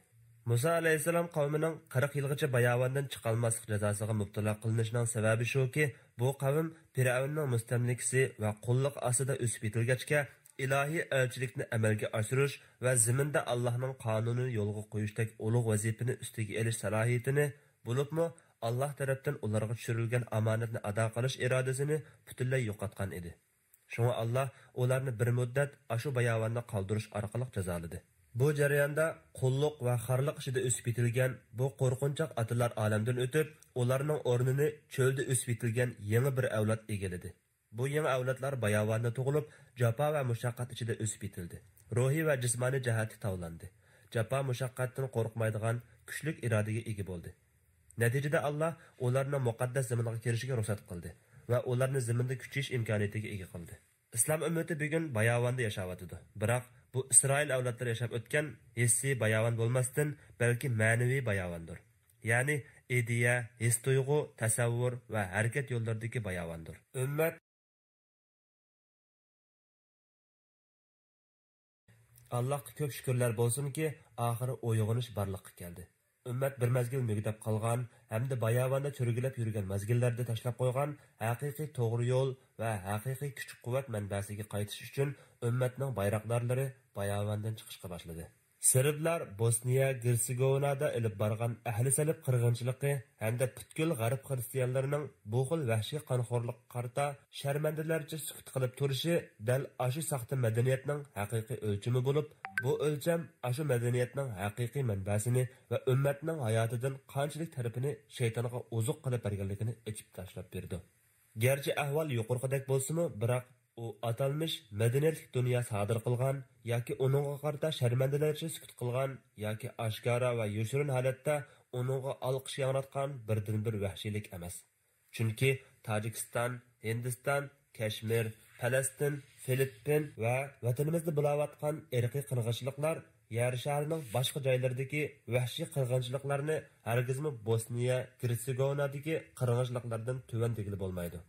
مۇسا ئەلەيھىسسالام قەۋمىنىڭ قىرىق يىلغىچە باياۋاندىن چىقالماسلىق جازاسىغا مۇپتىلا قىلىنىشىنىڭ سەۋەبى شۇكى، بۇ قەۋم پىرئەۋننىڭ مۇستەملىكىسى ۋە قۇللۇقى ئاستىدا ئۆسۈپ يېتىلگەچكە، ئىلاھىي ئەلچىلىكنى ئەمەلگە ئاشۇرۇش ۋە زېمىندا ئاللاھنىڭ قانۇنىنى يولغا قويۇشتەك ئۇلۇغ ۋەزىپىنى ئۈستىگە ئېلىش سالاھىيىتىنى، بولۇپمۇ ئاللاھ تەرەپتىن ئۇلارغا چۈشۈرۈلگەن ئامانەتنى ئادا قىلىش ئىرادىسىنى پۈتۈنلەي يوقاتقان ئىدى. شۇڭا ئاللاھ ئۇلارنى بىر مۇددەت ئاشۇ باياۋاندا قالدۇرۇش ئارقىلىق جازالىدى. بۇ جەرياندا قۇللۇق ۋە خارلىق ئىچىدە ئۆسۈپ يېتىلگەن بۇ قورقۇنچاق ئاتىلار ئالەمدىن ئۆتۈپ، ئۇلارنىڭ ئورنىنى چۆلدە ئۆسۈپ يېتىلگەن يېڭى بىر ئەۋلاد ئىگىلىدى. بۇ يېڭى ئەۋلادلار باياۋاندا تۇغۇلۇپ، جاپا ۋە مۇشەققەت ئىچىدە ئۆسۈپ يېتىلدى. روھىي ۋە جىسمانىي جەھەتتە تاۋلاندى. جاپا مۇشەققەتتىن قورقمايدىغان كۈچلۈك ئىرادىگە ئىگە بولدى. نەتىجىدە ئاللاھ ئۇلارنىڭ مۇقەددەس زېمىنغا كىرىشىگە رۇخسەت قىلدى ۋە ئۇلارنى زېمىندا كۈچىيىش ئىمكانىيىتىگە ئىگە قىلدى. ئىسلام ئۈممىتى بۈگۈن باياۋاندا ياشاۋاتىدۇ. بىراق بۇ ئىسرائىل ئەۋلادلىرى ياشاپ ئۆتكەن ھېسسىي باياۋان بولماستىن، بەلكى مەنىۋى باياۋاندۇر. يەنى ئىدىيە، ھېس-تۇيغۇ، تەسەۋۋۇر ۋە ھەرىكەت يوللىرىدىكى باياۋاندۇر. ئۈممەت ئاللاھقا كۆپ شۈكۈرلەر بولسۇنكى، ئاخىرى ئويغىنىش بارلىققا كەلدى. ئۈممەت بىر مەزگىل مۈگدەپ قالغان ھەمدە باياۋاندا چۆرگىلەپ يۈرگەن مەزگىللەردە تاشلاپ قويغان ھەقىقىي توغرا يول ۋە ھەقىقىي كۈچ-قۇۋۋەت مەنبەسىگە قايتىش ئۈچۈن ئۈممەتنىڭ بايراقدارلىرى باياۋاندىن چىقىشقا باشلىدى. سېربلار بوسنىيە گېرتسېگوۋىنادا ئېلىپ بارغان ئەھلى سېلىپ قىرغىنچىلىقى ھەمدە پۈتكۈل غەرب خىرىستىيانلىرىنىڭ بۇ خىل ۋەھشىي قانخورلۇققا قارىتا شەرمەندىلەرچە سۈكۈت قىلىپ تۇرۇشى دەل ئاشۇ ساختا مەدەنىيەتنىڭ ھەقىقىي ئۆلچىمى بولۇپ، بۇ ئۆلچەم ئاشۇ مەدەنىيەتنىڭ ھەقىقىي مەنبەسىنى ۋە ئۈممەتنىڭ ھاياتىدىن قانچىلىك تەرىپىنى شەيتانغا ئوزۇق قىلىپ بەرگەنلىكىنى ئېچىپ تاشلاپ بېرىدۇ. گەرچە ئەھۋال يۇقىرىقىدەك بولسىمۇ، بىراق ئۇ ئاتالمىش مەدەنىيەتلىك دۇنيا سادىر قىلغان ياكى ئۇنىڭغا قارىتا شەرمەندىلەرچە سۈكۈت قىلغان ياكى ئاشكارا ۋە يوشۇرۇن ھالەتتە ئۇنىڭغا ئالقىش ياڭراتقان بىردىنبىر ۋەھشىيلىك ئەمەس. چۈنكى تاجىكىستان، ھىندىستان، كەشمىر، پەلەستىن، فىلىپپىن ۋە ۋەتىنىمىزدە بولاۋاتقان ئىرقىي قىرغىنچىلىقلار يەر شارىنىڭ باشقا جايلىرىدىكى ۋەھشىي قىرغىنچىلىقلارنى ھەرگىزمۇ بوسنىيە، گېرتسېگوۋىنادىكى قىرغىنچىلىقلاردىن تۆۋەن دېگىلى بولمايدۇ.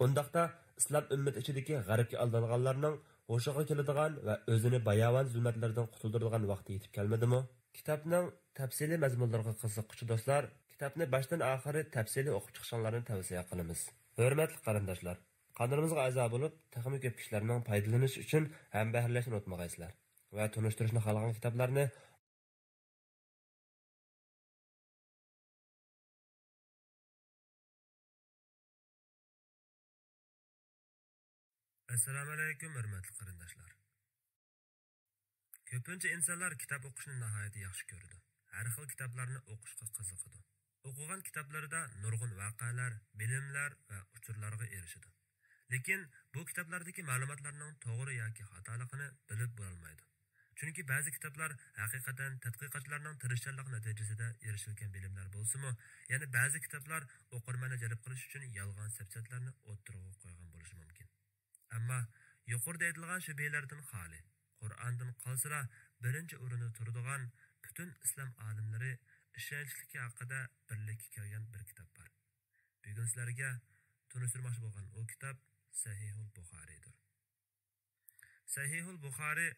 ئۇنداقتا، ئىسلام ئۈممىتى ئىچىدىكى غەربكە ئالدانغانلارنىڭ ھوشىغا كېلىدىغان ۋە ئۆزىنى باياۋان زۇلمەتلەردىن قۇتۇلدۇرىدىغان ۋاقتى يېتىپ كەلمىدىمۇ؟ كىتابنىڭ تەپسىلىي مەزمۇنلىرىغا قىزىققۇچى دوستلار، كىتابنى باشتىن ئاخىرى تەپسىلىي ئوقۇپ چىقىشىڭلارنى تەۋسىيە قىلىمىز. ھۆرمەتلىك قېرىنداشلار، قانىلىمىزغا ئەزا بولۇپ، تېخىمۇ كۆپ كىشىلەرنىڭ پايدىلىنىشى ئۈچۈن ھەمبەھىرلەشنى ئۇنتۇمىغايسىلەر ۋە تونۇشتۇرۇشنى خالىغان كىتابلارنى ئەسسالامۇئەلەيكۇم، ھۆرمەتلىك قېرىنداشلار! كۆپىنچە ئىنسانلار كىتاب ئوقۇشنى ناھايىتى ياخشى كۆرىدۇ. ھەر خىل كىتابلارنى ئوقۇشقا قىزىقىدۇ. ئوقۇغان كىتابلىرىدا نۇرغۇن ۋەقەلەر، بىلىملەر ۋە ئۇچۇرلارغا ئېرىشىدۇ. لېكىن بۇ كىتابلاردىكى مەلۇماتلارنىڭ توغرا ياكى خاتالىقىنى بىلىپ بولالمايدۇ. چۈنكى بەزى كىتابلار ھەقىقەتەن تەتقىقاتچىلارنىڭ تىرىشچانلىقى نەتىجىسىدە ئېرىشىلگەن بىلىملەر بولسىمۇ، يەنە بەزى كىتابلار ئوقۇرمەننى جەلپ قىلىش ئۈچۈن يالغان سەپسەتىلەرنى ئوتتۇرىغا قويغان بولۇشى مۇمكىن. ئەمما يۇقىرىدا ئېيتىلغان شۈبھىلەردىن خالىي، قۇرئاندىن قالسىلا، بىرىنچى ئورۇندا تۇرىدىغان پۈتۈن ئىسلام ئالىملىرى ئىشەنچلىكى ھەققىدە بىرلىككە كەلگەن بىر كىتاب بار. بۈگۈن سىلەرگە تونۇشتۇرماقچى بولغان ئۇ كىتاب سەھىھۇل بۇخارىيدۇر. سەھىھۇل بۇخارىي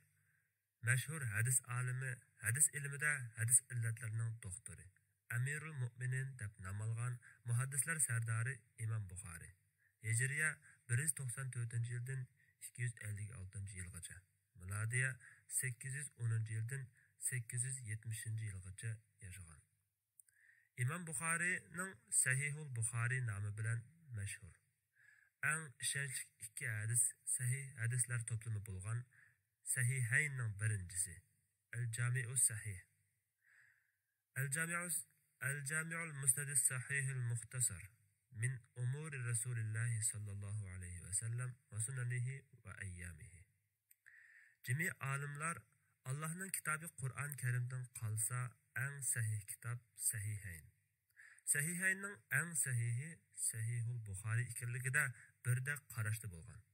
مەشھۇر ھەدىس ئالىمى، ھەدىس ئىلمىدە ھەدىس ئىللەتلىرىنىڭ دوختۇرى، ئەمىرۇل مۆمىنىن دەپ نام ئالغان مۇھەددىسلەر سەردارى ئىمام بۇخارىي ھىجرىيە بىر يۈز توقسان تۆتىنچى يىلدىن ئىككى يۈز ئەللىك ئالتىنچى يىلغىچە، مىلادىيە سەككىز يۈز ئونىنچى يىلدىن سەككىز يۈز يەتمىشىنچى يىلغىچە ياشىغان. ئىمام بۇخارىينىڭ سەھىھۇل بۇخارىي نامى بىلەن مەشھۇر. ئەڭ ئىشەنچلىك ئىككى ھەدىس، سەھىھ ھەدىسلەر توپلىمى بولغان سەھىھەيننىڭ بىرىنچىسى، ئەل جامىئۇس سەھىھ. ئەل جامىئۇس، ئەل جامىئۇل مۇسنەدىس سەھىھىل مۇختەسەر مىن ئۇمۇرى رەسۇلىللاھى ساللاللاھۇ ئەلەيھى ۋەسەللەم ۋە سۇنەنىھى ۋە ئەييامىھى. جىمى ئالىملار ئاللاھنىڭ كىتابى قۇرئان كەرىمدىن قالسا ئەڭ سەھىھ كىتاب سەھىھەين. سەھىھەيننىڭ ئەڭ سەھىھى سەھىھۇل بۇخارىي ئىكەنلىكىدە بىردەك قاراشتا بولغان.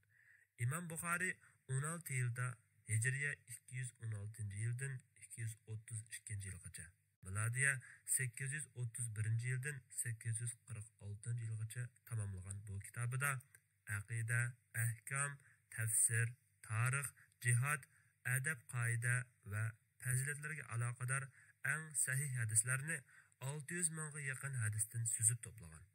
ئىمام بۇخارىي ئون ئالتە يىلدا، ھىجرىيە ئىككى يۈز ئون ئالتىنچى يىلدىن ئىككى يۈز ئوتتۇز ئىككىنچى يىلغىچە، مىلادىيە سەككىز يۈز ئوتتۇز بىرىنچى يىلدىن سەككىز يۈز قىرىق ئالتىنچى يىلغىچە تاماملىغان بۇ كىتابىدا ئەقىدە، ئەھكام، تەپسىر، تارىخ، جىھاد، ئەدەپ-قائىدە ۋە پەزىلەتلەرگە ئالاقىدار ئەڭ سەھىھ ھەدىسلەرنى ئالتە يۈز مىڭغا يېقىن ھەدىستىن سۈزۈپ توپلىغان.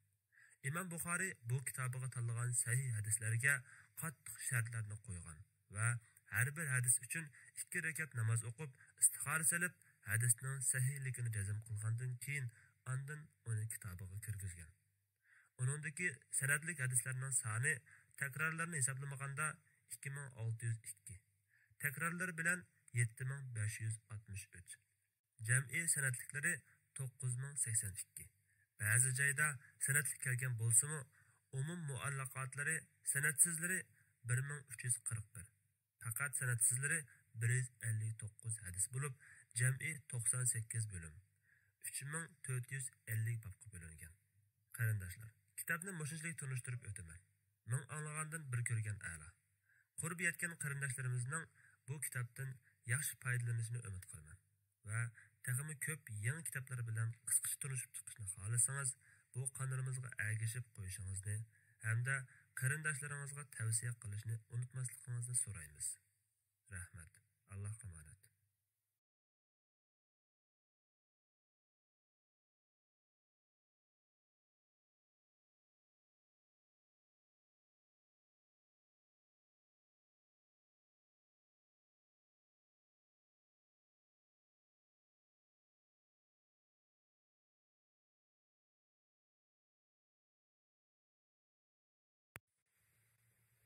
ئىمام بۇخارىي بۇ كىتابىغا تاللىغان سەھىھ ھەدىسلەرگە قاتتىق شەرتلەرنى قويغان ۋە ھەر بىر ھەدىس ئۈچۈن ئىككى رەكەت ناماز ئوقۇپ، ئىستىخارە سېلىپ، ھەدىسنىڭ سەھىھلىكىنى جەزم قىلغاندىن كېيىن، ئاندىن ئۇنى كىتابىغا كىرگۈزگەن. ئۇنىڭدىكى سەنەدلىك ھەدىسلەرنىڭ سانى تەكرارلىرىنى ھېسابلىمىغاندا ئىككى مىڭ ئالتە يۈز ئىككى، تەكرارلىرى بىلەن يەتتە مىڭ بەش يۈز ئاتمىش ئۈچ، جەمئىي سەنەدلىكلىرى توققۇز مىڭ سەكسەن ئىككى. بەزى جايدا سەنەدلىك كەلگەن بولسىمۇ، ئومۇم مۇئەللەقاتلىرى، سەنەدسىزلىرى بىر مىڭ ئۈچ يۈز قىرىق بىر، پەقەت سەنەدسىزلىرى بىر يۈز ئەللىك توققۇز ھەدىس بولۇپ، جەمئىي توقسان سەككىز بۆلۈم، ئۈچ مىڭ تۆت يۈز ئەللىك بابقا بۆلۈنگەن. قېرىنداشلار، كىتابنى مۇشۇنچىلىك تونۇشتۇرۇپ ئۆتىمەن. مىڭ ئاڭلىغاندىن بىر كۆرگەن ئەلا. قۇربى يەتكەن قېرىنداشلىرىمىزنىڭ بۇ كىتابتىن ياخشى پايدىلىنىشىنى ئۈمىد قىلىمەن ۋە تېخىمۇ كۆپ يېڭى كىتابلار بىلەن قىسقىچە تونۇشۇپ چىقىشنى خالىسىڭىز، بۇ قانىلىمىزغا ئەگىشىپ قويۇشىڭىزنى ھەمدە قېرىنداشلىرىڭىزغا تەۋسىيە قىلىشنى ئۇنتۇماسلىقىڭىزنى سورايمىز. رەھمەت. ئاللاھقا ئامانەت.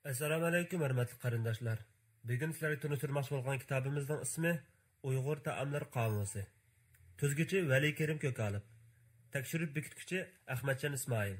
ئەسسالامۇئەلەيكۇم، ھۆرمەتلىك قېرىنداشلار! بۈگۈن سىلەرگە تونۇشتۇرماقچى بولغان كىتابىمىزنىڭ ئىسمى ئۇيغۇر تائاملىرى قامۇسى. تۈزگۈچى ۋەلىكېرىم كۆكئالىپ. تەكشۈرۈپ بېكىتكۈچى ئەخمەتجان ئىسمائىل.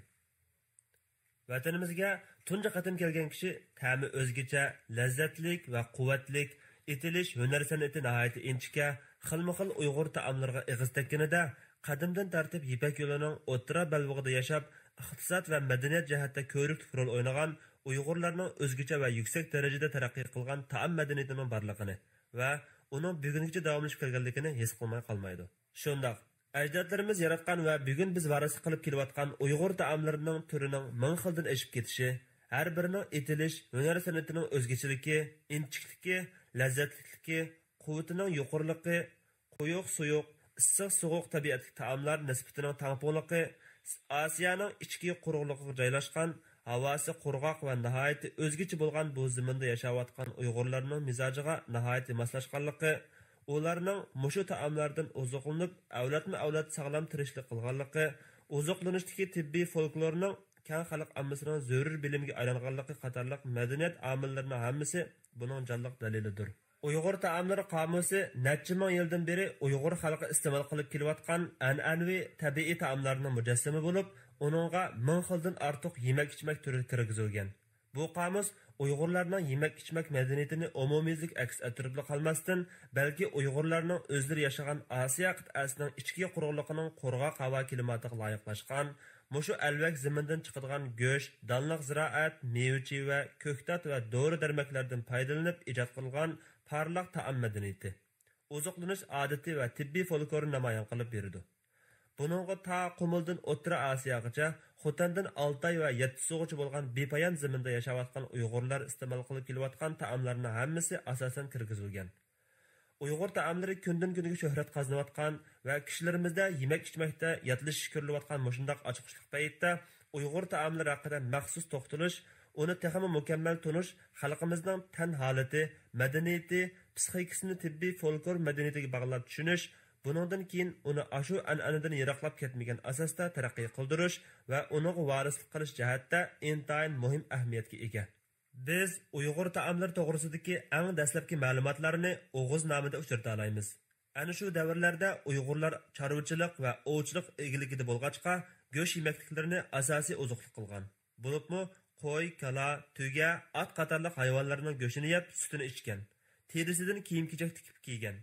ۋەتىنىمىزگە تۇنجى قېتىم كەلگەن كىشى تەمى ئۆزگىچە، لەززەتلىك ۋە قۇۋۋەتلىك، ئېتىلىش، ھۈنەر سەنئىتى ناھايىتى ئىنچىكە، خىلمۇ خىل ئۇيغۇر تائاملىرىغا ئېغىز تەگكىنىدە، قەدىمدىن تارتىپ يىپەك يولىنىڭ ئوتتۇرا بەلبېغىدا ياشاپ، ئىقتىساد ۋە مەدەنىيەت جەھەتتە كۆۋرۈكلۈك رول ئوينىغان ئۇيغۇرلارنىڭ ئۆزگىچە ۋە يۈكسەك دەرىجىدە تەرەققىي قىلغان تائام مەدەنىيىتىنىڭ بارلىقىنى ۋە ئۇنىڭ بۈگۈنگىچە داۋاملىشىپ كەلگەنلىكىنى ھېس قىلماي قالمايدۇ. شۇنداق، ئەجدادلىرىمىز ياراتقان ۋە بۈگۈن بىز ۋارىسلىق قىلىپ كېلىۋاتقان ئۇيغۇر تائاملىرىنىڭ تۈرىنىڭ مىڭ خىلدىن ئېشىپ كېتىشى، ھەر بىرىنىڭ ئېتىلىش، ھۈنەر سەنئىتىنىڭ ئۆزگىچىلىكى، ئىنچىكىلىكى، لەززەتلىكلىكى، قۇۋۋىتىنىڭ يۇقىرىلىقى، قويۇق سۇيۇق، ئىسسىق سوغۇق تەبىئەتلىك تائاملار نىسبىتىنىڭ تەڭپۇڭلۇقى، ئاسىيانىڭ ئىچكى قۇرۇقلۇقىغا جايلاشقان، ھاۋاسى قۇرغاق ۋە ناھايىتى ئۆزگىچە بولغان بۇ زېمىندا ياشاۋاتقان ئۇيغۇرلارنىڭ مىزاجىغا ناھايىتى ماسلاشقانلىقى، ئۇلارنىڭ مۇشۇ تائاملاردىن ئوزۇقلىنىپ، ئەۋلادمۇ ئەۋلاد ساغلام تىرىكچىلىك قىلغانلىقى، ئوزۇقلىنىشتىكى تېببىي فولكلورنىڭ كەڭ خەلق ئاممىسىنىڭ زۆرۈر بىلىمگە ئايلانغانلىقى قاتارلىق مەدەنىيەت ئامىللىرىنىڭ ھەممىسى بۇنىڭ جانلىق دەلىلىدۇر. ئۇيغۇر تائاملىرى قامۇسى نەچچە مىڭ يىلدىن بېرى ئۇيغۇر خەلقى ئىستېمال قىلىپ كېلىۋاتقان ئەنئەنىۋى تەبىئىي تائاملارنىڭ مۇجەسسىمى بولۇپ، ئۇنىڭغا مىڭ خىلدىن ئارتۇق يېمەك-ئىچمەك تۈرى كىرگۈزۈلگەن. بۇ قامۇس ئۇيغۇرلارنىڭ يېمەك-ئىچمەك مەدەنىيىتىنى ئومۇميۈزلۈك ئەكس ئەتتۈرۈپلا قالماستىن، بەلكى ئۇيغۇرلارنىڭ ئۆزلىرى ياشىغان ئاسىيا قىتئەسىنىڭ ئىچكى قۇرۇقلۇقىنىڭ قۇرغاق ھاۋا كىلىماتىغا لايىقلاشقان، مۇشۇ ئەلۋەك زېمىندىن چىقىدىغان گۆش، دانلىق زىرائەت، مېۋە-چىۋە، كۆكتات ۋە دورا-دەرمەكلەردىن پايدىلىنىپ ئىجاد قىلغان پارلاق تائام مەدەنىيىتى. ئوزۇقلىنىش ئادىتى ۋە تېببىي فولكلورنى نامايان قىلىپ بېرىدۇ. بۇنىڭغا تا قۇمۇلدىن ئوتتۇرا ئاسىياغىچە، خوتەندىن ئالتاي ۋە يەتتىسۇغىچە بولغان بىپايان زېمىندا ياشاۋاتقان ئۇيغۇرلار ئىستېمال قىلىپ كېلىۋاتقان تائاملارنىڭ ھەممىسى ئاساسەن كىرگۈزۈلگەن. ئۇيغۇر تائاملىرى كۈندىن-كۈنگە شۆھرەت قازىنىۋاتقان ۋە كىشىلىرىمىزدە يېمەك-ئىچمەكتە ياتلىشىش كۆرۈلۈۋاتقان مۇشۇنداق ئاچقۇچلۇق پەيتتە ئۇيغۇر تائاملىرى ھەققىدە مەخسۇس توختىلىش، ئۇنى تېخىمۇ مۇكەممەل تونۇش خەلقىمىزنىڭ تەن ھالىتى، مەدەنىيىتى، پىسخىكىسىنى تېببىي فولكلور مەدەنىيىتىگە باغلاپ چۈشىنىش، بۇنىڭدىن كېيىن ئۇنى ئاشۇ ئەنئەنىدىن يىراقلاپ كەتمىگەن ئاساستا تەرەققىي قىلدۇرۇش ۋە ئۇنىڭغا ۋارىسلىق قىلىش جەھەتتە ئىنتايىن مۇھىم ئەھمىيەتكە ئىگە. بىز ئۇيغۇر تائاملىرى توغرىسىدىكى ئەڭ دەسلەپكى مەلۇماتلارنى ئوغۇزنامىدا ئۇچرىتالايمىز. ئەنە شۇ دەۋرلەردە ئۇيغۇرلار چارۋىچىلىق ۋە ئوۋچىلىق ئىگىلىكىدە بولغاچقا، گۆش يېمەكلىكلىرىنى ئاساسىي ئوزۇقلۇق قىلغان. بولۇپمۇ قوي، كالا، تۆگە، ئات قاتارلىق ھايۋانلارنىڭ گۆشىنى يەپ، سۈتىنى ئىچكەن. تېرىسىدىن كىيىم-كېچەك تىكىپ كىيگەن.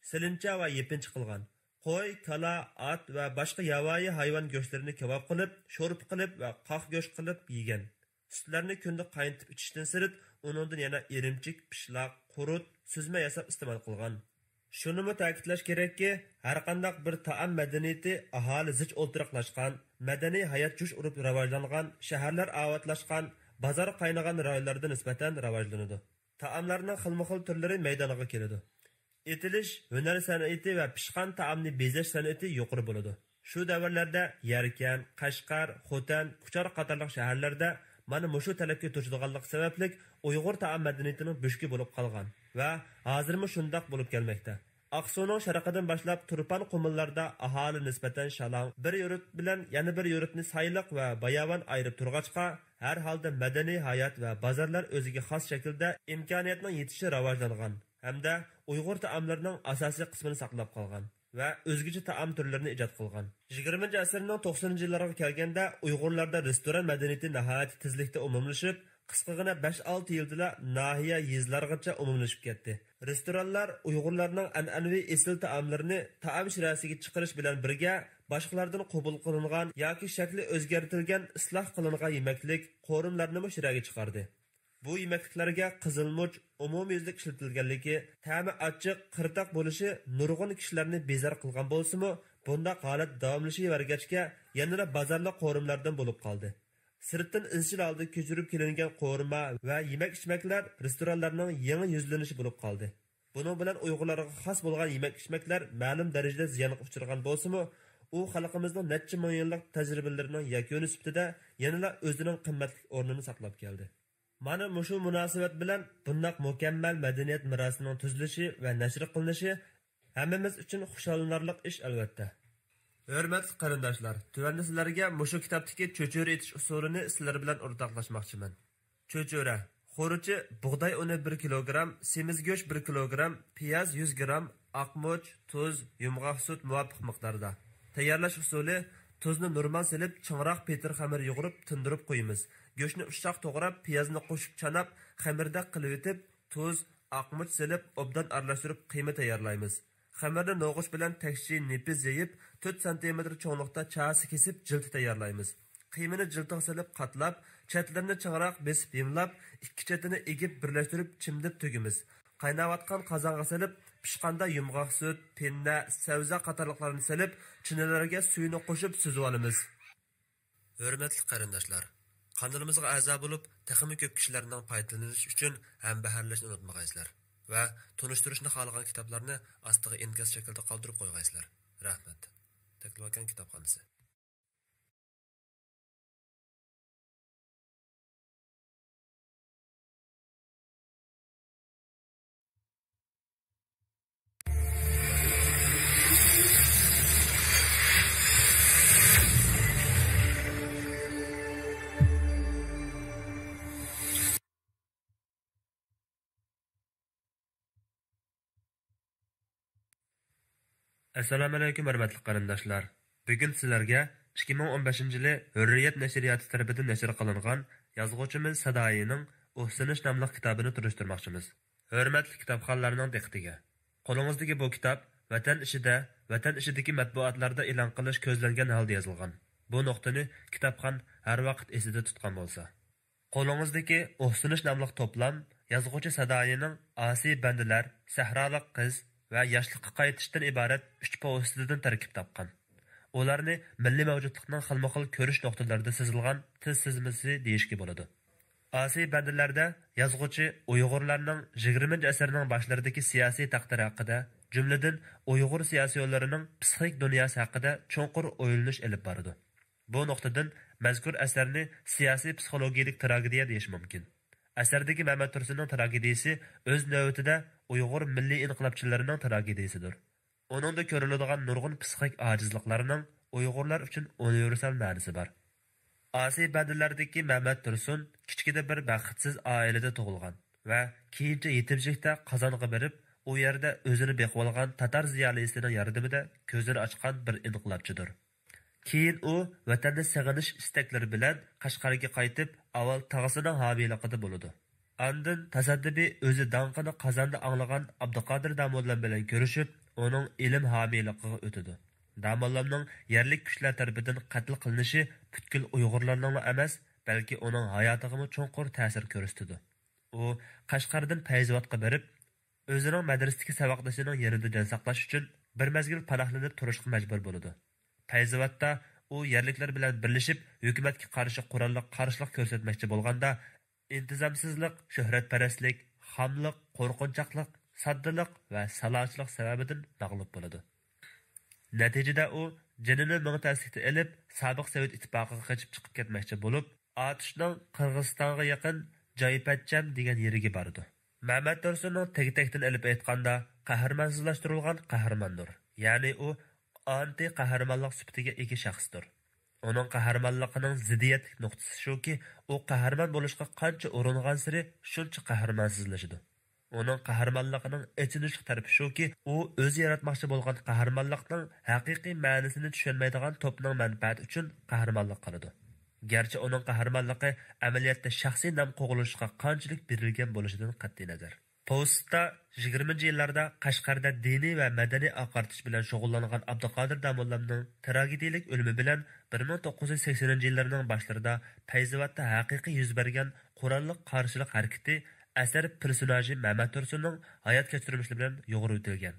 سېلىنچا ۋە يېپىنچا قىلغان. قوي، كالا، ئات ۋە باشقا ياۋايى ھايۋان گۆشلىرىنى كاۋاپ قىلىپ، شورپا قىلىپ ۋە قاق گۆش قىلىپ يېگەن. سۈتلەرنى كۈندە قاينىتىپ ئىچىشتىن سىرت، ئۇنىڭدىن يەنە ئىرىمچىك، پىشلاق، قۇرۇت، سۈزمە ياساپ ئىستېمال قىلغان. شۇنىمۇ تەكىتلەش كېرەككى، ھەرقانداق بىر تائام مەدەنىيىتى ئاھالە زىچ ئولتۇراقلاشقان، مەدەنىي ھايات جۇش ئۇرۇپ راۋاجلانغان، شەھەرلەر ئاۋاتلاشقان، بازار قاينىغان رايونلاردا نىسبەتەن راۋاجلىنىدۇ. تائاملارنىڭ خىلمۇخىل تۈرلىرى مەيدانغا كېلىدۇ. ئېتىلىش، ھۈنەر سەنئىتى ۋە پىشقان تائامنى بېزەش سەنئىتى يۇقىرى بولىدۇ. شۇ دەۋرلەردە يەركەن، قەشقەر، خوتەن، كۇچار قاتارلىق شەھەرلەردە مانا مۇشۇ تەلەپكە توشىدىغانلىقى سەۋەبلىك ئۇيغۇر تائام مەدەنىيىتىنىڭ بۆشۈكى بولۇپ قالغان ۋە ھازىرمۇ شۇنداق بولۇپ كەلمەكتە. ئاقسۇنىڭ شەرقىدىن باشلاپ تۇرپان قۇمۇللاردا ئاھالە نىسبەتەن شالاڭ، بىر يۇرت بىلەن يەنە بىر يۇرتنى سايلىق ۋە باياۋان ئايرىپ تۇرغاچقا، ھەر ھالدا مەدەنىي ھايات ۋە بازارلار ئۆزىگە خاس شەكىلدە ئىمكانىيەتنىڭ يېتىشى راۋاجلانغان ھەمدە ئۇيغۇر تائاملىرىنىڭ ئاساسىي قىسمىنى ساقلاپ قالغان ۋە ئۆزگىچە تائام تۈرلىرىنى ئىجاد قىلغان. يىگىرمىنچى ئەسىرنىڭ توقسىنىنچى يىللىرىغا كەلگەندە ئۇيغۇرلاردا رېستوران مەدەنىيىتى ناھايىتى تېزلىكتە ئومۇملىشىپ، قىسقىغىنە بەش-ئالتە يىلدىلا ناھىيە، يېزىلارغىچە ئومۇملىشىپ كەتتى. رېستورانلار ئۇيغۇرلارنىڭ ئەنئەنىۋى ئېسىل تائاملىرىنى تائام شىرەسىگە چىقىرىش بىلەن بىرگە، باشقىلاردىن قوبۇل قىلىنغان ياكى شەكلى ئۆزگەرتىلگەن، ئىسلاھ قىلىنغان يېمەكلىك، قورۇملارنىمۇ شىرەگە چىقاردى. بۇ يېمەكلىكلەرگە قىزىلمۇچ ئومۇميۈزلۈك ئىشلىتىلگەنلىكى، تەمى ئاچچىق، قىرتاق بولۇشى نۇرغۇن كىشىلەرنى بىزار قىلغان بولسىمۇ، بۇنداق ھالەت داۋاملىشىۋەرگەچكە، يەنىلا بازارلىق قورۇملاردىن بولۇپ قالدى. سىرتتىن ئىزچىل ھالدا كۆچۈرۈپ كېلىنگەن قورۇما ۋە يېمەك-ئىچمەكلەر رېستورانلارنىڭ يېڭى يۈزلىنىشى بولۇپ قالدى. بۇنىڭ بىلەن ئۇيغۇرلارغا خاس بولغان يېمەك-ئىچمەكلەر مەلۇم دەرىجىدە زىيانغا ئۇچرىغان بولسىمۇ، ئۇ خەلقىمىزنىڭ نەچچە مىڭ يىللىق تەجرىبىلىرىنىڭ يەكۈنى سۈپىتىدە يەنىلا ئۆزىنىڭ قىممەتلىك ئورنىنى ساقلاپ كەلدى. مانا مۇشۇ مۇناسىۋەت بىلەن بۇنداق مۇكەممەل مەدەنىيەت مىراسىنىڭ تۈزۈلۈشى ۋە نەشر قىلىنىشى ھەممىمىز ئۈچۈن خۇشاللىنارلىق ئىش، ئەلۋەتتە. ھۆرمەتلىك قېرىنداشلار، تۆۋەندە سىلەرگە مۇشۇ كىتابتىكى چۆچۈرە ئېتىش ئۇسۇلىنى سىلەر بىلەن ئورتاقلاشماقچىمەن. چۆچۈرە، قورۇچى، بۇغداي ئۇنى بىر كىلوگرام، سېمىز گۆش بىر كىلوگرام، پىياز يۈز گرام، ئاقمۇچ، تۇز، يۇمغاق سۈت مۇۋاپىق مىقداردا. تەييارلاش ئۇسۇلى: تۇزنى نورمال سېلىپ، چىڭراق پېتىر خېمىر يۇغۇرۇپ، تىندۇرۇپ قويىمىز. گۆشنى ئۇششاق توغراپ، پىيازنى قوشۇپ چاناپ، خېمىردەك قىلىۋېتىپ، تۇز، ئاقمۇچ سېلىپ، ئوبدان ئارىلاشتۇرۇپ، قىيما تەييارلايمىز. خېمىرنى نوغۇچ بىلەن تەكشى نېپىز يېيىپ، تۆت سانتىمېتىر چوڭلۇقتا چاسا كېسىپ، جىلتا تەييارلايمىز. قىيمىنى جىلتىغا سېلىپ قاتلاپ، چەتلىرىنى چىڭراق بېسىپ ھىملاپ، ئىككى چېتىنى ئېگىپ بىرلەشتۈرۈپ چىمدىپ تۈگىمىز. قايناۋاتقان قازانغا سېلىپ، پىشقاندا يۇمغاق سۈت، پىننە، سەۋزە قاتارلىقلارنى سېلىپ، چىنىلەرگە سۈيىنى قوشۇپ سۈزۈۋالىمىز. ھۆرمەتلىك قېرىنداشلار، قانىلىمىزغا ئەزا بولۇپ، تېخىمۇ كۆپ كىشىلەرنىڭ پايدىلىنىشى ئۈچۈن ھەمبەھىرلەشنى ئۇنتۇمىغايسىلەر ۋە تونۇشتۇرۇشنى خالىغان كىتابلارنى ئاستىغا ئىنكاس شەكلىدە قالدۇرۇپ قويغايسىلەر. رەھمەت. تەكلىماكان كىتابخانىسى. ئەسسالامۇئەلەيكۇم، ھۆرمەتلىك قېرىنداشلار! بۈگۈن سىلەرگە ئىككى مىڭ ئون بەشىنچى يىلى ھۆررىيەت نەشرىياتى تەرىپىدىن نەشر قىلىنغان يازغۇچىمىز سادائىنىڭ ئۇھسىنىش ناملىق كىتابىنى تونۇشتۇرماقچىمىز. ھۆرمەتلىك كىتابخانلارنىڭ دىققىتىگە! قولىڭىزدىكى بۇ كىتاب ۋەتەن ئىچىدە، ۋەتەن ئىچىدىكى مەتبۇئاتلاردا ئېلان قىلىش كۆزلەنگەن ھالدا يېزىلغان. بۇ نۇقتىنى كىتابخان ھەر ۋاقىت ئېسىدە تۇتقان بولسا. قولىڭىزدىكى ئۇھسىنىش ناملىق توپلام يازغۇچى سادائىنىڭ ئاسىي بەندىلەر، سەھرالىق قىز ۋە ياشلىققا قايتىشتىن ئىبارەت ئۈچ پوۋېستىدىن تەركىب تاپقان. ئۇلارنى مىللىي مەۋجۇتلۇقنىڭ خىلمۇخىل كۆرۈش نۇقتىلىرىدا سىزىلغان تىز سىزمىسى دېيىشكە بولىدۇ. ئاسىي بەندىلەردە يازغۇچى ئۇيغۇرلارنىڭ يىگىرمىنچى ئەسىرنىڭ باشلىرىدىكى سىياسىي تەقدىرى ھەققىدە، جۈملىدىن ئۇيغۇر سىياسىيونلىرىنىڭ پسىخىك دۇنياسى ھەققىدە چوڭقۇر ئويلىنىش ئېلىپ بارىدۇ. بۇ نۇقتىدىن مەزكۇر ئەسەرنى سىياسىي پسىخولوگىيىلىك تراگېدىيە دېيىش مۇمكىن. ئەسەردىكى مەمەت تۇرسۇننىڭ تراگېدىيىسى ئۆز نۆۋىتىدە ئۇيغۇر مىللىي ئىنقىلابچىلىرىنىڭ تراگېدىيىسىدۇر. ئۇنىڭدا كۆرۈلىدىغان نۇرغۇن پسىخىك ئاجىزلىقلارنىڭ ئۇيغۇرلار ئۈچۈن ئۇنىۋېرسال مەنىسى بار. ئاسىي بەندىلەردىكى مەمەت تۇرسۇن كىچىكىدە بىر بەختسىز ئائىلىدە تۇغۇلغان ۋە كېيىنچە يېتىمچىلىكتە قازانغا بېرىپ، ئۇ يەردە ئۆزىنى بېقىۋالغان تاتار زىيالىيسىنىڭ ياردىمىدە كۆزىنى ئاچقان بىر ئىنقىلابچىدۇر. كېيىن ئۇ ۋەتەننى سېغىنىش ئىستەكلىرى بىلەن قەشقەرگە قايتىپ، ئاۋۋال تاغىسىنىڭ ھامىيلىقىدا بولىدۇ. ئاندىن تاسادىپىي ئۆزى داڭقىنى قازاندا ئاڭلىغان ئابدۇقادىر داموللام بىلەن كۆرۈشۈپ، ئۇنىڭ ئىلىم ھامىيلىقىغا ئۆتىدۇ. داموللامنىڭ يەرلىك كۈچلەر تەرىپىدىن قەتل قىلىنىشى پۈتكۈل ئۇيغۇرلارنىڭلا ئەمەس، بەلكى ئۇنىڭ ھاياتىغىمۇ چوڭقۇر تەسىر كۆرسىتىدۇ. ئۇ قەشقەردىن پەيزىۋاتقا بېرىپ، ئۆزىنىڭ مەدرىسىدىكى ساۋاقدىشىنىڭ يېنىدا جان ساقلاش ئۈچۈن بىر مەزگىل پاناھلىنىپ تۇرۇشقا مەجبۇر بولىدۇ. پەيزىۋاتتا ئۇ يەرلىكلەر بىلەن بىرلىشىپ، ھۆكۈمەتكە قارشى قوراللىق قارشىلىق كۆرسەتمەكچى بولغاندا، ئىنتىزامسىزلىق، شۆھرەتپەرەسلىك، خاملىق، قورقۇنچاقلىق، ساددىلىق ۋە سالاچىلىق سەۋەبىدىن مەغلۇپ بولىدۇ. نەتىجىدە ئۇ جېنىنى مىڭ تەسلىكتە ئېلىپ، سابىق سوۋېت ئىتتىپاقىغا قېچىپ چىقىپ كەتمەكچى بولۇپ، ئاتۇشنىڭ قىرغىزىستانغا يېقىن جايپەتچەم دېگەن يېرىگە بارىدۇ. مەمەت تۇرسۇننىڭ تېگى-تەكتىن ئېلىپ ئېيتقاندا، قەھرىمانسىزلاشتۇرۇلغان قەھرىماندۇر. يەنى ئۇ ئانتى قەھرىمانلىق سۈپىتىگە ئىگە شەخستۇر. ئۇنىڭ قەھرىمانلىقىنىڭ زىددىيەتلىك نۇقتىسى شۇكى، ئۇ قەھرىمان بولۇشقا قانچە ئۇرۇنغانسېرى شۇنچە قەھرىمانسىزلىشىدۇ. ئۇنىڭ قەھرىمانلىقىنىڭ ئېچىنىشلىق تەرىپى شۇكى، ئۇ ئۆزى ياراتماقچى بولغان قەھرىمانلىقنىڭ ھەقىقىي مەنىسىنى چۈشەنمەيدىغان توپنىڭ مەنپەئەتى ئۈچۈن قەھرىمانلىق قىلىدۇ. گەرچە ئۇنىڭ قەھرىمانلىقى ئەمەلىيەتتە شەخسىي نام قوغلىشىشقا قانچىلىك بېرىلگەن بولۇشىدىن قەتئىينەزەر. پوۋېستتا يىگىرمىنچى يىللاردا قەشقەردە دىنىي ۋە مەدەنىي ئاقارتىش بىلەن شۇغۇللانغان ئابدۇقادىر داموللامنىڭ تراگېدىيىلىك ئۆلۈمى بىلەن بىر مىڭ توققۇز يۈز سەكسىنىنچى يىللىرىنىڭ باشلىرىدا پەيزىۋاتتا ھەقىقىي يۈز بەرگەن قوراللىق قارشىلىق ھەرىكىتى ئەسەر پېرسوناژى مەمەت تۇرسۇننىڭ ھايات كەچۈرمىشلىرى بىلەن يۇغۇرۇۋېتىلگەن.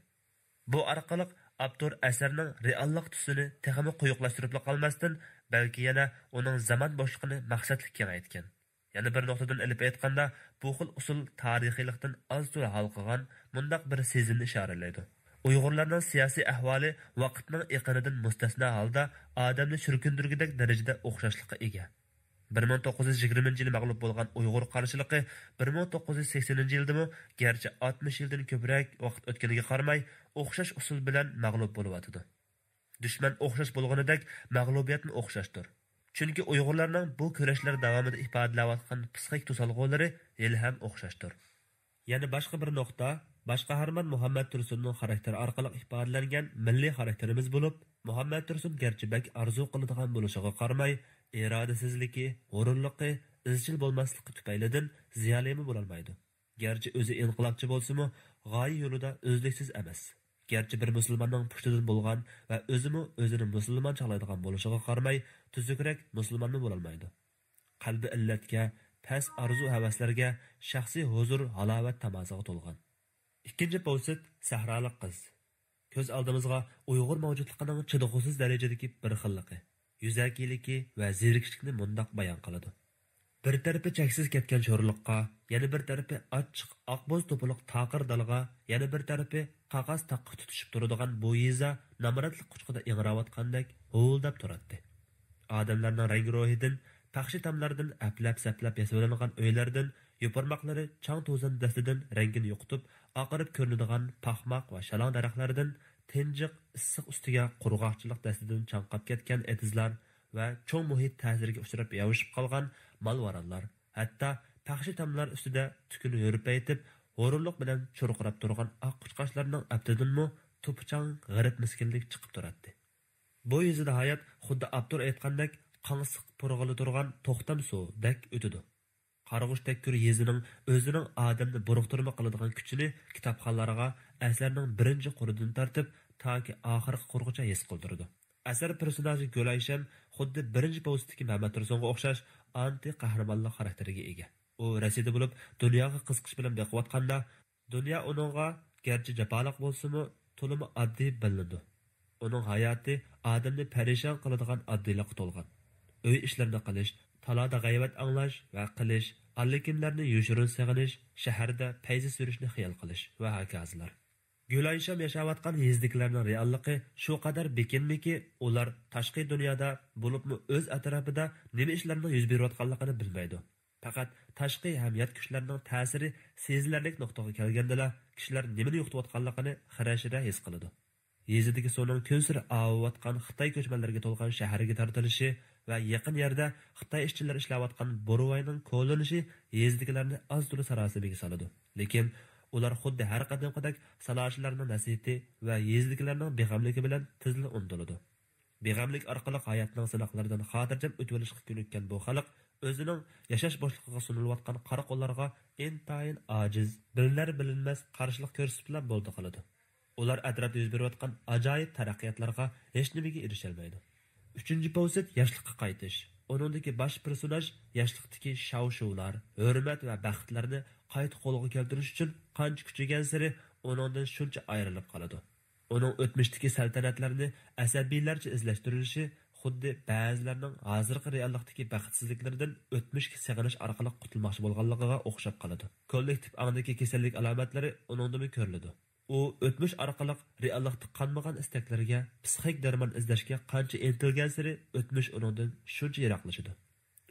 بۇ ئارقىلىق ئاپتور ئەسەرنىڭ رېئاللىق تۈسىنى تېخىمۇ قويۇقلاشتۇرۇپلا قالماستىن، بەلكى يەنە ئۇنىڭ زامان بوشلۇقىنى مەقسەتلىك كېڭەيتكەن. يەنە بىر نۇقتىدىن ئېلىپ ئېيتقاندا، بۇ خىل ئۇسۇل تارىخىيلىقتىن ئاز-تولا ھالقىغان مۇنداق بىر سېزىمنى ئىشارىلەيدۇ. ئۇيغۇرلارنىڭ سىياسىي ئەھۋالى ۋاقىتنىڭ ئېقىنىدىن مۇستەسنا ھالدا ئادەمنى چۈركۈندۈرگۈدەك دەرىجىدە ئوخشاشلىققا ئىگە. بىر مىڭ توققۇز يۈز يىگىرمىنچى يىلى مەغلۇپ بولغان ئۇيغۇر قارشىلىقى بىر مىڭ توققۇز يۈز سەكسىنىنچى يىلدىمۇ، گەرچە ئاتمىش يىلدىن كۆپرەك ۋاقىت ئۆتكىنىگە قارىماي، ئوخشاش ئۇسۇل بىلەن مەغلۇپ بولۇۋاتىدۇ. دۈشمەن ئوخشاش بولغىنىدەك، مەغلۇبىيەتمۇ ئوخشاشتۇر. چۈنكى ئۇيغۇرلارنىڭ بۇ كۈرەشلەر داۋامىدا ئىپادىلەۋاتقان پسىخىك توسالغۇلىرى ھېلىھەم ئوخشاشتۇر. يەنە باشقا بىر نۇقتا، باش قەھرىمان مۇھەممەد تۇرسۇننىڭ خاراكتېرى ئارقىلىق ئىپادىلەنگەن مىللىي خاراكتېرىمىز بولۇپ، مۇھەممەد تۇرسۇن گەرچە بەك ئارزۇ قىلىدىغان بولۇشىغا قارىماي، ئىرادىسىزلىكى، غۇرۇرلۇقى، ئىزچىل بولماسلىقى تۈپەيلىدىن زىيالىيمۇ بولالمايدۇ. گەرچە ئۆزى ئىنقىلابچى بولسىمۇ، غايە يولىدا ئۈزلۈكسىز ئەمەس. گەرچە بىر مۇسۇلماننىڭ پۇشتىدىن بولغان ۋە ئۆزىمۇ ئۆزىنى مۇسۇلمان چاغلايدىغان بولۇشىغا قارىماي، تۈزۈكرەك مۇسۇلمانمۇ بولالمايدۇ. قەلبى ئىللەتكە، پەس ئارزۇ-ھەۋەسلەرگە، شەخسىي ھۇزۇر-ھالاۋەت تاماسىغا تولغان. ئىككىنچى پوۋېست، سەھرالىق قىز. كۆز ئالدىمىزغا ئۇيغۇر مەۋجۇتلۇقىنىڭ چىدىغۇسىز دەرىجىدىكى بىر خىللىقى، يۈزەكىلىكى ۋە زېرىكىشلىكنى مۇنداق بايان قىلىدۇ. بىر تەرىپى چەكسىز كەتكەن شورلۇققا، يەنە بىر تەرىپى ئاچچىق ئاقبوز توپىلىق تاقىر دالغا، يەنە بىر تەرىپى قاقاس تاغقا تۇتىشىپ تۇرىدىغان بۇ يېزا نامراتلىق قۇچىقىدا ئىڭراۋاتقاندەك ھۇۋۇلداپ تۇراتتى. ئادەملەرنىڭ رەڭگى روھىدىن، پەخشى تاملاردىن، ئەپلەپ-سەپلەپ ياسىۋېلىنغان ئۆيلەردىن، يوپۇرماقلىرى چاڭ-توزان دەستىدىن رەڭگىنى يوقىتىپ، ئاقىرىپ كۆرۈنىدىغان پاخماق ۋە شالاڭ دەرەخلەردىن تىنجىق ئىسسىق ئۈستىگە قۇرغاقچىلىق دەستىدىن چاڭقاپ كەتكەن ئېتىزلار ۋە چوڭ مۇھىت تەسىرىگە ئۇچراپ ياۋىشىپ قالغان مال-ۋارانلار، ھەتتا پەخشى تاملار ئۈستىدە تۈكۈن ھۆرپەيتىپ، ھۇرۇنلۇق بىلەن چۇرقىراپ تۇرغان ئاق قۇشقاچلارنىڭ ئەپتىدىنمۇ توپا-چاڭ غېرىب-مىسكىنلىك چىقىپ تۇراتتى. بۇ يېزىدا ھايات خۇددى ئاپتور ئېيتقاندەك قاڭسىق پۇرىغىلى تۇرغان توختام سۇدەك ئۆتىدۇ. قارىغۇچ تەككۈر يېزىنىڭ ئۆزىنىڭ ئادەمنى بۇرۇقتۇرما قىلىدىغان كۈچىنى كىتابخانلارغا ئەسەرنىڭ بىرىنچى قۇرىدىن تارتىپ تاكى ئاخىرقى قۇرغىچە ھېس قىلدۇرىدۇ. ئەسەر پېرسوناژى گۈلئايشەم خۇددى بىرىنچى پوۋېستتىكى مەمەت تۇرسۇنغا ئوخشاش ئانتى قەھرىمانلىق خاراكتېرىگە ئىگە. ئۇ رەسىدە بولۇپ، دۇنياغا قىزىقىش بىلەن بېقىۋاتقاندا، دۇنيا ئۇنىڭغا گەرچە جاپالىق بولسىمۇ، تولىمۇ ئاددىي بىلىنىدۇ. ئۇنىڭ ھاياتى ئادەمنى پەرىشان قىلىدىغان ئاددىيلىققا تولغان. ئۆي ئىشلىرىنى قىلىش، تالادا غەيۋەت ئاڭلاش ۋە قىلىش، ئاللىكىملەرنى يوشۇرۇن سېغىنىش، شەھەردە پەيزى سۈرۈشنى خىيال قىلىش ۋە ھاكازىلار. گۈلئايشەم ياشاۋاتقان يېزىدىكىلەرنىڭ رېئاللىقى شۇ قەدەر بېكىندىكى، ئۇلار تاشقى دۇنيادا، بولۇپمۇ ئۆز ئەتراپىدا نېمە ئىشلارنىڭ يۈز بېرىۋاتقانلىقىنى بىلمەيدۇ. پەقەت تاشقى ھەم يات كۈچلەرنىڭ تەسىرى سېزىلەرلىك نۇقتىغا كەلگەندىلا، كىشىلەر نېمىنى يوقىتىۋاتقانلىقىنى خىرە-شىرە ھېس قىلىدۇ. يېزىدىكى سۇنىڭ كۈنسېرى ئاۋۇۋاتقان خىتاي كۆچمەنلىرىگە تولغان شەھەرگە تارتىلىشى ۋە يېقىن يەردە خىتاي ئىشچىلىرى ئىشلەۋاتقان بورۋاينىڭ كولىنىشى يېزىدىكىلەرنى ئاز-تولا ساراسىمىگە سالىدۇ. لېكىن ئۇلار خۇددى ھەر قېتىمقىدەك ساناشىلارنىڭ نەسىھىتى ۋە يېزىدىكىلەرنىڭ بىغەملىكى بىلەن تېزلا ئۇنتۇلىدۇ. بىغەملىك ئارقىلىق ھاياتنىڭ سىناقلىرىدىن خاتىرجەم ئۆتۈۋېلىشقا كۆنۈككەن بۇ خەلق ئۆزىنىڭ ياشاش بوشلۇقىغا سۇنۇلۇۋاتقان قارا قوللارغا ئىنتايىن ئاجىز، بىلىنەر-بىلىنمەس قارشىلىق كۆرسىتىپلا بولدى قىلىدۇ. ئۇلار ئەتراپتا يۈز بېرىۋاتقان ئاجايىپ تەرەققىياتلارغا ھېچنېمىگە ئېرىشەلمەيدۇ. ئۈچىنچى پوۋېست ياشلىققا قايتىش. ئۇنىڭدىكى باش پېرسوناژ ياشلىقتىكى شاۋ-شۇۋلار، ھۆرمەت ۋە بەختلەرنى قايتا قولغا كەلتۈرۈش ئۈچۈن قانچە كۈچىگەنسېرى ئۇنىڭدىن شۇنچە ئايرىلىپ قالىدۇ. ئۇنىڭ ئۆتمۈشتىكى سەلتەنەتلەرنى ئەسەبىيلەرچە ئىزلەشتۈرۈلۈشى خۇددى بەزىلەرنىڭ ھازىرقى رېئاللىقتىكى بەختسىزلىكلىرىدىن ئۆتمۈشكە سېغىنىش ئارقىلىق قۇتۇلماقچى بولغانلىقىغا ئوخشاپ قالىدۇ. كوللېكتىپ ئاڭدىكى كېسەللىك ئالامەتلىرى ئۇنىڭدىمۇ كۆرۈلىدۇ. ئۇ ئۆتمۈش ئارقىلىق رېئاللىقتا قانمىغان ئىستەكلىرىگە، پسىخىك دەرمان ئىزدەشكە قانچە ئىنتىلگەنسېرى ئۆتمۈش ئۇنىڭدىن شۇنچە يىراقلىشىدۇ.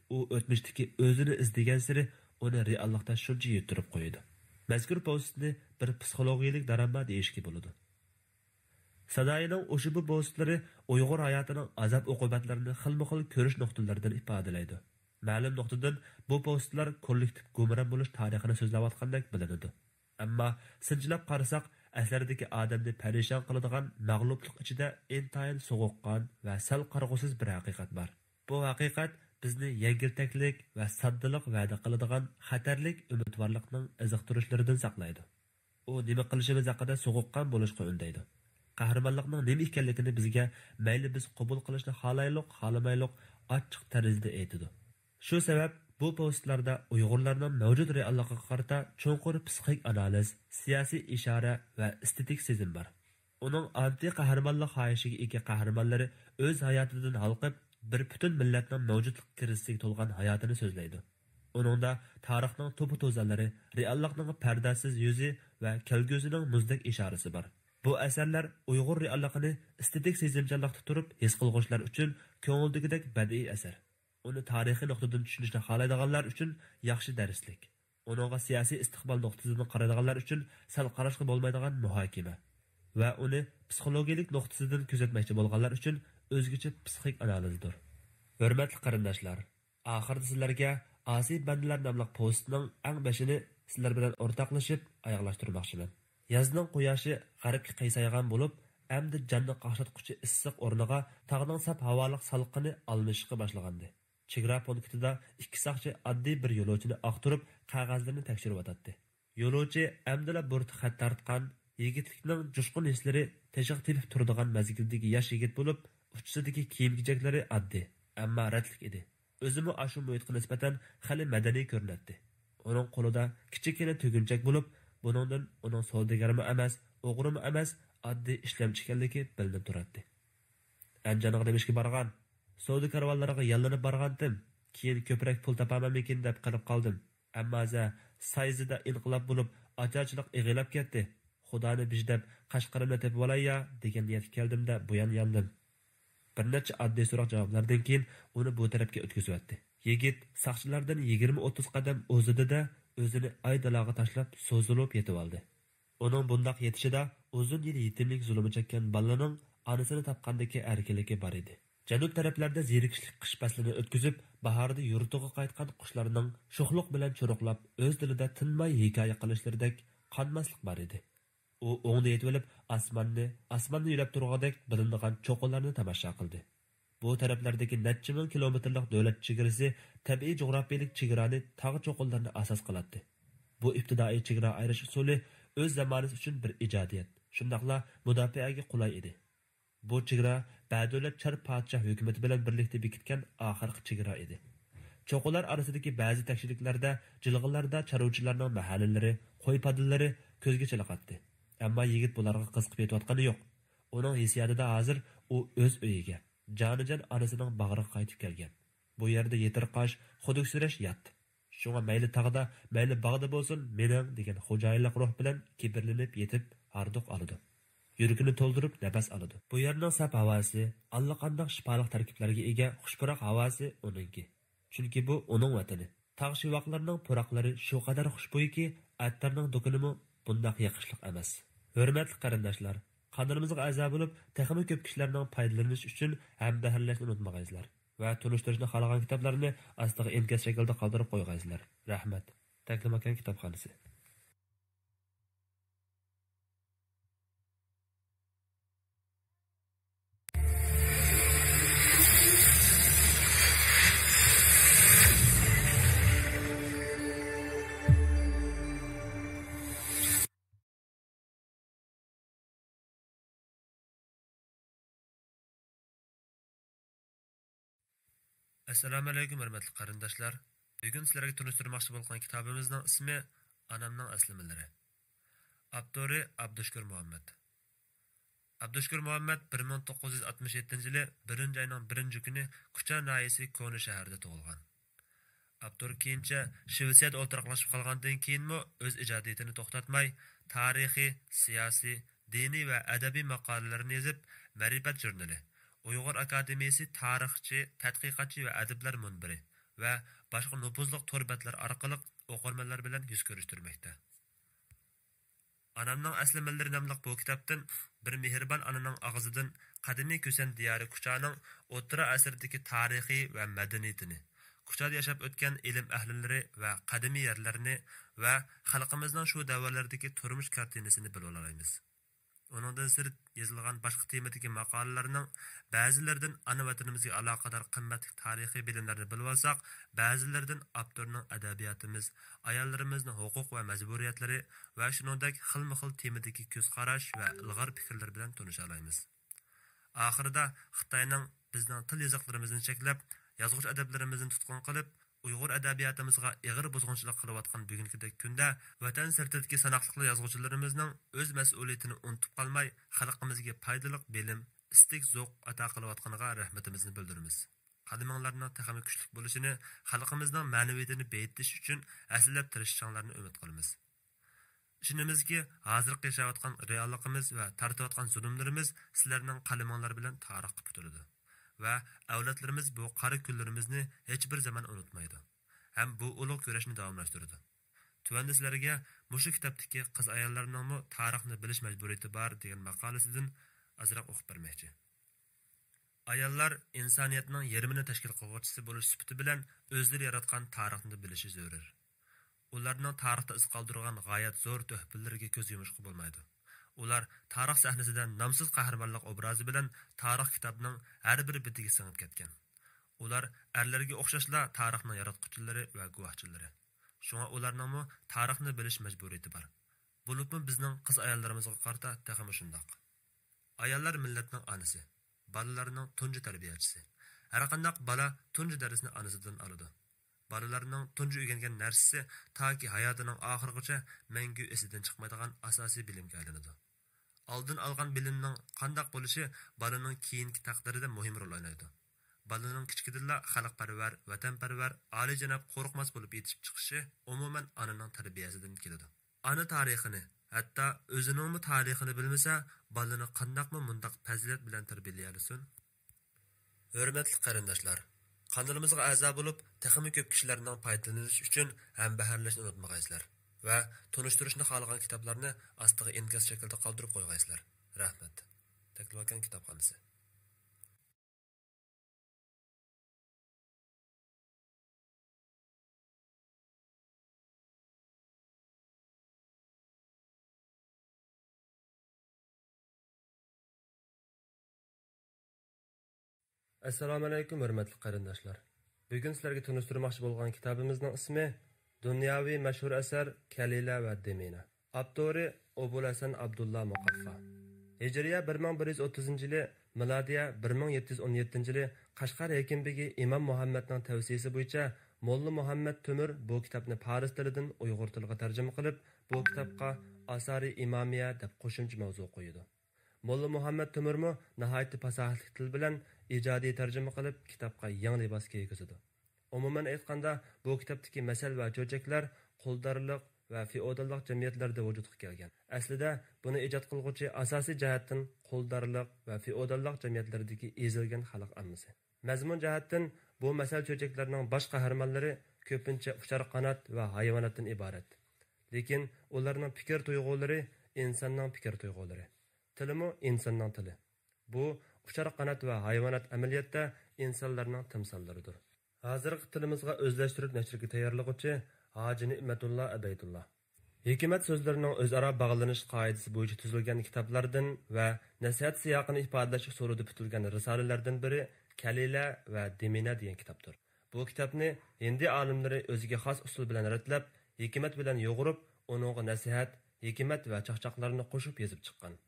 ئۇ ئۆتمۈشتىكى ئۆزىنى ئىزدىگەنسېرى ئۇنى رېئاللىقتا شۇنچە يىتتۈرۈپ قويىدۇ. مەزكۇر پوۋېستنى بىر پسىخولوگىيىلىك دراما دېيىشكە بولىدۇ. سادايىنىڭ ئۇشبۇ پوۋېستلىرى ئۇيغۇر ھاياتىنىڭ ئازاب-ئوقۇبەتلىرىنى خىلمۇ خىل كۆرۈش نۇقتىلىرىدىن ئىپادىلەيدۇ. مەلۇم نۇقتىدىن بۇ پوۋېستلار كوللېكتىپ گۇمران بولۇش تارىخىنى سۆزلەۋاتقاندەك بىلىنىدۇ. ئەمما سىنچىلاپ قارىساق، ئەسەردىكى ئادەمنى پەرىشان قىلىدىغان مەغلۇپلۇق ئىچىدە ئىنتايىن سوغۇققان ۋە سەل قارىغۇسىز بىر ھەقىقەت بار. بۇ ھەقىقەت بىزنى يەڭگىلتەكلىك ۋە ساددىلىق ۋەدە قىلىدىغان خەتەرلىك ئۈمىدۋارلىقنىڭ ئىزىقتۇرۇشلىرىدىن ساقلايدۇ. ئۇ نېمە قىلىشىمىز ھەققىدە سوغۇققان بولۇشقا ئۈندەيدۇ. قەھرىمانلىقنىڭ نېمە ئىكەنلىكىنى بىزگە مەيلى بىز قوبۇل قىلىشنى خالايلۇق، خالىمايلۇق ئاچچىق تەرىزىدە ئېيتىدۇ. شۇ سەۋەب بۇ پوۋېستلاردا ئۇيغۇرلارنىڭ مەۋجۇت رېئاللىقىغا قارىتا چوڭقۇر پسىخىك ئانالىز، سىياسىي ئىشارە ۋە ئېستېتىك سېزىم بار. ئۇنىڭ ئانتى قەھرىمانلىق خاھىشىغا ئىگە قەھرىمانلىرى ئۆز ھاياتىدىن ھالقىپ، بىر پۈتۈن مىللەتنىڭ مەۋجۇتلۇق كىرىزىسىگە تولغان ھاياتىنى سۆزلەيدۇ. ئۇنىڭدا تارىخنىڭ توپا-توزانلىرى، رېئاللىقنىڭ پەردازسىز يۈزى ۋە كەلگۈسىنىڭ مۇزدەك ئىشارىسى بار. بۇ ئەسەرلەر ئۇيغۇر رېئاللىقىنى ئېستېتىك سېزىمچانلىقتا تۇرۇپ ھېس قىلغۇچىلار ئۈچۈن كۆڭۈلدىكىدەك بەدىئىي ئەسەر. ئۇنى تارىخىي نۇقتىدىن چۈشىنىشنى خالايدىغانلار ئۈچۈن ياخشى دەرسلىك. ئۇنىڭغا سىياسىي ئىستىقبال نۇقتىسىدىن قارايدىغانلار ئۈچۈن سەل قاراشقا بولمايدىغان مۇھاكىمە ۋە ئۇنى پسىخولوگىيىلىك نۇقتىسىدىن كۆزەتمەكچى بولغانلار ئۈچۈن ئۆزگىچە پسىخىك ئانالىزدۇر. ھۆرمەتلىك قېرىنداشلار، ئاخىرىدا سىلەرگە ئاسىي بەندىلەر ناملىق پوۋېستنىڭ ئەڭ بېشىنى سىلەر بىلەن ئورتاقلىشىپ ئاياغلاشتۇرماقچىمەن. يازنىڭ قۇياشى غەربكە قىيسايغان بولۇپ، ئەمدى جاننى قاقشاتقۇچى ئىسسىق ئورنىغا تاغنىڭ ساپ ھاۋالىق سالقىنى ئالمىشىشقا باشلىغانىدى. چېگرا پونكىتىدا ئىككى ساقچى ئاددىي بىر يولۇچىنى ئاختۇرۇپ، قەغەزلىرىنى تەكشۈرۈۋاتاتتى. يولۇچى ئەمدىلا بۇرۇتقا خەت تارتقان، يىگىتلىكنىڭ جۇشقۇن ھېسلىرى تېشىغا تېپىپ تۇرىدىغان مەزگىلدىكى ياش يىگىت بولۇپ، ئۇچىسىدىكى كىيىم-كېچەكلىرى ئاددىي، ئەمما رەتلىك ئىدى. ئۆزىمۇ ئاشۇ مۇھىتقا نىسبەتەن خېلى مەدەنىي كۆرۈنەتتى. ئۇنىڭ قولىدا كىچىككىنە تۈگۈنچەك بولۇپ، بۇنىڭدىن ئۇنىڭ سودىگەرمۇ ئەمەس، ئوغرىمۇ ئەمەس، ئاددىي ئىشلەمچى ئىكەنلىكى بىلىنىپ تۇراتتى. ئەنجانغا نېمىشقا بارغان؟ سودا كارۋانلىرىغا ياللىنىپ بارغانتىم. كېيىن كۆپرەك پۇل تاپارمەنمىكىن دەپ قېلىپ قالدىم. ئەمما ھازىر سايزىدا ئىنقىلاب بولۇپ، ئاچارچىلىق ئېغىرلاپ كەتتى. خۇدانى بىژدەپ، قەشقىرىمنى تېپىۋالاي يا، دېگەن نىيەتكە كەلدىم-دە، بۇيان ياندىم. بىر نەچچە ئاددىي سوراق جاۋابلاردىن كېيىن ئۇنى بۇ تەرەپكە ئۆتكۈزۈۋەتتى. يىگىت ساقچىلاردىن يىگىرمە ئوتتۇز قەدەم ئۇزىدى-دە، ئۆزىنى ئاي دالاغا تاشلاپ، سوزۇلۇپ يېتىۋالدى. ئۇنىڭ بۇنداق يېتىشىدا ئۇزۇن يىل يېتىملىك زۇلۇمى چەككەن بالىنىڭ ئانىسىنى تاپقاندىكى ئەركىنلىكى بار ئىدى. جەنۇب تەرەپلەردە زېرىكىشلىك قىش پەسلىنى ئۆتكۈزۈپ، باھاردا يۇرتىغا قايتقان قۇشلارنىڭ شوخلۇق بىلەن چۇرۇقلاپ، ئۆز دىلىدا تىنماي ھېكايە قىلىشلىرىدەك قانماسلىق بار ئىدى. ئۇ ئوڭدا يېتىۋېلىپ، ئاسماننى، ئاسماننى يۆلەپ تۇرغۇدەك بىلىنىدىغان چوققىلارنى تاماشا قىلدى. بۇ تەرەپلەردىكى نەچچە مىڭ كىلومېتىرلىق دۆلەت چېگرىسى تەبىئىي جۇغراپىيەلىك چېگرانى تاغ چوققىلىرىنى ئاساس قىلاتتى. بۇ ئىپتىدائىي چېگرا ئايرىش ئۇسۇلى ئۆز زامانىسى ئۈچۈن بىر ئىجادىيەت، شۇنداقلا مۇداپىئەگە قولاي ئىدى. بۇ چېگرا بەدۆلەت چار پادىشاھ ھۆكۈمىتى بىلەن بىرلىكتە بېكىتكەن ئاخىرقى چېگرا ئىدى. چوققىلار ئارىسىدىكى بەزى تەكشىلىكلەردە، جىلغىلاردا چارۋىچىلارنىڭ مەھەللىلىرى، قوي پادىلىرى كۆزگە چېلىقاتتى. ئەمما يىگىت بۇلارغا قىزىقىپ يېتىۋاتقىنى يوق. ئۇنىڭ ھېسسىياتىدا ھازىر ئۇ ئۆز ئۆيىگە، جانىجان ئانىسىنىڭ باغرىغا قايتىپ كەلگەن. بۇ يەردە يېتىرقاش، خۇدۈكسىرەش يات. شۇڭا مەيلى تاغدا، مەيلى باغدا بولسۇن، مېنىڭ دېگەن خوجايىنلىق روھ بىلەن كىبىرلىنىپ يېتىپ ھاردۇق ئالىدۇ. يۈرىكىنى تولدۇرۇپ نەپەس ئالىدۇ. بۇ يەرنىڭ ساپ ھاۋاسى، ئاللىقانداق شىپالىق تەركىبلەرگە ئىگە خۇش پۇراق ھاۋاسى ئۇنىڭكى. چۈنكى بۇ ئۇنىڭ ۋەتىنى. تاغ شىۋاقلىرىنىڭ پۇراقلىرى شۇ قەدەر خۇشبۇيكى، ئەتىرنىڭ دۇكىنىمۇ بۇنداق يېقىشلىق ئەمەس. ھۆرمەتلىك قېرىنداشلار، قانىلىمىزغا ئەزا بولۇپ، تېخىمۇ كۆپ كىشىلەرنىڭ پايدىلىنىشى ئۈچۈن ھەمبەھىرلەشنى ئۇنتۇمىغايسىلەر ۋە تونۇشتۇرۇشنى خالىغان كىتابلارنى ئاستىغا ئىنكاس شەكلىدە قالدۇرۇپ قويغايسىلەر. رەھمەت. تەكلىماكان كىتابخانىسى. ئەسسالامۇئەلەيكۇم، ھۆرمەتلىك قېرىنداشلار! بۈگۈن سىلەرگە تونۇشتۇرماقچى بولغان كىتابىمىزنىڭ ئىسمى ئانامنىڭ ئەسلىمىلىرى. ئاپتورى ئابدۇشۈكۈر مۇھەممەد. ئابدۇشۈكۈر مۇھەممەد بىر مىڭ توققۇز يۈز ئاتمىش يەتتىنچى يىلى بىرىنچى ئاينىڭ بىرىنچى كۈنى كۇچا ناھىيەسى كونا شەھىرىدە تۇغۇلغان. ئاپتور كېيىنچە شىۋېتسىيەدە ئولتۇراقلاشىپ قالغاندىن كېيىنمۇ ئۆز ئىجادىيىتىنى توختاتماي، تارىخىي، سىياسىي، دىنىي ۋە ئەدەبىي ماقالىلەرنى يېزىپ، مەرىپەت ژۇرنىلى، ئۇيغۇر ئاكادېمىيىسى تارىخچى، تەتقىقاتچى ۋە ئەدىبلەر مۇنبىرى ۋە باشقا نوپۇزلۇق تور بەتلەر ئارقىلىق ئوقۇرمەنلەر بىلەن يۈز كۆرۈشتۈرمەكتە. ئانامنىڭ ئەسلىمىلىرى ناملىق بۇ كىتابتىن بىر مېھرىبان ئانىنىڭ ئاغزىدىن قەدىمىي كۈسەن دىيارى كۇچانىڭ ئوتتۇرا ئەسىردىكى تارىخى ۋە مەدەنىيىتىنى، كۇچادا ياشاپ ئۆتكەن ئىلىم ئەھلىلىرى ۋە قەدىمىي يەرلەرنى ۋە خەلقىمىزنىڭ شۇ دەۋرلەردىكى تۇرمۇش كارتىنىسىنى بىلىۋالالايمىز. ئۇنىڭدىن سىرت، يېزىلغان باشقا تېمىدىكى ماقالىلەرنىڭ بەزىلىرىدىن ئانا ۋەتىنىمىزگە ئالاقىدار قىممەتلىك تارىخىي بىلىملەرنى بىلىۋالساق، بەزىلىرىدىن ئاپتورنىڭ ئەدەبىياتىمىز، ئاياللىرىمىزنىڭ ھوقۇق ۋە مەجبۇرىيەتلىرى ۋە شۇنىڭدەك خىلمۇ خىل تېمىدىكى كۆز قاراش ۋە ئىلغار پىكىرلىرى بىلەن تونۇشالايمىز. ئاخىرىدا خىتاينىڭ بىزنىڭ تىل يېزىقلىرىمىزنى چەكلەپ، يازغۇچى ئەدەبلىرىمىزنى تۇتقۇن قىلىپ، ئۇيغۇر ئەدەبىياتىمىزغا ئېغىر بۇزغۇنچىلىق قىلىۋاتقان بۈگۈنكىدەك كۈندە، ۋەتەن سىرتىدىكى ساناقلىقلا يازغۇچىلىرىمىزنىڭ ئۆز مەسئۇلىيىتىنى ئۇنتۇپ قالماي، خەلقىمىزگە پايدىلىق بىلىم، ئىستىك زوق ئاتا قىلىۋاتقىنىغا رەھمىتىمىزنى بىلدۈرىمىز. قەدىمىڭلارنىڭ تېخىمۇ كۈچلۈك بولۇشىنى، خەلقىمىزنىڭ مەنىۋىيىتىنى بېيىتىش ئۈچۈن ھەسسىلەپ تىرىشىشىڭلارنى ئۈمىد قىلىمىز. ئىشىنىمىزكى، ھازىرقى ياشاۋاتقان رېئاللىقىمىز ۋە تارتىۋاتقان زۇلۇملىرىمىز سىلەرنىڭ قەلىمىڭلار بىلەن تارىخقا پۈتۈلىدۇ ۋە ئەۋلادلىرىمىز بۇ قارا كۈنلىرىمىزنى ھېچبىر زامان ئۇنتۇمايدۇ ھەم بۇ ئۇلۇغ كۈرەشنى داۋاملاشتۇرىدۇ. تۆۋەندە سىلەرگە مۇشۇ كىتابتىكى قىز-ئاياللارنىڭمۇ تارىخنى بىلىش مەجبۇرىيىتى بار دېگەن ماقالىسىدىن ئازراق ئوقۇپ بەرمەكچى. ئاياللار ئىنسانىيەتنىڭ يېرىمىنى تەشكىل قىلغۇچىسى بولۇش سۈپىتى بىلەن ئۆزلىرى ياراتقان تارىخنى بىلىشى زۆرۈر. ئۇلارنىڭ تارىختا ئىز قالدۇرغان غايەت زور تۆھپىلىرىگە كۆز يۇمۇشقا بولمايدۇ. ئۇلار تارىخ سەھنىسىدە نامسىز قەھرىمانلىق ئوبرازى بىلەن تارىخ كىتابىنىڭ ھەر بىر بېتىگە سىڭىپ كەتكەن. ئۇلار ئەرلەرگە ئوخشاشلا تارىخنىڭ ياراتقۇچىلىرى ۋە گۇۋاھچىلىرى. شۇڭا ئۇلارنىڭمۇ تارىخنى بىلىش مەجبۇرىيىتى بار. بولۇپمۇ بىزنىڭ قىز ئاياللىرىمىزغا قارىتا تېخىمۇ شۇنداق. ئاياللار مىللەتنىڭ ئانىسى، بالىلارنىڭ تۇنجى تەربىيەچىسى. ھەرقانداق بالا تۇنجى دەرسنى ئانىسىدىن ئالىدۇ. بالىلارنىڭ تۇنجى ئۆگەنگەن نەرسىسى تاكى ھاياتىنىڭ ئاخىرىغىچە مەڭگۈ ئېسىدىن چىقمايدىغان ئاساسىي بىلىمگە ئايلىنىدۇ. ئالدىن ئالغان بىلىمنىڭ قانداق بولۇشى بالىنىڭ كېيىنكى تەقدىرىدە مۇھىم رول ئوينايدۇ. بالىنىڭ كىچىكىدىنلا خەلقپەرۋەر، ۋەتەنپەرۋەر، ئالىيجاناب، قورقماس بولۇپ يېتىشىپ چىقىشى ئومۇمەن ئانىنىڭ تەربىيەسىدىن كېلىدۇ. ئانا تارىخىنى، ھەتتا ئۆزىنىڭمۇ تارىخىنى بىلمىسە، بالىنى قانداقمۇ مۇنداق پەزىلەت بىلەن تەربىيەلىيەلىسۇن؟ ھۆرمەتلىك قېرىنداشلار، قانىلىمىزغا ئەزا بولۇپ، تېخىمۇ كۆپ كىشىلەرنىڭ پايدىلىنىشى ئۈچۈن ھەمبەھىرلەشنى ئۇنتۇمىغايسىلەر ۋە تونۇشتۇرۇشنى خالىغان كىتابلارنى ئاستىغا ئىنكاس شەكلىدە قالدۇرۇپ قويغايسىلەر. رەھمەت. تەكلىماكان كىتابخانىسى. ئەسسالامۇئەلەيكۇم، ھۆرمەتلىك قېرىنداشلار! بۈگۈن سىلەرگە تونۇشتۇرماقچى بولغان كىتابىمىزنىڭ ئىسمى دۇنياۋى مەشھۇر ئەسەر كەلىلە ۋە دىمىنە. ئاپتورى ئوبۇلھەسەن ئابدۇللا مۇقەففا. ھىجرىيە بىر مىڭ بىر يۈز ئوتتۇزىنچى يىلى، مىلادىيە بىر مىڭ يەتتە يۈز ئون يەتتىنچى يىلى قەشقەر ھېكىمبېگى ئىمام مۇھەممەدنىڭ تەۋسىيىسى بويىچە موللا مۇھەممەد تۆمۈر بۇ كىتابنى پارس تىلىدىن ئۇيغۇر تىلىغا تەرجىمە قىلىپ، بۇ كىتابقا ئاسارى ئىمامىيە دەپ قوشۇمچە ماۋزۇ قويىدۇ. موللا مۇھەممەد تۆمۈرمۇ ناھايىتى پاساھەتلىك تىل بىلەن ئىجادىي تەرجىمە قىلىپ، كىتابقا يېڭى لىباس كىيگۈزىدۇ. ئومۇمەن ئېيتقاندا، بۇ كىتابتىكى مەسەل ۋە چۆچەكلەر قۇلدارلىق ۋە فېئوداللىق جەمئىيەتلەردە ۋۇجۇدقا كەلگەن. ئەسلىدە، بۇنى ئىجاد قىلغۇچى ئاساسىي جەھەتتىن قۇلدارلىق ۋە فېئوداللىق جەمئىيەتلىرىدىكى ئېزىلگەن خەلق ئاممىسى. مەزمۇن جەھەتتىن بۇ مەسەل چۆچەكلەرنىڭ باش قەھرىمانلىرى كۆپىنچە ئۇچار قانات ۋە ھايۋاناتتىن ئىبارەت. لېكىن ئۇلارنىڭ پىكىر تۇيغۇلىرى ئىنساننىڭ پىكىر تۇيغۇلىرى. تىلىمۇ ئىنساننىڭ تىلى. بۇ ئۇچار قانات ۋە ھايۋانات ئەمەلىيەتتە ئىنسانلارنىڭ تىمساللىرىدۇر. ھازىرقى تىلىمىزغا ئۆزلەشتۈرۈپ نەشرگە تەييارلىغۇچى ھاجى نېمەتۇللا ئەبەيدۇللا. ھېكمەت سۆزلىرىنىڭ ئۆزئارا باغلىنىش قائىدىسى بويىچە تۈزۈلگەن كىتابلاردىن ۋە نەسىھەت سىياقىنى ئىپادىلەش ئۇسۇلىدا پۈتۈلگەن رىسالىلەردىن بىرى كەلىلە ۋە دىمىنە دېگەن كىتابتۇر. بۇ كىتابنى ھىندى ئالىملىرى ئۆزىگە خاس ئۇسۇل بىلەن رەتلەپ، ھېكمەت بىلەن يۇغۇرۇپ، ئۇنىڭغا نەسىھەت، ھېكمەت ۋە چاقچاقلارنى قوشۇپ يېزىپ چىققان.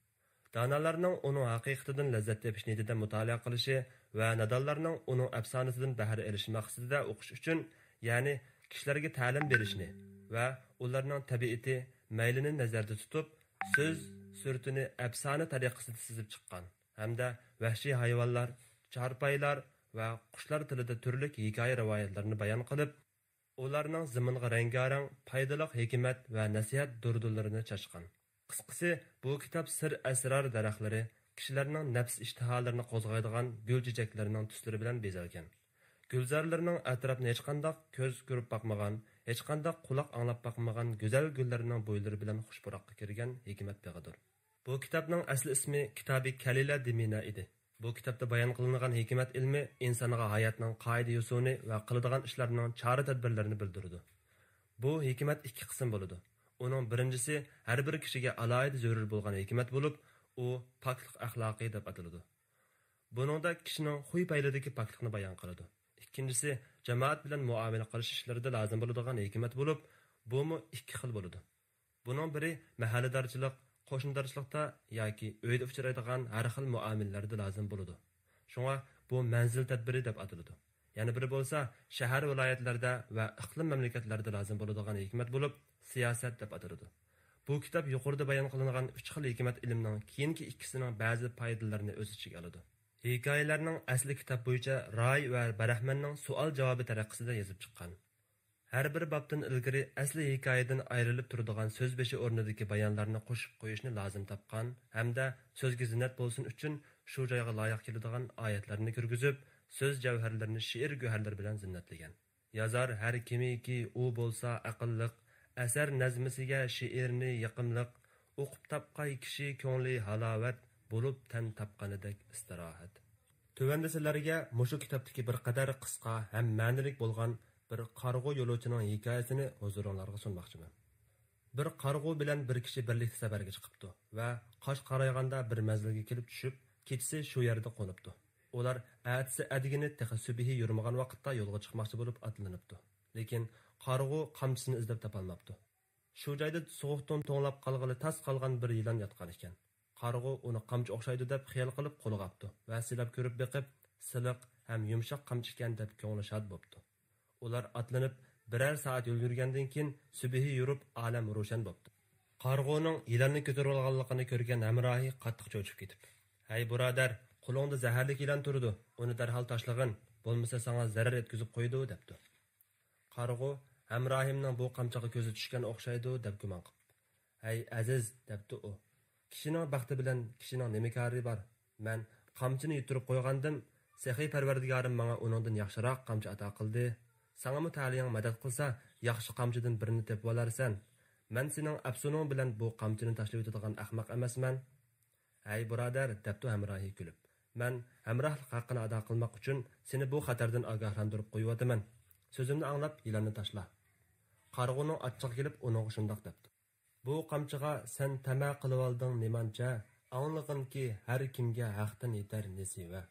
دانالارنىڭ ئۇنىڭ ھەقىقىتىدىن لەززەت تېپىش نىيىتىدە مۇتالىئە قىلىشى ۋە نادانلارنىڭ ئۇنىڭ ئەپسانىسىدىن بەھرە ئېلىش مەقسىتىدە ئوقۇش ئۈچۈن، يەنى كىشىلەرگە تەلىم بېرىشنى ۋە ئۇلارنىڭ تەبىئىتى، مەيلىنى نەزەردە تۇتۇپ، سۆز سۈرىتىنى ئەپسانە تەرىقىسىدە سىزىپ چىققان ھەمدە ۋەھشىي ھايۋانلار، چارپايلار ۋە قۇشلار تىلىدا تۈرلۈك ھېكايە رىۋايەتلەرنى بايان قىلىپ، ئۇلارنىڭ زېمىنغا رەڭگارەڭ، پايدىلىق ھېكمەت ۋە نەسىھەت دۇردىلىرىنى چاچقان. قىسقىسى، بۇ كىتاب سىر ئەسرار دەرەخلىرى، كىشىلەرنىڭ نەپس ئىشتىھالىرىنى قوزغايدىغان گۈل چېچەكلىرىنىڭ تۈسلىرى بىلەن بېزەلگەن. گۈلزارلىرىنىڭ ئەتراپنى ھېچقانداق كۆز كۆرۈپ باقمىغان، ھېچقانداق قۇلاق ئاڭلاپ باقمىغان گۈزەل گۈللىرىنىڭ بويلىرى بىلەن خۇش پۇراققا كىرگەن ھېكمەت بېغىدۇر. بۇ كىتابنىڭ ئەسلى ئىسمى كىتابى كەلىلە دىمىنە ئىدى. بۇ كىتابتا بايان قىلىنغان ھېكمەت ئىلمى ئىنسانغا ھاياتنىڭ قائىدە-يوسۇنى ۋە قىلىدىغان ئىشلارنىڭ چارە-تەدبىرلىرىنى بىلدۈرىدۇ. بۇ ھېكمەت ئىككى قىسىم بولىدۇ. ئۇنىڭ بىرىنچىسى ھەر بىر كىشىگە ئالاھىدە زۆرۈر بولغان ھېكمەت بولۇپ، ئۇ پاكلىق ئەخلاقى دەپ ئاتىلىدۇ. بۇنىڭدا كىشىنىڭ خۇي-پەيلىدىكى پاكلىقنى بايان قىلىدۇ. ئىككىنچىسى جامائەت بىلەن مۇئامىلە قىلىش ئىشلىرىدا لازىم بولىدىغان ھېكمەت بولۇپ، بۇمۇ ئىككى خىل بولىدۇ. بۇنىڭ بىرى مەھەللىدارچىلىق، قوشنىدارچىلىقتا ياكى ئۆيدە ئۇچرايدىغان ھەر خىل مۇئامىلىلەردە لازىم بولىدۇ. شۇڭا بۇ مەنزىل تەدبىرى دەپ ئاتىلىدۇ. يەنە بىرى بولسا شەھەر، ۋىلايەتلەردە ۋە ئىقلىم مەملىكەتلەردە لازىم بولىدىغان ھېكمەت بولۇپ، سىياسەت دەپ ئاتىلىدۇ. بۇ كىتاب يۇقىرىدا بايان قىلىنغان ئۈچ خىل ھېكمەت ئىلىمنىڭ كېيىنكى ئىككىسىنىڭ بەزى پايدىلىرىنى ئۆز ئىچىگە ئالىدۇ. ھېكايىلەرنىڭ ئەسلى كىتاب بويىچە راي ۋە بەرەھمەننىڭ سوئال-جاۋابى تەرىقىسىدە يېزىپ چىققان. ھەر بىر بابتىن ئىلگىرى ئەسلى ھېكايىدىن ئايرىلىپ تۇرىدىغان سۆز بېشى ئورنىدىكى بايانلارنى قوشۇپ قويۇشنى لازىم تاپقان ھەمدە سۆزگە زىننەت بولسۇن ئۈچۈن شۇ جايغا لايىق كېلىدىغان ئايەتلەرنى كىرگۈزۈپ، سۆز جەۋھەرلىرىنى شېئىر گۆھەرلىرى بىلەن زىننەتلىگەن. يازار ھەر كىمكى ئۇ بولسا ئەقىللىق، ئەسەر نەزمىسىگە شېئىرنى يېقىملىق، ئوقۇپ تاپقاي كىشى كۆڭلى ھالاۋەت، بولۇپ تەن تاپقىنىدەك ئىستىراھەت. تۆۋەندە سىلەرگە مۇشۇ كىتابتىكى بىر قەدەر قىسقا ھەم مەنىلىك بولغان بىر قارىغۇ يولۇچىنىڭ ھېكايىسىنى ھۇزۇرۇڭلارغا سۇنماقچىمەن. بىر قارىغۇ بىلەن بىر كىشى بىرلىكتە سەپەرگە چىقىپتۇ ۋە قاش قارايغاندا بىر مەزگىلگە كېلىپ چۈشۈپ، كېچىسى شۇ يەردە قونۇپتۇ. ئۇلار ئەتىسى ئەتىگىنى تېخى سۈبھى يورۇمىغان ۋاقىتتا يولغا چىقماقچى بولۇپ ئاتلىنىپتۇ. لېكىن قارىغۇ قامچىسىنى ئىزدەپ تاپالماپتۇ. شۇ جايدا سوغۇقتىن توڭلاپ قالغىلى تاس قالغان بىر يىلان ياتقان ئىكەن. قارىغۇ ئۇنى قامچا ئوخشايدۇ دەپ خىيال قىلىپ قولىغا ئاپتۇ ۋە سىلاپ كۆرۈپ بېقىپ، سىلىق ھەم يۇمشاق قامچا ئىكەن دەپ كۆڭلى شاد بوپتۇ. ئۇلار ئاتلىنىپ بىرەر سائەت يول يۈرگەندىن كېيىن، سۈبھى يورۇپ، ئالەم روشەن بوپتۇ. قارىغۇنىڭ يىلاننى كۆتۈرۈۋالغانلىقىنى كۆرگەن ھەمراھى قاتتىق چۆچۈپ كېتىپ، «ھەي بۇرادەر، قولۇڭدا زەھەرلىك يىلان تۇرىدۇ، ئۇنى دەرھال تاشلىغىن، بولمىسا ساڭا زەرەر يەتكۈزۈپ قويىدۇ» دەپتۇ. قارىغۇ ھەمراھىمنىڭ بۇ قامچىغا كۆزى چۈشكەن ئوخشايدۇ دەپ گۇمان قىپتۇ. «ھەي ئەزىز» دەپتۇ ئۇ، «كىشىنىڭ بەختى بىلەن كىشىنىڭ نېمە كارى بار؟ مەن قامچىنى يۈتتۈرۈپ قويغانىدىم، سېخىي پەرۋەردىگارىم ماڭا ئۇنىڭدىن ياخشىراق قامچا ئاتا قىلدى. ساڭىمۇ تەلىيىڭ مەدەت قىلسا، ياخشى قامچىدىن بىرنى تېپىۋالارسەن. مەن سېنىڭ ئەپسۇنۇڭ بىلەن بۇ قامچىنى تاشلىۋېتىدىغان ئەخمەق ئەمەسمەن.» «ھەي بۇرادەر» دەپتۇ ھەمراھى كۈلۈپ، «مەن ھەمراھلىق ھەققىنى ئادا قىلماق ئۈچۈن سېنى بۇ خەتەردىن ئاگاھلاندۇرۇپ قويۇۋاتىمەن. سۆزۈمنى ئاڭلاپ يىلاننى تاشلا.» قارىغۇنىڭ ئاچچىقى كېلىپ ئۇنىڭغا شۇنداق دەپتۇ. «بۇ قامچىغا سەن تەمە قىلىۋالدىڭ نېمانچە؟ ئاڭلىغىنكى، ھەر كىمگە ھەقتىن يېتەر نېسىۋە.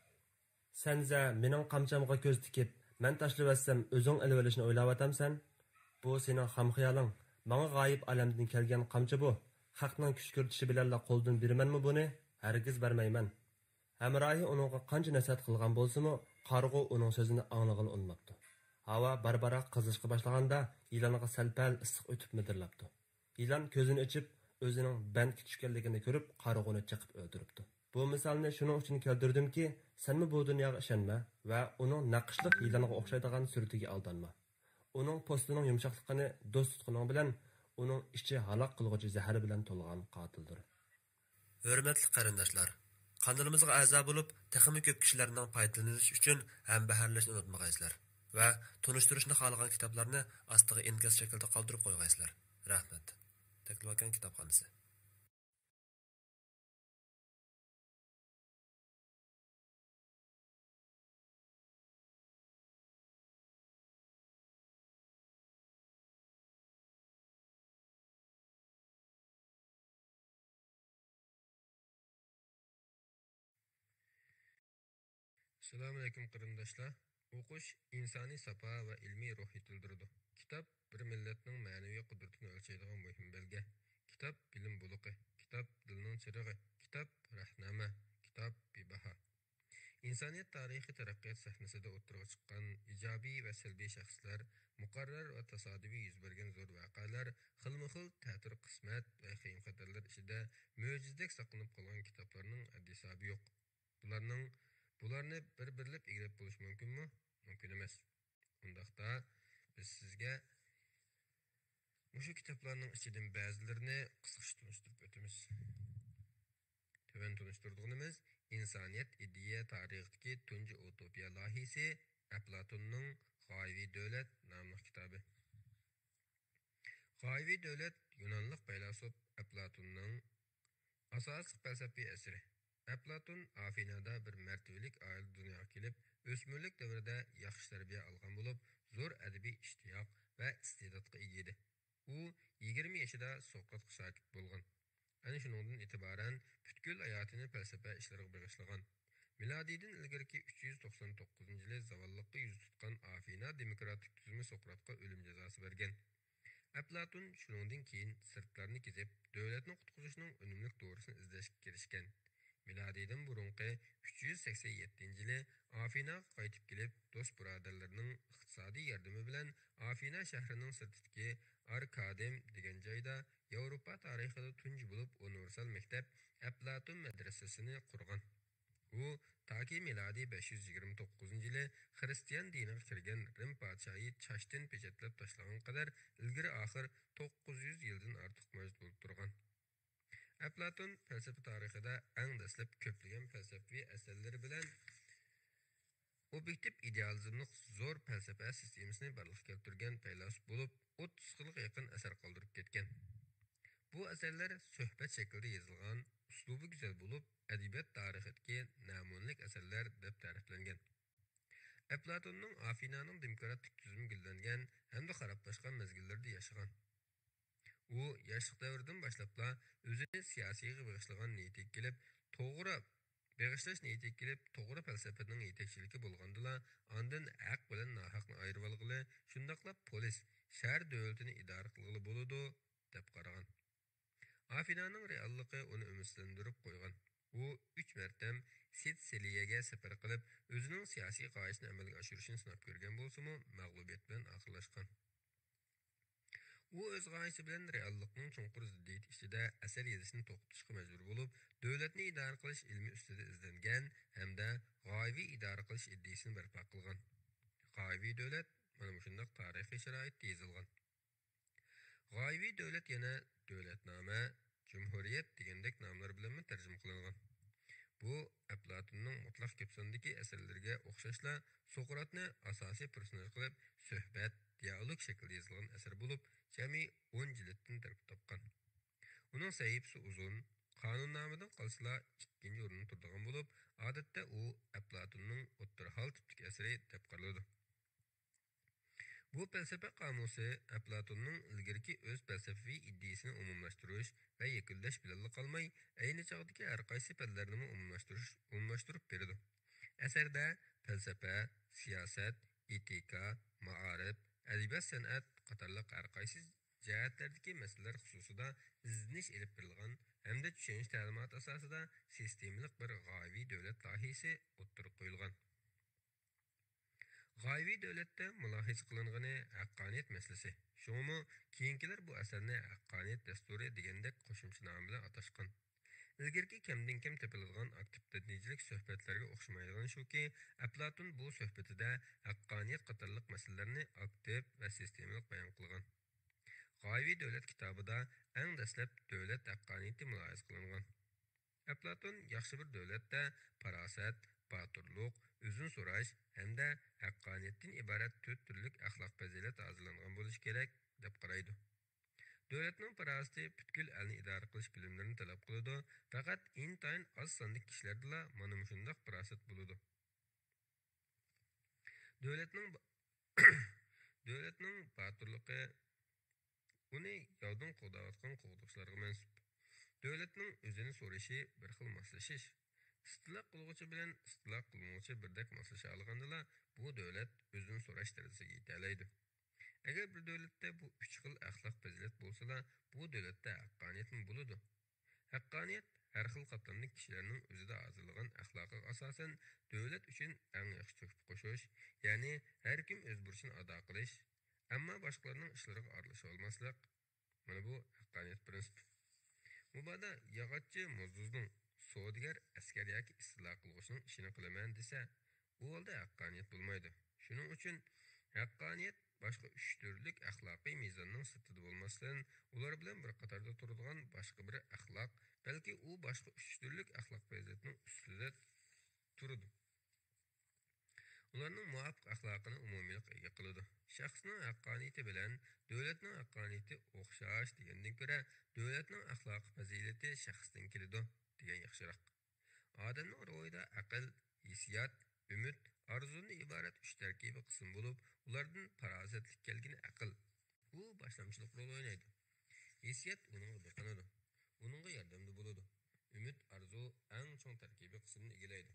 سەنزە مېنىڭ قامچامغا كۆز تىكىپ، مەن تاشلىۋەتسەم ئۆزۈڭ ئېلىۋېلىشنى ئويلاۋاتامسەن؟ بۇ سېنىڭ خام خىيالىڭ. ماڭا غايىب ئالەمدىن كەلگەن قامچا بۇ. خەقنىڭ كۈشكۈرتۈشى بىلەنلا قولدىن بېرىمەنمۇ بۇنى؟ ھەرگىز بەرمەيمەن.» ھەمراھى ئۇنىڭغا قانچە نەسىھەت قىلغان بولسىمۇ، قارىغۇ ئۇنىڭ سۆزىنى ئاڭلىغىلى ئۇنىماپتۇ. ھاۋا بارا-بارا قىزىشقا باشلىغاندا، يىلانغا سەل-پەل ئىسسىق ئۆتۈپ مىدىرلاپتۇ. يىلان كۆزىنى ئېچىپ، ئۆزىنىڭ بەندكە چۈشكەنلىكىنى كۆرۈپ، قارىغۇنى چېقىپ ئۆلتۈرۈپتۇ. بۇ مىسالنى شۇنىڭ ئۈچۈن كەلتۈردۈمكى، سەنمۇ بۇ دۇنياغا ئىشەنمە ۋە ئۇنىڭ نەقىشلىق يىلانغا ئوخشايدىغان سۈرىتىگە ئالدانما. ئۇنىڭ پوستىنىڭ يۇمشاقلىقىنى دوست تۇتقىنىڭ بىلەن، ئۇنىڭ ئىچى ھالاك قىلغۇچى زەھەر بىلەن تولغان قاتىلدۇر. ھۆرمەتلىك قېرىنداشلار، قانىلىمىزغا ئەزا بولۇپ، تېخىمۇ كۆپ كىشىلەرنىڭ پايدىلىنىشى ئۈچۈن ھەمبەھىرلەشنى ئۇنتۇمىغايسىلەر ۋە تونۇشتۇرۇشنى خالىغان كىتابلارنى ئاستىغا ئىنكاس شەكلىدە قالدۇرۇپ قويغايسىلەر. رەھمەت. تەكلىماكان كىتابخانىسى. ئەسسالامۇئەلەيكۇم قېرىنداشلار. ئوقۇش ئىنسانىي ساپا ۋە ئىلمىي روھ يېتىلدۈرىدۇ. كىتاب بىر مىللەتنىڭ مەنىۋى قۇدرىتىنى ئۆلچەيدىغان مۇھىم بەلگە. كىتاب بىلىم بۇلىقى، كىتاب دىلنىڭ چىرىغى، كىتاب رەھنامە، كىتاب بىباھا. ئىنسانىيەت تارىخىي تەرەققىيات سەھنىسىدە ئوتتۇرىغا چىققان ئىجابىي ۋە سەلبىي شەخسلەر، مۇقەررەر ۋە تاسادىپىي يۈز بەرگەن زور ۋەقەلەر، خىلمۇخىل تەتۈر قىسمەت ۋە خېيىم-خەتەرلەر ئىچىدە مۆجىزىدەك ساقلىنىپ قالغان كىتابلارنىڭ ھەددى-ھېسابى يوق. بۇلارنىڭ، بۇلارنى بىر-بىرلەپ ئىگىلەپ بولۇش مۇمكىنمۇ؟ مۇمكىن ئەمەس. ئۇنداقتا، بىز سىزگە مۇشۇ كىتابلارنىڭ ئىچىدىن بەزىلىرىنى قىسقىچە تونۇشتۇرۇپ ئۆتىمىز. تۆۋەن تونۇشتۇرىدىغىنىمىز ئىنسانىيەت ئىدىيە تارىخىدىكى تۇنجى ئۇتوپىيە لايىھىسى ئەپلاتوننىڭ غايىۋى دۆلەت ناملىق كىتابى. غايىۋى دۆلەت يۇنانلىق پەيلاسوپ ئەپلاتوننىڭ ئاساسلىق پەلسەپىۋى ئەسىرى. ئەپلاتون ئافىنادا بىر مەرتىۋىلىك ئائىلىدە دۇنياغا كېلىپ، ئۆسمۈرلۈك دەۋرىدە ياخشى تەربىيە ئالغان بولۇپ، زور ئەدەبىي ئىشتىياق ۋە ئىستېداتقا ئىگە ئىدى. ئۇ يىگىرمە يېشىدا سوقراتقا شاگىرت بولغان. ئەنە شۇنىڭدىن ئېتىبارەن پۈتكۈل ھاياتىنى پەلسەپە ئىشلىرىغا بېغىشلىغان. مىلادىيدىن ئىلگىرىكى ئۈچ يۈز توقسان توققۇزىنچى يىلى زاۋاللىققا يۈز تۇتقان ئافىنا دېموكراتىك تۈزۈمى سوقراتقا ئۆلۈم جازاسى بەرگەن. ئەپلاتون شۇنىڭدىن كېيىن سىرتلارنى كېزىپ، دۆلەتنى قۇتقۇزۇشنىڭ ئۈنۈملۈك دورىسىنى ئىزدەشكە كىرىشكەن. مىلادىيدىن بۇرۇنقى ئۈچ يۈز سەكسەن يەتتىنچى يىلى ئافىناغا قايتىپ كېلىپ، دوست بۇرادەرلىرىنىڭ ئىقتىسادىي ياردىمى بىلەن ئافىنا شەھىرىنىڭ سىرتىدىكى ئاركادىم دېگەن جايدا ياۋروپا تارىخىدا تۇنجى بولۇپ ئۇنىۋېرسال مەكتەپ ئەپلاتون مەدرىسىسىنى قۇرغان. ئۇ تاكى مىلادىي بەش يۈز يىگىرمە توققۇزىنچى يىلى خىرىستىيان دىنىغا كىرگەن رىم پادىشاھى چاشتىن پېچەتلەپ تاشلىغانغا قەدەر ئىلگىرى ئاخىر توققۇز يۈز يىلدىن ئارتۇق مەۋجۇت بولۇپ تۇرغان. ئەپلاتون پەلسەپە تارىخىدا ئەڭ دەسلەپ كۆپلىگەن پەلسەپىۋى ئەسەرلىرى بىلەن ئوبيېكتىپ ئىدېئالىزملىق زور پەلسەپە سىستېمىسىنى بارلىققا كەلتۈرگەن پەيلاسوپ بولۇپ، ئوتتۇزغا يېقىن ئەسەر قالدۇرۇپ كەتكەن. بۇ ئەسەرلەر سۆھبەت شەكلىدە يېزىلغان، ئۇسلۇبى گۈزەل بولۇپ، ئەدەبىيات تارىخىدىكى نەمۇنىلىك ئەسەرلەر دەپ تەرىپلەنگەن. ئەپلاتوننىڭ ئافىنانىڭ دېموكراتىك تۈزۈم گۈللەنگەن ھەمدە خارابلاشقان مەزگىللىرىدە ياشىغان. ئۇ ياشلىق دەۋرىدىن باشلاپلا ئۆزىنى سىياسىيغا بېغىشلىغان نىيىتىگە كېلىپ، توغرا، بېغىشلاش نىيىتىگە كېلىپ، توغرا پەلسەپىنىڭ يېتەكچىلىكى بولغاندىلا، ئاندىن ھەق بىلەن ناھەقنى ئايرىۋالغىلى، شۇنداقلا پولىس، شەھەر دۆلىتىنى ئىدارە قىلغىلى بولىدۇ، دەپ قارىغان. ئافىنانىڭ رېئاللىقى ئۇنى ئۈمىدسىزلەندۈرۈپ قويغان. ئۇ ئۈچ مەرتەم سىتسىلىيەگە سەپەر قىلىپ، ئۆزىنىڭ سىياسىي خاھىشىنى ئەمەلگە ئاشۇرۇشىنى سىناپ كۆرگەن بولسىمۇ، مەغلۇبىيەت بىلەن ئاخىرلاشقان. ئۇ ئۆز غايىسى بىلەن رېئاللىقنىڭ چوڭقۇر زىددىيىتى ئىچىدە ئەسەر يېزىشنى توختىتىشقا مەجبۇر بولۇپ، دۆلەتنى ئىدارە قىلىش ئىلمى ئۈستىدە ئىزدەنگەن ھەمدە غايىۋى ئىدارە قىلىش ئىدىيىسىنى بەرپا قىلغان. غايىۋى دۆلەت مانا مۇشۇنداق تارىخىي شارائىتتا يېزىلغان. غايىۋى دۆلەت يەنە دۆلەتنامە، جۇمھۇرىيەت دېگەندەك ناملار بىلەنمۇ تەرجىمە قىلىنغان. بۇ ئەپلاتوننىڭ مۇتلەق كۆپ ساندىكى ئەسەرلىرىگە ئوخشاشلا، سوقراتنى ئاساسىي پېرسوناژ قىلىپ، سۆھبەت، دىئالوگ شەكلىدە يېزىلغان ئەسەر بولۇپ، جەمئىي ئون جىلدتىن تەركىب تاپقان. ئۇنىڭ سەھىپىسى ئۇزۇن، قانۇننامىدىن قالسىلا ئىككىنچى ئورۇندا تۇرىدىغان بولۇپ، ئادەتتە ئۇ ئەپلاتوننىڭ ئوتتۇرا ھال تىپتىكى ئەسىرى دەپ قارىلىدۇ. بۇ پەلسەپە قامۇسى ئەپلاتوننىڭ ئىلگىرىكى ئۆز پەلسەپىۋى ئىدىيىسىنى ئومۇملاشتۇرۇش ۋە يەكۈنلەش بىلەنلا قالماي، ئەينى چاغدىكى ھەرقايسى پەنلەرنىمۇ ئومۇملاشتۇرۇش، ئومۇملاشتۇرۇپ بېرىدۇ. ئەسەردە پەلسەپە، سىياسەت، ئېتىكا، مائارىپ، ئەدەبىيات-سەنئەت قاتارلىق ھەرقايسى جەھەتلەردىكى مەسىلىلەر خۇسۇسىدا ئىزدىنىش ئېلىپ بېرىلغان ھەمدە چۈشەنچە تەلىماتى ئاساسىدا سىستېمىلىق بىر غايىۋى دۆلەت لايىھىسى ئوتتۇرىغا قويۇلغان. غايىۋى دۆلەتتە مۇلاھىزە قىلىنغىنى ھەققانىيەت مەسىلىسى. شۇڭىمۇ كېيىنكىلەر بۇ ئەسەرنى ھەققانىيەت دەستۇرى دېگەندەك قوشۇمچە نام بىلەن ئاتاشقان. ئىلگىرىكى كەمدىن كەم تېپىلىدىغان ئاكتىپ نەتىجىلىك سۆھبەتلەرگە ئوخشىمايدىغىنى شۇكى، ئەپلاتون بۇ سۆھبىتىدە ھەققانىيەت قاتارلىق مەسىلىلەرنى ئاكتىپ ۋە سىستېمىلىق بايان قىلغان. غايىۋى دۆلەت كىتابىدا ئەڭ دەسلەپ دۆلەت ھەققانىيىتى مۇلاھىزە قىلىنغان. ئەپلاتون ياخشى بىر دۆلەتتە پاراسەت، باتۇرلۇق، ئۆزىنى سوراش ھەمدە ھەققانىيەتتىن ئىبارەت تۆت تۈرلۈك ئەخلاق پەزىلەت ھازىرلانغان بولۇشى كېرەك، دەپ قارايدۇ. دۆلەتنىڭ پاراسىتى پۈتكۈل ئەلنى ئىدارە قىلىش بىلىملىرىنى تەلەپ قىلىدۇ، پەقەت ئىنتايىن ئاز ساندىكى كىشىلەردىلا مانا مۇشۇنداق پاراسەت بولىدۇ. دۆلەتنىڭ با-، دۆلەتنىڭ باتۇرلۇقى ئۇنى ياۋدىن قوغداۋاتقان قوغدىغۇچىلارغا مەنسۇپ. دۆلەتنىڭ ئۆزىنى سورىشى بىر خىل ماسلىشىش. ئىستىلا قىلغۇچى بىلەن ئىستىلا قىلىنغۇچى بىردەك ماسلىشالىغاندىلا، بۇ دۆلەت ئۆزىنى سوراش دەرىجىسىگە يېتەلەيدۇ. ئەگەر بىر دۆلەتتە بۇ ئۈچ خىل ئەخلاق پەزىلەت بولسىلا، بۇ دۆلەتتە ھەققانىيەتمۇ بولىدۇ. ھەققانىيەت ھەر خىل قاتلامدىكى كىشىلەرنىڭ ئۆزىدە ھازىرلىغان ئەخلاقىغا ئاساسەن دۆلەت ئۈچۈن ئەڭ ياخشى تۆھپە قوشۇش، يەنى ھەر كىم ئۆز بۇرچىنى ئادا قىلىش، ئەمما باشقىلارنىڭ ئىشلىرىغا ئارىلىشىۋالماسلىق. مانا بۇ ھەققانىيەت پىرىنسىپى. مۇبادا ياغاچچى موزدۇزنىڭ، سودىگەر ئەسكەر ياكى ئىستىلا قىلغۇچىنىڭ ئىشىنى قىلىمەن دېسە، ئۇ ھالدا ھەققانىيەت بولمايدۇ. شۇنىڭ ئۈچۈن ھەققانىيەت باشقا ئۈچ تۈرلۈك ئەخلاقىي مىزاننىڭ سىرتىدا بولماستىن، ئۇلار بىلەن بىر قاتاردا تۇرىدىغان باشقا بىر ئەخلاق، بەلكى ئۇ باشقا ئۈچ تۈرلۈك ئەخلاق پەزىلەتنىڭ ئۈستىدە تۇرىدۇ. ئۇلارنىڭ مۇۋاپىق ئەخلاقىنى ئومۇمىيلىق ئىگە قىلىدۇ. شەخسنىڭ ھەققانىيىتى بىلەن دۆلەتنىڭ ھەققانىيىتى ئوخشاش دېگەندىن كۆرە، دۆلەتنىڭ ئەخلاقىي پەزىلىتى شەخستىن كېلىدۇ دېگەن ياخشىراق. ئادەمنىڭ روھىدا ئەقىل، ھېسسىيات، ئۈمىد، ئارزۇدىن ئىبارەت ئۈچ تەركىبىي قىسىم بولۇپ، ئۇلاردىن پاراسەتلىك كەلگىنى ئەقىل. بۇ باشلامچىلىق رول ئوينايدۇ. ھېسسىيات ئۇنىڭغا بېقىنىدۇ، ئۇنىڭغا ياردەمدە بولىدۇ. ئۈمىد، ئارزۇ ئەڭ چوڭ تەركىبىي قىسىمنى ئىگىلەيدۇ.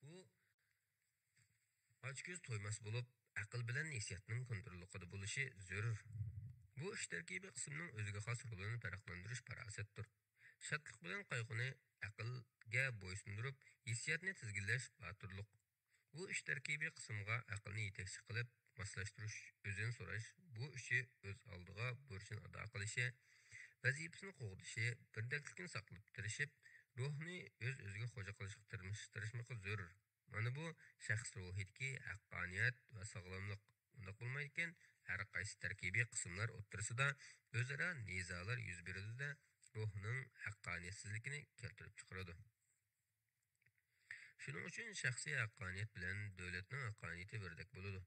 ئۇ ئاچ كۆز تويماس بولۇپ، ئەقىل بىلەن ھېسسىياتنىڭ كونتروللۇقىدا بولۇشى زۆرۈر. بۇ ئۈچ تەركىبىي قىسىمنىڭ ئۆزىگە خاس رولىنى پەرقلەندۈرۈش پاراسەتتۇر. شادلىق بىلەن قايغۇنى ئەقىلگە بويسۇندۇرۇپ، ھېسسىياتنى تىزگىنلەش باتۇرلۇق. بۇ ئۈچ تەركىبىي قىسىمغا ئەقىلنى يېتەكچى قىلىپ، ماسلاشتۇرۇش، ئۆزىنى سوراش، بۇ ئۈچى ئۆز ئالدىغا بۇرچىنى ئادا قىلىشى، ۋەزىپىسىنى قوغدىشى، بىردەكلىكىنى ساقلاپ تىرىشىپ، روھنى ئۆز-ئۆزىگە خوجا قىلىشقا تىرمىش-، تىرىشمىقى زۆرۈر. مانا بۇ شەخس روھىدىكى ھەققانىيەت ۋە ساغلاملىق. ئۇنداق بولمايدىكەن، ھەر قايسى تەركىبىي قىسىملار ئوتتۇرىسىدا ئۆزئارا نىزالار يۈز بېرىدۇ-دە، روھنىڭ ھەققانىيەتسىزلىكىنى كەلتۈرۈپ چىقىرىدۇ. شۇنىڭ ئۈچۈن شەخسىي ھەققانىيەت بىلەن دۆلەتنىڭ ھەققانىيىتى بىردەك بولىدۇ.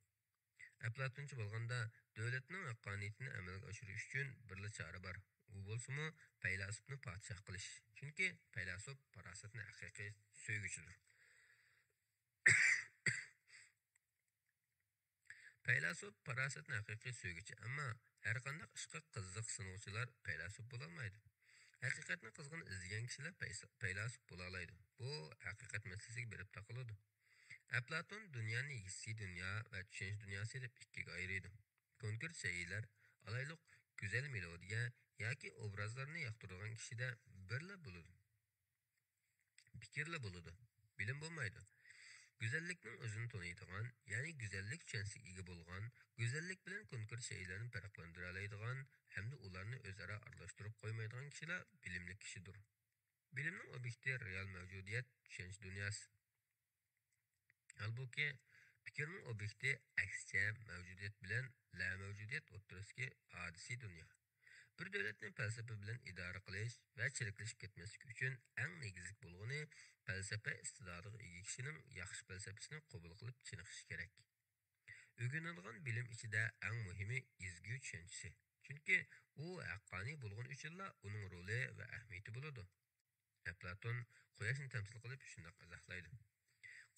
ئەپلاتونچە بولغاندا، دۆلەتنىڭ ھەققانىيىتىنى ئەمەلگە ئاشۇرۇش ئۈچۈن بىرلا چارە بار، ئۇ بولسىمۇ پەيلاسوپنى پادىشاھ قىلىش. چۈنكى پەيلاسوپ پاراسەتنى ھەقىقىي سۆيگۈچىدۇر. پەيلاسوپ پاراسەتنى ھەقىقىي سۆيگۈچى، ئەمما ھەرقانداق ئىشقا قىزىقسىنغۇچىلار پەيلاسوپ بولالمايدۇ. ھەقىقەتنى قىزغىن ئىزدىگەن كىشىلەر پەيسا-، پەيلاسوپ بولالايدۇ. بۇ ھەقىقەت مەسىلىسىگە بېرىپ تاقىلىدۇ. ئەپلاتون دۇنيانى ھېسسىي دۇنيا ۋە چۈشەنچە دۇنياسى دەپ ئىككىگە ئايرىيدۇ. كونكرېت شەيئىلەر، ئالايلۇق، گۈزەل مېلودىيە ياكى ئوبرازلارنى ياقتۇرىدىغان كىشىدە بىرلا بولىدۇ. پىكىرلا بولىدۇ، بىلىم بولمايدۇ. گۈزەللىكنىڭ ئۆزىنى تونۇيدىغان، يەنى گۈزەللىك چۈشەنچىسىگە ئىگە بولغان، گۈزەللىك بىلەن كونكرېت شەيئىلەرنى پەرقلەندۈرەلەيدىغان ھەمدە ئۇلارنى ئۆزئارا ئارىلاشتۇرۇپ قويمايدىغان كىشىلا بىلىملىك كىشىدۇر. بىلىمنىڭ ئوبيېكتى رېئال مەۋجۇدىيەت، چۈشەنچە دۇنياسى. ھالبۇكى، پىكىرنىڭ ئوبيېكتى ئەكسىچە مەۋجۇدىيەت بىلەن لامەۋجۇدىيەت ئوتتۇرىسىدىكى ھادىسىي دۇنيا. بىر دۆلەتنى پەلسەپە بىلەن ئىدارە قىلىش ۋە چىرىكلىشىپ كەتمەسلىك ئۈچۈن ئەڭ نېگىزلىك بولغىنى پەلسەپە ئىستىداتىغا ئىگە كىشىنىڭ ياخشى پەلسەپىسىنى قوبۇل قىلىپ چېنىقىشى كېرەك. ئۆگىنىدىغان بىلىم ئىچىدە ئەڭ مۇھىمى ئىزگۈ چۈشەنچىسى. چۈنكى ئۇ ھەققانىي بولغىنى ئۈچۈنلا ئۇنىڭ رولى ۋە ئەھمىيىتى بولىدۇ. ئەپلاتون قۇياشنى تەمسىل قىلىپ شۇنداق ئىزاھلايدۇ: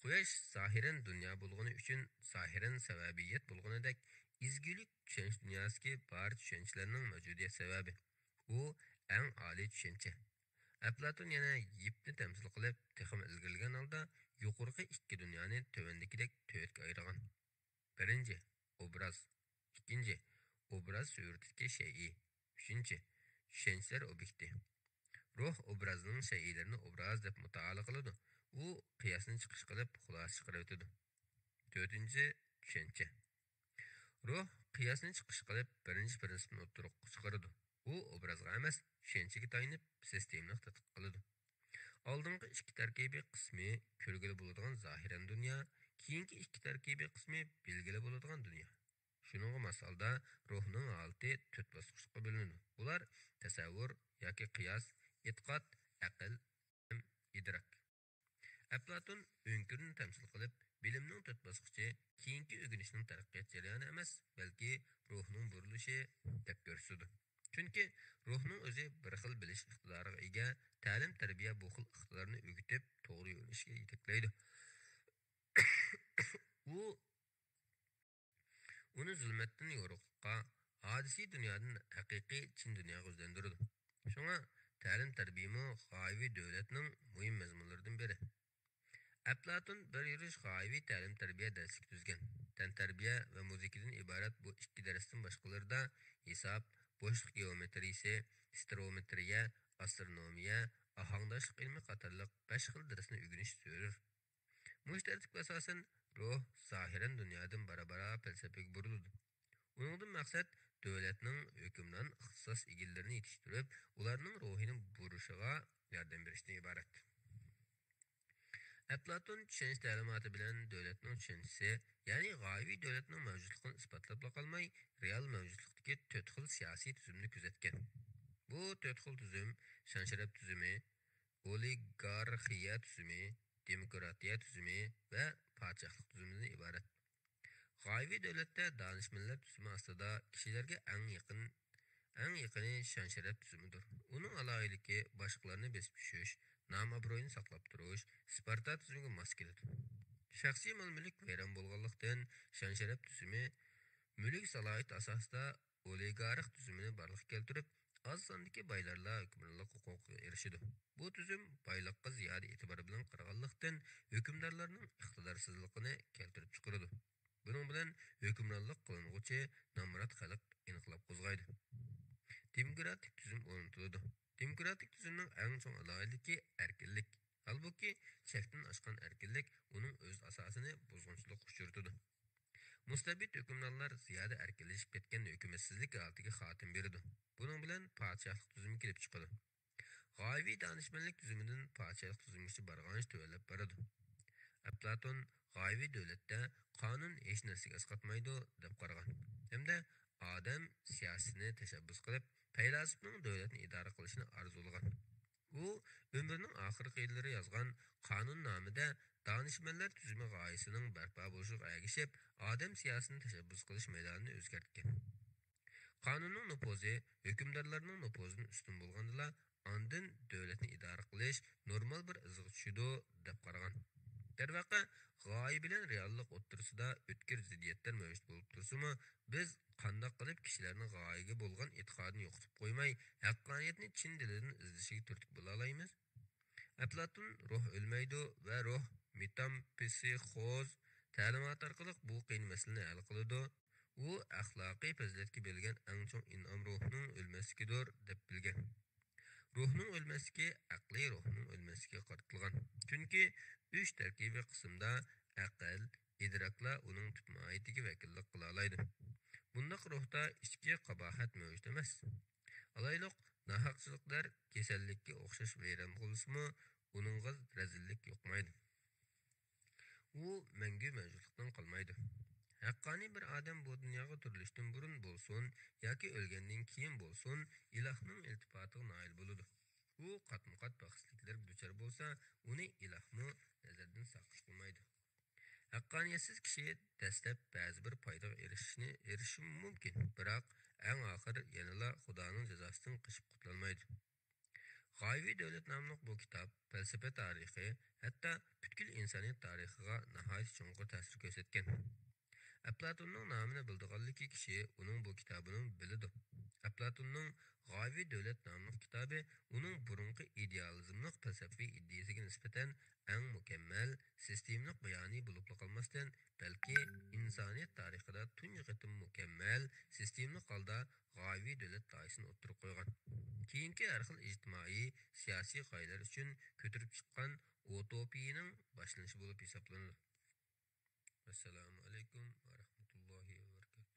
قۇياش زاھىرەن دۇنيا بولغىنى ئۈچۈن زاھىرەن سەۋەبىيەت بولغىنىدەك، ئىزگۈلۈك چۈشەنچە دۇنياسىدىكى بارچە چۈشەنچىلەرنىڭ مەۋجۇدىيەت سەۋەبى. ئۇ ئەڭ ئالىي چۈشەنچە. ئەپلاتون يەنە يىپنى تەمسىل قىلىپ، تېخىمۇ ئىلگىرىلىگەن ھالدا يۇقىرىقى ئىككى دۇنيانى تۆۋەندىكىدەك تۆتكە ئايرىغان. بىرىنچى، ئوبراز. ئىككىنچى، ئوبراز سۈرىتىدىكى شەيئى. ئۈچىنچى، چۈشەنچىلەر ئوبيېكتى. روھ ئوبرازنىڭ شەيئىلىرىنى ئوبراز دەپ مۇتائالا قىلىدۇ. ئۇ قىياسنى چىقىش قىلىپ خۇلاسە چىقىرىۋېتىدۇ. تۆتىنچى، چۈشەنچە. روھ قىياسنى چىقىش قىلىپ بىرىنچى پىرىنسىپنى ئوتتۇرىغا چىقىرىدۇ. ئۇ ئوبرازغا ئەمەس، چۈشەنچىگە تايىنىپ سىستېمىلىق تەتقىق قىلىدۇ. ئالدىنقى ئىككى تەركىبىي قىسمى كۆرگىلى بولىدىغان زاھىرەن دۇنيا، كېيىنكى ئىككى تەركىبىي قىسمى بىلگىلى بولىدىغان دۇنيا. شۇنىڭغا ماس ھالدا روھنىڭ ھالىتى تۆت باسقۇچلۇققا بۆلۈنىدۇ. بۇلار تەسەۋۋۇر ياكى قىياس، ئېتىقاد، ئەقىل، ئىدراك. ئەپلاتون ئۆڭكۈرنى تەمسىل قىلىپ، بىلىمنىڭ تۆت باسقۇچى كېيىنكى ئۆگىنىشنىڭ تەرەققىيات جەريانى ئەمەس، بەلكى روھنىڭ بۇرۇلۇشى دەپ كۆرسىتىدۇ. چۈنكى روھنىڭ ئۆزى بىر خىل بىلىش ئىقتىدارىغا ئىگە، تەلىم-تەربىيە بۇ خىل ئىقتىدارنى ئۆگىتىپ، توغرا يۆنىلىشكە يېتەكلەيدۇ. ئۇ ئۇنى زۇلمەتتىن يورۇقلۇققا، ھادىسىي دۇنيادىن ھەقىقىي چىن دۇنياغا ئۆزلەندۈرىدۇ. شۇڭا تەلىم-تەربىيەمۇ غايىۋى دۆلەتنىڭ مۇھىم مەزمۇنلىرىدىن بىرى. ئەپلاتون بىر يۈرۈش غايىۋى تەلىم-تەربىيە دەرسلىكى تۈزگەن. تەنتەربىيە ۋە مۇزىكىدىن ئىبارەت بۇ ئىككى دەرستىن باشقىلىرىدا ھېساب، بوشلۇق گېئومېترىيىسى، ئېسترومېترىيە، ئاسترونومىيە، ئاھاڭداشلىق ئىلمى قاتارلىق بەش خىل دەرسنى ئۆگىنىش زۆرۈر. مۇشۇ تەرتىپكە ئاساسەن، روھ زاھىرەن دۇنيادىن بارا-بارا پەلسەپىگە بۇرۇلىدۇ. ئۇنىڭدىن مەقسەت دۆلەتنىڭ ھۆكۈمران ئىختىساس ئىگىلىرىنى يېتىشتۈرۈپ، ئۇلارنىڭ روھىنى بۇرۇشىغا ياردەم بېرىشتىن ئىبارەت. ئەپلاتون چۈشەنچە تەلىماتى بىلەن دۆلەتنىڭ چۈشەنچىسى، يەنى غايىۋى دۆلەتنىڭ مەۋجۇتلۇقىنى ئىسپاتلاپلا قالماي، رېئال مەۋجۇتلۇقتىكى تۆت خىل سىياسىي تۈزۈمنى كۆزەتكەن. بۇ تۆت خىل تۈزۈم شان-شەرەپ تۈزۈمى، ئولىگارخىيە تۈزۈمى، دېموكراتىيە تۈزۈمى ۋە پادىشاھلىق تۈزۈمىدىن ئىبارەت. غايىۋى دۆلەتتە دانىشمەنلەر تۈزۈمى ئاستىدا كىشىلەرگە ئەڭ يېقىن، ئەڭ يېقىنى شان-شەرەپ تۈزۈمىدۇر. ئۇنىڭ ئالاھىدىلىكى باشقىلارنى بېسىپ چۈشۈش، نام-ئابرۇينى ساقلاپ تۇرۇش، سپارتا تۈزۈمىگە ماس كېلىدۇ. شەخسىي مال-مۈلۈك ۋەيران بولغانلىقتىن، شان-شەرەپ تۈزۈمى مۈلۈك سالاھىيىتى ئاساسىدا ئولىگارخ تۈزۈمىنى بارلىققا كەلتۈرۈپ، ئاز ساندىكى بايلارلا ھۆكۈمرانلىق ھوقۇقىغا ئېرىشىدۇ. بۇ تۈزۈم بايلىققا زىيادە ئېتىبار بىلەن قارىغانلىقتىن، ھۆكۈمدارلارنىڭ ئىقتىدارسىزلىقىنى كەلتۈرۈپ چىقىرىدۇ. بۇنىڭ بىلەن ھۆكۈمرانلىق قىلىنغۇچى نامرات خەلق ئىنقىلاب قوزغايدۇ. دېموكراتىك تۈزۈم ئورنىتىلىدۇ. دېموكراتىك تۈزۈمنىڭ ئەڭ چوڭ ئالاھىدىلىكى ئەركىنلىك. ھالبۇكى، چەكتىن ئاشقان ئەركىنلىك ئۇنىڭ ئۆز ئاساسىنى بۇزغۇنچىلىققا ئۇچرىتىدۇ. مۇستەبىت ھۆكۈمرانلار زىيادە ئەركىنلىشىپ كەتكەن ھۆكۈمەتسىزلىك ھالىتىگە خاتىمە بېرىدۇ. بۇنىڭ بىلەن پادىشاھلىق تۈزۈمى كېلىپ چىقىدۇ. غايىۋى دانىشمەنلىك تۈزۈمىدىن پادىشاھلىق تۈزۈمىگىچە بارغانچە تۆۋەنلەپ بارىدۇ. ئەپلاتون غايىۋى دۆلەتتە قانۇن ھېچ نەرسىگە ئەسقاتمايدۇ، دەپ قارىغان ھەمدە ئادەم سىياسىتىنى تەشەببۇس قىلىپ، پەيلاسوپنىڭ دۆلەتنى ئىدارە قىلىشىنى ئارزۇلىغان. ئۇ ئۆمرىنىڭ ئاخىرقى يىللىرى يازغان قانۇننامىدە دانىشمەنلەر تۈزۈمى غايىسىنىڭ بەرپا بولۇشىغا ئەگىشىپ، ئادەم سىياسىتىنى تەشەببۇس قىلىش مەيدانىنى ئۆزگەرتكەن. قانۇننىڭ نوپۇزى ھۆكۈمدارلارنىڭ نوپۇزىدىن ئۈستۈن بولغاندىلا، ئاندىن دۆلەتنى ئىدارە قىلىش نورمال بىر ئىزغا چۈشىدۇ، دەپ قارىغان. دەرۋەقە، غايە بىلەن رېئاللىق ئوتتۇرىسىدا ئۆتكۈر زىددىيەتلەر مەۋجۇت بولۇپ تۇرسىمۇ، بىز قانداق قىلىپ كىشىلەرنى غايىگە بولغان ئېتىقادىنى يوقىتىپ قويماي، ھەققانىيەتنى چىن دىلىدىن ئىزدىشىگە تۈرتكە بولالايمىز؟ ئەپلاتون روھ ئۆلمەيدۇ ۋە روھ مېتامپسىخوز تەلىماتى ئارقىلىق بۇ قىيىن مەسىلىنى ھەل قىلىدۇ. ئۇ ئەخلاقىي پەزىلەتكە بېرىلگەن ئەڭ چوڭ ئىنئام روھنىڭ ئۆلمەسلىكىدۇر، دەپ بىلگەن. روھنىڭ ئۆلمەسلىكى ئەقلىي روھنىڭ ئۆلمەسلىكىگە قارىتىلغان. چۈنكى ئۈچ تەركىبىي قىسىمدا ئەقىل، ئىدراكلا ئۇنىڭ تۈپ ماھىيىتىگە ۋەكىللىك قىلالايدۇ. بۇنداق روھتا ئىچكى قاباھەت مەۋجۇت ئەمەس. ئالايلۇق، ناھەقچىلىكلەر كېسەللىككە ئوخشاش ۋەيران بولسىمۇ، ئۇنىڭغا رەزىللىك يۇقمايدۇ. ئۇ مەڭگۈ مەۋجۇتلۇقتىن قالمايدۇ. ھەققانىي بىر ئادەم بۇ دۇنياغا تۈرۈلۈشتىن بۇرۇن بولسۇن ياكى ئۆلگەندىن كېيىن بولسۇن، ئىلاھنىڭ ئىلتىپاتىغا نائىل بولىدۇ. ئۇ قاتمۇقات بەختسىزلىكلەرگە دۇچار بولسا، ئۇنى ئىلاھمۇ نەزەردىن ساقىت قىلمايدۇ. ھەققانىيەتسىز كىشى دەسلەپ بەزى بىر پايدىغا ئېرىشىشنى، ئېرىشىشىمۇ مۇمكىن، بىراق ئەڭ ئاخىر يەنىلا خۇدانىڭ جازاسىدىن قېچىپ قۇتۇلالمايدۇ. غايىۋى دۆلەت ناملىق بۇ كىتاب پەلسەپە تارىخى، ھەتتا پۈتكۈل ئىنسانىيەت تارىخىغا ناھايىتى چوڭقۇر تەسىر كۆرسەتكەن. ئەپلاتوننىڭ نامىنى بىلىدىغانلىكى كىشى ئۇنىڭ بۇ كىتابىنىمۇ بىلىدۇ. ئەپلاتوننىڭ غايىۋى دۆلەت ناملىق كىتابى ئۇنىڭ بۇرۇنقى ئىدېئالىزملىق پەلسەپىۋى ئىدىيىسىگە نىسبەتەن ئەڭ مۇكەممەل، سىستېمىلىق بىيانى بولۇپلا قالماستىن، بەلكى ئىنسانىيەت تارىخىدا تۇنجى قېتىم مۇكەممەل، سىستېمىلىق ھالدا غايىۋى دۆلەت لايىھىسىنى ئوتتۇرىغا قويغان. كېيىنكى ھەر خىل ئىجتىمائىي، سىياسىي غايىلەر ئۈچۈن كۆتۈرۈپ چىققان ئۇتوپىيىنىڭ باشلىنىشى بولۇپ ھېسابلىنىدۇ. ۋەسسالامۇ ئەلەيكۇم ۋە رەھمەتۇللاھى ۋە بەرىكاتۇھ.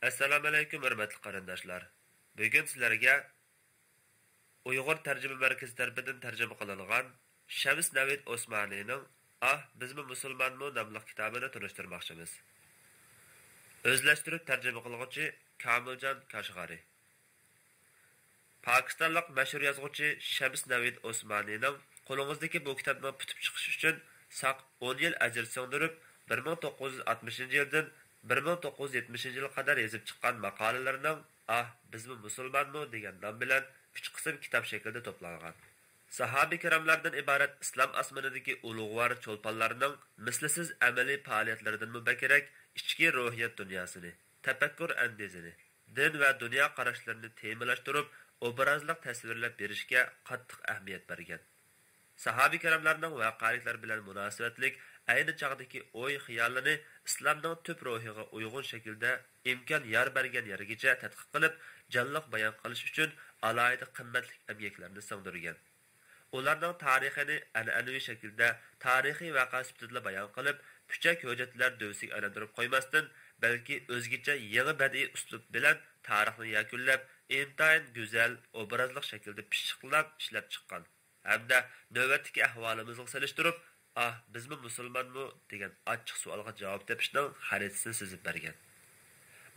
ئەسسالامۇئەلەيكۇم، ھۆرمەتلىك قېرىنداشلار! بۈگۈن سىلەرگە ئۇيغۇر تەرجىمە مەركىزى تەرىپىدىن تەرجىمە قىلىنغان شەمس نەۋىد ئوسمانىنىڭ ئاھ، بىزمۇ مۇسۇلمانمۇ ناملىق كىتابىنى تونۇشتۇرماقچىمىز. ئۆزلەشتۈرۈپ تەرجىمە قىلغۇچى كامىلجان كاشغارى. پاكىستانلىق مەشھۇر يازغۇچى شەمس نەۋىد ئوسمانىنىڭ قولىڭىزدىكى بۇ كىتابنىڭ پۈتۈپ چىقىشى ئۈچۈن ساق ئون يىل ئەجىر سىڭدۈرۈپ، بىر مىڭ توققۇز يۈز ئاتمىشىنچى يىلدىن بىر مىڭ توققۇز يۈز يەتمىشىنچى يىلغا قەدەر يېزىپ چىققان ماقالىلىرىنىڭ ئاھ، بىزمۇ مۇسۇلمانمۇ دېگەن نام بىلەن ئۈچ قىسىم كىتاب شەكلىدە توپلانغان. ساھابە كىراملاردىن ئىبارەت ئىسلام ئاسمىنىدىكى ئۇلۇغۋار چولپانلارنىڭ مىسلىسىز ئەمەلىي پائالىيەتلىرىدىنمۇ بەكرەك ئىچكى روھىيەت دۇنياسىنى، تەپەككۇر ئەندىزىنى، دىن ۋە دۇنيا قاراشلىرىنى تېمىلاشتۇرۇپ، ئوبرازلىق تەسۋىرلەپ بېرىشكە قاتتىق ئەھمىيەت بەرگەن. ساھابە كىراملارنىڭ ۋەقەلىكلەر بىلەن مۇناسىۋەتلىك ئەينى چاغدىكى ئوي خىيالىنى ئىسلامنىڭ تۈپ روھىغا ئۇيغۇن شەكىلدە ئىمكان يار بەرگەن يەرگىچە تەتقىق قىلىپ، جانلىق بايان قىلىش ئۈچۈن ئالاھىدە قىممەتلىك ئەمگەكلەرنى سىڭدۈرگەن. ئۇلارنىڭ تارىخىنى ئەنئەنىۋى شەكىلدە تارىخىي ۋەقە سۈپىتىدىلا بايان قىلىپ، پۈچەك ھۆججەتلەر دۆۋىسىگە ئايلاندۇرۇپ قويماستىن، بەلكى ئۆزگىچە يېڭى بەدىئىي ئۇسلۇب بىلەن تارىخنى يەكۈنلەپ، ئىنتايىن گۈزەل، ئوبرازلىق شەكىلدە پىششىقلاپ ئىشلەپ چىققان ھەمدە نۆۋەتتىكى ئەھۋالىمىزغا سېلىشتۇرۇپ، ئاھ، بىزمۇ مۇسۇلمانمۇ؟ دېگەن ئاچچىق سوئالغا جاۋاب تېپىشنىڭ خەرىتىسىنى سىزىپ بەرگەن.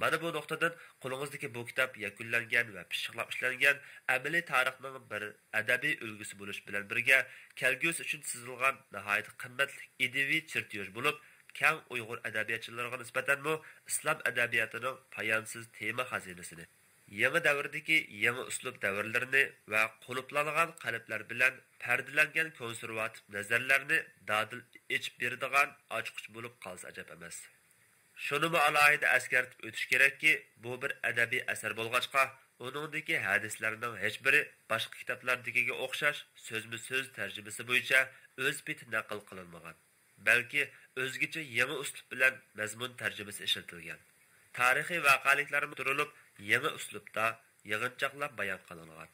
مانا بۇ نۇقتىدىن قولىڭىزدىكى بۇ كىتاب يەكۈنلەنگەن ۋە پىششىقلاپ ئىشلەنگەن ئەمەلىي تارىخنىڭ بىر ئەدەبىي ئۈلگىسى بولۇش بىلەن بىرگە، كەلگۈسى ئۈچۈن سىزىلغان ناھايىتى قىممەتلىك ئىدىيىۋى چېرتيوژ بولۇپ، كەڭ ئۇيغۇر ئەدەبىياتچىلىرىغا نىسبەتەنمۇ ئىسلام ئەدەبىياتىنىڭ پايانسىز تېما خەزىنىسىنى، يېڭى دەۋردىكى يېڭى ئۇسلۇب دەۋرلىرىنى ۋە قۇلۇپلانغان قەلبلەر بىلەن پەردىلەنگەن كونسېرۋاتىپ نەزەرلەرنى دادىل ئېچىپ بېرىدىغان ئاچقۇچ بولۇپ قالسا ئەجەب ئەمەس. شۇنىمۇ ئالاھىدە ئەسكەرتىپ ئۆتۈش كېرەككى، بۇ بىر ئەدەبىي ئەسەر بولغاچقا، ئۇنىڭدىكى ھەدىسلەرنىڭ ھېچبىرى باشقا كىتابلاردىكىگە ئوخشاش سۆزمۇ سۆز تەرجىمىسى بويىچە ئۆز پېتى نەقىل قىلىنمىغان. بەلكى ئۆزگىچە يېڭى ئۇسلۇب بىلەن مەزمۇن تەرجىمىسى ئىشلىتىلگەن. تارىخىي ۋەقەلىكلەرمۇ تۇرۇلۇپ، يېڭى ئۇسلۇبتا يىغىنچاقلاپ بايان قىلىنغان.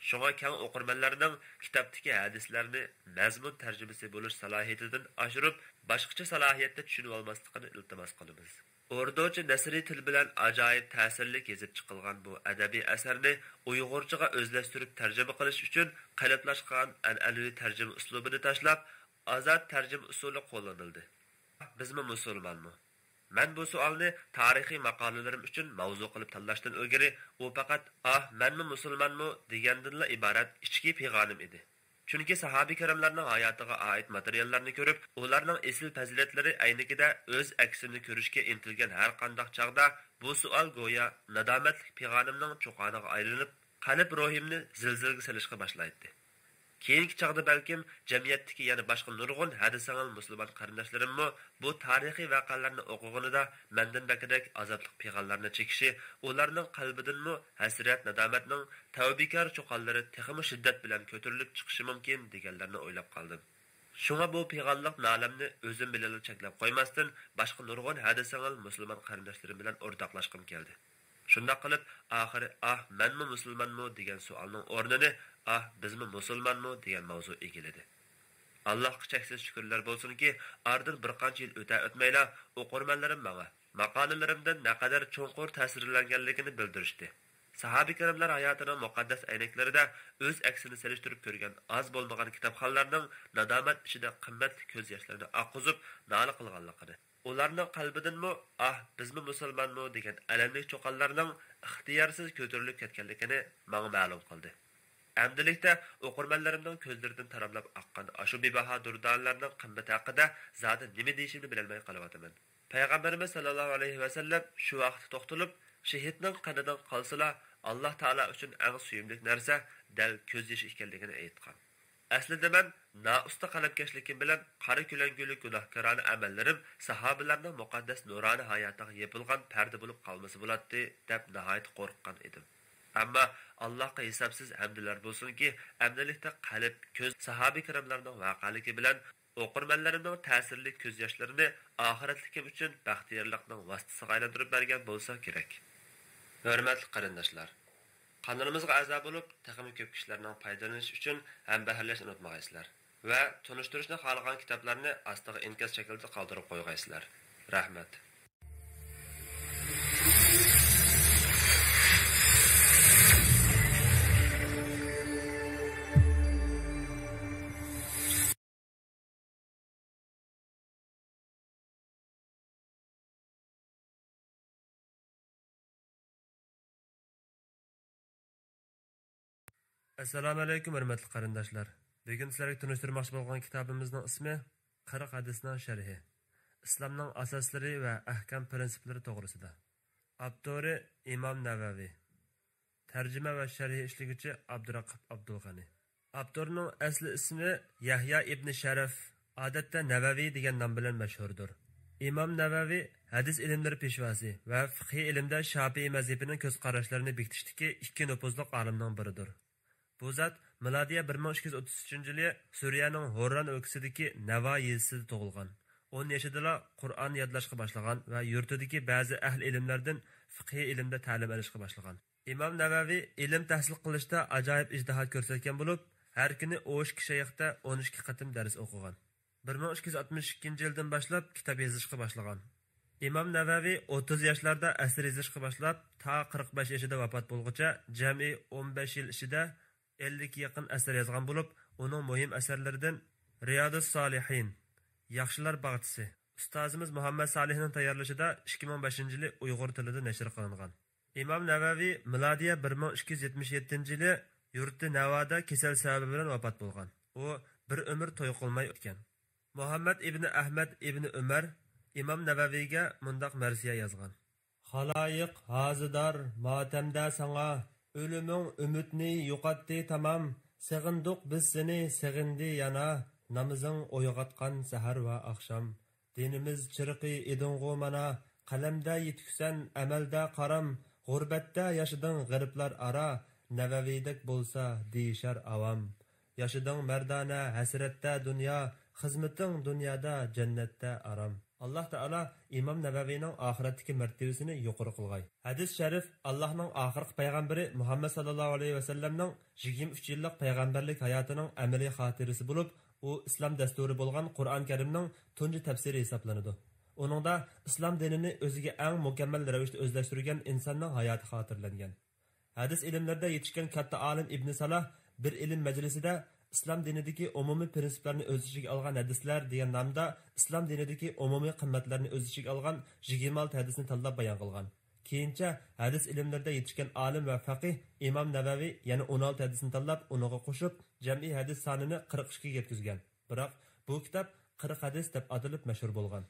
شۇڭا كەڭ ئوقۇرمەنلەرنىڭ كىتابتىكى ھەدىسلەرنى مەزمۇن تەرجىمىسى بولۇش سالاھىيىتىدىن ئاشۇرۇپ، باشقىچە سالاھىيەتتە چۈشىنىۋالماسلىقىنى ئىلتىماس قىلىمىز. ئوردۇچە نەسرىي تىل بىلەن ئاجايىپ تەسىرلىك يېزىپ چىقىلغان بۇ ئەدەبىي ئەسەرنى ئۇيغۇرچىغا ئۆزلەشتۈرۈپ تەرجىمە قىلىش ئۈچۈن قېلىپلاشقان ئەنئەنىۋى تەرجىمە ئۇسلۇبىنى تاشلاپ، ئازاد تەرجىمە ئۇسۇلى قوللىنىلدى. بىزمۇ مۇسۇلمانمۇ؟ مەن بۇ سوئالنى تارىخىي ماقالىلىرىم ئۈچۈن ماۋزۇ قىلىپ تاللاشتىن ئىلگىرى، ئۇ پەقەت «ئاھ، مەنمۇ مۇسۇلمانمۇ؟» دېگەندىنلا ئىبارەت ئىچكى پىغانىم ئىدى. چۈنكى ساھابە كىراملارنىڭ ھاياتىغا ئائىت ماتېرىياللارنى كۆرۈپ، ئۇلارنىڭ ئېسىل پەزىلەتلىرى ئەينىكىدە ئۆز ئەكسىنى كۆرۈشكە ئىنتىلگەن ھەر قانداق چاغدا بۇ سوئال گويا نادامەتلىك پىغانىمنىڭ چۇقانىغا ئايلىنىپ، قەلب روھىمنى زىلزىلىگە سېلىشقا باشلايتتى. كېيىنكى چاغدا بەلكىم جەمئىيەتتىكى يەنە باشقا نۇرغۇن ھەدىسىڭىل مۇسۇلمان قېرىنداشلىرىممۇ بۇ تارىخىي ۋەقەلەرنى ئوقۇغىنىدا مەندىن بەكرەك ئازابلىق پىغانلارنى چېكىشى، ئۇلارنىڭ قەلبىدىنمۇ ھەسرەت-نادامەتنىڭ تەۋبىكار چۇقانلىرى تېخىمۇ شىددەت بىلەن كۆتۈرۈلۈپ چىقىشى مۇمكىن دېگەنلەرنى ئويلاپ قالدىم. شۇڭا بۇ پىغانلىق نالەمنى ئۆزۈم بىلەنلا چەكلەپ قويماستىن، باشقا نۇرغۇن ھەدىسىڭىل مۇسۇلمان قېرىنداشلىرىم بىلەن ئورتاقلاشقۇم كەلدى. شۇنداق قىلىپ، ئاخىرى «ئاھ، مەنمۇ مۇسۇلمانمۇ؟» دېگەن سوئالنىڭ ئورنىنى «ئاھ، بىزمۇ مۇسۇلمانمۇ؟» دېگەن ماۋزۇ ئىگىلىدى. ئاللاھقا چەكسىز شۈكۈرلەر بولسۇنكى، ئارىدىن بىر قانچە يىل ئۆتە-ئۆتمەيلا ئوقۇرمەنلىرىم ماڭا ماقالىلىرىمدىن نەقەدەر چوڭقۇر تەسىرلەنگەنلىكىنى بىلدۈرۈشتى. ساھابە كىراملار ھاياتىنىڭ مۇقەددەس ئەينەكلىرىدە ئۆز ئەكسىنى سېلىشتۇرۇپ كۆرگەن ئاز بولمىغان كىتابخانلارنىڭ نادامەت ئىچىدە قىممەتلىك كۆز ياشلىرىنى ئاققۇزۇپ نالە قىلغانلىقىنى، ئۇلارنىڭ قەلبىدىنمۇ «ئاھ، بىزمۇ مۇسۇلمانمۇ؟» دېگەن ئەلەملىك چۇقانلارنىڭ ئىختىيارسىز كۆتۈرۈلۈپ كەتكەنلىكىنى ماڭا مەلۇم قىلدى. ئەمدىلىكتە ئوقۇرمەنلىرىمنىڭ كۆزلىرىدىن تاراملاپ ئاققان ئاشۇ بىباھا دۇردانىلەرنىڭ قىممىتى ھەققىدە زادى نېمە دېيىشىمنى بىلەلمەي قېلىۋاتىمەن. پەيغەمبىرىمىز سەللەللاھۇ ئەلەيھى ۋەسەللەم شۇ ۋاقىتتا توختىلىپ، شېھىتنىڭ قېنىدىن قالسىلا، ئاللاھ تائالا ئۈچۈن ئەڭ سۆيۈملۈك نەرسە دەل كۆز يېشى ئىكەنلىكىنى ئېيتقان. ئەسلىدە مەن نائۇستا قەلەمكەشلىكىم بىلەن قارا كۆلەڭگۈلۈك گۇناھكارانە ئەمەللىرىم ساھابىلەرنىڭ مۇقەددەس نۇرانە ھاياتىغا يېپىلغان پەردە بولۇپ قالمىسا بولاتتى، دەپ ناھايىتى قورققان ئىدىم. ئەمما ئاللاھقا ھېسابسىز ھەمدلەر بولسۇنكى، ئەمدىلىكتە قەلب، كۆز ساھابە كىراملارنىڭ ۋەقەلىكى بىلەن ئوقۇرمەنلىرىمنىڭ تەسىرلىك كۆز ياشلىرىنى ئاخىرەتلىكىم ئۈچۈن بەختىيارلىقنىڭ ۋاسىتىسىغا ئايلاندۇرۇپ بەرگەن بولسا كېرەك. ھۆرمەتلىك قېرىنداشلار! قانىلىمىزغا ئەزا بولۇپ، تېخىمۇ كۆپ كىشىلەرنىڭ پايدىلىنىشى ئۈچۈن ھەمبەھىرلەشنى ئۇنتۇمىغايسىلەر ۋە تونۇشتۇرۇشنى خالىغان كىتابلارنى ئاستىغا ئىنكاس شەكلىدە قالدۇرۇپ قويغايسىلەر. رەھمەت. ئەسسالامۇ ئەلەيكۇم، ھۆرمەتلىك قېرىنداشلار! بۈگۈن سىلەرگە تونۇشتۇرماقچى بولغان كىتابىمىزنىڭ ئىسمى قىرىق ھەدىسنىڭ شەرھى، ئىسلامنىڭ ئاساسلىرى ۋە ئەھكام پىرىنسىپلىرى توغرىسىدا. ئاپتورى ئىمام نەۋەۋى. تەرجىمە ۋە شەرھى ئىشلىگۈچى ئابدۇرەقىب ئابدۇلغەنى. ئاپتورنىڭ ئەسلى ئىسمى يەھيا ئىبنى شەرەف، ئادەتتە نەۋەۋى دېگەن نام بىلەن مەشھۇردۇر. ئىمام نەۋەۋى ھەدىس ئىلىملىرى پېشۋاسى ۋە فىقھىي ئىلىمدە شاپىئىي مەزھىپىنىڭ كۆز قاراشلىرىنى بېكىتىشتىكى ئىككى نوپۇزلۇق ئالىمنىڭ بىرىدۇر. بۇ زات مىلادىيە بىر مىڭ ئىككى يۈز ئوتتۇز ئۈچىنچى يىلى سۈرىيەنىڭ ھورران ئۆلكىسىدىكى نەۋا يېزىسىدا تۇغۇلغان. ئون يېشىدىلا قۇرئان يادلاشقا باشلىغان ۋە يۇرتىدىكى بەزى ئەھلى ئىلىملەردىن فىقھىي ئىلىمدە تەلىم ئېلىشقا باشلىغان. ئىمام نەۋەۋى ئىلىم تەھسىل قىلىشتا ئاجايىپ ئىجتىھات كۆرسەتكەن بولۇپ، ھەر كۈنى ئوشۇكى شەيختە ئون ئىككى قېتىم دەرس ئوقۇغان. بىر مىڭ ئىككى يۈز ئاتمىش ئىككىنچى يىلدىن باشلاپ كىتاب يېزىشقا باشلىغان. ئىمام نەۋەۋى ئوتتۇز ياشلاردا ئەسەر يېزىشقا باشلاپ، تا قىرىق بەش يېشىدا ۋاپات بولغۇچە جەمئىي ئون بەش يىل ئىچىدە ئەللىككە يېقىن ئەسەر يازغان بولۇپ، ئۇنىڭ مۇھىم ئەسەرلىرىدىن رىيادۇس سالىھىن، ياخشىلار باغچىسى، ئۇستازىمىز مۇھەممەد سالىھنىڭ تەييارلىشىدا ئىككى مىڭ بەشىنچى يىلى ئۇيغۇر تىلىدا نەشر قىلىنغان. ئىمام نەۋەۋى مىلادىيە بىر مىڭ ئىككى يۈز يەتمىش يەتتىنچى يىلى يۇرتى نەۋادا كېسەل سەۋەبى بىلەن ۋاپات بولغان. ئۇ بىر ئۆمۈر توي قىلماي ئۆتكەن. مۇھەممەد ئىبنى ئەھمەد ئىبنى ئۆمەر ئىمام نەۋەۋىگە مۇنداق مەرسىيە يازغان. خالايىق ھازىدار ماتەمدە ساڭا، ئۆلۈمۈڭ ئۈمىدنى يوقاتتى تامام. سېغىندۇق بىز سېنى، سېغىندى يەنە، نامىزىڭ ئويغاتقان سەھەر ۋە ئاخشام. دىنىمىز چىرىقى ئىدىڭغۇ مانا، قەلەمدە يېتۈكسەن، ئەمەلدە قارام. غۇربەتتە ياشىدىڭ غېرىبلار ئارا، نەۋەۋىدەك بولسا دېيىشەر ئاۋام. ياشىدىڭ مەردانە ھەسرەتتە دۇنيا، خىزمىتىڭ دۇنيادا، جەننەتتە ئارام. ئاللاھ تائالا ئىمام نەۋەۋىنىڭ ئاخىرەتتىكى مەرتىۋىسىنى يۇقىرى قىلغاي. ھەدىس شەرىف ئاللاھنىڭ ئاخىرقى پەيغەمبىرى مۇھەممەد ساللاللاھۇ ئەلەيھى ۋەسەللەمنىڭ يىگىرمە ئۈچ يىللىق پەيغەمبەرلىك ھاياتىنىڭ ئەمەلىي خاتىرىسى بولۇپ، ئۇ ئىسلام دەستۇرى بولغان قۇرئان كەرىمنىڭ تۇنجى تەپسىرى ھېسابلىنىدۇ. ئۇنىڭدا ئىسلام دىنىنى ئۆزىگە ئەڭ مۇكەممەل رەۋىشتە ئۆزلەشتۈرگەن ئىنساننىڭ ھاياتى خاتىرىلەنگەن. ھەدىس ئىلىملىرىدە يېتىشكەن كاتتا ئالىم ئىبنى سالاھ بىر ئىلىم مەجلىسىدە ئىسلام دىنىدىكى ئومۇمىي پىرىنسىپلارنى ئۆز ئىچىگە ئالغان ھەدىسلەر دېگەن نامدا ئىسلام دىنىدىكى ئومۇمىي قىممەتلەرنى ئۆز ئىچىگە ئالغان يىگىرمە ئالتە ھەدىسنى تاللاپ بايان قىلغان. كېيىنچە ھەدىس ئىلىملىرىدە يېتىشكەن ئالىم ۋە فەقىھ ئىمام نەۋەۋى يەنە ئون ئالتە ھەدىسنى تاللاپ، ئۇنىڭغا قوشۇپ، جەمئىي ھەدىس سانىنى قىرىق ئىككىگە يەتكۈزگەن. بىراق، بۇ كىتاب قىرىق ھەدىس دەپ ئاتىلىپ مەشھۇر بولغان.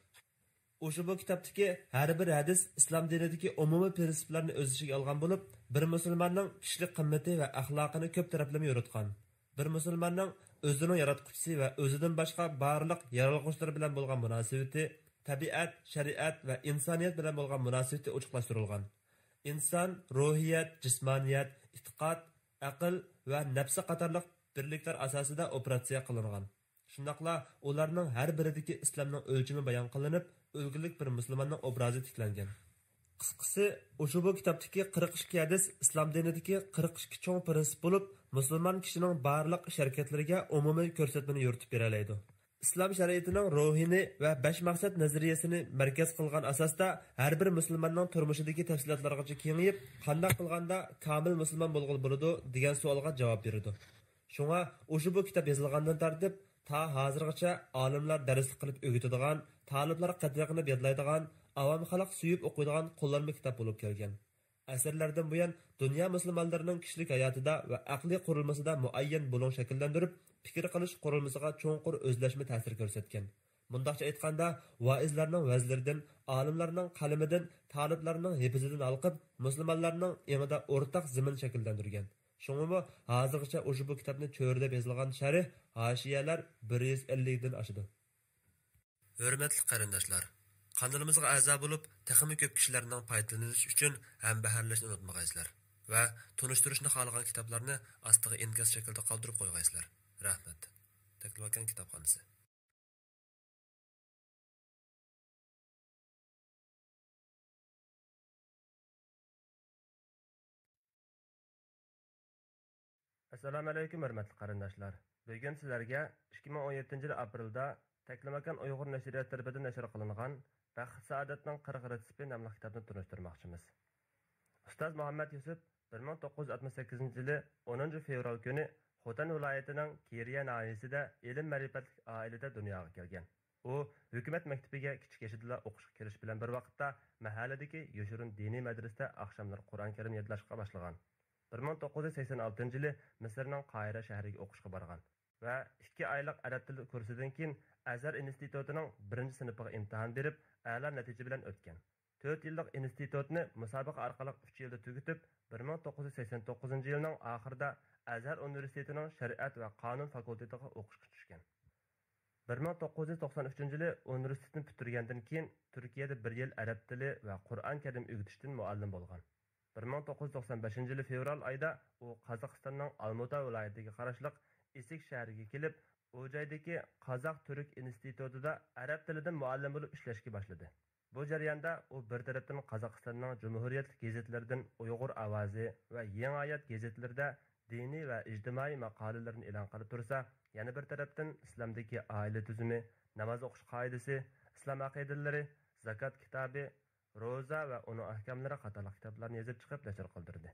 ئۇشبۇ كىتابتىكى ھەر بىر ھەدىس ئىسلام دىنىدىكى ئومۇمىي پىرىنسىپلارنى ئۆز ئىچىگە ئالغان بولۇپ، بىر مۇسۇلماننىڭ كىشىلىك قىممىتى ۋە ئەخلاقىنى كۆپ تەرەپلىمە يورۇتقان. بىر مۇسۇلماننىڭ ئۆزىنىڭ ياراتقۇچىسى ۋە ئۆزىدىن باشقا بارلىق يارالغۇچىلىرى بىلەن بولغان مۇناسىۋىتى، تەبىئەت، شەرىئەت ۋە ئىنسانىيەت بىلەن بولغان مۇناسىۋىتى ئوچۇقلاشتۇرۇلغان. ئىنسان روھىيەت، جىسمانىيەت، ئېتىقاد، ئەقىل ۋە نەپسى قاتارلىق بىرلىكلەر ئاساسىدا ئوپېراتسىيە قىلىنغان. شۇنداقلا ئۇلارنىڭ ھەر بىرىدىكى ئىسلامنىڭ ئۆلچىمى بايان قىلىنىپ، ئۈلگىلىك بىر مۇسۇلماننىڭ ئوبرازى تىكلەنگەن. قىسقىسى، ئۇشبۇ كىتابتىكى قىرىق ئىككى ھەدىس ئىسلام دىنىدىكى قىرىق ئىككى چوڭ پىرىنسىپ بولۇپ، مۇسۇلمان كىشىنىڭ بارلىق ئىش-ھەرىكەتلىرىگە ئومۇمىي كۆرسەتمىنى يورۇتۇپ بېرەلەيدۇ. ئىسلام شەرىئىتىنىڭ روھىنى ۋە بەش مەقسەت نەزەرىيەسىنى مەركەز قىلغان ئاساستا، ھەر بىر مۇسۇلماننىڭ تۇرمۇشىدىكى تەپسىلاتلارغىچە كېڭىيىپ، قانداق قىلغاندا كامىل مۇسۇلمان بولغىلى بولىدۇ، دېگەن سوئالغا جاۋاب بېرىدۇ. شۇڭا ئۇشبۇ كىتاب يېزىلغاندىن تارتىپ، تا ھازىرغىچە ئالىملار دەرسلىك قىلىپ ئۆگىتىدىغان، تالىپلار قېتىرقىنىپ يادلايدىغان، ئاۋام خەلق سۆيۈپ ئوقۇيدىغان قوللانما كىتاب بولۇپ كەلگەن. ئەسىرلەردىن بۇيان، دۇنيا مۇسۇلمانلىرىنىڭ كىشىلىك ھاياتىدا ۋە ئەقلىي قۇرۇلمىسىدا مۇئەييەن بۇلۇڭ شەكىللەندۈرۈپ، پىكىر قىلىش قۇرۇلمىسىغا چوڭقۇر ئۆزلەشمە تەسىر كۆرسەتكەن. مۇنداقچە ئېيتقاندا، ۋائىزلارنىڭ ۋەزلىرىدىن، ئالىملارنىڭ قەلىمىدىن، تالىپلارنىڭ ھېپىزىدىن ھالقىپ، مۇسۇلمانلارنىڭ ئېڭىدا ئورتاق زېمىن شەكىللەندۈرگەن. شۇڭىمۇ ھازىرغىچە ئۇشبۇ كىتابنى چۆرىدەپ يېزىلغان شەرھ، ھاشىيەلەر بىر يۈز ئەللىكتىن ئاشىدۇ. ھۆرمەتلىك قېرىنداشلار، قانىلىمىزغا ئەزا بولۇپ، تېخىمۇ كۆپ كىشىلەرنىڭ پايدىلىنىشى ئۈچۈن ھەمبەھىرلەشنى ئۇنتۇمىغايسىلەر ۋە تونۇشتۇرۇشنى خالىغان كىتابلارنى ئاستىغا ئىنكاس شەكلىدە قالدۇرۇپ قويغايسىلەر. رەھمەت. تەكلىماكان كىتابخانىسى. ئەسسالامۇئەلەيكۇم، ھۆرمەتلىك قېرىنداشلار! بۈگۈن سىلەرگە ئىككى مىڭ ئون يەتتىنچى يىل ئاپرېلدا تەكلىماكان ئۇيغۇر نەشرىياتى تەرىپىدىن نەشر قىلىنغان بەخت-سائادەتنىڭ قىرىق رېتسېپى ناملىق كىتابنى تونۇشتۇرماقچىمىز. ئۇستاز مۇھەممەد يۈسۈپ بىر مىڭ توققۇز يۈز ئاتمىش سەككىزىنچى يىلى ئونىنچى فېۋرال كۈنى خوتەن ۋىلايىتىنىڭ كېرىيە ناھىيەسىدە ئىلىم-مەرىپەتلىك ئائىلىدە دۇنياغا كەلگەن. ئۇ ھۆكۈمەت مەكتىپىگە كىچىك يېشىدىلا ئوقۇشقا كىرىش بىلەن بىر ۋاقىتتا، مەھەللىدىكى يوشۇرۇن دىنىي مەدرىسىدە ئاخشاملىرى قۇرئان كەرىم يادلاشقا باشلىغان. بىر مىڭ توققۇز يۈز سەكسەن ئالتىنچى يىلى مىسىرنىڭ قاھىرە شەھىرىگە ئوقۇشقا بارغان ۋە ئىككى ئايلىق ئەرەب تىلى كۇرسىدىن كېيىن، ئەزھەر ئىنستىتۇتىنىڭ بىرىنچى سىنىپىغا ئىمتىھان بېرىپ، ئەلا نەتىجە بىلەن ئۆتكەن. تۆت يىللىق ئىنستىتۇتنى مۇسابىقە ئارقىلىق ئۈچ يىلدا تۈگىتىپ، بىر مىڭ توققۇز يۈز سەكسەن توققۇزىنچى يىلنىڭ ئاخىرىدا ئەزھەر ئۇنىۋېرسىتېتىنىڭ شەرىئەت ۋە قانۇن فاكۇلتېتىغا ئوقۇشقا چۈشكەن. بىر مىڭ توققۇز يۈز توقسان ئۈچىنچى يىلى ئۇنىۋېرسىتېتنى پۈتتۈرگەندىن كېيىن، تۈركىيەدە بىر يىل ئەرەب تىلى ۋە قۇرئان كەرىم ئۆگىتىشتىن مۇئەللىم بولغان. بىر مىڭ توققۇز يۈز توقسان بەشىنچى يىلى فېۋرال ئايدا ئۇ قازاقىستاننىڭ ئالمۇتا ۋىلايىتىگە قاراشلىق ئىسىك شەھىرىگە كېلىپ، ئۇ جايدىكى قازاق-تۈرك ئىنستىتۇتىدا ئەرەب تىلىدىن مۇئەللىم بولۇپ ئىشلەشكە باشلىدى. بۇ جەرياندا ئۇ بىر تەرەپتىن قازاقىستاننىڭ جۇمھۇرىيەتلىك گېزىتلىرىدىن ئۇيغۇر ئاۋازى ۋە يېڭى ھايات گېزىتلىرىدە دىنىي ۋە ئىجتىمائىي ماقالىلىرىنى ئېلان قىلىپ تۇرسا، يەنە بىر تەرەپتىن ئىسلامدىكى ئائىلە تۈزۈمى، ناماز ئوقۇش قائىدىسى، ئىسلام ئەقىدىلىرى، زاكات كىتابى، روزا ۋە ئۇنىڭ ئەھكاملىرى قاتارلىق كىتابلارنى يېزىپ چىقىپ نەشر قىلدۇردى.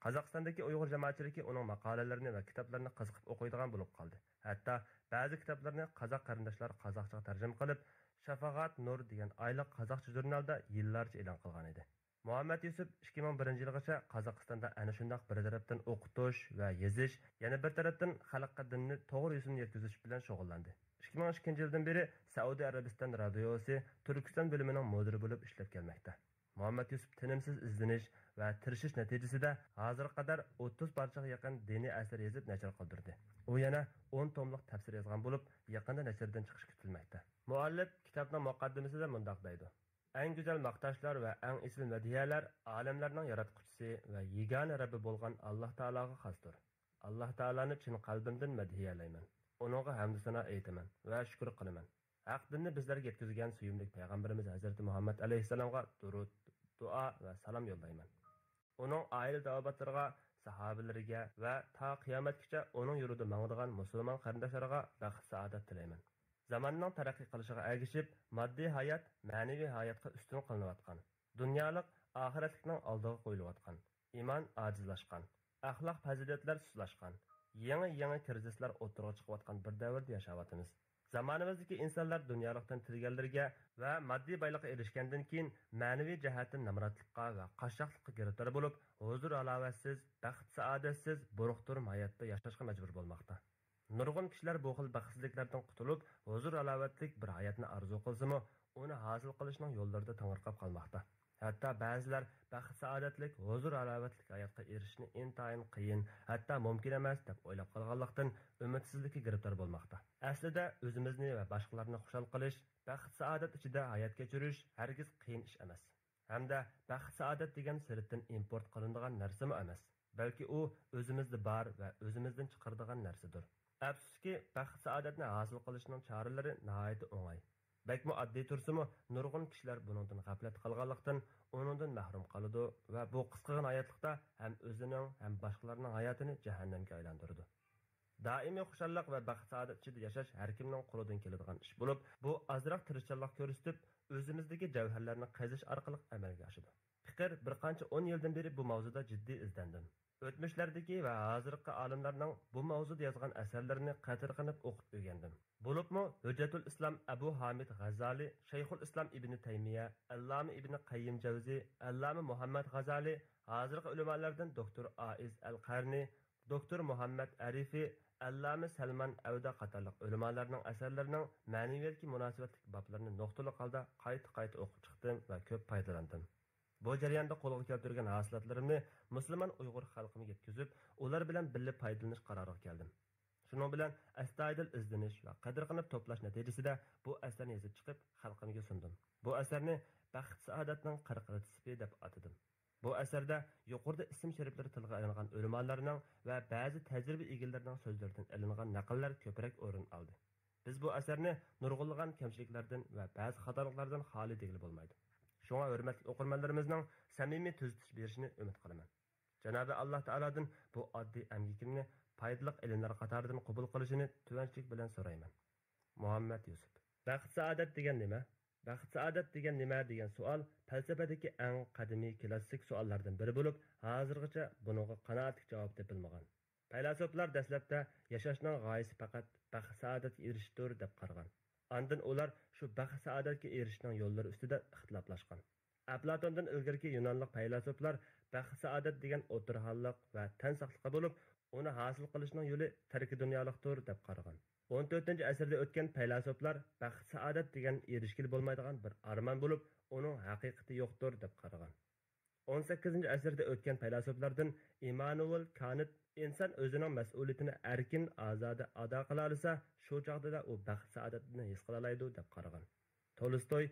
قازاقىستاندىكى ئۇيغۇر جامائەتچىلىكى ئۇنىڭ ماقالىلىرىنى ۋە كىتابلىرىنى قىزىقىپ ئوقۇيدىغان بولۇپ قالدى. ھەتتا بەزى كىتابلىرىنى قازاق قېرىنداشلار قازاقچىغا تەرجىمە قىلىپ، شافاغات نۇر دېگەن ئايلىق قازاقچە ژۇرنالدا يىللارچە ئېلان قىلغانىدى. مۇھەممەد يۈسۈپ ئىككى مىڭ بىرىنچى يىلغىچە قازاقىستاندا ئەنە شۇنداق بىر تەرەپتىن ئوقۇتۇش ۋە يېزىش، يەنە بىر تەرەپتىن خەلققە دىننى توغرا يوسۇندا يەتكۈزۈش بىلەن شۇغۇللاندى. ئىككى مىڭ ئىككىنچى يىلدىن بېرى سەئۇدى ئەرەبىستان رادىيوسى تۈركىستان بۆلۈمىنىڭ مۇدىرى بولۇپ ئىشلەپ كەلمەكتە. مۇھەممەد يۈسۈپ تىنىمسىز ئىزدىنىش ۋە تىرىشىش نەتىجىسىدە ھازىرغا قەدەر ئوتتۇز پارچىغا يېقىن دىنىي ئەسەر يېزىپ نەشر قىلدۇردى. ئۇ يەنە ئون توملۇق تەپسىر يازغان بولۇپ، يېقىندا نەشردىن چىقىشى كۈتۈلمەكتە. مۇئەللىپ كىتابنىڭ مۇقەددىمىسىدە مۇنداق دەيدۇ: ئەڭ گۈزەل ماختاشلار ۋە ئەڭ ئېسىل مەدھىيەلەر ئالەملەرنىڭ ياراتقۇچىسى ۋە يېگانە رەببى بولغان ئاللاھ تائالاغا خاستۇر. ئاللاھ تائالانى چىن قەلبىمدىن مەدھىيەلەيمەن. ئۇنىڭغا ھەمدۇسانا ئېيتىمەن ۋە شۈكۈر قىلىمەن. ھەق دىننى بىزلەرگە يەتكۈزگەن سۆيۈملۈك پەيغەمبىرىمىز ھەزرىتى مۇھەممەد ئەلەيھىسسالامغا دۇرۇد، دۇئا ۋە سالام يوللايمەن. ئۇنىڭ ئائىلە تاۋابىئاتلىرىغا، ساھابىلىرىگە ۋە تا قىيامەتكىچە ئۇنىڭ يولىدا ماڭىدىغان مۇسۇلمان قېرىنداشلارغا بەخت-سائادەت تىلەيمەن. زاماننىڭ تەرەققىي قىلىشىغا ئەگىشىپ، ماددىي ھايات مەنىۋى ھاياتقا ئۈستۈن قىلىنىۋاتقان، دۇنيالىق ئاخىرەتلىكنىڭ ئالدىغا قويۇلۇۋاتقان، ئىمان ئاجىزلاشقان، ئەخلاق پەزىلەتلەر سۇسلاشقان، يېڭى-يېڭى كىرىزىسلار ئوتتۇرىغا چىقىۋاتقان بىر دەۋردە ياشاۋاتىمىز. زامانىمىزدىكى ئىنسانلار دۇنيالىقتىن تىلگەنلىرىگە ۋە ماددىي بايلىققا ئېرىشكەندىن كېيىن، مەنىۋى جەھەتتىن نامراتلىققا ۋە قاششاقلىققا گىرىپتار بولۇپ، ھۇزۇر-ھالاۋەتسىز، بەخت-سائادەتسىز، بۇرۇق-تۇرۇم ھاياتتا ياشاشقا مەجبۇر بولماقتا. نۇرغۇن كىشىلەر بۇ خىل بەختسىزلىكلەردىن قۇتۇلۇپ، ھۇزۇر-ھالاۋەتلىك بىر ھاياتنى ئارزۇ قىلسىمۇ، ئۇنى ھاسىل قىلىشنىڭ يوللىرىدا تېڭىرقاپ قالماقتا. ھەتتا بەزىلەر بەخت-سائادەتلىك، ھۇزۇر-ھالاۋەتلىك ھاياتقا ئېرىشىشنى ئىنتايىن قىيىن، ھەتتا مۇمكىن ئەمەس دەپ ئويلاپ قالغانلىقتىن، ئۈمىدسىزلىككە گىرىپتار بولماقتا. ئەسلىدە ئۆزىمىزنى ۋە باشقىلارنى خۇشال قىلىش، بەخت-سائادەت ئىچىدە ھايات كەچۈرۈش ھەرگىز قىيىن ئىش ئەمەس. ھەمدە بەخت-سائادەت دېگەن سىرتتىن ئىمپورت قىلىنىدىغان نەرسىمۇ ئەمەس، بەلكى ئۇ ئۆزىمىزدە بار ۋە ئۆزىمىزدىن چىقىرىدىغان نەرسىدۇر. ئەپسۇسكى، بەخت-سائادەتنى ھاسىل قىلىشنىڭ چارىلىرى ناھايىتى ئوڭاي. بەكمۇ ئاددىي تۇرسىمۇ، نۇرغۇن كىشىلەر بۇنىڭدىن غەپلەتتە قالغانلىقتىن، ئۇنىڭدىن مەھرۇم قالىدۇ ۋە بۇ قىسقىغىنا ھاياتلىقتا ھەم ئۆزىنىڭ، ھەم باشقىلارنىڭ ھاياتىنى جەھەننەمگە ئايلاندۇرىدۇ. دائىمىي خۇشاللىق ۋە بەخت-سائادەت ئىچىدە ياشاش ھەر كىمنىڭ قولىدىن كېلىدىغان ئىش بولۇپ، بۇ ئازراق تىرىشچانلىق كۆرسىتىپ، ئۆزىمىزدىكى جەۋھەرلەرنى قېزىش ئارقىلىق ئەمەلگە ئاشىدۇ. پېقىر بىر قانچە ئون يىلدىن بېرى بۇ ماۋزۇدا جىددىي ئىزدەندىم. ئۆتمۈشلەردىكى ۋە ھازىرقى ئالىملارنىڭ بۇ ماۋزۇدا يازغان ئەسەرلىرىنى قېتىرقىنىپ ئوقۇپ ئۆگەندىم. بولۇپمۇ ھۆججەتۇل ئىسلام ئەبۇ ھامىد غەززالى، شەيخۇل ئىسلام ئىبنى تەيمىيە، ئەللامە ئىبنى قەييىم جەۋزى، ئەللامە مۇھەممەد غەززالى، ھازىرقى ئۆلىمالىرىدىن دوكتور ئائىز ئەل قەرنى، دوكتور مۇھەممەد ئەرىفى، ئەللامە سەلمان ئەۋدە قاتارلىق ئۆلىمالارنىڭ ئەسەرلىرىنىڭ مەنىۋىيەتكە مۇناسىۋەتلىك بابلىرىنى نۇقتىلىق ھالدا قايتا-قايتا ئوقۇپ چىقتىم ۋە كۆپ پايدىلاندىم. بۇ جەرياندا قولغا كەلتۈرگەن ھاسىلاتلىرىمنى مۇسۇلمان ئۇيغۇر خەلقىمگە يەتكۈزۈپ، ئۇلار بىلەن بىللە پايدىلىنىش قارارىغا كەلدىم. شۇنىڭ بىلەن ئەستايىدىل ئىزدىنىش ۋە قېتىرقىنىپ توپلاش نەتىجىسىدە بۇ ئەسەرنى يېزىپ چىقىپ، خەلقىمگە سۇندۇم. بۇ ئەسەرنى بەخت-سائادەتنىڭ قىرىق رېتسېپى دەپ ئاتىدىم. بۇ ئەسەردە يۇقىرىدا ئىسىم شەرىپلىرى تىلغا ئېلىنغان ئۆلىمالارنىڭ ۋە بەزى تەجرىبە ئىگىلىرىنىڭ سۆزلىرىدىن ئېلىنغان نەقىللەر كۆپرەك ئورۇن ئالدى. بىز بۇ ئەسەرنى نۇرغۇنلىغان كەمچىلىكلەردىن ۋە بەزى خاتالىقلاردىن خالىي دېگىلى بولمايدۇ. شۇڭا ھۆرمەتلىك ئوقۇرمەنلىرىمىزنىڭ سەمىمىي تۈزىتىش بېرىشىنى ئۈمىد قىلىمەن. جانابى ئاللا تائالادىن بۇ ئاددىي ئەمگىكىمنى پايدىلىق ئىلىملەر قاتارىدىن قوبۇل قىلىشىنى تۆۋەنچىلىك بىلەن سورايمەن. مۇھەممەد يۈسۈپ. بەخت-سائادەت دېگەن نېمە؟ بەخت-سائادەت دېگەن نېمە دېگەن سوئال پەلسەپىدىكى ئەڭ قەدىمىي كلاسسىك سوئاللاردىن بىرى بولۇپ، ھازىرغىچە بۇنىڭغا قانائەتلىك جاۋاب تېپىلمىغان. پەيلاسوپلار دەسلەپتە ياشاشنىڭ غايىسى پەقەت بەخت-سائادەتكە ئېرىشىشتۇر دەپ قارىغان. ئاندىن ئۇلار شۇ بەخت-سائادەتكە ئېرىشىشنىڭ يوللىرى ئۈستىدە ئىختىلاپلاشقان. ئەپلاتوندىن ئىلگىرىكى يۇنانلىق پەيلاسوپلار بەخت-سائادەت دېگەن ئوتتۇرا ھاللىق ۋە تەن ساقلىقى بولۇپ، ئۇنى ھاسىل قىلىشنىڭ يولى تەركى دۇنيالىقتۇر دەپ قارىغان. ئون تۆتىنچى ئەسىردە ئۆتكەن پەيلاسوپلار بەخت-سائادەت دېگەن ئېرىشكىلى بولمايدىغان بىر ئارمان بولۇپ، ئۇنىڭ ھەقىقىتى يوقتۇر دەپ قارىغان. ئون سەككىزىنچى ئەسىردە ئۆتكەن پەيلاسوپلاردىن ئىممانۇئېل كانت ئىنسان ئۆزىنىڭ مەسئۇلىيىتىنى ئەركىن، ئازادە ئادا قىلالىسا، شۇ چاغدىلا ئۇ بەخت-سائادەتنى ھېس قىلالايدۇ دەپ قارىغان. تولستوي،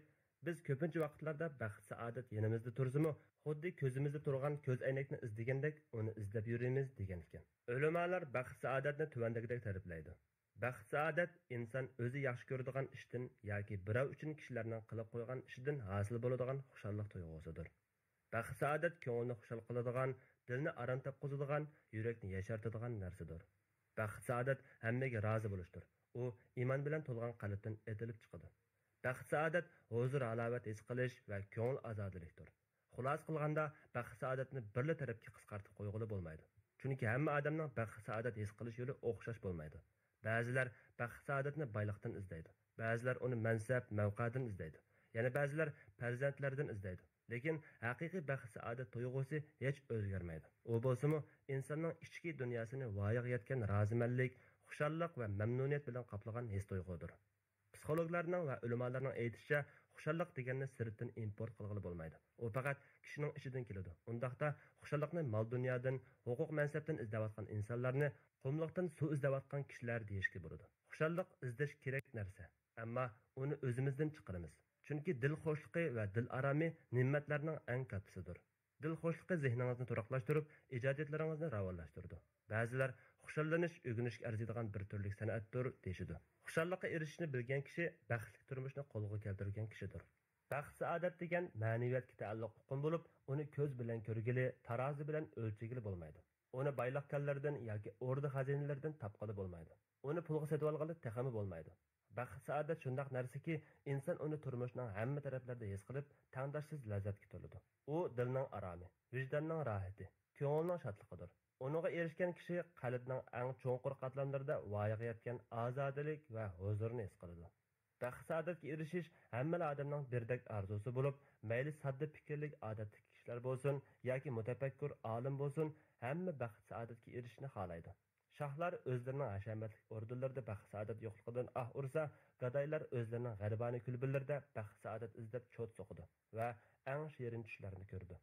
بىز كۆپىنچە ۋاقىتلاردا بەخت-سائادەت يېنىمىزدا تۇرسىمۇ، خۇددى كۆزىمىزدە تۇرغان كۆز ئەينەكنى ئىزدىگەندەك ئۇنى ئىزدەپ يۈرىمىز دېگەنىكەن. ئۆلىمالار بەخت-سائادەتنى تۆۋەندىكىدەك تەرىپلەيدۇ. بەخت-سائادەت ئىنسان ئۆزى ياخشى كۆرىدىغان ئىشتىن ياكى بىراۋ ئۈچۈن كىشىلەرنىڭ قىلىپ قويغان ئىشىدىن ھاسىل بولىدىغان خۇشاللىق تۇيغۇسىدۇر. بەخت-سائادەت كۆڭۈلنى خۇشال قىلىدىغان، دىلنى ئارام تاپقۇزىدىغان، يۈرەكنى ياشارتىدىغان نەرسىدۇر. بەخت-سائادەت ھەممىگە رازى بولۇشتۇر. ئۇ ئىمان بىلەن تولغان قەلبتىن ئېتىلىپ چىقىدۇ. بەخت-سائادەت ھۇزۇر-ھالاۋەت ھېس قىلىش ۋە كۆڭۈل ئازادىلىكتۇر. خۇلاسە قىلغاندا، بەخت-سائادەتنى بىرلا تەرەپكە قىسقارتىپ قويغىلى بولمايدۇ. چۈنكى ھەممە ئادەمنىڭ بەخت-سائادەت ھېس قىلىش يولى ئوخشاش بولمايدۇ. بەزىلەر بەخت-سائادەتنى بايلىقتىن ئىزدەيدۇ. بەزىلەر ئۇنى مەنسەپ، مەۋقەدىن ئىزدەيدۇ. يەنە بەزىلەر پەرزەنتلەردىن ئىزدەيدۇ. لېكىن ھەقىقىي بەخت-سائادەت تۇيغۇسى ھېچ ئۆزگەرمەيدۇ. ئۇ بولسىمۇ ئىنساننىڭ ئىچكى دۇنياسىنى ۋايىغا يەتكەن رازىمەنلىك، خۇشاللىق ۋە مەمنۇنىيەت بىلەن قاپلىغان ھېس-تۇيغۇدۇر. پسىخولوگلارنىڭ ۋە ئۆلىمالارنىڭ ئېيتىشىچە، خۇشاللىق دېگەننى سىرتتىن ئىمپورت قىلغىلى بولمايدۇ. ئۇ پەقەت كىشىنىڭ ئىچىدىن كېلىدۇ. ئۇنداقتا خۇشاللىقنى مال-دۇنيادىن، ھوقۇق-مەنسەپتىن ئىزدەۋاتقان ئىنسانلارنى قۇملۇقتىن سۇ ئىزدەۋاتقان كىشىلەر دېيىشكە بولىدۇ. خۇشاللىق ئىزدەش كېرەك نەرسە، ئەمما ئۇنى ئۆزىمىزدىن چىقىرىمىز. چۈنكى دىل خۇشلۇقى ۋە دىل ئارامى نېمەتلەرنىڭ ئەڭ كاتتىسىدۇر. دىل خۇشلۇقى زېھنىڭىزنى تۇراقلاشتۇرۇپ، ئىجادىيەتلىرىڭىزنى راۋانلاشتۇرىدۇ. بەزىلەر خۇشاللىنىش ئۆگىنىشكە ئەرزىيدىغان بىر تۈرلۈك سەنئەتتۇر، دېيىشىدۇ. خۇشاللىققا ئېرىشىشنى بىلگەن كىشى بەختلىك تۇرمۇشنى قولغا كەلتۈرگەن كىشىدۇر. بەخت-سائادەت دېگەن مەنىۋىيەتكە تەئەللۇق ئۇقۇم بولۇپ، ئۇنى كۆز بىلەن كۆرگىلى، تارازا بىلەن ئۆلچىگىلى بولمايدۇ. ئۇنى بايلىق كانلىرىدىن ياكى ئوردا خەزىنىلىرىدىن تاپقىلى بولمايدۇ. ئۇنى پۇلغا سېتىۋالغىلى تېخىمۇ بولمايدۇ. بەخت-سائادەت شۇنداق نەرسىكى، ئىنسان ئۇنى تۇرمۇشنىڭ ھەممە تەرەپلىرىدە ھېس قىلىپ، تەڭداشسىز لەززەتكە تولىدۇ. ئۇ دىلنىڭ ئارامى، ۋىجداننىڭ راھىتى، كۆڭۈلنىڭ شادلىقىدۇر. ئۇنىڭغا ئېرىشكەن كىشى قەلبىنىڭ ئەڭ چوڭقۇر قاتلاملىرىدا ۋايىغا يەتكەن ئازادىلىك ۋە ھۇزۇرنى ھېس قىلىدۇ. بەخت-سائادەتكە ئېرىشىش ھەممىلا ئادەمنىڭ بىردەك ئارزۇسى بولۇپ، مەيلى ساددا پىكىرلىك ئادەتتىكى كىشىلەر بولسۇن ياكى مۇتەپەككۇر ئالىم بولسۇن، ھەممە بەخت-سائادەتكە ئېرىشىشنى خالايدۇ. شاھلار ئۆزلىرىنىڭ ھەشەمەتلىك ئوردىلىرىدا بەخت-سائادەت يوقلۇقىدىن ئاھ ئۇرسا، گادايلار ئۆزلىرىنىڭ غەرىبانە كۈلبىلىرىدە بەخت-سائادەت ئىزدەپ چوت سوقىدۇ ۋە ئەڭ شېرىن چۈشلەرنى كۆرىدۇ.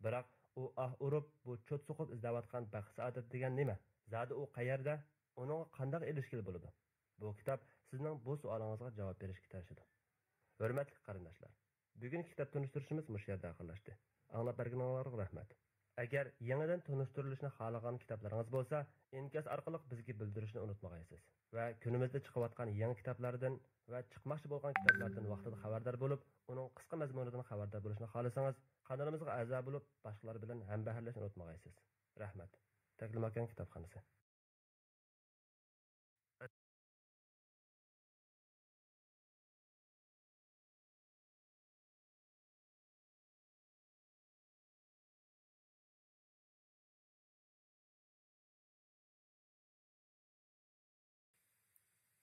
بىراق ئۇ ئاھ ئۇرۇپ، بۇ چوت سوقۇپ ئىزدەۋاتقان بەخت-سائادەت دېگەن نېمە؟ زادى ئۇ قەيەردە؟ ئۇنىڭغا قانداق ئېرىشكىلى بولىدۇ؟ بۇ كىتاب سىزنىڭ بۇ سوئالىڭىزغا جاۋاب بېرىشكە تىرىشىدۇ. ھۆرمەتلىك قېرىنداشلار! بۈگۈنكى كىتاب تونۇشتۇرۇشىمىز مۇشۇ يەردە ئاخىرلاشتى. ئاڭلاپ بەرگىنىڭلارغا رەھمەت. ئەگەر يېڭىدىن تونۇشتۇرۇلۇشىنى خالىغان كىتابلىرىڭىز بولسا، ئىنكاس ئارقىلىق بىزگە بىلدۈرۈشنى ئۇنتۇمايسىز. ۋە كۈنىمىزدە چىقىۋاتقان يېڭى كىتابلاردىن ۋە چىقماقچى بولغان كىتابلاردىن ۋاقتىدا خەۋەردار بولۇپ، ئۇنىڭ قىسقا مەزمۇنىدىن خەۋەردار بولۇشنى خالىسىڭىز، قانىلىمىزغا ئەزا بولۇپ، باشقىلار بىلەن ھەمبەھىرلەشنى ئۇنتۇمىغايسىز. رەھمەت. تەكلىماكان كىتابخانىسى.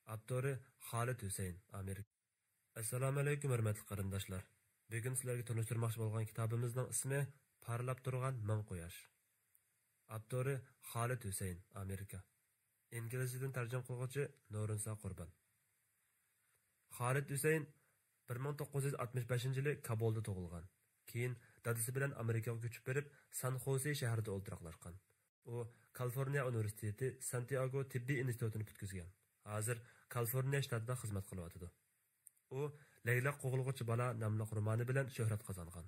ئاپتورى خالىد ھۈسەيىن، ئامېرىكا. ئەسسالامۇئەلەيكۇم، ھۆرمەتلىك قېرىنداشلار! بۈگۈن سىلەرگە تونۇشتۇرماقچى بولغان كىتابىمىزنىڭ ئىسمى پارلاپ تۇرغان مىڭ قۇياش. ئاپتورى خالىد ھۈسەيىن، ئامېرىكا. ئىنگلىزچىدىن تەرجىمە قىلغۇچى نۇرۇنسا قۇربان. خالىد ھۈسەيىن بىر مىڭ توققۇز يۈز ئاتمىش بەشىنچى يىلى كابۇلدا تۇغۇلغان. كېيىن دادىسى بىلەن ئامېرىكىغا كۆچۈپ بېرىپ، سان خوسې شەھىرىدە ئولتۇراقلاشقان. ئۇ كالىفورنىيە ئۇنىۋېرسىتېتى سانتىياگو تېببىي ئىنستىتۇتىنى پۈتكۈزگەن. ھازىر كالىفورنىيە شتاتىدا خىزمەت قىلىۋاتىدۇ. ئۇ لەيلا قوغلىغۇچى بالا ناملىق رومانى بىلەن شۆھرەت قازانغان.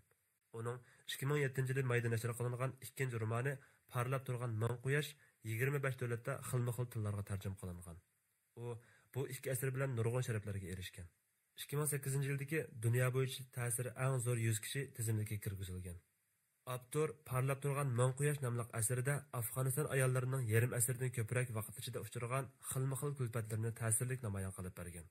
ئۇنىڭ ئىككى مىڭ يەتتىنچى يىلى مايدا نەشر قىلىنغان ئىككىنچى رومانى پارلاپ تۇرغان مىڭ قۇياش يىگىرمە بەش دۆلەتتە خىلمۇ خىل تىللارغا تەرجىمە قىلىنغان. ئۇ بۇ ئىككى ئەسىرى بىلەن نۇرغۇن شەرەپلەرگە ئېرىشكەن. ئىككى مىڭ سەككىزىنچى يىلدىكى دۇنيا بويىچە تەسىرى ئەڭ زور يۈز كىشى تىزىملىكىگە كىرگۈزۈلگەن. ئاپتور پارلاپ تۇرغان مىڭ قۇياش ناملىق ئەسىرىدە ئافغانىستان ئاياللىرىنىڭ يېرىم ئەسىردىن كۆپرەك ۋاقىت ئىچىدە ئۇچرىغان خىلمۇ خىل كۈلپەتلىرىنى تەسىرلىك نامايان قىلىپ بەرگەن.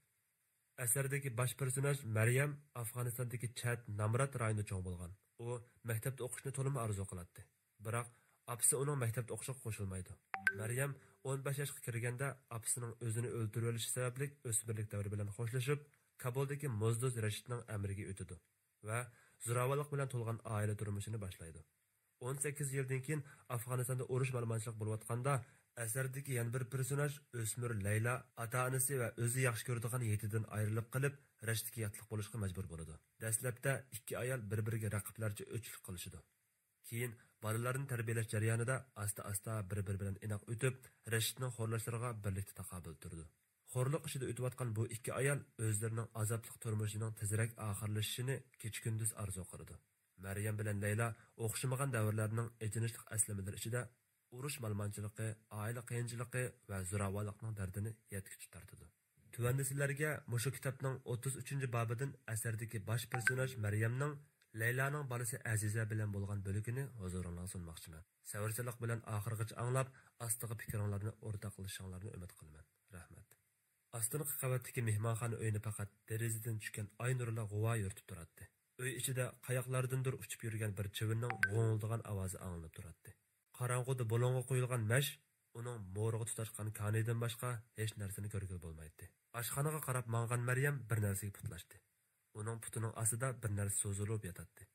ئەسەردىكى باش پېرسوناژ مەريەم ئافغانىستاندىكى چەت نامرات رايوندا چوڭ بولغان. ئۇ مەكتەپتە ئوقۇشنى تولىمۇ ئارزۇ قىلاتتى. بىراق ئاپىسى ئۇنىڭ مەكتەپتە ئوقۇشىغا قوشۇلمايدۇ. مەريەم ئون بەش ياشقا كىرگەندە ئاپىسىنىڭ ئۆزىنى ئۆلتۈرۈۋېلىشى سەۋەبلىك ئۆسمۈرلۈك دەۋرى بىلەن خوشلىشىپ، كابۇلدىكى موزدۇز رەشىتنىڭ ئەمرىگە ئۆتىدۇ ۋە زوراۋانلىق بىلەن تولغان ئائىلە تۇرمۇشىنى باشلايدۇ. ئون سەككىز يىلدىن كېيىن ئافغانىستاندا ئۇرۇش مالىمانچىلىق بولۇۋاتقاندا، ئەسەردىكى يەنە بىر پېرسوناژ ئۆسمۈر لەيلا ئاتا-ئانىسى ۋە ئۆزى ياخشى كۆرىدىغان يېتىدىن ئايرىلىپ قېلىپ، رەشتكە ياتلىق بولۇشقا مەجبۇر بولىدۇ. دەسلەپتە ئىككى ئايال بىر-بىرىگە رەقىبلەرچە ئۆچلۈك قىلىشىدۇ. كېيىن بالىلارنى تەربىيەلەش جەريانىدا ئاستا-ئاستا بىر-بىرى بىلەن ئىناق ئۆتۈپ، رەشىتنىڭ خورلاشلىرىغا بىرلىكتە تاقابىل تۇرىدۇ. خورلۇق ئىچىدە ئۆتۈۋاتقان بۇ ئىككى ئايال ئۆزلىرىنىڭ ئازابلىق تۇرمۇشىنىڭ تېزرەك ئاخىرلىشىشىنى كېچە-كۈندۈز ئارزۇ قىلىدۇ. مەريەم بىلەن لەيلا ئوخشىمىغان دەۋرلەرنىڭ ئېچىنىشلىق ئەسلىمىلىرى ئىچىدە ئۇرۇش مالىمانچىلىقى، ئائىلە قىيىنچىلىقى ۋە زوراۋانلىقنىڭ دەردىنى يەتكۈچە تارتىدۇ. تۆۋەندە سىلەرگە مۇشۇ كىتابنىڭ ئوتتۇز ئۈچىنچى بابىدىن ئەسەردىكى باش پېرسوناژ مەريەمنىڭ لەيلانىڭ بالىسى ئەزىزە بىلەن بولغان بۆلىكىنى ھۇزۇرۇڭلارغا سۇنماقچىمەن. سەۋرسىزلىق بىلەن ئاخىرغىچە ئاڭلاپ، ئاستىغا پىكرىڭلارنى ئورتاقلىشىشىڭلارنى ئۈمىد قىلىمەن. رەھمەت. ئاستىنقى قەۋەتتىكى مېھمانخانا ئۆينى پەقەت دېرىزىدىن چۈشكەن ئاي نۇرىلا غۇۋا يورۇتۇپ تۇراتتى. ئۆي ئىچىدە قاياقلاردىندۇر ئۇچۇپ يۈرگەن بىر چىۋىننىڭ غوڭۇلدىغان ئاۋازى ئاڭلىنىپ تۇراتتى. قاراڭغۇدا بۇلۇڭغا قويۇلغان مەش ئۇنىڭ مورىغا تۇتاشقان كانىيىدىن باشقا ھېچ نەرسىنى كۆرگىلى بولمايتتى. ئاشخانىغا قاراپ ماڭغان مەريەم بىر نەرسىگە پۇتلاشتى. ئۇنىڭ پۇتىنىڭ ئاستىدا بىر نەرسە سوزۇلۇپ ياتاتتى.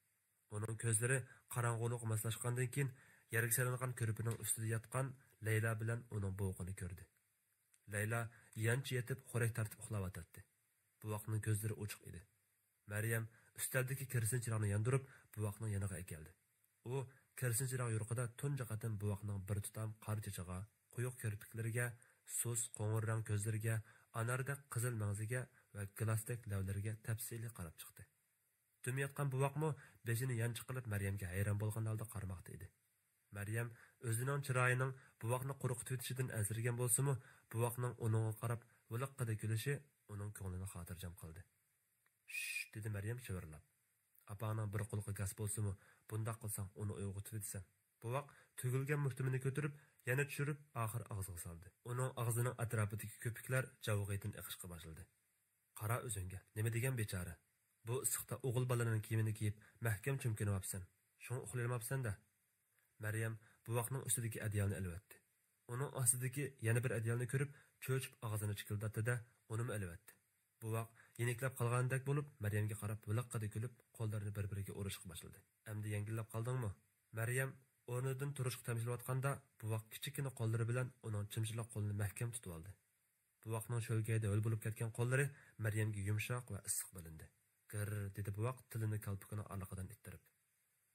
ئۇنىڭ كۆزلىرى قاراڭغۇلۇققا ماسلاشقاندىن كېيىن، يەرگە سېلىنغان كۆرپىنىڭ ئۈستىدە ياتقان لەيلا بىلەن ئۇنىڭ بوۋىقىنى كۆردى. لەيلا يانچە يېتىپ، خورەك تارتىپ ئۇخلاۋاتاتتى. بوۋاقنىڭ كۆزلىرى ئوچۇق ئىدى. مەريەم ئۈستەلدىكى كېرسىن چىراغنى ياندۇرۇپ، بوۋاقنىڭ يېنىغا ئەكەلدى. ئۇ كېرسىن چىراغ يورۇقىدا تۇنجى قېتىم بوۋاقنىڭ بىر تۇتام قارا چېچىغا، قويۇق كىرپىكلىرىگە، سۇس قوڭۇر رەڭ كۆزلىرىگە، ئاناردەك قىزىل مەڭزىگە ۋە گىلاستەك لەۋلىرىگە تەپسىلىي قاراپ چىقتى. دۈم ياتقان بوۋاقمۇ بېشىنى يانچۇق قىلىپ مەريەمگە ھەيران بولغان ھالدا قارىماقتا ئىدى. مەريەم ئۆزىنىڭ چىرايىنىڭ بوۋاقنى قورقۇتۇۋېتىشىدىن ئەنسىرىگەن بولسىمۇ، بوۋاقنىڭ ئۇنىڭغا قاراپ ۋىلىققىدە كۈلۈشى ئۇنىڭ كۆڭلىنى خاتىرجەم قىلدى. شش، دېدى مەريەم شىۋىرلاپ. ئاپاڭنىڭ بىر قۇلىقى گاس بولسىمۇ، بۇنداق قىلساڭ ئۇنى ئويغىتىۋېتىسەن. بوۋاق تۈگۈلگەن مۇشتۇمىنى كۆتۈرۈپ، يەنە چۈشۈرۈپ، ئاخىر ئاغزىغا سالدى. ئۇنىڭ ئاغزىنىڭ ئەتراپىدىكى كۆپۈكلەر جاۋغىدىن ئېقىشقا باشلىدى. قارا ئۆزۈڭگە، نېمە دېگەن بىچارە! بۇ ئىسسىقتا ئوغۇل بالىنىڭ كىيىمىنى كىيىپ، مەھكەم چۆمكىنىۋاپسەن. شۇڭا ئۇخلىيالماپسەن-دە. مەريەم بوۋاقنىڭ ئۈستىدىكى ئەدىيالنى ئېلىۋەتتى. ئۇنىڭ ئاستىدىكى يەنە بىر ئەدىيالنى كۆرۈپ، چۆچۈپ ئاغزىنى چىكىلداتتى-دە، ئۇنىمۇ ئېلىۋەتتى. بوۋاق يېنىكلەپ قالغاندەك بولۇپ، مەريەمگە قاراپ ۋىلىققىدە كۈلۈپ، قوللىرىنى بىر-بىرىگە ئۇرۇشقا باشلىدى. ئەمدى يەڭگىللەپ قالدىڭمۇ؟ مەريەم ئورنىدىن تۇرۇشقا تەمشىلىۋاتقاندا، بوۋاق كىچىككىنە قوللىرى بىلەن ئۇنىڭ چىمچىلاق قولىنى مەھكەم تۇتۇۋالدى. بوۋاقنىڭ شۆلكەيدە ھۆل بولۇپ كەتكەن قوللىرى مەريەمگە يۇمشاق ۋە ئىسسىق بىلىندى. گىرر، دېدى بوۋاق تىلىنى كالپۇكىنىڭ ئارىلىقىدىن ئىتتىرىپ.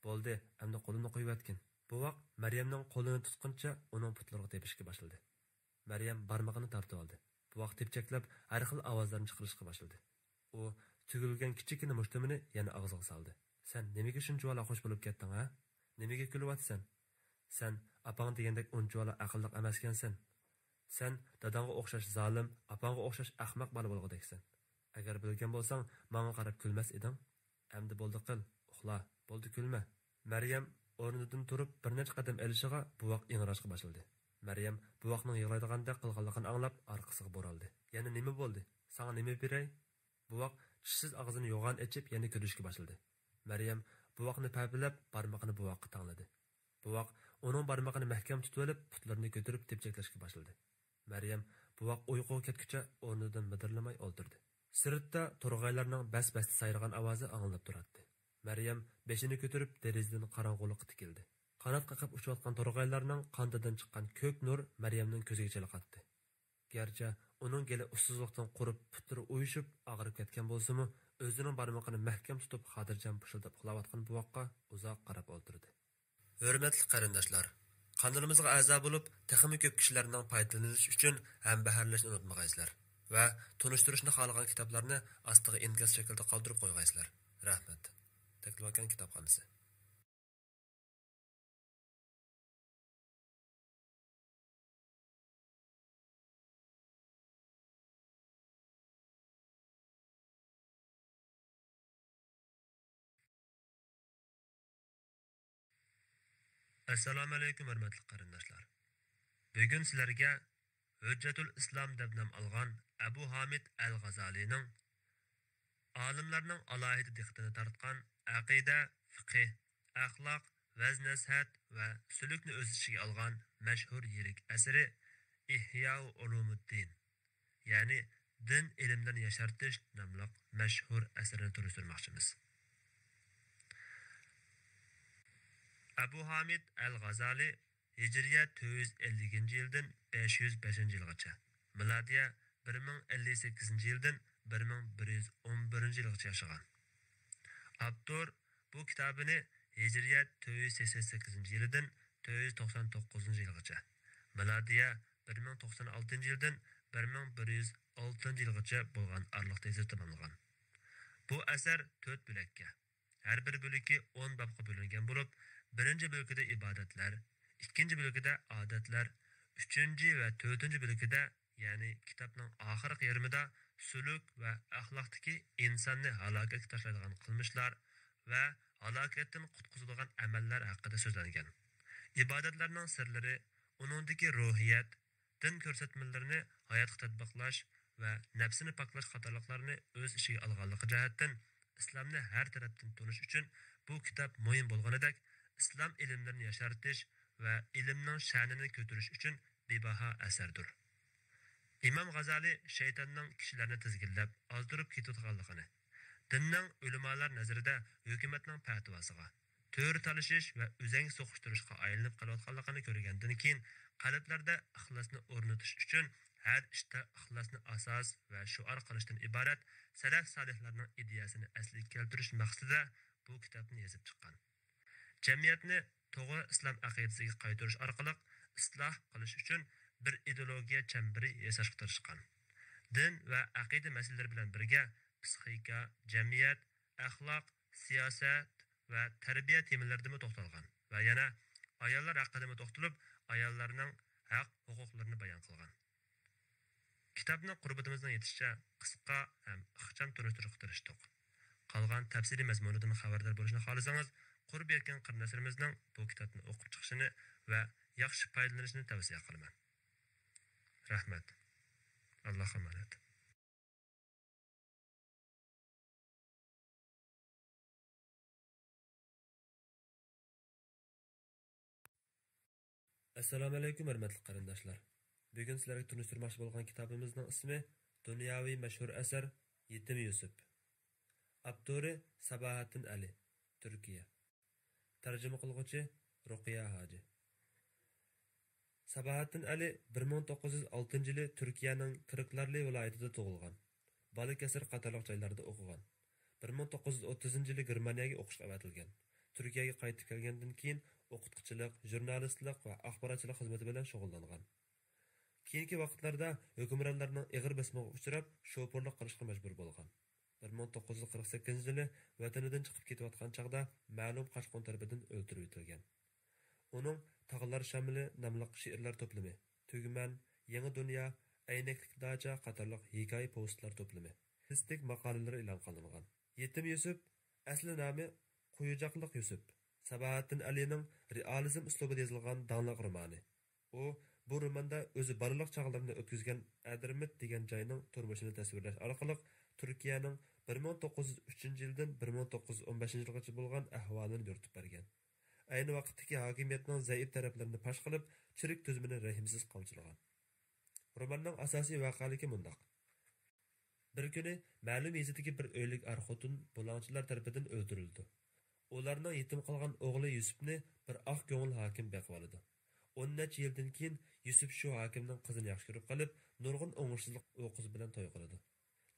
بولدى، ئەمدى قولۇمنى قويۇۋەتكىن. بوۋاق مەريەمنىڭ قولىنى تۇتقىنىچە ئۇنىڭ پۇتلىرىغا تېپىشكە باشلىدى. مەريەم بارمىقىنى تارتىۋالدى. بوۋاق تېپچەكلەپ ھەر خىل ئاۋازلارنى چىقىرىشقا باشلىدى. ئۇ تۈگۈلگەن كىچىككىنە مۇشتۇمىنى يەنە ئاغزىغا سالدى. سەن نېمىگە شۇنچىۋالا خوش بولۇپ كەتتىڭ ھە؟ نېمىگە كۈلۈۋاتىسەن؟ سەن ئاپاڭ دېگەندەك ئۇنچىۋالا ئەقىللىق ئەمەسكەنسەن. سەن داداڭغا ئوخشاش زالىم، ئاپاڭغا ئوخشاش ئەخمەق بالا بولغۇدەكسەن. ئەگەر بىلگەن بولساڭ، ماڭا قاراپ كۈلمەس ئىدىڭ. ئەمدى بولدى قىل، ئۇخلا، بولدى كۈلمە. مەريەم ئورنىدىن تۇرۇپ بىر نەچچە قەدەم ئېلىشىغا بوۋاق ئىڭراشقا باشلىدى. مەريەم بوۋاقنىڭ يىغلايدىغاندەك قىلغانلىقىنى ئاڭلاپ ئارقىسىغا بۇرۇلدى. يەنە نېمە بولدى؟ ساڭا نېمە بېرەي؟ بوۋاق چىشسىز ئاغزىنى يوغان ئېچىپ يەنە كۈلۈشكە باشلىدى. مەريەم بوۋاقنى پەپىلەپ بارمىقىنى بوۋاققا تەڭلىدى. بوۋاق ئۇنىڭ بارمىقىنى مەھكەم تۇتۇۋېلىپ پۇتلىرىنى كۆتۈرۈپ تېپچەكلەشكە باشلىدى. مەريەم بوۋاق ئۇيقۇغا كەتكۈچە ئورنىدىن مىدىرلىماي ئولتۇردى. سىرتتا تورغايلارنىڭ بەس-بەستە سايرىغان ئاۋازى ئاڭلىنىپ تۇراتتى. مەريەم بېشىنى كۆتۈرۈپ دېرىزىدىن قاراڭغۇلۇققا تىكىلدى. قانات قېقىپ ئۇچۇۋاتقان تورغايلارنىڭ قانىتىدىن چىققان كۆك نۇر مەريەمنىڭ كۆزىگە چېلىقاتتى. گەرچە ئۇنىڭ گېلى ئۇسسۇزلۇقتىن قۇرۇپ، پۇتلىرى ئۇيۇشۇپ، ئاغرىپ كەتكەن بولسىمۇ، ئۆزىنىڭ بارمىقىنى مەھكەم تۇتۇپ، خاتىرجەم پۇشۇلداپ ئۇخلاۋاتقان بوۋاققا ئۇزاق قاراپ ئولتۇردى. ھۆرمەتلىك قېرىنداشلار! قانىلىمىزغا ئەزا بولۇپ، تېخىمۇ كۆپ كىشىلەرنىڭ پايدىلىنىشى ئۈچۈن ھەمبەھىرلەشنى ئۇنتۇمىغايسىلەر ۋە تونۇشتۇرۇشنى خالىغان كىتابلارنى ئاستىغا ئىنكاس شەكلىدە قالدۇرۇپ قويغايسىلەر. رەھمەت. تەكلىماكان كىتابخانىسى. ئەسسالامۇئەلەيكۇم، ھۆرمەتلىك قېرىنداشلار! بۈگۈن سىلەرگە ھۆججەتۇل ئىسلام دەپ نام ئالغان ئەبۇ ھامىد ئەل غازالىنىڭ ئالىملارنىڭ ئالاھىدە دىققىتىنى تارتقان ئەقىدە، فىقىھ، ئەخلاق، ۋەز-نەسىھەت ۋە سۈلۈكنى ئۆز ئىچىگە ئالغان مەشھۇر يىرىك ئەسىرى ئىھياءۇ ئۇلۇمۇددىن، يەنى دىن ئىلىملىرىنى ياشارتىش ناملىق مەشھۇر ئەسىرىنى تونۇشتۇرماقچىمىز. ئەبۇ ھامىد ئەل غازالى ھىجرىيە تۆت يۈز ئەللىكىنچى يىلدىن بەش يۈز بەشىنچى يىلغىچە، مىلادىيە بىر مىڭ ئەللىك سەككىزىنچى يىلدىن بىر مىڭ بىر يۈز ئون بىرىنچى يىلغىچە ياشىغان. ئاپتور بۇ كىتابىنى ھىجرىيە تۆت يۈز سەكسەن سەككىزىنچى يىلىدىن تۆت يۈز توقسان توققۇزىنچى يىلغىچە، مىلادىيە بىر مىڭ توقسان ئالتىنچى يىلدىن بىر مىڭ بىر يۈز ئالتىنچى يىلغىچە بولغان ئارىلىقتا يېزىپ تاماملىغان. بۇ ئەسەر تۆت بۆلەككە، ھەر بىر بۆلىكى ئون بابقا بۆلۈنگەن بولۇپ، بىرىنچى بۆلىكىدە ئىبادەتلەر، ئىككىنچى بۆلىكىدە ئادەتلەر، ئۈچىنچى ۋە تۆتىنچى بۆلىكىدە، يەنى كىتابنىڭ ئاخىرقى يېرىمىدا سۈلۈك ۋە ئەخلاقتىكى ئىنساننى ھالاكەتكە تاشلايدىغان قىلمىشلار ۋە ھالاكەتتىن قۇتقۇزىدىغان ئەمەللەر ھەققىدە سۆزلەنگەن. ئىبادەتلەرنىڭ سىرلىرى، ئۇنىڭدىكى روھىيەت، دىن كۆرسەتمىلىرىنى ھاياتقا تەتبىقلاش ۋە نەپسىنى پاكلاش قاتارلىقلارنى ئۆز ئىچىگە ئالغانلىقى جەھەتتىن، ئىسلامنى ھەر تەرەپتىن تونۇش ئۈچۈن بۇ كىتاب مۇھىم بولغىنىدەك، ئىسلام ئىلىملىرىنى ياشارتىش ۋە ئىلىمنىڭ شەنىنى كۆتۈرۈش ئۈچۈن بىباھا ئەسەردۇر. ئىمام غازالى شەيتاننىڭ كىشىلەرنى تىزگىنلەپ، ئازدۇرۇپ كېتىدىغانلىقىنى، دىننىڭ ئۆلىمالار نەزىرىدە ھۆكۈمەتنىڭ پەتىۋاسىغا، تۆرە تالىشىش ۋە ئۆزەڭگە سوقۇشتۇرۇشقا ئايلىنىپ قېلىۋاتقانلىقىنى كۆرگەندىن كېيىن، قەلبلەردە ئىخلاسنى ئورنىتىش ئۈچۈن ھەر ئىشتا ئىخلاسنى ئاساس ۋە شوئار قىلىشتىن ئىبارەت سەلەف سالىھلارنىڭ ئىدىيەسىنى ئەسلىگە كەلتۈرۈش مەقسىتىدە بۇ كىتابنى يېزىپ چىققان. جەمئىيەتنى توغرا ئىسلام ئەقىدىسىگە قايتۇرۇش ئارقىلىق ئىسلاھ قىلىش ئۈچۈن بىر ئىدېئولوگىيە چەمبىرى ياساشقا تىرىشقان. دىن ۋە ئەقىدە مەسىلىلىرى بىلەن بىرگە پسىخىكا، جەمئىيەت، ئەخلاق، سىياسەت ۋە تەربىيە تېمىلىرىدىمۇ توختالغان ۋە يەنە ئاياللار ھەققىدىمۇ توختىلىپ، ئاياللارنىڭ ھەق ھوقۇقلىرىنى بايان قىلغان. كىتابنى قۇربىتىمىزنىڭ يېتىشىچە قىسقا ھەم ئىخچام تونۇشتۇرۇشقا تىرىشتۇق. قالغان تەپسىلىي مەزمۇنىدىن خەۋەردار بولۇشنى خالىسىڭىز، قۇربى يەتكەن قېرىنداشلىرىمىزنىڭ بۇ كىتابتىن ئوقۇپ چىقىشىنى ۋە ياخشى پايدىلىنىشىنى تەۋسىيە قىلىمەن. رەھمەت. ئاللاھقا ئامانەت. ئەسسالامۇئەلەيكۇم، ھۆرمەتلىك قېرىنداشلار! بۈگۈن سىلەرگە تونۇشتۇرماقچى بولغان كىتابىمىزنىڭ ئىسمى دۇنياۋى مەشھۇر ئەسەر يېتىم يۈسۈپ. ئاپتورى ساباھەتتىن ئەلى، تۈركىيە. تەرجىمە قىلغۇچى رۇقىيە ھاجى. ساباھەتتىن ئەلى بىر مىڭ توققۇز يۈز ئالتىنچى يىلى تۈركىيەنىڭ كىركلارلى ۋىلايىتىدە تۇغۇلغان. بالا كەسىر قاتارلىق جايلاردا ئوقۇغان. بىر مىڭ توققۇز يۈز ئوتتۇزىنچى يىلى گېرمانىيەگە ئوقۇشقا ئەۋەتىلگەن. تۈركىيەگە قايتىپ كەلگەندىن كېيىن ئوقۇتقۇچىلىق، ژۇرنالىستلىق ۋە ئاخباراتچىلىق خىزمىتى بىلەن شۇغۇللانغان. كېيىنكى ۋاقىتلاردا ھۆكۈمرانلارنىڭ ئېغىر بېسىمىغا ئۇچراپ، شوپۇرلۇق قىلىشقا مەجبۇر بولغان. بىر مىڭ توققۇز يۈز قىرىق سەككىزىنچى يىلى ۋەتىنىدىن چىقىپ كېتىۋاتقان چاغدا مەلۇم قاچقۇن تەرىپىدىن ئۆلتۈرۈۋېتىلگەن. ئۇنىڭ تاغلار شامىلى ناملىق شېئىرلار توپلىمى، تۈگمەن، يېڭى دۇنيا، ئەينەكلىك داچا قاتارلىق ھېكايە پوۋېستلار توپلىمى، پۇبلىستىك ماقالىلىرى ئېلان قىلىنغان. يېتىم يۈسۈپ، ئەسلى نامى قويۇجاقلىق يۈسۈپ، ساباھەتتىن ئەلىنىڭ رېئالىزم ئۇسلۇبىدا يېزىلغان داڭلىق رومانى. ئۇ بۇ روماندا ئۆزى بالىلىق چاغلىرىنى ئۆتكۈزگەن ئەدرىمىت دېگەن جاينىڭ تۇرمۇشىنى تەسۋىرلەش ئارقىلىق تۈركىيەنىڭ بىر مىڭ توققۇز يۈز ئۈچىنچى يىلدىن بىر مىڭ توققۇز يۈز ئون بەشىنچى يىلغىچە بولغان ئەھۋالىنى يورۇتۇپ بەرگەن. ئەينى ۋاقىتتىكى ھاكىمىيەتنىڭ زەئىپ تەرەپلىرىنى پاش قىلىپ، چىرىك تۈزۈمىنى رەھىمسىز قاۋچىلىغان. روماننىڭ ئاساسىي ۋەقەلىكى مۇنداق. بىر كۈنى مەلۇم يېزىدىكى بىر ئۆيلۈك ئەر-خوتۇن بۇلاڭچىلار تەرىپىدىن ئۆلتۈرۈلىدۇ. ئۇلارنىڭ يېتىم قالغان ئوغلى يۈسۈپنى بىر ئاق كۆڭۈل ھاكىم بېقىۋالىدۇ. ئون نەچچە يىلدىن كېيىن يۈسۈپ شۇ ھاكىمنىڭ قىزىنى ياخشى كۆرۈپ قېلىپ، نۇرغۇن ئوڭۇشسىزلىق ئۇ قىز بىلەن توي قىلىدۇ.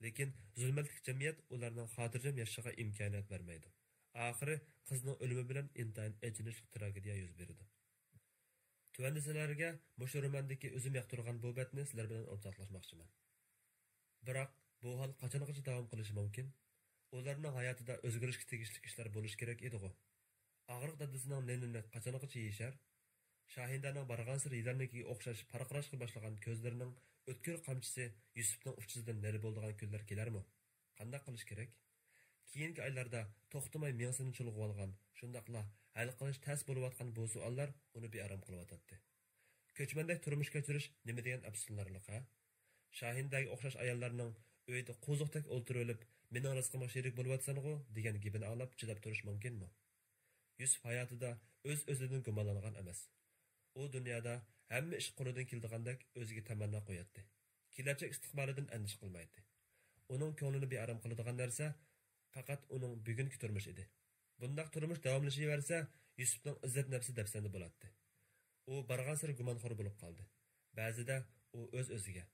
لېكىن زۇلمەتلىك جەمئىيەت ئۇلارنىڭ خاتىرجەم ياشىشىغا ئىمكانىيەت بەرمەيدۇ. ئاخىرى قىزنىڭ ئۆلۈمى بىلەن ئىنتايىن ئېچىنىشلىق تراگېدىيە يۈز بېرىدۇ. تۆۋەندە سىلەرگە مۇشۇ روماندىكى ئۆزۈم ياقتۇرغان بۇ بەتنى سىلەر بىلەن ئورتاقلاشماقچىمەن. بىراق، بۇ ھال قاچانغىچە داۋام قىلىشى مۇمكىن؟ ئۇلارنىڭ ھاياتىدا ئۆزگىرىشكە تېگىشلىك ئىشلار بولۇشى كېرەك ئىدىغۇ؟ ئاغرىق دادىسىنىڭ نېنىنى قاچانغىچە يېيىشەر؟ شاھىندانىڭ بارغانسېرى يىلاننىڭكىگە ئوخشاش پارقىراشقا باشلىغان كۆزلىرىنىڭ ئۆتكۈر قامچىسى يۈسۈپنىڭ ئۇچىسىدىن نېرى بولىدىغان كۈنلەر كېلەرمۇ؟ قانداق قىلىش كېرەك؟ كېيىنكى ئايلاردا توختىماي مېڭىسىنى چۇلغىۋالغان، شۇنداقلا ھەل قىلىش تەس بولۇۋاتقان بۇ سوئاللار ئۇنى بىئارام قىلىۋاتاتتى. كۆچمەندەك تۇرمۇش كەچۈرۈش نېمە دېگەن ئەپسۇسلىنارلىق، ھە؟ شاھىندەگە ئوخشاش ئاياللارنىڭ ئۆيدە قوزۇقتەك ئولتۇرۇۋېلىپ، مېنىڭ رىزقىمغا شېرىك بولۇۋاتىسەنغۇ دېگەن گېپىنى ئاڭلاپ چىداپ تۇرۇش مۇمكىنمۇ؟ يۈسۈپ ھاياتىدا ئۆز-ئۆزىدىن گۇمانلانغان ئەمەس. ئۇ دۇنيادا ھەممە ئىش قولىدىن كېلىدىغاندەك ئۆزىگە تەمەننا قوياتتى. كېلەچەك ئىستىقبالىدىن ئەندىشە قىلمايتتى. ئۇنىڭ كۆڭلىنى بىئارام قىلىدىغان نەرسە پەقەت ئۇنىڭ بۈگۈنكى تۇرمۇشى ئىدى. بۇنداق تۇرمۇش داۋاملىشىۋەرسە، يۈسۈپنىڭ ئىززەت نەپسى دەپسەندە بولاتتى. ئۇ بارغانسېرى گۇمانخور بولۇپ قالدى. بەزىدە ئۇ ئۆز-ئۆزىگە،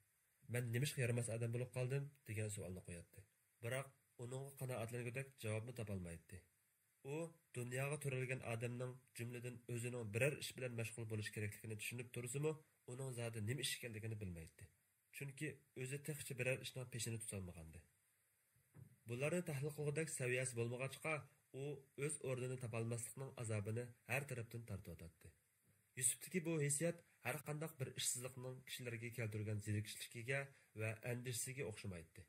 «مەن نېمىشقا يارىماس ئادەم بولۇپ قالدىم؟» دېگەن سوئالنى قوياتتى. بىراق، ئۇنىڭغا قانائەتلەنگۈدەك جاۋابنى تاپالمايتتى. ئۇ دۇنياغا تۆرەلگەن ئادەمنىڭ، جۈملىدىن ئۆزىنىڭ بىرەر ئىش بىلەن مەشغۇل بولۇشى كېرەكلىكىنى چۈشىنىپ تۇرسىمۇ، ئۇنىڭ زادى نېمە ئىش ئىكەنلىكىنى بىلمەيتتى. چۈنكى ئۆزى تېخىچە بىرەر ئىشنىڭ پېشىنى تۇتالمىغانىدى. بۇلارنى تەھلىل قىلغۇدەك سەۋىيەسى بولمىغاچقا، ئۇ ئۆز ئورنىنى تاپالماسلىقنىڭ ئازابىنى ھەر تەرەپتىن تارتىۋاتاتتى. يۈسۈپتىكى بۇ ھېسسىيات ھەرقانداق بىر ئىشسىزلىقنىڭ كىشىلەرگە كەلتۈرگەن زېرىكىشلىكىگە ۋە ئەندىشىسىگە ئوخشىمايتتى.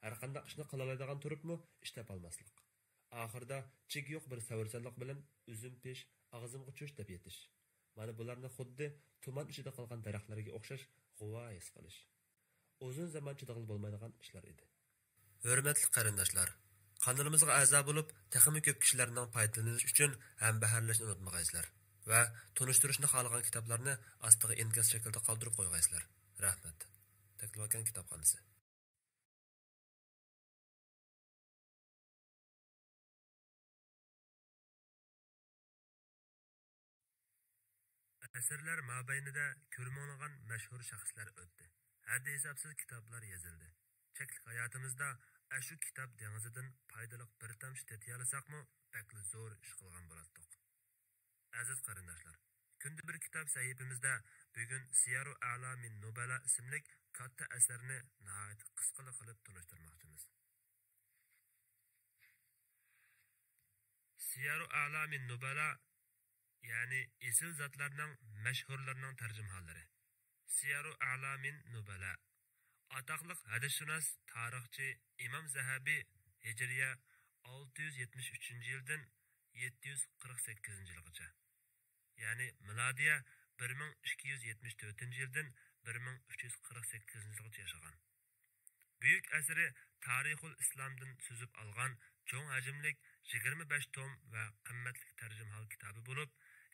ھەرقانداق ئىشنى قىلالايدىغان تۇرۇپمۇ ئىش تاپالماسلىق. ئاخىرىدا چېكى يوق بىر سەۋرسانلىق بىلەن ئۈزۈم پىش، ئاغزىمغا چۈش دەپ يېتىش. مانا بۇلارنى خۇددى تۇمان ئىچىدە قالغان دەرەخلەرگە ئوخشاش غۇۋا ھېس قىلىش. ئۇزۇن زامان چىدىغىلى بولمايدىغان ئىشلار ئىدى. ھۆرمەتلىك قېرىنداشلار، قانىلىمىزغا ئەزا بولۇپ، تېخىمۇ كۆپ كىشىلەرنىڭ پايدىلىنىشى ئۈچۈن ھەمبەھىرلەشنى ئۇنتۇمىغايسىلەر ۋە تونۇشتۇرۇشنى خالىغان كىتابلارنى ئاستىغا ئىنكاس شەكلىدە قالدۇرۇپ قويغايسىلەر. رەھمەت. تەكلىماكان كىتابخانىسى. ئەسىرلەر مابەينىدە كۆرمىڭلىغان مەشھۇر شەخسلەر ئۆتتى. ھەددى-ھېسابسىز كىتابلار يېزىلدى. چەكلىك ھاياتىمىزدا ئاشۇ كىتاب دېڭىزىدىن پايدىلىق بىر تامچە تېتىيالىساقمۇ، بەكلا زور ئىش قىلغان بولاتتۇق. ئەزىز قېرىنداشلار، كۈندە بىر كىتاب سەھىپىمىزدە بۈگۈن سىيارۇ ئەلامىن نۇبەلا ئىسىملىك كاتتا ئەسەرنى ناھايىتى قىسقىلا قىلىپ تونۇشتۇرماقچىمىز. سىيارۇ ئەلامىن نۇبەلا يەنى ئېسىل زاتلارنىڭ مەشھۇرلىرىنىڭ تەرجىمىھاللىرى. سىيارۇ ئەلامىن نۇبەلا. ئاتاقلىق ھەدىسشۇناس تارىخچى ئىمام زەھەبى ھىجرىيە ئالتە يۈز يەتمىش ئۈچىنچى يىلدىن يەتتە يۈز قىرىق سەككىزىنچى يىلغىچە، يەنى مىلادىيە بىر مىڭ ئىككى يۈز يەتمىش تۆتىنچى يىلدىن بىر مىڭ ئۈچ يۈز قىرىق سەككىزىنچى يىلغىچە ياشىغان. بۈيۈك ئەسىرى تارىخۇل ئىسلامدىن سۈزۈپ ئالغان چوڭ ھەجىملىك يىگىرمە بەش توم ۋە قىممەتلىك تەرجىمىھال كىتابى بولۇپ،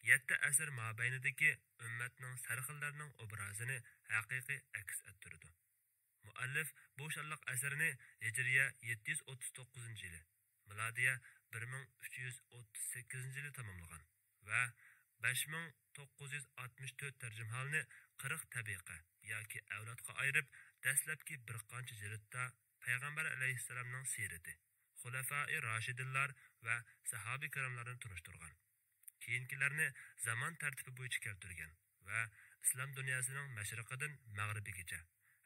يەتتە ئەسىر مابەينىدىكى ئۈممەتنىڭ سەرخىللىرىنىڭ ئوبرازىنى ھەقىقىي ئەكس ئەتتۈرىدۇ. مۇئەللىپ بۇ شانلىق ئەسىرىنى ھىجرىيە يەتتە يۈز ئوتتۇز توققۇزىنچى يىلى، مىلادىيە بىر مىڭ ئۈچ يۈز ئوتتۇز سەككىزىنچى يىلى تاماملىغان ۋە بەش مىڭ توققۇز يۈز ئاتمىش تۆت تەرجىمىھالنى قىرىق تەبىقە ياكى ئەۋلادقا ئايرىپ، دەسلەپكى بىر قانچە جىلدتا پەيغەمبەر ئەلەيھىسسالامنىڭ سىيرىتى، خۇلەفائى راشىدىنلار ۋە ساھابە كىراملارنى تونۇشتۇرغان. كېيىنكىلەرنى زامان تەرتىپى بويىچە كەلتۈرگەن ۋە ئىسلام دۇنياسىنىڭ مەشرىقىدىن مەغرىبىگىچە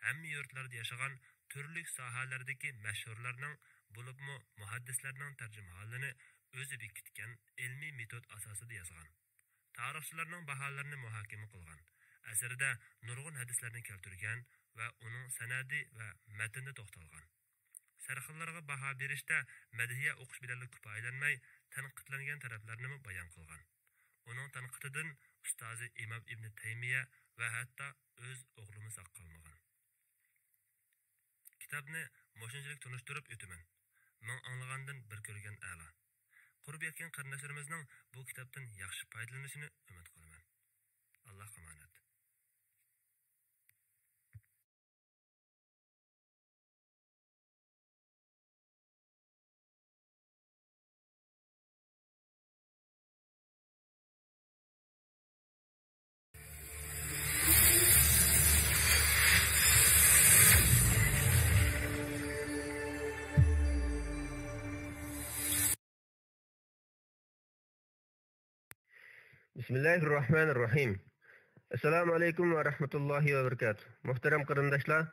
ھەممە يۇرتلاردا ياشىغان تۈرلۈك ساھەلەردىكى مەشھۇرلارنىڭ، بولۇپمۇ مۇھەددىسلەرنىڭ تەرجىمىھالىنى ئۆزى بېكىتكەن ئىلمىي مېتود ئاساسىدا يازغان. تارىخچىلارنىڭ باھالىرىنى مۇھاكىمە قىلغان. ئەسىرىدە نۇرغۇن ھەدىسلەرنى كەلتۈرگەن ۋە ئۇنىڭ سەنەدى ۋە مەتنىدە توختالغان. سەرخىللىرىغا باھا بېرىشتە مەدھىيە ئوقۇش بىلەنلا كۇپايىلەنمەي، تەنقىدلەنگەن تەرەپلەرنىمۇ بايان قىلغان. ئۇنىڭ تەنقىدىدىن ئۇستازى ئىمام ئىبنى تەيمىيە ۋە ھەتتا ئۆز ئوغلىمۇ ساق قالمىغان. كىتابنى مۇشۇنچىلىك تونۇشتۇرۇپ ئۆتىمەن. مىڭ ئاڭلىغاندىن بىر كۆرگەن ئەلا. قۇرۇپ يەتكەن قېرىنداشلىرىمىزنىڭ بۇ كىتابتىن ياخشى پايدىلىنىشىنى ئۈمىد قىلىمەن. ئاللاھقا ئامانەت. بىسمىللاھىررەھمانىررەھىم. ئەسسالامۇ ئەلەيكۇم ۋە رەھمەتۇللاھى ۋە بەرىكاتۇھ. مۇھتەرەم قېرىنداشلار،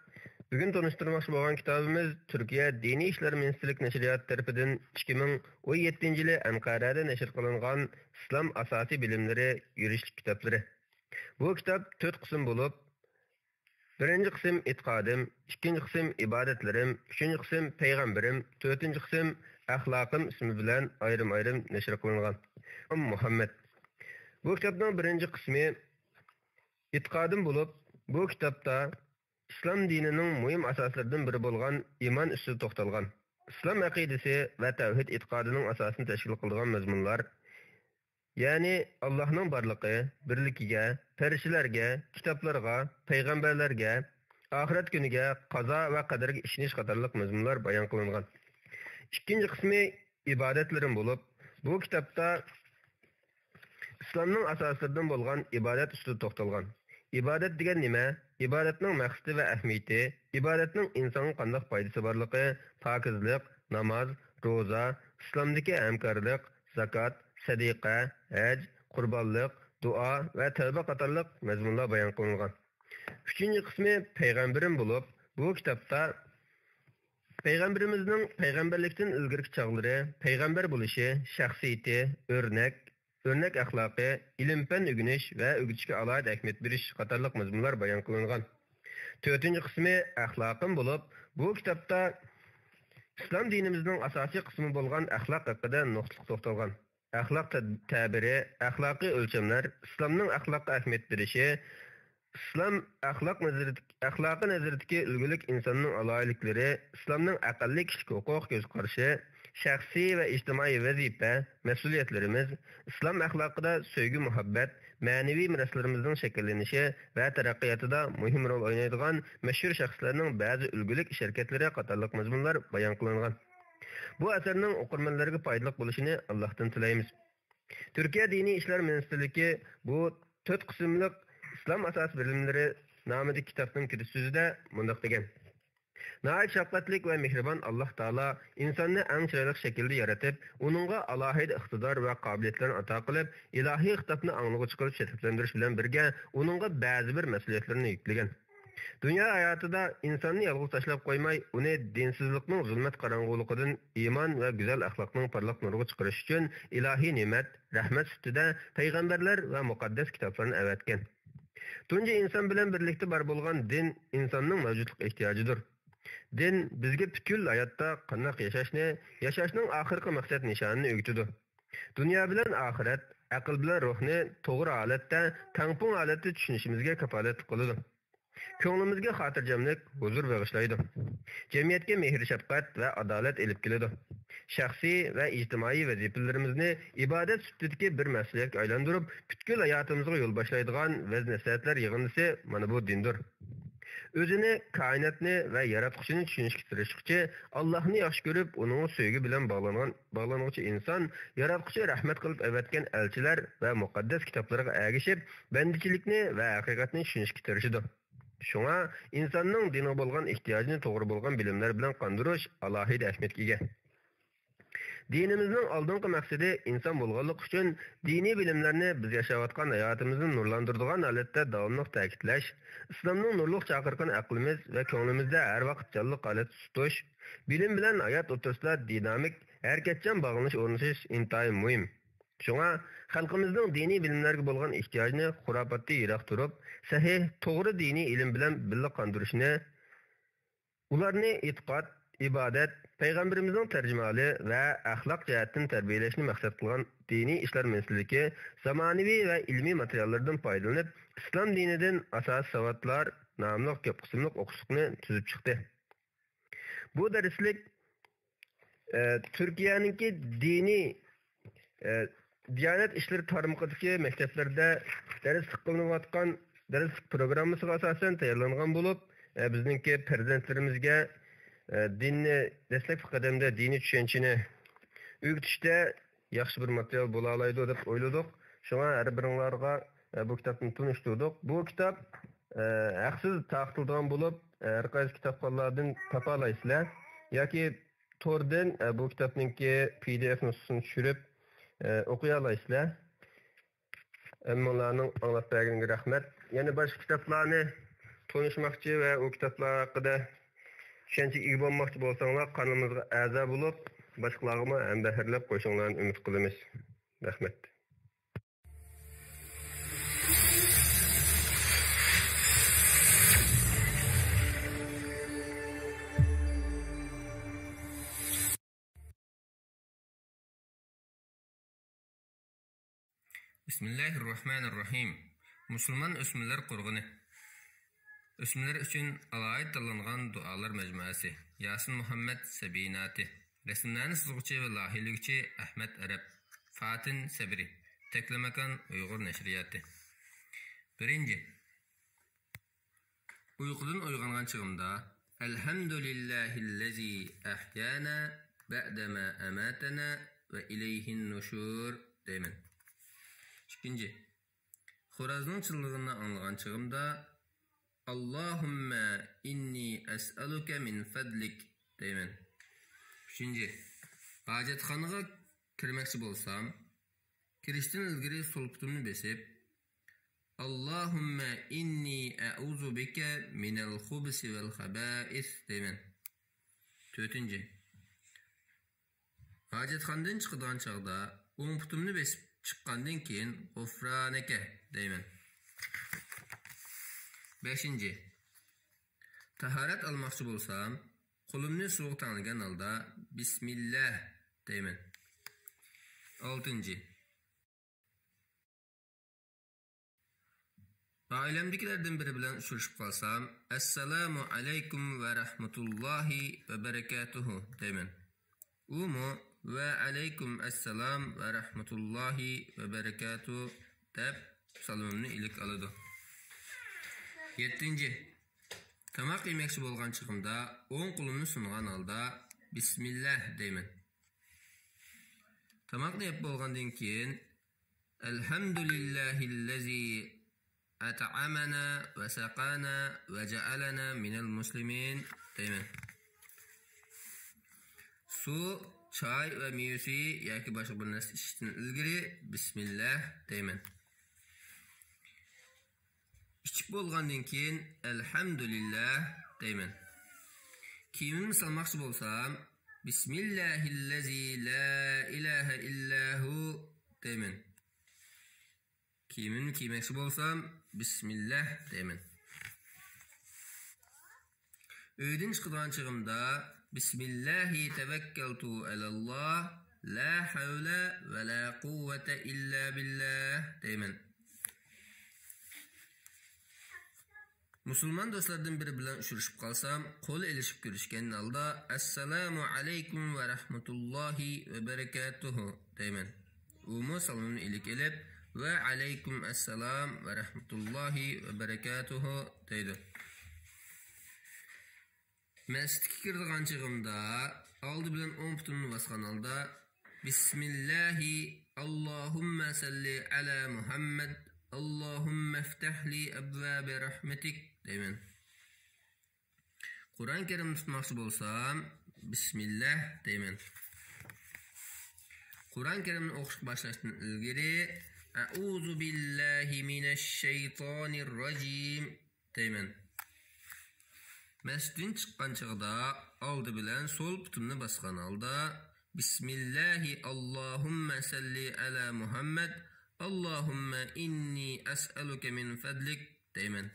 بۈگۈن تونۇشتۇرماقچى بولغان كىتابىمىز تۈركىيە دىنىي ئىشلار مىنىستىرلىك نەشرىياتى تەرىپىدىن ئىككى مىڭ ئون يەتتىنچى يىلى ئەنقەرەدە نەشر قىلىنغان ئىسلام ئاساسىي بىلىملىرى يۈرۈشلۈك كىتابلىرى. بۇ كىتاب تۆت قىسىم بولۇپ، بىرىنچى قىسىم ئېتىقادىم، ئىككىنچى قىسىم ئىبادەتلىرىم، ئۈچىنچى قىسىم پەيغەمبىرىم، تۆتىنچى قىسىم ئەخلاقىم ئىسمى بىلەن ئايرىم-ئايرىم نەشر قىلىنغان. مۇھەممەد. بۇ كىتابنىڭ بىرىنچى قىسمى ئېتىقادىم بولۇپ، بۇ كىتابتا ئىسلام دىنىنىڭ مۇھىم ئاساسلىرىدىن بىرى بولغان ئىمان ئۈستىدە توختالغان. ئىسلام ئەقىدىسى ۋە تەۋھىد ئېتىقادىنىڭ ئاساسىنى تەشكىل قىلىدىغان مەزمۇنلار، يەنى ئاللاھنىڭ بارلىقى، بىرلىكىگە، پەرىشتىلەرگە، كىتابلارغا، پەيغەمبەرلەرگە، ئاخىرەت كۈنىگە، قازا ۋە قەدەرگە ئىشىنىش قاتارلىق مەزمۇنلار بايان قىلىنغان. ئىككىنچى قىسمى ئىبادەتلىرىم بولۇپ، بۇ كىتابتا ئىسلامنىڭ ئاساسلىرىدىن بولغان ئىبادەت ئۈستىدە توختالغان. ئىبادەت دېگەن نېمە؟ ئىبادەتنىڭ مەقسىتى ۋە ئەھمىيىتى، ئىبادەتنىڭ ئىنسانغا قانداق پايدىسى بارلىقى، پاكىزلىق، ناماز، روزا، ئىسلامدىكى ھەمكارلىق، زاكات، سەدىقە، ھەج، قۇربانلىق، دۇئا ۋە تەۋبە قاتارلىق مەزمۇنلار بايان قىلىنغان. ئۈچىنچى قىسمى پەيغەمبىرىم بولۇپ، بۇ كىتابتا پەيغەمبىرىمىزنىڭ پەيغەمبەرلىكتىن ئىلگىرىكى چاغلىرى، پەيغەمبەر بولۇشى، شەخسىيىتى، ئۆرنەك، ئۆرنەك ئەخلاقى، ئىلىم-پەن ئۆگىنىش ۋە ئۆگىتىشكە ئالاھىدە ئەھمىيەت بېرىش قاتارلىق مەزمۇنلار بايان قىلىنغان. تۆتىنچى قىسمى ئەخلاقىم بولۇپ، بۇ كىتابتا ئىسلام دىنىمىزنىڭ ئاساسىي قىسمى بولغان ئەخلاق ھەققىدە نۇقتىلىق توختالغان. ئەخلاق تەد-، تەبىرى، ئەخلاقىي ئۆلچەملەر، ئىسلامنىڭ ئەخلاققا ئەھمىيەت بېرىشى، ئىسلام ئەخلاق نەزىرىدىكى، ئەخلاقىي نەزىرىدىكى ئۈلگىلىك ئىنساننىڭ ئالاھىدىلىكلىرى، ئىسلامنىڭ ئەقەللىي كىشىلىك ھوقۇق كۆز قارىشى، شەخسىي ۋە ئىجتىمائىي ۋەزىپە، مەسئۇلىيەتلىرىمىز، ئىسلام ئەخلاقىدا سۆيگۈ-مۇھەببەت، مەنىۋى مىراسلىرىمىزنىڭ شەكىللىنىشى ۋە تەرەققىياتىدا مۇھىم رول ئوينايدىغان مەشھۇر شەخسلەرنىڭ بەزى ئۈلگىلىك ئىش-ھەرىكەتلىرى قاتارلىق مەزمۇنلار بايان قىلىنغان. بۇ ئەسەرنىڭ ئوقۇرمەنلەرگە پايدىلىق بولۇشىنى ئاللاھتىن تىلەيمىز. تۈركىيە دىنىي ئىشلار مىنىستىرلىكى بۇ تۆت قىسىملىق ئىسلام ئاساسىي بىلىملىرى نامىدىكى كىتابنىڭ كىرىش سۆزىدە مۇنداق دېگەن: ناھايىتى شەپقەتلىك ۋە مېھرىبان ئاللاھ تائالا ئىنساننى ئەڭ چىرايلىق شەكىلدە يارىتىپ، ئۇنىڭغا ئالاھىدە ئىقتىدار ۋە قابىلىيەتلەرنى ئاتا قىلىپ، ئىلاھىي خىتابنى ئاڭلىغۇچى قىلىپ شەرەپلەندۈرۈش بىلەن بىرگە، ئۇنىڭغا بەزى بىر مەسئۇلىيەتلەرنى يۈكلىگەن. دۇنيا ھاياتىدا ئىنساننى يالغۇز تاشلاپ قويماي، ئۇنى دىنسىزلىقنىڭ زۇلمەت قاراڭغۇلۇقىدىن ئىمان ۋە گۈزەل ئەخلاقنىڭ پارلاق نۇرىغا چىقىرىش ئۈچۈن ئىلاھىي نېمەت، رەھمەت سۈپىتىدە پەيغەمبەرلەر ۋە مۇقەددەس كىتابلارنى ئەۋەتكەن. تۇنجى ئىنسان بىلەن بىرلىكتە بار بولغان دىن ئىنساننىڭ مەۋجۇتلۇق ئېھتىياجىدۇر. دىن بىزگە پۈتكۈل ھاياتتا قانداق ياشاشنى، ياشاشنىڭ ئاخىرقى مەقسەت نىشانىنى ئۆگىتىدۇ. دۇنيا بىلەن ئاخىرەت، ئەقىل بىلەن روھنى توغرا ھالەتتە، تەڭپۇڭ ھالەتتە چۈشىنىشىمىزگە كاپالەتلىك قىلىدۇ. كۆڭلىمىزگە خاتىرجەملىك، ھۇزۇر بېغىشلايدۇ. جەمئىيەتكە مېھىر-شەپقەت ۋە ئادالەت ئېلىپ كېلىدۇ. شەخسىي ۋە ئىجتىمائىي ۋەزىپىلىرىمىزنى ئىبادەت سۈپىتىدىكى بىر مەسئۇلىيەتكە ئايلاندۇرۇپ، پۈتكۈل ھاياتىمىزغا يول باشلايدىغان ۋەز-نەسىھەتلەر يىغىندىسى مانا بۇ دىندۇر. ئۆزىنى، كائىناتنى ۋە ياراتقۇچىنى چۈشىنىشكە تىرىشقۇچى، ئاللاھنى ياخشى كۆرۈپ، ئۇنىڭغا سۆيگۈ بىلەن باغلانغان، باغلانغۇچى ئىنسان ياراتقۇچى رەھمەت قىلىپ ئەۋەتكەن ئەلچىلەر ۋە مۇقەددەس كىتابلىرىغا ئەگىشىپ، بەندىچىلىكنى ۋە ھەقىقەتنى چۈشىنىشكە تىرىشىدۇ. شۇڭا ئىنساننىڭ دىنغا بولغان ئېھتىياجىنى توغرا بولغان بىلىملەر بىلەن قاندۇرۇش ئالاھىدە ئەھمىيەتكە ئىگە. دىنىمىزنىڭ ئالدىنقى مەقسىتى ئىنسان بولغانلىقى ئۈچۈن دىنىي بىلىملەرنى بىز ياشاۋاتقان ھاياتىمىزنى نۇرلاندۇرىدىغان ھالەتتە داۋاملىق تەكىتلەش، ئىسلامنىڭ نۇرلۇق چاقىرىقىنى ئەقلىمىز ۋە كۆڭلىمىزدە ھەر ۋاقىت جانلىق ھالەتتە تۇتۇش، بىلىم بىلەن ھايات ئوتتۇرىسىدا دىنامىك، ھەرىكەتچان باغلىنىش ئورنىتىش ئىنتايىن مۇھىم. شۇڭا خەلقىمىزنىڭ دىنىي بىلىملەرگە بولغان ئېھتىياجىنى خۇراپاتتىن يىراق تۇرۇپ، سەھىھ، توغرا دىنىي ئىلىم بىلەن بىللە قاندۇرۇشنى، ئۇلارنى ئېتىقاد، ئىبادەت، پەيغەمبىرىمىزنىڭ تەرجىمىھالى ۋە ئەخلاق جەھەتتىن تەربىيەلەشنى مەقسەت قىلغان دىنىي ئىشلار مىنىستىرلىكى زامانىۋى ۋە ئىلمىي ماتېرىياللىرىدىن پايدىلىنىپ، ئىسلام دىنىدىن ئاساسىي ساۋاتلار ناملىق كۆپ قىسىملىق ئوقۇشلۇقنى تۈزۈپ چىقتى. بۇ دەرسلىك، ئە، تۈركىيەنىڭكى دىنىي، ئە، دىيانەت ئىشلىرى تارمىقىدىكى مەكتەپلەردە دەرسلىك قىلىنىۋاتقان دەرسلىك پروگراممىسىغا ئاساسەن تەييارلانغان بولۇپ، ئە، بىزنىڭكى پەرزەنتلىرىمىزگە، ئە، دىننى دەسلەپكى قەدەمدە دىنىي چۈشەنچىنى ئۆگىتىشتە ياخشى بىر ماتېرىيال بولالايدۇ دەپ ئويلىدۇق. شۇڭا ھەر بىرىڭلارغا، ئە، بۇ كىتابنى تونۇشتۇردۇق. بۇ كىتاب، ئە، ھەقسىز تارقىتىلىدىغان بولۇپ، ئە، ھەر قايسى كىتابخانلاردىن تاپالايسىلەر ياكى توردىن، ئە، بۇ كىتابنىڭكى پى دى ئېف نۇسخىسىنى چۈشۈرۈپ، ئە، ئوقۇيالايسىلەر. ھەممىڭلارنىڭ ئاڭلاپ بەرگىنىگە رەھمەت. يەنە باشقا كىتابلارنى تونۇشماقچى ۋە ئۇ كىتابلار ھەققىدە چۈشەنچىگە ئىگە بولماقچى بولساڭلار، قانىلىمىزغا ئەزا بولۇپ، باشقىلارغىمۇ ھەمبەھىرلەپ قويۇشۇڭلارنى ئۈمىد قىلىمىز. رەھمەت. بىسمىللاھىررەھمانىررەھىم. مۇسۇلمان ئۆسمۈرلەر قوغىنى. ئۆسمۈرلەر ئۈچۈن ئالاھىدە تاللانغان دۇئالار مەجمۇئەسى. ياسىن مۇھەممەد سەبىناتى. رەسىملەرنى سىزغۇچى ۋە لايىھىلىگۈچى ئەھمەد ئەرەب. فاتىن سەبرى. تەكلىماكان ئۇيغۇر نەشرىياتى. بىرىنچى. ئۇيقۇدىن ئويغانغان چېغىمدا، «ئەلھەمدۇلىللاھىللەزى ئەھيانا بەئدەما ئەماتەنا ۋە ئىلەيھىن نۇشۇر» دەيمەن. ئىككىنچى، خورازنىڭ چىللىغىنىنى ئاڭلىغان چېغىمدا، «ئاللاھۇممە ئىننى ئەسئەلۇكە مىن فەدلىك» دەيمەن. ئۈچىنچى، ھاجەتخانىغا كىرمەكچى بولسام، كىرىشتىن ئىلگىرى سول پۇتۇمنى بېسىپ، «ئاللاھۇممە ئىننى ئەئۇزۇ بىكە مىنەل خۇبسى ۋەل خەبائىس» دەيمەن. تۆتىنچى، ھاجەتخانىدىن چىقىدىغان چاغدا ئوڭ پۇتۇمنى بېسىپ چىققاندىن كېيىن، «غۇفرانەكە» دەيمەن. بەشىنچى، تاھارەت ئالماقچى بولسام، قولۇمنى سۇغا تەڭلىگەن ھالدا، «بىسمىللاھ» دەيمەن. ئالتىنچى، ئائىلەمدىكىلەردىن بىرى بىلەن ئۇچرىشىپ قالسام، «ئەسسالامۇ ئەلەيكۇم ۋە رەھمەتۇللاھى ۋە بەرەكاتۇھۇ» دەيمەن. ئۇمۇ، «ۋە ئەلەيكۇم ئەسسالام ۋە رەھمەتۇللاھى ۋە بەرەكاتۇھ» دەپ، سالىمىمنى ئىلىك ئالىدۇ. يەتتىنچى، تاماق يېمەكچى بولغان چېغىمدا، ئوڭ قولۇمنى سۇنغان ھالدا، «بىسمىللاھ» دەيمەن. تاماقنى يەپ بولغاندىن كېيىن، «ئەلھەمدۇلىللاھىللەزى ئەتئەمەنا ۋە سەقانا ۋە جەئەلەنا مىنەل مۇسلىمىن» دەيمەن. سۇ، چاي ۋە مېۋە سۈيى ياكى باشقا بىر نەرسە ئىچىشتىن ئىلگىرى، «بىسمىللاھ» دەيمەن. ئىچىپ بولغاندىن كېيىن، ئەلھەمدۇلىللا دەيمەن. كىيىمىمنى سالماقچى بولسام، بىسمىللاھىللەزى لا ئىلاھە ئىللا ھۇ دەيمەن. كىيىمىمنى كىيمەكچى بولسام، بىسمىللا دەيمەن. ئۆيدىن چىقىدىغان چېغىمدا، بىسمىللاھى تەۋەككەلتۇ ئەلەللا، لا ھەۋلە ۋە لا قۇۋۋەتە ئىللا بىللا دەيمەن. مۇسۇلمان دوستلاردىن بىرى بىلەن ئۇچرىشىپ قالسام، قول ئېلىشىپ كۆرۈشكەن ھالدا، ئەسسالامۇ ئەلەيكۇم ۋە رەھمەتۇللاھى ۋە بەرىكاتۇھۇ دەيمەن. ئۇمۇ سالىمىمنى ئىلىك ئېلىپ، ۋە ئەلەيكۇم ئەسسالام ۋە رەھمەتۇللاھى ۋە بەرىكاتۇھۇ دەيدۇ. مەسچىتكە كىرىدىغان چېغىمدا، ئالدى بىلەن ئوڭ پۇتۇمنى باسقان ھالدا، بىسمىللاھى، ئاللاھۇممە سەللى ئەلا مۇھەممەد، ئاللاھۇممە ئىفتەھلى ئەبۋابە رەھمەتىك دەيمەن. قۇرئان كەرىمنى تۇتماقچى بولسام، بىسمىللا دەيمەن. قۇرئان كەرىمنى ئوقۇشقا باشلاشتىن ئىلگىرى، ئەئۇزۇ بىللاھى مىنەششەيتانىر راجىم دەيمەن. مەسچىتتىن چىققان چېغىدا ئالدى بىلەن سول پۇتۇمنى باسقان ھالدا، بىسمىللاھى، ئاللاھۇممە سەللى ئەلا مۇھەممەد، ئاللاھۇممە ئىننى ئەسئەلۇكە مىن فەدلىك دەيمەن.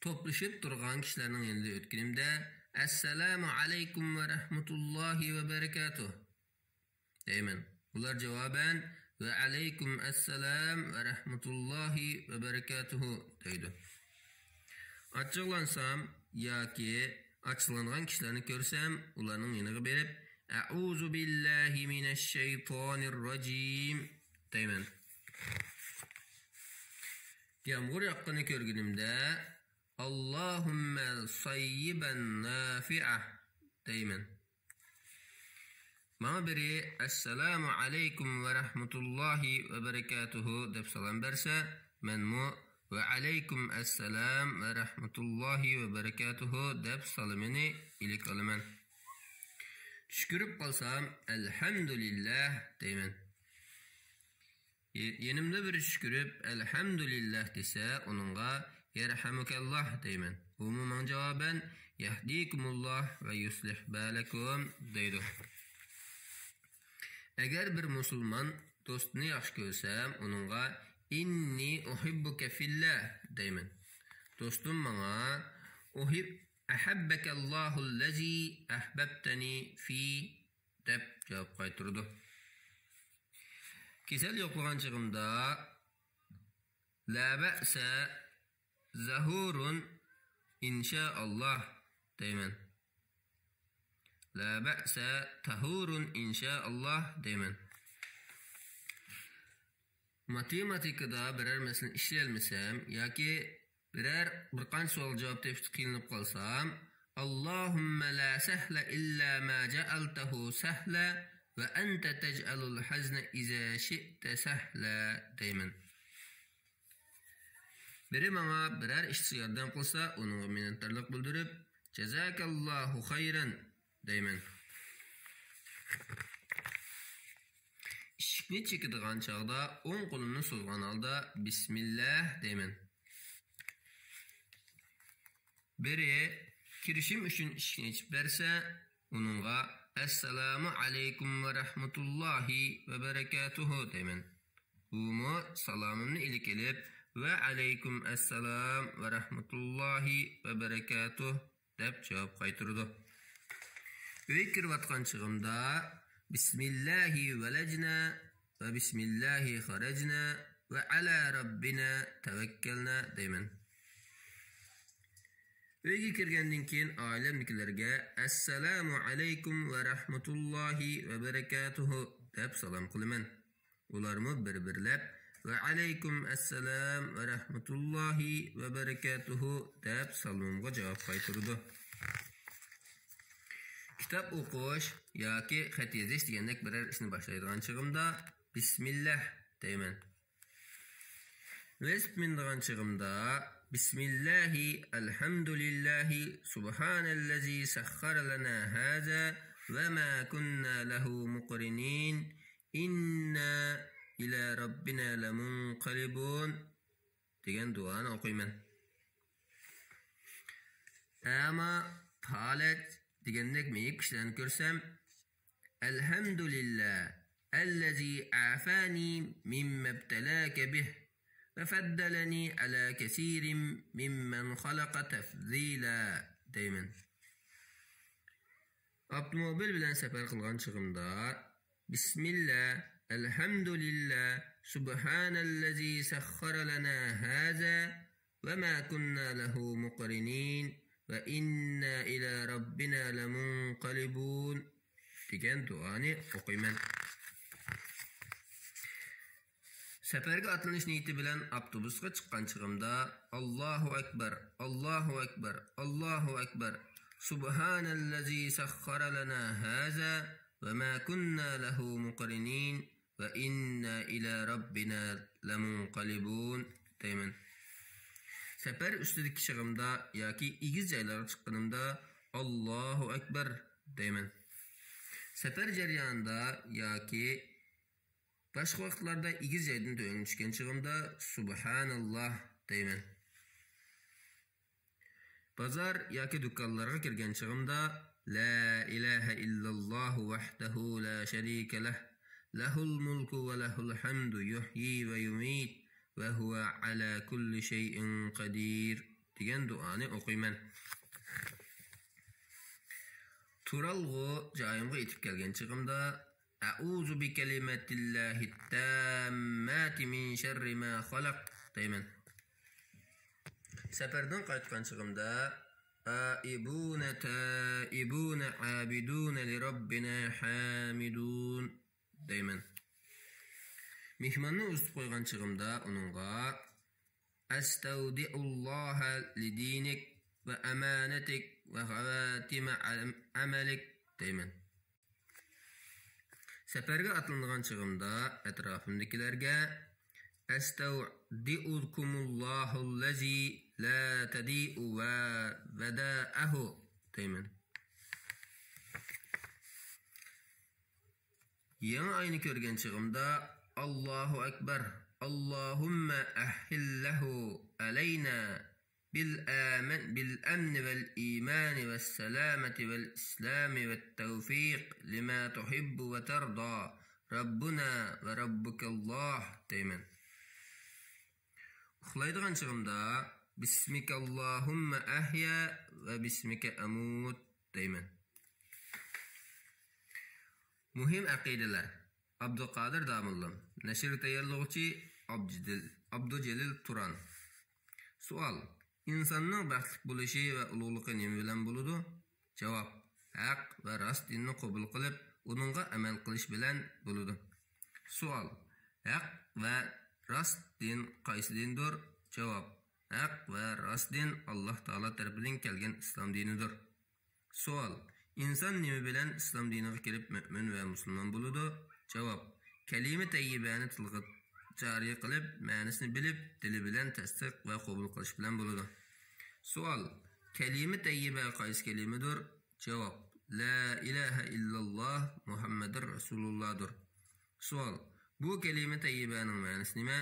توپلىشىپ تۇرغان كىشىلەرنىڭ يېنىدا ئۆتكىنىمدە، ئەسسالامۇ ئەلەيكۇم ۋە رەھمەتۇللاھى ۋە بەرىكاتۇھ دەيمەن. ئۇلار جاۋابەن، ۋە ئەلەيكۇم ئەسسالام ۋە رەھمەتۇللاھى ۋە بەرىكاتۇھۇ دەيدۇ. ئاچچىقلانسام ياكى ئاچچىقلانغان كىشىلەرنى كۆرسەم، ئۇلارنىڭ يېنىغا بېرىپ، ئەئۇزۇ بىللاھى مىنەششەيتانىر راجىم دەيمەن. يامغۇر ياغقىنىنى كۆرگىنىمدە، ئاللاھۇممە ساييىبەن نافىئە دەيمەن. ماڭا بىرى، ئەسسالامۇ ئەلەيكۇم ۋە رەھمەتۇللاھى ۋە بەرىكاتۇھۇ دەپ سالام بەرسە، مەنمۇ، ۋە ئەلەيكۇم ئەسسالام ۋە رەھمەتۇللاھى ۋە بەرىكاتۇھۇ دەپ سالىمىنى ئىلىك ئالىمەن. چۈشكۈرۈپ قالسام، ئەلھەمدۇلىللا دەيمەن. ي-، يېنىمدا بىرى چۈشكۈرۈپ، ئەلھەمدۇلىللا دېسە، ئۇنىڭغا يەرھەمۇكەللا دەيمەن. ئۇمۇ ماڭا جاۋابەن، يەھدىكۇمۇللا ۋە يۇسلىھ بالەكۇم دەيدۇ. ئەگەر بىر مۇسۇلمان دوستىنى ياخشى كۆرسەم، ئۇنىڭغا ئىننى ئۇھىببۇكە فىللا دەيمەن. دوستۇم ماڭا ئۇھىب-، ئەھەببەكەللاھۇللەزى ئەھبەبتەنى فى دەپ جاۋاب قايتۇرىدۇ. كېسەل يوقلىغان چېغىمدا، لا بەئسە زەھۇرۇن ئىنشائاللا دەيمەن. لا بەئسە تەھۇرۇن ئىنشائاللا دەيمەن. ماتېماتىكىدا بىرەر مەسىلىنى ئىشلىيەلمىسەم ياكى بىرەر، بىر قانچە سوئالغا جاۋاب تېپىشتا قىينىلىپ قالسام، ئاللاھۇممە لا سەھلە ئىللا ما جەئەلتەھۇ سەھلە ۋە ئەنتە تەجئەلۇل ھەزنە ئىزا شىئتە سەھلە دەيمەن. بىرى ماڭا بىرەر ئىشتا ياردەم قىلسا، ئۇنىڭغا مىننەتدارلىق بىلدۈرۈپ، جازاكاللاھۇ خەيرەن دەيمەن. ئىشىكنى چېكىدىغان چاغدا ئوڭ قولۇمنى سوزغان ھالدا بىسمىللا دەيمەن. بىرى كىرىشىم ئۈچۈن ئىشىكنى ئېچىپ بەرسە، ئۇنىڭغا ئەسسالامۇ ئەلەيكۇم ۋە رەھمەتۇللاھى ۋە بەرىكاتۇھۇ دەيمەن. ئۇمۇ سالامىمنى ئىلىك ئېلىپ، ۋە ئەلەيكۇم ئەسسالام ۋە رەھمەتۇللاھى ۋە بەرىكاتۇھ دەپ جاۋاب قايتۇرىدۇ. ئۆيگە كىرىۋاتقان چېغىمدا، بىسمىللاھى ۋەلەجنا ۋە بىسمىللاھى خەرەجنا ۋە ئەلا رەببىنا تەۋەككەلنا دەيمەن. ئۆيگە كىرگەندىن كېيىن ئائىلەمدىكىلەرگە ئەسسالامۇ ئەلەيكۇم ۋە رەھمەتۇللاھى ۋە بەرىكاتۇھۇ دەپ سالام قىلىمەن. ئۇلارمۇ بىر-بىرلەپ ۋە ئەلەيكۇم ئەسسالام ۋە رەھمەتۇللاھى ۋە بەرىكاتۇھۇ دەپ سالىمىمغا جاۋاب قايتۇرىدۇ. كىتاب ئوقۇش ياكى خەت يېزىش دېگەندەك بىرەر ئىشنى باشلايدىغان چېغىمدا بىسمىللا دەيمەن. ۋېلىسىپىت مىنىدىغان چېغىمدا بىسمىللاھى، ئەلھەمدۇلىللاھى، سۇبھانەللەزى سەخخەرە لەنا ھازا ۋە ما كۇننا لەھۇ مۇقرىنىن، ئىننا ئىلا رەببىنا لەمۇنقەلىبۇن دېگەن دۇئانى ئوقۇيمەن. ئەما پالەچ دېگەندەك مېيىپ كىشىلەرنى كۆرسەم، الحمد لله الذي عافاني مما ابتلاك به وفضلني على كثير ممن خلق تفضيلا دەيمەن. ئاپتوموبىل بىلەن سەپەر قىلغان چېغىمدا، بسم الله، الحمد لله، سبحان الذي سخر لنا هذا وما كنا له مقرنين وإنا إلى ربنا لمنقلبون دېگەن دۇئانى ئوقۇيمەن. سەپەرگە ئاتلىنىش نىيىتى بىلەن ئاپتوبۇسقا چىققان چېغىمدا، الله أكبر، الله أكبر، الله أكبر، سبحان الذي سخر لنا هذا وما كنا له مقرنين وإنا إلى ربنا لمنقلبون دەيمەن. سەپەر ئۈستىدىكى چېغىمدا ياكى ئېگىز جايلارغا چىققىنىمدا، الله أكبر دەيمەن. سەپەر جەريانىدا ياكى باشقا ۋاقىتلاردا ئېگىز جايدىن تۆۋەنگە چۈشكەن چېغىمدا، سبحان الله دەيمەن. بازار ياكى دۇكانلارغا كىرگەن چېغىمدا، لا إله إلا الله وحده لا شريك له، له الملك وله الحمد يحيي ويميت وهو على كل شيء قدير دېگەن دۇئانى ئوقۇيمەن. تۇرالغۇ جايىمغا يېتىپ كەلگەن چېغىمدا، أعوذ بكلمات الله التامات من شر ما خلق دەيمەن. سەپەردىن قايتقان چېغىمدا، آئبون تائبون عابدون لربنا حامدون دەيمەن. مېھماننى ئۇزىتىپ قويغان چېغىمدا ئۇنىڭغا، أستودع الله لدينك وأمانتك وخواتم عملك دەيمەن. سەپەرگە ئاتلىنىدىغان چېغىمدا ئەتراپىمدىكىلەرگە، أستودعكم الله الذي لا تضيع ودائعه دەيمەن. يېڭى ئاينى كۆرگەن چېغىمدا، الله أكبر، اللهم أهله علينا بالآمن، بالأمن والإيمان والسلامة والإسلام والتوفيق لما تحب وترضى، ربنا وربك الله دەيمەن. ئۇخلايدىغان چېغىمدا، بسمك اللهم أحيا وبسمك أموت دەيمەن. مۇھىم ئەقىدىلەر. ئابدۇقادىر داموللام. نەشر تەييارلىغۇچى، ئابدۇجېلىل، ئابدۇجېلىل تۇران. سوئال: ئىنساننىڭ بەختلىك بولۇشى ۋە ئۇلۇغلۇقى نېمە بىلەن بولىدۇ؟ جاۋاب: ھەق ۋە راست دىننى قوبۇل قىلىپ، ئۇنىڭغا ئەمەل قىلىش بىلەن بولىدۇ. سوئال: ھەق ۋە راست دىن قايسى دىندۇر؟ جاۋاب: ھەق ۋە راست دىن ئاللاھ تائالا تەرىپىدىن كەلگەن ئىسلام دىنىدۇر. سوئال: ئىنسان نېمە بىلەن ئىسلام دىنىغا كىرىپ مۆمىن ۋە مۇسۇلمان بولىدۇ؟ جاۋاب: كەلىمە تەييىبەنى تىلغا جارى قىلىپ، مەنىسىنى بىلىپ، دىلى بىلەن تەستىق ۋە قوبۇل قىلىش بىلەن بولىدۇ. سوئال: كەلىمە تەييىبە قايسى كەلىمىدۇر؟ جاۋاب: لا ئىلاھە ئىللاللاھ مۇھەممەدۇر رەسۇلۇللاھدۇر. سوئال: بۇ كەلىمە تەييىبەنىڭ مەنىسى نېمە؟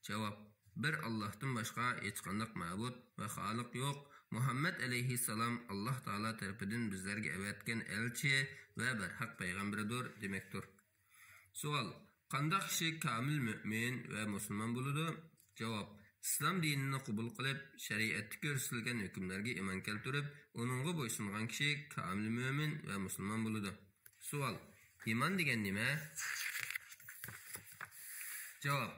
جاۋاب: بىر ئاللاھتىن باشقا ھېچقانداق مەبۇد ۋە خالىق يوق، مۇھەممەد ئەلەيھىسسالام ئاللاھ تائالا تەرىپىدىن بىزلەرگە ئەۋەتكەن ئەلچى ۋە بەرھەق پەيغەمبىرىدۇر دېمەكتۇر. سوئال: قانداق كىشى كامىل مۆمىن ۋە مۇسۇلمان بولىدۇ؟ جاۋاب: ئىسلام دىنىنى قوبۇل قىلىپ، شەرىئەتتە كۆرسىتىلگەن ھۆكۈملەرگە ئىمان كەلتۈرۈپ، ئۇنىڭغا بويسۇنغان كىشى كامىل مۆمىن ۋە مۇسۇلمان بولىدۇ. سوئال: ئىمان دېگەن نېمە؟ جاۋاب: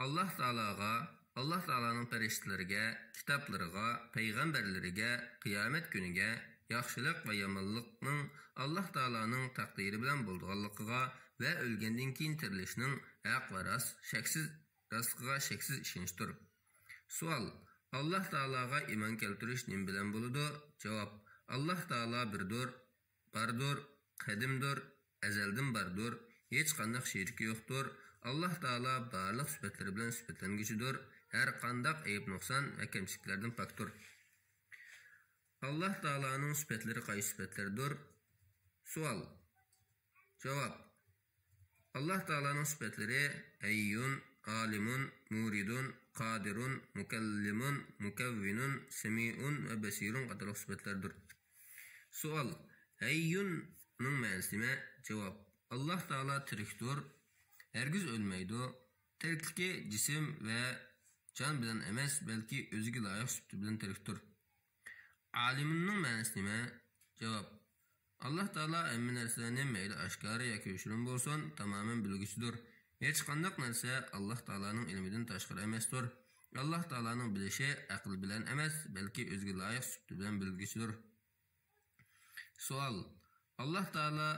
ئاللاھ تائالاغا، ئاللاھ تائالانىڭ پەرىشتىلىرىگە، كىتابلىرىغا، پەيغەمبەرلىرىگە، قىيامەت كۈنىگە، ياخشىلىق ۋە يامانلىقنىڭ ئاللاھ تائالانىڭ تەقدىرى بىلەن بولىدىغانلىقىغا ۋە ئۆلگەندىن كېيىن تىرىلىشنىڭ ھەق ۋە راست، شەكسىز، راستلىقىغا شەكسىز ئىشىنىشتۇر. سوئال: ئاللاھ تائالاغا ئىمان كەلتۈرۈش نېمە بىلەن بولىدۇ؟ جاۋاب: ئاللاھ تائالا بىردۇر، باردۇر، قەدىمدۇر، ئەزەلدىن باردۇر، ھېچقانداق شېرىكى يوقتۇر. ئاللاھ تائالا بارلىق سۈپەتلىرى بىلەن سۈپەتلەنگۈچىدۇر، ھەر قانداق ئەيىب-نۇقسان ۋە كەمچىلىكلەردىن پاكتۇر. ئاللاھ تائالانىڭ سۈپەتلىرى قايسى سۈپەتلەردۇر؟ سوئال. جاۋاب. ئاللاھ تائالانىڭ سۈپەتلىرى ھەييۇن، ئالىمۇن، مۇرىدۇن، قادىرۇن، مۇكەللىمۇن، مۇكەۋۋىنۇن، سەمىئۇن ۋە بەسىرۇن قاتارلىق سۈپەتلەردۇر. سوئال: ھەييۇننىڭ مەنىسى نېمە؟ جاۋاب: ئاللاھ تائالا تىرىكتۇر، ھەرگىز ئۆلمەيدۇ. تىرىكلىكى جىسىم ۋە جان بىلەن ئەمەس، بەلكى ئۆزىگە لايىق سۈپىتى بىلەن تىرىكتۇر. ئالىمۇننىڭ مەنىسى نېمە؟ جاۋاب: ئاللاھ تائالا ھەممە نەرسىلەرنى مەيلى ئاشكارا ياكى يوشۇرۇن بولسۇن، تامامەن بىلگۈچىدۇر. ھېچقانداق نەرسە ئاللاھ تائالانىڭ ئىلمىدىن تاشقىرى ئەمەستۇر. ئاللاھ تائالانىڭ بىلىشى ئەقىل بىلەن ئەمەس، بەلكى ئۆزىگە لايىق سۈپىتى بىلەن بىلگۈچىدۇر. سوئال: ئاللاھ تائالا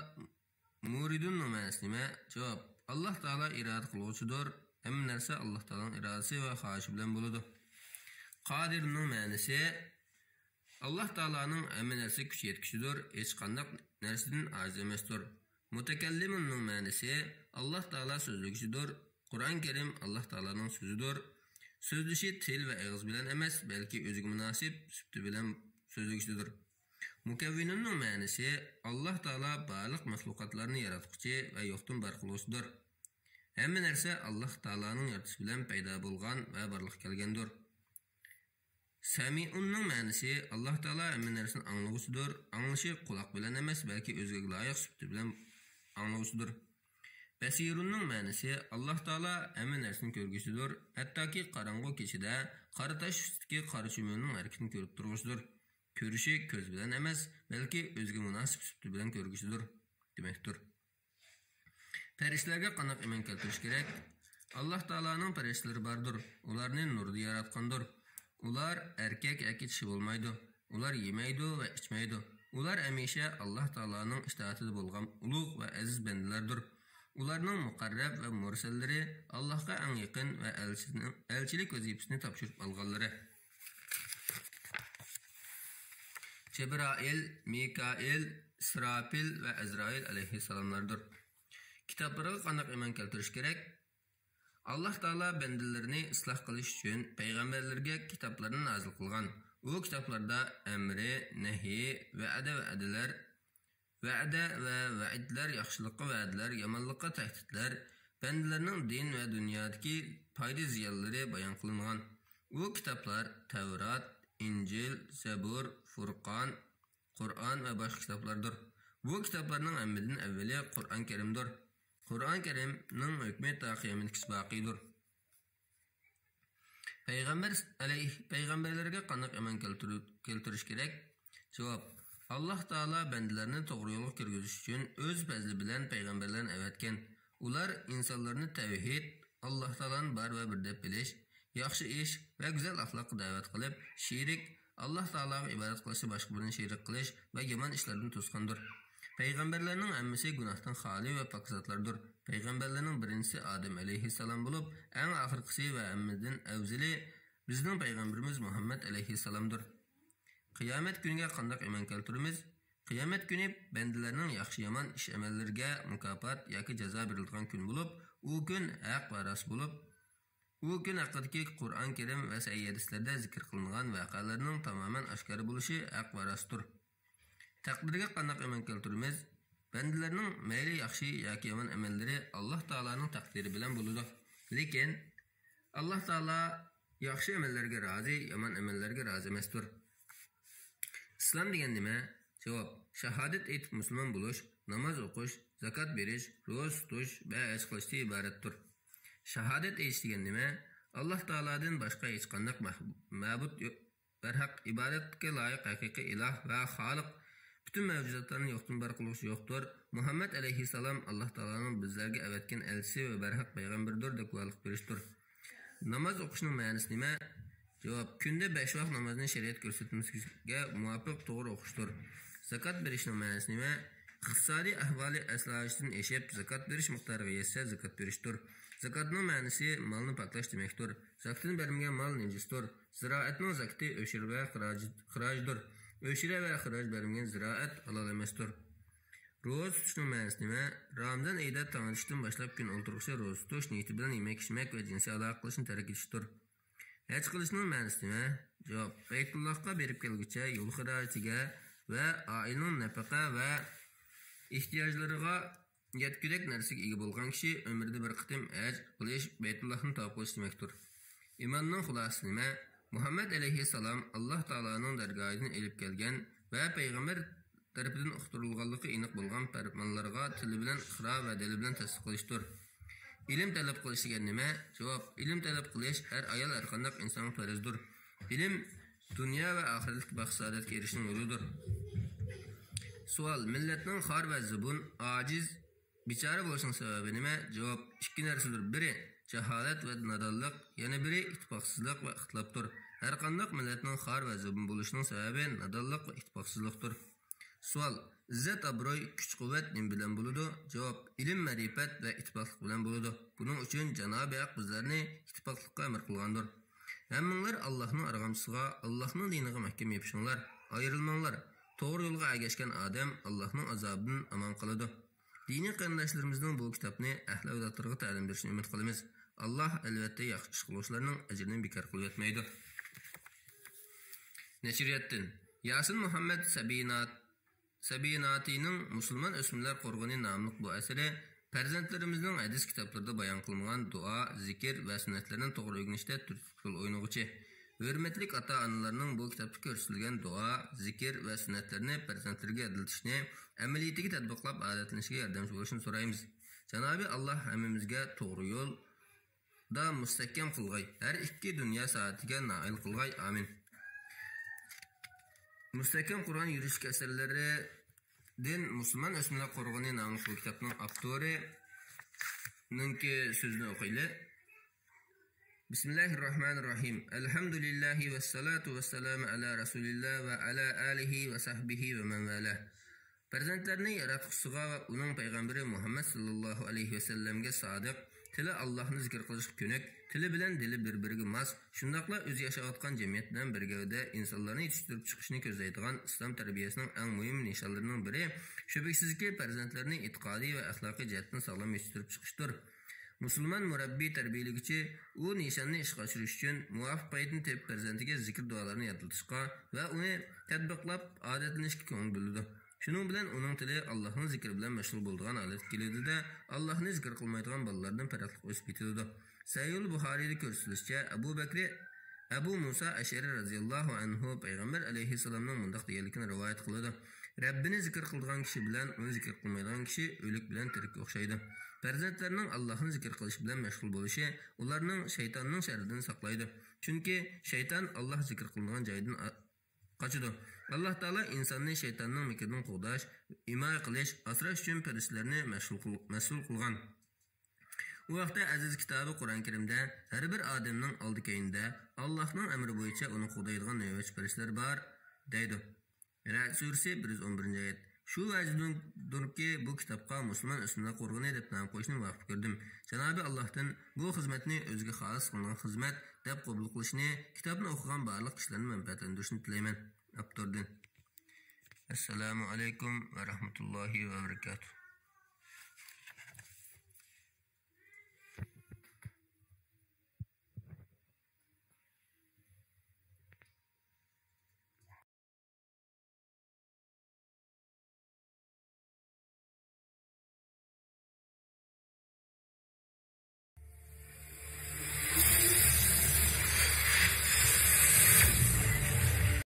مۇرىدۇننىڭ مەنىسى نېمە؟ جاۋاب: ئاللاھ تائالا ئىرادە قىلغۇچىدۇر. ھەممە نەرسە ئاللاھ تائالانىڭ ئىرادىسى ۋە خاھىشى بىلەن بولىدۇ. قادىرنىڭ مەنىسى: ئاللاھ تائالانىڭ ھەممە نەرسىگە كۈچى يەتكۈچىدۇر، ھېچقانداق نەرسىدىن ئاجىز ئەمەستۇر. مۇتەكەللىمۇننىڭ مەنىسى: ئاللاھ تائالا سۆزلىگۈچىدۇر. قۇرئان كەرىم ئاللاھ تائالانىڭ سۆزىدۇر. سۆزلىشى تىل ۋە ئېغىز بىلەن ئەمەس، بەلكى ئۆزىگە مۇناسىپ سۈپىتى بىلەن سۆزلىگۈچىدۇر. مۇكەۋۋىنۇننىڭ مەنىسى: ئاللاھ تائالا بارلىق مەخلۇقاتلارنى ياراتقۇچى ۋە يوقتىن بار قىلغۇچىدۇر. ھەممە نەرسە ئاللاھ تائالانىڭ يارىتىشى بىلەن پەيدا بولغان ۋە بارلىققا كەلگەندۇر. سەمىئۇننىڭ مەنىسى: ئاللاھ تائالا ھەممە نەرسىنى ئاڭلىغۇچىدۇر. ئاڭلىشى قۇلاق بىلەن ئەمەس، بەلكى ئۆزىگە لايىق سۈپىتى بىلەن ئاڭلىغۇچىدۇر. بەسىرۇننىڭ مەنىسى: ئاللاھ تائالا ھەممە نەرسىنى كۆرگۈچىدۇر، ھەتتاكى قاراڭغۇ كېچىدە قارا تاش ئۈستىدىكى قارا چۈمۈلىنىڭ ھەرىكىتىنى كۆرۈپ تۇرغۇچىدۇر. كۆرۈشى كۆز بىلەن ئەمەس، بەلكى ئۆزىگە مۇناسىپ سۈپىتى بىلەن كۆرگۈچىدۇر دېمەكتۇر. پەرىشتىلەرگە قانداق ئىمان كەلتۈرۈش كېرەك؟ ئاللاھ تائالانىڭ پەرىشتىلىرى باردۇر، ئۇلارنى نۇردا ياراتقاندۇر. ئۇلار ئەركەك ياكى چىشى بولمايدۇ. ئۇلار يېمەيدۇ ۋە ئىچمەيدۇ. ئۇلار ھەمىشە ئاللاھ تائالانىڭ ئىتائىتىدە بولغان ئۇلۇغ ۋە ئەزىز بەندىلەردۇر. ئۇلارنىڭ مۇقەررەب ۋە مۇرسەللىرى، ئاللاھقا ئەڭ يېقىن ۋە ئەلچىنىڭ، ئەلچىلىك ۋەزىپىسىنى تاپشۇرۇپ ئالغانلىرى. جەبرائىل، مىكائىل، ئىسراپىل ۋە ئەزرائىل ئەلەيھىسسالاملاردۇر. كىتابلىرىغا قانداق ئىمان كەلتۈرۈش كېرەك؟ ئاللاھ تائالا بەندىلىرىنى ئىسلاھ قىلىش ئۈچۈن پەيغەمبەرلىرىگە كىتابلارنى نازىل قىلغان. ئۇ كىتابلاردا ئەمرى، نەھيى، ۋەدە، ۋەدىلەر، ۋەدە ۋە ۋەئىدلەر، ياخشىلىققا ۋەدىلەر، يامانلىققا تەھدىتلەر، بەندىلەرنىڭ دىن ۋە دۇنيادىكى پايدا زىيانلىرى بايان قىلىنغان. ئۇ كىتابلار تەۋرات، ئىنجىل، زەبۇر، فۇرقان، قۇرئان ۋە باشقا كىتابلاردۇر. بۇ كىتابلارنىڭ ھەممىدىن ئەۋۋىلى قۇرئان كەرىمدۇر. قۇرئان كەرىمنىڭ ھۆكمى تا قىيامەتكىچە باقىيدۇر. پەيغەمبەر ئەلەيھ-، پەيغەمبەرلەرگە قانداق ئىمان كەلتۈرۈ-، كەلتۈرۈش كېرەك؟ جاۋاب: ئاللاھ تائالا بەندىلەرنى توغرا يولغا كىرگۈزۈش ئۈچۈن ئۆز پەزلى بىلەن پەيغەمبەرلەرنى ئەۋەتكەن. ئۇلار ئىنسانلارنى تەۋھىد، ئاللاھ تائالانى بار ۋە بىر دەپ بىلىش، ياخشى ئىش ۋە گۈزەل ئەخلاققا دەۋەت قىلىپ، شېرىك، ئاللاھ تائالاغا ئىبادەت قىلىشتا باشقا بىرىنى شېرىك قىلىش ۋە يامان ئىشلاردىن توسقاندۇر. پەيغەمبەرلەرنىڭ ھەممىسى گۇناھتىن خالىي ۋە پاك زاتلاردۇر. پەيغەمبەرلەرنىڭ بىرىنچىسى ئادەم ئەلەيھىسسالام بولۇپ، ئەڭ ئاخىرقىسى ۋە ھەممىدىن ئەۋزىلى بىزنىڭ پەيغەمبىرىمىز مۇھەممەد ئەلەيھىسسالامدۇر. قىيامەت كۈنىگە قانداق ئىمان كەلتۈرىمىز؟ قىيامەت كۈنى بەندىلەرنىڭ ياخشى-يامان ئىش-ئەمەللىرىگە مۇكاپات ياكى جازا بېرىلىدىغان كۈن بولۇپ، ئۇ كۈن ھەق ۋە راست بولۇپ، ئۇ كۈن ھەققىدىكى قۇرئان كەرىم ۋە سەھىھ ھەدىسلەردە زىكىر قىلىنغان ۋەقەلەرنىڭ تامامەن ئاشكارا بولۇشى ھەق ۋە راستتۇر. تەقدىرگە قانداق ئىمان كەلتۈرىمىز؟ بەندىلەرنىڭ مەيلى ياخشى ياكى يامان ئەمەللىرى ئاللاھ تائالانىڭ تەقدىرى بىلەن بولىدۇ. لېكىن ئاللاھ تائالا ياخشى ئەمەللەرگە رازى، يامان ئەمەللەرگە رازى ئەمەستۇر. ئىسلام دېگەن نېمە؟ جاۋاب: شاھادەت ئېيتىپ مۇسۇلمان بولۇش، ناماز ئوقۇش، زاكات بېرىش، روزا تۇتۇش ۋە ھەج قىلىشتىن ئىبارەتتۇر. شاھادەت ئېيتىش دېگەن نېمە؟ ئاللاھ تائالادىن باشقا ھېچقانداق مەھ-، مەبۇد يو-، بەرھەق ئىبادەتكە لايىق ھەقىقىي ئىلاھ ۋە خالىق، پۈتۈن مەۋجۇداتلارنى يوقتىن بار قىلغۇچى يوقتۇر. مۇھەممەد ئەلەيھىسسالام ئاللاھ تائالانىڭ بىزلەرگە ئەۋەتكەن ئەلچىسى ۋە بەرھەق پەيغەمبىرىدۇر دەپ گۇۋاھلىق بېرىشتۇر. ناماز ئوقۇشنىڭ مەنىسى نېمە؟ جاۋاب: كۈندە بەش ۋاق نامازنى شەرىئەت كۆرسەتمىسىگە مۇۋاپىق توغرا ئوقۇشتۇر. زاكات بېرىشنىڭ مەنىسى نېمە؟ ئىقتىسادىي ئەھۋالى ئەسلى ھاجىتىدىن ئېشىپ، زاكات بېرىش مىقدارىغا يەتسە، زاكات بېرىشتۇر. زاكاتنىڭ مەنىسى مالنى پاكلاش دېمەكتۇر. زاكىتىنى بەرمىگەن مال نىجىستۇر. زىرائەتنىڭ زاكىتى ئۆشۈر ۋە خىراجى-، خىراجدۇر. ئۆشۈرە ۋە خىراج بەرمىگەن زىرائەت ھالال ئەمەستۇر. روزا تۇتۇشنىڭ مەنىسى نېمە؟ رامىزان ئېيىدا تاڭ ئېتىشتىن باشلاپ كۈن ئولتۇرغۇچە روزا تۇتۇش نىيىتى بىلەن يېمەك-ئىچمەك ۋە جىنسىي ئالاقە قىلىشنى تەرك ئېتىشتۇر. ھەج قىلىشنىڭ مەنىسى نېمە؟ جاۋاب: بەيتۇللاھقا بېرىپ كەلگۈچە يول خىراجىتىگە ۋە ئائىلىنىڭ نەپەقە ۋە ئېھتىياجلىرىغا يەتكۈدەك نەرسىگە ئىگە بولغان كىشى ئۆمرىدە بىر قېتىم ھەج قىلىش، بەيتۇللاھنى تاۋاپ قىلىش دېمەكتۇر. ئىماننىڭ خۇلاسىسى نېمە؟ مۇھەممەد ئەلەيھىسسالام ئاللاھ تائالانىڭ دەرگاھىدىن ئېلىپ كەلگەن ۋە پەيغەمبەر تەرىپىدىن ئۇقتۇرۇلغانلىقى ئېنىق بولغان پەرمانلارغا تىلى بىلەن ئىقرار ۋە دىلى بىلەن تەستىق قىلىشتۇر. ئىلىم تەلەپ قىلىش دېگەن نېمە؟ جاۋاب: ئىلىم تەلەپ قىلىش ھەر ئايال، ھەر قانداق ئىنسانغا پەرزدۇر. ئىلىم دۇنيا ۋە ئاخىرەتلىك بەخت-سائادەتكە ئېرىشىشنىڭ يولىدۇر. سوئال: مىللەتنىڭ خار ۋە زېبۇن، ئاجىز، بىچارە بولۇشنىڭ سەۋەبى نېمە؟ جاۋاب: ئىككى نەرسىدۇر. بىرى جاھالەت ۋە نادانلىق، يەنە بىرى ئىتتىپاقسىزلىق ۋە ئىختىلاپتۇر. ھەرقانداق مىللەتنىڭ خار ۋە زېبۇن بولۇشىنىڭ سەۋەبى نادانلىق ۋە ئىتتىپاقسىزلىقتۇر. سوئال: ئىززەت-ئابرۇي، كۈچ-قۇۋۋەت نېمە بىلەن بولىدۇ؟ جاۋاب: ئىلىم-مەرىپەت ۋە ئىتتىپاقلىق بىلەن بولىدۇ. بۇنىڭ ئۈچۈن جانابى ھەق بىزلەرنى ئىتتىپاقلىققا ئەمر قىلغاندۇر. ھەممىڭلار ئاللاھنىڭ ئارغامچىسىغا، ئاللاھنىڭ دىنىغا مەھكەم يېپىشىڭلار، ئايرىلماڭلار. توغرا يولغا ئەگەشكەن ئادەم ئاللاھنىڭ ئازابىدىن ئامان قالىدۇ. دىنىي قېرىنداشلىرىمىزنىڭ بۇ كىتابنى ئەھلى ئەۋلادلىرىغا تەلىم بېرىشىنى ئۈمىد قىلىمىز. ئاللاھ، ئەلۋەتتە، ياخشى ئىش قىلغۇچىلارنىڭ ئەجرىنى بىكار قىلىۋەتمەيدۇ. نەشرىياتتىن: ياسىن مۇھەممەد سەبىنات-، سەبىناتىنىڭ مۇسۇلمان ئۆسمۈرلەر قورغىنى ناملىق بۇ ئەسىرى پەرزەنتلىرىمىزنىڭ ھەدىس كىتابلىرىدا بايان قىلمىغان دۇئا، زىكىر ۋە سۈننەتلەرنى توغرا ئۆگىنىشتە تۈرتكىلىك رول ئوينىغۇچى. ھۆرمەتلىك ئاتا-ئانىلارنىڭ بۇ كىتابتا كۆرسىتىلگەن دۇئا، زىكىر ۋە سۈننەتلىرىنى پەرزەنتلىرىگە يادلىتىشنى، ئەمەلىيىتىگە تەتبىقلاپ ئادەتلىنىشىگە ياردەمچى بولۇشىنى سورايمىز. جانابى ئاللاھ ھەممىمىزگە توغرا يولدا مۇستەھكەم قىلغاي، ھەر ئىككى دۇنيا سائادىتىگە نائىل قىلغاي. ئامىن. مۇستەھكەم قۇرئان يۈرۈشلۈك ئەسەرلىرىدىن مۇسۇلمان ئۆسمۈرلەر قورغىنى ناملىق بۇ كىتابنىڭ ئاپتورىنىڭكى سۆزىنى ئوقۇيلى. بسم الله الرحمن الرحيم. الحمد لله والصلاة والسلام على رسول الله وعلى آله وصحبه ومن والاه. پەرزەنتلەرنى ياراتقۇچىسىغا ۋە ئۇنىڭ پەيغەمبىرى مۇھەممەد ساللاللاھۇ ئەلەيھى ۋەسەللەمگە سادىق، تىلى ئاللاھنى زىكىر قىلىشقا كۆنۈك، تىلى بىلەن دىلى بىر-بىرىگە ماس، شۇنداقلا ئۆزى ياشاۋاتقان جەمئىيەت بىلەن بىر گەۋدە ئىنسانلارنى يېتىشتۈرۈپ چىقىشنى كۆزلەيدىغان ئىسلام تەربىيەسىنىڭ ئەڭ مۇھىم نىشانلىرىنىڭ بىرى، شۈبھىسىزكى، پەرزەنتلەرنى ئېتىقادىي ۋە ئەخلاقىي جەھەتتىن ساغلام يېتىشتۈرۈپ چىقىشتۇر. مۇسۇلمان مۇرەببى، تەربىيىلىگۈچى ئۇ نىشاننى ئىشقا ئاشۇرۇش ئۈچۈن مۇۋاپىق پەيتنى تېپىپ، پەرزەنتىگە زىكىر دۇئالارنى يادلىتىشقا ۋە ئۇنى تەتبىقلاپ ئادەتلىنىشكە كۆڭۈل بۆلىدۇ. شۇنىڭ بىلەن ئۇنىڭ تىلى ئاللاھنىڭ زىكرى بىلەن مەشغۇل بولىدىغان ھالەتكە كېلىدۇ-دە، ئاللاھنى زىكىر قىلمايدىغان بالىلاردىن پەرقلىق ئۆسۈپ يېتىلىدۇ. سەھىھۇل بۇخارىيدا كۆرسىتىلىشىچە، ئەبۇ بەكرى ئەبۇ مۇسا ئەشئەرى رەزىياللاھۇ ئەنھۇ پەيغەمبەر ئەلەيھىسسالامنىڭ مۇنداق دېگەنلىكىنى رىۋايەت قىلىدۇ: رەببىنى زىكىر قىلىدىغان كىشى بىلەن ئۇنى زىكىر قىلمايدىغان كىشى ئۆلۈك بىلەن تىرىككە ئوخشايدۇ. پەرزەنتلەرنىڭ ئاللاھنى زىكىر قىلىش بىلەن مەشغۇل بولۇشى ئۇلارنىڭ شەيتاننىڭ شەررىدىن ساقلايدۇ. چۈنكى شەيتان ئاللاھ زىكىر قىلىنغان جايدىن ئا-، قاچىدۇ. ئاللاھ تائالا ئىنساننى شەيتاننىڭ مىكرىدىن قوغداش، ھىمايە قىلىش، ئاسراش ئۈچۈن پەرىشتىلەرنى مەشغۇل قىل-، مەسئۇل قىلغان. ئۇ ھەقتە ئەزىز كىتابى قۇرئان كەرىمدە: ھەر بىر ئادەمنىڭ ئالدى-كەينىدە ئاللاھنىڭ ئەمرى بويىچە ئۇنى قوغدايدىغان نۆۋەتچى پەرىشتىلەر بار، دەيدۇ. رەئد سۈرىسى، بىر يۈز ئون بىرىنچى ئايەت. شۇ ۋەجىدىندۇركى، بۇ كىتابقا مۇسۇلمان ئۆسمۈرلەر قورغىنى دەپ نام قويۇشنى مۇۋاپىق كۆردۈم. جانابى ئاللاھتىن بۇ خىزمەتنى ئۆزىگە خالىس قىلىنغان خىزمەت دەپ قوبۇل قىلىشنى، كىتابنى ئوقۇغان بارلىق كىشىلەرنى مەنپەئەتلەندۈرۈشنى تىلەيمەن. ئاپتوردىن. ئەسسالامۇ ئەلەيكۇم ۋە رەھمەتۇللاھى ۋە بەرىكاتۇھ.